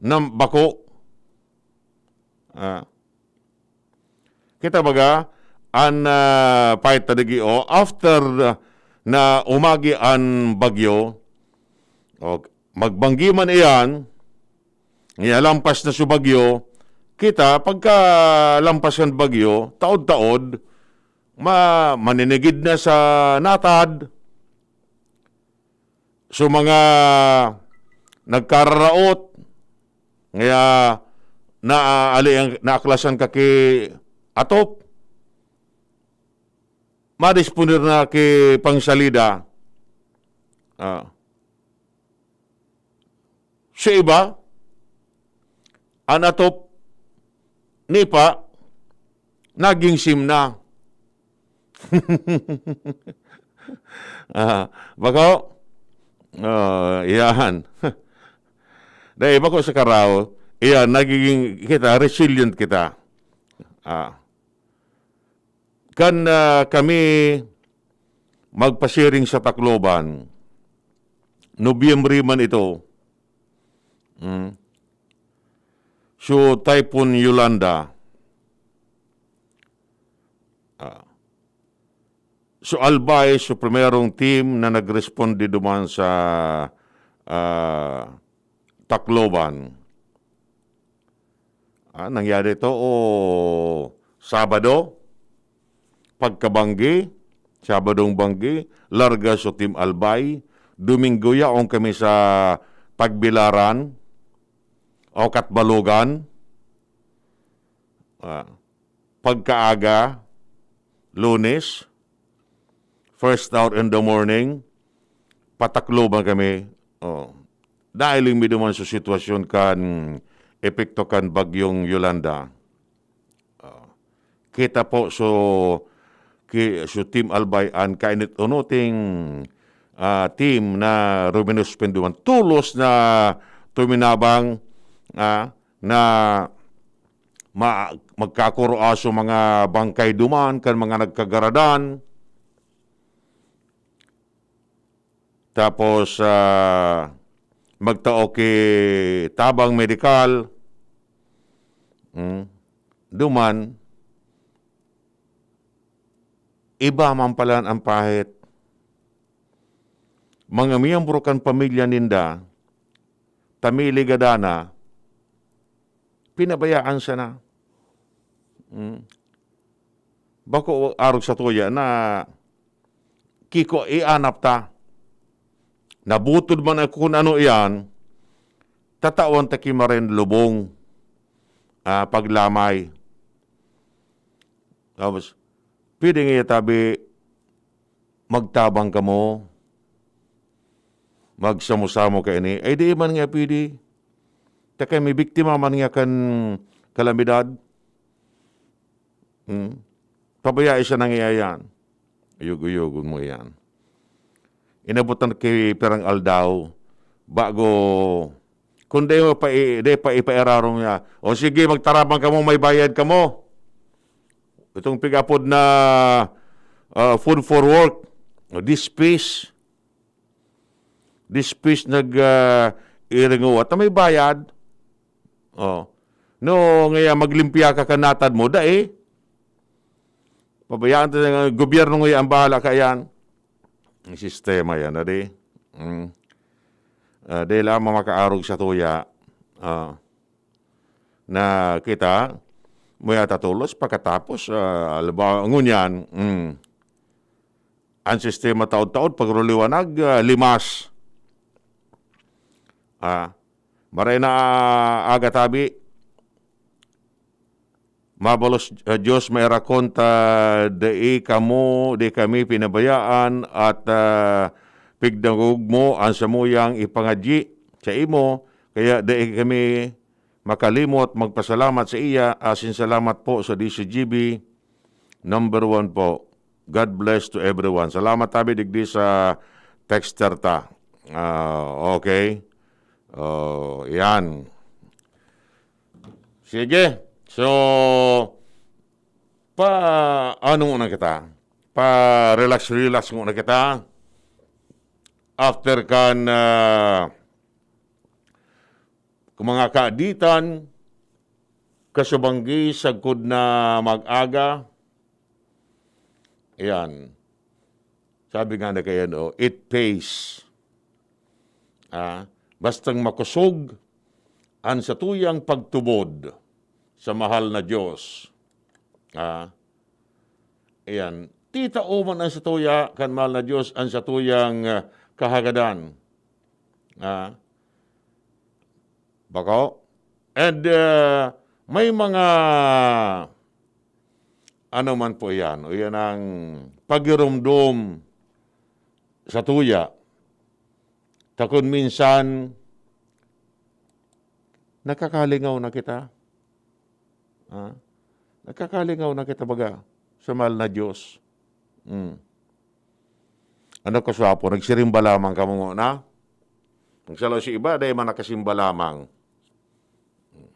na bako, ah, kita baga, an, ah, pahit ta digi, o, after, ah, na umagi an bagyo, o, magbanggi man iyan, iyalampas na sa bagyo, kita, pagka lampas kan bagyo, taod-taod, ma-, maninigid na sa natad. So, mga nagkararaot, kaya na, ali ang, naaklasan ka ki atop, madisponer na ki pangsalida. Ah. Sa iba, an atop nipa, naging sim na. Ah, bako? Oh, iyan. Dahil bako sa karaw, iyan, nagiging kita, resilient kita. Ah. Kan, ah, kami magpasiring sa Tacloban, Nobyembre man ito. Mm. So, Typhoon Yolanda. Ah. So, Albay, so, primerong team na nagresponde duman sa, ah, Tacloban. Ah, nangyari ito, o, Sabado, pagkabanggi, Sabadong banggi, larga so Team Albay. Domingo, yaon kami sa Tagbilaran o Catbalogan. Ah, pagkaaga, Lunes, first hour in the morning, pa Tacloban kami. Oh. Dahil mi duman sa sitwasyon kan epekto kan Bagyong Yolanda. Oh. Kita po, so, ki-, so Team Albay an kainit-unuting, ah, team na ruminuspend duman. Tolos na tuminabang, ah, na ma-, magkakuro aso mga bangkay duman kan mga nagkagaradan. Tapos, ah, magtao ki tabang medikal. Mm. Duman, iba man pala an pahit. Mga miyembro kan pamilya ninda, ta may ligadana, pinabayaan sana. Mm. Bako arog sa tuya na kiko ianap ta. Nabutod man ang kun ano iyan, tatawan ta ki marin lubong, ah, paglamay. Tapos, pwede nga tabi, magtabang kamo, magsamo-samo kaini. Ay, di man nga pwede. Ta kay may biktima man nga kan kalamidad. Hmm. Pabayai siya nang iyan. Uyog-uyogon mo iyan. Inabotan ki pirang aldaw, bago, kung di mo pa i-, di pa ipairarom niya, "O sige, magtarabang kamo, may bayad kamo." Itong pig-apod na, ah, food for work, o dispis. Dispis nag, ah, iringuwat na may bayad. Oh. No, ngaya maglimpya ka kan natad mo, dai. Pabayaan ta nga gobyerno ngaya ang bahala kaiyan. Ang sistema yan, adi. Mm. Ah, dai lamang makaarog sa tuya. Ah. Na kita, muya ta tolos, pagkatapos, ah, halimbawa, ngunyan, mm. Ang sistema taod-taod, pagruliwanag, ah, limas. Ah, maray na, ah, aga tabi. Mabalos, ah, Diyos, mairakon ta, dai kamo, dai kami pinabayaan at, ah, pigdangog mo ang samuyang ipangadyi sa imo, kaya dai kami makalimot magpasalamat sa iya. Asin salamat po sa D C G B, number one po. God bless to everyone. Salamat tabi digdi sa texter ta. Ah, okay. Oh, yan. Sige. So, pa ano muna kita? Pa relax-relax muna kita. After kan, ah, kung mga kaaditan, kasubanggi sagkod na mag-aga, ayan. Sabi nga na kaya, no, it pays. Ah, bastang makosog ang satuyang pagtubod sa mahal na Diyos. Ah, ayan. Titao man ang satuya kan mahal na Diyos, ang satuyang, ah, kahagadan. Ah, bako? And, ah, may mga, ano man po yan, o yan ang pagirumdom satuya. Ta kun minsan, nakakalingaw na kita. Ha? Nakakalingaw na kita baga sa mahal na Diyos. Hmm. Ano, kaswapo, nagsirimba lamang kamo ngona? Nagsalaw si iba, dai man nakasimba lamang. Hmm.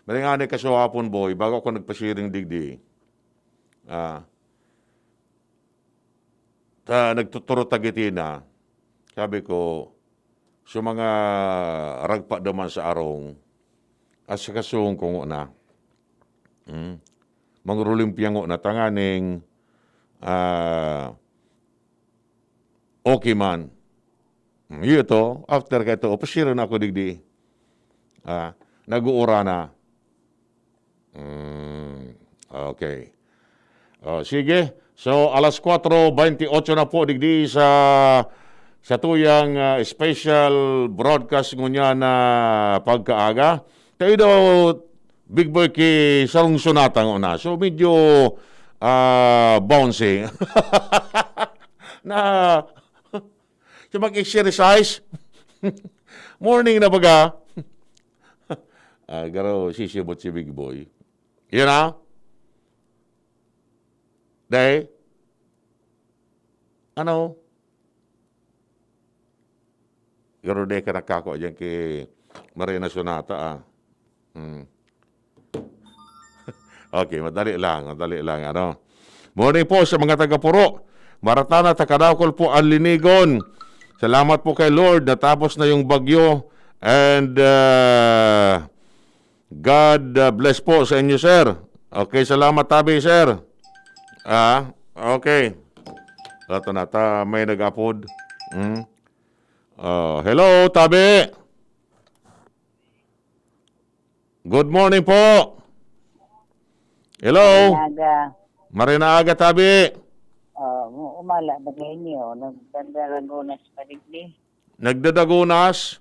Maring ani, kaswapon, boy, bago ako nagpasiring digdi. Ah, ta nagtuturo ta giti na, sabi ko, sa mga ragpa duman sa arong, at sa kasong ko ngona. Hmm. Mangrolimpya ngona tanganing, ah, okay man. Hmm, iyo to, after ka ito, opusiro na ako digdi. Ah, nag-uura na. Hmm, okay. Oh, sige. So, alas kwatro bentiocho na po digdi sa, sa tuyang, ah, special broadcast ngunyan na pagkaaga. Tayo daw, Big Boy, ki sarong sonata ngona. So, medyo, ah, bouncy. Na, so, mag-exercise. Morning na baga. Ah, garo, sisibot si Big Boy. Yan na. Dai. Ano? Garo, dai ka nakako dyan ki Marina Sonata, ah. Hmm. Okay, madali lang, madali lang, ano. Morning po sa mga taga-Puro. Maratana, takadakol po ang linigon. Salamat po kay Lord, natapos na yung bagyo. And, ah, God, ah, bless po sa inyo, sir. Okay, salamat, tabi, sir. Ah, okay. Ito na, ta, may nag-apod. Hmm? Ah, hello, tabi. Good morning po. Hello. Maray na aga. Maray na aga, tabi. Ah, mo, Umala ba kayo niyo? Nagdadaragonas pa digdi? Nagdadagonas?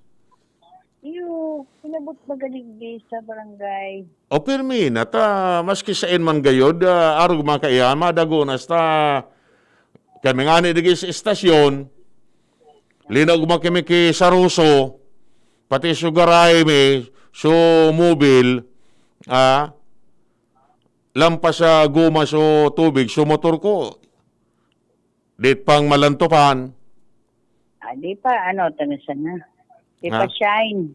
Iyo, inabot ba ka digdi sa barangay? O, pirmi na ta, maski sain man gayod, ah, arog man kaiyan, madagonas ta. Kami ngani digdi sa estasyon, linaog man kami ki Saruso, pati so garahe mi, so mobil, ah, lampas sa goma so tubig, so motor ko, dit pang malantopan. Ah, di pa, ano, tanasan na. Di Ha? pa shine.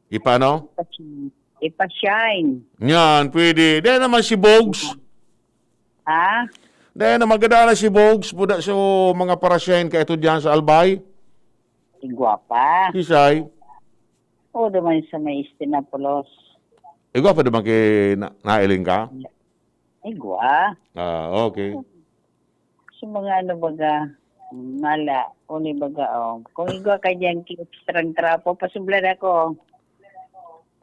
Di pa, ano? Di pa shine. Di pa shine. Yan, pwede. Dahil naman si Bogs. Ha? Dahil naman gada na si Bogs, buda so mga parasyahin ka ito dyan sa Albay. Si Guapa. Kisay. O, duman sa may Istinapolos. Igwa pa duman kay na, nailing ka? Igwa. Ah, okay. Sa mga ano baga, mala, uni baga, oh. Kung igwa ka dyan, ki-, extrang trapo, pasublan ako.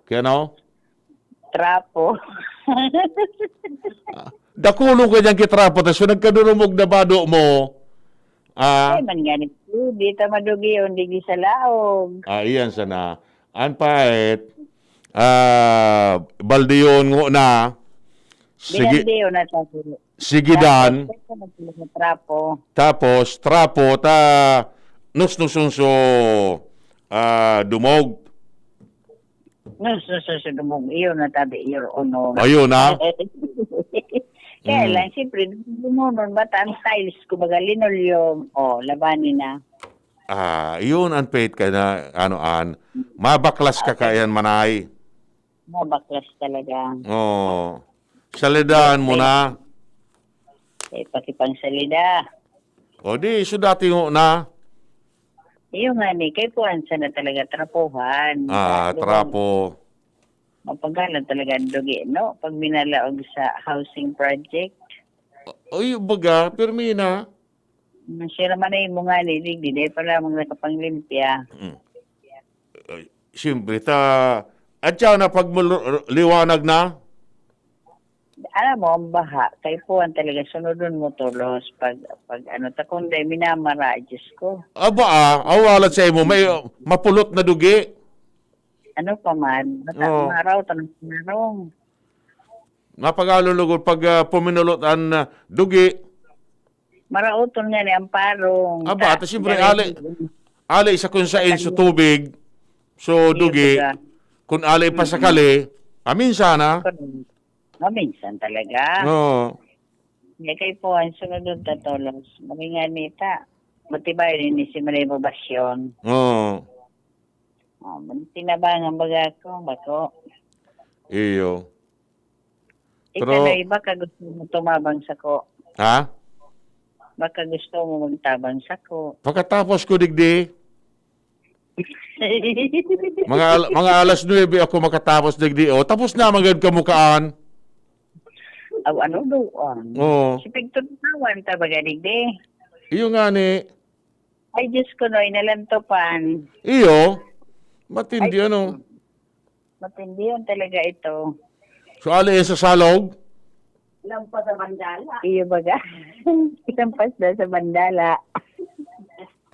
Kaya no? Trapo. Ah, dakulong ka dyan kitrapo, tas yung nagkadurumog na bado mo, ah, Ay, man nga ni, di ta madugi, o, di sa laog. Ah, iyan sana. An pait, ah, balde yun ngo na. Sige, Binalde yun na sabi. Sige, Dan. Tapos, ito, nagpili sa trapo. Tapos, trapo, ta, nusnusun so, ah, dumog. Nusnusun so dumog. Iyo na tabi, Your Honor. Ayun, ah. Kaya Mm. lang, siyempre, lumunon, ba't ang tiles, kumbaga, linoleum, o, labani na. Ah, yun ang pait ka na, ano, an, mabaklas ka Okay. kaiyan, manay. Mabaklas talaga. Oo. Salidahan mo Okay. na. Eh, pakipangsalida. O di, so dati mo na. Iyo nga ni, kay kuwan sana talaga, trapuhan. Ah, Di ba? trapo. Mapagalan talaga ang dugi, no? Pag minalaog sa housing project. Uy, baga, pirmi na. Mm, siya naman ay mo nga ni, digdi, dahil pa lamang nakapanglimpya. Mm. Ay, siyempre, ta, at siya na pag mulu-, liwanag na? Alam mo, ang baha, kay puwan talaga, sunodon mo tulos. Pag, pag ano, ta, kung dahil minamara, Diyos ko. Aba, ah, awalat sa imo, may, uh, mapulot na dugi. Ano pa man, bata, Oo. maraw, tanong, tanong. Mapag-alulugod pag, ah, puminulot an, ah, dugi. Maraoton nga ni ang parong. Aba, Sa, ta siyempre, dali-, ali, ali sa kung sain sa Sa tubig, so Iyo, dugi, baga. Kung ali pa sa Mm-mm. kali, aminsan, ha? Correct. Maminsan talaga. Oo. Hindi, kay po, ang sunod ta tolos. Mamingan nita. Matibay rin ni si Maria Basyon. Oo. Oh, tinabangan baga ako, bako. Iyo. Ikaw Pero na iba ka gusto mo tumabang sako. Ha? Baka gusto mo magtabang sako. Pagkatapos ko digdi, mga al-, mga alas nuebe ako makatapos digdi, oh. Tapos na, magad kamukaan. Aw, ano daw, ah? Oo. Si Pigton Tawan, ta baga digdi? Iyo nga ni. Ay, Diyos ko, Noy, nalantopan. Iyo. Matindi, Ay, ano? Matindi yun talaga ito. So, ali sa salog? Lampas sa bandala. Iyo baga. Lampas daw sa bandala.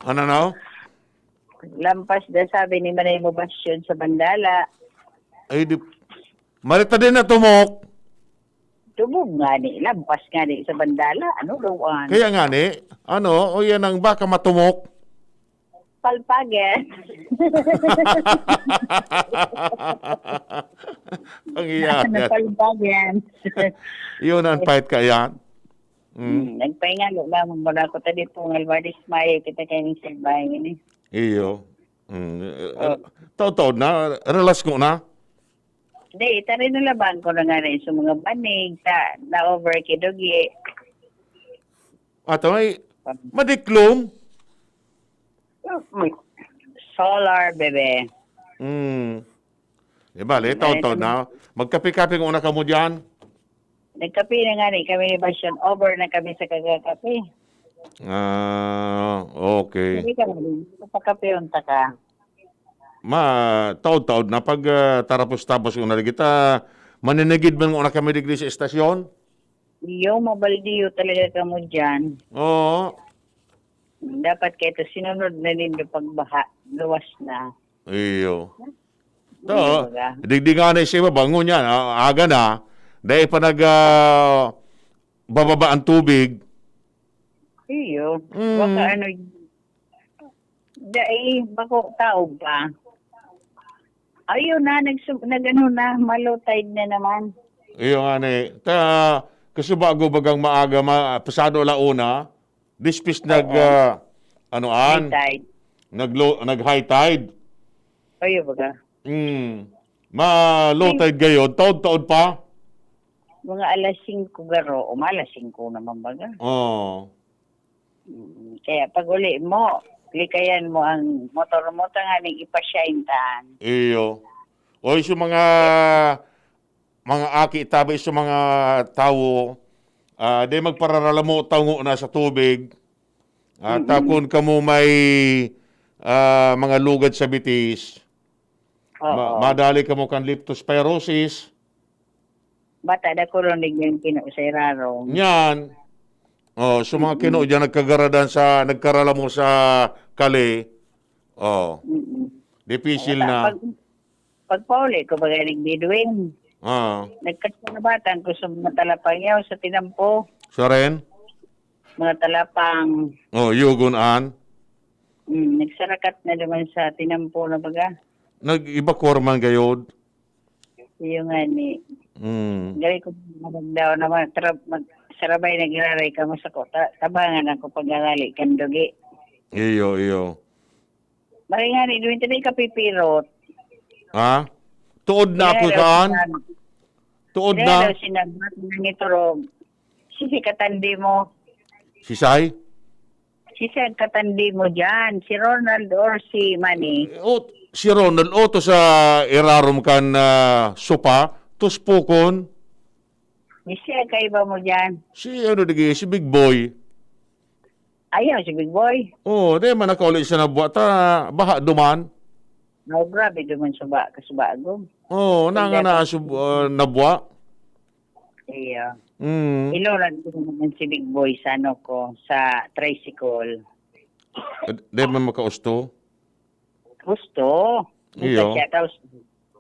Ano, no? Lampas daw, sabi ni Manay mo, Basyon sa bandala. Ay, di, marita din na tumok. Tubog nga ni, lampas nga ni sa bandala. Ano daw, an? Kaya nga ni, ano, o yan ang baka matumok. Palpagen. Ang iya, Ano, yan. Palpagen. Yun ang fight ka yan. Mm. Hmm, nagpahinga lamang muna ako. Tadi po, Alvarez Mayo, kita kayo ng surviving, eh. Iyo. Mm, eh, Oh. Taon-taon na, relax ko na. Di, ita rin nalaban ko na nga na yung mga banig, ta, na-over kidugi. Ato ay, madiklom. Solar, bebe. Hmm. Di ba, le, taon-taon na. Magkape-kape muna kamo dyan. Nagkape na nga ni kami ni Basyon. Over na kami sa kagakape. Ah, okay. Hindi ka rin. Kapakape unta ka. Ma, taod-taod na pag, ah, tarapos-tapos ko na kita, maninigid man ko na kami digdi sa estasyon. Iyo, mabaldiyo talaga kamo dyan. Oo. Dapat kay ito sinunod na nindo pagbaha, luwas na. Iyo. Di To, ba? digdi nga na sa iba, bangon yan. Ah, aga na. Dahil pa nag, ah, bababa ang tubig. Iyo. Mm. Baka ano, dai, bako tao pa. Ayun na, nag, nag ano na, malutay na naman. Iyo nga ni. Ta, kasubago bagang maaga, ma, pasado ala una, dispis nag, Oo. ah, ano an? High tide. Nag, low, nag high tide. Ayun baga. Mm. Ma low tide gayod, taod-taod pa? Mga alas singko garo, o alas singko naman baga. Oh. Mm, kaya pag uli mo, likayan mo ang motor mo, tanganing ipashine tan. Iyo. Oy, sa mga, mga aki, tabi sa mga tawo, ah, di magpararalamo, tango na sa tubig. Ah, Mm-mm. Takon kamo may, ah, mga lugad sa bitis. Oo. Ma- madali kamo kan leptospirosis. Bata da ko ron, di yan kino sa irarong. Yan. Oh, so mga kino dyan nagkagaradan sa, nagkaralamo sa kali. Oh, Mm-mm. dipisil Bata, na. Pag, pagpauli ko, baga nagbiduin. Ah, Nagkasabatan ko sa mga talapang yaw sa tinampo. Siya rin? Mga talapang, Oh, yugon an. mm, nagsarakat na naman sa tinampo na baga. Nag-evacuar man gayod. Iyo nga ni, Mm. gali ko magdaw naman, tra, mag, sarabay nagiraray ka mo sa ko, ta, tabangan ako pag-angali kan dugi. Iyo, iyo. Maray nga ni, duwing tabi kapipirot. Ha? Tuod na ako Kaya kaan? daw Tuod Kaya na? daw sinabat na ni Turog, sisi katandi mo. Si Sai? Sisi ang katandi mo dyan, si Ronald or si Manny. O, si Ronald, o, to sa irarom kan, ah, sopa, tuspokon. Sisi ang kaiba mo dyan. Si, ano, digi, si Big Boy. Ayaw, si Big Boy. Oh, di man nakauli sa nabwa, ta, baha duman. No, grabe duman suba, kasubago. Oh, nanga na sub, ah, nabwa. Iya. Mm. Iloran ko naman si Big Boy sa ano ko, sa tricycle. Di man makausto. Gusto. Iyo. Gusto siya, tapos,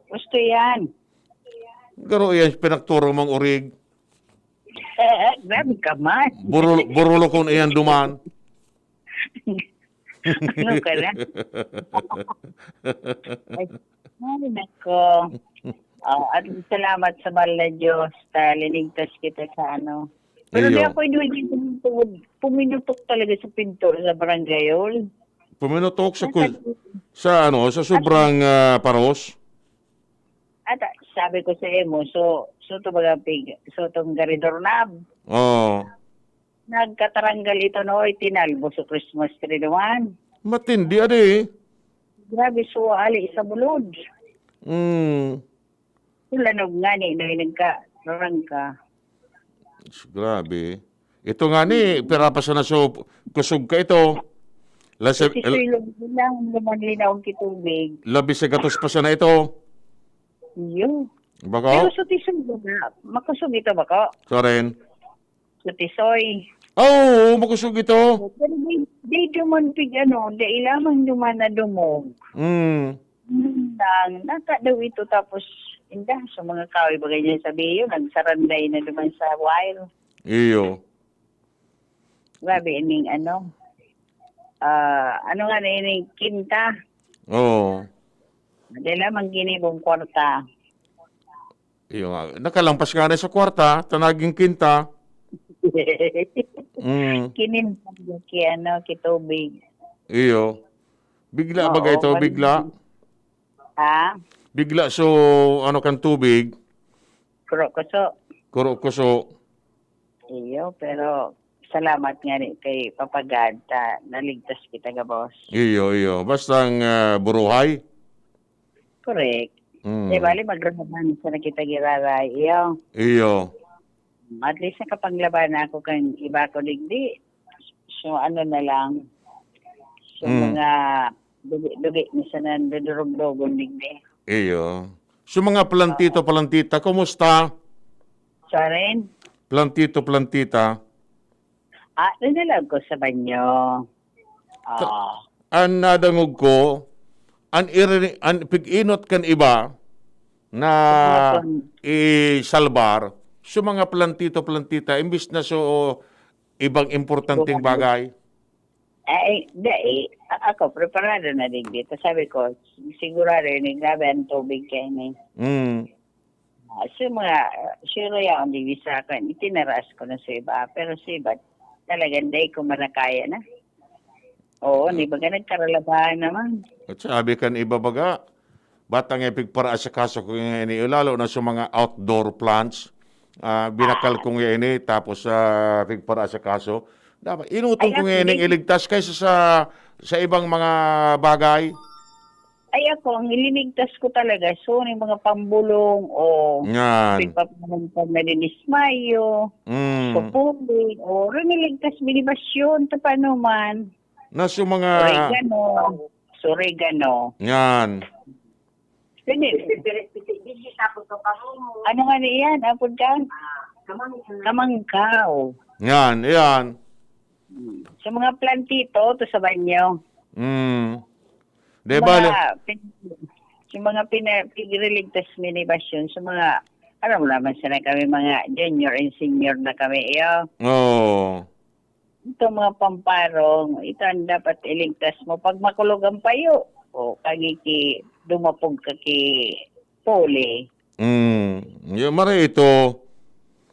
gusto yan. Garo yan, pinagturo mong urig. Grabe ka man. Burul, burulokon iyan duman. Ano ka na? Ay, ay, nako. Oh, at salamat sa mahal na Diyos, ta linigtas kita sa ano. Pero di Iyo. ako hindi puminutok talaga sa pinto sa barangay hall. Puminutok sa, ku- sa, ano, sa sobrang, ah, paros. At ah, sabi ko sa imo, so, so to baga pig, so tong garidor na, Oh. nagkataranggal ito no, itinalbo sa Christmas tree naman. Matindi, adi. Grabe, so ali sa bulod. Mm. Sulanog nga ni, no, nagkararang ka. Grabe. Ito nga ni, pirapasan na so, kusog ka ito. Lasa, Kasi suylog lang, naman linaw ang kitubig. Labis sa gatos pa sana ito. Iyo. Bako? Pero sa tisoy ba na? Makusog ito bako? Karen? Sa tisoy. Oo, makusog ito. Pero di, di duman pig ano, di ilamang duman na dumog. Mm. Nang nata daw ito tapos inda sa mga kahoy bagay niya sabi yun, nagsaranday na duman sa wire. Iyo. Grabe ining ano. Ah, ano nga na ining kinta? Oo. Dahil lamang ginibong kwarta. Iyo nga. Nakalampas nga na sa kwarta, tanaging kinta. Mm. Kinin ki ano, kitubig. Iyo. Bigla Oo, bagay ito, mali. Bigla. Ha? Bigla so, ano kan tubig, Kuro-kuso. kuro-kuso. Iyo, pero salamat nga ni kay Papa God ta naligtas kita gabos. Iyo, iyo. Basta ang, ah, buruhay. Correct. Mm. Di bali, magraman sa na kita giraray. Iyo. Iyo. At least nakapaglaban na ako kang iba ko digdi. So ano na lang. So Mm. mga dugi-dugi ni sa nandudurog-dogon digdi. Iyo. So mga plantito, plantita, kumusta? Sa rin, Plantito, plantita. ah, nanalag ko sa banyo. Ah, an nadangog ko, an iri-, an pig-inot kan iba na Mga pang- isalbar, so mga plantito-plantita, imbis na so ibang importanteng Buhay. bagay. Ay, dai. A-, ako, preparado na din dito. Sabi ko, "Sigurado yun, eh, grabe ang tubig kaini." Mm. Ah, so mga, sure yaon, di sa akin, itinaras ko na sa iba. Pero sa iba, talagang dai ko manakaya na. Oo, Hmm. di ba ka nagkaralabahan naman? At sabi kan iba baga, batang epig para sa kaso ko nga ini, lalo na sa mga outdoor plants, ah, binakal Ah. ko nga ini, tapos, ah, pig para sa kaso. Dapat, inutong Ay, ko nga ining actually. iligtas kaysa sa, sa ibang mga bagay. Ay, ako, ang ililigtas ko talaga, so, yung mga pambulong, o Yan. pigpapanong pag nadinismayo, Mm. supuli, o riniligtas, binibasyon, ta paano man. Na so mga Oregano, so oregano. Yan. Pwede. Ano nga na iyan, apod ka? Kamangkaw. Yan, yan. Hmm. Sa mga plantito, to sa banyo. Mm. Di Yung bale. mga pin-, yung mga pina-, pigriligtas minibasyon, sa mga, alam mo naman sana kami, mga junior and senior na kami, iyo. Oo. Ito mga pamparong, ito ang dapat iligtas mo. Pag makulog ang payo, o kagiki, dumapog ka ki puli. Mm. Yung mara ito,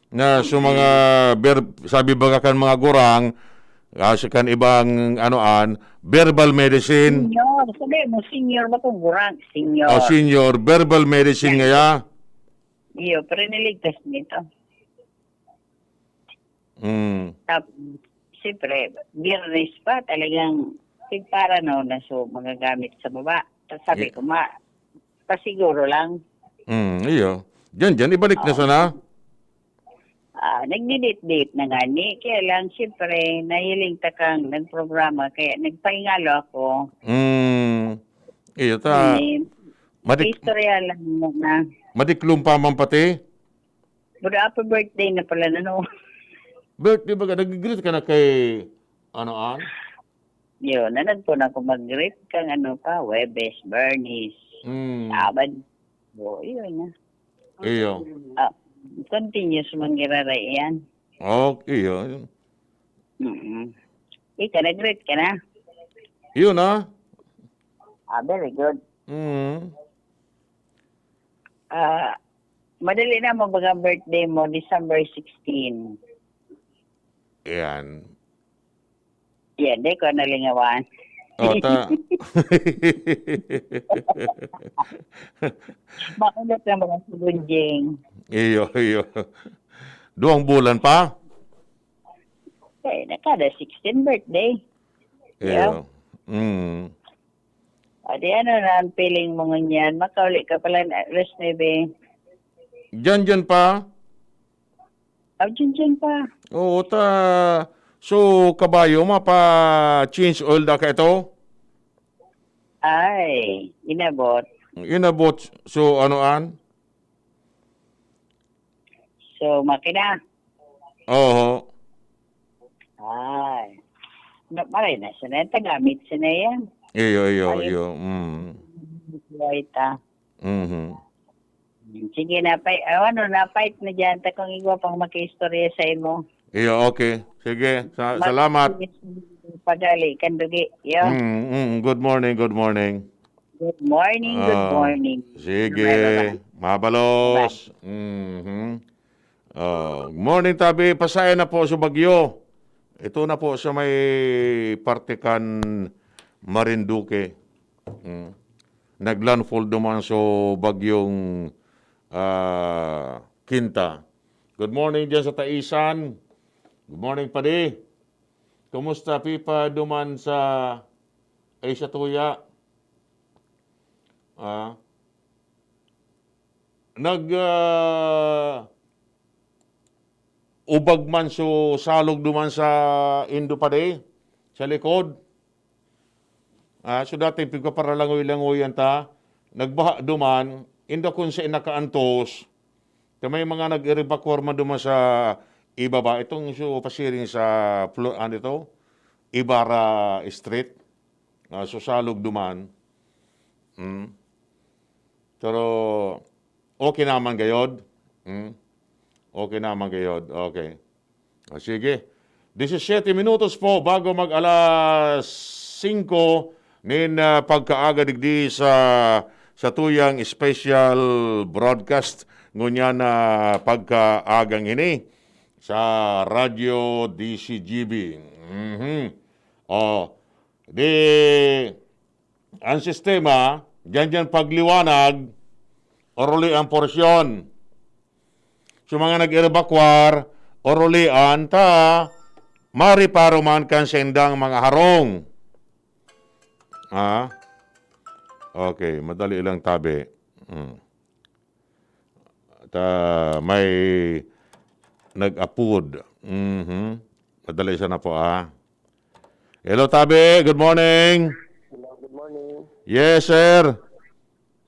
na so mga Mm. ber-, sabi baga kan mga gurang, ah, sa kan ibang anoan, verbal medicine. Senior, sabi mo, senior ba kung gurang? Senior. Oh, senior, verbal medicine Yan. ngaya. Iyo, pero niligtas nito. Mm. Tap-, siyempre, Biyernes pa, talagang pigpara na na so mga gamit sa baba. Tas sabi Ye- ko, ma-, pasiguro lang. Mm, iyo. Diyan, diyan, ibalik na Oo. sana. Ah, nagdi-date-date na nga ni. Kaya lang, siyempre, nahiling ta kang nagprograma, kaya nagpahingalo ako. Mm. Iyo, ta-, Hindi. madik-, Istorya lang muna. madiklom pa man pati? Pero happy birthday na pala na, no? Birthday baga, nag-greet ka na kay, ano, Ann? Yun, na nagpuna ko mag-greet kang ano pa, Huwebes, Bernice, Mm. Sabado. Yun na. Iyo. Ah, continuous man giraray yan. Oh, iyo. Mm-mm. Ika, nag-greet ka na? Yun, ah. Ah, very good. Mm. Ah, madali na mo baga birthday mo, December sixteen. Yan. Yan, di ko nalingawan. Oh, ta- Makulot na mga si Bunjing. Iyo, iyo. Duwang bulan pa? Eh, na kada sixteen birthday. Iyo. Yeah. Mm. O, di ano na ang feeling mo ngunyan? Makauli ka pala na alas nuebe. Diyan, diyan pa? Ah, diyan, diyan pa. Oo, ta-, so, kabayo, mapa-change oil da ka ito? Ay, inabot. Inabot. So, ano, an? So, makina. Oho. Ay. Na, maray na siya na yan. Tagamit siya na yan. Iyo, iyo, Ay. iyo. Mm. Buhay ta. Mhm. Sige, napay-, ah, ano, napait na dyan. Ta kung igwa pang makiistorya sa imo. Iyo, okay. Sige. Sa-, Mag-, salamat. Pagali, kandugi. Yo. Mm, mm. Good morning, good morning. Good morning, good Ah, morning. sige. Bye, bye-bye. Mabalos. Bye. Mhm. Ah, morning, tabi. Pasaya na po sa Bagyo. Ito na po sa may parte kan Marinduque. Mm. Naglandfall duman so bagyong, ah, Quinta. Good morning dyan sa Taisan. Good morning, Padi. Kumusta, Pipa, duman sa, ay, sa Tuya? Ah. Nag, ah, ubag man so salog duman sa Indo Padi, sa likod. Ah, so dati pigpaparalangoy-langoyan ta, nagbaha duman, inda kun sa nakaantos, ta may mga nag-evacuar man duman sa ibaba, itong so pasiring sa Flo-, ano ito? Ibarra Street. ah, susalog duman. Mm. Pero okay naman gayod. Mm. Okay naman gayod. Okay. O, sige. Disisiete minutos po bago mag alas singko nin, ah, pagkaaga digdi sa, sa tuyang special broadcast ngunyan na pagkaagang ini sa Radyo D C G B. Mhm. O, di ang sistema, diyan-diyan pagliwanag, oruli ang porsyon. So, mga nag-evacuar, orulian ta, mariparo man kan sendang mga harong. Ha? Okay, madali lang tabi. Hmm. Ta, may nag-apod. Mhm. Madali sana po, ah. Hello, tabi. Good morning. Hello, good morning. Yes, sir.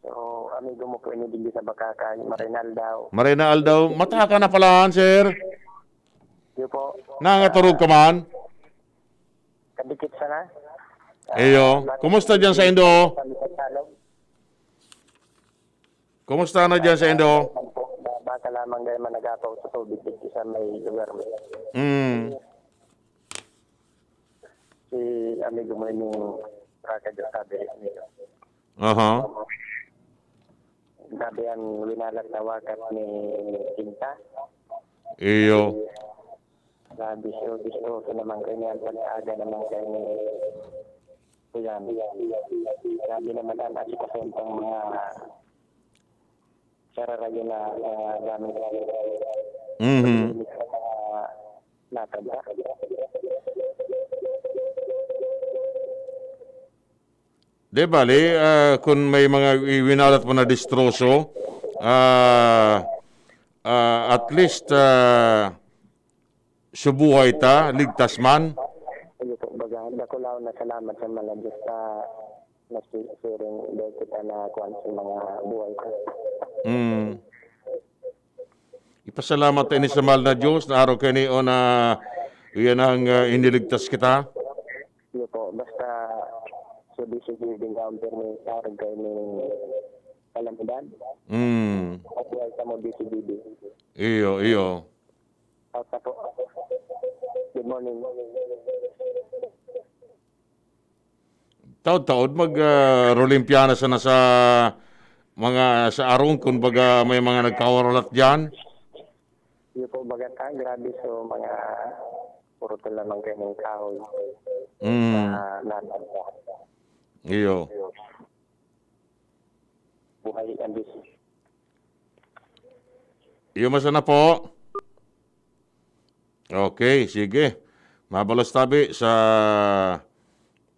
So, amigo mo po ini digdi sa Bakakan, Marinal daw. Marinal daw. Mata ka na pala, sir. Di po. Nangaturog ka man? Kadikit sana. Iyo. Ah, Kumusta dyan sa Indo? Sa Tagalog. Kumusta na dyan sa Indo? Baka lamang dahil managapaw sa tubig dito sa may lugar mo. Mm. Si amigo mo yung Raka dyan sabi. Aha. Sabi ang winalat na wakat ni Pinta. Iyo. Grabe, so, gusto ko naman kayo niyan, pag-aaga naman kayo ni Kuya. Grabe naman ang asikaso ng mga sararayo na, ah, gamit. Mhm. Sa mga natanda. Di bali, ah, kung may mga iwinalat mo na distroso, ah, ah, at least, ah, subuhay ta, ligtas man. Sige po, baga, dakulaw na salamat sa mga Diyos sa nasiring dahil kita na kuwan sa mga buhay ko. Mm. Ipasalamat ta ini sa mahal na Diyos na araw kaini o na iyan ang, ah, iniligtas kita. Sige po, basta sa D C G B din ka ang pirmi sa araw kayo ni kalamidad. Mm. At buhay ka mo D C G B. Iyo, iyo. Out na po. Good morning. Taod-taod mag, ah, rolimpiana sana sa mga, sa arong, kun baga may mga nagkawarolat diyan. Iyo po, baga ta, grabe, so, mga puro to lamang ganyan kahoy. Mm. Sa natanda. Iyo. Buhay ang Diyos. Iyo, masa na po? Okay, sige. Mabalos tabi sa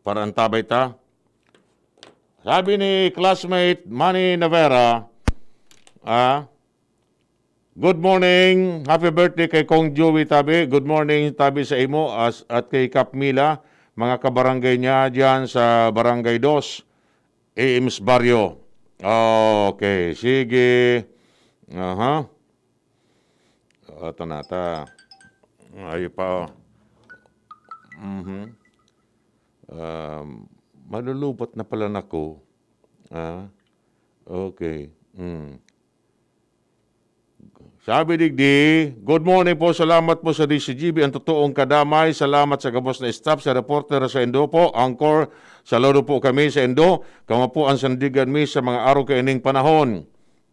parantabay ta. Sabi ni classmate Manny Navera, ah, "Good morning, happy birthday kay Kong Joey Tabi. Good morning, Tabi, sa imo as, at kay Kap Mila, mga kabarangay niya diyan sa Barangay Dos, A M's Barrio." Okay, sige. Aha. Ito na ta. Ay pa. Mhm. Um, malulubat na pala nako. Ah, okay. Mm. Sabi digdi, "Good morning po, salamat po sa D C G B, ang totoong kadamay. Salamat sa gabos na staff, sa reporter sa Indo po, anchor, saludo po kami sa Indo. Kamo po ang sandigan mi sa mga araw kaining panahon."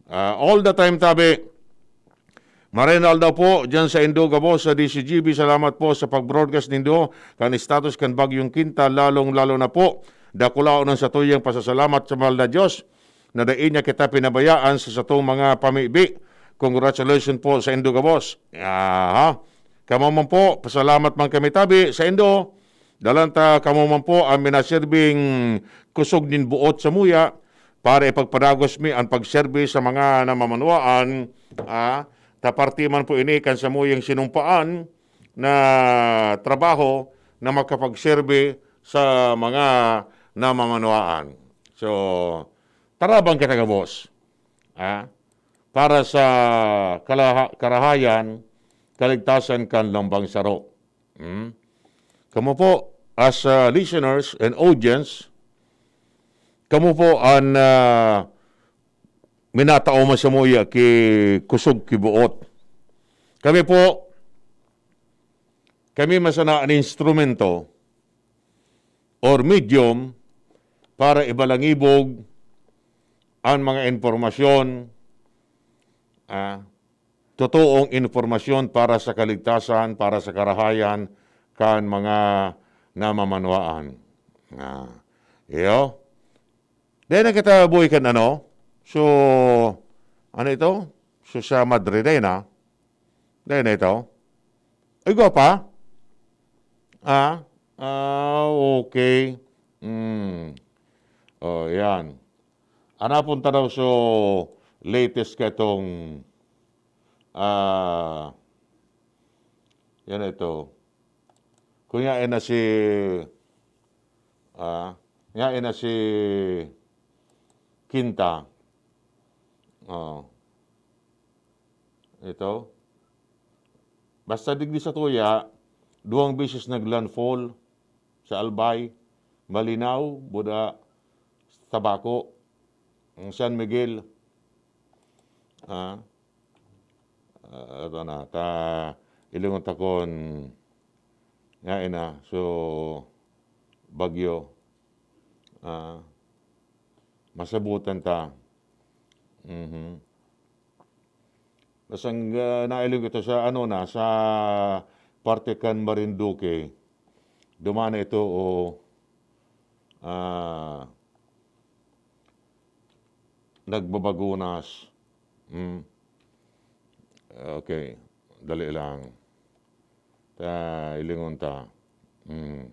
Ah, all the time, tabi. Maray na aldaw po, dyan sa Indo gabos sa D C G B. Salamat po sa pag-broadcast nindo kan status kan Bagyong Quinta, lalong-lalo na po, dakulaon ang satuyang pasasalamat sa mahal na Diyos na dai niya kita pinabayaan sa satong mga pamibi. Congratulations po sa Indo gabos. Aha. Kamo man po, pasalamat man kami tabi sa Indo. Dalan ta kamo man po ang minaserbing kusog nin buot samuya para ipagpadagos mi an pagserbi sa mga namamanwaan, ah, ta parte man po ini kan samuyang sinumpaan na trabaho na makapagserbi sa mga namamanwaan. So, tarabang kita gabos, ah, para sa kalaha-, karahayan, kaligtasan kan lambang saro. Hmm? Kamo po, as, ah, listeners and audience, Kamo po an, ah, minatao man samuya ki kusog ki boot. Kami po, kami man sana an instrumento or medium para ibalangibog an mga impormasyon, ah, totoong impormasyon para sa kaligtasan, para sa karahayan kan mga namamanwaan. Ah, iyo. Dai na kita buhay kan ano? So, ano ito? So, sa Madre, dai na? Dai na ito? Ay, igwa pa? Ah? Ah, okay. Hmm. Oh, yan. Hanapon ta daw so latest katong, ah, yan ito. Kung yain na si, ah, yain na si Quinta. Oh. Ito. Basta digdi sa tuya, duwang beses naglandfall sa Albay, Malinao, Buda, Tabaco, ang San Miguel. Ah, ah, ito na, ta, ilingon ta kon, yain na, so, bagyo. Ah, masabutan ta. Mhm. Basang, ah, nailing ito sa, ano na, sa parte kan Marinduque. Duman na ito, o, ah, nagbabagunas. Hmm. Okay. Dali lang. Ta, ilingon ta. Hmm.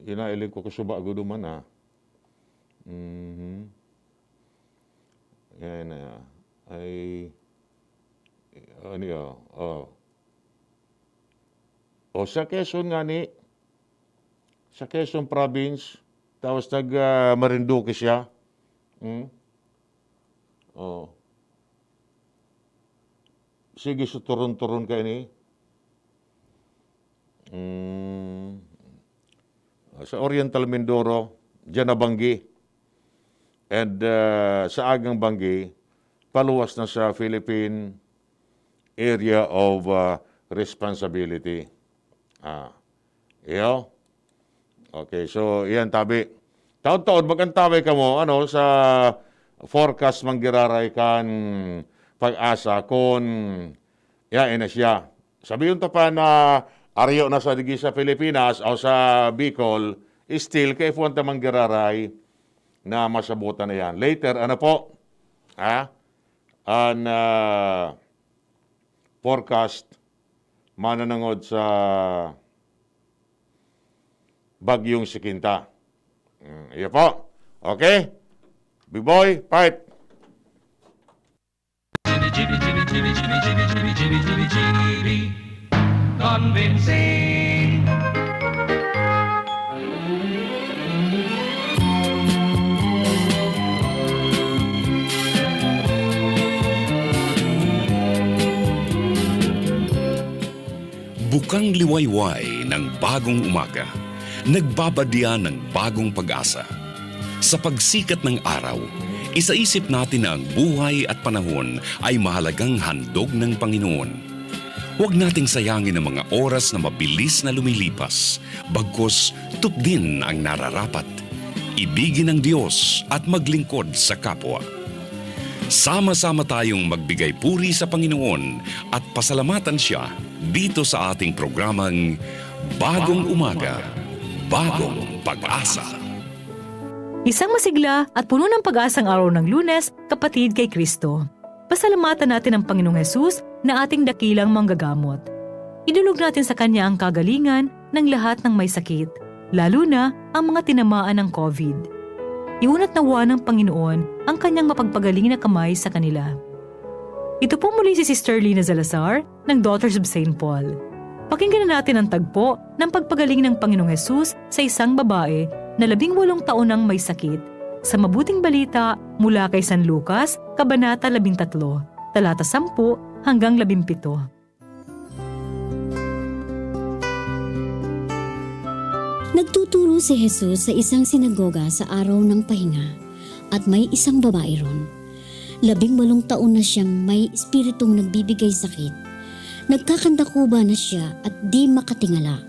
Inailing ko kasubago duman, ah. Mhm. Yan, ah. Ay, ano yun? Oh. O, sa Quezon nga ni, sa Quezon Province, tapos nag, ah, Marinduque siya. Hmm? Oh. Sige, so turon-turon kaini. Mm. Sa Oriental Mindoro, diyan na banggi. And, ah, sa agang banggi, paluwas na sa Philippine Area of, ah, Responsibility. Ah, iyo. Okay, so iyan tabi. Taon-taon, mag-antabay kamo, ano, sa forecast man giraray kan PAGASA, kun yain na siya. Sabihon ta pa na aryo na sa digi sa Pilipinas o sa Bicol, still, kaipuhan ta man giraray na masabutan na yan. Later, ano po? Ha? An, ah, forecast mananangod sa bagyong si Quinta. Mm, iyo po. Okay? Big Boy, fight! Convincing. Bukang liwayway ng bagong umaga, nagbabadya ng bagong pag-asa. Sa pagsikat ng araw, isaisip natin na ang buhay at panahon ay mahalagang handog ng Panginoon. Huwag nating sayangin ang mga oras na mabilis na lumilipas, bagkus tupdin ang nararapat. Ibigin ang Diyos at maglingkod sa kapwa. Sama-sama tayong magbigay puri sa Panginoon at pasalamatan siya dito sa ating programang Bagong Umaga, Bagong Pag-asa. Isang masigla at puno ng pag-asang araw ng Lunes, kapatid kay Kristo. Pasalamatan natin ang Panginoong Hesus na ating dakilang manggagamot. Idulog natin sa Kanya ang kagalingan ng lahat ng may sakit, lalo na ang mga tinamaan ng COVID. Iunat nawa ng Panginoon ang Kanyang mapagpagaling na kamay sa kanila. Ito po muli si Sister Lina Salazar ng Daughters of Saint Paul. Pakinggan na natin ang tagpo ng pagpagaling ng Panginoong Hesus sa isang babae na labing walong taon nang may sakit, sa Mabuting Balita mula kay San Lucas, Kabanata labing tatlo, talata sampu hanggang labing pito. Nagtuturo si Jesus sa isang sinagoga sa Araw ng Pahinga, at may isang babae ron. Labing walong taon na siyang may espiritong nagbibigay sakit. Nagkakandakuba na siya at di makatingala.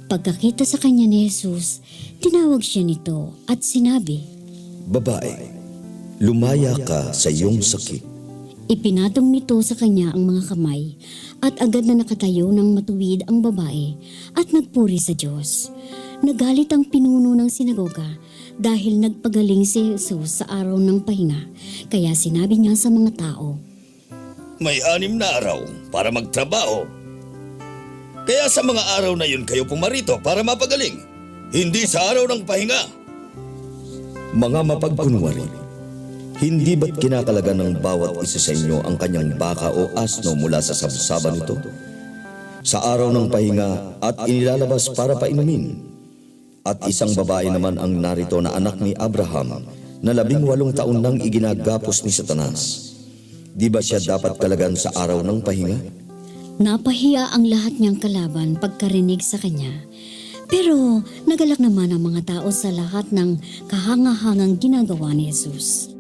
Pagkakita sa kanya ni Jesus, tinawag siya nito at sinabi, "Babae, lumaya ka sa iyong sakit." Ipinatong nito sa kanya ang mga kamay, at agad na nakatayo ng matuwid ang babae at nagpuri sa Diyos. Nagalit ang pinuno ng sinagoga dahil nagpagaling si Jesus sa Araw ng Pahinga, kaya sinabi niya sa mga tao, "May anim na araw para magtrabaho. Kaya sa mga araw na yun kayo pumarito para mapagaling, hindi sa Araw ng Pahinga." Mga mapagkunwari, hindi ba't kinakalagan ng bawat isa sa inyo ang kanyang baka o asno mula sa sabsaban nito sa Araw ng Pahinga at inilalabas para painumin? At isang babae naman ang narito na anak ni Abraham, na labing walong taon nang iginagapos ni Satanas. Di ba siya dapat kalagan sa Araw ng Pahinga? Napahiya ang lahat niyang kalaban pagkarinig sa kanya. Pero nagalak naman ang mga tao sa lahat ng kahangahangang ginagawa ni Jesus.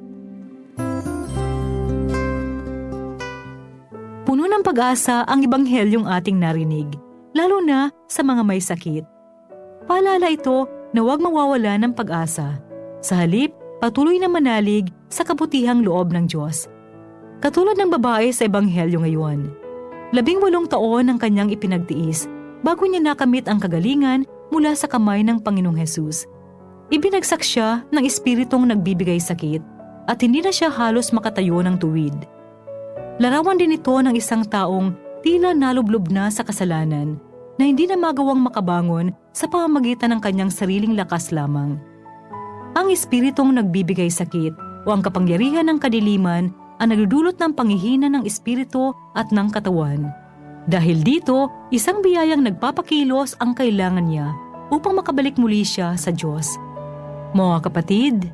Puno ng pag-asa ang ebanghelyong ating narinig, lalo na sa mga may sakit. Paalala ito na huwag mawawalan ng pag-asa. Sa halip, patuloy na manalig sa kabutihang loob ng Diyos. Katulad ng babae sa ebanghelyo ngayon, labing walong taon ang kanyang ipinagtiis bago niya nakamit ang kagalingan mula sa kamay ng Panginoong Hesus. Ibinagsak siya ng espiritong nagbibigay sakit at hindi na siya halos makatayo ng tuwid. Larawan din ito ng isang taong tila nalublob na sa kasalanan na hindi na magawang makabangon sa pamamagitan ng kanyang sariling lakas lamang. Ang espiritong nagbibigay sakit o ang kapangyarihan ng kadiliman ang nagdudulot ng panghihina ng espiritu at ng katawan. Dahil dito, isang biyayang nagpapakilos ang kailangan niya upang makabalik muli siya sa Diyos. Mga kapatid,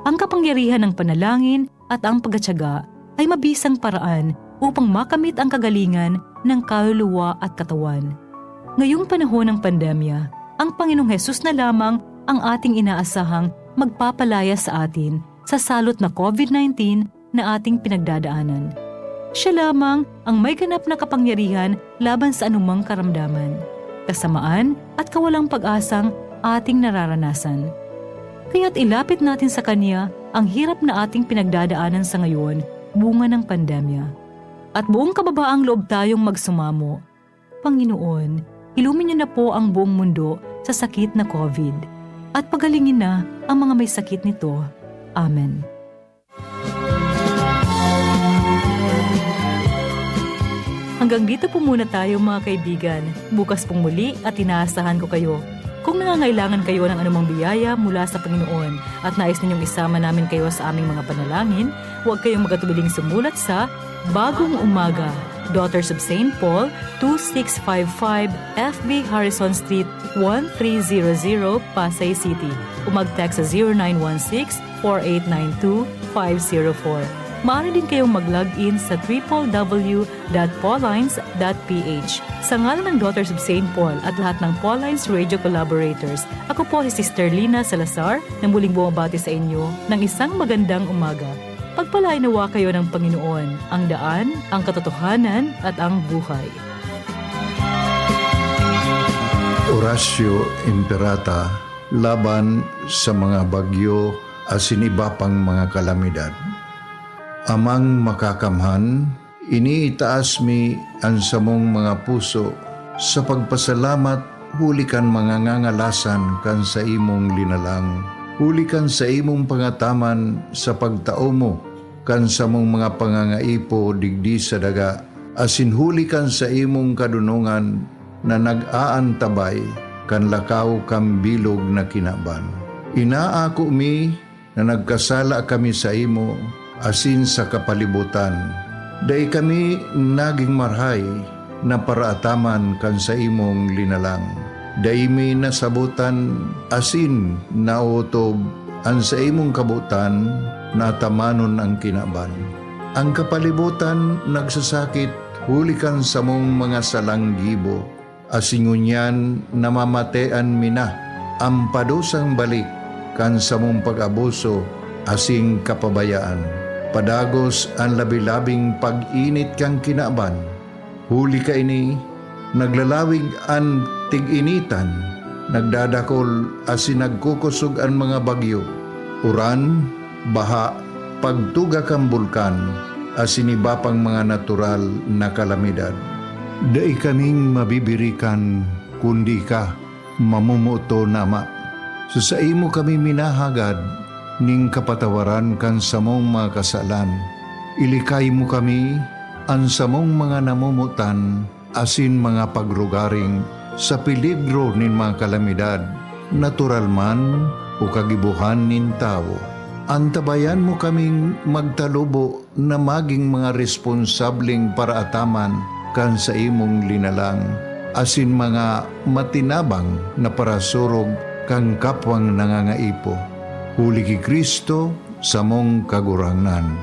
ang kapangyarihan ng panalangin at ang pagkatyaga ay mabisang paraan upang makamit ang kagalingan ng kaluluwa at katawan. Ngayong panahon ng pandemya, ang Panginoong Hesus na lamang ang ating inaasahang magpapalaya sa atin sa salot na covid nineteen na ating pinagdadaanan. Siya lamang ang may ganap na kapangyarihan laban sa anumang karamdaman, kasamaan at kawalang pag-asang ating nararanasan. Kaya't ilapit natin sa Kanya ang hirap na ating pinagdadaanan sa ngayon, bunga ng pandemya. At buong kababaang loob tayong magsumamo, "Panginoon, ilumin niyo na po ang buong mundo sa sakit na covid, at pagalingin na ang mga may sakit nito. Amen." Hanggang dito po muna tayo, mga kaibigan. Bukas pong muli at inaasahan ko kayo. Kung nangangailangan kayo ng anumang biyaya mula sa Panginoon at nais ninyong isama namin kayo sa aming mga panalangin, huwag kayong magatubiling sumulat sa Bagong Umaga, Daughters of Saint Paul, two six five five F B Harrison Street, one three zero zero, Pasay City, o mag-text sa zero nine one six, four eight nine two, five zero four. Maaari din kayong mag-log in sa triple W dot paulines dot P H. Sa ngalan ng Daughters of Saint Paul at lahat ng Paulines Radio Collaborators, ako po si Sister Lina Salazar, na muling bumabati sa inyo ng isang magandang umaga. Pagpalainawa kayo ng Panginoon, ang daan, ang katotohanan, at ang buhay. Oratio Imperata laban sa mga bagyo asin iba pang mga kalamidad. Amang Makakamhan, iniitaas mi an samong mga puso sa pagpasalamat huli kan mga ngangalasan kan saimong linalang, huli kan saimong pangataman sa pagtao mo kan samong mga pangangaipo digdi sa daga, asin huli kan saimong kadonongan na nag-aantabay kan lakaw kan bilog na kinaban. Inaako mi na nagkasala kami saimo asin sa kapalibotan. Dai kami nagin marahay na paraataman kan saimong linalang. Dai mi nasabotan asin naotob an saimong kabotan na atamanon an kinaban. An kapalibotan nagsasakit huli kan samong mga salang gibo, asin ngunyan namamatean mi na an padusang balik kan samong pag-abuso asin kapabayaan. Padagos an labi-labing pag-init kan kinaban. Huli kaini, naglalawig an tig-initan, nagdadakol asin nagkukosog an mga bagyo, uran, baha, pagtuga kan bulkan, asin iba pang mga natural na kalamidad. Dai kaming mabibirikan, kundi ika, mamomoton na Ama. Sa saimo kami minahagad nin kapatawaran kan samong mga kasalan. Ilikay mo kami, an samong mga namomotan, asin mga pagrugaring sa peligro nin mga kalamidad, natural man o kagibohan nin tawo. Antabayan mo kaming magtalubo na magin mga responsableng paraataman kan saimong linalang, asin mga matinabang na parasurog kan kapwang nangangaipo. Huli ki Cristo, samong Kagurangnan.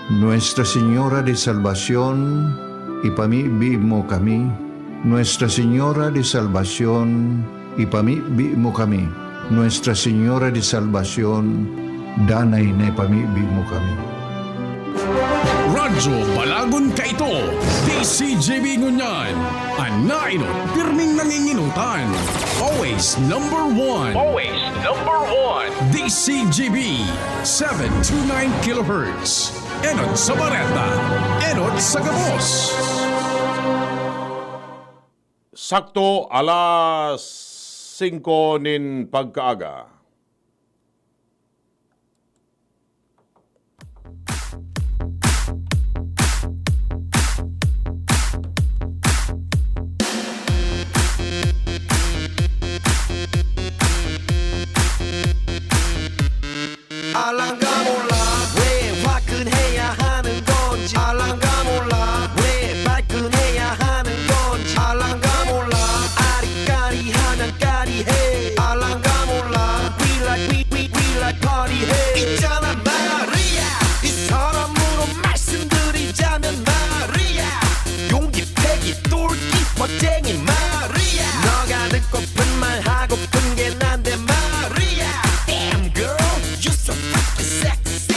Nuestra Señora de Salvacion, ipamibi mo kami. Nuestra Señora de Salvacion, ipamibi mo kami. Nuestra Señora de Salvacion, danay na ipamibi mo kami. Radyo Balagon Kaito, D C G B ngunyan. An nainot, pirming nanginginotan. Always number one. Always number one. D C G B, seven two nine kilohertz. Enot sa bareta, enot sa gabos. Sakto alas singko nin pagkaaga. 알랑가 몰라 왜 화끈해야 하는 건지. 알랑가 몰라 왜 발끈해야 하는 건지. 알랑가 몰라 아리까리하면 까리해. 알랑가 몰라 we like, we, we, we like party해. 있잖아 마리아, 이 사람으로 말씀드리자면 마리아, 용기, 패기, 똘끼, 멋쟁이 마리아. 너가 듣고픈 말 하고픈 게 난데 마리아. Damn girl, you so fucking sexy.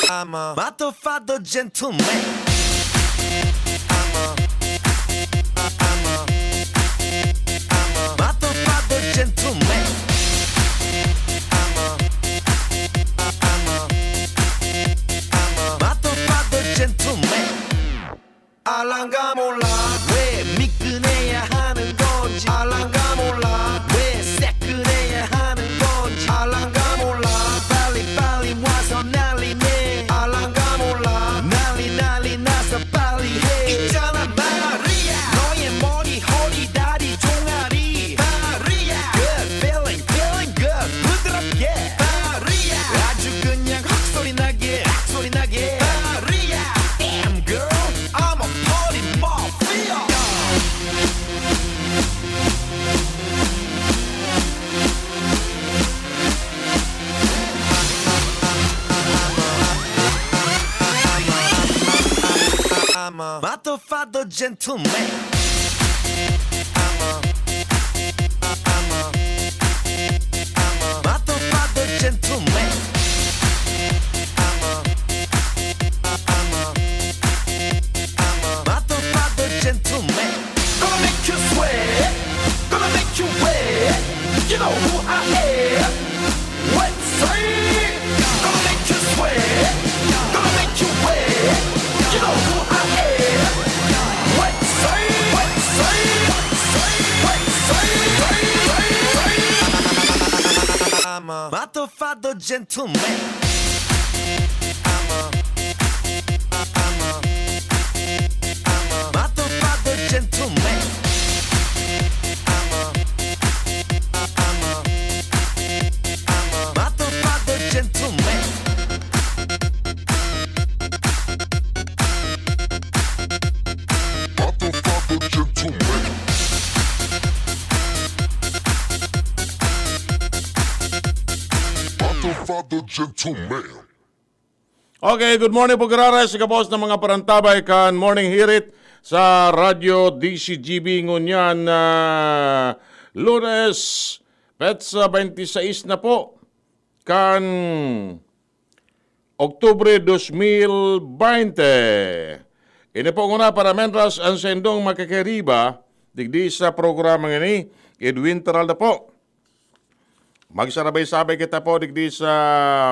I'm a motherfucker gentleman. I'm a, I'm a, I'm a motherfucker gentleman. I'm a, I'm a, I'm a motherfucker gentleman. 알랑가 몰라 왜 미끈해야 하는 건지. 알랑가 몰라 왜 새끈해야 하는 건지. 알랑가 몰라 빨리빨리 와서 난리네. 알랑가 몰라 난리 난리 나서 빨리 해. 있잖아 마리아, 너의 머리, 허리, 다리, 종아리. 마리아, good feeling, feeling good. 부드럽게 마리아, 아주 그냥 헉 소리 나게, 악 소리 나게. 마리아, damn girl, I'm a party mafia. I'm a motherfucker gentleman. I'm a, I'm a, I'm a motherfucker gentleman. I'm a, I'm a, I'm a motherfucker gentleman. Gonna make you sweat. Gonna make you wet. You know who I am. Wet sweat. Gonna make you sweat. Gonna make you wet. You know who I am. Wet sweat. Wet sweat. Wet sweat. I'm a motherfucker gentleman. I'm a, I'm a, I'm a motherfucker gentleman. I'm a, I'm a, I'm a motherfucker gentleman. Motherfucker gentleman. Motherfucker gentlemen. Okay, good morning po, giraray sa gabos ng mga parantabay kan Morning Hirit sa Radyo D C G B ngunyan na Lunes, petsa twenty-six na po kan Oktubre dos mil bente. Ini po nguna para mentras an saindong makakiriba digdi sa programa ngini, Edwin Teralda po. Magsarabay-sabay kita po digdi sa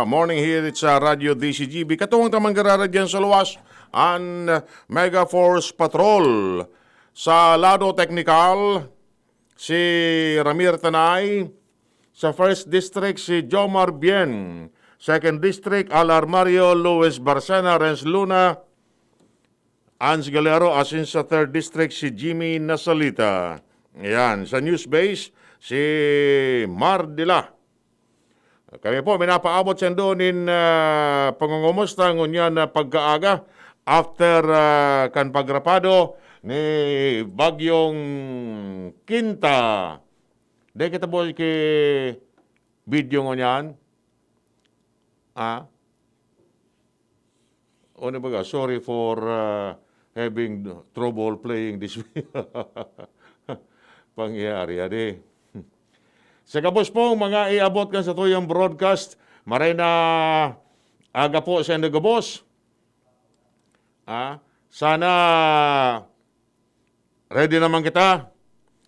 Morning Hirit sa Radyo D C G B. Katuwang ta man giraray diyan sa luwas, an Mega Force Patrol. Sa lado teknikal, si Ramir Tanay. Sa First District, si Jomar Bien. Second District, Alar Mario, Luis Barcena, Renz Luna. Ans Galero, asin sa Third District, si Jimmy Nasalita. Ayan, sa News Base, si Mar Dila. Kami po, minapaabot saindo nin, ah, pangungumusta ngunyan na pagkaaga after, ah, kan pagrapado ni Bagyong Kinta. Dai kita buhay ki video ngunyan. Ah? O na baga, sorry for, ah, having trouble playing this video. Pangyayari, adi. Sa gabos pong mga iabot kan satuyang broadcast, maray na aga po sa inyo gabos. Ah, sana ready naman kita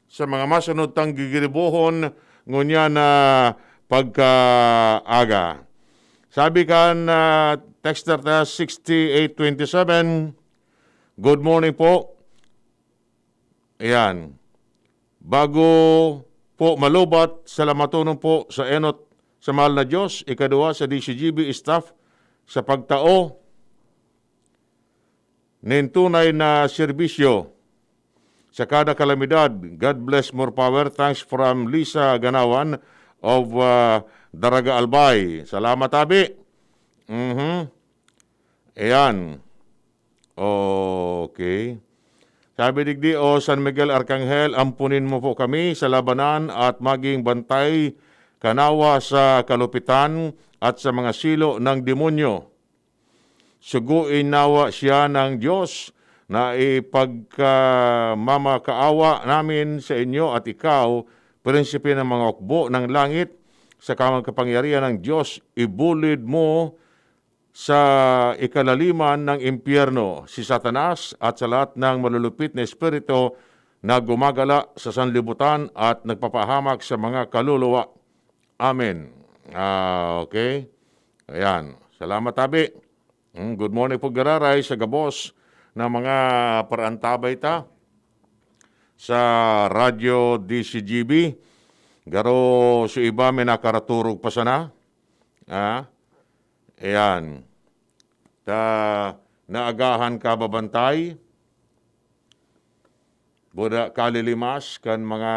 sa mga masunod tang gigiribohon ngunyan na pagkaaga. Sabi kan, ah, texter ta sixty-eight twenty-seven, "Good morning po." Ayan. Bago po malubat, salamatonon po sa enot sa mahal na Diyos, ikaduwa sa D C G B staff sa pagtao nin tunay na serbisyo sa kada kalamidad. God bless, more power. Thanks from Lisa Ganawan of, ah, Daraga, Albay. Salamat, abi. Mhm. Ayan. Okay. Sabi digdi, "O San Miguel Arcangel, ampunin mo po kami sa labanan at maging bantay kanawa sa kalupitan at sa mga silo ng demonyo. Suguin nawa siya ng Diyos na ipagkamamakaawa namin sa inyo at ikaw, Prinsipe ng mga hukbo ng langit, sa kamagkapangyarihan ng Diyos, ibulid mo sa ikalaliman ng impyerno si Satanas at sa lahat ng malulupit na espiritu na gumagala sa sanlibutan at nagpapahamak sa mga kaluluwa. Amen." Ah, okay. Ayan. Salamat, abi. Mm, good morning po, giraray, sa gabos na mga paraantabay ta sa Radyo D C G B. Garo, so iba may nakaraturog pa sana. Ah, ayan. Ta, naagahan ka babantay. Buda kalilimas kan mga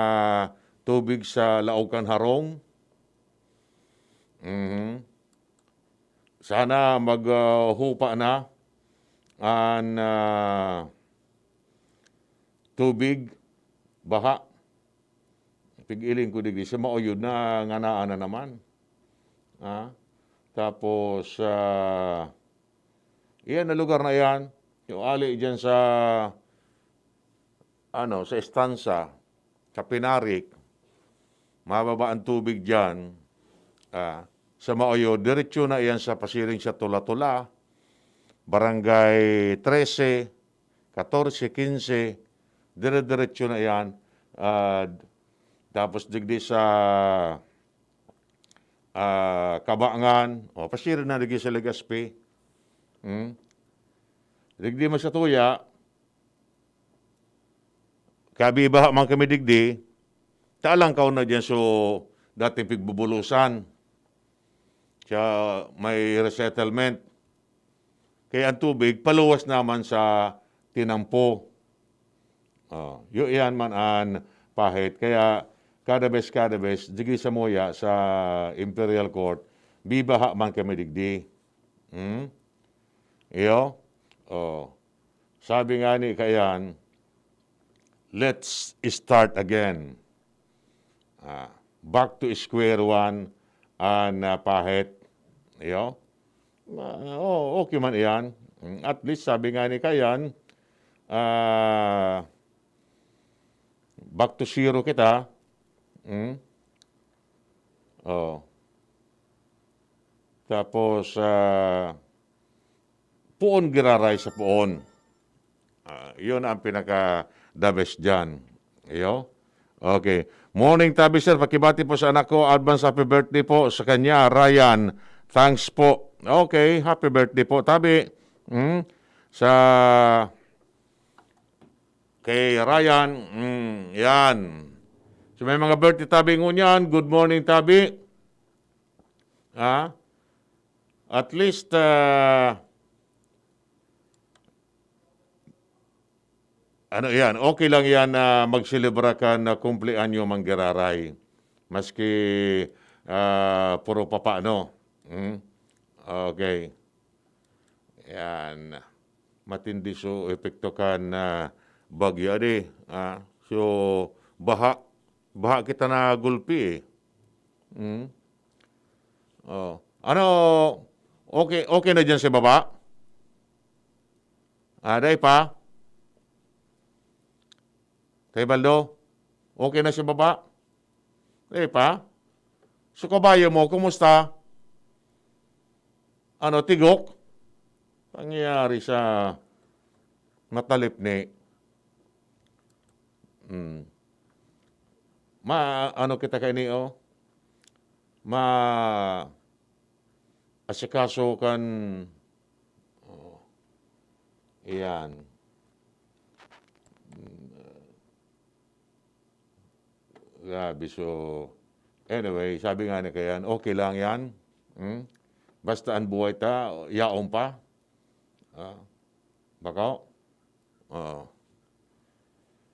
tubig sa laog kan harong. Mhm. Sana mag, ah, hupa na an, ah, tubig, baha. Pig-iling ko digdi sa Mauyod na nganaan na naman. Ah, tapos, ah, iyan na lugar na iyan, yung ali diyan sa, ano, sa Estansa, sa Pinarik, mababa ang tubig diyan, ah, sa Mauyod, diretso na iyan sa pasiring sa Tula-Tula, Barangay trese, katorse, kinse, dire-diretso na iyan. Ah, tapos digdi sa, ah, Kabangan, o, pasiring na digdi sa Legazpi. Hmm? Digdi man sa tuya, kabibaha man kami digdi, ta alangkaw na diyan so dating pigbubulusan. Sa may resettlement. Kaya ang tubig, paluwas naman sa tinampo. Oh, yu-, iyan man an pahit. Kaya kada bes, kada bes, digdi sa muya, sa Imperial Court, bibaha man kami digdi. Hmm? Iyo? Oh. Sabi nga ni kayan, "Let's start again." Ah, back to square one, an, ah, pahit. Iyo. Ah, oo, okay man iyan. Mm, at least, sabi nga ni Kayan, ah, back to zero kita. Mm? Oh. Tapos, ah, poon giraray sa poon. Ah, yun ang pinaka the best dyan. Iyo? Okay. Morning, Tabi, sir. Pakibati po sa anak ko. Advance happy birthday po sa kanya, Ryan. Thanks po. Okay. Happy birthday po, Tabi. Hmm? Sa kay Ryan, hmm, yan. So, may mga birthday, Tabi, ngunyan. Good morning, Tabi. Ha? At least, ah, ano yan, okay lang yan na magselebra ka na kumpleanyo manggiraray. Maski, ah, puro papaano. Hmm? Okay. Yan. Matindi so epekto kan, ah, bagyo, adi. Ah, so, baha. Baha kita na gulpi, eh. Hmm? Oh. Ano, okay, okay na dyan sa baba? Ah, dai pa? Tay Baldo, okay na sa baba? Dai pa? So, kabayo mo, kumusta? Ano, tigok? Pangyayari sa matalip ni, hmm. Ma-, ano kita kaini, oh? Ma-, asikaso kan, oh, iyan. Grabe, so, anyway, sabi nga ni Kayan, okay lang yan. Hmm? Basta ang buhay ta, yaon pa. Ah, bako? Oo.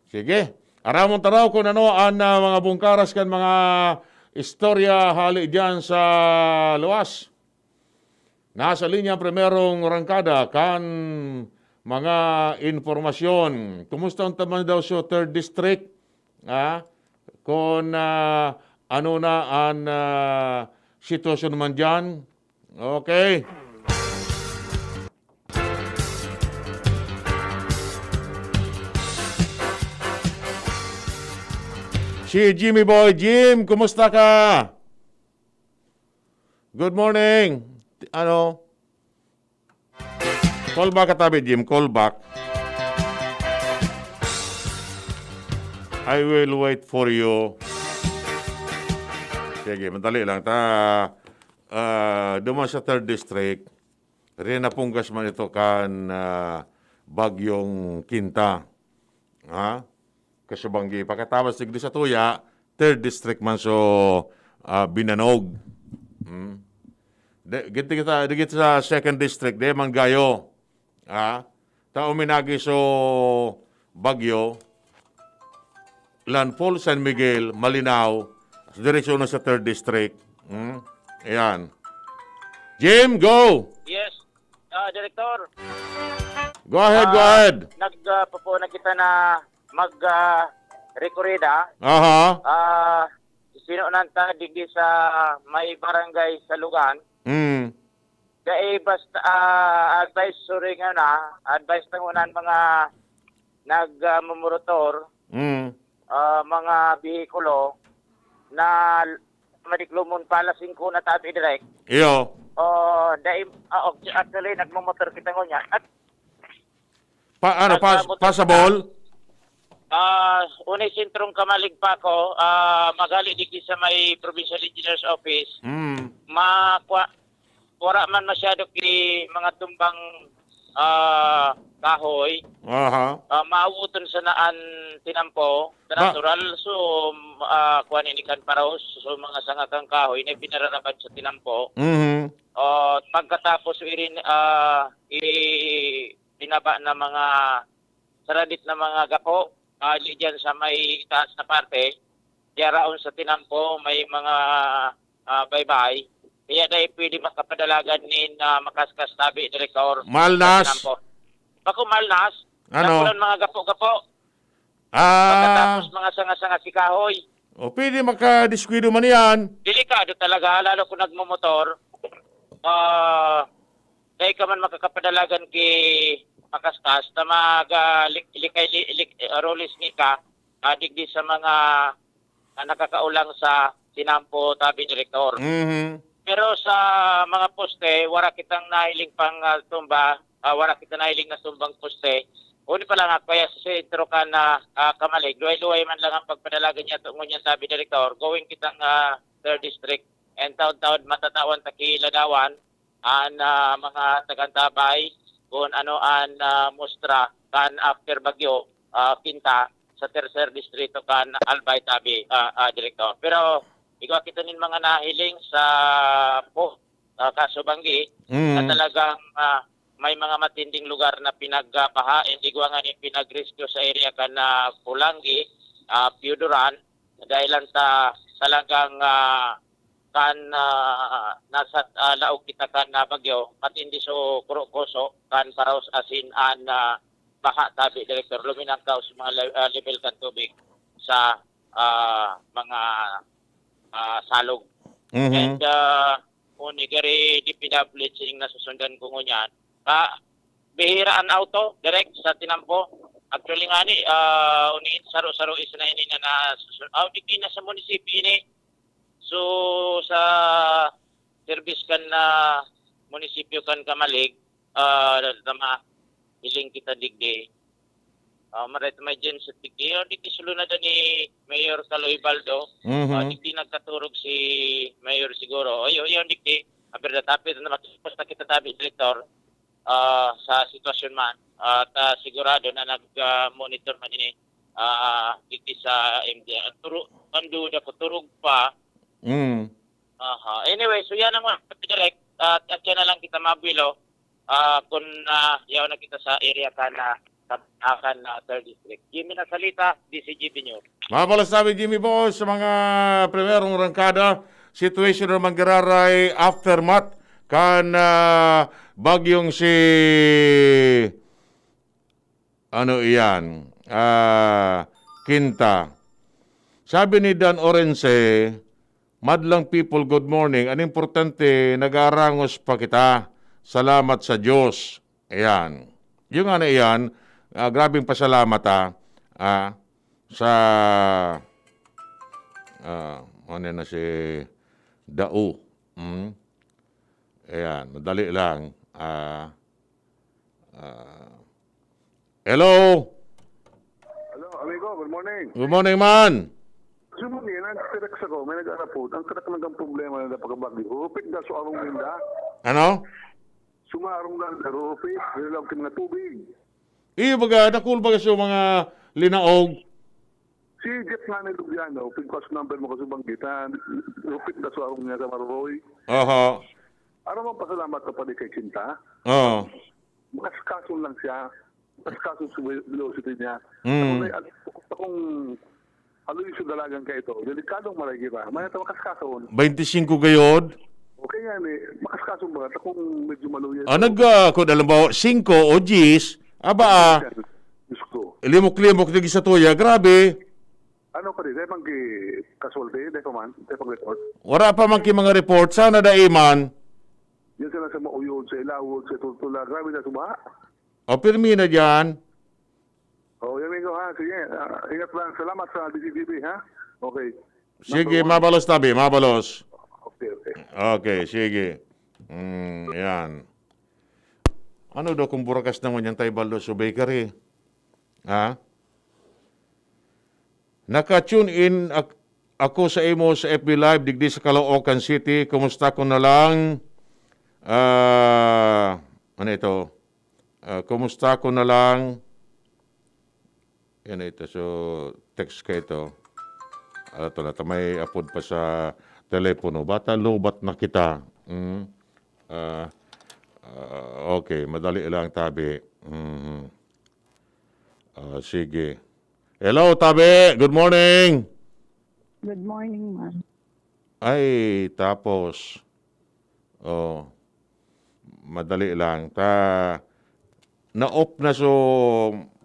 Sige. Aramon ta raw kung ano ang, ah, mga bungkaras kan mga istorya hali diyan sa luwas. Nasa linya ang primerong rangkada kan mga impormasyon. Kumusta unta man daw sa third district? Ah, kung, ah, ano na ang, ah, sitwasyon man diyan? Okay. Si Jimmy Boy. Jim, kumusta ka? Good morning. Ano? Call back ka tabi, Jim. Call back. I will wait for you. Sige, madali lang. Ta, ah, duman sa third district, rin napunggas man ito kan, ah, Bagyong Kinta. Ha? Kasubanggi. Pagkatapos digdi sa tuya, third district man so, ah, binanog. Hmm. De, giti kita, digdi sa second district, de man gayo. Ha? Ta uminagi so bagyo, landfall San Miguel, Malinao, diretso na sa third district. Hmm? Ayan. Jim, go! Yes, ah, Director. Go ahead, go Ah, ahead. nag, ah, pupunan kita na mag, ah, rekorida. Aha. Ah, sino nang ta digdi sa may barangay sa Lugan? Hmm. Dai basta, ah, advisory nga na, advice na ngunyan mga nag, ah, mumorotor, Mm. ah, mga behikulo na madiklomon pa alas singko na tabi direk. Iyo. Oh, dai, ah, oc-, actually, nagmumotor kita ngunyan. At Pa-, ano, pas-, nagmumotor kita. Passable? Ah, unay sentrong Camalig pa ako, ah, maghali digdi sa may Provincial Engineer's Office. Mm. Makwa-, wala man masyado ki mga tumbang, ah, kahoy. Aha. Ah, maawoton sana an tinampo, sa Ba- natural. So, ah, kuwan ini kan paraos, so mga sanga kan kahoy na pinararabad sa tinampo. Mhm. Ah, pagkatapos irin, ah, i-, binaba na mga saradit na mga gapo, ah, di dyan sa may itaas na parte, diya raon sa tinampo, may mga, ah, baybay. Kaya dai pwede makapadalagan nin, ah, makaskas tabi, Director, Malnas? Sa tinampo. Bako malnas, Ano? Nakulan mga gapo-gapo. Ah. Pagkatapos mga sanga-sanga si kahoy. O, pwede makadiskuido man yan. Delikado talaga, lalo kung nagmumotor. ah, dai ka man makakapadalagan ki makastas ta mag, ah, lik-, likay li-, lik-, ah, rulis ni ka, ah, digdi sa mga, ah, nakakaulang sa tinampo, tabi direktor. Mhm. Pero sa mga poste, wara kitang nahiling pang, ah, tumba, ah, wara kita nahiling na tumbang poste. Uni pa lang, ah, kaya sa sentro kan, ah, ah, Camalig, luway-luway man lang ang pagpadalagan niya to ngunyan, tabi direktor, going kitang, ah, third district. And taon-taon matatawan ta ki Ladawan, an, ah, mga taga-Antabay, kun ano an, ah, mustra kan after bagyo, ah, Kinta sa tercer distrito kan Albay, tabi, ah, ah, direktor. Pero igwa kita nin mga nahiling sa po, ah, Kaso Banggi na Mm. talagang, ah, may mga matinding lugar na pinagbaha, and igwa nga nin pinag-rescue sa area kan, ah, Polangui, ah, Pioduran, dahil lang ta talagang, ah, kan, ah, nasa, ah, laog kita kan, ah, bagyo, matindi so kuro-koso kan paraos asin an, ah, baha, tabi direktor, luminangkaw sa mga le-, ah, level kan tubig sa, ah, mga, ah, salog. Mhm. And, ah, uni gari D P W H sining nasusundan ko ngunyan. Ka, bihira an auto, direct sa tinampo. Actually nga ni, ah, uni, saro-saro isa na ini na nasusun-, ah, di, di na sa munisipyo ini. So, sa service kan na munisipyo kan Camalig, ah, tama, hiling kita digdi. Ah, maray ta may dyan sa digdi. Oh, digdi sa lunada ni Mayor Kaloy Baldo. Mhm. Ah, digdi nagkaturog si Mayor siguro. O, yun, yun, digdi. Ang verdad, tapi na matapos na kita, tabi, direktor, ah, sa sitwasyon man. At, ah, sigurado na nag, ah, monitor man ini, ah, digdi sa M D R. Turo, ang duda ko, turog pa. Mm. Aha. Anyway, so yan ang mga direct. At, at yan na lang kita, Mabuelo. Ah, kung, ah, yaw na kita sa area ka na, sa, akan na third district. Jimmy Nasalita, D C G B News. Mabalas namin, Jimmy Boss, sa mga primerong rangkada, situation naman giraray, aftermath, kan, ah, bagyong si, ano iyan, ah, Kinta. Sabi ni Dan Orense, "Madlang people, good morning. Ang importante, nag-aarangos pa kita. Salamat sa Diyos." Ayan. Yung nga na iyan, ah, grabing pasalamat, ah, ah, sa, ah, ano na si Dao. Hmm? Ayan, madali lang. Ah, ah, hello? Hello, amigo. Good morning. Good morning, man. Kasi mo, nag-text ako, may nag-arapod. Ang kadak ng problema na napakabagyo. Hupit na so arong ninda. Ano? Sumarong na, narurupit. Nilaw ka mga tubig. Iyo, baga, dakul baga sa mga linaog. Si Jeff nga ni Lubiano, pigkwas number mo kasi banggitan. Rupit na so arong niya sa Maruroy. Aha. Aram mo, pasalamat ka pa di kay Kinta. Oo. Makaskason lang siya. Makaskason sa velocity niya. Mm. Ako na, ako, akong aloy sa dalagan ka ito. Delikadong maray kita. May ito makaskason. Twenty-five gayod? Okay nga ni, makaskason ba? Akong medyo maluya. Ah, nag, ah, kung alam ba, singko o diyes, aba, ah, Diyos ko. Limok-limok, di sa tuya, grabe. Ano pa di? Dahil pang ki-, casualty, dahil pa man, dahil pang report. Wala pa man ki mga report, sana dai man. Yan sila sa Mauyod, sa Ilawod, sa Tultula. Grabe na suba. O, pirmi na dyan. O, yan, amigo, ha? Sige, ah, ingat lang. Salamat sa D C T V, ha? Okay. Sige, number one. Mabalos tabi, mabalos. Okay, okay. Okay, sige. Mm, yan. Ano daw kung burakas naman yan tayo, Baldo, sa bakery? Ha? Naka-tune in ak-, ako sa imo sa F B Live, digdi sa Caloocan City. Kumusta ko na lang? Ah, ano ito? Ah, kumusta ko na lang? Yan ito. So, text ka ito. Ah, ito na, may apod pa sa telepono. Bata, lobat na kita. Mm. Ah, ah, okay, madali lang, tabi. Mhm. Ah, sige. Hello, tabi. Good morning. Good morning, ma'am. Ay, tapos. Oh, madali lang. Ta, na-off na, so,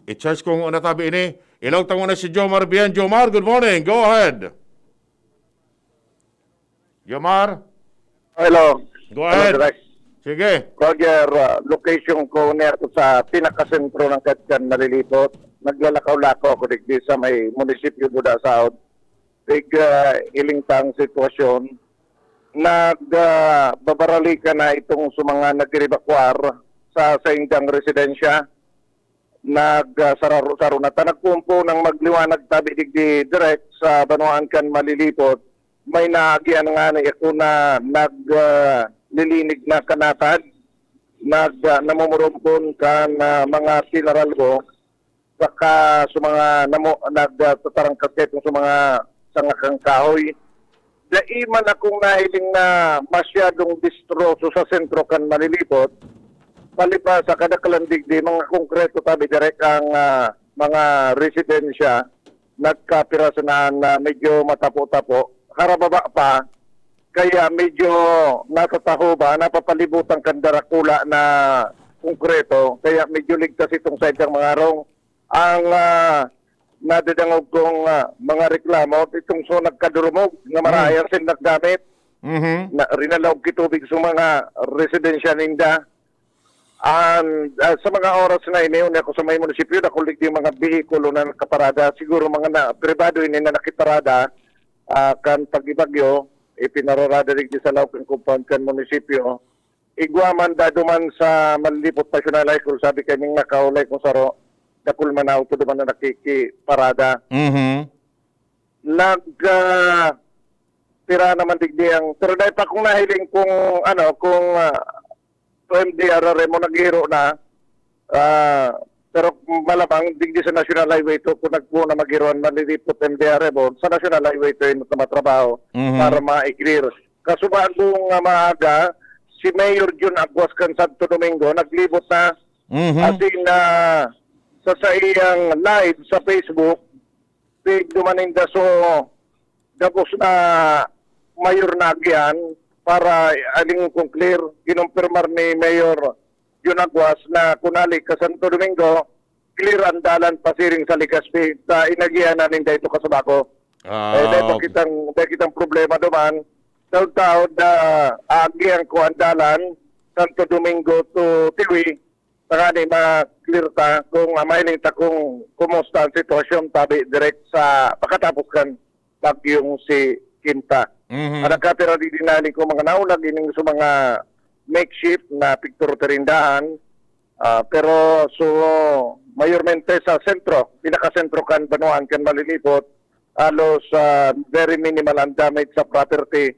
i-charge ko muna tabi ini. Ilaw ta muna si Jomar Bien. Jomar, good morning. Go ahead. Jomar? Hello. Go Hello, ahead. Direk. Sige. Roger, ah, location ko niya to sa pinakasentro ng Katkan, Malilipot. Naglalakaw-lakaw ako digdi sa may munisipyo Buda South. Big, ah, ilingtang sitwasyon. Nag, ah, babaralika na itong sa mga nag-evacuar sa saindang residensya. Nag, ah, sararo-saro na ta. Nagpumpo nang magliwanag tabi digdi direct sa banwaan kan Malilipot. May naagihan nga na ako na nag, ah, lilinig na kanatad, nag, ah, namumurumpon kan, ah, mga tinaralgo, saka sa mga namo-, nag, ah, tatarangkas kaito sa mga sanga kan kahoy. Dai man akong nahiling na masyadong distroso sa sentro kan Malilipot. Palibhasa, kadaklan digdi, mga konkreto tabi direk ang, ah, mga residensya. Nagkapira sana na medyo matapo-tapo. Harababa pa, kaya medyo natatahoba, napapalibutan kan darakula na konkreto. Kaya medyo ligtas itong sa ilang mga harong. Ang, ah, nadadangog kong, ah, mga reklamo, itong so nagkadurumog nga maraya Mm. sin nagdamit, Mhm. na rinalaog ki tubig sa mga residensya ninda. An, ah, sa mga oras na ini, ako sa may munisipyo, dakul digdi mga behikulo na nakaparada. Siguro mga na, pribado ini na nakiparada, ah, kan pag-ibagyo, ipinararada digdi sa laog kan compound kan munisipyo. Igwa man, dado man sa Malilipot National High School, sabi kaning nakaulay kong saro, dakul man na auto duman na nakikiparada. Mhm. Nag, ah, pira naman digdi ang, pero dai pa kong nahiling kung, ano, kung, ah, to M D R R M o naghiro na. Ah, pero malamang digdi sa National Highway two, kung nagpuon na maghiro an Malilipot M D R M o sa National Highway two, yun na matrabaho Mhm. para ma-clear. Kasubago nga maaga, si Mayor Jun Aguas kan Santo Domingo, naglibot na Mhm. asin na sa saiyang live sa Facebook, pig duman ninda so gabos na mayor na agihan para aling kung clear, kinumpirmar ni Mayor Jun Aguas na kun hali ka Santo Domingo, clear ang dalan pasiring sa Legazpi. Sa inagihan na ninda ito, Kasubago. Ah, Eh, dahil okay. pakitang, dahil kitang problema duman, taod-taod na aagihan ko ang dalan, Santo Domingo to Tiwi, saka ni ma-clear ta kung, ah, mahiling ta kung kumusta ang sitwasyon tabi direct sa pakatapos kan bagyong si Quinta. Mhm. Ang nagkapira di dinali ko mga naulag ining sa mga makeshift na pigturo-tirindahan, ah, pero so mayormente sa sentro, pinakasentro kan banwaan kan Malilipot, halos, ah, very minimal ang damage sa property.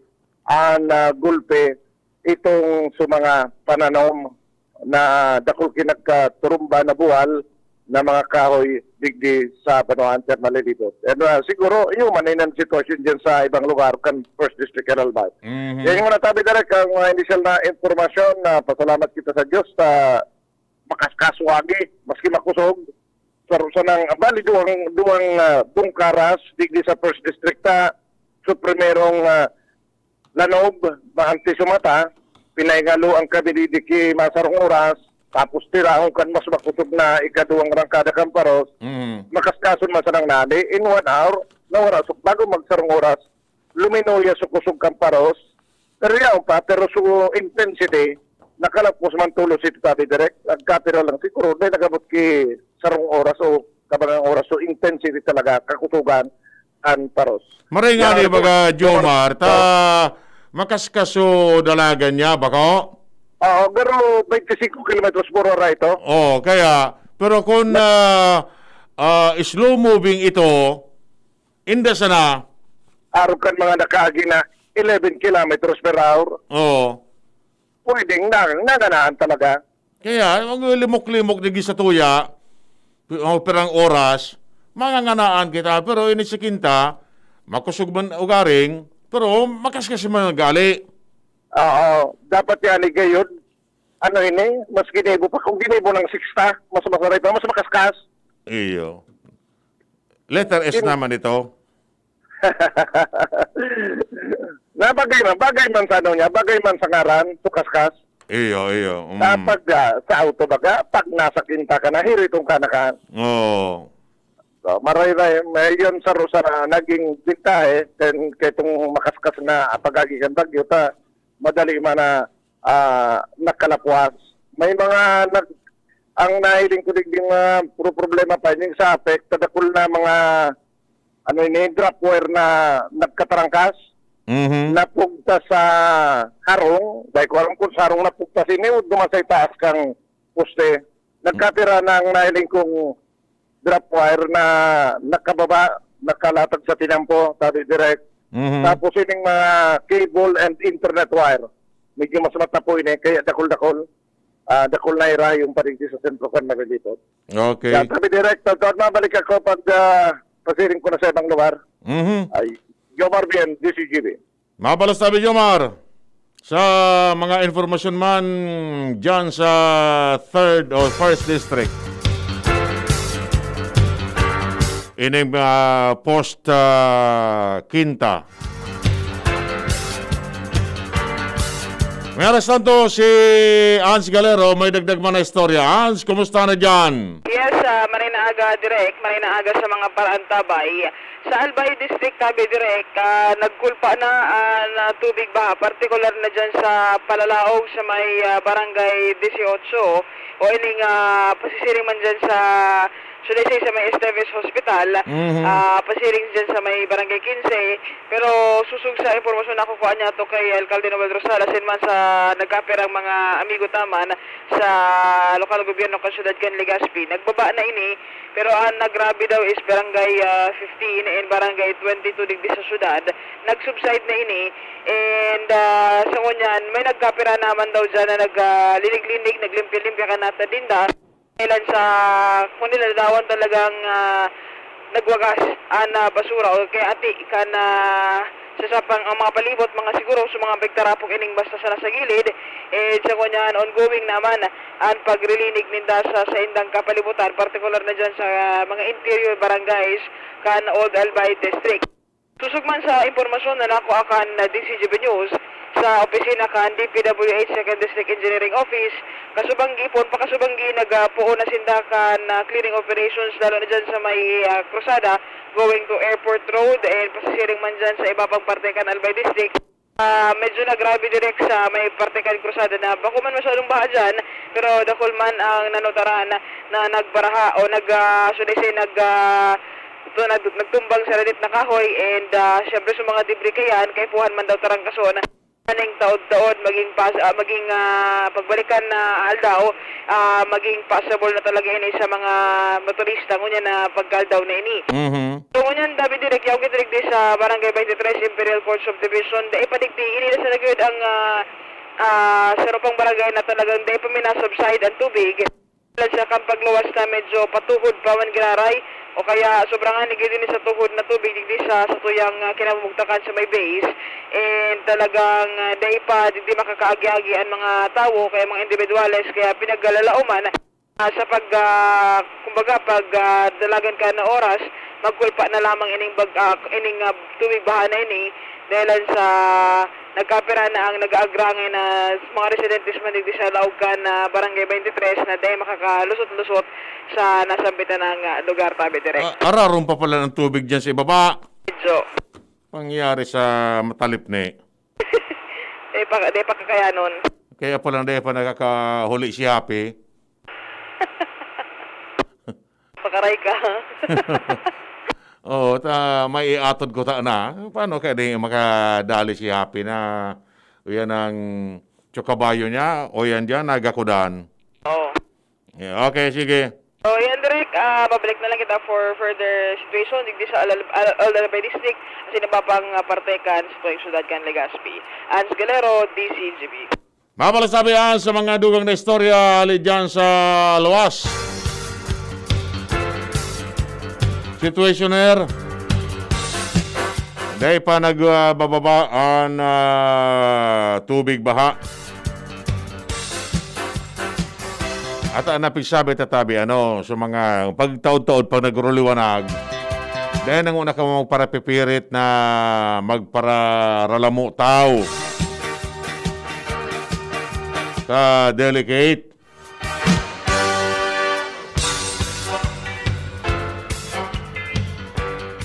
Ang, ah, gulpe itong sa mga pananom na dakul ki nagkaturumba na buwal na mga kahoy digdi sa banwaan kan Malilipot. And, ah, siguro, iyo man ang sitwasyon dyan sa ibang lugar kan First District kan Albay. Mhm. Yan yung natabi direk ang mga initial na impormasyon. Na pasalamat kita sa Diyos sa makaskas wagi, maski makusog. Sa, sa nang, bali, duwang, duwang, ah, bungkaras digdi sa First District ta. So, primerong, ah, Lanob, maantes sa mata, pinahingaloan kami digdi ki masarong oras, tapos tirahon kan mas makusog na ikaduwang rangkada kan paros, Mm. makaskason man sanang nani, in one hour, nawara so, bago magsarong oras, luminuya so kusog kan paros, pero yaon pa, pero so intensity, nakalapos man tulos ito tabi direk, nagkapira lang siguro, dahil nagabot ki sarong oras o kabangang oras, so intensity talaga, kakusugan, an paros. Maray nga Yan ni ang baga, report. Jomar, ta makaskas so dalagan niya, bako? Oo, pero twenty-five kilometers per hour ito. Oh, kaya, pero kung, ah, ah, slow moving ito, inda sana. Arog kan mga nakaagi na eleven kilometers per hour. Oo. Pwedeng na, nanganaan talaga. Kaya, ang limok-limok digdi sa tuya, pi-, oh, pirang oras, manganganaan kita, pero ini si Kinta, makusog man ugaring, pero makaskas man gali. Oo, dapat yan, igayod. Ano ini? Mas ginibo pa. Kung ginibo ng sixta, mas masarap pa, mas makaskas. Iyo. Letter S Kin- naman ito. Na bagay man, bagay man sa ano niya, bagay man sa ngaran, so kaskas. Iyo, iyo. Mm. Kapag, ah, sa auto baga, pag nasa Kinta ka na, hiritong ka na ka. Oo. So, maray-ray, may yun sa, sa naging bintahe, then, kay itong makaskas na pagagi kan bagyo, ta, madali man na ah, nakalapwas. May mga nag-, ang nahiling ko digdi nga puro problema pa, yung sa APEC, tadakol na mga, ano ini, drop wire na nagkatarangkas, Mhm. napugta sa harong, dahil ko alam kung sa harong napugta, sini, o duman sa itaas kang poste. Nagkapira na ang nahiling kong drop wire na nakababa, nakalatag sa tinampo, sabi direct. Mhm. Tapos ining mga cable and internet wire, medyo mas matapo ini, kaya dakol-dakol, ah, dakol na ira yung paligid sa sentro kan marilipot. Okay. Kaya sabi direct, tawad, mabalik ako pag, ah, pasiring ko na sa ibang lugar. Mhm. Ay, Jomar Bien, D C G B. Mabalas tabi, Jomar, sa mga informasyon man dyan sa third or first district. Ining, ah, post, ah, Quinta. Mientras tanto, si Hans Galero may dagdag man na istorya. Hans, kumusta na dyan? Yes, ah, maray na aga, Direk. Maray na aga sa mga paraantabay. Sa Albay District, tabi, Direk, ah, nagkulpa na, ah, na tubig baha, partikular na dyan sa Palalaog, sa may, ah, Barangay Dieciocho, o ining, ah, pasisiring man dyan sa, should I say, sa may Esteves Hospital, Mhm. ah, pasiring dyan sa may Barangay Quince. Pero susog sa impormasyon na kukuha niya to kay Alkalde Noel Rosal, asin man sa nagkapirang mga amigo taman sa lokal na gobyerno kan syudad kan Legazpi, nagbaba na ini. Pero ang nagrabe daw is Barangay, ah, fifteen and Barangay twenty-two digdi sa syudad. Nag-subside na ini. And, ah, sa ngunyan, may nagkapira naman daw dyan na nag, ah, linig-linig, naglimpya-limpya kan natad ninda. Dahilan sa, kung nila ladawan talagang, ah, nagwagas ang, ah, basura o kaya ati kan, ah, sa sapang ang mga palibot, mga siguro sa mga pagtarapong ining basta sana sa gilid. Eh, sa ngunyan, ongoing naman ang paglilinig ninda sa saindang kapalibutan, partikular na dyan sa mga interior barangays kan Old Albay District. Susog man sa impormasyon na nakuha kan D C G B News, sa opisina kan D P W H Second District Engineering Office, kasubang gipon, pakasubang gi nagpuon na sinda kan, ah, clearing operations, lalo na dyan sa may, ah, krusada going to Airport Road and pasisiring man dyan sa iba pang parte kan Albay District. Ah, medyo nagrabe direk sa may parte kan krusada na bako man masyadong baha dyan, pero dakul man ang nanutaran na nagbaraha o nag, ah, should I say, nag, ah, ito, nag-, nagtumbang sa radit na kahoy and, ah, syempre sa mga debris kayan, kaipuhan man daw tarangkason. Aning taod-taod, maging pas-, ah, maging, ah, pagbalikan na aldaw, ah, maging possible na talaga ini sa mga motorista ngunyan na pagkaldaw na ini. Mhm. So, ngunyan, David Direk, yaw gid digdi sa Barangay twenty-three, Imperial Court Subdivision, dai pa digdi, ini na sa naguyod ang, ah, ah, sarong pang barangay na talagang dai pa mi na-subside ang tubig. Sa kan pagluwas na medyo patuhod pa man giraray, o kaya sobrang anigid ini sa tuhod na tubig digdi sa, sa tuyang, ah, kinamumugtakan sa may base. And talagang, ah, dai pa digdi makakaagi-agi ang mga tawo, kaya mga individuales, kaya pinaglalalaoman, ah, sa pag, ah, kumbaga, pag, ah, dalagan ka na oras, magkulpa na lamang ining bag-, ah, ining, ah, tubig baha na ini, dahilan sa nagkapira na ang nag-aagrangay na mga residentes man digdi sa laog kan, ah, Barangay twenty-three na dai makakalusot-lusot sa nasambitan na nga lugar, tabi, Direk. Ah, araron pa pala ng tubig dyan sa ibaba. Medyo. Pangyari sa matalip ni. Di pa, di pa kakayanon. Kaya pala, di pa nakakahuli si Happy. Pakaray ka. Oo, ta, may iatod ko ta na. Paano kaya di makadali si Happy na, yan ang tsukabayo niya, o yan diyan, nagakudan? Oo. Yeah, okay, sige. So, yan, Direk. Ah, babalik na lang kita for further situation digdi sa Al-, Al-, Al-, Albay District. Kasi nabapang, ah, parte kan sa tuyang syudad kan Legazpi. Ans Galero, D C G B. Mapalit sabi yan sa mga dugang na istorya, hali dyan sa luwas. Situationer, dai pa nagbababa an, ah, tubig baha. At ang napigsabi tatabi, ano, sa mga pagtaod-taod, pag nagruliwanag, dai na nguna ka magparapipirit na magpararalamo tao. Sa delicate.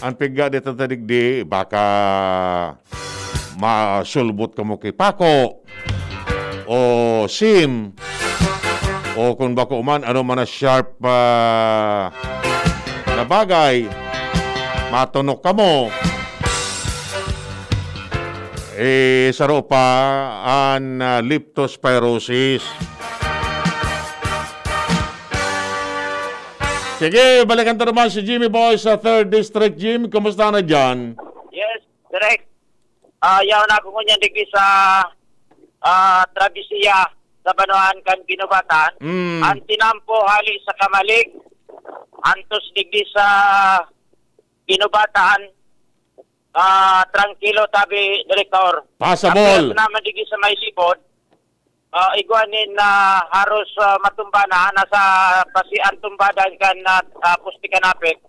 Ang pigga dito ta digdi, baka masulbot kamo ki Paco. o sim, o kung bako man, ano man na sharp, ah, na bagay, matunok kamo. Eh, saro pa an, ah, leptospirosis. Sige, balikan ta naman si Jimmy Boy sa third District. Jim, kumusta na diyan? Yes, correct. Ah, yaon ako ngunyan digdi sa, ah, Travesía, sa banwaan kan Guinobatan. Mm. An tinampo hali sa Camalig, antos digdi sa Guinobatan, ah, trangkilo, tabi, Direktor. Pasabol. Ang naman digdi sa may Libod, ah, igwa nin, ah, haros, ah, matumba na, nasa pasi-, ang tumbadan kan, ah, ah, poste kan APEC,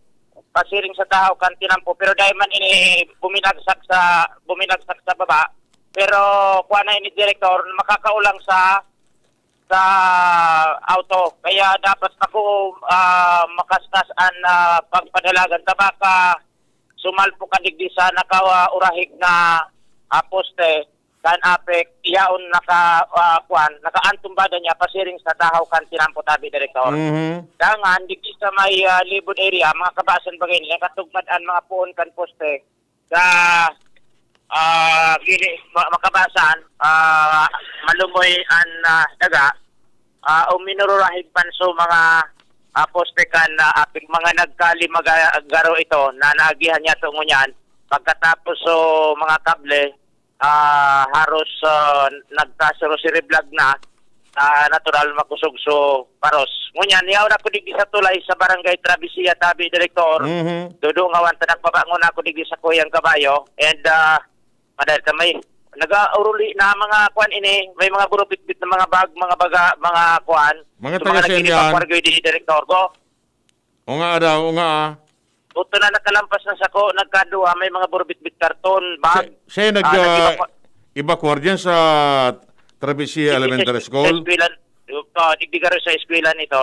pasiring sa tahaw kan tinampo. Pero dahil man ini buminagsak sa, buminagsak sa baba, pero kuha na ini, Direktor, makakaulang sa, sa auto. Kaya dapat ako, ah, makaskas an, ah, pagpadalagan. Tabaka, sumalpo ka digdi sa nakaurahig na, ah, poste, kan APEC, yaon naka, ah, kuwan, nakaantumbada niya, pasiring sa tahaw kan tinampo, tabi, Direktor. Mhm. Dangan, digdi sa may, ah, Libod area, mga kabasan bagay nila, katugmad an mga puon kan poste, sa, ah, gili, ma-, makabasan, ah, malumoy an, ah, daga, ah, uminururahig man so mga, ah, poste kan, ah, APEC, mga nagkalimagaro ito na naagihan niya to ngunyan. Pagkatapos so mga kable, ah, haros, ah, nagkasuro-siriblag na, ah, natural makusog so paros. Ngunyan, yaon ako digdi sa tulay sa Barangay Travesía, tabi, Direktor. Mhm. Dudungawan ta nagpabangon ako digdi sa kuyang kabayo. And, ah, madahil ka may nag-auruli na mga kwan ini, may mga burubitbit na mga bag, mga baga, mga kwan. Mga So, mga taga saan yan? Nagkikipagwargoy di, Direktor, ko. O nga daw, o nga, ah. Buto na nakalampas na sako, nagkaduha, may mga burubitbit karton, bag. Siya, siya yung nag, Ah, ah, nag-evacuate. Evacuar dyan sa Travesía Digdi sa Elementary es-, School? Sa eskwela, oh, digdi garo sa eskwela nito.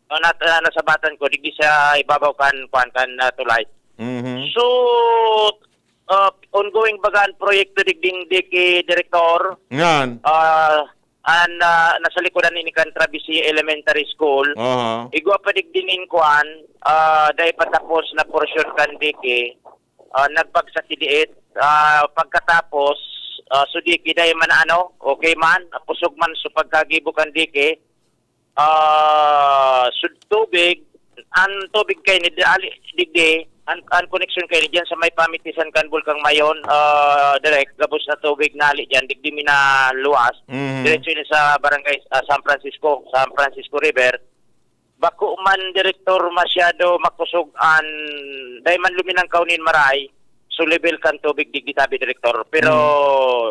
Oh, nat-, ah, nasabatan ko, digdi sa ibabaw kan, kuan, kan, ah, tulay. Mhm. So, ah, ongoing baga an proyekto digding D K Direktor. Ngan? Ah, an, ah, nasa likodan ini kan Travesía Elementary School. Aha. Igwa pa digdi nin kuan, ah, dai pa tapos na porsyon kan D K, ah, nagbagsak diit. Ah, pagkatapos, ah, so D K dai man ano, okay man, pusog man so pagkagibo kan D K. Ah, sud-, tubig, an tubig kaini, di, ali, digdi, an, an koneksyon kaini diyan sa may pamitisan kan Bulkang Mayon, ah, direk, gabos na tubig na ali diyan, digdi mi na luwas. Mhm. Diretso ini sa barangay, ah, San Francisco, San Francisco River. Bako man, Direktor, masyado makusog an, dai man luminangkaw nin maray, so level kan tubig digdi tabi, Direktor. Pero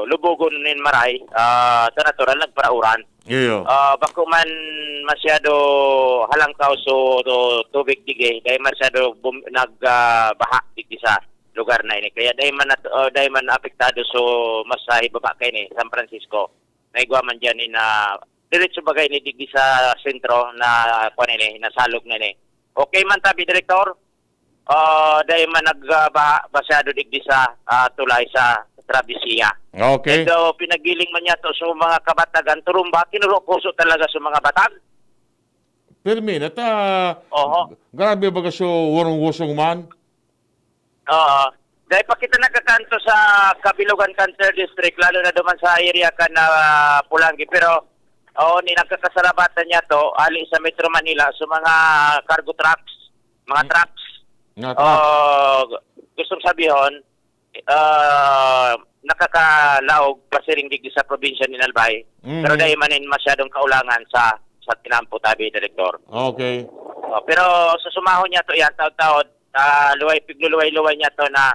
Mm. lubugon nin maray, ah, sa natural, nagparauran. Iyo. Ah, bako man masyado halangkaw so, so tubig digdi, dai masyado bum-, nag, ah, baha digdi sa lugar na ini. Kaya dai man nat-, ah, dai man apektado so mas sa ibaba kaini, San Francisco. Naigwa man diyan ni na diretso bagay ni digdi sa sentro na, kuwan ini, nasalog na ni. Okay man tabi, Direktor? Ah, dai man nag, ah, ba-, basyado digdi sa, ah, tulay sa Travesía. Okay. And, ah, pinagiling man niya to sa mga kabatagan, turumba, kinuro-kuso talaga sa mga batag. Pirmi na ta. Oho. Grabe baga so warong-wosong man. Oo. Dai pa kita nagkakanto sa kabilugan kan third district, lalo na duman sa area kan, ah, Pulangi. Pero, oo, ni nagkakasalabatan niya to, ali sa Metro Manila, sa mga cargo trucks, mga Mm. trucks. Mga truck. Oh, gustong sabihon, ah, nakakalaog pasiring digdi sa probinsya ni Albay. Mm. Pero dai man nin masyadong kaulangan sa, sa tinampo tabi, Direktor. Okay. Oh, pero susumahon niya to yan, taod-taod, ah, luway, pigluluway-luway niya to na,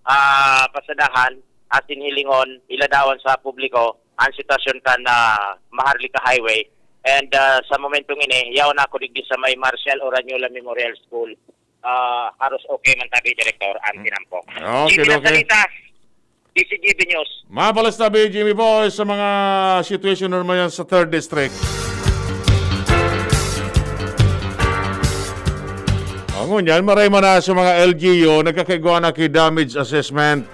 ah, pasadahan, asin hilingon, iladawan sa publiko ang sitwasyon kan, ah, Maharlika Highway. And, ah, sa momentong ini, yaon ako digdi sa may Marcial Orañola Memorial School. Ah, haros okay man tabi, Direktor, ang Mm. tinampo. Okay, Jimmy okay. Nasalita, D C G B News. Mabalas tabi, Jimmy Boy, sa mga situation naman yan sa third district. Ang ngunyan, maray man na sa mga L G U, nagkakaigwa na ki damage assessment.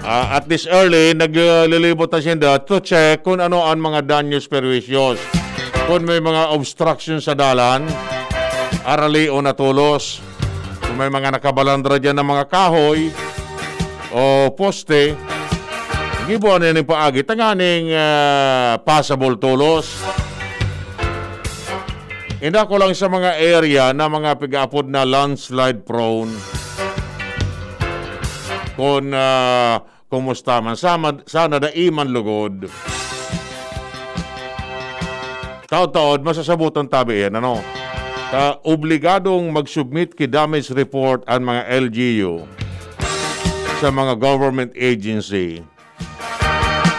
Ah, at this early, naglilibot na sinda to check kung ano ang mga daños perwisiyos. Kung may mga obstruction sa dalan, aralion na tolos. Kung may mga nakabalandra diyan ng mga kahoy o poste, gibuan na ning paagi, tanganing, ah, passable tolos. Inda ko lang sa mga area na mga pig-aapod na landslide prone. Kung, ah, kumusta man, sama, sana dai man lugod. Taod-taod, masasabutan tabi yan, ano? Ta, obligadong mag-submit ki damage report ang mga L G U sa mga government agency.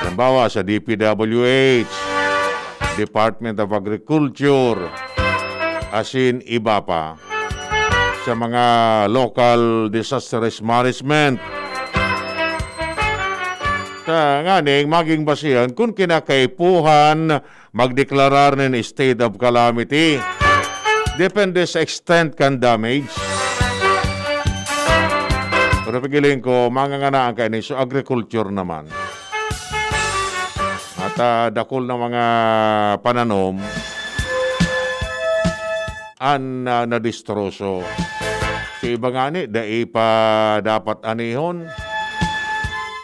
Halimbawa, sa D P W H, Department of Agriculture, asin iba pa. Sa mga local disaster risk management. Ta, nganing maging basihan kung kinakaipuhan magdeklarar nin state of calamity. Depende sa extent kan damage. Pero pigiling ko, manganganaan kaini sa agriculture naman. At, ah, dakul na mga pananom an, ah, nadistroso. Sa iba ngani, dai pa dapat anihon.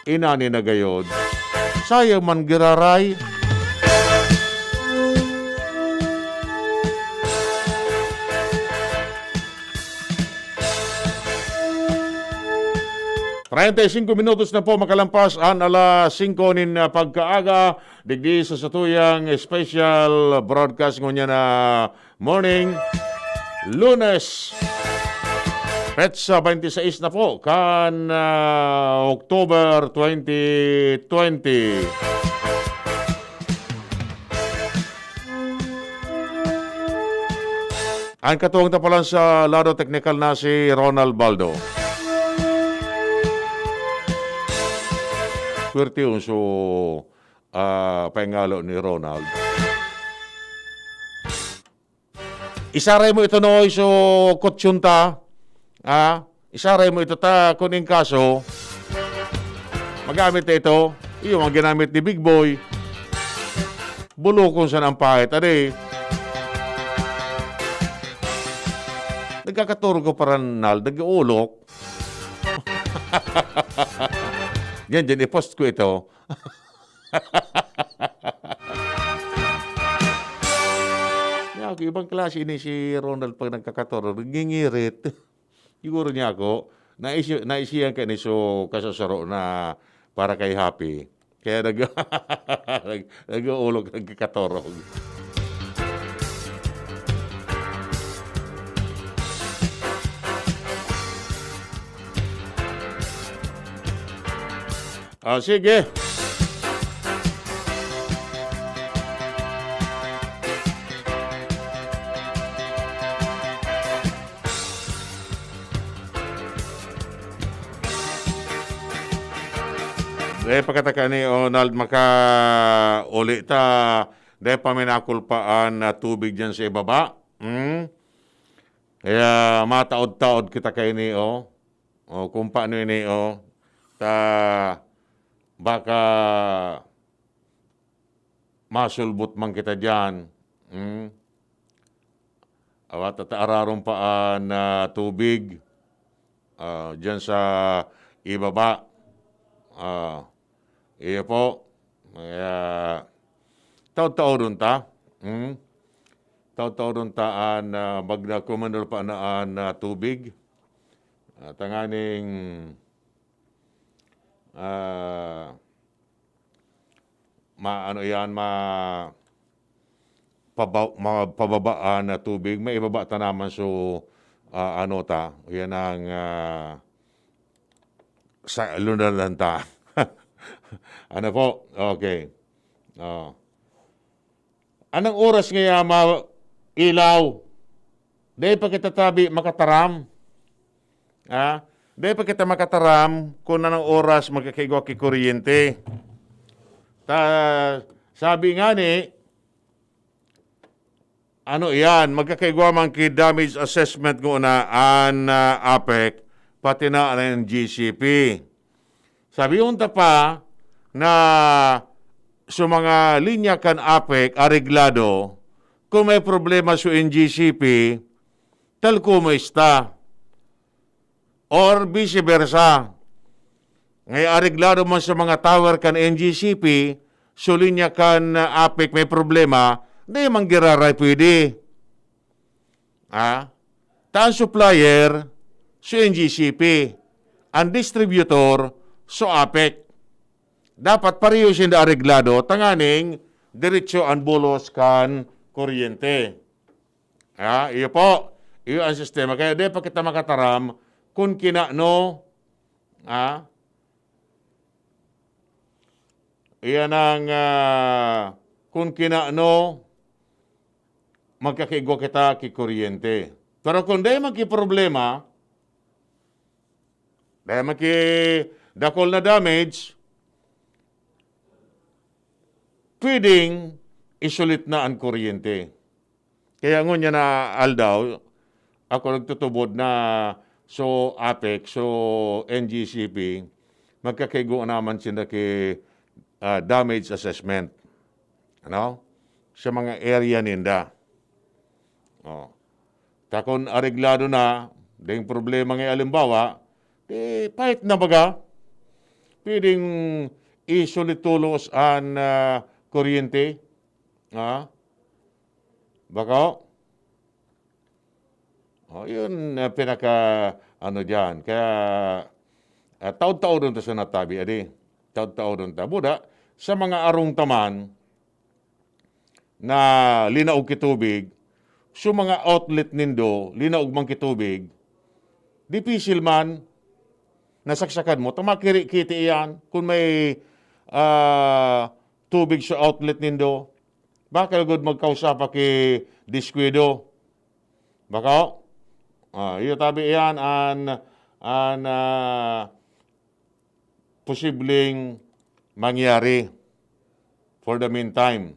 Inani na gayod. Sayang man giraray. Treinta y cinco minutos na po makalampas an alas singko nin, ah, pagkaaga, digdi sa satuyang special broadcast ngunyan na morning, Lunes, petsa twenty-six na po kan, ah, October twenty twenty. Ang katuwang tapalan sa lado teknikal na si Ronald Baldo. Swerte yun, so, ah, paingalo ni Ronald. Isaray mo ito, Noy, so kutsyon ta. Ah, isaray mo ito ta, kun in kaso, magamit na ito. Iyo ang ginamit ni Big Boy. Bulokon sana ang pahit. Adi, nagkakaturog ko pa, Ronald, nag-uulok. Yan, dyan, i-post ko ito. Niya ako, ibang klase ini si Ronald pag nagkakatorog, ngingirit. Siguro niya ako, naisi-, naisihan ka ni so kasasaro na para kay Happy. Kaya nag-, nag-, nag-uulog, nagkakatorog. Ah, sige. Dai pa kita kani, Ronald, makauli ta. Dai pa may nakulpaan na tubig diyan sa ibaba. Hmm? Kaya mataod-taod kita kaini, oh. O, kung paano ini, oh. Ta, baka masulbot man kita diyan. Hmm? Awat at araron pa an, ah, tubig, ah, diyan sa ibaba. Ah, iyo po. Kaya, taod-taodon ta. Hmm? Taod-taodon ta an, ah, magna-, kumanol pa na an, ah, tubig. Ah, tanganing, ah, ma-, ano yan, ma-, paba-, ma-, pababaan na tubig, maibaba ta naman. So, ah, ano ta, yan ang, ah, sa lunalan ta. Ano po? Okay. Oh. Anong oras ngaya ma-, ilaw? Dai pa kita tabi makataram. Ha? Dai pa kita makataram kung anong oras magkakaigwa ki kuryente. Ta-, sabi nga ni, ano iyan, magkakaigwa man ki damage assessment nguna an, ah, APEC, pati na an G C P. Sabi unta pa na sa mga linya kan APEC areglado, kung may problema sa N G C P, tal como esta. Or vice versa. Ngay areglado man sa mga tower kan N G C P, sa linya kan, ah, APEC may problema, di man giraray pwede. Ha? Ta ang supplier, sa N G C P. Ang distributor, sa APEC. Dapat pareho sinda areglado, tanganing diretso ang bulos kan kuryente. Ha? Iyo po. Iyo ang sistema. Kaya di pa kita makataram kung kinano, ha? Iyan ang, ah, kung kinano magkakaigwa kita ki kuryente. Pero kung dai man ki problema, dai man ki dakul na damage, pwedeng isulit na ang kuryente. Kaya ngunyan na aldaw, ako nagtutubod na so APEC, so N G C P, magkakaigo naman sinda ki, ah, damage assessment. Ano? Sa mga area ninda. Oh. Ta kun areglado na, ding problema nga halimbawa, di pahit na baga, pwedeng isulit tolos an, ah, kuryente. Ha? Bako? Oh, yun, ah, pinaka, ano diyan. Kaya, ah, taod-taodon ta sa natabi, adi. Taod-taodon ta. Buda, sa mga arong taman, na linaog ki tubig, so mga outlet nindo, linaog man ki tubig, dipisil man, nasaksakan mo, ta makiri-kiti iyan, kung may, ah, tubig sa outlet nindo, baka lugod magkausa pa ki diskuido. Bako? Ah, iyo tabi iyan an, an, ah, posibleng mangyari for the meantime.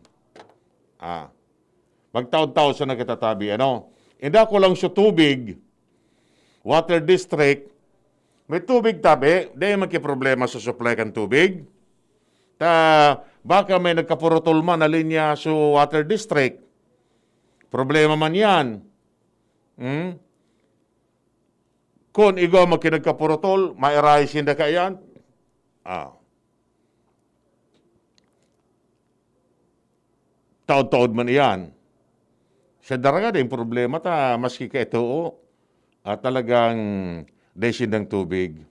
Ah, magtaod-taod sa nagkatatabi, ano? Inda ko lang sa tubig, water district, may tubig tabi, di man ki problema sa supply kan tubig. Ta, baka may nagkapurutol man na linya sa water district. Problema man yan. Hmm? Kun igwa man ki nagkapurutol, mairahay sinda kaiyan. Ah. Taod-taod man iyan. Sa Daraga, dai problema ta, maski kaito, ah, talagang dai sindang tubig.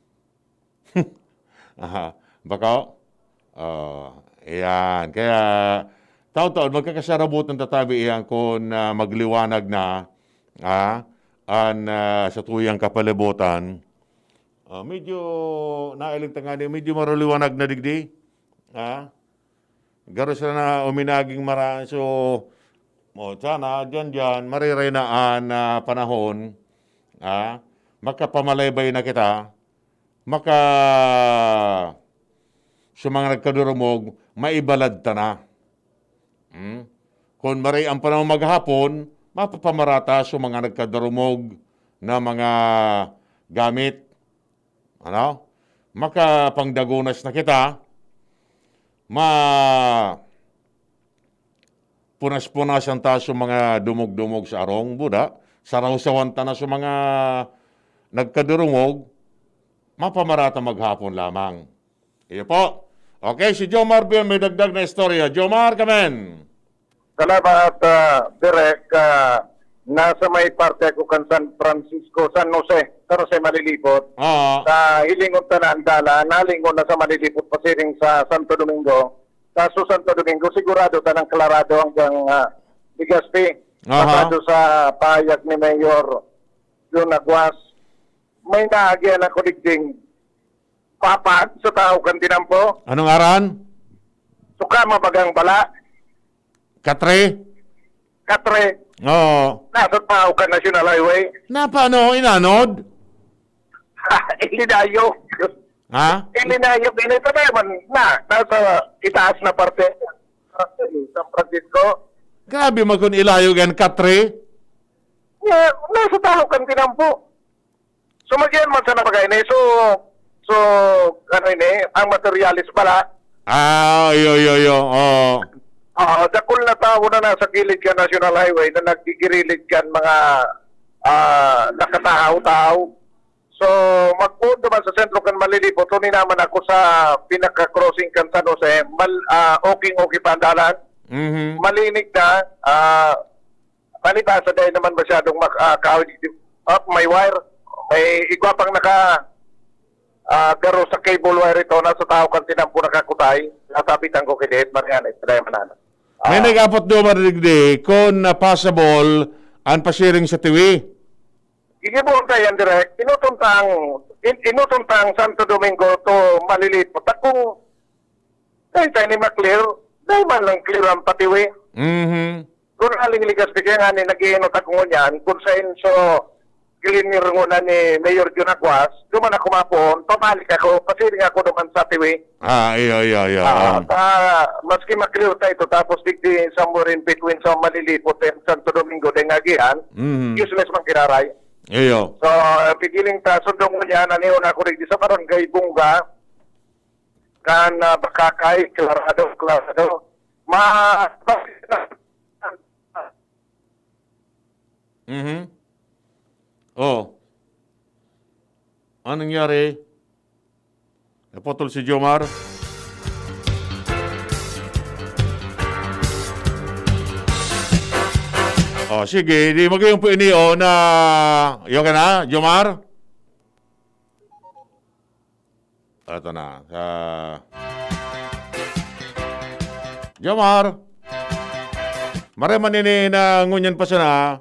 Aha, bako? Oh, ayan. Kaya, taon-taon, magkakasarabot ng tatabi iyan kun, ah, magliwanag na, ah, an, ah, sa tuyang kapalibutan. Ah, medyo, nailing tangani, medyo maruliwanag na digdi. Ah, garo sila na uminaging maraan. So, mo, sana, diyan-diyan, mariray na an, ah, panahon. Ah, makapamalaybay na kita. Maka, sa mga nagkadurumog, maibalad ta na. Hmm? Kun maray ang panahon maghapon, mapapamarata sa mga nagkadurumog na mga gamit. Ano? Makapangdagonas na kita. Ma-, punas-punasan ta sa mga dumog-dumog sa arong, buda, sarawsawan ta na sa mga nagkadurungog, mapamarata maghapon lamang. Iyo po. Okay, si Jomar Bion may dagdag na istorya. Jomar, kamen! Salamat, ah, Direk. Ah, nasa may parte ako kan San Francisco, San Jose, San Jose Malilipot. Oo. Sa hilingon ta na ang dalan, nalingon na sa Malilipot pasiring sa Santo Domingo. Sa, sa Santo Domingo, sigurado tanang klarado hanggang, ah, Legazpi. Aha. Basado sa pahayag ni Mayor Jun Aguas, may naagihan ako digding papag sa tao kan tinampo. Anong aran? Suka mabagang bala. Katre? Katre. Oo. Nasa tao kan National Highway. Napa, ano, inanod? Ilinayog. Ha? Ilinayog, ini pa naman na, nasa itaas na parte. San Francisco. Grabe man kun ilayog an katre. Nga, nasa tao kan tinampo. So, mag-iyan man sana pagkain eh. So, So, ano ini, ang materyales bala. Ah, iyo, iyo, iyo. Oo. Ah, dakul na tawo na nasa kilid kan National Highway na naggigirilid kan mga, ah, nakatahaw-tahaw. So, magpoon naman sa sentro kan Malilipot, tuni naman ako sa pinaka-crossing kan San Jose, mal-, ah, okay-okay pa ang dalan. Mhm. Malinig na, ah, palibasa dahil naman masyadong mak-, ah, kahoy, ah, may wire, may igwa pang naka, ah, garo sa cable wire ito, nasa tao kan tinampo nakakutay, nasabitan ko kay Dave Marianes, dahil manana. May Ah. nag-apot duman digdi, kung, ah, possible, ang pasiring sa Tiwi. Igibuon tayo yan, direct. Inutuntang, in-, inutuntang Santo Domingo to Malilipot. At kung tayo tayo ni Maclear, dahil man lang clear ang patiwi. Mhm. Kung aling ligas, kaya nga ni nag-iinot ako ngunyan, kung sa inso, clear ngunyan ni Mayor Jun Aguas, duman ako mapon, pabalik ako, pasiring ako duman sa tiwi. Ah, iyo, iyo, iyo. Ah, oo. Sa, maski ma-clear ta ito, tapos digdi somewhere in between sa Malilipot and Santo Domingo, dahil nga giyan, Mhm. useless man kiraray. Iyo. So, ah, pigiling ta, sundong mo niya, naniho na ako digdi sa Barangay Bunga, kan, ah, Bakakay, klarado, klarado. Ma-, Mhm. Oh. Anong nangyari? Naputol si Jomar? Oh, sige, di magayong po ini, oh, na, yun ka na, Jomar? Eto na, sa Jomar. Maray man ini na ngunyan pa sana,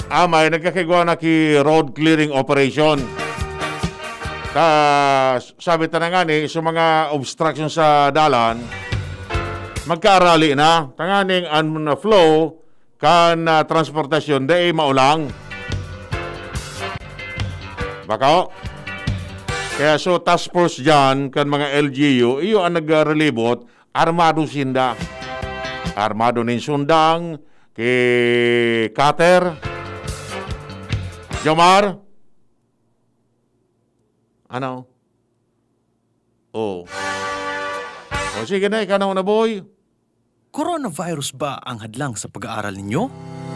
amay nagkakigwa na ki road clearing operation. Ta, sabi ta na ngani, sa mga obstruction sa dalan, magkaarali na. Tanganing ang flow kan, ah, transportasyon, dai maulang. Bako? Kaya so, task force dyan, kan mga L G U, iyo ang nagrelibot, armado sinda. Armado nin sundang, ki cutter. Jomar? Ano? Oh. O sige na, ikaw na una, boy. Coronavirus ba ang hadlang sa pag-aaral ninyo?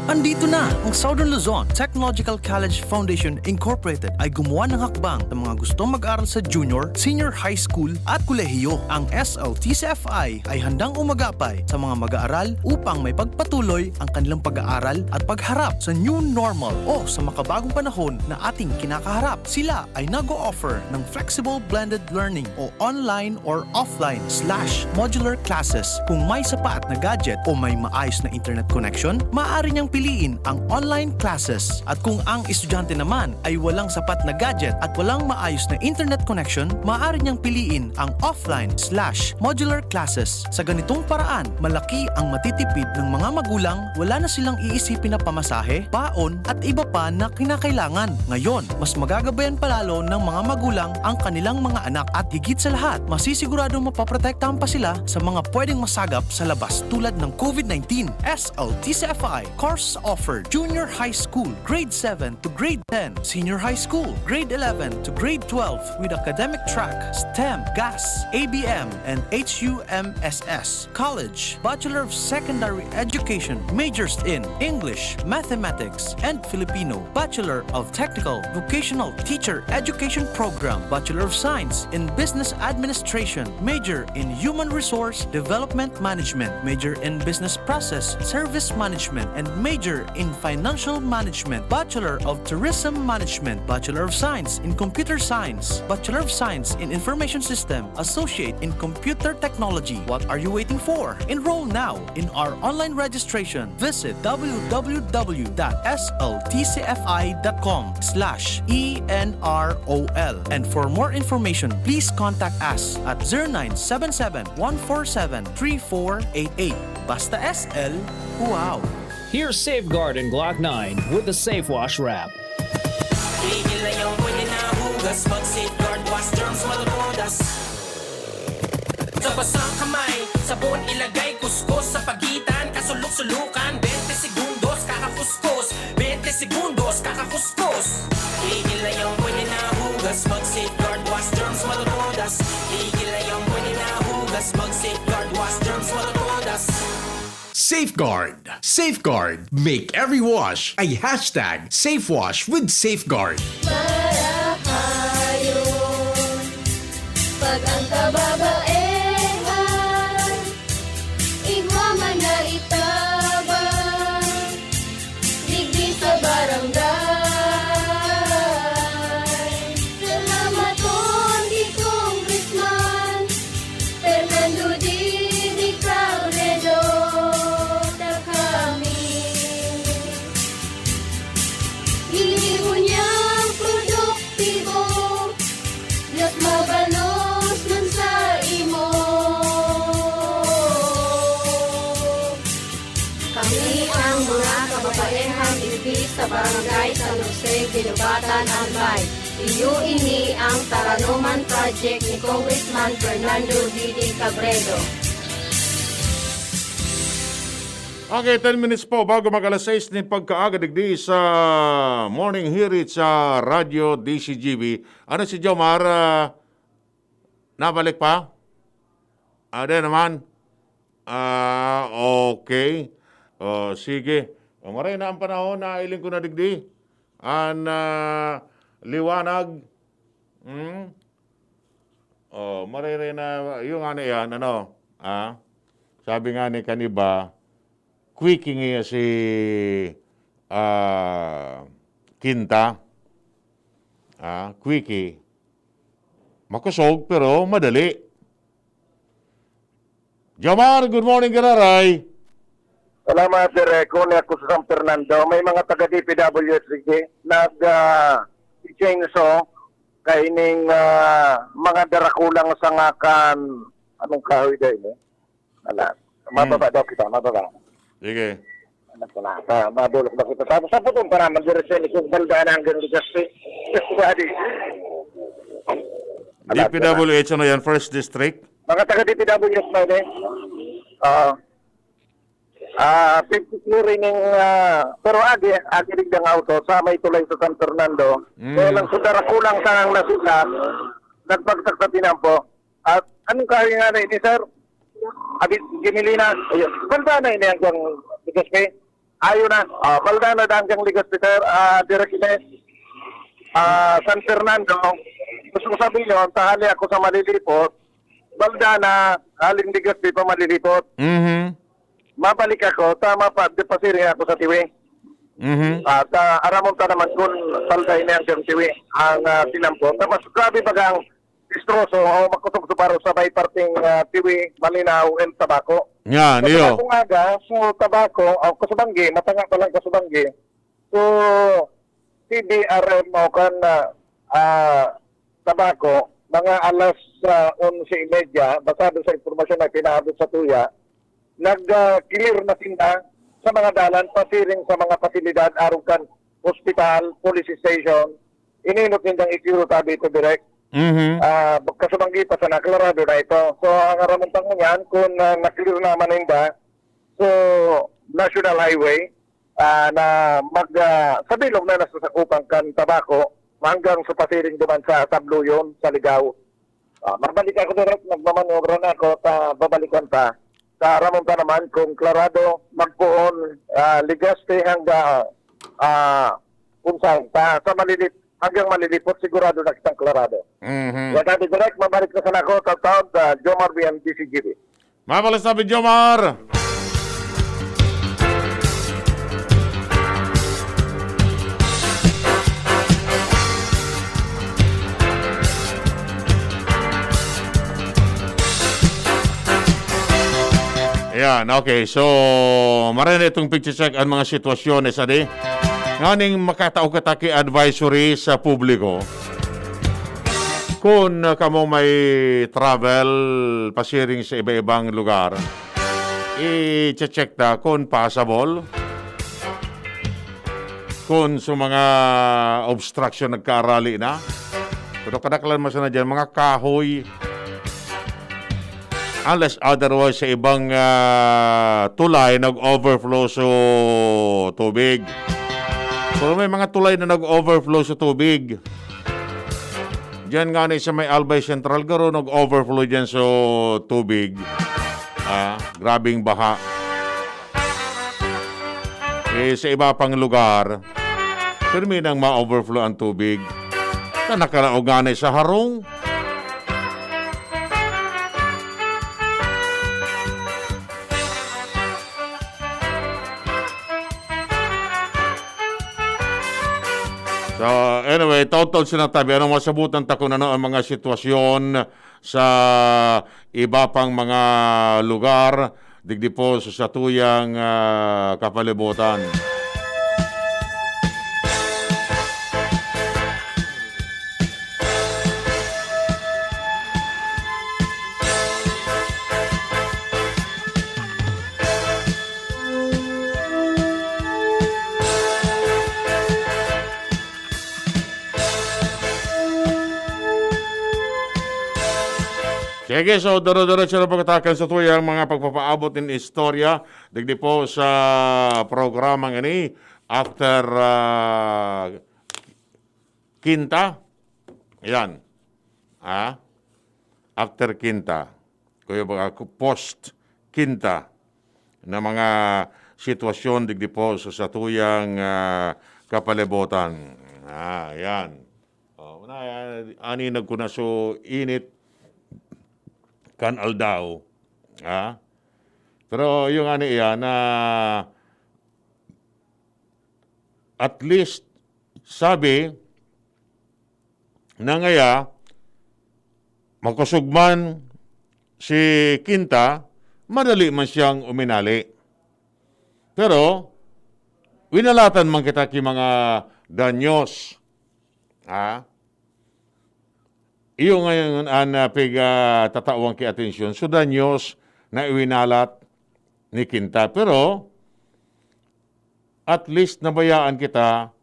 Andito na ang Southern Luzon Technological College Foundation Incorporated ay gumawa ng hakbang sa mga gustong mag-aral sa junior, senior high school at kolehiyo. Ang S L T C F I ay handang umagapay sa mga mag-aaral upang may pagpatuloy ang kanilang pag-aaral at pagharap sa new normal o sa makabagong panahon na ating kinakaharap. Sila ay nag-o-offer ng flexible blended learning o online or offline slash modular classes. Kung may sapat na gadget o may maayos na internet connection, maaari niyang piliin ang online classes. At kung ang estudyante naman ay walang sapat na gadget at walang maayos na internet connection, maaari niyang piliin ang offline slash modular classes. Sa ganitong paraan, malaki ang matitipid ng mga magulang, wala na silang iisipin na pamasahe, baon, at iba pa na kinakailangan. Ngayon, mas magagabayan palalo ng mga magulang ang kanilang mga anak at higit sa lahat, masisiguradong mapoprotektahan pa sila sa mga pwedeng masagap sa labas tulad ng COVID nineteen. S L T C F I course offered: Junior High School, Grade seven to Grade ten, Senior High School, Grade eleven to Grade twelve, with academic track, STEM, GAS, A B M, and H U M S S. College, Bachelor of Secondary Education, majors in English, Mathematics, and Filipino. Bachelor of Technical Vocational Teacher Education Program, Bachelor of Science in Business Administration, major in Human Resource Development Management, major in Business Process Service Management, and major in Financial Management, Bachelor of Tourism Management, Bachelor of Science in Computer Science, Bachelor of Science in Information System, Associate in Computer Technology. What are you waiting for? Enroll now in our online registration. Visit w w w dot s l t c f i dot com slash e n r o l. And for more information, please contact us at zero nine seven seven, one four seven, three four eight eight. Basta S L, wow! Here's Safeguard and Glock nine with the Safe Wash Wrap. Tigil na yung pwede na hugas, mag-Safeguard, wash germs, matutudas. Sa basang kamay, sabon ilagay, kuskos sa pagitan, kasulok-sulukan, twenty segundos, kakakuskos, twenty segundos, kakakuskos. Tigil na yung pwede na hugas, mag-Safeguard, wash germs, Safeguard. Safeguard. Make every wash a hashtag safe wash with Safeguard. Marahayon, pag ang kababaehan, igwa man na itabang, digdi sa barangay. Salamaton ki Congressman Fernando Didi Cabredo, ta kami. Ini ngunyan produktibo, mas mabalos man sa imo. Kami ang mga kababaehan digdi sa Barangay San Jose, Guinobatan, Albay. Iyo ini ang Taranoman Project ni Congressman Fernando Didi Cabredo. Okay, ten minutes po bago mag alas sais nin pagkaaga digdi sa Morning Hirit sa Radyo D C G B. Ano si Jomar? Ah, nabalik pa? Ada naman? Ah, okay. Oh, sige. Oh, maray na ang panahon na iling ko na digdi. An, ah, liwanag. Hmm? Oh, marere na yung ano yan, ano? Ah? Sabi nga ni Kaniba, quickie nga si, ah, Quinta. Ah, quickie. Makusog pero madali. Jomar, good morning, Gararay. Salamat, Direk. Kung ako sa San Fernando, may mga taga D P W S nag, ah, chainsaw kaining, ah, mga darakulang sangakan. Anong kahoy dahil, eh? Wala. Hmm. Mababa daw kita, mababa. Sige. Ano ko na, ah, mabulok na kita. Tapos sa putong pa naman, dire sa likod, Baldana hanggang Legazpi. Wadi. Wala, D P W H, ano yan? First District? Mga taga D P W S na din. Ah, ah, fifty clearing, ah, pero agi, agi rin ang auto sa may tulay sa San Fernando. Mm. Kaya lang sa darakulang sangang nasita, nagbagsak sa tinampo. At anong kahoy nga na ini, sir? Abi, gimili na. Ayun. Baldana ini hanggang Legazpi. Ayun na. Ah, Baldana hanggang Legazpi, sir. Ah, Direk Ines. Ah, San Fernando. Gusto ko sabihin yun, tahali ako sa Malilipot. Baldana, haling Legazpi pa Malilipot. Mhm. Mabalik ako, tama pa, di pasiring ako sa Tiwi. Mhm. At, ah, aramon ta naman kung Balda ini hanggang Tiwi ang, ah, tinampo. Tapos grabe bagang distroso o makusog sa baro sa may parteng, ah, Tiwi, Malinao, and Tabaco. Yan, Sa iyo. Tabaco nga ga, so Tabaco, o Kasubanggi, matanga pa lang Kasubanggi. So, C B R M o kan, ah, ah, Tabaco, mga alas, ah, onse y media, basado sa impormasyon na pinaabot sa tuya, nag, ah, clear na sinda sa mga dalan pasiring sa mga pasilidad arog kan ospital, police station. Ininot nindang i-clear tabi ito, Direk. Mhm. Ah, kasubanggi pa sana, klarado na ito. So, ang aramon ta ngunyan, kung, ah, na-clear naman ninda, so, National Highway, ah, na mag, ah, sa bilog na nasasakupan kan Tabaco, hanggang sa pasiring duman sa Sabloyon, sa Ligao. Ah, mabalik ako, Direk, nagmamaniobra na ako, ta, babalikan ta. Sa aramon ta naman, kung klarado, magpoon, ah, Legazpi hangga, ah, kung saan, sa, sa Malilip-, hanggang Malilipot, sigurado na kitang klarado. Mhm. Yan, Ate Direk, mabalik na sana ako, taon-taon, sa Jomar Bian, D C G B. Mabalik sa Jomar. Ayan, okay. So, maray na itong picture check ang mga sitwasyon, eh, sadi. Nganing makatao kita ki advisory sa publiko. Kung, ah, kamo may travel, pasiring sa iba-ibang lugar, i-check ta kung passable, kung sa mga obstruction nagkaarali na. Pero kadaklan man sana dyan, mga kahoy. Unless otherwise, sa ibang, ah, tulay, nag-overflow so tubig. Pero may mga tulay na nag-overflow sa tubig. Diyan nga ni sa may Albay Central, garo nag-overflow diyan sa tubig. Ah, grabing baha. Eh, sa iba pang lugar, pirmi nang ma-overflow ang tubig. Ta nakalaog ngani sa harong. So, anyway, taud-taud sinatabi, anong masabutan ta kun ano ang mga sitwasyon sa iba pang mga lugar digdi po sa satuyang, ah, kapalibutan. Sige, so, dire-diretso na pagkatakan sa tuyang mga pagpapaabot nin istorya digdi po sa programang ini, after, ah, Kinta. Yan. Ah? After Kinta. Kuya, baka post Kinta na mga sitwasyon digdi po sa satuyang, ah, kapalibutan. Ah, yan. Oh, na, ani nagkunaso init kan aldaw. Ha? Pero yung ani iyan na at least sabi na ngaya, makosog man si Kinta, madali man siyang uminali. Pero, winalatan man kita ki mga danyos. Ha? Iyo ngayon an, ah, pig, ah, tatawan ki atensyon. So, danyos na iwinalat ni Kinta. Pero, at least nabayaan kita,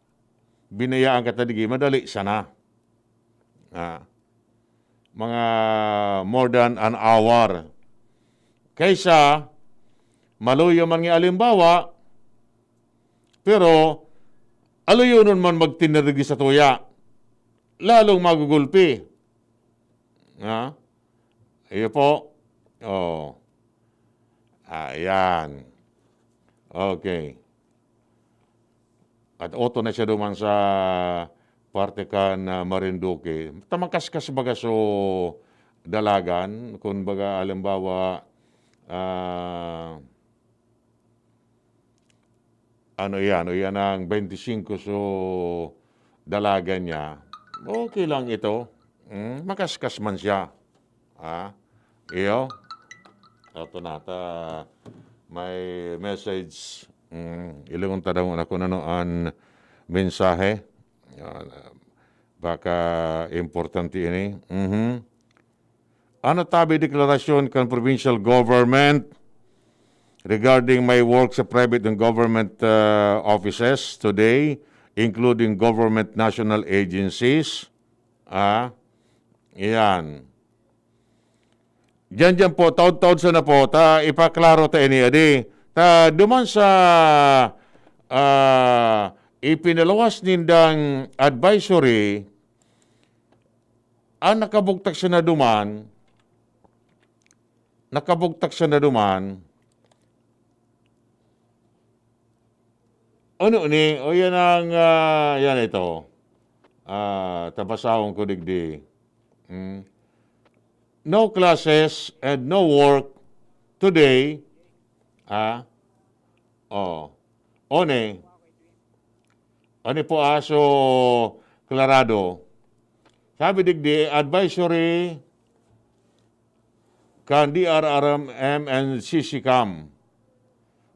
binayaan kita digi, madali sana. Ah, mga more than an hour. Kaysa, maluyo man nga alimbawa, pero aluyonon man magtinirigi sa tuya, lalong magugulpi. Ha? Iyo po. Oh. Ayan. Okay. At oto na siya duman sa parte kan, ah, Marinduque. Tamakaskas baga so dalagan, kun baga, halimbawa, ah, ano iyan, o iyan ang twenty-five so dalagan niya, okay lang ito. Hmm, makaskas man siya. Ah, iyo. Ato na, ta may message. Hmm, ilingon ta daw na kun ano an mensahe. Yan, ah, baka importante ini. Mhm. Ano tabi deklarasyon kan provincial government regarding may work sa private and government, ah, offices today, including government national agencies? Ah, iyan. Diyan, diyan po, taud-taud sana po, ta ipaklaro ta ini, adi. Ta duman sa, ah, ipinaluwas nindang advisory, ang nakabugtak sana duman, nakabugtak sana duman, ano ni? O yan ang, ah, yan ito. Ah, tabasahon ko digdi. Hmm. No classes and no work today. Ah, oh. One. Ano po, ah, so, klarado. Sabi digdi, advisory kan D R R M and C C CAM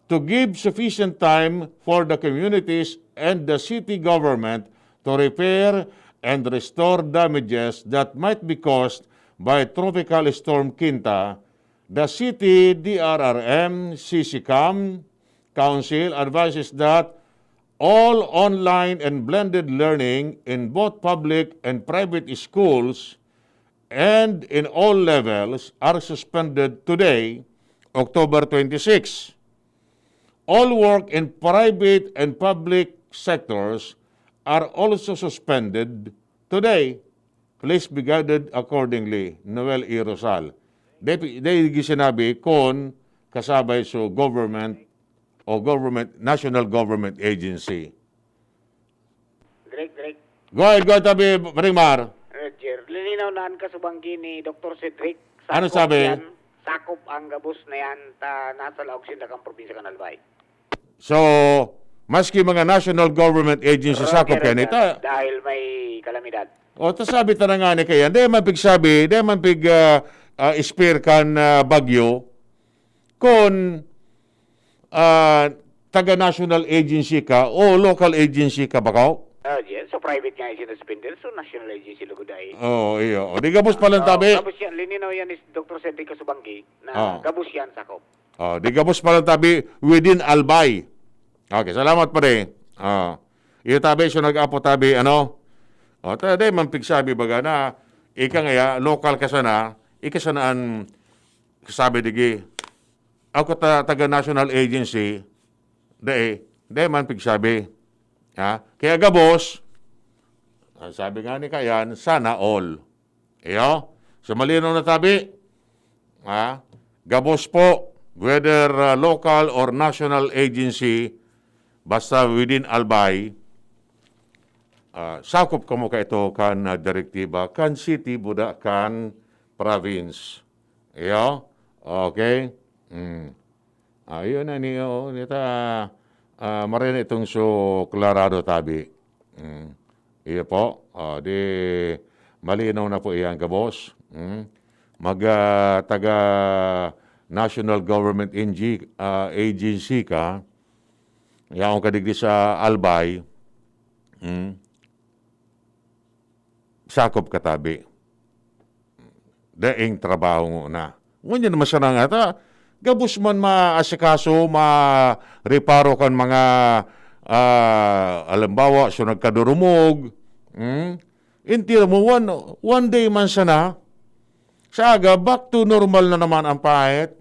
to give sufficient time for the communities and the city government to repair and restore damages that might be caused by Tropical Storm Kinta. The city D R R M, C C CAM, Council advises that all online and blended learning in both public and private schools and in all levels are suspended today, October twenty-six. All work in private and public sectors are also suspended today. Please be guided accordingly. Noel E. Rosal. Dai, dai sinabi kun kasabay so government o government, national government agency. Direk, Direk. Go ahead, go ahead, tabi, Ringmar. Roger, lininaw na an kasubanggi ni Doktor Cedric. Ano sakop sabi? Yan, sakop ang gabos na yan, ta nasa laog sinda kan probinsya kan Albay. So, maski mga national government agency, sakop Roger, yan, ita. Dahil may kalamidad. O, ta sabi ta na nga ni kayan, di man pigsabi, di man pig, ah, ah, spear kan, ah, bagyo, kun, ah, taga national agency ka o local agency ka, bako? Ah, yes. So, private nga yung sinuspender. So, national agency lugod ay. Oo, iyo. O, di gabos pa lang tabi. Gabos yan. Lininaw yan ni Doktor Cedric Kasubanggi na gabos yan, sakop. Oh, di gabos pa lang tabi within Albay. Okay, salamat, pare. Ah, iyo tabi, so nag-apo tabi, ano? Oh, ta, di man pigsabi baga na, ika nga ya, local ka sana, ika sana an sabi digi, ako ta, taga national agency, dai, dai man pigsabi. Ha? Kaya gabos, ah, sabi nga ni Kayan, sana all. Iyo? So, malinaw na tabi. Ha? Gabos po, whether, ah, local or national agency, basta within Albay, ah, sakop kamo kaito kan, ah, direktiba, kan city, buda, kan province. Iyo? Okay? Mm. Ah, yun na, ni, oh, nita, ah, marina itong so klarado tabi. Mm. Iyo po. Ah, di, malinaw na po iyan, gabos. Mm. Mag, ah, taga national government N G, ah, agency ka, yaon ka digdi sa Albay, mm, sakop ka tabi. Daing trabaho ngona. Ngunyan naman sana nga ta, gabos man maasikaso, mareparo kan mga, ah, halimbawa, so nagkadurumog, hmm? Entira mo, one, one day man sana, sa aga, back to normal na naman ang pahit.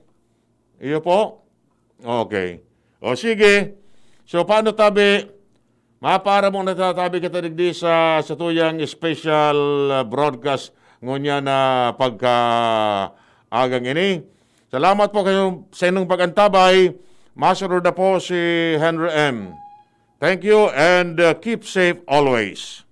Iyo po? Okay. O sige. So, paano tabi? Mapaara mo na tatabi kita digdi sa, sa tuyang special, ah, broadcast ngunyan na pagkaagang ini. Salamat po kayo sa inyong pag-antabay. Masunod na po si Henry M. Thank you and, uh, keep safe always.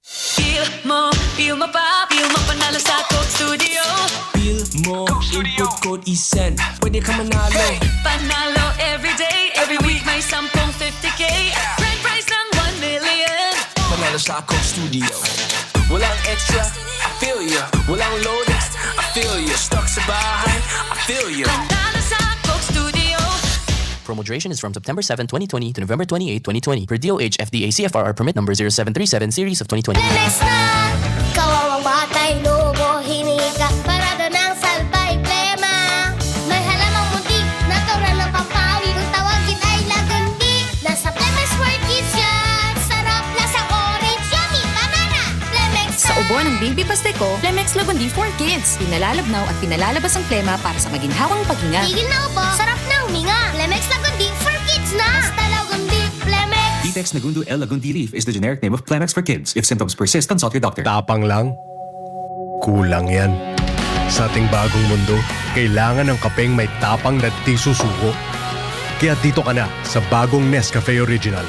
Feel mo, feel mo pa, feel mo panalo sa Coke Studio. Feel mo, Coke Studio. Input code isend. Pwede ka manalo. Hey! Panalo every day, every week may sampung fifty K. Grand prize ng one million. Panalo sa Coke Studio. Walang extra, I feel ya. Walang load, I feel ya. Stuck sa bahay, I feel ya. Panalo sa Coke Studio. Promo duration is from September seven, twenty twenty to November twenty-eight, twenty twenty, per D O H F D A C F R R permit number zero seven three seven series of twenty twenty. Lemex na! Kawawang batay, lobo, hinika, parada ng salbay, plema. May halamang munti, natural ng pampawi. Kung tawagin ay lagundi, nasa Lemex for Kids yan. Sarap, lasa, orange, yummy, banana. Lemex Sa na! Ubo ng Baby Pasteco, Lemex Lagundi for Kids. Pinalalabnaw at pinalalabas ang plema para sa maginhawang paghinga. Tigil na ubo, sarap na huminga. Lemex Lagundi for Kids na! Basta Lagundi, Lemex! Vitex Nagundo L Lagundi leaf is the generic name of Plemex for kids. If symptoms persist, consult your doctor. Tapang lang? Kulang yan. Sa ating bagong mundo, kailangan ng kapeng may tapang na di susuko. Kaya dito ka na sa bagong Nescafe Original.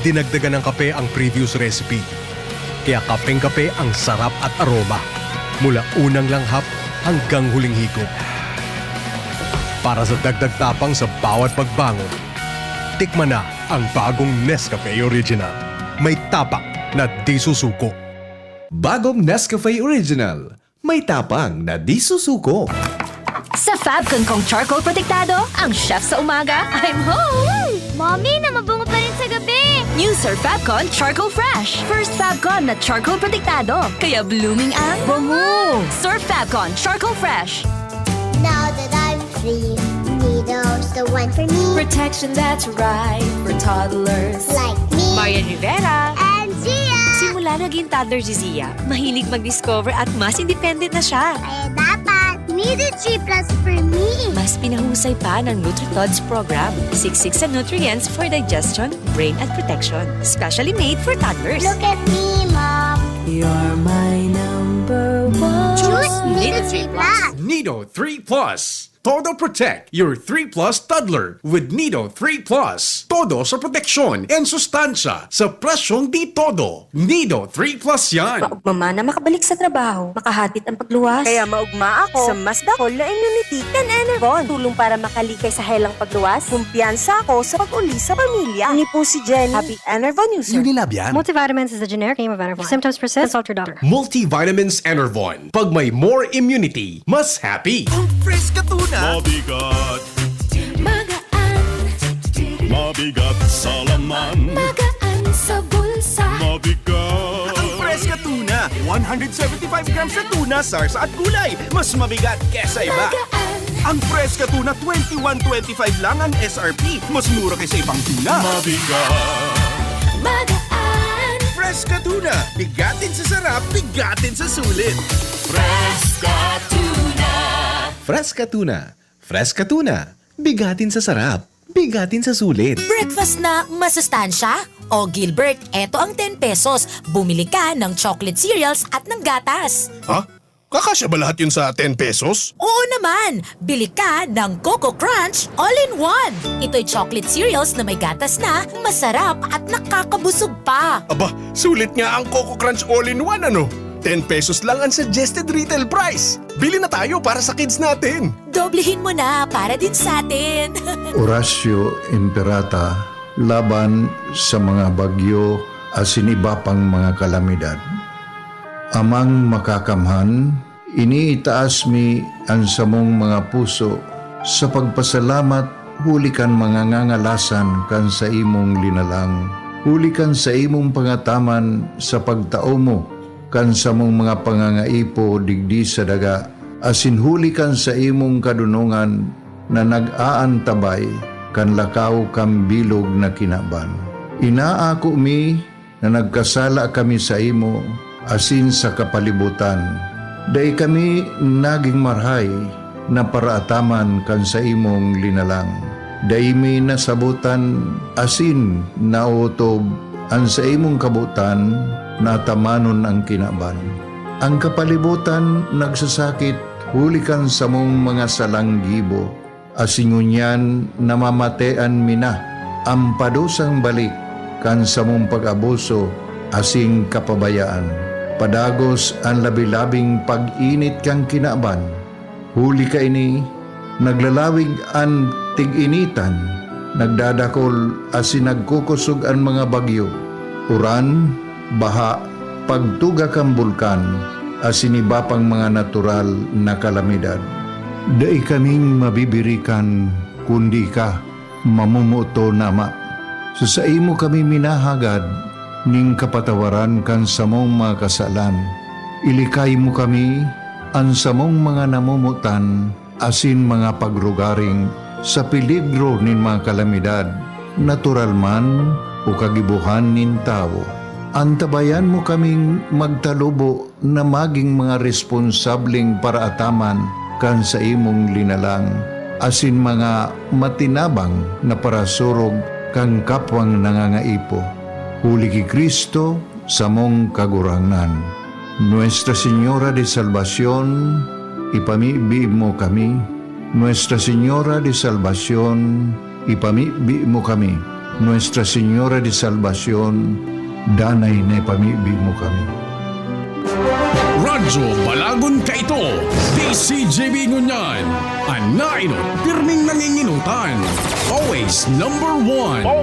Dinagdagan ng kape ang previous recipe. Kaya kapeng-kape ang sarap at aroma, mula unang langhap hanggang huling higop. Para sa dagdag tapang sa bawat pagbangon, tikman na ang bagong Nescafe Original. May tapang na di susuko. Bagong Nescafe Original. May tapang na di susuko. Sa Fabcon kong charcoal protektado, ang chef sa umaga, I'm home! Mommy, namabungo pa rin sa gabi! New Sir Fabcon Charcoal Fresh! First Fabcon na charcoal protektado, kaya blooming ang bango! Sir Fabcon Charcoal Fresh! Now that I'm free, Nido's the one for me. Protection that's right for toddlers. Like me. Marian Rivera. And Zia. Simula naging toddler si Zia, mahilig mag-discover at mas independent na siya. Kaya dapat, Nido three plus for me. Mas pinahusay pa ng NutriTods program. Siksik sa nutrients for digestion, brain at protection. Specially made for toddlers. Look at me, Mom. You're my number one. Choose Nido three plus. Nido three plus. Todo Protect, your three plus toddler with Nido three plus. Todo sa proteksyon and sustansya sa presyong di todo. Nido three plus yan. Maugma man na makabalik sa trabaho, makahatid ang pagluwas. Kaya maugma ako sa mas dakol na immunity kan Enervon. Tulong para makalikay sa helang pagluwas. Kumpiyansa ako sa pag-uli sa pamilya. Ini po si Jenny, happy Enervon user. Unilab yan. Multivitamins is the generic name of Enervon. If symptoms persist, consult your doctor. Multivitamins Enervon. Pag may more immunity, mas happy. Ang Fresca Tuna. Mabigat, Magaan, mabigat sa laman. Magaan sa bulsa. Mabigat. Ang Fresca Tuna. one hundred seventy-five grams na tuna, sarsa at gulay. Mas mabigat kesa iba. Magaan. Ang Fresca Tuna, twenty-one twenty-five lang ang S R P. Mas mura kaysa ibang tuna. Mabigat. Magaan. Fresca Tuna. Bigatin sa sarap, bigatin sa sulit. Fresca Tuna. Fresca Tuna. Fresca Tuna. Bigatin sa sarap. Bigatin sa sulit. Breakfast na masustansya? O Gilbert, eto ang ten pesos. Bumili ka ng chocolate cereals at ng gatas. Ha? Kakasya ba lahat yun sa ten pesos? Oo naman! Bili ka ng Coco Crunch All-in-One. Ito'y chocolate cereals na may gatas na, masarap at nakakabusog pa. Aba, sulit nga ang Coco Crunch All-in-One ano? ten pesos lang ang suggested retail price. Bili na tayo para sa kids natin. Doblehin mo na para din sa atin. Oratio Imperata laban sa mga bagyo asin iba pang mga kalamidad. Amang Makakamhan, iniitaas mi an samong mga puso sa pagpasalamat huli kan mga ngangalasan kan saimong linalang, huli kan saimong pangataman sa pagtao mo kan samong mga pangangaipo digdi sa daga, asin huli kan saimong kadonongan na nag-aantabay kan lakaw kan bilog na kinaban. Inaako mi na nagkasala kami saimo asin sa kapalibotan. Dai kami nagin marahay na paraataman kan saimong linalang. Dai mi nasabotan asin naotob an saimong kabotan na atamanon an kinaban. An kapalibotan nagsasakit huli kan samong mga salang gibo, asin ngunyan namamatean mi na an padusang balik kan samong pag-abuso asin kapabayaan. Padagos an labi-labing pag-init kan kinaban. Huli kaini, naglalawig an tig-initan, nagdadakol asin nagkukosog an mga bagyo, uran, baha, pagtuga kan bulkan, asin iba pang mga natural na kalamidad. Dai kaming mabibirikan kundi ika, mamomoton na Ama. Sa saimo kami minahagad nin kapatawaran kan samong mga kasalan. Ilikay mo kami, an samong mga namomotan, asin mga pagrugaring sa peligro nin mga kalamidad, natural man o kagibohan nin tawo. Antabayan mo kaming magtalubo na magin mga responsableng paraataman kan saimong linalang, asin mga matinabang na parasurog kan kapwang nangangaipo. Huli ki Cristo, samong Kagurangnan. Nuestra Señora de Salvacion, ipamibi mo kami. Nuestra Señora de Salvacion, ipamibi mo kami. Nuestra Señora de Salvacion, danay na ipamibi mo kami. Radyo Balagon Kaito, D C G B Ngunyan, an nainot pirming nanginginutan. Always number one.